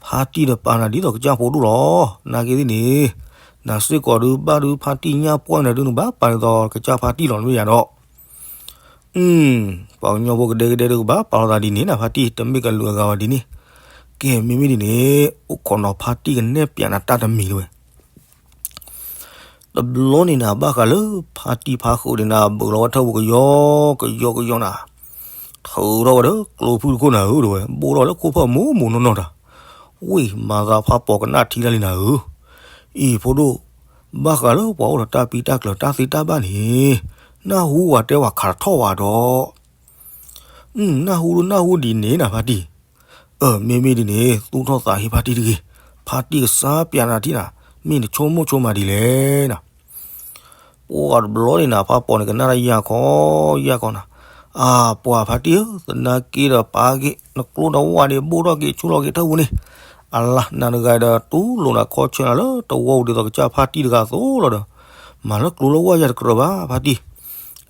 ဖါတံၢ်ဒီးပာ်နၤဒ်သိးကစၢ်ဖိဒိၣ်လီၤ, နာ်က့သ့ၣ်န့ၣ်, နၤစ့ၢ်ကီးဒုးဘၣ်ဒုးဖါတံၢ်ညၣ်ပှၢ်နၤဒုးနဘၣ်ပာ်ဒ်သိးကစၢ်ဖါတံၢ်လီၤ နမ့ၢ်ယၤဒီး အု, ပှၤကညီဖိကဒဲကဒဲဒုးကဘၣ်ပာ်လီၤသးဒ်န့ၣ်နၤဖါတံၢ် တမ့ၢ်ကလုာ်အဂၤဘၣ်ဒ်န့ၣ်, ကဲမ့မ့ၢ်ဒ်န့ၣ်, အိၣ်ခိးနီၤဖါတံၢ်ကနဲၣ်ပၠးနၤတၢ်တမံၤတဝဲ. တဘျီန့ၣ်နၤဘၣ်ဃးလၢဖါတံၢ်ဖါဃုာ်န့ၣ်နၤ ဘုးလီၤဝဲထၢၣ်ပူၤကယီကယီကယီနၤ, ထုးထီၣ်ဝဲဒီးကျိဖုၣ်တခိၣ်နၤဧၢတဝဲ ဘိၣ်ထီၣ်လၢခိၣ်ဖၢၣ်မူးမူးနီၢ်နီၢ်တၢ်, ဝံၤမၤသးဖးပိာ်ကနၣ်ထံတၢ်လံနၤဧၢ, အံၤဖိဒိၣ်, ဘၣ်ဃးလၢပှၤအိၣ်ဒီးတၢ်ပံတၢ်ကျၢၤတၢ်သ့တၢ်ဘၣ်န့ၣ်, နၢ်ဟူဝဲတဲဝဲခးထီၣ်ဝဲဒီး အု, နၢ်ဟူဒုးနၢ်ဟူဒ်န့ၣ်နၤဖါတံၢ်, အၢ မ့မ့ၢ်ဒ်န့ၣ် သူၣ်ထီၣ်သးဟ့ဖါတံၢ်တဂ့ၤ, ဖါတံၢ်ကစၢ်ပၠးနၤထံၣ်နၤ, မ့ၢ်နဆိကမိၣ်ဆိကမးဒ်လဲၣ်နၤ ပှၤတဘျီန့ၣ်နၤ ဖးပိာ်န့ၣ်ကနၣ်တၢ်ယၢ်ခီ, ယၢ်ခီနၤ, အါ ပှၤဖါတံၢ်ဧၢ, သနာ်က့ဒီးပာ်က့ၤ နကျိနဝၣ်န့ၣ် ဘိၣ်ထီၣ်က့ၤ ဆူၣ်လီၤက့ၤထၢၣ်ပူၤန့ၣ်, အလၢ် နၤတဂၤဒီးတူၢ်လိာ်နၤခီဆၢနၤလၢတဝီပူၤဒ်သိးကစၢ်ဖါတံၢ်တဂၤအသိးလီၤဒီး, မၤလၢကျိလၢဝၣ်ယၤတကြၢးဘၣ်ဖါတံၢ်,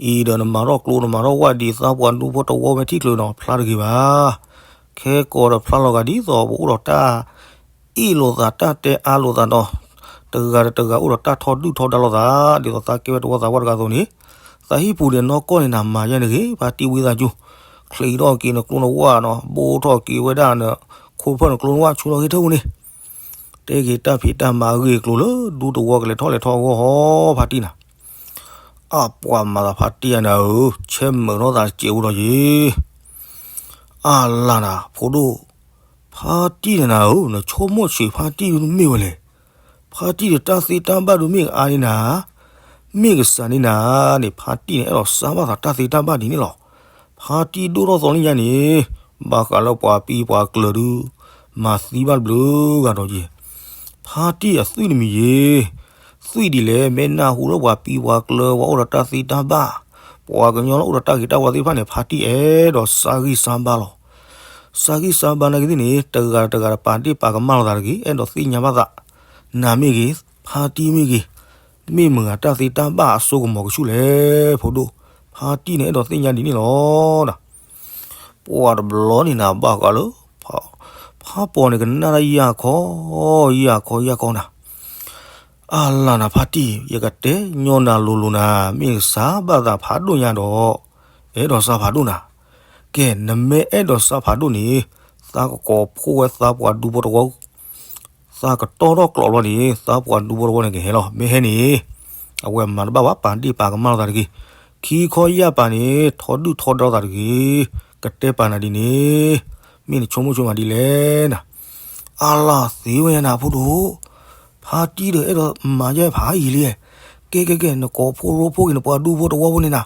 အံၤဒီးနမၤထီၣ်ကျိနမၤထီၣ်ဝၣ်ဒ်သးပှၢ်ဒူဖိတဝီမ့ၢ်ထံၣ်ချုးနီၤ ဖျါတဂ့ၤဘၣ် ခဲကိးဒီးဖျါလီၤဂာ်ဒ်သိးပအိၣ်ဒီးတၢ် အ့ၣ်လိာ်သးတၢ်တဲအါလိာ်သးဒီး တဂၤဒီးတဂၤအိၣ်ဒီးတၢ်ထီဒုၣ်ထီဒါလိာ်သး ဒ်သိးသးကဲဝဲတဝီသးပှၢ်တဂၤအသိးန့ၣ်, သးဟံၣ်ပူၤန့ၣ်နီၢ်ကီၢ်န့ၣ်နၤမၤယဲၢ်နဂ့ၤ ဖါတံၢ်ဝံသးစူၤ, ချံးထီၣ်က့ၤနကျိနဝၣ်နီၤ ဘိၣ်ထီၣ်က့ၤဝဲဒၣ်န ခိၣ်ဖၢၣ်နကျိနဝၣ်ဆူၣ်လီၤက့ၤထၢၣ်ပူၤန့ၣ်, တဲက့ၤတၢ်ဖံးတၢ်မၤအဂ့ၢ်အကျိၤလၢဒူတဝီကလဲၤထီၣ်လဲၤထီၣ်အဂီၢ်ဟီ ဖါတံၢ်နၤ အပှၤမၤသးဖါတံၢ်ယၤနၤဧၢ, ဆဲးမုာ်ထီၣ်သးတစဲးဖိဒီးယ့ၣ်, အလၢ်နၤ ဖိဒိၣ်, ဖါတံၢ်န့ၣ်နၤဧၢ, နဆိကမိၣ်ဆံးဖါတံၢ်ဒုးမ့ၢ်ဝဲလဲၣ်, ဖါတံၢ်ဒီးတၢ်သ့တၢ်ဘၣ်ဒုးမ့ၢ်အါန့ၢ်နၤ, မ့ၢ်ကစၢ်န့ၢ်နၤန့ၣ် ဖါတံၢ်န့ၣ်အဲၣ်ဒိးစၢ်ဘၣ်သးတၢ်သ့တၢ်ဘၣ်ဒ်န့ၣ်လီၤ. ဖါတံၢ်ဒိၣ်ထီၣ်သီန့ၣ်ယါန့ၣ်, ဘၣ်ဃးလၢပှၤပံၤပှၤကျၢၤဒုး, မၤသံဘၣ်တဘျုးဂၤဒီးယ့ၣ် ဖါတံၢ်အသွံၣ်တမံၤယ့ၣ်, သွံၣ်ဒ်လဲၣ် မ့ၢ်နၢ်ဟူလၢပှၤပံၤပှၤကျၢၤ ပှၤအိၣ်ဒီးတၢ်သ့တၢ်ဘၣ်, ပှၤကညီလၢအိၣ်ဒီးတၢ်ဂ့ၤတၢ်ဝါသ့ၣ်တဖၣ်န့ၣ် ဖါတံၢ်အဲၣ်ဒိးစၢ်ဂံၢ်စၢ်ဘါလီၤ. စၢ်ဂံၢ်စၢ်ဘါနာ်က့သ့ၣ်န့ၣ် တဂၤတဂၤတပာ်ဒ့ၣ်ပာ်ကမၣ်လိာ်သးတဂ့ၤ, အဲၣ်ဒိးသ့ၣ်ညါဘၣ်သး, နၤမ့ၢ်ဂ့ၤ, ဖါတံၢ်မ့ၢ်ဂ့ၤ, မ့ၢ်မတၤတၢ်သ့တၢ်ဘၣ်အစိကမီၤကဆူၣ်လဲၣ်, ဖိဒိၣ်, ဖါတံၢ်န့ၣ်အဲၣ်ဒိးသ့ၣ်ညါဒ်န့ၣ်လီၤ. ပှၤတဘျီန့ၣ်နၤဘၣ်ဃးလၢ ဖးပိာ်န့ၣ်ကနၣ်တၢ်ယၢ်ခီ, ယၢ်ခီယၢ်ခီနၤ, အလၢ်နၤဖါတံၢ် ယကတဲညီနၤလိၤလိၤနၤ, မ့ၢ်ကစၢ်ဘၣ်သးဖးဒိၣ်ညါဒီး, အဲၣ်ဒိးစၢ်ဖးဒိၣ်နၤ, ကဲ နမ့ၢ်အဲၣ်ဒိးစၢ်ဖးဒိၣ်န့ၣ်, သးကကိးဖှိၣ်ဝဲသးပှၢ်ဒူဖိတဝီ သးကတီၢ်ထီၣ်ကျိးဘျီန့ၣ် သးပှၢ်ဒူဖိတဝီန့ၣ်ကဟဲလီၤ. မ့ၢ်ဟဲန့ၣ်, အဝဲမၤတဘၣ်ဘၣ် ပာ်ဒ့ၣ်ပာ်ကမၣ်လိာ်သးတဂ့ၤ, ခံခီယၢ်ပာ်န့ၣ် ထီဒုၣ်ထီဒါလိာ်သးတဂ့ၤ, ကတဲပာ်နၤဒ်န့ၣ်, မ့ၢ်နဆိကမိၣ်ဆိကမးဒ်လဲၣ်နၤ အလၢသ့ဝဲညါနၤဖိဒိၣ်, ဖါတံၢ်ဒီးအဲၣ်ဒိးမၤယဲၢ်ဖးယံာ်လံ, ကဲကဲကဲ နကိးဖိရိဖိက့ၤနပှၤဒူဖိတဝီဖိန့ၣ်နၤ.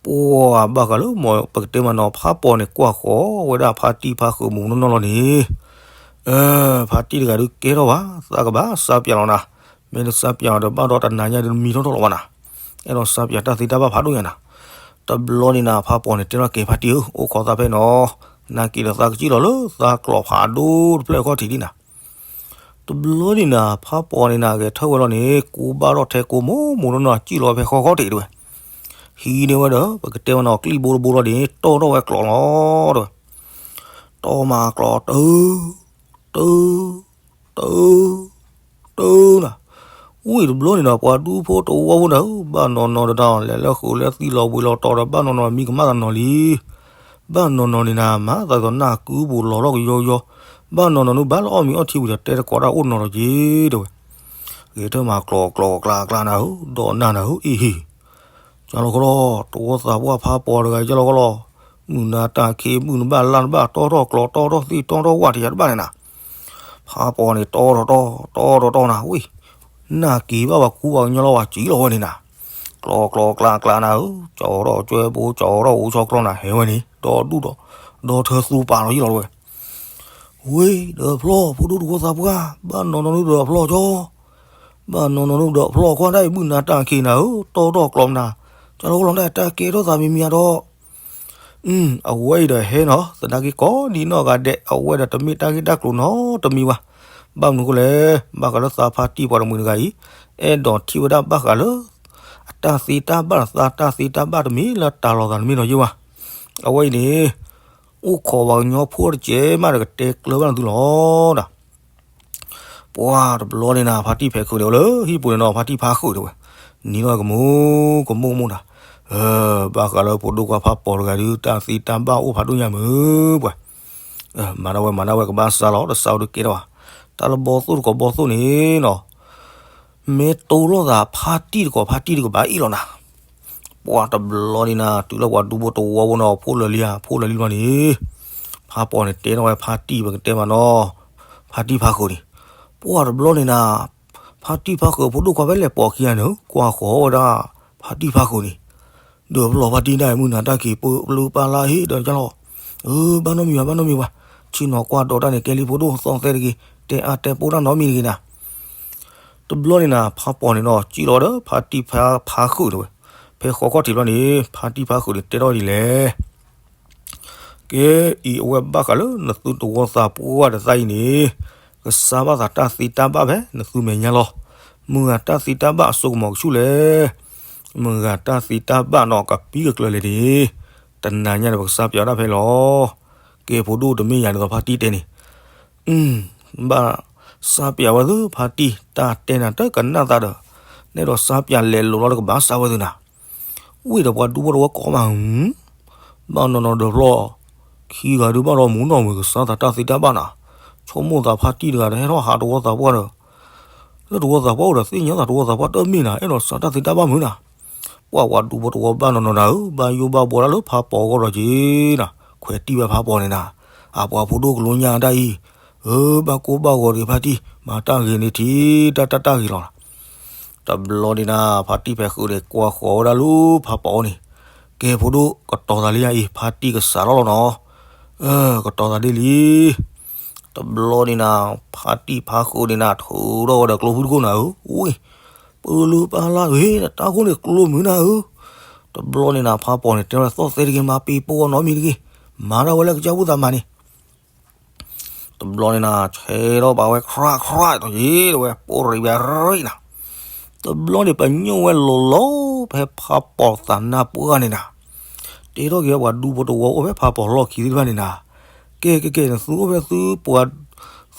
ပှၤဘၣ်ဃးလၢ ပကတဲမးနီၤ ဖးပီၤန့ၣ် ကွၢ်ဃီၤဝဲဒၣ်ဖါတံၢ်ဖါဃုာ်မူးနီၢ်နီၢ်လီၤန့ၣ်, အၢ ဖါတံၢ်တဂၤဒုးကဲထီၣ်ဘၣ်, သးကဘၣ်စးပၠးလီၤနၤ, မ့ၢ်တစးပၠးဒီးဘၣ်ဒီးတနၤညါဒုးမံထီၣ်ထီၣ်လီၤဘၣ်နၤ, အဲၣ်ဒိးစးပၠးတၢ်သ့တၢ်ဘၣ်ဖးဒိၣ်ညါနၤ. တဘျီန့ၣ်နၤ ဖးပီၤန့ၣ်တဲထီၣ်က့ၤဖါတံၢ်ဧၢ, အိၣ်ခိးသးဖဲနီၤ, နာ်က့ၤဒီးသးကစံၣ်လီၤလၢသးကျိးဖးဒိၣ်တဖျၢၣ်ခီၣ်ထံးဒံးနၤ. တဘျီန့ၣ်နၤ ဖးပီၤန့ၣ်နၤ ဂဲၤထၢၣ်ဝဲလီၤန့ၣ် ကူဘၣ်ထီၣ်ထဲကိးမူးမူးနီၢ်နီၢ် စံၣ်လီၤဖဲဃီခီၣ်ထံးတဲဝဲ, ဟံးန့ၢ်ဝဲဒီး ပကတဲဝဲနီၤ ကျံၣ်ဘိတဘိလီၤန့ၣ် တီၢ်ထီၣ်ဝဲကျိးလီၤတဲဝဲ, တီၢ်မးကျိးတၢ် တၢ် တၢ် တၢ်နၤ, ဝံၤတဘျီန့ၣ်ဒီး ပှၤဒူဖိတဝီဖိနၤဧၢ ဘၣ်နီၤနီၤဒီး လဲၤလၢဃုာ်လၢသံလီၤဘှံးလီၤတီၤဒီး ဘၣ်နီၤနီၤမံကမၣ်သးနီၤလံ. ဘၣ်နီၤနီၤန့ၣ်နၤ မၤသးဒ်သိးနၢ်ကုပူၤလီၤထီၣ်ကယီယီ, ဘၣ်နီၤနီၤန့ၣ် ဘၣ်လၢအီၣ်မ့ၤအီထံဝံၤဒီး တဲတကိးတၢ်အိၣ်နီၤဒီးက့ၤတဲဝဲ, ဂဲၤထၢၣ်မၤကျိးကျိးကျါကျါနၤဧၢ ဒီးနၢ်နၤဧၢ အ့ဟ့ၣ် ကၢလီၤခီလီၤ တဝီသးပှၢ်ဖးပီၤတဂၤကၢလီၤခီလီၤ, မုၢ်နၤတၢ်ခံး မုၢ်နဘၣ်လါနဘၣ် တီထီၣ်ကျိး တီထီၣ်သ့ၣ် တီထီၣ်ဝၣ်တယၤတဘၣ်န့ၣ်နၤ, ဖးပီၤန့ၣ် တီထီၣ်တီ တီထီၣ်တီနၤ ဝံၤ နၢ်က့ၤဘၣ်ပှၤကူပှၤကညီလီၤ ပှၤစံၣ်လီၤဝဲန့ၣ်နၤ, ကျိးကျိးကျါကျါနၤဧၢ ကၠီထီၣ်ကၠွဲဘိ ကၠီထီၣ်အိၣ်ဆီကျီနၤ ဟဲဝဲန့ၣ် ဒီဒူၣ်ဒီး ဒီထၢသူပာ်လီၤယံလီၤဝဲ ဝ့ၢ်ဒီးဖျီၣ် ဖိဒိၣ်တဝီသးပှၢ် ဘၣ်နီၤနီၤနုာ်ဒီးဖျီၣ်ကၠီ, ဘၣ်နီၤနီၤနုာ်ဒီးဖျီၣ်ကွၢ်ဒၣ်အံၤ မုၢ်နၤတၢ်ခံးနၤဧၢ တီထီၣ်ကျိးနၤ, ကၢလီၤခီလီၤဒၣ်တၢ်ကဲထီၣ်သးမံၤမံၤအါထီၣ်, အဝဲအံၤဒီးဟဲနီၤ သနာ်က့ကိးဒံနီၢ်ဂၤဒဲး အဝဲဒီးတမ့ၢ်တၢ်ဂ့ၢ်တၢ်ကျိၤနီတမံၤဘၣ်, ဘၣ်မနုၤဃိလဲၣ် ဘၣ်ဃးလၢသးဖါတံၢ်ပှၤတမှံၤတဂၤအံၤ အဲၣ်ဒိးထံၣ်ဝဲဒၣ်ဘၣ်ဃးလၢ အတၢ်သ့တၢ်ဘၣ်ဒီးသးတၢ်သ့တၢ်ဘၣ်တမ့ၢ်လၢတၢ်လီၤသးတမ့ၢ်နီၤယ့ၢ်ဘၣ်, အဝဲအံၤန့ၣ် အိၣ်ခိးပှၤကညီဖိတစဲးမးဒီးကတဲကျၢၤဘၣ်နသုလီၤဒီး ပှၤတဘျီန့ၣ်နၤ ဖါတံၢ်ဖဲးခုးန့ၣ်အိၣ်လၢဟံၣ်ပူၤန့ၣ်နီၤ ဖါတံၢ်ဖါဃုာ်တဲဝဲ, နံၤနီၢ်ကမူကမူကမူနၤ, ဘၣ်ဃးလၢဖိဒိၣ်ခွါဖးပီၤတဂၤဒုး တၢ်သ့တၢ်ဘၣ်အိၣ်ဖးဒိၣ်ညါမုၢ်ပှဲၤ, မၤဒၣ်ဝဲမၤဒၣ်ဝဲကဘၣ်စးလီၤ တစးဝဲဒုးကဲထီၣ်ဘၣ်, တၢ်လၢဘီသိၣ်တကိးဘီသိၣ်န့ၣ်နီၤ မ့ၢ်တိလိာ်သးဖါတံၢ်တကိးဖါတံၢ်တကဘၣ်အ့ၣ်လီၤနၤ ပှၤတဘျီန့ၣ်နၤ တုၤလၢပှၤဒူဖိတဝီဖိနီၤ ဖိလၢာ်လံဧါ ဖိလၢာ်လံဘျီန့ၣ်, ဖးပီၤန့ၣ်တဲထီၣ်ဝဲဖါတံၢ် ပကတဲမးနီၤ, ဖါတံၢ်ဖါဃုာ်န့ၣ်, ပှၤတဘျီန့ၣ်နၤ, ဖါတံၢ်ဖါဃုာ်ဖိဒိၣ်ခွါဖဲလဲၣ်ပိာ်ခံဂၤန့ၣ် ကွၢ်ဃီၤဝဲဒၣ် ဖါတံၢ်ဖါဃုာ်န့ၣ်, ဒီးဖျီၣ်ဖါတံၢ်ဒၣ်အံၤ မုၢ်နၤတၢ်ခံးပၢပျုၤပာ်လၢဟ့ၣ်ဒီးကၢ်လီၤ, အၢ ဘၣ်နီတမံၤဘၣ် ဘၣ်နီတမံၤဘၣ်, ဆ့ၣ်နီၤကွၢ်ဒီးတၢ်န့ၣ် ကဲလံဖိဒိၣ်သီၣ်သဲတဂ့ၤ, တဲအါတဲပိာ်တၢ်နီတမံၤတဂ့ၤနၤ တဘျီန့ၣ်နၤ ဖးပီၤန့ၣ်နီၤ စံၣ်လီၤဒီး ဖါတံၢ်ဖါဃုာ်တဲဝဲ, ဖဲဃီခီၣ်ထံးဘျီန့ၣ် ဖါတံၢ်ဖါဃုာ်န့ၣ် တဲထီၣ်ဒ်လဲၣ်, ကဲ အံၤအဝဲဘၣ်ဃးလၢနသုတဝီသးပှၢ်တသးအံၤန့ၣ်, ကစၢ်ဘၣ်သးတၢ်သ့တၢ်ဘၣ်ဖဲနသုမဲာ်ညါလီၤ, မုၢ်ဂၤတၢ်သ့တၢ်ဘၣ်အစိကမီၤကဆူၣ်လဲၣ်, မုၢ်ဂၤတၢ်သ့တၢ်ဘၣ်နီၣ်ကပံၤကကျၢၤလဲၣ်န့ၣ်, တနၤညါန့ၣ် ပကစၢ်ပၠးဒၣ်ဖဲလီၤ, ကဲဖိဒိၣ်တမ့ၢ်ယၤန့ၣ်သိးဖါတံၢ်တဲန့ၣ် ဘၣ်စၢ်ပၠးဝဲသု ဖါတံၢ် တၢ်တဲနၤတကနၣ်သးဒီး, နဲဒီးစၢ်ပၠးလဲၤလိာ်လီၤတကဘၣ်စၢ်ဝဲသုနၤ, ဝံၤဒီးပှၤဒူဖိတဝီကိးမး, ဘၣ်နီၢ်နီၢ်ဒီးဖျီၣ်, ခံဂၤဒုးဘၣ်ဒီးမူနီၢ်မုၢ် ကစၢ်သးတၢ်သ့တၢ်ဘၣ်နၤ, ဆိကမိၣ်သးဖါတံၢ်တဂၤဒီးဟဲထီၣ်ဟးတဝီသးပှၢ်ဒီး လၢတဝီသးပှၢ်အိၣ်ဒီးသ့ၣ်ညါသးတဝီသးပှၢ်တမ့ၢ်နၤ အဲၣ်ဒိးစးတၢ်သ့တၢ်ဘၣ်မုၢ်နၤ, ပှၤပှၤဒူဖိတဝီဘၣ်နီၢ်နီၢ်နၤဧၢ, ဘၣ်ယိၣ်ဘၣ်ဘှီဒၣ်လၢဖးပီၤအဂီၢ်ဒီးက့ၤနၤ, ခွဲးတံၢ်ဝဲဖးပီၤန့ၣ်နၤ, အပှၤဖိဒိၣ်ကလိညါဒၣ်အံၤ, အၢ ဘၣ်ကိၢ်ဘၣ်ဂီၤတဂ့ၤဖါတံၢ် မၤတၢ်ဂ့ၤန့ၣ်ထံၣ်တၢ်တၢ်တၢ်ဂ့ၤလီၤနၤ တဘျီန့ၣ်နၤ ဖါတံၢ်ဖဲးဃုာ်န့ၣ် ကွၢ်ဃီၤဝဲဒၣ်လၢဖးပီၤအအိၣ်န့ၣ်, ကဲဖိဒိၣ်ကတီၤသးလံဧါအံၤ ဖါတံၢ်ကစးထီၣ်လီၤနီၤ, အၢ ကတီၤသးဒ်လံ, တဘျီန့ၣ်နၤ ဖါတံၢ်ဖါဃုာ်န့ၣ်နၤ ထုးထီၣ်ဝဲဒီးကျိဖုတခိၣ်နၤဧၢ, ဝံၤ ပလုၢ်ပာ်လၢဂ့ၤ နတၢ်ခိၣ်န့ၣ်ကျိမုၢ်နၤဧၢ, တဘျီန့ၣ်နၤ ဖးပီၤန့ၣ် တဲဝဲသီၣ်သဲတဂ့ၤ မၤပ့ၤပိာ်အီၤနီတမံၤတဂ့ၤ, မၤဒၣ်ဝဲလၢကစၢ်ဖိသးမၤန့ၣ် တဘျီန့ၣ်နၤ ဆဲးထီၣ်ဘၣ်ဝဲ ခြရၣ်ခြရၣ် တဂ့ၤ တဝဲ ပိၢ်ရံးဝဲရံးနၤ, တဘျီန့ၣ် ပညိၣ်ဝဲလိၤလိၤ ဖဲဖးပီၤသးနါပှၢ်န့ၣ်နၤ, တဲထီၣ်က့ၤဝဲပှၤဒူဖိတဝီအိၣ်ဖဲဖးပီၤလီၢ်ခံသ့ၣ်တဖၣ်န့ၣ်နၤ, ကဲကဲကဲ နသုအိၣ်ဖဲသုပှၤ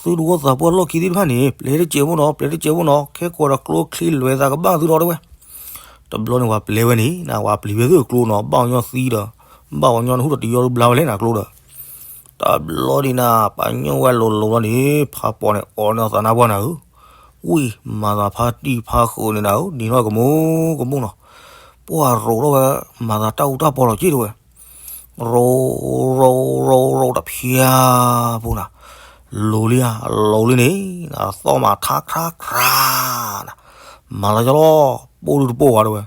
သုတဝီသးပှၢ်လီၢ်ခံသ့ၣ်တဖၣ်န့ၣ် ပျဲတစဲးဖိနီၤ ပျဲတစဲးဖိနီၤ ခဲကိာ်ဒီးကျိချံလွဲသးကဘၣ်သုဒီးတဝဲ တဘျီန့ၣ် ပှၤပျဲဝဲန့ၣ်နၤ ပှၤပျံၤဝဲသုကျိနီၤ ဘၣ်အီၤညီသံဒီး ဘၣ်အီၤညီနဟူဒီးတယီဒုးဘျါဝဲလဲၣ်နၤကျိဒီး တဘျီန့ၣ်နၤ ပညိၣ်ဝဲလိၤလိၤလီၤန့ၣ် ဖးပီၤန့ၣ် အီၣ်န့ၢ်အီၤသးနါပှၢ်နၤဧၢ, ဝံၤ မၤသးဖါတံၢ်ဖါဃုာ်န့ၣ်နၤဧၢ နံၤနီၢ်ကမူကမူနီၤ, ပှၤရိးထီၣ်ဝဲ မၤသးတၢ်အူတၢ်ပီလီၤက့တဝဲ ရိး ရိး ရိး ရိး တဖျါ ဖိနၤ, လိၤလံဧါ, လိၤလံန့ၣ်, သီၣ်မးထါခရါခရါ, မၤလီၤကလီ, ပိၢ်ဒုတပိၢ်ဝဲတဲဝဲ,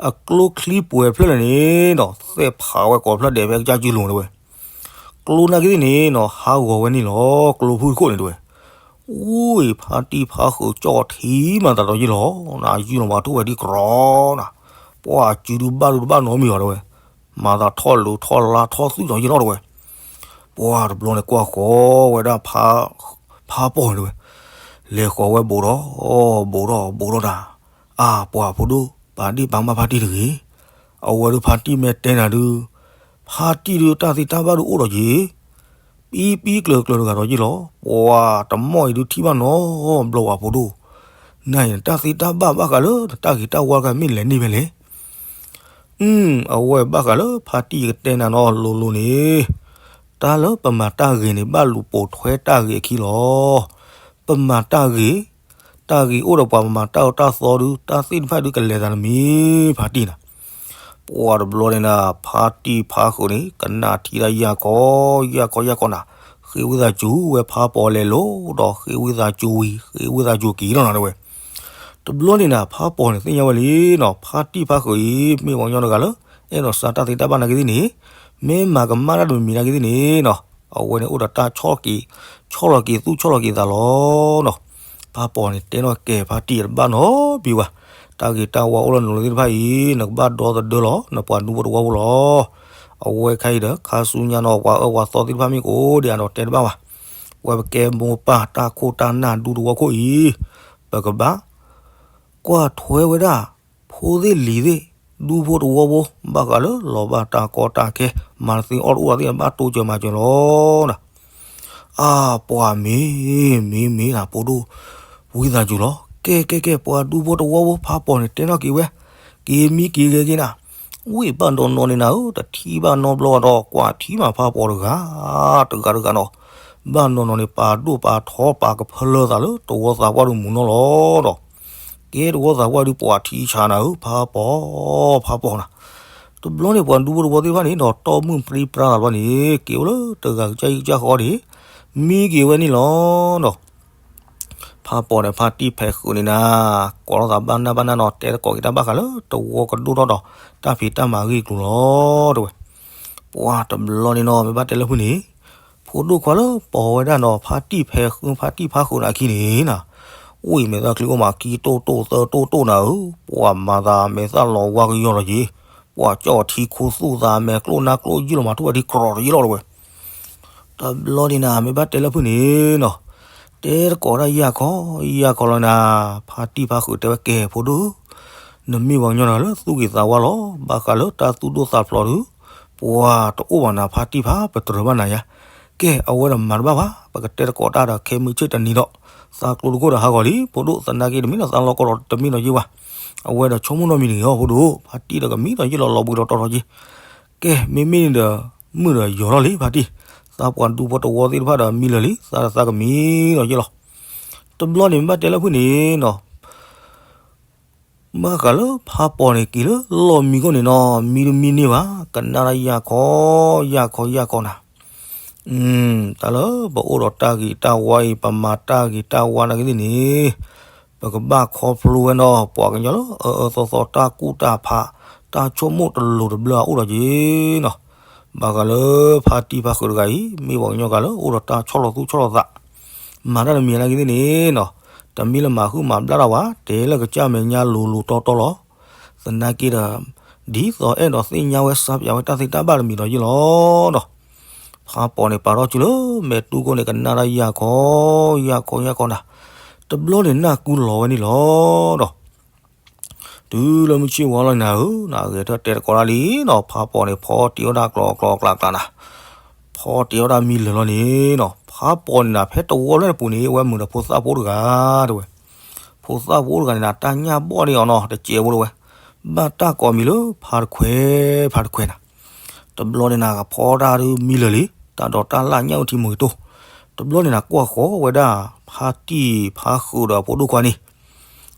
အကျိချံပှဲၤဖျၢၣ်လၢာ်န့ၣ်ဒီး သဲၣ်ဖးဝဲကိးဖျၢၣ်ဒဲးဖဲကစၢ်စုလိၤတဲဝဲ, ကျိနာ်က့သ့ၣ်န့ၣ်ဒီး ဟးဂီၤဝဲန့ၣ်လီၤ, ကျိဖုၣ်တခိၣ်န့ၣ်တဲဝဲ, အိၣ်ဖါတံၢ်ဖါဃုာ်ကၠီၣ်ထံမၤသးဒီးယ့ၢ်လီၤ, နယုၢ်လီၤမၤထူၣ်ဝဲဒ်ကရီနၤ, ပှၤစုဒုဘၣ်ဒုတဘၣ်နီတမံၤဘၣ်တဲဝဲ, မၤသးထီၣ်လိၤထီၣ်လါထီၣ်သွံၣ်ဒီးယ့ၢ်လီၤတဲဝဲ, ပှၤတဘျီန့ၣ်ကွၢ်ဃီၤဝဲဒၣ် ဖါပီၢ်န့ၣ်တဲဝဲ, လဲၤဃီၤဝဲဘူးဒီး, ဘူးဒီးဘူးဒီးတၢ်, အါ ပှၤဖိဒိၣ် ပာ်ဒ့ၣ်ပာ်ကမၣ်ဖါတံၢ်တဂ့ၤ, အဝဲဒုးဖါတံၢ်မ့ၢ်တဲနၤဒုး, ဖါတံၢ်ဒုးတၢ်သ့တၢ်ဘၣ်ဒုးအိၣ်ဒီးက့ၤ ပံပံကျၢၤကျၢၤတဂၤဒီးယ့ၢ်လီၤ, ပှၤတမီၢ်အံၤဒုးထံၣ်ဘၣ်နီတဘျီဝဲဖိဒိၣ်, နၤအံၤနတၢ်သ့တၢ်ဘၣ်ဘၣ်ဃးလၢနတၢ်ဂ့ၤတၢ်ဝါတခါမ့ၢ်လဲၤန့ၢ်ဖဲလဲၣ် အဝဲဘၣ်ဃးလၢဖါတံၢ်ကတဲနၤနီၤလိၤလိၤန့ၣ်, တၢ်လၢပမၤတၢ်ဂ့ၤန့ၣ် ဘၣ်လူၤပိာ်ထွဲတၢ်ဂ့ၤအခံလီၤ. ပမၤတၢ်ဂ့ၤ, တၢ်ဂ့ၤအိၣ်ဒီးပှၤမၤတၢ်အၢတၢ်သီဒုး တၢ်သ့ၣ်တဖၣ်ဒုးကလဲၤသးတမံၤ ဖါတံၢ်နၤ. ပှၤတဘျီန့ၣ်နၤ ဖါတံၢ်ဖါဃုာ်န့ၣ် ကနၣ်ထံတၢ်ယၢ်ခီ, ယၢ်ခီယၢ်ခီနၤ, ဃ့ဝံသးစူၤဝဲဖါပီၢ်လဲၤလိၤဒီး ဃ့ဝံသးစူၤဝံၤ ဃ့ဝံသးစူၤက့ၤလီၤနၤတဲဝဲ တဘျီန့ၣ်နၤ ဖါပီၢ်န့ၣ်သ့ၣ်ညါဝဲလံနီၤ, ဖါတံၢ်ဖါဃုာ်အံၤ မ့ၢ်ပှၤကညီတဂၤလၢ အဲၣ်ဒိးစးတၢ်သ့တၢ်ဘၣ်နာ်က့သ့ၣ်န့ၣ်, မ့ၢ်မၤကမၣ်တၢ်တမံၤမံၤနာ်က့သ့ၣ်န့ၣ်နီၤ, အဝဲန့ၣ်အိၣ်ဒီးတၢ်ဆီၣ်က့ၤ, ဆီၣ်လီၤက့ၤသူၣ်ဆီၣ်လီၤက့ၤသးလီၤနီၤ. ဖါပီၢ်န့ၣ်တဲနီၣ်ကဲ ဖါတံၢ်တဘၣ်နီတမံၤဘၣ်, တၢ်ဂ့ၤတၢ်ဝါအိၣ်လၢနလိၤသ့ၣ်တဖၣ်အံၤ နကဘၣ်ဒီသဒၢလီၤ နပှၤဒူဖိတဝီဖိလီၤ. အဝဲခါအံၤဒီး ခါဆူညါနီၤ ပှၤအၢပှၤသီသ့ၣ်တဖၣ်မ့ၢ်ကအိၣ်ဒံးဧါနီၤ တဲတဘၣ်ဘၣ်. ပဝဲပကဲမိၢ်ပၢ်တၢ်ခိၣ်တၢ်နၢ်ဒူသဝီခိၣ်အံၤ, ပကဘၣ် ကွၢ်ထွဲဝဲဒၣ် ဖိသ့ၣ်လံၤသ့ၣ် ဒူဖိတဝီဖိ ဘၣ်ဃးလၢလီၤဘၣ်တၢ်ကီတၢ်ခဲ မၤတသ့အီၣ်တအိၣ်သ့ၣ် ဘၣ်တိစၢၤမၤစၢၤလီၤနၤ. အါ ပှၤမ့ၢ် မ့ၢ်မ့ၢ်နၤ ဖိဒိၣ် ဝံသးစူၤလီၤ. ကဲကဲကဲ ပှၤဒူဖိတဝီဖိ ဖါပီၢ်န့ၣ်တဲနီၣ်က့ၤဝဲ, က့ၤမံက့ၤဂဲၤက့ၤနၤ. ဝံၣ်ဘၣ်နီၢ်နီၢ်န့ၣ်နၤဧၢ တထံၣ်ဘၣ်နီတဘျီဘၣ်ဒီး ကွၢ်ထံၣ်မးဖါပီၢ်တဂၤ တဂၤတဂၤနီၤ. ဘၣ်နီၢ်နီၢ်န့ၣ် ပာ်ဒိၣ်ပာ်ထီပာ်ကဖၢလၢသးလၢတဝီသးပှၢ်ဒုးမုာ်နီၢ်လီၤဒီး ကဲတဝီသးပှၢ်ဒုးပှၤထံဆါနၤဧၢ ဖါပီၢ် ဖါပီၢ်နၤ. တဘျီန့ၣ် ပှၤဒူဖိတဝီသ့ၣ်တဖၣ်န့ၣ်ဒီး တီၢ်မုၢ်ပြံပြါသးတဘျီန့ၣ် က့ၤအိၣ်လၢတဂၤကစၢ်ဟံၣ်ကစၢ်ဃီန့ၣ် မံက့ၤဝဲန့ၣ်လီၤဒီး ဖါပီၢ်န့ၣ် ဖါတံၢ်ဖါဃုာ်န့ၣ်နၤ ကိးလိာ်သးဘၣ်နၢ်ဘၣ်နၢ်နီၤ တဲသကိးက့ၤတၢ်ဘၣ်ဃးလၢတဝီကဒိၣ်ထီၣ်ဒီး တၢ်ဖံးတၢ်မၤဂ့ၢ်ကျိၤလီၤ တဲဝဲ. ပှၤတဘျီန့ၣ်နီၤ မ့ၢ်ဘၣ်တဲလၢဖုၣ်န့ၣ် ဖိဒိၣ်ခွါလၢပီၢ်ဝဲဒၣ်နီၤ ဖါတံၢ်ဖါဃုာ် ဖါတံၢ်ဖါဃုာ်န့ၣ်အခံန့ၣ်နၤ ဝံၣ်မဲာ်သၣ်ချံအိၣ်မး ခံတိၢ်တိၢ်သၢတိၢ်တိၢ်နၤဧၢ ပှၤမၤသးမဲာ်သၣ်လီၤဝါကယီၤလီၤက့ၤ ပှၤကၠီၣ်ထံခိၣ်သူၣ်သးမဲာ်ကျိၣ်နါကျိၣ်ယုၢ်လီၤမၤထူၣ်ဝဲဒ်ကရီတယုၢ်လီၤတဲဝဲ. တဘျီန့ၣ်နၤ မ့ၢ်ဘၣ်တဲလၢဖုၣ်န့ၣ်နီၤ တဲသကိးတၢ်ယၢ်ခီ ယၢ်ခီလီၤနၤ ဖါတံၢ်ဖါဃုာ်တဲဝဲ ကဲဖိဒိၣ် နမ့ၢ်ပှၤကညီတဂၤလၢသူၣ်ဂ့ၤသးဝါလီၤ ဘၣ်ဃးလၢတၢ်သူၣ်ဒိၣ်သးဖျိးဒုး ပှၤတအိၣ်ဘၣ်နၤ ဖါတံၢ်ဖါ ပတြၢၤဘၣ်နၤယါ ကဲ အဝဲဒၣ်မၤတဘၣ်ဘၣ် ပကတဲသကိးတၢ်ဒီးခဲမုၢ်ဆ့ၣ်တနံၤဒီး သးကျိတခိၣ်ဒီးဟးဂီၤလံ ဖိဒိၣ် သနာ်က့တမံၤလၢသးလီၤကီဒီးတမံၤနီၤယ့ၢ်ဘၣ် အဝဲဒီးဆိကမိၣ်နီတမံၤန့ၣ် ဖိဒိၣ် ဖါတံၢ်ဒီးကမံနီၤယ့ၢ်လီၤလီၤဘှံးလီၤတီၤထီက့ၤ ကဲ မ့မ့ၢ်န့ၣ်ဒီး မုၢ်ဒီးယီၤထီၣ်လံ ဖါတံၢ် သးပှၢ်ဒူဖိတဝီသ့ၣ်တဖၣ်ဒီးမံလၢာ်လံ သးဒီးသးကမံနီၤယ့ၢ်လီၤ တဘျီန့ၣ် မ့ၢ်ဘၣ်တဲလၢဖုၣ်န့ၣ်နီၤ ဘၣ်ဃးလၢဖါပီၢ်န့ၣ်က့ၤလၢလီၢ်မံခိၣ်န့ၣ်နီၤ မံတမံန့ၢ်ဘၣ် ကနၣ်တၢ်ယၢ်ခီ ယၢ်ခီ ယၢ်ခီနၤ တၢ်လၢပအိၣ်ဒီးတၢ်ဂ့ၤတၢ်ဝါအံၤ ပမၤတၢ်ဂ့ၤတၢ်ဝါနာ်က့သ့ၣ်န့ၣ် ပကဘၣ်ခီဖျိဝဲနီၤ ပှၤကညီလၢအအၢအၢသီသီတၢ်ကူၣ်တၢ်ဖး တၢ်ဆိကမိၣ်တလိၤတဘျၢအအိၣ်ဒီးက့ၤနီၤ ဘၣ်ဃးလၢဖါတံၢ်ဖါဃုာ်တဂၤအံၤ မ့ၢ်ပှၤကညီဂၤလၢအိၣ်ဒီးတၢ်ဆီၣ်လီၤသူၣ်ဆီၣ်လီၤသး မၤတၢ်တမံၤနာ်က့သ့ၣ်န့ၣ်နီၤ တမ့ၢ်လၢမၤဟုၣ်မၤဘျါတၢ်ဝဲ တဲလၢကစၢ်မဲာ်ညါလိၤလိၤတီတီလီၤ သနာ်က့ဒီး ဒ်သိးအဲၣ်ဒိးသ့ၣ်ညါဝဲစးပၠးဝဲတၢ်သ့တၢ်ဘၣ်တမံၤဒီးယ့ၢ်လီၤဒီး ဖါပီၢ်န့ၣ်ပာ်ထီၣ်စုလၢမဲာ်တူၢ်ခိၣ်န့ၣ် ကနၣ်တၢ်ယၢ်ခီ ယၢ်ခီ ယၢ်ခီနၤ တဘျီန့ၣ်နၢ်ကူလီၤဝဲန့ၣ်လီၤဒီး တုၤလၢမုၢ်ဆ့ၣ်ဝါလီၤနၤဧၢ နဂဲၤထၢၣ်တဲသကိးတၢ်လံနီၤ ဖါပီၢ်န့ၣ် ဖီတံၢ်ဝဲဒၣ်ကျိၤကျိၤကျးကျးနၤ ဖီတံၢ်ဝဲဒၣ်မံလၢာ်လီၤန့ၣ်နီၤ ဖါပီၢ်န့ၣ်နၤ ဖဲတဝီဖျၢၣ်န့ၣ်ပူၤန့ၣ် အဝဲမုာ်ဒီးဖိသၣ်ဖိတဂၤတဲဝဲ ဖိသၣ်ဖိတဂၤန့ၣ်နၤ တၢ်ညၣ်ဘီၣ်န့ၢ်အီၤနီၤ တစဲးဖိတဲဝဲ ဘၣ်တၢ်ကိးမံၤလၢဖါတခွဲး ဖါတခွဲးနၤ တဘျီန့ၣ်နၤ ဖီတၢ်ဒုးမံလၢာ်လံ တၢ်ဒိးတၢ်လၢ်ညၣ်အုၣ်ထံမူၤက့ၤတိၢ် တဘျီန့ၣ်နၤ ကွၢ်ဃီၤဝဲဒၣ် ဖါတံၢ်ဖါဃုာ်ဒီးဖိဒိၣ်ခွါန့ၣ်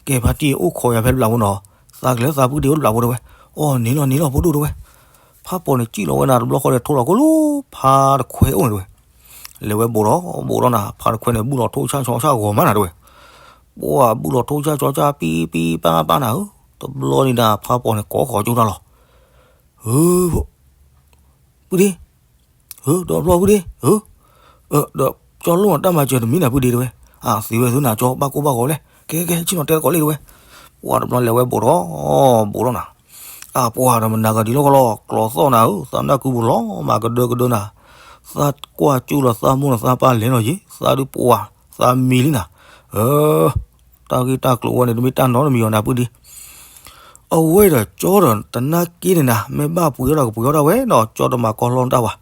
ကဲဖါတံၢ်အိၣ်ခိးယၤဖဲတဘျးဖိနီၤ သးကလဲၤသးပုၢ်ဒ့အိၣ်တဘျးဖိတဲဝဲ အိၣ်န့ၣ်လီၤန့ၣ်လီၤဖိဒိၣ်တဲဝဲ ဖါပီၢ်န့ၣ်စံၣ်လီၤဝဲနၤတဘျီဃီဒီးထိလီၤကိၣ်လၢ ဖါတခွဲးအိၣ်န့ၣ်တဲဝဲ လဲၤဝဲဘိးထီၣ်ဘိးထီၣ်နၤ ဖါတခွဲန့ၣ် ဘူၣ်လီၤထိၣ်ဆၣ်ဆီဆၣ်ဂီၤမးနၤတဲဝဲ, ပှၢ်ဘူၣ်လီၤထိၣ်ဆၣ်ဆီဆၣ် ပံပံပၢ်ပၢ်နၤဧၢ, တဘျီန့ၣ်နၤ ဖါပီၤန့ၣ် ကိးဃီၤကၠိတၢ်လီၤ. ဧၢ ပုၢ်ဒ့, ဧၢ ဒီးဖျီပုၢ်ဒ့, ဧၢ ဒီးကၠီလိၣ်နၤတၢ်မၤစၢၤတမံၤနၤပုၢ်ဒ့တဲဝဲ, အသ့ဝဲသုနၤကၠီ ဘၣ်ကိၢ်ဘၣ်ဂီၤလဲၣ်, ကဲကဲ ဆ့ၣ်နီၤတဲသကိးလံတဲဝဲ, ပှၢ်တဘျီလဲၤဝဲဘိးထီၣ် ဘိးထီၣ်နၤ အပှၢ်ဒီးမနၤဂၤဒ်လီၢ်ကလီၢ် ကျီသီၣ်နၤဧၢ, သးနၢ်ကုပူၤလီၤမးကဒၢကဒၢနၤ, သးကွၢ်ကၠူလီၤသးမိၢ်လီၤသးပၢ်လဲၤလီၤယံၤ, သးဒုးပှၢ် သးမံလံနၤ, အၢ တၢ်ဂ့ၢ်တၢ်ကျိၤဝဲန့ၣ် တမ့ၢ်တၢ်နီတမံၤအီၤနၤပုၢ်ဒ့, အဝဲဒီးကၠီဒီးသနာ်က့န့ၣ်နၤ မ့ၢ်ဘၣ်ပှ့ၤအီၣ်ဒီးကပှ့ၤအီၣ်ဒၣ်ဝဲနီၤ, ကၠီတမၤကီၢ်လီၢ်တၢ်ဘၣ်,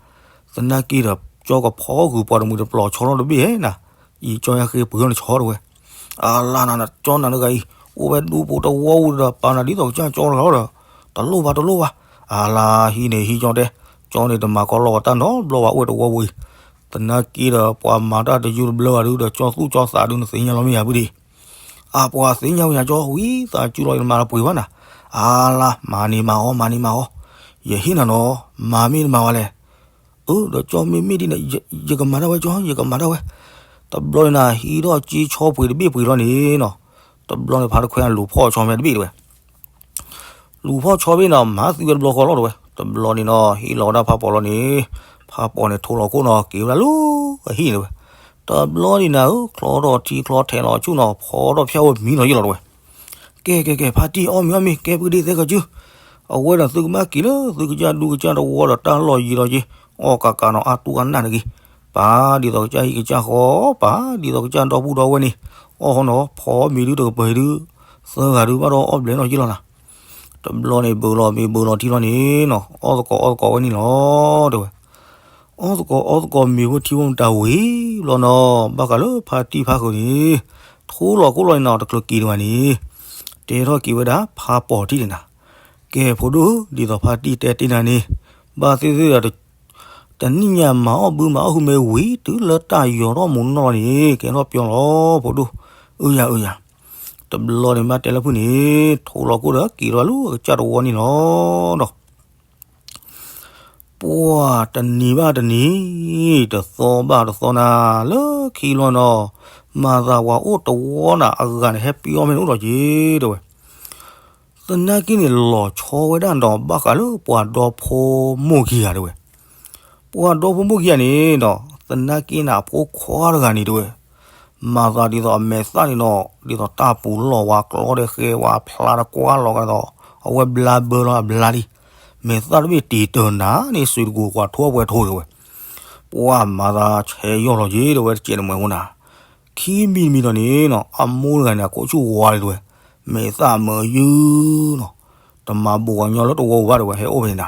သနာ်က့ဒီး ကၠီကဖီဂုာ်ပှၤတမှံၤတပျီၤဆီလီၤတဘ့ၣ်နၤ, ယကၠီယဃ့ပှ့ၤအီၣ်နဆီတဲဝဲ, အလါနၤ ကၠီနၤတဂၤအံၤ အိၣ်ဝဲဒူဖိတဝီဝံၤဒီး ပာ်နၤဒ်သိးကစၢ်ကၠီတဂၤလီၤဒီး, တလိၣ်ဘၣ်တလိၣ်ဘၣ်, အလါဟံးန့ၢ်ဟံးကၠီတဲ, ကၠီန့ၣ်တမၤကီၢ်လီၢ်ဝဲတၢ်နီတဘျီဘၣ် အိၣ်ဝဲတဝီဝံၤအံၤ, သနာ်က့ဒီး ပှၤမၤတၢ်တယုၢ်တဘျၢဘၣ်ဒုးဒီး ကၠီသူၣ်ကၠီသးဒုး နသ့ၣ်ညါလီၤမ့ၢ်ဧါပုၢ်ဒ့ အပှၤသ့ၣ်ညါဝဲယၤကၠီ ဝံသးစူၤလီၤ ယတမၤတပှ့ၤဘၣ်နၤ, အလါ မၤန့ၢ်မၤအီၤ မၤန့ၢ်မၤအီၤ, ယဟ့ၣ်နၤနီၤ, မၤမ့ၢ်တမၤဝဲလဲၣ်, အၢ ဒီးကၠီမ့မ့ၢ်ဒ်န့ၣ် ယကမၤဒၣ်ဝဲကၠီ ယကမၤဒၣ်ဝဲ, တဘျီန့ၣ်နၤ ဟံးထီၣ်ကၠ့ဆီပှ့ၤတဘ့ၣ်ပှ့ၤလီၤန့ၣ်နီၤ, တဘျီန့ၣ်ဖါတခွဲလူၤဖီၣ်ဆီမဲာ်တဘ့ၣ်တဲဝဲ လူၤဖီၣ်ဆီဘ့ၣ်နီၤ မၤသံဝဲတဘျီဃီလီၤတဲဝဲ, တဘျီန့ၣ်နီၤ ဟ့ၣ်လီၤဝဲဒၣ်ဖါပီၤလီၤန့ၣ်, ဖါပီၤန့ၣ် ထိလီၤခိၣ်နီၤ က့ၤဝဲဒၣ်လၢအဟံၣ်န့ၣ်တဲဝဲ, တဘျီန့ၣ်နၤဧၢ ချီထီၣ်ထံချီထဲလီၤဆူၣ်နီၤ ဖီထီၣ်ဖၠၣ်ဝဲမံနီၤယ့ၢ်လီၤတဲဝဲ, ကဲကဲကဲ ဖါတံၢ်အီၣ်မ့ၤအီၣ်မ့ၤ ကဲပုၢ်ဒ့သဲကစု, အဝဲဒီးသုကဘၣ်က့ၤလၢသုကစၢ်ဒူကစၢ်တဝီဒီးတၢ်လီၢ်ယံၤလီၤက့ၤ, အီၣ်ကးကးနီၤ အါတူၢ်အနၢ်တဂ့ၤ, ပာ်ဒ်သိးကစၢ်ဟံၣ်ကစၢ်ဃီ, ပာ်ဒ်သိးကစၢ်ဒီပုၢ်ဒီဝဲၢ်န့ၣ်, အီၣ်ဃီနီၤ ဖီမ့ၤဒုတကပၤဒု, သၢဂၤဒုဘၣ်ဒီးအီၣ်ဘျဲးနီၤယ့ၢ်လီၤနၤ တဘျီန့ၣ် ဘုးလီၤမ့ၤဘုးလီၤထံလီၤန့ၣ်နီၤ အီၣ်သကိးအီၣ်သကိးဝဲန့ၣ်လီၤတဲဝဲ, အီၣ်သကိးအီၣ်သကိးမ့ၤဖိထံဖိမတၤဝံၤဘျီနီၤ ဘၣ်ဃးလၢဖါတံၢ်ဖါဃုာ်န့ၣ်, ထိလီၤခိၣ်လီၤန့ၣ်နီၤ တချုးက့ၤတဂၤန့ၣ်, တဲထီၣ်က့ၤဝဲဒၣ်ဖါပီၤထံၣ်န့ၣ်နၤ, ကဲဖိဒိၣ်ဧၢ ဒ်သိးဖါတံၢ်တဲတ့ၢ်နၤန့ၣ်, ဘၣ်သ့ၣ်သ့ၣ်ဒီး တနံၣ်ညါမၤအီၣ်ဘုမၤအီၣ်ဟုမ့ၢ်ဝံၤ တုၤလၢတၢ်ယီၤထီၣ်မူးနီၢ်န့ၣ် ကဲထီၣ်ပျီလီၤဖိဒိၣ်, အုယၤအုယၤ, တဘျီန့ၣ်ဘၣ်တဲလၢဖုၣ်န့ၣ်, ထိလီၤခိၣ်ဒီးက့ၤထီၣ်လၢအကစၢ်တဝီန့ၣ်လီၤဒီး ပှၢ်တနံၤဘၣ်တနံၤ, တသီဘၣ်တသီနၤ, လၢခံလီၤနီၤ, မၤသးပှၤအိၣ်တဝီနၤ အဂၤန့ၣ် ဟဲပျီမ့ၢ်န့ၣ်အိၣ်ဒီးက့ၤတဲဝဲ, သနာ်က့န့ၣ် လီၤဆီဝဲဒၣ်ဒီး ဘၣ်ဃးလၢပှၤဒီဖိမိၢ်ခံဂၤတဲဝဲ, ပှၤဒီဖိမိၢ်ခံဂၤန့ၣ်ဒီး သနာ်က့နၤ အဖိခွါတဂၤန့ၣ်တဲဝဲ, မၤသးဒ်သိးအမဲာ်သၣ်န့ၣ်နီၤ ဒ်သိးတၢ်ပူၤလီၢ်ဝဲ ကျီဒီးဃဲဝဲ ဖျါတကွၢ်လီၤကဒီး အဝဲဘျါဘၢလီၤအဘျါလံ, မဲာ်သၣ်တဘ့ၣ်တံာ်တၢၤနၤန့ၣ် စုတကိးကွၢ်ထိၣ်ပှဲၤထိၣ်တဲဝဲ, ပှၢ်မၤသးဆဲးယီၢ်လီၤက့ၤတဲဝဲ တကဲးတမှဲၤဖိနၤ, ခံမံၤတမံၤဒီးန့ၣ်နီၤ အမိၢ်တဂၤန့ၣ် အကိးဆူၣ်ဝါလံတဲဝဲ, မဲာ်သၣ်မုာ်ယုၢ်နီၤ, တမၤဘူးကညီလၢတဝီပူၤဘၣ်တဲဝဲ ဟဲအိၣ်ဖဲန့ၣ်နၤ,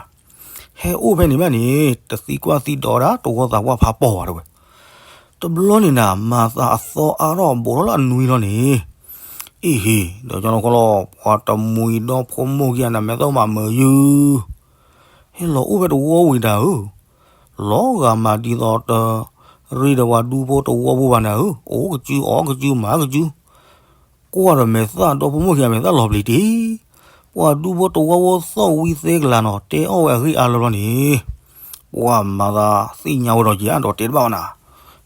ဟဲအိၣ်ဖဲန့ၣ်ဘၣ်န့ၣ် တသံကွၢ်သံဒိးဒၣ်တဝီသးပှၢ်ဖးပီၤဘၣ်တဲဝဲ တဘျီန့ၣ်နၤ မၤသးအသီအါထီၣ်ဘူးထီၣ်လၢအနွံလီၤန့ၣ်, အ့ဟ့, ဒီးကၠီလီၤခီလီၤ ပှၤတမှံၤဒီဖိမိၢ်ခံဂၤန့ၣ် မဲာ်သၣ်မးမုာ်ယုၢ်, ဟဲလီၤအိၣ်ဖဲတဝီဝံၤတၢ်ဧၢ, လီၤဂာ်မးဒ်သိးတ ရ့ဒီးပှၤဒူဖိတဝီဖိဘၣ်နၤဧၢ, အိၣ်ကစုအီၣ်ကစုမၤကစု ကွၢ်ဒီးမဲာ်သၣ်ဒီဖိမိၢ်ခံဂၤမဲာ်သၣ်လီၤပျံၤတံၢ်, ပှၤဒူဖိတဝီဖိသီၣ်ဝံသဲကလၤနီၤ တဲအီၣ်ဝဲအဂ့ၢ်အါလၢလီၤန့ၣ်, ပှၢ်မၤသးသ့ၣ်ညါဝဲဒီးက့ၤအါဒီးတဲတဘၣ်ဝဲနၤ,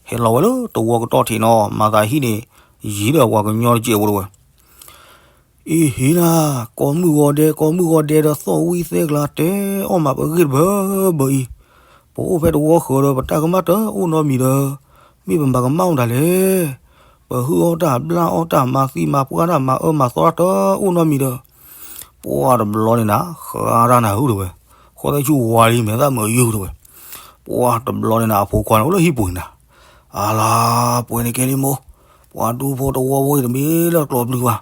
ဟဲလီၤဝဲလၢတဝီကတီၢ်ထံးနီၤ မၤသးဟံးန့ၣ် ယံၤဒီးပှၤကညီတကဲးဖိတဲဝဲ အ့ဟ့နၤ, ကိးမုၢ်ဂီၤဒဲး ကိးမုၢ်ဂီၤဒဲးဒီးသီၣ်ဝံသဲကလၤ တဲအီၣ်မးပဂ့ၢ်တဘၢဘၢအံၤ, ပအိၣ်ဖဲတဝီဃၢၤဒီး ပတၢ်ကမၣ်တအိၣ်နီတမံၤဒီး မ့ၢ်ပမၤကမၣ်မတၤလဲၣ်, ပဟုၣ်အီၣ်တၢ်ဘျၣ်အီၣ်တၢ်မၤသံမၤပှၢ်တၢ်မၤအၢမၤသီတၢ်တအိၣ်နီတမံၤဒီး, ပှၢ်တဘျီန့ၣ်နၤ ဃါတၢ်နၤဟုၣ်တဲဝဲ, ဃီသဲဆူၣ်ဝါလံမဲာ်သၣ်မုာ်ယုၢ်တဲဝဲ, ပှၢ်တဘျီန့ၣ်နၤ အဖိခွါန့ၣ်အိၣ်လၢဟံၣ်ပူၤန့ၣ်နၤ, အလါ ပှဲၤန့ၣ်ကဲလံမိၢ်, ပှၤဒူဖိတဝီဖိအံၤတမ့ၢ်လၢကျိးပျုၤဘၣ်,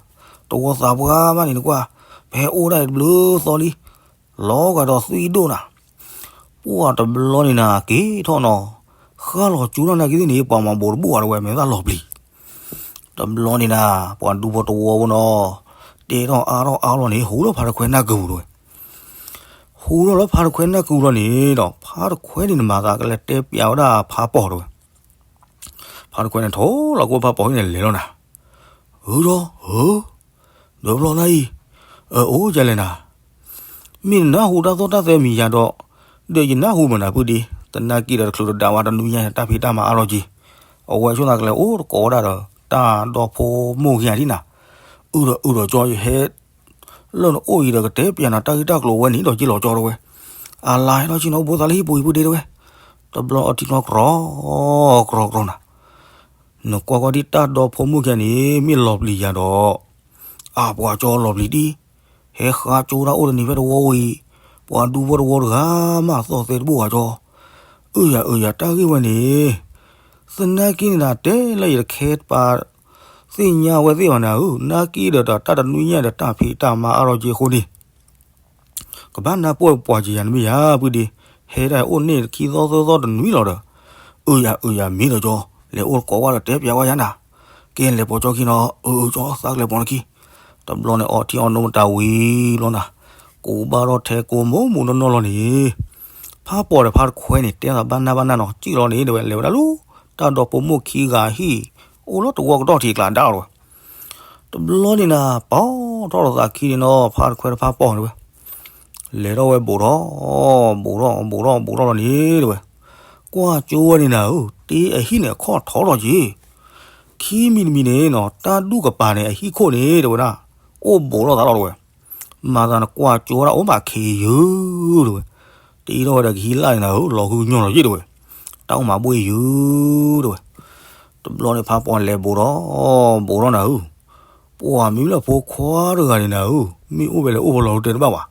တဝီသးပှၢ်ဘၣ်န့ၣ်နကွၢ်, ပဟဲအိၣ်ဒၣ်အံၤတဘျုးသီလံ လီၤဂာ်ဒီးသွံၣ်ဒိၣ်နၤ, ပှၢ်တဘျီန့ၣ်နၤ က့ၤထီၣ်နီၤ, ဃၣ်လီၤကၠူထီၣ်နၤက့ၤသ့ၣ်န့ၣ် ပှၤမၤဘူးတဘူၣ်အါတဲဝဲ မဲာ်သၣ်လီၤပျံၤ, တဘျီန့ၣ်နၤ ပှၤဒူဖိတဝီဖိနီၤ, တဲထီၣ်အါထီၣ်အါလီၤန့ၣ် ဟူးထီၣ်ဖါတခွဲနၢ်ကုပူၤတဲဝဲ, ဟူးထီၣ်လၢဖါတခွဲနၢ်ကုပူၤလီၤန့ၣ်ဒီး ဖါတခွဲန့ၣ်နမၤသးကလဲၤတဲပျးဝဲဒၣ်ဖါပီၤတဲဝဲ, ဖါတခွဲန့ၣ်ထိၣ်လီၤကိၣ်ဖါပီၤဟံၣ်န့ၣ်လဲၤလီၤနၤ, ဧၢဒီး ဧၢ ဒီးဖျီနၤအံၤ, အအိၣ်ကလဲၣ်နၤ, မ့ၢ်နနၢ်ဟူတၢ်သီၣ်တၢ်သဲမံၤယၤဒီး, ဒီးယနၢ်ဟူမနၤပုၢ်ဒ့, သနာ်က့ဒီးတချုးတဒၣ်ဝဲတနွံညါန့ၣ် တၢ်ဖံးတၢ်မၤအါထီၣ်က့ၤ, အဝဲဆိသးကလဲၤအိၣ်တကိးဝဲဒၣ်ဒီး တၢ်ဒီဖိမိၢ်ခံဂၤဒ်နၤ, အုၣ်ဒီးအုၣ်ဒီးကၠီယဟဲ လၢနအိၣ်အံၤဒီးကတဲပျးနၤတၢ်ဂ့ၢ်တၢ်ကျိၤဝဲန့ၣ်ဒီးက့ၤလီၤကၠီတဝဲ, အလါဟဲထီၣ်ဆ့ၣ်နီၤအိၣ်ဘိသးလၢဟံၣ်ပူၤအံၤပူၤဒ့တဝဲ, တဘျီအီထံကျီကြီ ကြီကြီနၤ နကွၢ်ကွၢ်ဒ်တၢ်ဒီဖိမိၢ်ခံဂၤန့ၣ် မ့ၢ်လီၤပျံၤယၤဒီး, အါပှၤကၠီလီၤပျံၤဒံး, ဟဲဃါကၠိဒၣ်အိၣ်တနံၤဖဲတဝီဝံၤ, ပှၤဒူဖိတဝီတဂၤမးသီၣ်သဲတဘိၣ်ဂၤကၠီ, အၢယၤအၢယၤတၢ်ဂ့ၢ်ဝဲန့ၣ်, သနာ်က့န့ၣ်နၤတဲလၢယတခဲပာ် သ့ၣ်ညါဝဲသ့ၣ်ဘၣ်နၤဧၢ, နာ်က့ဒီးတၢ်တနွံညါဒီးတၢ်ဖံးတၢ်မၤအါထီၣ်က့ၤအဃိန့ၣ် ကဘၣ်နၢ်ပၢၢ်ပှၤက့ၤယၤနမ့ၢ်ယၤ ပုၢ်ဒ့, ဟဲဒၣ်အိၣ်န့ၣ်ခံသီသၢသီတနွံလီၤဒီး, အၢယၤအၢယၤမ့ၢ်ဒီးကၠီ, လဲၤအိၣ်တကိးဝဲဒီးတဲပျးဝဲယၤနၤ, ကဲလဲၤပိာ်ကၠီခံနီၤ, အၢကၠီသးကလဲၤပိာ်နခံ, တဘျီန့ၣ်အီထံအီနိမတၤဝံၤဘျီနၤ, ကိးဘၣ်ထီၣ်ထဲကိးမိၢ်မိၢ်နီၢ်နီၢ်လီၤန့ၣ်, ဖးပိာ်ဒီးဖါတခွဲန့ၣ် တဲသးဘၣ်နၢ်ဘၣ်နၢ်နီၤ စံၣ်လီၤန့ၣ် တဲဝဲ လဲၤဝဲဒၣ်လၢ တၢ်ဒီဖိမိၢ်ခံဂၤဟံၣ်, အိၣ်လၢတဝီကဒီၣ်ထံးကျါဒါလီၤဝဲ တဘျီန့ၣ်နၤ ပိာ်ထီၣ်လီၤသးခံန့ၣ်နီၤ ဖါတခွဲတဖါပိာ်န့ၣ်ဝဲ, လဲၤထီၣ်ဝဲဘူးထီၣ်, ဘူးထီၣ်ဘူးထီၣ်ဘူးထီၣ်လီၤန့ၣ်တဲဝဲ, ကွၢ်ကၠိဝဲန့ၣ်နၤဧၢ, တ့အဟံၣ်န့ၣ်အခီၣ်ထီထီၣ်က့ၤ, ခံမံၤတမံၤန့ၣ်နီၤ တၢ်ဒူၣ်ကပၤန့ၣ် အဟံၣ်ခိၣ်န့ၣ်တဲဝဲဒၣ်, အိၣ်ဘူးထီၣ်သးလီၤတဲဝဲ မၤသးနကွၢ်ကၠိဝဲဒၣ်အိၣ်ဘၣ်ခ့ယုၢ်တဲဝဲ, တအံၤထီၣ်ဝဲဒီးကဟံးလၢ်န့ၣ်နၤဧၢ လီၤဟုညီလီၤယ့ၣ်တဲဝဲ, တၢ်အိၣ်မၤဘှ့ၣ်ယုၢ်တဲဝဲ, တဘျီန့ၣ်ဖးပိာ်လဲၤဘူးထီၣ်, ဘူးထီၣ်နၤဧၢ, ပှၢ်မ့ၢ်လၢဖိခွါတဂၤန့ၣ်နၤဧၢ, မ့ၢ်အိၣ်ဖဲလဲၣ်အိၣ်ဖဲလဲၣ်တဲတဘၣ်ဘၣ်,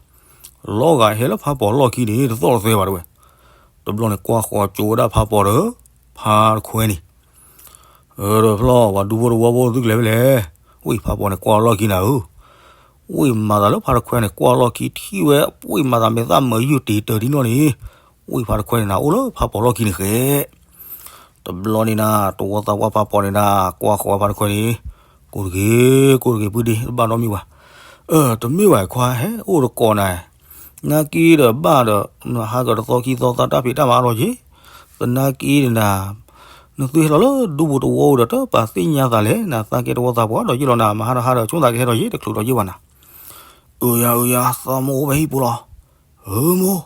လီၤဂာ်ဟဲလၢဖးပိာ်လီၢ်ခံန့ၣ် တသီၣ်တသဲဘၣ်တဲဝဲ, တဘျီန့ၣ်ကွၢ်ဃီကၠိဝဲဒၣ်ဖးပိာ်ဒီး ဖါတခွဲန့ၣ် အၢ ဒီးဖျီၣ် ပှၤဒူဖိတဝီဖိသုကလဲၤဖဲလဲၣ်, ဝံၢ်ဖးပိာ်န့ၣ်ကွၢ်လီၢ်ခံနၤဧၢ, ဝံၢ်မၤသးလၢဖါတခွဲန့ၣ် ကွၢ်လီၢ်ခံထံၣ်ဝဲ ဝံၢ်မၤသးမဲာ်သၣ်မၢယုၢ်တ့ၤတၢၤဒ်နီၢ်န့ၣ်, ဝံၢ်ဖါတခွဲန့ၣ်နၤ အိၣ်လၢဖးပိာ်လီၢ်ခံန့ၣ်ဃဲ တဘျီန့ၣ်နၤ တဝီသးပှၢ်ဖးပိာ်န့ၣ်နၤ ကွၢ်ဃီဖါတခွဲန့ၣ်, ကိးတဂ့ၤ ကိးတဂ့ၤ ပုၢ်ဒ့ တဘၣ်နီတမံၤဘၣ်, အၢ တမ့ၢ်ဘၣ်ခွါ ဟဲအိၣ်တကိးနၤ, နာ်က့ဒီးဘၣ်ဒီး နဟးကဒီးသီခံသီသးတၢ်ဖံးတၢ်မၤအါထီၣ်က့ၤ, သနာ်က့န့ၣ်နၤ နသုဟဲလီၤလၢဒူပူၤတဝီဒီး တပာ်သ့ၣ်ညါသးလဲၣ်, နသးကဲတဝီသးပှၢ်ဒီးယ့ၢ်လီၤနၤ, မဟါတဟါဒီးဆိသးကဟဲထီၣ်ယ့ၢ် တချုးဒီးယ့ၢ်ဘၣ်နၤ, အၢယၤ အၢယၤ သးမိၢ်အိၣ်ဖဲဟံၣ်ပူၤလီၤ, ဧၢမိၢ်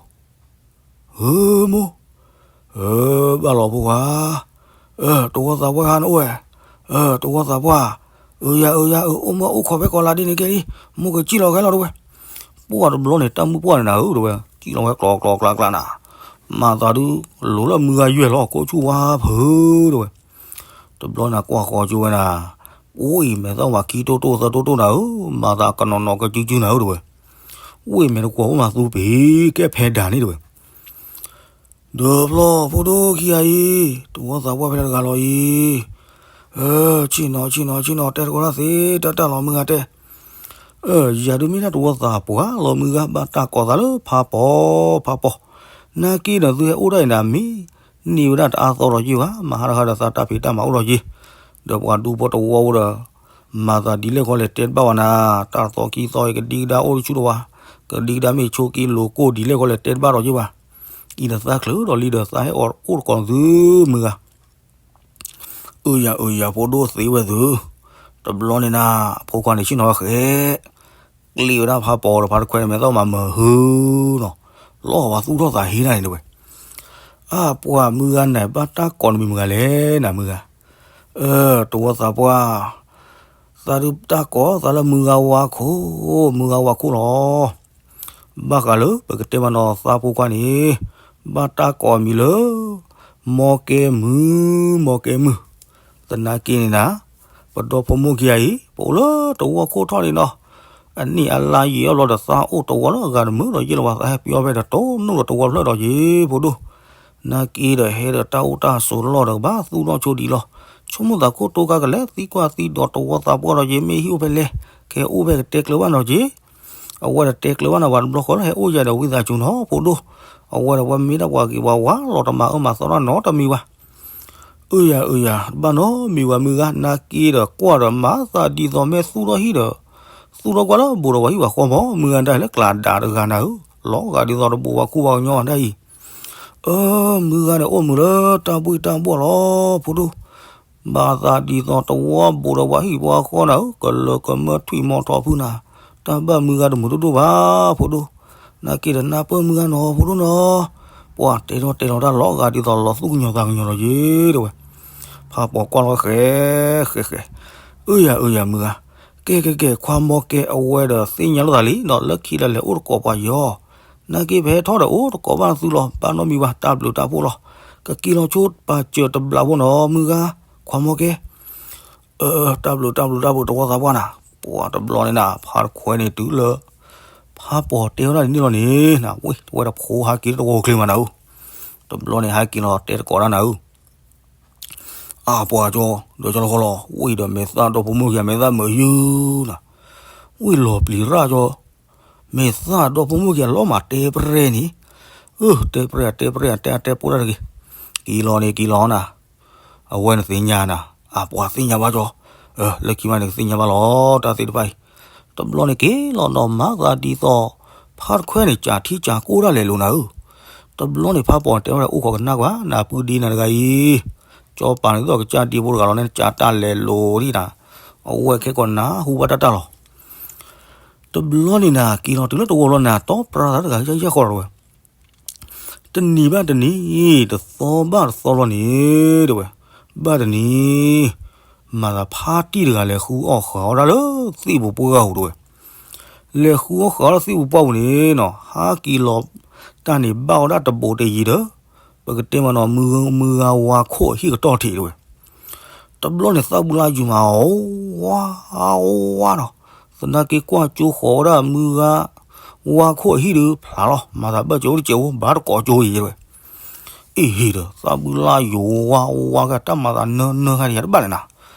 ဧၢမိၢ်, အၢ ဘၣ်လီၤဖိခွါ, အၢ တဝီသးပှၢ်ဧၢ နအိၣ်ဝဲ, အၢ တဝီသးပှၢ်, အၢယၤ အၢယၤ အၢ အိၣ်မၢအိၣ်ခိးဖဲကီးလါဒ်န့ၣ်ကဲလံ, မိၢ်ကစံၣ်လီၤခဲလီၤတဲဝဲ, ပှၢ်တဘျီန့ၣ် တၢ်မုၢ်ပှၢ်န့ၣ်နၤဧၢ တဲဝဲ, စံၣ်လီၤဝဲကျီကျီကျါကျါနၤ, မၤသးဒုး လိၤလၢမုၢ်ဂၤယွဲၢ်လီၤ ကိးဆူၣ်ဝါဖုးတဲဝဲ တဘျီန့ၣ်ကွၢ်ဃီကၠိဝဲနၤ, ပှၢ်အံၤမဲာ်သၣ်ဝၤခံတိၢ်တိၢ်သၢတိၢ်တိၢ်နၤဧၢ, မၤသးကနီၤနီၤကစုကစုနၤဧၢ တဲဝဲ, ဝ့ၢ်မဲာ်တကွီၤအိၣ်မးသူပ့ၤ ကဲဖဲဒၣ်န့ၣ်တဲဝဲ, ဒီးဖျီၣ်ဖိဒိၣ်ခံဂၤအံၤ, တဝီသးပှၢ်ဖဲလဲၣ်တဂၤလီၤအံၤ, ဆ့ၣ်နီၤ ဆ့ၣ်နီၤ ဆ့ၣ်နီၤ တဲတကိးတၢ်သ့ တၢ်တၢ်လီၤမုၢ်ဂၤတဲ ယၤဒုးမ့ၢ်ဒၣ်တဝီသးပှၢ်လီၤမုၢ်ဂၤ ဘၣ်တၢ်ကိးသးလၢဖးပီၤ ဖးပီၤ, နာ်က့ဒီးသုဟဲအိၣ်ဒၣ်အံၤနၤမ့ၢ် န့ၢ်ဝဲဒၣ်တအါသီဒီးယ့ၢ်ဘၣ်, မဟါတဟါဒီးသးတၢ်ဖံးတၢ်မၤအိၣ်ဒီးယ့ၢ်, ဒီးပှၤဒူဖိတဝီဖိဒီး မၤသးဒ်လဲၣ်ခီလဲၣ်တဲတဘၣ်ဝဲနၤ, တၢ်သီခံသီအံၤကဒံကဒါအိၣ်တဆူၣ်ဒီးဝဲ, ကဒံကဒါမ့ၢ်ဆိးက့လိၤကိၢ်ဒ်လဲၣ်ခီလဲၣ်တဲတဘၣ်ဒီးယ့ၢ်ဘၣ်, အံၤဒီးသးချုးဒီးလံဒီးသးဟဲအိၣ်တကိးသုမုၢ်ဂၤ အၢယၤအၢယၤဖိဒိၣ်သ့ဝဲသု, တဘျီန့ၣ်နၤ ဖိခွါန့ၣ်ဆ့ၣ်နီၤဝဲဃဲ, ကျ့ဝဲဒၣ်ဖးပီၤဒီးဖါတခွဲန့ၣ် မဲာ်သီၣ်မၤမၢၤဟုနီၤ, လီၤဝဲသူၣ်ထီၣ်သးဟ့နၤန့ၣ်တဲဝဲ, အၢ ပှၢ်မုၢ်ဂၤနၤ ဘၣ်တၢ်ကိးနမံၤမုၢ်ဂၤလဲၣ်နၤမုၢ်ဂၤ, အၢ တဝီသးပှၢ်, သးဒုးတၢ်ကိးသးလၢမုၢ်ဂၤဝါခိၣ်, မုၢ်ဂၤဝါခိၣ်လီၤ ဘၣ်ဃးလၢပကတဲမနီၤသးဖိခွါန့ၣ်, ဘၣ်တၢ်ကိးအမံၤလၢ မီကဲမုၢ်, မီကဲမုၢ်, သနာ်က့န့ၣ်နၤ, ပဒီဖိမိၢ်ခံဂၤအံၤ ပအိၣ်လၢတဝီခိၣ်ထီၣ်န့ၣ်နီၤ, အနံၣ်အလါယံာ်အီၣ်ဘျီဒီးသးအိၣ်တဝီလၢအဂၤတမုာ်ဒီးယ့ၢ်လီၤဝဲ သးဟဲပျီဖဲဒီးတိၢ်နီၣ်ဒီးတဝီဖျၢၣ်ဒီးယ့ၢ်ဖိဒိၣ်, နာ်က့ဒီးဟဲဒီးတၢ်အိၣ်တၢ်ဆိးလီၢ်ဒီးကဘၣ်သူၣ်ထီၣ်ဆိဒံးလီၤ, ဆိကမိၣ်သးခိၣ်တိကါကလဲၤသံကွၢ်သံဒိးတဝီသးပှၢ်ဒီးယ့ၢ် မ့ၢ်ဟံၣ်အိၣ်ဖဲလဲၣ်, ကဟဲအိၣ်ဖဲကတဲကျၢၤဘၣ်နီၤက့ အဝဲဒီးတဲကျၢၤဘၣ်နၤ ပှၤတဘျီဃီလၢဟဲအိၣ်ယၤဒီးဝံသးစူၤနီၤဖိဒိၣ်, အဝဲဒီးပှၤမ့ၢ်ဒၣ်ပှၤဂ့ၤပှၤဝါလီၤတမၤအၢမၤသီတၢ်နီတမံၤဘၣ်, အၢယၤအၢယၤ တဘၣ်နီတမံၤဘၣ်မုၢ်ဂၤ နာ်က့ဒီးကွၢ်ဒီးမၤသးဒ်သိးမ့ၢ်သူၣ်ထီၣ်ဟံၣ်ဒီး, သူၣ်ထီၣ်ကွၢ်လၢဘူးဒီးပှၤဟံၣ်ပှၤဃီမီၤ မုၢ်ဂၤဒၣ်လၢကျးဒၣ်တဂၤနၤဧၢ, လီၤဂာ်ဒ်သိးတဘူးပှၤခူပှၤကညီဒၣ်အံၤ, အၢ မုၢ်ဂၤန့ၣ်အိၣ်မုာ်လၢတၢ်ဘှ့ၣ်တၢ်ဘှီၣ်လီၤဖိဒိၣ် ဘၣ်သးဒ်သိးတဝီဘူးဒီးပှၤဟံၣ်ပှၤဃီနၤဧၢ, ကလၢကမၢထွံၣ်မီၤထီၣ်ဖုနၤ, တၢ်ဘၣ်မုၢ်ဂၤတမုာ်ဒိၣ်ဒိၣ်ဘၣ်ဖိဒိၣ်, နာ်က့ဒီးနၢ်ပၢၢ်မုၢ်ဂၤနီၤဖိဒိၣ်နီၤ, ပ ပှၤတဲထီၣ်တဲလီၤတၢ်လီၤဂာ်ဒ်သိးလီၤသူၣ်ကညီၤသးကညီၤလီၤယ့ တဲဝဲ. ဖးပီၤကွၢ်လီၤဃဲးဃဲးဃဲး, အၢယၤအၢယၤမုၢ်ဂၤ, ကဲကဲကဲ ခွါမီၢ်ကဲ အဝဲဒီးသ့ၣ်ညါလိာ်သးလံ ဒီးလၢခံဒီးလဲၤအိၣ်တကိးပှၤယီၤ, နာ်က့ဖဲထီၣ်ဒီးအိၣ်တကိးဘၣ်သုလီၤ ဘၣ်နီတမံၤဘၣ် တၢ်ဘျုးတၢ်ဖှိၣ်လီၤ, ကက့ၤလီၤဆိပာ်စၢၤတဘျီဖိနီၤ မုၢ်ဂၤ, ခွါမီၢ်ကဲ အၢ တၢ်ဘျုးတၢ်ဘျုးတၢ်ဘျုးတဝီသးပှၢ်နၤ, ပှၤတဘျီန့ၣ်နၤ ဖးတခွဲန့ၣ်တုၤလၢ ဖးပီၤတဲဝဲဒၣ်ဒ်န့ၣ်လီၤန့ၣ်နၤ, ဝဲတဝဲဒီးဖိဟးက့ၤတဝီချ့မးနၤဧၢ, တဘျီန့ၣ်ဟဲက့ၤလီၤတဲတကိးဒၣ်နၤဧၢ, အပှၤကၠီ ဒီးကၠီလီၤဃီလီၤ ဝံၤဒီးမဲာ်သၣ်ဒီဖိမိၢ်ခံဂၤ မဲာ်သၣ်မုာ်ယုၢ်နၤ, ဝံၤလီၤပျံၤရၣ်ကၠီ မဲာ်သၣ်ဒီဖိမိၢ်ခံဂၤလီၤမးတဲပရဲၣ်န့ၣ်, အၢ တဲပရဲၣ် တဲပရဲၣ် တဲတဲပိၢ်တၢ်တဂ့ၤ, က့ၤလီၤန့ၣ်က့ၤလီၤနၤ, အဝဲန့ၣ်သ့ၣ်ညါနၤ, အပှၤသ့ၣ်ညါဘၣ်ကၠီ, လၢခံမးန့ၣ်ကသ့ၣ်ညါဘၣ်လီၤ တၢ်သ့ၣ်တဖၣ်အံၤ, တဘျီန့ၣ်က့ၤလီၤဒီးမၤသးဒ်သိး ဖးတခွဲန့ၣ် ကးထံကးကိၢ်ဒၣ်လဲာ်လိာ်နၤဧၢ, တဘျီန့ၣ်ဖးပီၤတဲဝဲဒၣ်အိၣ်ခိးကနၣ်ကွၢ် နၤပုၢ်ဒ့နၤတဂၤအံၤ, ကၠီပာ်န့ၣ်သိးကစၢ်ဒ့ဖိတဂၤလီၤန့ၣ် ကးတၢ်လဲာ်လိာ်ဒံးနၤ, အဝဲခဲကိးနၢ်ဟူဘၣ်တၢ်တၢ်လီၤ တဘျီန့ၣ်နၤ က့ၤလီၤတုၤလၢတဝီလီၤနၤ တီပြါသးတဂၤယၢ်ယၢ်ဃီဒီးဝဲ, တနံၤဘၣ်တနံၤ တသီဘၣ်တသီလီၤန့ၣ် တဲဝဲ, ဘၣ်တနံၤ မၤသးဖါတံၢ်တဂၤလဲၤဃုအီၣ်ဃုအီဒၣ်လၢသ့ၣ်ပူၤပှၢ်ပူၤတဲဝဲ, လဲၤဃုအီၣ်ဃုအီလၢသ့ၣ်ပူၤပှၢ်ပူၤန့ၣ်နီၤ ဟးက့ၤလီၤတၢ်န့ၣ် ဘၣ်ဝဲဒၣ်တဘိးတယံၤဒီး ပကတဲမးနီၤ မုၢ်ဂၤဝါခိၣ်အဟံၣ်ကတီၢ်ထံးတဲဝဲ တဘျီန့ၣ် သၣ်ဘုလၢယုာ်မး ဝါ ဝါနီၤ, သနာ်က့ကွၢ်ကၠိဃီၤဝဲဒၣ်မုၢ်ဂၤ ဝါခိၣ်အဟံၣ်ဒီးဖျါလီၤ မၤသးဘၣ်ကၠိတကဲးအိၣ် ဘၣ်တကိးကၠိအံၤတဲဝဲ, အ့ဟ့ၣ်ဒီး သၣ်ဘုလၢယုာ်ဝါဝါက တၢ်မၤသးနၢနၢခါန့ၣ်ယတဘၣ်လဲၣ်နၤ,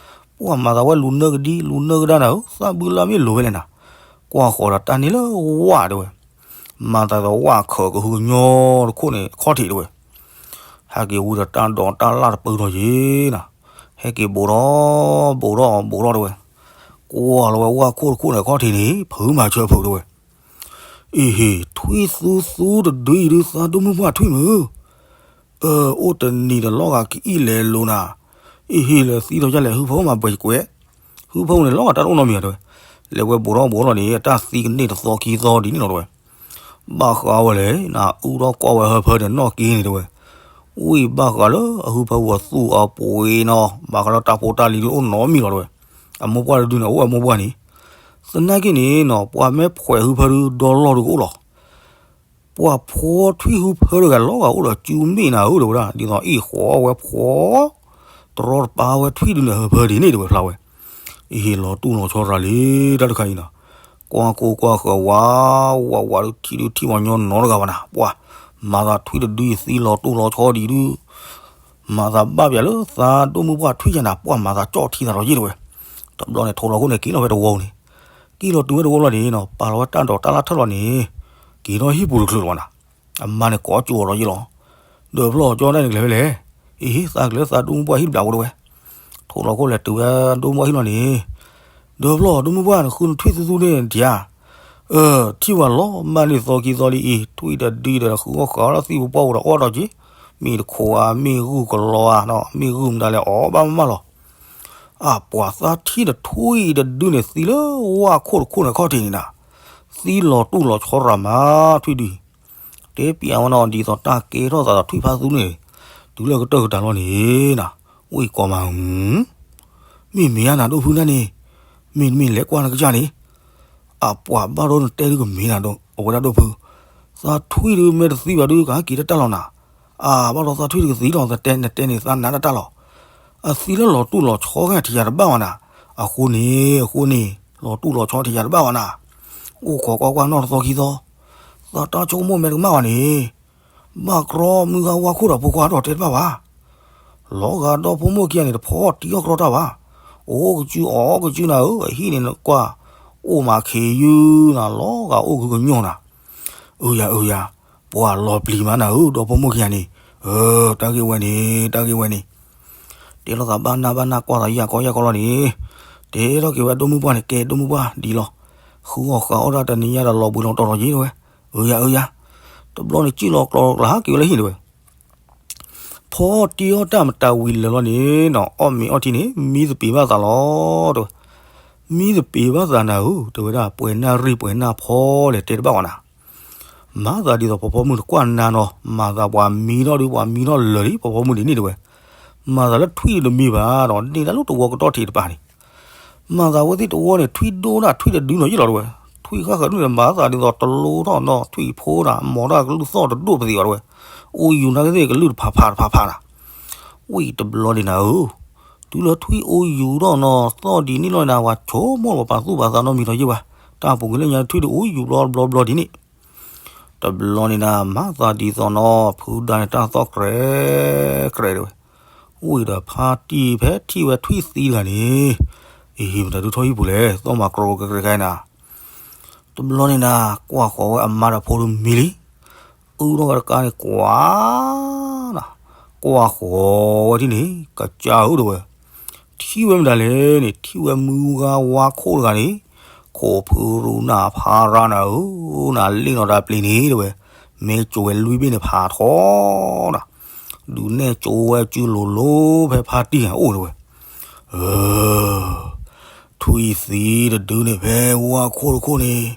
ပှၤမၤသးဝဲလူၤနၢကဒံလူၤနၢကဒါနၤဧၢ သၣ်ဘုလၢမ့ၢ်လိၤဝဲလဲၣ်နၤ, ကွၢ်ဃီၤဒီးတၢ်န့ၣ်လၢဝါတဲဝဲ, မၤသးဒီးဝါခၢးကဟုကညီတခိၣ်န့ၣ်ခီၣ်ထံးတဲဝဲ ဟဲက့ၤဝံၤဒီးတၢ်ဒိးတၢ်လၢ်တပၢၢ်ထီၣ်ယ့ၤနၤ, ဟဲက့ၤဘိးထီၣ် ဘိးထီၣ် ဘိးထီၣ်တဲဝဲ, ကွၢ်လီၤဝဲဝၣ်ခိၣ်တခိၣ်န့ၣ်ခီၣ်ထံးန့ၣ် ဖုးမၤဆၢဖုးတဲဝဲ, အ့ဟ့ၣ် ထွံၣ်သူသူတဒုအံၤဒုး သးဒိၣ်မုၢ်ပှၢ်ထွံၣ်မုၢ်, အၢ အိၣ်တနံၤဒီးလီၤဂာ်ကအံၣ်လဲၤလိၤနၤ, အ့ဟ့ၣ်လၢသံထီၣ်ယလဲၣ် ဟုဖၢမၤပှဲၤကွဲး, ဟုဖၢန့ၣ်လီၤဂာ်တၢ်တအိၣ်နီတမံၤတဲဝဲ, လဲၤဝဲဘိးထီၣ်ဘိးထီၣ်န့ၣ် အတၢ်သံကန့ၢ်တသီခံသီဒ်န့ၣ်လီၤတဲဝဲ ဘၣ်ဃးဝဲလဲၣ်နၤ အူထီၣ်ကွၢ်ဝဲဟၢဖၢန့ၣ်နီၣ်က့န့ၣ်တဲဝဲ, ဝံၣ်ဘၣ်ဃးလၢအဟုဖၢပူၤအသူၣ်အပှ့ၤနီၤ ဘၣ်ဃးလၢတၢ်ဖိတၢ်လံၤဒုးအိၣ်နီတမံၤလီၤတဲဝဲ, အမိၢ်ပှၢ်တဒုန့ၣ် အအိၣ်အမိၢ်ပှၢ်န့ၣ်, သနာ်က့န့ၣ်နီၤ ပှၤမ့ၢ်ဖှဲးဟုဖၢဒုးဒီလီၢ်ဒုးကအိၣ်လီၤ ပှၤဖှီထွံၣ်ဟုဖၢတဂၤလီၤဂာ်အိၣ်ဒီးစုမ့ၣ်နၤဧၢ တဲဝဲဒၣ် ဒ်သိးအ့ၣ်ဃီဝဲဖှီ တရီတပါဝဲထွံၣ်ဒုးန့ၣ် ဟၢဖၢဒ်န့ၣ်တဲဝဲဖျါဝဲ, အ့ဟ့ၣ်လီၤတူၢ်လီၤဆီရၤလံ တၢ်တခါအံၤနီၤ, ကွၢ်ကိၢ်ကွၢ်ဃၢၤဝး ဝးဝးဒုးထံၣ်ဒုးထံၣ်ပှၤညီနီတဂၤဘၣ်နၤ ပှၤ မၤသးထွံၣ်တဒုအံၤသံလီၤတူၢ်လီၤဆီဒံးဒုး မၤသးဘၣ်ပၠးလၢသးဒိၣ်မုၢ်ပှၢ်ထွံၣ်ယၤနၤ ပှၤမၤသးကၠီၣ်ထံသးဒီးယ့ၣ်တဲဝဲ, တဘျီန့ၣ်ထိးလီၤခိၣ်န့ၣ်က့ၤလီၤဖဲတဝီန့ၣ်, က့ၤလီၤတုၤဝဲတဝီလီၤန့ၣ်နီၤ ပာ်လီၤဝဲတၢ်ဒိးတၢ်လၢ်ထၢၣ်လီၤန့ၣ်, က့ၤထီၣ်ဟံၣ်ပူၤတချုးလီၤဘၣ်နၤ, အမါန့ၣ်ကိးကၠိအီၤဒီးယ့ၣ်လီၤ, ဒီးဖျီၣ်ကၠီဒၣ်န့ၣ်ကလဲၤဖဲလဲၣ်, အ့ဟ့ၣ် သးကလဲၤသးဒိၣ်မုၢ်ပှၢ်ဟံၣ်တဘျုးအိၣ်တဲဝဲ, ထိးလီၤခိၣ်လဲၤတုၤဝဲဒိၣ်မုၢ်ပှၢ်ဟံၣ်လီၤန့ၣ်, ဒီးဖျီၣ်ဒိၣ်မုၢ်ပှၢ်န့ၣ် ဃုနထွံၣ်သူသူန့ၣ်ဒံးဧါ အၢ ထံၣ်ဝဲလီၤမၢ်န့ၣ်သီခံသီလံအံၤ ထွံၣ်တဒုဒီးဃုအီၣ်ဃုအီလၢသ့ၣ်ပူၤပှၢ်ပူၤဒီးအီၣ်ဒီးက့ၤ, မ့ၢ်တခိးဧါ မ့ၢ်ဂုၢ်ကလီဧါ မ့ၢ်ဂုၢ်မတၤလဲၣ်အီၣ်ဘၣ်မးမးလီၤ. အပှၤသးထံၣ်တထွံၣ်တဒုန့ၣ် သံလၢဝၣ်ခိၣ်တခိၣ်န့ၣ်ခီၣ်ထံးန့ၣ်နၤ, သံလီၤတူၢ်လီၤဆီရၤမးထွံၣ်ဒု, တဲပျးဝဲနီၤဒ်သိးတၢ်ကဲထီၣ်သးဒီးထွံၣ်ဖးသူန့ၣ်, တုၤလၢကတၢၢ်ကတၢၢ်လီၤန့ၣ်နၤ, ဝံၣ်ကိးမး မ့ၢ်မ့ၢ်ဧါနၤဒိၣ်ဖုနၤန့ၣ်, မ့တမ့ၢ်လဲၤကွၢ်နကစၢ်န့ၣ်, အပှၤဘၣ်ဒီးနတဲဒုကမ့ၢ်နၤဒီး အဝဲဒၣ်ဒိၣ်ဖု, သးထွံၣ်ဒုမ့ၢ်တသံဘၣ်ဒု ကဟဲက့ၤတၢ်တၢ်လီၤနၤ, အဘၣ်ဒီးသးထွံၣ်ဒုကသံလီၤ နတဲနတဲန့ၣ် သးနးတၢ်တၢ်လီၤ, အသံလၢလီၤတူၢ်လီၤဆီဂၤထံးယၤတဘၣ်ဘၣ်နၤ, အဃိန့ၣ် အဃိန့ၣ် လီၤတူၢ်လီၤဆီထံးယၤတဘၣ်ဘၣ်နၤ, အိၣ်ခိးကွၢ်ကွၢ်နီၢ်တသီခံသီ, သးတၢ်ဆိကမိၣ်မဲာ်တကမၣ်ဘၣ်န့ၣ် ဘၣ်ကြီမုၢ်ဂၤဝါခိၣ်ဒီးဖိခွါဒီးတဲတဘၣ်ဘၣ်. လီၤဂာ်ဒီဖိမိၢ်ခံဂၤန့ၣ် တဖီတံအီၣ်ကြီတၢ်ဘၣ်. အိၣ်ကစုအီၣ်ကစုနၤဧၢ, အဟံၣ်န့ၣ်နကွၢ် အိၣ်မးခ့ယုၢ်နၤ, လီၤဂာ်အိၣ်ကဟုကညီၢ်နၤ. အၢယၤအၢယၤ, ပှၤလီၤပျံၤမးနၤဧၢ, ဒီဖိမိၢ်ခံဂၤန့ၣ်, အၢ တၢ်ဂ့ၢ်ဝဲန့ၣ် တၢ်ဂ့ၢ်ဝဲန့ၣ် တဲလိာ်သးဘၣ်နၢ်ဘၣ်နၢ်ကွၢ်သးယၢ်ကီယၢ်ကီလီၤန့ၣ်, တဲထီၣ်က့ၤဝဲဒိၣ်မုၢ်ပှၢ်န့ၣ် ကဲဒိၣ်မုၢ်ပှၢ်ဒ်လီၤ. ဃုအီၣ်ဃုအီၣ်ဒၣ်တနံၤညါဒီးလီၤဘှံးလီၤတီၤလီၤယ့ၣ်တဲဝဲ, အၢယၤအၢယၤ, တဘျီန့ၣ်စံၣ်လီၤကျီလီၤကျါဟးက့ၤဝဲလၢဟံၣ်တဲဝဲ. ဖီတံအီၣ်တၢ်မတၤဝံၤလၢာ်လီၤန့ၣ်နီၤ, အီၣ်မ့ၤအီထံန့ၣ် မံသပ့ၤဘၣ်သးလီၤတဲဝဲ. မံသပ့ၤဘၣ်သးနၤဧၢ, တဲဝဲဒၣ် ပှဲၤနၢ်ရံၣ်ပှဲၤနၢ်ဖီလဲၣ်တဲတဘၣ်ဝဲနၤ. မၤသးဒ်သိးဖီဖီမုၢ်တကွၢ်နၤနီၤ, မၤသးပှၤမံထီၣ်ဒုး ပှၤမံထီၣ်လၢာ်လံ ဖီဖီမုၢ်ဒ်န့ၣ်တဲဝဲ. မၤသးလၢထွံၣ်တမံဘၣ်ဒီး န့ၢ်တၢ်လၢတဝီကတီၢ်ထံးတပၤန့ၣ်, မၤသးဝဲသ့ၣ်တဝီန့ၣ် ထွံၣ်ဒိၣ်ဒၣ် ထွံၣ်တဒုနီၤယ့ၣ်လီၤတဲဝဲ. ထွံၣ်ဃၣ်ဃၢၤဒုးန့ၣ် မၤသးဒ်သိးတလိထီၣ်နီၤ ထွံၣ်ဖိဒၣ် မီၤတၢ်ကလုၢ်သီၣ်တဒိၣ်ပသ့ဘၣ်တဲဝဲ. အိၣ်ယူၤနာ်က့သ့ၣ်ကလုၢ်တဖးဖးတဖးဖးနၤ, ဝံၤတဘျီန့ၣ်နၤဧၢ, တုၤလၢထွံၣ်အိၣ်ယူၤထီၣ်နီၤသီၣ်ဒ်န့ၣ်လီၤနၤ ပှၤဆိကမိၣ်လီၤ ပှၤသူၣ်ပှၤသးနီတမံၤဒီးယ့ၢ်ဘၣ်, တၢ်ပူၤကွံာ်လၢညါထွံၣ်ဒုးအိၣ်ယူၤဘျီတဘျီဘျီဒ်န့ၣ် တဘျီန့ၣ်နၤ မၤသးဒ်သိးနီၤ ဖုဒါန့ၣ်တၢ်သီၣ်ကြဲးကြဲးတဲဝဲ. အိၣ်အံၤဒီးဖါတံၢ်ဖဲထံၣ်ဝဲထွံၣ်သံတဂၤန့ၣ်, အံၤ မတၤဒုးထီၣ်ဟံၣ်ပူၤလဲၣ် သီၣ်မၤကြဲးကြဲးကြဲးနၤ. တဘျီန့ၣ်နၤ ကွၢ်ဃီၤဝဲအမါဒီးဖိဒုးမံလံ, အုၣ်ထီၣ်ဝဲတကါန့ၣ်ကွၢ်နၤ, ကွၢ်ဃီၤဝဲဒ်န့ၣ် ကစၢ်ဧၢတဲဝဲ. ထံၣ်ဝဲမတၤလဲၣ်န့ၣ် ထံၣ်ဝဲမုၢ်ဂၤဝါခိၣ်တဂၤန့ၣ်, ခိၣ်ဖုရူနၤဖါရါနၤဧၢ, နၤလ့ၣ်နီၤတၢ်ပျံၤန့ၣ်တဲဝဲ, မ့ၢ်ကၠိဝဲလွံၢ်ဘ့ၣ်န့ၣ်ဖးထီနၤ, ဒုးနဲၣ်ကၠိဝဲစုလိၤလိၤဖဲဖါတံၢ်အိၣ်တဲဝဲ. ထွံၣ်သံတဒုန့ၣ်ဖဲဝါခိၣ်တခိၣ်န့ၣ်,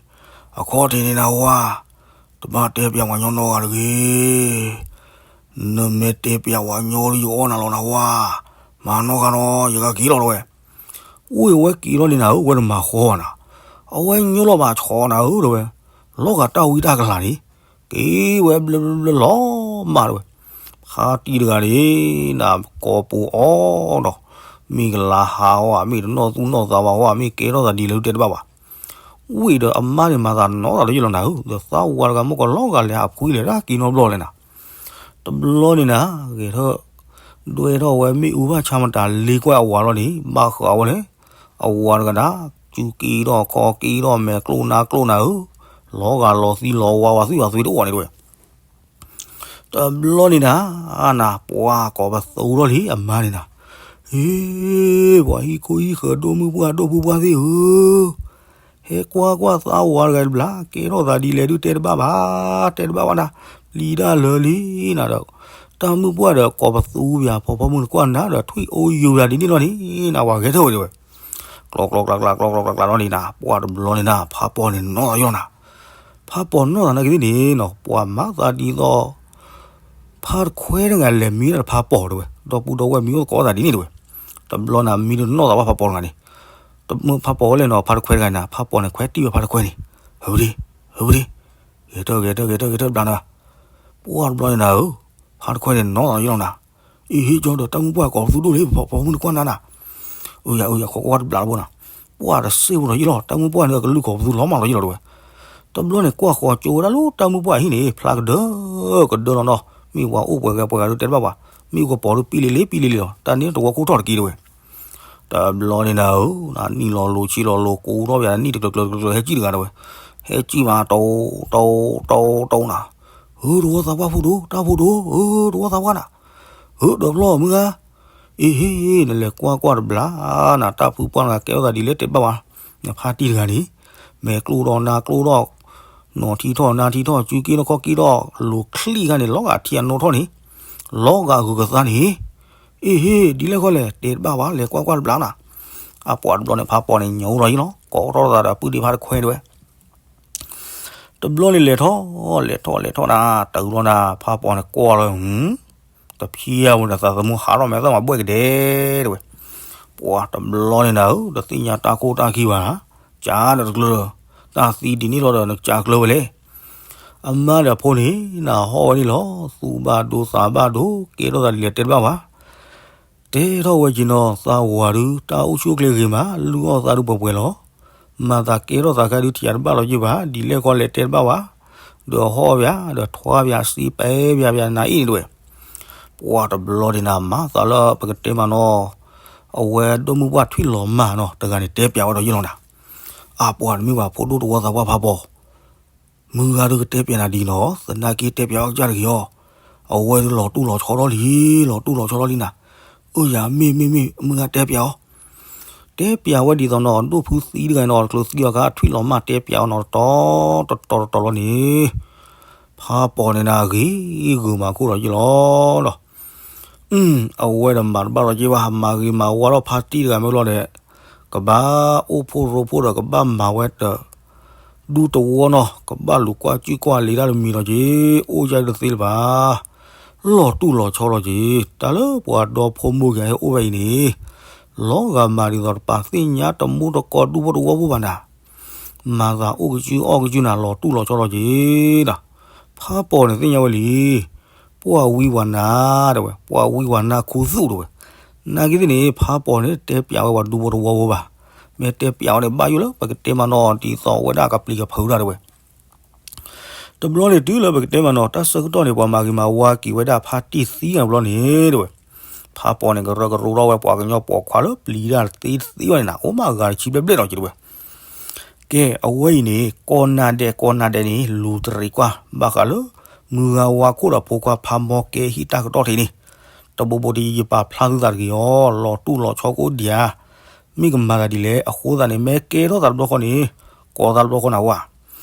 အခီၣ်ထံးန့ၣ်နၤဝါ, တဘၣ်တဲပျးပှၤညီနီတဂၤတဂ့ၤ. နမ့ၢ်တဲပျးပှၤညီလၢယအီၣ်နၤလီၤနၤဝါ, မၤနီၢ်ဂၤနီၤ ယကက့ၤလီၤတဲဝဲ. အိၣ်ဝဲက့ၤလီၤန့ၣ်နၤဧၢ ဝဲတမၤဃီဘၣ်နၤ, အဝဲညိလီၤဘၣ်ဆီနၤဧၢတဲဝဲ. လီၤဂာ်တၢ်ဝံတၢ်ကလၤန့ၣ်, က့ၤဝဲဘျၢဘျၢဘျၢလီၤမၢ်တဲဝဲ. ဖါတံၢ်တဂၤန့ၣ် နၤကိးပူၤအီၤဒီး, မ့ၢ်ကလၤဟးဝဲ မ့ၢ်တနီၣ်သူၣ်နီၣ်သးဘၣ်ဝဲ မ့ၢ်ကဲထီၣ်သးဒ်လဲၣ်ဒုးတဲတဘၣ်ဘၣ်. ဝံၤဒီးအမါန့ၣ်မၤသးနီၢ်သးလၢယလီၤနၤဧၢ, ဒီးသးဝးတဂၤမ့ၢ်ကလီၤဂာ်လဲၤဟးဖှံလဲၤတၢ်က့ၤနီတဘျီလဲၣ်နၤ. တဘျီန့ၣ်နၤ, ဂဲၤထၢၣ်, ဒွဲထီၣ်ဝဲမ့ၣ်အူဘၣ်ဆါမတၤလ့ကွၢ်အဝၤလီၤန့ၣ် ဘၣ်ဃးဝဲလဲၣ်. အဝၤတဂၤဒၣ်, စုက့ဒီးခီက့ဒီးမဲာ်ကျိၣ်နါကျိၣ်နၤဧၢ, လီၤဂာ်လီၤသံလီၤဝါဝၤသွံၣ်ဝၤသွံတအိၣ်န့ၣ်တဲဝဲ. တဘျီန့ၣ်နၤ, နၤပှၤကိးပသူထီၣ်လံအမါန့ၣ်နၤ, ဟ့, ပှၤဟံၣ်ခိၣ်ဟံၣ်ဃၢၤဒိၣ်မုၢ်ပှၢ်ဒိၣ်ပူၤပှၢ်သ့ၣ်ဧၢ, ဟဲကွၢ်ကွၢ်သးဝးတဂၤတဘျီ ကဲထီၣ်သးဒ်လဲၣ်ဒုးတဲတဘၣ်ဘၣ်, တဲတဘၣ်ဘၣ်နၤ, ပျံၤတၢ်လၢာ်လံနၤဒီး, တၢ်မုၢ်ပှၢ်ဒီးကိးပသူပၠး ဖီဖီမုၢ်နကွၢ်နၤဒီးထွံၣ်အိၣ်ယူၤပၠးဒ်န့ၣ်လီၤန့ၣ် နၤဝၤဂဲၤထၢၣ်ဝဲတဲဝဲ. ကျီကျီကျါကျါ ကျီကျီကျါကျါလီၤန့ၣ်နၤ, ပှၢ်တဘျီန့ၣ်နၤ ဖးပီၣ်န့ၣ်နီၣ်သးယလီၤနၤ. ဖးပီၣ်နီၣ်သးနာ်က့သ့ၣ်န့ၣ်နီၤ ပှၤမၤသးဒ်သိး ဖါတခွဲတဂၤလဲၤမံတၢ်ဖးပီၣ်တဲဝဲ, ဒီပုၢ်ဒီဝဲၢ်မံအိၣ်သကိးသးဒ်န့ၣ်တဲဝဲ. တဘျီန့ၣ်မံတနီၣ်သးဘၣ်ဖးပီၣ်တဂၤန့ၣ်, တမ့ၢ်ဖးပီၣ်ဝဲလဲၣ်နီၤ ဖါတခွဲတဂၤန့ၣ် ဖးပီၣ်န့ၣ်ခွဲးတံၢ်ဝဲဖါတခွဲန့ၣ်, ဟၢဝ့ၢ်ဒ့, ဟၢဝ့ၢ်ဒ့, ဂဲၤထၢၣ်ဂဲၤထၢၣ်ဂဲၤထၢၣ်ဂဲၤထၢၣ်တဘျီန့ၣ်, ပှၢ်တဘျီန့ၣ်နၤဧၢ, ဖါတခွဲန့ၣ်နီၣ်သးယလီၤနၤ. အ့ဟ့ၣ်ကၠီဒီးတၢ်မုၢ်ပှၢ်ကိးပသူဒိၣ်လံ ဖီဖီမုၢ်နကွၢ်နၤနၤ. အၢယၤအၢယၤ ခိးကွၢ်တဘျီတဘိနၤ, ပှၢ်တစ့ၢ်ဖိဒီးယလီၤ တၢ်မုၢ်ပှၢ်န့ၣ်ကလုၢ်ကိးပသူလီၤမၢ်လီၤယလီၤတဲဝဲ. တဘျီန့ၣ် ကွၢ်ဃီၤကၠိဝဲဒၣ်လၢတၢ်မုၢ်ပှၢ်ဟံၣ်န့ၣ် ဖျါကဒၢကဒၢလီၤနီၤ, မ့ၢ်ပှၤအိၣ်ပှဲၤဂၤပှဲၤဂၤဒုးတဲတဘၣ်ဘၣ်, မ့ၣ်အူကပီၤဒုးပံလ့လ့ပံလ့လ့လီၤ, တၢ်န့ၣ်တဝီခိၣ်ထီၣ်တက့ၢ်တဲဝဲ. တဘျီန့ၣ်နၤဧၢ, နံၣ်လီၤလိၤဆံလီၤလိၤ ကိးထီၣ်ပၠးနံၣ်တကျၢၤကျၢၤကျၢၤ ဟဲကံၣ်တဂၤတဲဝဲ, ဟဲကံၣ်မး တိတိတိတိနၤ, ဧၢ တဝီသးပှၢ်ဖိဒိၣ် တၢ်ဖိဒိၣ် ဧၢ တဝီသးပှၢ်နၤ, ဧၢဒီးဖျီၣ်မုၢ်ဂၤ အ့ဟ့ၣ် နလဲၤကွၢ်ကွၢ်တဘျီနၤ တၢ်ဖုပှၢ်တဂၤကဲထီၣ်သးဒ်လဲၣ်တဲတဘၣ်ဘၣ်, နဖါတံၢ်တဂၤန့ၣ် မဲာ်ကျိၣ်ထီၣ်နါကျိၣ်ထီၣ်, နီၢ်ထံထီၣ်နါထံထီၣ် စုက့နီၢ်ခီၣ်က့ထီၣ် လိၤချံၣ်ခါန့ၣ် လီၤဂာ်ထံအနီၢ်ထီၣ်န့ၣ်, လီၤဂာ်ဂုၤကသါန့ၣ်, အ့ဟ့ၣ် ဒ်လဲၣ်ဃီလဲၣ် တဲတဘၣ်ဘၣ် လဲၤကွၢ်ကွၢ်တဘျီနၤ. အပှၤတဘျီန့ၣ် ဖးပီၣ်န့ၣ်ညိလီၤယလီၤ ကိးထီၣ်သးဒီးပုၢ်ဒ့ဖါတခွဲတဲဝဲ တဘျီန့ၣ်လဲၤထီၣ် လဲၤထီၣ်လဲၤထီၣ်နၤ တုၤလီၤနၤ ဖးပီၣ်န့ၣ်ကွၢ်လီၤ, တဖျံအဝဲဒီးသးသမူဟးထီၣ်မဲာ်သၣ်မၤဘှဲၣ်ကဒဲတဲဝဲ, ပှၤတဘျီန့ၣ်နၤဧၢ တသ့ၣ်ညါတၢ်ခိၣ်တၢ်ခံဘၣ်နၤ, ကၢ်ဒီးတကျၢၤ, တၢ်သံဒ်န့ၣ်လီၤဒီးနကၢ်ကျၢၤဝဲလဲၣ်. အမါဒီးအဖိန့ၣ် နဟီၣ်ဝဲန့ၣ်လီၤ သူၣ်ဘၣ်ဒိသးဘၣ်ဒိ ကဲထီၣ်သးဒ်လဲၣ်တဲတဘၣ်ဘၣ် တဲထီၣ်ဝဲက့ၤနီၤ သးဝၤဒုး တၢ်အိၣ်ဆူၣ်အိၣ်ချ့ဂ့ၤမး လုၢ်အီၣ်သးဒုးပှဲၤပှဲၤလီၤ. မၤသးကဲထီၣ်သးခဲဒုးထံၣ်ယၤတဘၣ်လီၤယ့ၢ်ဘၣ် ဒ်လဲၣ်ဃီလဲၣ်တဲတဘၣ်ဘၣ်. ဒီးဟီၣ်ပၠး ဒီးထွါပၠး စံးပဲပၠးပၠးနၤအံၤန့ၣ်တဲဝဲ. ပှၤတဘျီန့ၣ်နၤ မၤသးလၢပကတဲမးနီၤ, အဝဲဒိၣ်မုၢ်ပှၢ်ထွံၣ်လီၤမၢ်နီၤ တဂၤန့ၣ်တဲပၠးဝဲဒီးယ့ၢ်လီၤနၤ. အပှၤတမ့ၢ်ဘၣ်ဖိဒိၣ်တဝီသးပှၢ်ဖးပီၣ် မုၢ်ဂၤဒုးကတဲပၠးနၤဒ်နီၤ သနာ်က့တဲပၠးအီၤကစၢ်တဂ့ၤအီၤ, အဝဲဒုးလီၤတူၢ်လီၤဆီထီၣ်လံ လီၤတူၢ်လီၤဆီထီၣ်လံနၤ. အၢယၤ မ့ၢ်မ့ၢ်မ့ၢ် မုၢ်ဂၤတဲပၠးအီၤ, တဲပၠးဝဲဒ်သိးနီၤ ဒိၣ်ဖုသံတဂၤနီၤ တချုးသံအီၤခါ ထွံၣ်လီၤမၢ်တဲပၠးအီၤနီၤ တတီၤတတီၤတတီၤလီၤန့ၣ်, ဖးပီၣ်န့ၣ်နၤ ဂ့ၤဂုာ်မၤခိၣ်ဒီးယ့ၢ်လီၤဒီး အဝဲဒီးမၤတဘၣ်လီၤက့ၤဘၣ် မၤဂ့ၤမၤဝါထီၣ်ဖါတံၢ်တဂၤမ့ၢ်လီၤဒီး ကဘၣ်အိၣ်ဖှိၣ်ရိဖှိၣ်ဒီးကဘၣ်မၤဝဲဒီး ဒူသဝီနီၤ ကဘၣ်လူၤကွၢ်ကၠူၣ်ကွၢ်လံၤတၢ်တမံၤလီၤက့ၤ, အိၣ်ယါတသ့လၢၤဘၣ်. လီၤတူၢ်လီၤဆီလီၤက့ၤ, တၢ်လၢပှၤဒီဖိမိၢ်ဂၤဟဲအိၣ်ဝဲအံၤန့ၣ်, လီၤဂာ်မၤဒ်သိးတပာ်သ့ၣ်ညါတမူတကိးဒူဖိသဝီဖိဘၣ်နၤ, မၤသးအိၣ်ကၠူၣ်အီၣ်ကၠူၣ်နၤ လီၤတူၢ်လီၤဆီလီၤက့ၤဒီး, ဖးပီၤန့ၣ်သ့ၣ်ညါဝဲလံ ပှၤဝံပှၤနါတဲဝဲ, ပှၤဝံပှၤနါခူသူၣ်တဲဝဲ. နာ်က့သ့ၣ်န့ၣ် ဖးပီၤန့ၣ် တဲပျးဝဲပှၤဒူဖိသဝီဖိဘၣ်. မ့ၢ်တဲပျးဝဲန့ၣ် ဘၣ်ယိၣ်လၢပကတဲမၤနီၣ်ဒ်သိးဝဲဒၣ်ကပျံၤကဖုးတၢ်တဲဝဲ. တဘျီန့ၣ်တုၤလၢပကတဲမၤနီၣ် တၢ်ဆၢကတီၢ်န့ၣ် ပှၤမၤဂ့ၤမၤဝါက့ၤဝဲဒၣ်ဖါတံၢ်သံတဘျီန့ၣ်တဲဝဲ, ဖးပီၤန့ၣ် ကရၢကရိထီၣ်ဝဲပှၤကညီပိာ်ခွါလၢပျံၤတၢ်သ့တသ့ဝဲန့ၣ်နၤ, အိၣ်မးအဂၤတဆံဘျဲၣ်ဘျဲၣ်လီၤက့ၤတဲဝဲ. ကဲ အဝဲအံၤန့ၣ် ကိးနၤဒဲးကိးနၤဒဲးန့ၣ် လူၤတရံးကွၢ် ဘၣ်ဃးလၢမုၢ်ဂၤဝါခိၣ်ဒီးဖိခွါဖးမီကဲဟံၣ်တၢ်ကတီၢ်ထံးန့ၣ်, တဘိဘိတယံာ်ယံာ်ပာ်ဖျါသုသးတဂ့ၤအီၤ, လီၤတူၢ်လီၤဆီကိးဒံးဧါ, မ့ၢ်ကမၤသးဒ်လဲၣ်, အဃိသတးန့ၣ် မ့ၢ်ကဲထီၣ်သးတဘျီဃီန့ၣ်, ကိးသးတဘျီဃီနၤဝဲ.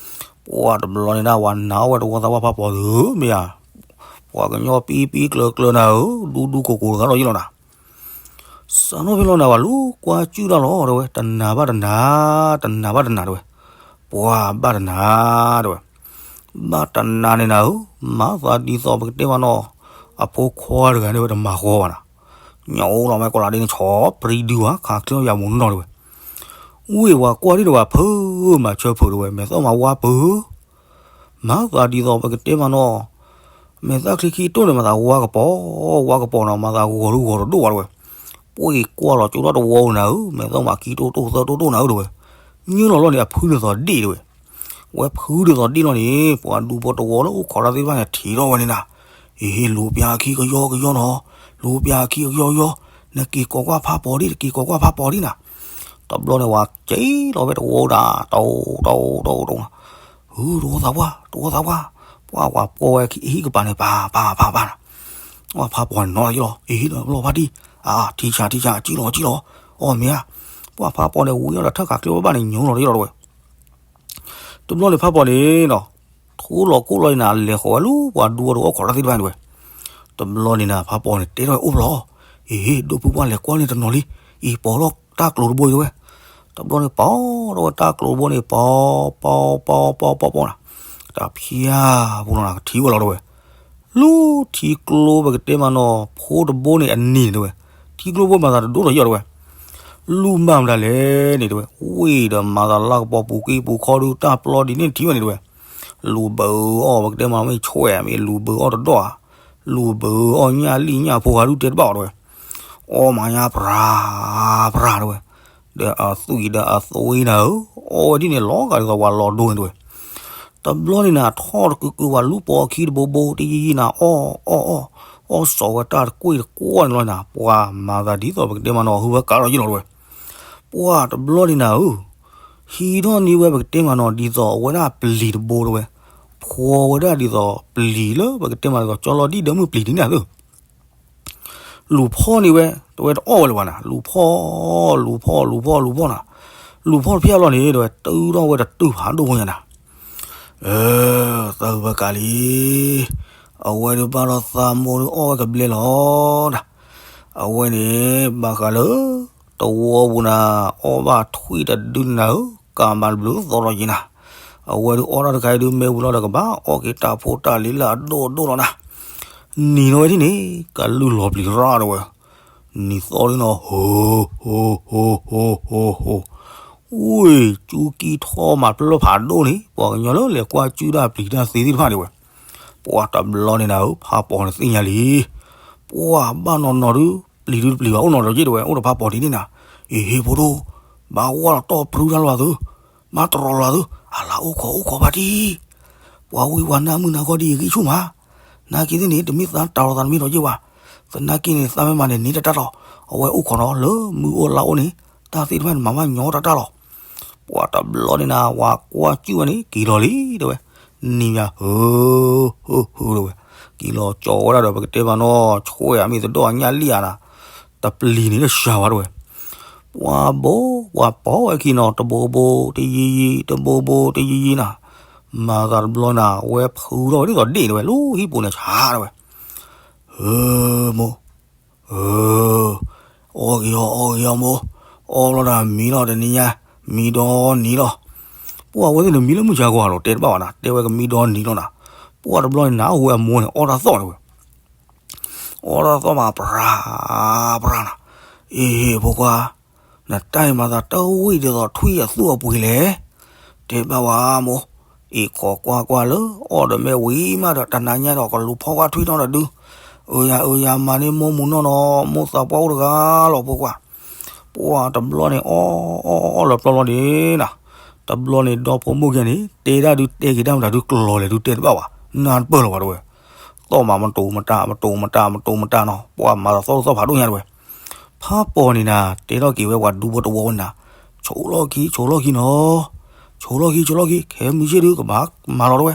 ပှၤတဘျီန့ၣ်ဒၣ် ဝၤနာ်အီၣ်ဝဲတဝီသးပှၢ်ဖးပီၤသုမ့ၢ်ဧါ, ပှၤကညီပံပံကျၢၤကျၢၤနၤဧၢ, ဒူဒူကိၢ်ကိၢ်တဂၤလီၤယလီၤနၤ စးထီၣ်ဖဲလီၤနၤ ဝၤလူၤကွၢ်ကၠူၣ်တၢ်လီၤတဲဝဲ, တနၤဘၣ်တနၤ, တနၤဘၣ်တနၤတဲဝဲ, ပှၤဘၣ်တနၤတဲဝဲ, ဘၣ်တနၤန့ၣ်နၤဧၢ, မၤသးဒ်သိးပကတဲမၤနီၣ်, အဖိခွါတဂၤန့ၣ်ဝဲတမၤဃီဘၣ်နၤ, ညၣ်အိၣ်လီၤမ့ၢ်ကီးလးဒ်န့ၣ် ဆီၣ်ပြံဒုဝဲ ခးချ့ယၤမူနီၣ်တဲဝဲ. ဝ့ၢ်ဝၤကွၢ်ဒံးဒီးဝဲ ဖုမၤဆၢဖုးတဲဝဲ, မဲာ်သီမၤဝါပၢၢ် မၤသးဒ်သိးပကတဲမၤနီၣ်, မဲာ်သၣ်ချံခံတိၢ်န့ၣ် မၤသးဝါကပီၤ, ဝါကပီၤနီၤ မၤသးဂီၤဒုဂီၤတဒိၣ်ဝဲတဲဝဲ, ပှ့ၤကွၢ်လီၤကၠိထီၣ်တဝီဧိၤနၤဧၢ, မဲာ်သီမၤခံတိၢ်တိၢ်သၢတိၢ်တိၢ်နၤဧၢတဲဝဲ, ညၢလီၤလီၢ်န့ၣ် အဖုဒ်သိးဒ့ၣ်တဲဝဲ, ဝဲဖုဒ်သိးဒ့ၣ်လီၤန့ၣ် ပှၤဒူဖိသဝီလၢအိၣ်ခိးတၢ်သ့ၣ်တဖၣ်န့ၣ် ထံၣ်ထီၣ်ဝဲန့ၣ်နၤ, အ့ လူၤပျၢၤအခံကယီကယီနီၤ, လူၤပျၢၤအခံကယီကယီ, နက့ၤကိးကွၢ်ဖးပီၤဒံး နက့ၤကိးကွၢ်ဖးပီၤဒံးနၤ, တဘျီန့ၣ် ဝၤက့ၤလီၤဝဲတဝီဒၣ် တအိၣ်တအိၣ်တအိၣ်တအိၣ်, ဟု တဝီသးပှၢ် တဝီသးပှၢ်, ပှၤဝၤပီဝဲအဟံၣ်ကပၤန့ၣ် ပၤပၤပၤပၤနၤ, ဝဲဖးပီၤန့ၣ်နီၤလီၤယလီၤ အ့ ဟ့ၣ်လီၤဘျီဖးတံၢ်, အထံဆးထံဆး အကံၣ်လီၤကံၣ်လီၤ, အီၣ်မ့ၢ်ဧါ, ပှၤဖးပီၤန့ၣ် ဝံၤအီၤဒီးထၢၣ်ခးချ့ဝဲဘၣ်န့ၣ် ညိလီၤယလီၤတဲဝဲ. တဘျီန့ၣ်ဖးပီၤန့ၣ်နီၤ, ထိလီၤကိၢ်လီၤအံၤနၤ လဲၤဃီၤဝဲလၢပှၤဒူဖိတဝီအိၣ်ခိးတၢ်သ့ၣ်တဖၣ်န့ၣ်တဲဝဲ, တဘျီန့ၣ်နၤ ဖးပီၤန့ၣ် တဲထီၣ်ဝဲအိၣ်ဖျီ, အ့ ဒိၣ်ဖုပှၢ်လဲၤကွၢ်န့ၣ်တနီၤလံ, အံၤပိာ်ထီၣ်တၢ်ကျိၤတဘိအံၤတဲဝဲ, တဘျီန့ၣ်ပိာ်ထီၣ်ဝဲတၢ်ကျိၤတဘိန့ၣ် ပိာ်ပိာ်ပိာ်ပိာ်ပိာ်နၤ, တဖၠၣ်ပူၤလီၤနၤ ကထံၣ်ဝဲလီၤတဲဝဲ, လူၤထံကျိပကတဲမးနီၤ ဖိတဘိန့ၣ်အနံၤန့ၣ်တဲဝဲ, ထံကျိဘိမၤသးတဒိၣ်ထီၣ်ယီၤတဲဝဲ, လူၤဘၣ်မတၤလဲၣ်န့ၣ်တဲဝဲ, ဝ့ၢ်ဒီးမၤသးလၢကပီၤပူၤကွံာ်ပူၤခီဒု တၢ်ပျီဒ်န့ၣ်ထံၣ်ဝဲန့ၣ်တဲဝဲ, လူၤဘၢအီၣ်ပကတဲမးမ့ၢ်ဆွဲၣ်မ့ၢ်လူၤဘၢအီၣ်တဒီၣ်ဧါ, လူၤဘၢအီၣ်ညၣ်လံၣ်ညၣ်ဖိဃာ်ဒုတဲတဘၣ်အီၤတဲဝဲ, အီၣ်မးညါပြၤပြၤတဲဝဲ, ဒီးအသွံၣ်ဒီးအသွံၣ်နၤဧၢ, အီၣ်ဝဲဒ်န့ၣ်လီၤဂာ်ဒ်သိးပှၤလီၤဒိန့ၣ်တဲဝဲ တဘျီန့ၣ်နၤ ထီၣ်တကုကုဝဲလူၤပိာ်အခံတဘိဘိတယံာ်ယံာ်နၤ အီၣ်အီၣ်အီၣ်, အီၣ်စီၤဝဲတၢ်တကွ့ၢ်တကွီၢ်န့ၣ်လီၤနၤ, ပှၤမၤသးဒ်သိးပကတဲမးနီၤ ဟုဝဲကးလီၤယလီၤတဲဝဲ, ပှၤတဘျီန့ၣ်နၤဧၢ, ဟံးထီၣ်န့ၢ်ဝဲပကတဲမးနီၤ ဒ်သိးအဝဲဒၣ်ပျံၤတဘိတဲဝဲ, ဖှီဝဲဒၣ်ဒ်သိးပျံၤလၢပကတဲမးဒ်သိး ကၠီလီၤဒံၣ်ဒၢမုၢ်ပျံၤဒ်န့ၣ်သ့ၣ် လူၤဖီၣ်န့ၢ်ဝဲ, တဝဲတအီၣ်ဝဲလၢၤဘၣ်နၤ, လူၤဖီၣ်, လူၤဖီၣ်, လူၤဖီၣ်, လူၤဖီၣ်နၤ, လူၤဖီၣ်တဖျၢၣ်လီၤန့ၣ် တဝဲ တုၤထီၣ်ဝဲတတုၤဖးဒိၣ်ဖိညါနၤ, အၢ, သၢဝဲကးလံ, အဝဲဒုးဘၣ်ဒီးသးမိၢ်ဒုးအီၣ်ဝဲကဘျဲလီၤနၤ, အဝဲန့ၣ် ဘၣ်ဃးလၢ တဝီပူၤနၤ, အီၣ်ဘၣ်ထွံၣ်တဒုနၤဧၢ, ကးမးတဘျုးသီထီၣ်က့ၤနၤ, အဝဲဒုးအီၣ်တၢ်တခါအံၤဒုးမ့ၢ်ဝံၤလီၤဒီးကဘၣ်အီၣ်က့ၤတၢ်ဖိတၢ်လံၤလၢအဒိၣ်ဒိၣ်လီၤနၤ, နံၤလီၤဝဲဒ်န့ၣ် ကလုၢ်လီၤပျံၤရၣ်တဲဝဲ, နံၤသီဒ်နီၤ ဟိ ဟိ ဟိ ဟိ ဟိ ဟိ ဟိ, ဝ့ၢ် ကၠူကံၢ်ထီၣ်မးဖျၢၣ်ဖးဒိၣ်န့ၣ် ပှၤကညီလၢလဲၤကွၢ်ကၠူတၢ်ပျံၤတၢ်သ့သ့ၣ်တဖၣ်န့ၣ်ဝဲ, ပှၤတဘျီန့ၣ်နၤဧၢ ဖးပီၤန့ၣ်သ့ၣ်ညါလံ, ပှၤဘၣ်နီၢ်နီၢ်ဒုး ပျံၤဒုးတပျံၤဘၣ် အိၣ်နီၢ်ဒီးယ့ၣ်တဲဝဲ အိၣ်ဒီးဖးပီၤဒ်န့ၣ်နၤ, အ့ၣ် ဟ့ၣ်ဖိဒိၣ်, ဘၣ်ဝဲလီၤတီၢ်ပြူတၢ်လီၤသု, ဘၣ်တရီလီၤသု, အလၤအိၣ်ခိးအိၣ်ခိးဘၣ်တံၢ်, ပှၤဝံပှၤနါမုၣ်နၤခီဒ်အံၤဂံၢ်ဆူၣ်မး, နာ်က့သ့ၣ်န့ၣ် တမ့ၢ်သးတၢ်လီၤသးတမ့ၢ်ဒီးယ့ၣ်ဝဲ, သနာ်က့န့ၣ် သးမ့ၢ်မၤန့ၣ် န့ၢ်တၢ်တၢ်လီၤ, အဝဲအိၣ်ခိးနီၤလၢမုၢ်အိၣ်လါအိၣ်န့ၣ် တၢ်သ့ၣ်တဖၣ်န့ၣ် မၤဘၣ်ညီတၢ်တၢ်လီၤ ပှၤတဘျီန့ၣ်နၤ ဝၤကွၢ်ကၠူၣ်ဝဲန့ၣ် က့ၤလီၤလံတဲဝဲ, နံၤညါ ဟၢ ဟၢ ဟၢ တဲဝဲ, က့ၤလီၤကၠီဝဲဒၣ်ဒီး ပကတဲမးနီၤ ဆွဲၣ်အမ့ၢ်သဒီၣ်အညၣ်လံၣ်ဧါနၤ, တပျံၤန့ၣ်လၢစှၤဝဲတဲဝဲ, ပှၤဘိ ပှၤပိာ်ဝဲခံနီၤ တဘိဘိတယံၤယံၤ တဘိဘိတယံၤယံၤနၤ, မၤသးတဘျီနၤ ဝဲဖုထီၣ်ဝဲဒ်သိးဒ့ၣ်တဲဝဲ လၢဟံၣ်ပူၤန့ၣ်ဆါတဲဝဲ, ဟၢ မိၢ် အၢ အီၣ်ဂ့ၤအီၤ အီၣ်ဂ့ၤအီၤမိၢ်, အီၣ်ဘျီဒီးမံလီၤတနံၤညါ, မံဒီနံၤလီၤ. ပှၢ်ဝဲသ့ၣ်န့ၣ်မံလၢမုၢ်ဆါခီဧါလီၤ တဲတဘၣ်ဘၣ်နၤ, တဲဝဲကမံဒီနံၤလီၤနၤ. ပှၢ်တဘျီန့ၣ်နၤ အဝဲအမိၢ်န့ၣ် အီၣ်တၢ်သီၣ်န့ၣ်ဝဲ အီၣ်တၢ်သီၣ်မး ပြၤပြၤနၤ, အ့ ဖိခွါ, နတၢ်အံၤမၤသးတဝံၣ်ဒ်သိးထွံၣ်အသူၣ်အပှ့ၤလဲၣ်. တဲဘၣ်ဝဲမိၢ်, အ့ၣ်ခိးကွၢ်ကွၢ်လၢ အီၣ်ဒီးမ့ၢ်ဝံၤမးဒီး တနၤညါဒီးကလူၤဖီၣ်ကွၢ်ထွံၣ်ထီၣ်တဒု, အၢယၤအၢယၤမၤန့ၢ်မိၢ်မူနီၢ်နီၢ် မိၢ်သးပှၢ်အိၣ်တဂၤလီၤဖိခွါ. ပှၢ်တဘျီန့ၣ် အီၣ်အီၣ်အီၣ်လၢပျီလီၤန့ၣ်နၤ, တဘျီန့ၣ်ဒီဖိမိၢ်ခံဂၤန့ၣ် တဲဒၣ်ဒုးတဲက့ၤတၢ်မတၤဒုးကျီၤလဲၣ်ဒုးတဲတဘၣ်ဘၣ်, နၢ်တပၢၢ်လီၤဝဲတဝဲ သီၣ်မးမတိၤမတၤ မတိၤမတၤ မတိၤမတၤနီၤ, ပှၢ်မၤသးသီၣ်တသီၣ်ဖးဒိၣ်ညါတဝဲ. ဖးပီၤန့ၣ်နၤ တဲထီၣ်က့ၤဝဲပှၤဒူဖိတဝီဝဲနၤ, ဆိးလီၢ်ခံ ဆိးလီၢ်ခံနီၤ, ဆိးလီၢ်ခံ ဆိးလီၢ်ခံ ခဲမုၢ်ဆ့ၣ်ဒုးကဘၣ်မၤလီၤတဝဲ.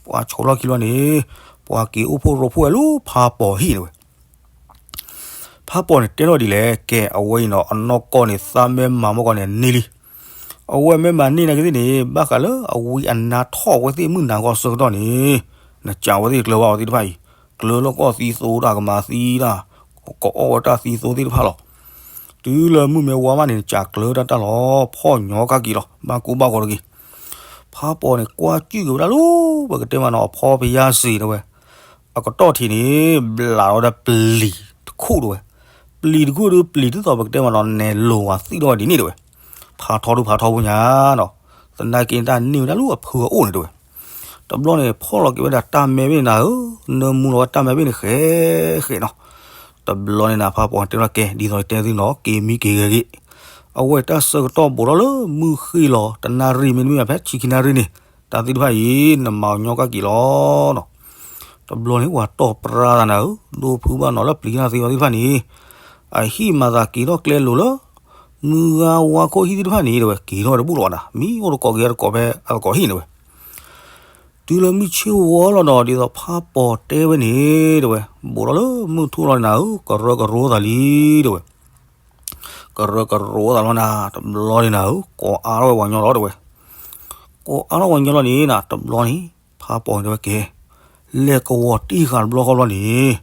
ပှၢ်ဆိးလီၢ်ခံလီၤန့ၣ် ပှၢ်က့ၤအိၣ်ဖှိၣ်ရိဖှိၣ်ဝဲလၢဖးပီၤဟံၣ်တဝဲ. ဖးပီၤန့ၣ်တဲထီၣ်ဒ်လဲၣ်, ကဲအဝဲအံၤနီၤ အနီၢ်ကီၢ်န့ၣ် သးမ့ၢ်မၤမီၢ်ကီၢ်န့ၣ်န့ၢ်လံ. အဝဲမ့ၢ်မၤန့ၢ်နာ်က့သ့ၣ်န့ၣ် ဘၣ်ဃးလၢအဝံအနါထီၣ်ဝဲသ့ၣ်မုၢ်နၤဂီၢ်ဆၢကတီၢ်န့ၣ် နကးဝဲသ့ၣ်ကျၢၤဘၣ်ဝဲသ့ၣ်တဖၣ်အံၤ, ကျၢၤလၢကီၢ်သံသိတၢ်ကမၤသံတၢ်, ကအီၣ်ဝဲတၢ်သံသိသ့ၣ်တဖၣ်လီၤ. တုၤလၢမုၢ်မ့ၢ်ဝါမးန့ၣ် နကးကျၢၤတၢ်တၢ်လီၤ, ဖီၣ်ညီကက့ၤလီၤ, ဘၣ်ကူဘၣ်ဂီၤတဂ့ၤ. ဖးပီၤန့ၣ် ကွၢ်ကၠုၣ်က့ၤဝဲဒၣ်လၢ ပကတဲမးနီၤ အဖီပယါစ့ၤတဝဲ အကတီၢ်ထံးန့ၣ် ဘျးထီၣ်ဝဲဒၣ်ပျံၤတခိၣ်တဝဲ, ပျံၤတခိၣ်ဒုးပျံၤဒ်သိးပကတဲမးနီၤ နဲၣ်လိၤဝဲသံၣ်ထီၣ်ဝဲဒ်န့ၣ်တဝဲ, ဖးထီဒုးဖးထီဖိညါနီၤ, သနာ်က့န့ၣ်တၢ်န့ၢ်ဝဲဒၣ်လၢအဖုအအိၣ်န့ၣ်တဝဲ. တဘျီန့ၣ် ဖီၣ်လီၤက့ၤဝဲဒၣ်တၢ်မဲဘ့ၣ်န့ၣ်နၤဧၢ, နၢမူလီၤဝဲတၢ်မဲဘ့ၣ်န့ၣ်ဃဲးဃဲးနီၤ. တဘျီန့ၣ်နၤ ဖးပီၤတဲထီၣ်ကဲ ဒ်သိးတဲသုနီၤ က့ၤမံက့ၤဂဲၤဂ့ၤ, အဝဲတၢ်ဆၢကတီၢ်ဘူးထီၣ်လၢမုၢ်ဃ့ၢ်လီၤ တနၣ်ရံၣ်မ့တမ့ၢ်ဘၣ်ဖဲဆံခံနၣ်ရံၣ်န့ၣ် တၢ်သ့ၣ်တဖၣ်အံၤ နမၤညီကက့ၤလီၤနီၤ. တဘျီန့ၣ် ပှၤတီၢ်ပြါသးနၤဧၢ, ဒိဖုဘၣ်နီၤလၢပျံၤတၢ်သ့ဝဲသ့ၣ်တဖၣ်န့ၣ် အဟံၣ်မၤသးက့ၤထီၣ်ကျဲလိၤလၢ မုၢ်ဂၤဝါခိၣ်ဟံၣ်သ့ၣ်တဖၣ်န့ၣ်တဝဲ က့ၤထီၣ်တဘူၣ်လီၤဝဲဒၣ် မံအိၣ်တကိးက့ၤတကိးဖဲအသကိးဟံၣ်န့ၣ်ဝဲ. တုၤလၢမုၢ်ဆ့ၣ်ဝီလီၤဒီး ဒ်သိးဖးပီၤတဲဝဲန့ၣ်တဝဲ ဘူးထီၣ်လၢမုၢ်ထူၣ်လီၤန့ၣ်နၤဧၢ, ကရၢကရိသးလံတဝဲ ကရၢကရိသးလီၤနၤ, တဘျီန့ၣ်နၤဧၢ, ကိးအါထီၣ်ဝဲပှၤကညီလီၤတဝဲ. ကိးအါထီၣ်ပှၤကညီလီၤန့ၣ်နၤ, တဘျီန့ၣ် ဖးပီၤန့ၣ်တဝဲကဲ, လဲၤကဝီၤတံၢ်ဃာ်တဘျီဃီဘျီန့ၣ်,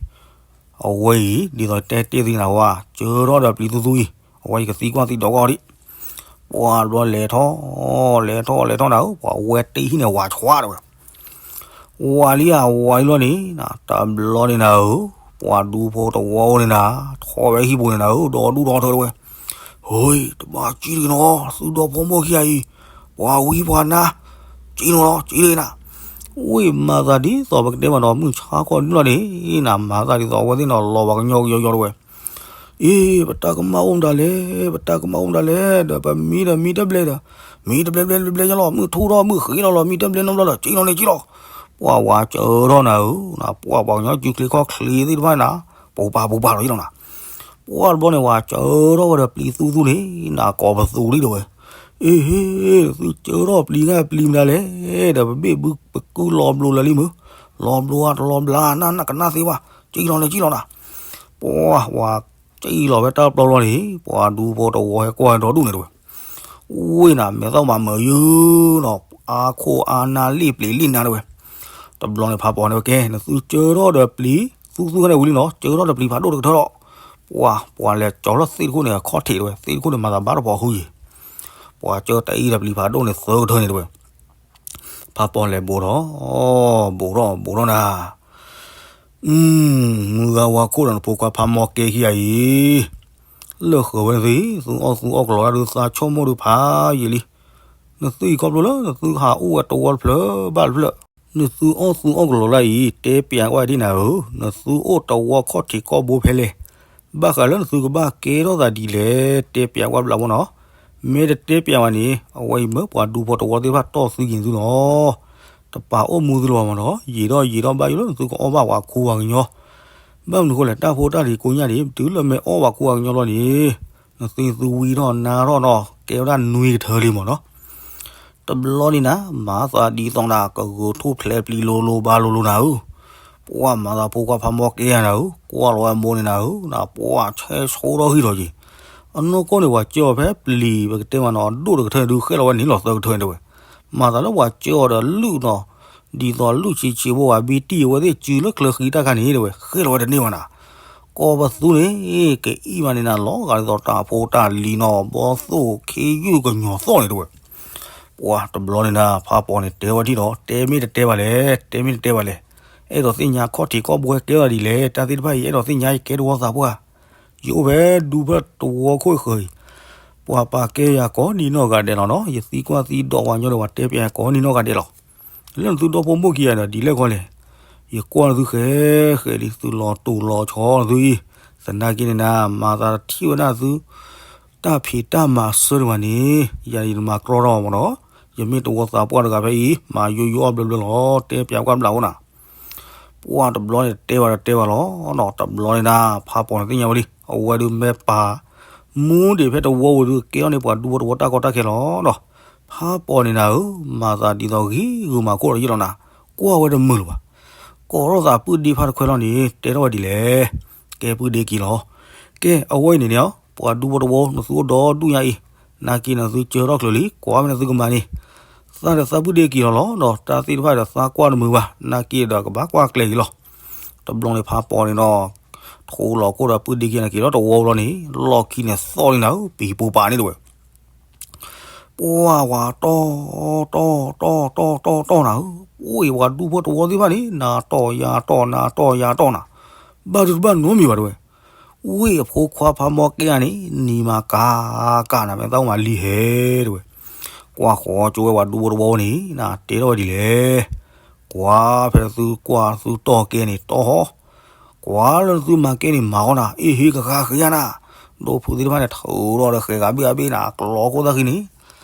အဝဲအံၤ ဒ်သိးတဲတ့ၢ်သံနၤဝဲ, စၢထီၣ်ဒီးပျံၤသူသူအံၤ, အဝဲအံၤကသံကွၢ်သံဒိးကွၢ်အီၤဒံး. ပှၢ်တဘျီလဲၤထီၣ်, လဲၤထီၣ်လဲၤထီၣ်နၤဧၢ, ပှၤဝဲတ့ၢ်ဟံၣ်န့ၣ်ဝးဆှးတဝဲ ဝးလံဧါ ဝးလံလီၤန့ၣ်, တဘျီန့ၣ်နၤဧၢ, ပှၤဒူဖိတဝီန့ၣ်နၤ, ထီၣ်ဝဲဟံၣ်ပူၤန့ၣ်နၤဧၢ, ဒီဒူၣ်ဒီထၢတဝဲ. ဟ့ၣ်, တဘၣ်ကံတဂ့ၤနီၤ, သုဒီဖိမိၢ်ခံဂၤအံၤ, ပှၤဝံပှၤနါ, ကံနီၤလီၤ, ကံတဂ့ၤနၤ. ဝ့ၢ်မၤသးဒ်သိးပကတဲမးနီၤ မုၢ်ဆါခီန့ၣ်လီၤန့ၣ်နၤ, မၤသးဒ်သိးအဝဲသ့ၣ်နီၤ လီၤပှၤကညီကယီကယီတဝဲ. အ့ ပတၢ်ကမၣ်အိၣ်မတၤလဲၣ်, ပတၢ်ကမၣ်အိၣ်မတၤလဲၣ်, ဒီးပမံဒီးမံတဘျဲဒီး, မံတဘျဲဘျဲတဘျဲလီၤ, မုၢ်ထူၣ်ထီၣ်မုၢ်ဃ့ထီၣ်လီၤ, မံတဘျဲနီတဘျီဒီး ကံလီၤန့ၣ်ကံလီၤ. ပှၢ်ဝးစၢထီၣ်နၤဧၢ, ပှၢ်ပှၤကညီစုချ့ခီၣ်ချ့သ့ၣ်တဖၣ်နၤ, ပူၤပာ်ပူၤပာ်လီၤလီၤနၤ. ပှၢ်တဘျီန့ၣ် ဝးစၢထီၣ်ဝဲဒီးပျံၤသူသူန့ၣ်နၤ, ကိးပသူဒံးတဝဲ. အ့ သုစၢထီၣ်ပျံၤဂၤပျံၤမတၤလဲၣ်, ဒီးပဘ့ၣ်ဘုပကုလီၤဘျိလၢာ်လံမုၢ်, လီၤဘျိဧါတလီၤဘျါ နကနၣ်သ့ဘၣ်, ကံလီၤန့ၣ်ကံလီၤနၤ. ပှၢ်ဝး ကံလီၤဝဲတၢ်ပျီလီၤန့ၣ်, ပှၤဒူဖိတဝီဟဲကွၢ်ဒီဒူၣ်န့ၣ်တဝဲ. ဝ့ၢ်နၤ မဲာ်သီၣ်မးမၢၤယုၢ်နီၤ, အါခိၣ်အါနါလ့ၣ်ပျံၤလ့ၣ်နါတဝဲ. တဘျီန့ၣ် ဖးပီၤန့ၣ်ဝဲကဲ, နသုစၢထီၣ်ဒီးပျံၤသူသူန့ၣ်ဝံၤလံနီၤ, စၢထီၣ်ဒီးပျံၤဖးဒိၣ်တကထၢထီၣ်. ပှၢ် ပှၤလဲၤကၠီၤထီၣ်သ့ၣ်တခိၣ်န့ၣ် အခီၣ်ထံးတဝဲ, သ့ၣ်တခိၣ်န့ၣ် မၤသးဘၣ်တပီၤဃုယံၤ. ပှၤစၢတအံၤဒီးပျံၤဖးဒိၣ်န့ၣ်သၢကထၢန့ၣ်တဝဲ. ဖးပီၤလဲၤဘူးထီၣ်, ဘူးထီၣ် ဘူးထီၣ်နၤ. မုၢ်ဂၤဝါခိၣ်ဒီးနဖိခွါဖးမီၢ်ကဲခံဂၤအံၤ, လၢာ်ဃၢၤဝဲနသု, သုအီၣ်သူအီၣ်ကလီၤတၢ်ဒုးသးဆိကမိၣ်ဒုးဖးယံာ်လံ. နသုအံၤခီဖျိလၢနသုဟးအိၣ်ဝဲတဝီတဖျၢၣ်ဘၣ်တဖျၢၣ်, နသုအီၣ်သူအီၣ်ကလီၤတၢ်အံၤ တဲပျးကွၢ်ဒ်နၤဧၢ, နသုအိၣ်တဝီခီၣ်ထံးကီၢ်ဘိဖဲလဲၣ်. ဘၣ်ဃးလၢနသုကဘၣ်ကဲထီၣ်သးဒ်လဲၣ်, တဲပျးကွၢ်ဘျးဖိနီၤ. မ့ၢ်တတဲပျးဘၣ်န့ၣ် အဝဲအံၤမ့ၢ်ပှၤဒူဖိတဝီသ့ၣ်တဖၣ်တီၢ်သံက့ၤနသုလီၤ. တပာ်အိၣ်မူသုလၢၤဘၣ်မးနီၤ, ယံာ်ထီၣ်ယံာ်ထီၣ်ဘၣ်ယိၣ်လၢနသုကအီၣ်ဘၣ်ပှၤခူပှၤကညီ. ဘၣ်မနုၤဃိလဲၣ်, တၢ်ဖိတၢ်လံၤကိညၢ်န့ၣ် တုၤလၢမ့ၢ်အီၣ်ပှၤခူပှၤကညီဘျီန့ၣ်, နသုသုဝံထီၣ်နါထီၣ်နီၤ, ကဲဝဲဒၣ်နွံကထၢလံမးနီၤ. တဘျီန့ၣ်နၤ, မၤသးဒ်သိးနၤ ကဂုာ်ထူၣ်ဖျဲးပျံၤလိၤလိၤဘၣ်လိၤလိၤနၤဧၢ. ပှၢ်မၤသးဖိခွါဖးမီၢ်ကဲနၤဧၢ, ကွၢ်လီၤဝဲအမိၢ်န့ၣ်နၤဧၢ, နပှၢ်ဆဲဆိထီၣ်ဂံၢ်ထီၣ်က့ၤ. အနီၢ်ကီၢ်န့ၣ် ပှၤစၢအီၤဖဲပျံၤ ပကတဲမးနီၤ အဒိၣ်တကထၢန့ၣ်ဒုး ဃဲလီၤဝဲန့ၣ်လီၤသၢကထၢန့ၣ်တဝဲ. မၤသးလၢပှၤစၢအီၤဒီးလုၢ်နီၤ, ဒ်သိးလုၢ်ဆံးဆံးဖိဝဲ ဘံတံၢ်အဝဲသ့ၣ်စုလၢချၢဃံတၢ်ခါန့ၣ်တဝဲ, ဃဲလီၤဝဲတန့ၢ်ဘၣ်နၤ. ကိးပသူန့ၣ် ကအံၣ်မးန့ၣ်နၤ လီၤဂာ်ဒ်သိးတၢ်ဖိတၢ်လံၤနီၤ, ဘီသိၣ်ခ့ယုၢ်ကညီၤသီၣ်န့ၣ်တဝဲ. ပှၤတဘျီန့ၣ်နၤ ဖးပီၣ်န့ၣ်တဲဝဲဒ်ဒီး တဲမ့ၢ်တတဲဘၣ်လဲၣ်, တဲမ့ၢ်တတဲဘၣ်လဲၣ်. အဲၣ်ဒိးသ့ၣ်ညါခီၣ်ထံးခီၣ်ဘှဲကဲထီၣ်ဒ်လဲၣ်, တၢ်သ့ၣ်တဖၣ်အံၤ အဲၣ်ဒိးသ့ၣ်ညါယကဲတဝီသးပှၢ်, ယအိၣ်ဖဲဒူဖဲတဝီခိၣ်ဃၢၤအံၤ, ပှၤပာ်ကဲယၤကိးနံၤနီၢ်ဂၤဒဲးလီၤနီၤ, ယသံကွၢ်သံဒိးပှၤညီဒီး ပှၤတဲပၠးယၤကိးနံၤနီၢ်ဂၤဒဲးလီၤ. လၢနသုဒီဖိမိၢ်ခံဂၤဒီး ဒ်လဲၣ်ဃီလဲၣ်, ယကွၢ်နသုဃဲဃဲလံ, သုလီၤတိၢ်လီၤဆီနသုအံၤ, သနာ်က့န့ၣ်နၤ မၤသးတထံၣ်ဝဲဒၣ်သု တၢ်ဖံးတၢ်မၤအဆၢတဂၤန့ၣ် ယၤယတမၤကြီထီၣ်မၢ်နီၤ, ယမ့ၢ်တဝီသးပှၢ်တဂၤဖဲအံၤ မၤယိယိအီၣ်ဘျၢဘျၢလီၤ, တဲပၠးကွၢ်ဘျးအိၣ်နၤ. ပှၤတဘျီန့ၣ်တဲဘၣ်ဒီးတဲဘၣ်လီၤနီၤ, တဘျီန့ၣ်နၤ ဖးပီၣ်န့ၣ်သ့ၣ်ညါဝဲလံ, အဝဲဒုးမ့ၢ်ပာ်မူဒံးဖဲတဝီဝံၤဒုး ကဲထီၣ်န့ၣ်ပှၤဒူဖိတဝီတၢ်ကီတၢ်ခဲလီၤနီၤ. ဖးပီၣ်န့ၣ်နၤဧၢ, မၤသးဒ်သိးဂ့ၤဂ့ၤမၤခိၣ်ဒီးယ့ၢ်လီၤနၤ, ကွၢ်ဝဲတမုာ်လၢၤဘၣ်. ကိးထီၣ်သးပုၢ်ဒ့ဖးတခွဲလီၤန့ၣ် တဲထီၣ်ဝဲဒ်လဲၣ်. ကဲပုၢ်ဒ့က့ၤလီၤ. ကဲအဝဲအံၤန့ၣ်န့ၣ် ပှၤဒူဖိတဝီ နသုအိၣ်ဒီဒူၣ်ညါအံၤ, နာ်က့နသုကၢထီၣ်ချုးလံ, ကွၢ်ဝဲနသုကမၤန့ၣ်, သးဒီးသးပုၢ်ဒ့က့ၤလီၤလီၤဒီး တၢ်သ့ၣ်တဖၣ်ဒီးသးကွၢ်တမုာ်ဘၣ်, နာ်က့ဒီးကဘၣ်ကွၢ်ကျဲၤက့ၤလီၤ. တဘျီန့ၣ်ဖးပီၣ်န့ၣ်ဒီး ထိလီၤခိၣ်ဒီးပုၢ်ဒ့က့ၤန့ၣ်က့ၤလီၤတဝီလီၤန့ၣ် လီၢ်ခံန့ၣ်သီၣ်လံနၤဧၢ, ပံၤပူၤပာ်န့ၣ်တဝဲ ပှၤဝၤတီၢ်တီၢ်တီၢ်တီၢ်တီၢ်တီၢ်နၤဧၢ, အိၣ်အံၤပှၤဒူဖိတဝီသ့ၣ်တဖၣ်န့ၣ် နၤတီၢ်ယၤတီၢ် နၤတီၢ်ယၤတီၢ်နၤ, ဘၣ်ဒုးတဘၣ်နီတမံၤဘၣ်တဝဲ. ဝ့ၢ်အဖိခွါဖးမီကဲဂၤန့ၣ် နံၤမၤကၤကၤနၤ မ့ၢ်သးအိၣ်မးလံဟဲတဝဲ. ကွၢ်ဃီကၠိဝဲပှၤဒူဖိတဝီန့ၣ် နတဲထီၣ်ဝဲဒ်လဲၣ်. ကွၢ်ဖဲသုကွၢ်သုတီၢ်ကဲန့ၣ်တီၢ်ဟီ ကွၢ်လၢသုမၤကဲန့ၣ်မၤဃီနၤ, အ့ၣ်ဟ့ကဃါဃ့ယါနၤ, ဒိၣ်ဖုးသ့ၣ်တဖၣ်န့ၣ် ထုးထီၣ်ဒီးဃဲၤဂၤဘ့ၣ်အဘ့ၣ်နၤ ကျီခိၣ်သၣ်ဃံန့ၣ်,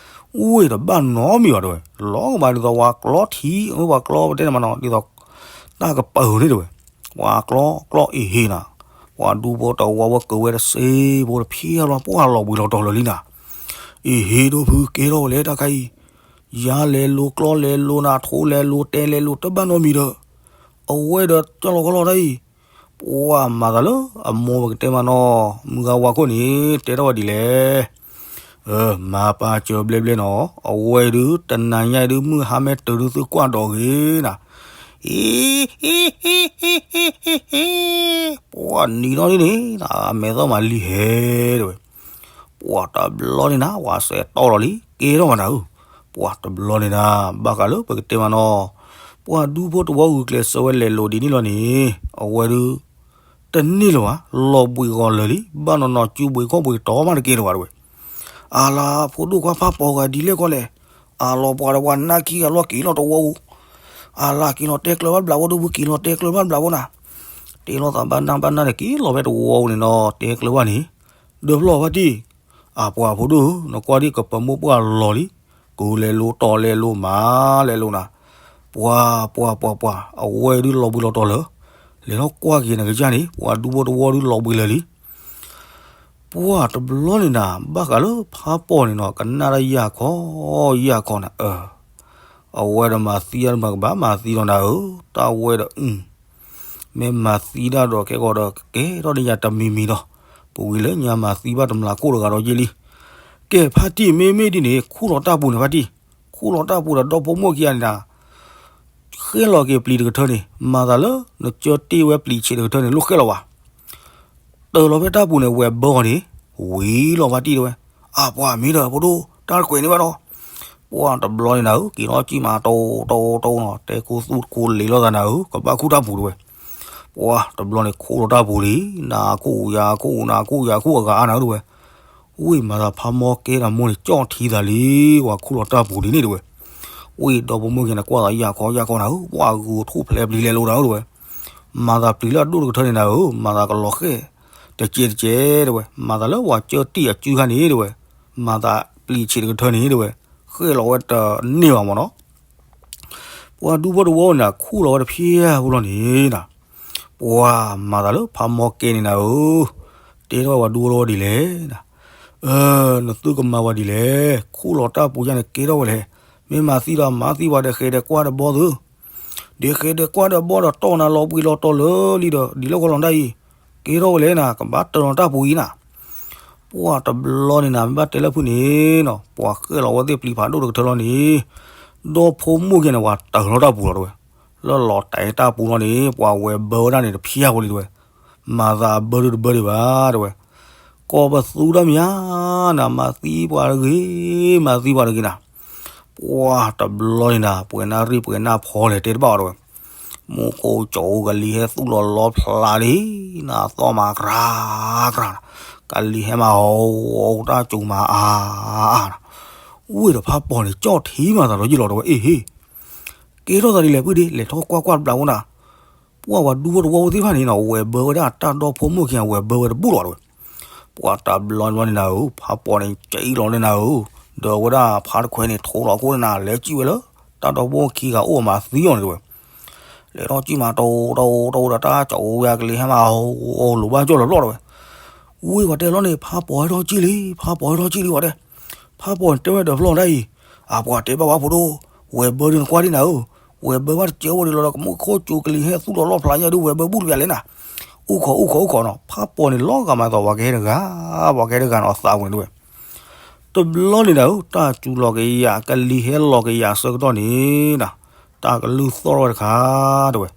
ဝ့ၢ်တဘၣ်နီတမံၤဘၣ်တဝဲ, လီၤကမၤဒ်သိးပှၤကျီထံ မ့ၢ်ပှၤကျီပတဲန့ၣ်မးနီၤ ဒ်သိး တၢ်ကပၤန့ၣ်တဝဲ, ပှၤကျီကျီအ့ၣ်ဟ့နၤ, ပှၤဒူဖိတဝီဝဲကဝဲတစ့ဖိတဖံးအလီၤ ပှၢ်လီၤဘှံးလီၤတီၤလၢာ်လံနၤ, အ့ၣ်ဟ့ဒိၣ်ဖုးကဲထီၣ်ဝဲလဲၣ်တၢ်ခါအံၤ, ယါလဲၤလိာ်ကျီလဲၤလိာ်နၤ ထိလဲၤလိာ်တဲလဲၤလိာ် တဘၣ်နီတမံၤဒီး အဝဲဒီးကၠီလီၤကီလီၤတၢ်အံၤ, ပှၤမၤသးလၢအမိၢ်ပကတဲမးနီၤ, မုၢ်ဂၤဝါခိၣ်န့ၣ် တဲထီၣ်ဝဲဒ်လဲၣ်. မၤပာ်စၢၤဘျဲဘျဲနီၤ, အဝဲဒုး တနၤညါအံၤဒုး မုၢ်ဟါမဲာ်တၢၤဒုးသုကွၢ်ဒီးဂ့ၤနၤ, အ့ ပှၤနံၤနီၣ်ဒ်န့ၣ် အမဲာ်သီၣ်မးလံဟဲတဝဲ, ပှၤတဘျီန့ၣ်နၤ ပှၤစဲးတီလီၤလံ ကဲထီၣ်မးနၤဧၢ, ပှၤတဘျီန့ၣ်နၤ ဘၣ်ဃးလၢပကတဲမးနီၤ, ပှၤဒူဖိတဝီဂုာ်ကျဲးစၢးဝဲလဲၤလိာ်ဒ်န့ၣ်လီၤန့ၣ် အဝဲဒုး တန့ၢ်လၢၤဘၣ်, လီၤဘှံးဂီၤလၢာ်လံ, ဘၣ်နီၢ်နီၢ် စုဘှံးခီၣ်ဘှံးတီမးတကဲလၢၤဘၣ်တဝဲ, အလၤဖိဒိၣ်ခွါဖးပီၣ်ဂၤဒ်လဲၣ်ကီလဲၣ်, အလီၤပှၤဒီးပှၤနၢ်ခံဂၤလီၤက့ၤလီၤတဝီဧိၤ, အလၤက့ၤလီၤတဲကျၢၤဘၣ်ဘျးဖိဒိၣ်ဖုး က့ၤလီၤတဲကျၢၤဘၣ်ဘျးဖိနၤ, တဲလိာ်သးဘၣ်နၢ်ဘၣ်နၢ်န့ၣ် က့ၤလီၤဖဲတဝီဧိၤန့ၣ်နီၤ တဲကျၢၤဘၣ်န့ၣ်, ဒီးဖျီၣ်ဖါတံၢ်, အပှၤဖိဒိၣ်ဧၢ, နကွၢ်ဒ်ကပၤမိၢ်ပှၢ်လီၤလံ, ကိးလဲၤလိာ်တီၤလဲၤလိာ်မၤလဲၤလိာ်နၤ, ပှၤပှၤပှၤပှၤ အဝဲဒုးလီၤဘှံးလီၤတီၤလၢာ်, လဲၤထီၣ်ကွၢ်က့ၤနကစၢ်န့ၣ် ပှၤဒူဖိတဝီဒုးလီၤဘှံးလၢာ်လံ ပှၤတဘျီန့ၣ်နၤ ဘၣ်ဃးလၢဖးပီၣ်န့ၣ်နီၤ ကနၣ်တၢ်ယၢ်ခီယၢ်ခီနၤ, အဝဲဒီးမၤသံတၢ်တမၤကဘၣ်မၤသံလီၤနၤဧၢ, တၢ်ဝဲဒီး မ့ၢ်မၤသံတၢ်ဒီးခဲကီးဒီး ကကဲထီၣ်န့ၢ်ယၤတမံၤမံၤဒီး ပဝံၤလၢညါမၤသံဘၣ်တမျးခိၣ်တဂၤဒီးယ့ၢ်လံ. ကဲဖါတံၢ် မ့မ့ၢ်ဒ်န့ၣ် ခူၣ်လီၤတၢ်ပူၤန့ၣ် ဖါတံၢ်, ခူၣ်လီၤတၢ်ပူၤဒီး ဒီဖိမိၢ်ခံဂၤန့ၣ်နၤ ဃဲၣ်လီၤက့ၤပျံၤတကထၢန့ၣ် မၤသးလၢ နကၢတ့ၢ်ဝဲပျံၤဆံးတကထၢန့ၣ် လိၣ်ဃဲၣ်လီၤဘၣ်. တၢၤလီၤဖဲတၢ်ပူၤန့ၣ် ဝဲၢ်ဘၢဂီၤန့ၣ် ဝံၤလီၤဖါတံၢ်တဲဝဲ, အပှၤမ့ၢ်ဒီးဖိဒိၣ် တၢ်တကွဲးန့ၢ်ဘၣ်ဒီး, ပှၤတဘျီန့ၣ်နၤဧၢ က့ၤလီၤကံၢ်မးတိတိတိနီၤ တဲခိၣ်သူၣ်တခိၣ်လ့ၤလိာ်သးနၤဧၢ ကဘၣ်ခူၣ်တၢ်ပူၤတဲဝဲ. ပှၤတဘျီန့ၣ်ခူၣ်လီၤတၢ်ပူၤလံ, နၤခူၣ်ယၤခူၣ် နၤခူၣ်ယၤခူၣ်အဂၤအါနၤဧၢတဲဝဲ. ဝံၤမၤသးဖးမီကဲတၢ်မိၢ်န့ၣ် ကၠီၣ်ထံသးလံ, ပှၤခူၣ်လီၤတၢ်ပူၤလံန့ၣ်တဲဝဲ. ဝံၤဒီဖိမိၢ်ခံဂၤန့ၣ် ကွၢ်သးယၢ်ခီယၢ်ခီနၤဧၢ ပှၤဂုာ်ထူၣ်ဖျဲးပျံၤလဲၤလိာ်နၤဧၢတဲဝဲ. မၤသးပျံၤလၢအဒိၣ်တကထၢန့ၣ်နၤဧၢ မၤသးကလီၤဃဲၣ် တကဲတကဲတဲဝဲ. မၤသးလၢပှၤကၢတံၢ်အစုခါန့ၣ်တဲဝဲ. မၤသးပျံၤဆံးတကထၢန့ၣ်တဲဝဲ. ဃဲၣ်လီၤဝဲတန့ၢ်ဘၣ်မၢ်နီၤ. ပှၤဒူဖိတဝီန့ၣ် ခူၣ်လီၤဝဲတဖျဲဖိလီၤန့ၣ်နၤ. ပှၤမၤသးလၢဖးမီကဲန့ၣ်နၤဧၢ, တဲထီၣ်ဝဲပှၤဒူဖိတဝီဒ်လဲၣ်နၤ. နသုကမၤဝဲဒ်လဲၣ်, ခူၣ်လီၤတၢ်ပူၤယါန့ၣ်ကဲထီၣ်ဝဲလဲၣ်. မ့ၢ်မၤသံဒီးမၤသံပှၤဒီးဃဲၤဒီးကွၢ်ဒီးဘီသု ဒ်ဃဲၤဒီးကွၢ်ဒီးဘီဒီးတီၢ်နၤလီၤဘှံးလီၤတီၤလၢာ်လံဒီး ဒ်လဲၣ်ဂီၢ်လီၤဒၣ်အံၤ, ကဲထီၣ်ဝဲလဲၣ်နၤ ကဘၣ်တၢၤလီၤတၢ်ပူၤအံၤနၤ. ပှၤတဘျီန့ၣ်နၤ မ့ၢ်ဘၣ်တဲလၢဖုၣ်န့ၣ်နီၤ ပှၤဃဲၣ်လီၤဝဲသ့ၣ်ပျံၤဖးဒိၣ်တကထၢလီၤန့ၣ်, ဒီဖိမိၢ်ကဲန့ၣ် ပှၤတၢၤလီၤတၢ်ပူၤလီၤတဲဝဲ. လၢလီၤတဲာ်တၢ်ပူၤလီၤန့ၣ် ပှၤဝဲၢ်ဘၢဝဲဒၣ်န့ၣ်တဖျၢၣ်ဖိလံတဲဝဲ. မၤသးအဘၢဒုတဘၢဒံးဘၣ်တဲဝဲ. ကီၢ်ပသူတၢ်မံၤဧါနၤ မၤသံပှၤတဂ့ၤ မၤသံပှၤတဂ့ၤနၤ. ပ ပှၢ်တဘျီန့ၣ်နၤ ပှဲၤနၢ်ရံၣ်ပှဲၤနၢ်ဖီလဲၣ်တဲတဘၣ်အီၤတဲဝဲ, မူခိၣ်ကၠီၤအူကလံၤဟဲသူၣ်လီၤလီဖျးလံ, နသီၣ်မၤကြၤကြၤ, ကလံၤဟဲမၤဟီၣ်တၢ်စူၤမၤအါအါ, ဝ့ၢ်ဒီးဖးပီၤန့ၣ် ကၠီၣ်ထံမၤသးဒီးယ့ၢ်လီၤတဲဝဲ, အ့ဟ့ၣ် ကဲထီၣ်သးဒ်လဲၣ်ဖုဒ့ လဲၤထီၣ်ကွၢ်ကွၢ်တဘျီအိၣ်နၤ, ပှၢ်ပှၤဒူဖိတဝီဖိသ့ၣ်တဖၣ်န့ၣ်နီၤ ဝဲၤဘၢဝဲဒၣ်တၢ်ဒီဖိမိၢ်ခံဂၤ ဝဲၤဘၢဝဲတဘူၣ်လီၤတဲဝဲ, ပှၢ်တဘျီန့ၣ်နၤဧၢ ဖးပီၤန့ၣ် ကၠံလီၤန့ၣ်နၤဧၢ, ဒီးဝဲဒၣ်ဖးတခွဲန့ၣ် ထိလီၤခိၣ်န့ၣ်နၤ လဲၤစံၣ်ဝဲလၢ တၢ်ဒီဖိခံဂၤအိၣ်မၤသံအီၤန့ၣ်တဲဝဲ, လဲၤထီၣ်စံၣ်မၤတီတီတီဒီးတၢ်ကၠီၤအူဝဲကလံၤဟဲမၤဟီၣ်လိၤဘၣ်ကၠီၣ်လီၤဘျီတဲဝဲ, ဝ့ၢ်ပှၤတဲလီၤန့ၣ် ဖးပီၤဟဲထီၣ်စံၣ်လံ ဖးပီၤဟဲထီၣ်စံၣ်လံဝဲတဲ, ဖးပီၤန့ၣ်တဲဝဲဒီးဖျီၣ်ဒၣ်အံၤ, အပှၤတဲဘၣ်ဝဲဖိဒိၣ်, ဝဲၤဘၢဒ်နကွၢ်ဒ်နၤဧၢ, ဝဲၤဘၢဘၣ်တစဲးအိၣ်ဒံးလီၤဒီးကမူၣ်ခိၣ်စူၤကလံၤဟဲသူၣ်လီၤလီဖျးညါဒုး ဝဲၤဘၢဘူၣ်တပျးလဲၣ်နၤ, အိၣ်ခိးအိၣ်ခိးအိၣ်ခိးနီၤ ဖးပီၤန့ၣ်လီၤဂာ်မၤသီ ပှၤကဟဲတဂၤ, ပှၤကဟဲတဂၤနီၤ အသးပူၤန့ၣ်တဲဝဲ, တဘျီန့ၣ်နၤဧၢ တၢ်စူၤလီၤကယၤ ကလံၤဟဲလီၤကယၤအဆၢကတီၢ်န့ၣ်နၤ, တၢ်ကလုၢ်သီၣ်ထီၣ်ဝဲတခါတဲဝဲ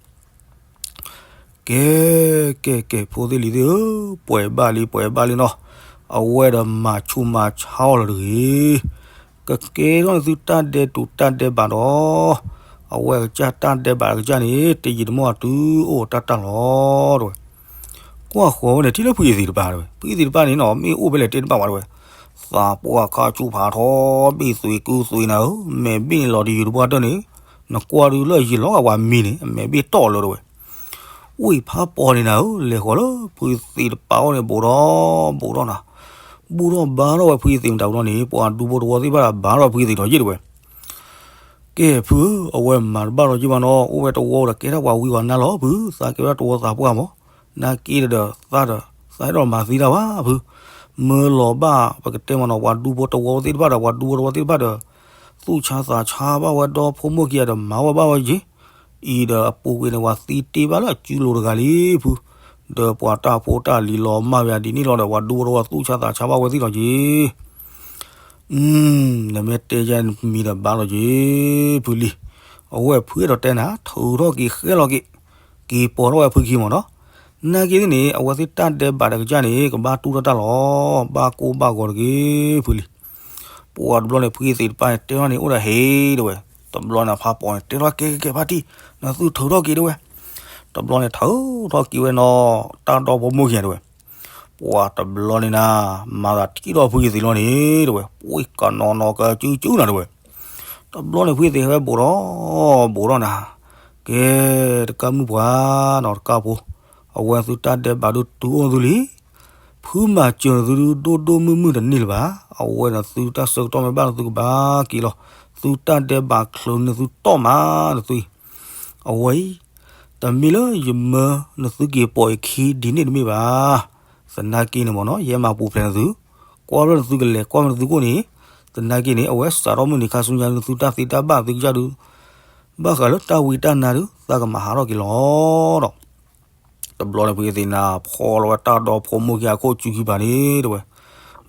ကဲ ကဲ ကဲ ဖိသ့ၣ်လံၤသ့ၣ်ဧၢ, ပှဲၤဘၣ်လံပှဲၤဘၣ်လံနီၤ, အဝဲဒီးမၤဆူးမၤဆါအီၤလၢၤတဂ့ၤ, ကကဲထီၣ်န့ၣ်သုတၢ်ဒဲးတူးတၢ်ဒဲးဘးဒီး, အဝဲကစၢ်တၢ်ဒဲးဘးကစၢ်န့ၣ် တယံာ်တမီၢ်အတုၤအိၣ်တၢ်တၢ်လီၤတဲဝဲ, ကွၢ်ဃီၤဝဲန့ၣ် ထံၣ်လၢဖုအသ့ၣ်တဖၣ်တဲဝဲ ဖုအသ့ၣ်တဖၣ်န့ၣ်နီၤ မ့ၢ်အိၣ်ဖဲလဲၣ်တဲတဘၣ်ဝဲတဲဝဲ, သးပှၢ်ခါဆူၣ်ဖးထီ ဘ့ၣ်သွံးကုသွံးနၤဧၢ, မဲာ်ဘ့ၣ်န့ၣ်လီၤတယုၢ်တပှၢ်တၢၢ်န့ၣ်, နကွၢ်ဒုလၢယံာ်လီၤဂာ်ပှၤမံၤန့ၣ် အမဲာ်ဘ့ၣ်တီၢ်လၢၤတဲဝဲ, ဝ့ၢ်ဖးပီၤန့ၣ်နၤဧၢ လဲၤဃီၤလၢဖုသ့ၣ်တဖၣ်အအိၣ်န့ၣ် ဘူးထီၣ်ဘူးထီၣ်နၤ, ဘူးထီၣ်ဘါထီၣ်ဝဲဖုအသ့ၣ်မတၤဘူးထီၣ်န့ၣ် ပှၤဒူဖိတဝီသ့ၣ်တဖၣ်ဒီးဘါထီၣ်ဖုအသ့ၣ်ဒီးယ့ၢ်တဲဝဲ, ကဲဖုဧၢ အဝဲမၤတဘၣ်ဒီးယ့ၢ်ဘၣ်နီၤ အိၣ်ဝဲတဝီဒီးကဲထီၣ်ပှၤဝံပှၤနါလီၤဖု သးကဲဝဲဒၣ်တဝီသးပှၢ်မး, နာ်က့ဒီးသးဒီး သးအဲၣ်ဒိးမၤသံတၢ်ဘၣ်ဖု, မၢလီၤဘၣ်ပကတဲမ့ၢ်နီၤ ပှၤဒူဖိတဝီသ့ၣ်တဖၣ်ဒီး ပှၤဒူဖိတဝီသ့ၣ်တဖၣ်ဒီး သူၣ်ဆါသးဆါဘၣ်ဝဲဒီဖိမိၢ်ခံဂၤဒီးမၤဝဲဘၣ်ဝဲက့ၤ, အံၤဒီးအပူၤကွံာ်န့ၣ် ပှၤသံတ့ၢ်ဘၣ်လၢအစုလိၤတဂၤလံဖု, ဒီးပှၤတၢ်ဖိတၢ်လံၤလီၤမၢ်ဝဲဒ်န့ၣ်လီၤဒီး ပှၤဒူဖိတဝီသူၣ်ဆါသးဆါဘၣ်ဝဲသ့ၣ်လီၤက့ၤ နမ့ၢ်တဲယဲမံၤဒီးဘၣ်လီၤက့ၤ ဖုလံ, အဝဲဖုအဲၣ်ဒိးတဲနၤ ထုးထီၣ်က့ၤဃဲလီၤက့ၤ, က့ၤပိာ်ထီၣ်ဝဲဖုခံမ့ၢ်နီၤ, နာ်က့သ့ၣ်န့ၣ် အဝဲသ့ၣ်တၢ်ဒဲးဘးတကစၢ်န့ၣ် ကဘၣ်တူၢ်ထီၣ်တၢ်လီၤ, ဘၣ်ကိၢ်ဘၣ်ဂီၤတဂ့ၤ ဖုလံ, ပှၤတဘျီန့ၣ် ဖုအသ့ၣ်တဖၣ်န့ၣ်တဲထီၣ်န့ၣ်အိၣ်ဒီးဟ့ၣ်တဲဝဲ, တဘျီန့ၣ်ဖးပီၤန့ၣ် တဲထီၣ်ကဲကဲကဲဖါတံၢ်, နသုထုးထီၣ်က့ၤတဲဝဲ, တဘျီန့ၣ်ထုးထီၣ်က့ၤဝဲနီၤ တၢ်ဒီဖိမိၢ်ခံဂၤတဲဝဲ ပှၤတဘျီန့ၣ်နၤ, မၤသးထံၣ်ထီၣ်ဖုအသ့ၣ်လီၤန့ၣ်တဲဝဲ, ပှ့ၤကနီၤနီၤကစုကစုနၤတဲဝဲ, တဘျီန့ၣ်ဖုအသ့ၣ်ဟဲဘူးထီၣ်, ဘူးထီၣ်နၤ, ကဲ, တကးမုၣ်ပှၤနီၤတကးဖိ, အဝဲသုတၢ်ဒဲးဘးဒုးတုၤအိၣ်သုလံ, ဖုမၤစၢၤနသုဒိၣ်ဒိၣ်မုၢ်မုၢ်တန့ၢ်လၢၤဘၣ်, အဝဲန့ၣ်သုတၢ်ဆၢကတီၢ်မ့ၢ်ဘၣ်နသုကဘၣ်က့ၤလီၤ, သုတၢ်ဒဲးဘးချုးန့ၢ်သုတီၢ်မးနသုအံၤ အဝဲအံၤ, တမ့ၢ်လၢယမၢနသုက့ၤပိာ်အခံဒ်န့ၣ်တမ့ၢ်ဘၣ်. သနာ်က့န့ၣ်မ့ၢ်နီၤ ယဲမၤပူၤဖျဲးနသု, ကွၢ်ဘျီနသုကလဲၤကွၢ်မ့ၢ်နသုကိၣ်န့ၣ်, သနာ်က့န့ၣ် အဝဲစးထီၣ်မုၢ်နံၤခါဆူညါနသုတၢ်သ့တၢ်ဘၣ်သုကစၢ်ဒုး, ဘၣ်ဃးလၢတၢ်ဝံတၢ်နါဒုး သးကမၤဟးထီၣ်က့ၤလီၤဒီး တဘျီန့ၣ်ဖုအသ့ၣ်နၤ ဖီလီၤဝဲတၢ်ဒီဖိမိၢ်ခံဂၤအခိၣ်စုခံဖးန့ၣ်တဲဝဲ,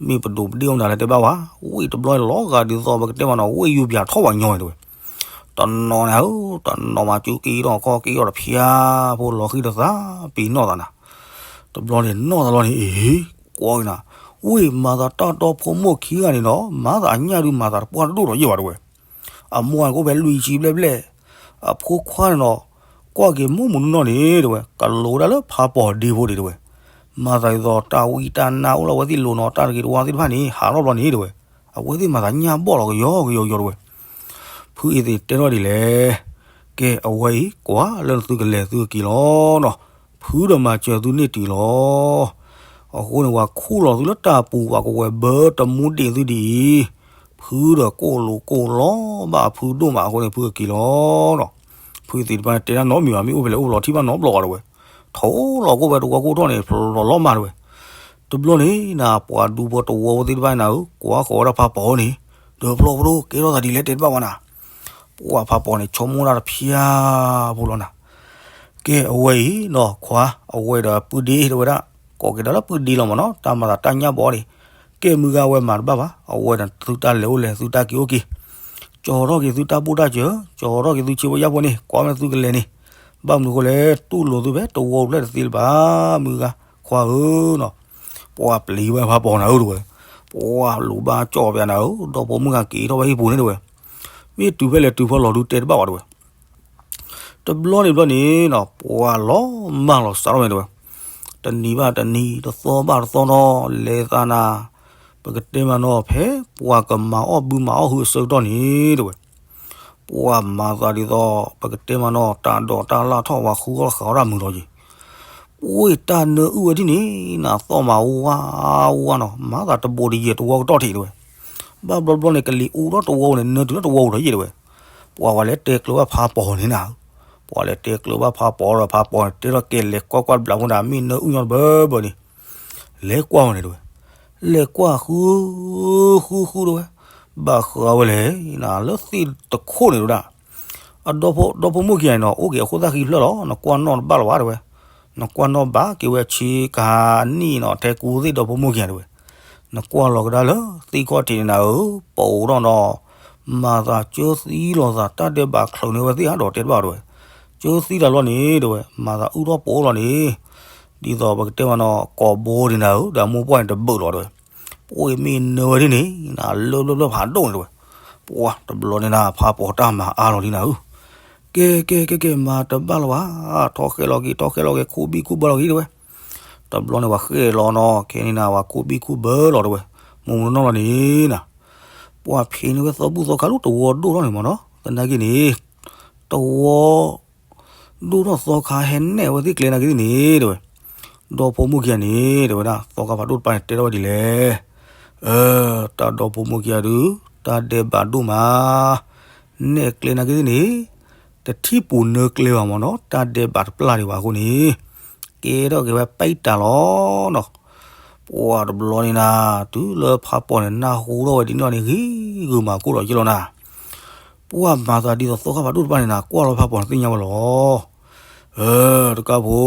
မ့ၢ်ပဒိးပဒ့ၣ်အိၣ်မတၤလဲၣ်တဲဘၣ်ဝဲ, ဝ့ၢ်တဘျီန့ၣ်လီၤဂာ်ဒ်သိးပကတဲမ့ၢ်နီၤ ဝ့ၢ်ယူပၠးထီၣ်ပှၤညီန့ၣ်တဲဝဲ, တနီၤန့ၣ်ဧၢ, တနီၤမၤစုက့ၤထီၣ်ခီက့ၤထီၣ်တဖျါ, ဖိလီၤဃံၤဒီးသးပ့ၤနီၣ်သးနၤ, တဘျီန့ၣ်နီၣ်သးလီၤန့ၣ် အ့ၣ်, ကွီၢ်နၤ, ဝ့ၢ်မၤသးတၢ်ဒီဖိမိၢ်ခံဂၤန့ၣ်နီၤ မၤသးညၣ်ဒုးမၤသးတပှၢ်တဒိၣ်ဒီးယ့ၢ်ဘၣ်တဲဝဲ အမိၢ်န့ၣ်ကအိၣ်ဖဲလွံၢ်ဆံဘျဲၣ်ဘျဲၣ်, အဖိခွါန့ၣ်နီၤ, ကွၢ်က့ၤမိၢ်မုၢ်နီၢ်န့ၣ်တဲဝဲ ကလိၤဒၣ်လၢဖးပီၤဒ့ဖိဒ့ၣ်တဲဝဲ, မၤသးဒ်သိးတၢ်ဝံတၢ်နါအိၣ်လၢအဝဲသ့ၣ်လိၤနီၤ တၢ်တဂ့ၤတဝါသ့ၣ်တဖၣ်န့ၣ် ဟးထီၣ်ဘျီန့ၣ်တဲဝဲ, အဝဲသ့ၣ်မၤသးညၣ်ဘီၣ်လီၤကယီကယီကယီတဲဝဲ, ဖုအသ့ၣ်တဲထီၣ်ဒ်လဲၣ်, ကဲအဝဲအံၤ ကွၢ်လၢနသုကလဲၤသုကက့ၤလီၤနီၤ, ဖုဒီးမၤစၢၤသုန့ၢ်တုၤလီၤ အဃိန့ၣ် ပှၤခူၣ်လီၤသုလၢတၢ်ပူၤ ပှၤကဝဲၤဘၢတမူဒ့ၣ်သုဒ်အံၤ, ဖုဒီးကိၣ်လိာ်ကိၣ်လီၤဘၣ်အဖုဒိၣ်မးအဃိန့ၣ် ဖုကက့ၤလီၤနီၤ, ဖုသ့ၣ်တဖၣ်န့ၣ် တဲတၢ်နီတမံၤဘၣ် မ့ၢ်အိၣ်ဖဲလဲၣ်အိၣ်ဖဲလီၤထံၣ်ဘၣ်နီတဘျီဘၣ်တဲဝဲ, ထိၣ်လီၤကိၣ်ဖဲတဝီကိၢ်ထီၣ်န့ၣ် ဖျိးလီၤမးတဲဝဲ, တဘျီန့ၣ်နၤ ပှၤဒူဖိတဝီဖိသ့ၣ်တဖၣ်န့ၣ်နၤဧၢ ကွၢ်ဃီၤဝဲဒၣ်ဖးပီၤန့ၣ်, ဒီးဖျီဖိဒိၣ်ကဲထီၣ်သးဒ်လဲၣ်တဲတဘၣ်ဝဲနၤ, ပှၤဖးပီၤန့ၣ် ဆိကမိၣ်တၢ်တဖျါဖိလီၤနၤ ကဲအဝဲအံၤနီၤ ခွါ အဝဲဒီးပုၢ်ဒ့တဲဝဲဒၣ်, ကိးက့ၤဒီးလၢပုၢ်ဒ့လီၤမ့ၢ်နီၤ တၢ်မၤသးတၢ်ညၣ်ဘီန့ၣ်, ကဲမုၢ်ဂၤဝဲမၤတဘၣ်ဘၣ် အဝဲဒီးသုတၢ်လဲၤအိၣ်လဲၤ သုတၢ်က့ၤအိၣ်က့ၤ, ကၠီၤထီၣ်က့ၤသုတၢ်ဘူၣ်တၢ်စၢၤ, ကၠီၤထီၣ်က့ၤသုဆ့ဖိယာ်ဖိန့ၣ် ကွၢ်မ့ၢ်သုကလဲၤန့ၣ်, ဘၣ်မနုၤအဃိလဲၣ် တူၢ်လိာ်သုဖဲတဝီတဖျၢၣ်တသ့လၢၤဘၣ် မုၢ်ဂၤ, ခွါဧၢနီၤ ပှၤပျံၤဝဲဖးပီၤနၤဧၢတဲဝဲ, ပှၤလူၤဘၣ်ကၠီၣ်ပယၤနၤဧၢ ဒီဖိမုၣ်ဂၤက့ၤထီၣ်ဝဲဟံၣ်ပူၤန့ၣ်တဲဝဲ, တ မ့ၢ်တုၤဖဲလဲၣ်တုၤဖဲလဲၣ်ဒုးတဲတဘၣ်ဘၣ်တဲဝဲ. တဘျီန့ၣ်ဘျီန့ၣ်နီၤ ပှၤလီၤမၢ်လီၤစးထီၣ်ဝဲတဲဝဲ, တနံၤဘၣ်တနံၤ တသီဘၣ်တသီနီၤ လဲၤသးနၤ, ပကတဲမးနီၤ ဖဲပှၤကမၤအီၣ်ဘုမၤအီၣ်ဟုအဆၢကတီၢ်န့ၣ်တဲဝဲ, ပှၤမၤသးဒ်သိး ပကတဲမးနီၤ တၢ်ဒိးတၢ်လၢ်ထီၣ် ပှၤဃုအီၣ်ဃာ်အီၣ်တၢ်မုာ်လီၤယံၤ, ပှၤတၢ်နၢအုၣ်ဝဲဒ်န့ၣ် နသီၣ်မးဝါဝါနီၤ မၤသးတဘိးတယဲၢ်တဝီကတီၢ်ထံးတဲဝဲ, ဘၣ်ဘျီဘျီန့ၣ် ကလံၤအူထီၣ်တဝီန့ၣ် နၢတုၤထီၣ်တဝီအိၣ်ထီၣ်ယံၤတဲဝဲ, ပှၤဝဲလဲၤတဲကျၢၤဘၣ်ဖးပီၤန့ၣ်နၤ, ပှၤလဲၤတဲကျၢၤဘၣ်ဖးပီၤဒီး ဖးပီၤန့ၣ် တဲထီၣ်ကဲလဲၤကွၢ်ကွၢ်တဘျီဖိန့ၣ် မ့ၢ်နၢအုၣ်ညီတဘၢဘၢန့ၣ် လဲၤကွၢ်ဝဲန့ၣ်တဲဝဲ, လဲၤကွၢ်ဃု ဃုဃုတဲဝဲ, ဘၣ်ဃးဝဲလဲၣ် နလၢသ့ၣ်တခိၣ်န့ၣ်တဲဝဲဒၣ်, အဒီဖိ ဒီဖိမိၢ်ခံဂၤန့ၣ်နီၤ အိၣ်က့ၤအခိၣ်သၣ်ဃံဖျၢၣ်လီၤ နကွၢ်နီၣ်တဘၣ်လၢၤဘၣ်တဲဝဲ, နကွၢ်နီၣ်ဘၣ်က့ၤဝဲဆ့ကၤနံၣ်နီၤ ထဲကူသ့ၣ်ဒီဖိမိၢ်ခံဂၤတဲဝဲ, နကွၢ်လီၤကဒါလၢသ့ၣ်ခီၣ်ထံးန့ၣ်နၤဧၢ, ပအိးထီၣ်နီၤ, မၤသးကၢသံလီၤသး တၢ်ဒဲးဘးချုးန့ၢ်ဝဲသ့ၣ်အါဒီးတဲတဘၣ်တဲဝဲ, ကၢသံတၢ်လီၤန့ၣ်တဲဝဲ မၤသးအုၣ်ထီၣ်ပအိၣ်လီၤန့ၣ်, ဒ်သိးပကတဲမးနီၤ ကိာ်ဘိဒ်နၤဧၢ ဒီးမိၢ်ပှၢ်န့ၣ်တဘုးလီၤတဲဝဲ, ပအိၣ်မ့ၢ်နၢဝဲဒ်န့ၣ် နလၢဘျၢဘျၢဖးဒိၣ်န့ၣ်တဲဝဲ, ပှၤတဘျီန့ၣ်နၤ ဖးပီၤတၢ်မၤအါလီၤလံနၤဧၢ ကဲ ကဲ ကဲ ကဲ မၤတဘၣ်လၢၤဘၣ်, ထီၣ်ဃဲလီၤက့ၤ ထီၣ်ဃဲလီၤက့ၤ ခူၣ်ဘံၣ်ခူၣ်ဘၢလီၤက့ၤတဲဝဲ, တဘျီန့ၣ်ပှၤဃဲလီၤနီၤ ခဲန့ၣ်နၤ ပှၤခူၣ်ဘံၣ်ခူၣ်ဘၢလီၤတဲဝဲ, မူမူနီၢ်နီၢ်လီၤန့ၣ်နၤ, ပှၤဖံးန့ၢ်ဝဲသီဘူၣ်သီခါလၢတဝီဒိၣ်ထီၣ်န့ၣ်မးနီၤ သနာ်က့န့ၣ်, တဝီ ဒိၣ်ထီၣ်သီခါဟဲနဲၣ်ဝဲသ့ၣ်ကျဲနာ်က့န့ၣ်တဲဝဲ, ဒီဖိမိၢ်ခံဂၤန့ၣ် တဲဝဲဒၣ် သီခါဖးဒိၣ်တပၤန့ၣ်တဲထီၣ်ဝဲဒ်လဲၣ်, အၢ တၢ်ဒီဖိမိၢ်ခံဂၤဒုး တၢ်ဒဲးဘးဒိၣ်မး, နဲၣ်ကျဲနာ်က့န့ၣ်, တထံၣ်ပူၤနၢကျဲဘၣ်မးနီၤ တၢ်ဒဲးဘးတပျၢ်ဒံးဘၣ်အဃိန့ၣ်, ကဲထီၣ်က့ၤဝဲပၢ်တၢ်လီၤနီၤ ပှၤတဘျီန့ၣ်နၤ တုၤလၢဖးပီၤန့ၣ် နၢ်ဟူထီၣ်ဝဲဒ်န့ၣ်န့ၣ် ဂ့ၤဂုာ်မၤကိၢ်လီၤယ့လီၤနၤ, ပှၤမၤသးဒ်သိးသီခါဖးဒိၣ်တပၤန့ၣ်နၤ ကွၢ်လီၤဖးပီၤန့ၣ်သ့ၣ်ညါဝဲလီၤ, အၢ တကးဖိ,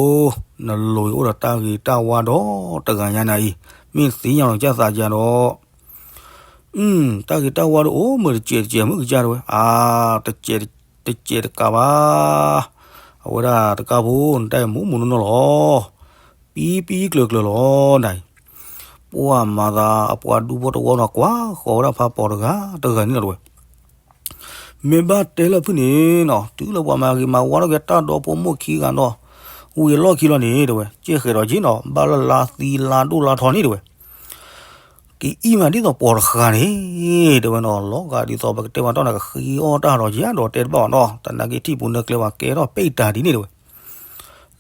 နလိၤအံၤအိၣ်ဒီးတၢ်ဂ့ၤတၢ်ဝါဒီးတဂၤညါနၤအံၤ, မ့ၢ်သ့ၣ်ညါလီၤကစၢ်သးကါဒီး တၢ်ဂ့ၤတၢ်ဝါဒီးအိၣ်မ့ၢ်တစဲးတစဲးမုၢ်ကစၢ်တဲဝဲ, အါ တစဲးတကးဘၣ်, အဝဲဒၣ်တကးဖိ နတၢ်အံၤမူမူနီၢ်နီၢ်လီၤ, ပံပံကျၢၤကျၢၤလီၤနၤအံၤ, ပှၤမၤသးအပှၤဒူဖိတဝီနီၤ ကွၢ်ဃီၤဝဲဒၣ်ဖးပီၤတဂၤတဂၤန့ၣ်လီၤတဲဝဲ, မ့ၢ်ဘၣ်တဲလၢဖုၣ်န့ၣ်နီၤ တုၤလၢပှၤမၤဂ့ၤမၤဝါထီၣ်က့ၤတၢ်ဒီဖိမိၢ်ခံဂၤနီၤ, ဝံၤအလီၢ်ခံလီၤန့ၣ်တဲဝဲ ကဲဃဲးဒီးက့ၤနီၤ ဘၣ်လၢလါသံလါဒိၣ်လါထီန့ၣ်တဲဝဲ ကအံၣ်မးဒ်သိးပီၤတဃၣ်န့ၣ်, တဲဝဲနီၤ လီၤဂာ်ဒ်သိးပကတဲမးတီၢ်နၤ ကဃံအီၣ်တၢ်ဒီးယၤဒီးတဲတဘၣ်ဘၣ်နီၤ သနာ်က့ထံၣ်ပူၤနၢကျဲဘၣ်ကဲထီၣ်ပံာ်တၢ်ဒ်န့ၣ်တဲဝဲ,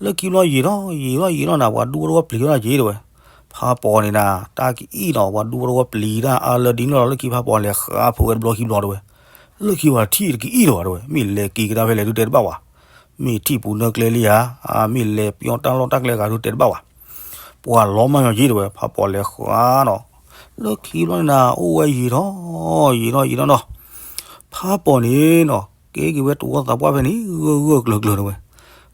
လၢခံဘျီယံာ်ထီၣ်ယံာ်ထီၣ်ယံာ်ထီၣ်နၤ ပှၤဒူဖိတဝီပျံၤထီၣ်ယံာ်တဲဝဲ, ဖးပီၤန့ၣ်နၤ တၢ်ကအံၣ်နီၤ ပှၤဒူဖိတဝီပျံၤတၢ်အါလၢဒ်န့ၣ်လီၤ လၢခံဖးပီၤလဲၤဃးဖုးဝဲတဘျီခံဘျီတဲဝဲ, လၢခံပှၤထံၣ်တကအံၣ်လီၤဘၣ်တဲဝဲ မ့ၢ်လဲၤက့ၤကဒါဖဲလဲၣ်ဒုးတဲတဘၣ်ဘၣ် မ့ၢ်ထံၣ်ပူၤနၢကျဲလံဧါ, မ့ၢ်လဲၤပယီၣ်တၢ်လီၢ်တၢ်ကျဲဂၤဒုးတဲတဘၣ်ဘၣ်, ပှၤလီၤမၢ်ညီယ့ၣ်တဲဝဲ ဖးပီၤလဲၤဃးနီၤ, လၢခံဘျီန့ၣ်နၤ အိၣ်ဝဲယံာ်ထီၣ်ယံာ်ထီၣ်ယံာ်ထီၣ်နီၤ, ဖးပီၤန့ၣ်နီၤ ကဲက့ၤဝဲတဝီသးပှၢ်ဖဲန့ၣ် ဂၢၢ်ဂၢၢ်ကျၢၤကျၢၤတဲဝဲ,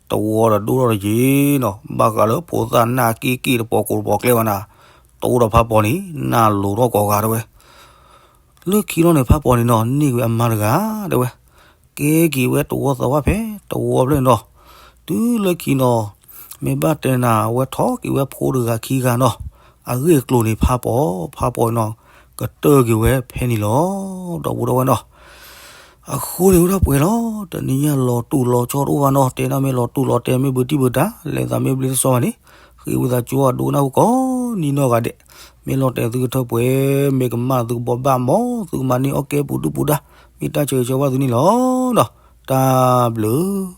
တဝီဒီးဒိၣ်ထီၣ်တယံာ်နီၤ ဘၣ်ဃးလၢဖိသၣ်နၢ်က့ၢ်က့ၢ်တပီၤကိးတပီၤကျဲဝဲနၤ, တအိၣ်ဒီးဖးပီၤန့ၣ် နၢ်လိၤထီၣ်ကိးဂၤတဲဝဲ လၢခံလီၤန့ၣ် ဖးပီၤန့ၣ်နီၤ န့ၢ်က့ၤဝဲအမါတဂၤတဲဝဲ, ကဲက့ၤဝဲတဝီသးဝါဖဲတဝီဖျၢၣ်န့ၣ်နီၤ, တုၤလၢခံနီၤ, မ့ၢ်ဘၣ်တဲနၤ အဝဲထီၣ်က့ၤဝဲဖိတဂၤခံဂၤနီၤ, အဂ့ၢ်အကျိၤန့ၣ် ဖးပီၤ ဖးပီၤနီၤ, ကတၢၢ်က့ၤဝဲဖဲန့ၣ်လီၤ. ဒီပုၢ်ဒီဝဲၢ်နီၤ, အဃိန့ၣ်အိၣ်ဒၣ်ပှဲၤလီၤ, တနံၤညါလီၤတူာ်လီၤဆီတအိၣ်ဘၣ်နီၤ, တဲဒၣ်မ့ၢ်လီၤတူာ်လီၤတဲာ် မ့ၢ်ဘုတံၢ်ဘုတၢ် လဲၤသးမ့ၢ်ဘျ့တဆီဘၣ်န့ၣ်, ဃ့ဝံသးစူၤအဒိကနၣ်ဟူကိးနံၤနီၢ်ဂၤဒဲး, မ့ၢ်လီၤတဲာ်သုကထၢၣ်ပှဲၤ, မ့ၢ်ကမၣ်သုကဘီဘၣ်မး, သုကမၤန့ၢ်အီၣ်ကဲပူၤဒုၣ်ပူၤဒါ, မ့ၢ်တၢ်ဆၢဂ့ၤဆၢဝါသုန့ၣ်လီၤ. တၢ်ဘျုး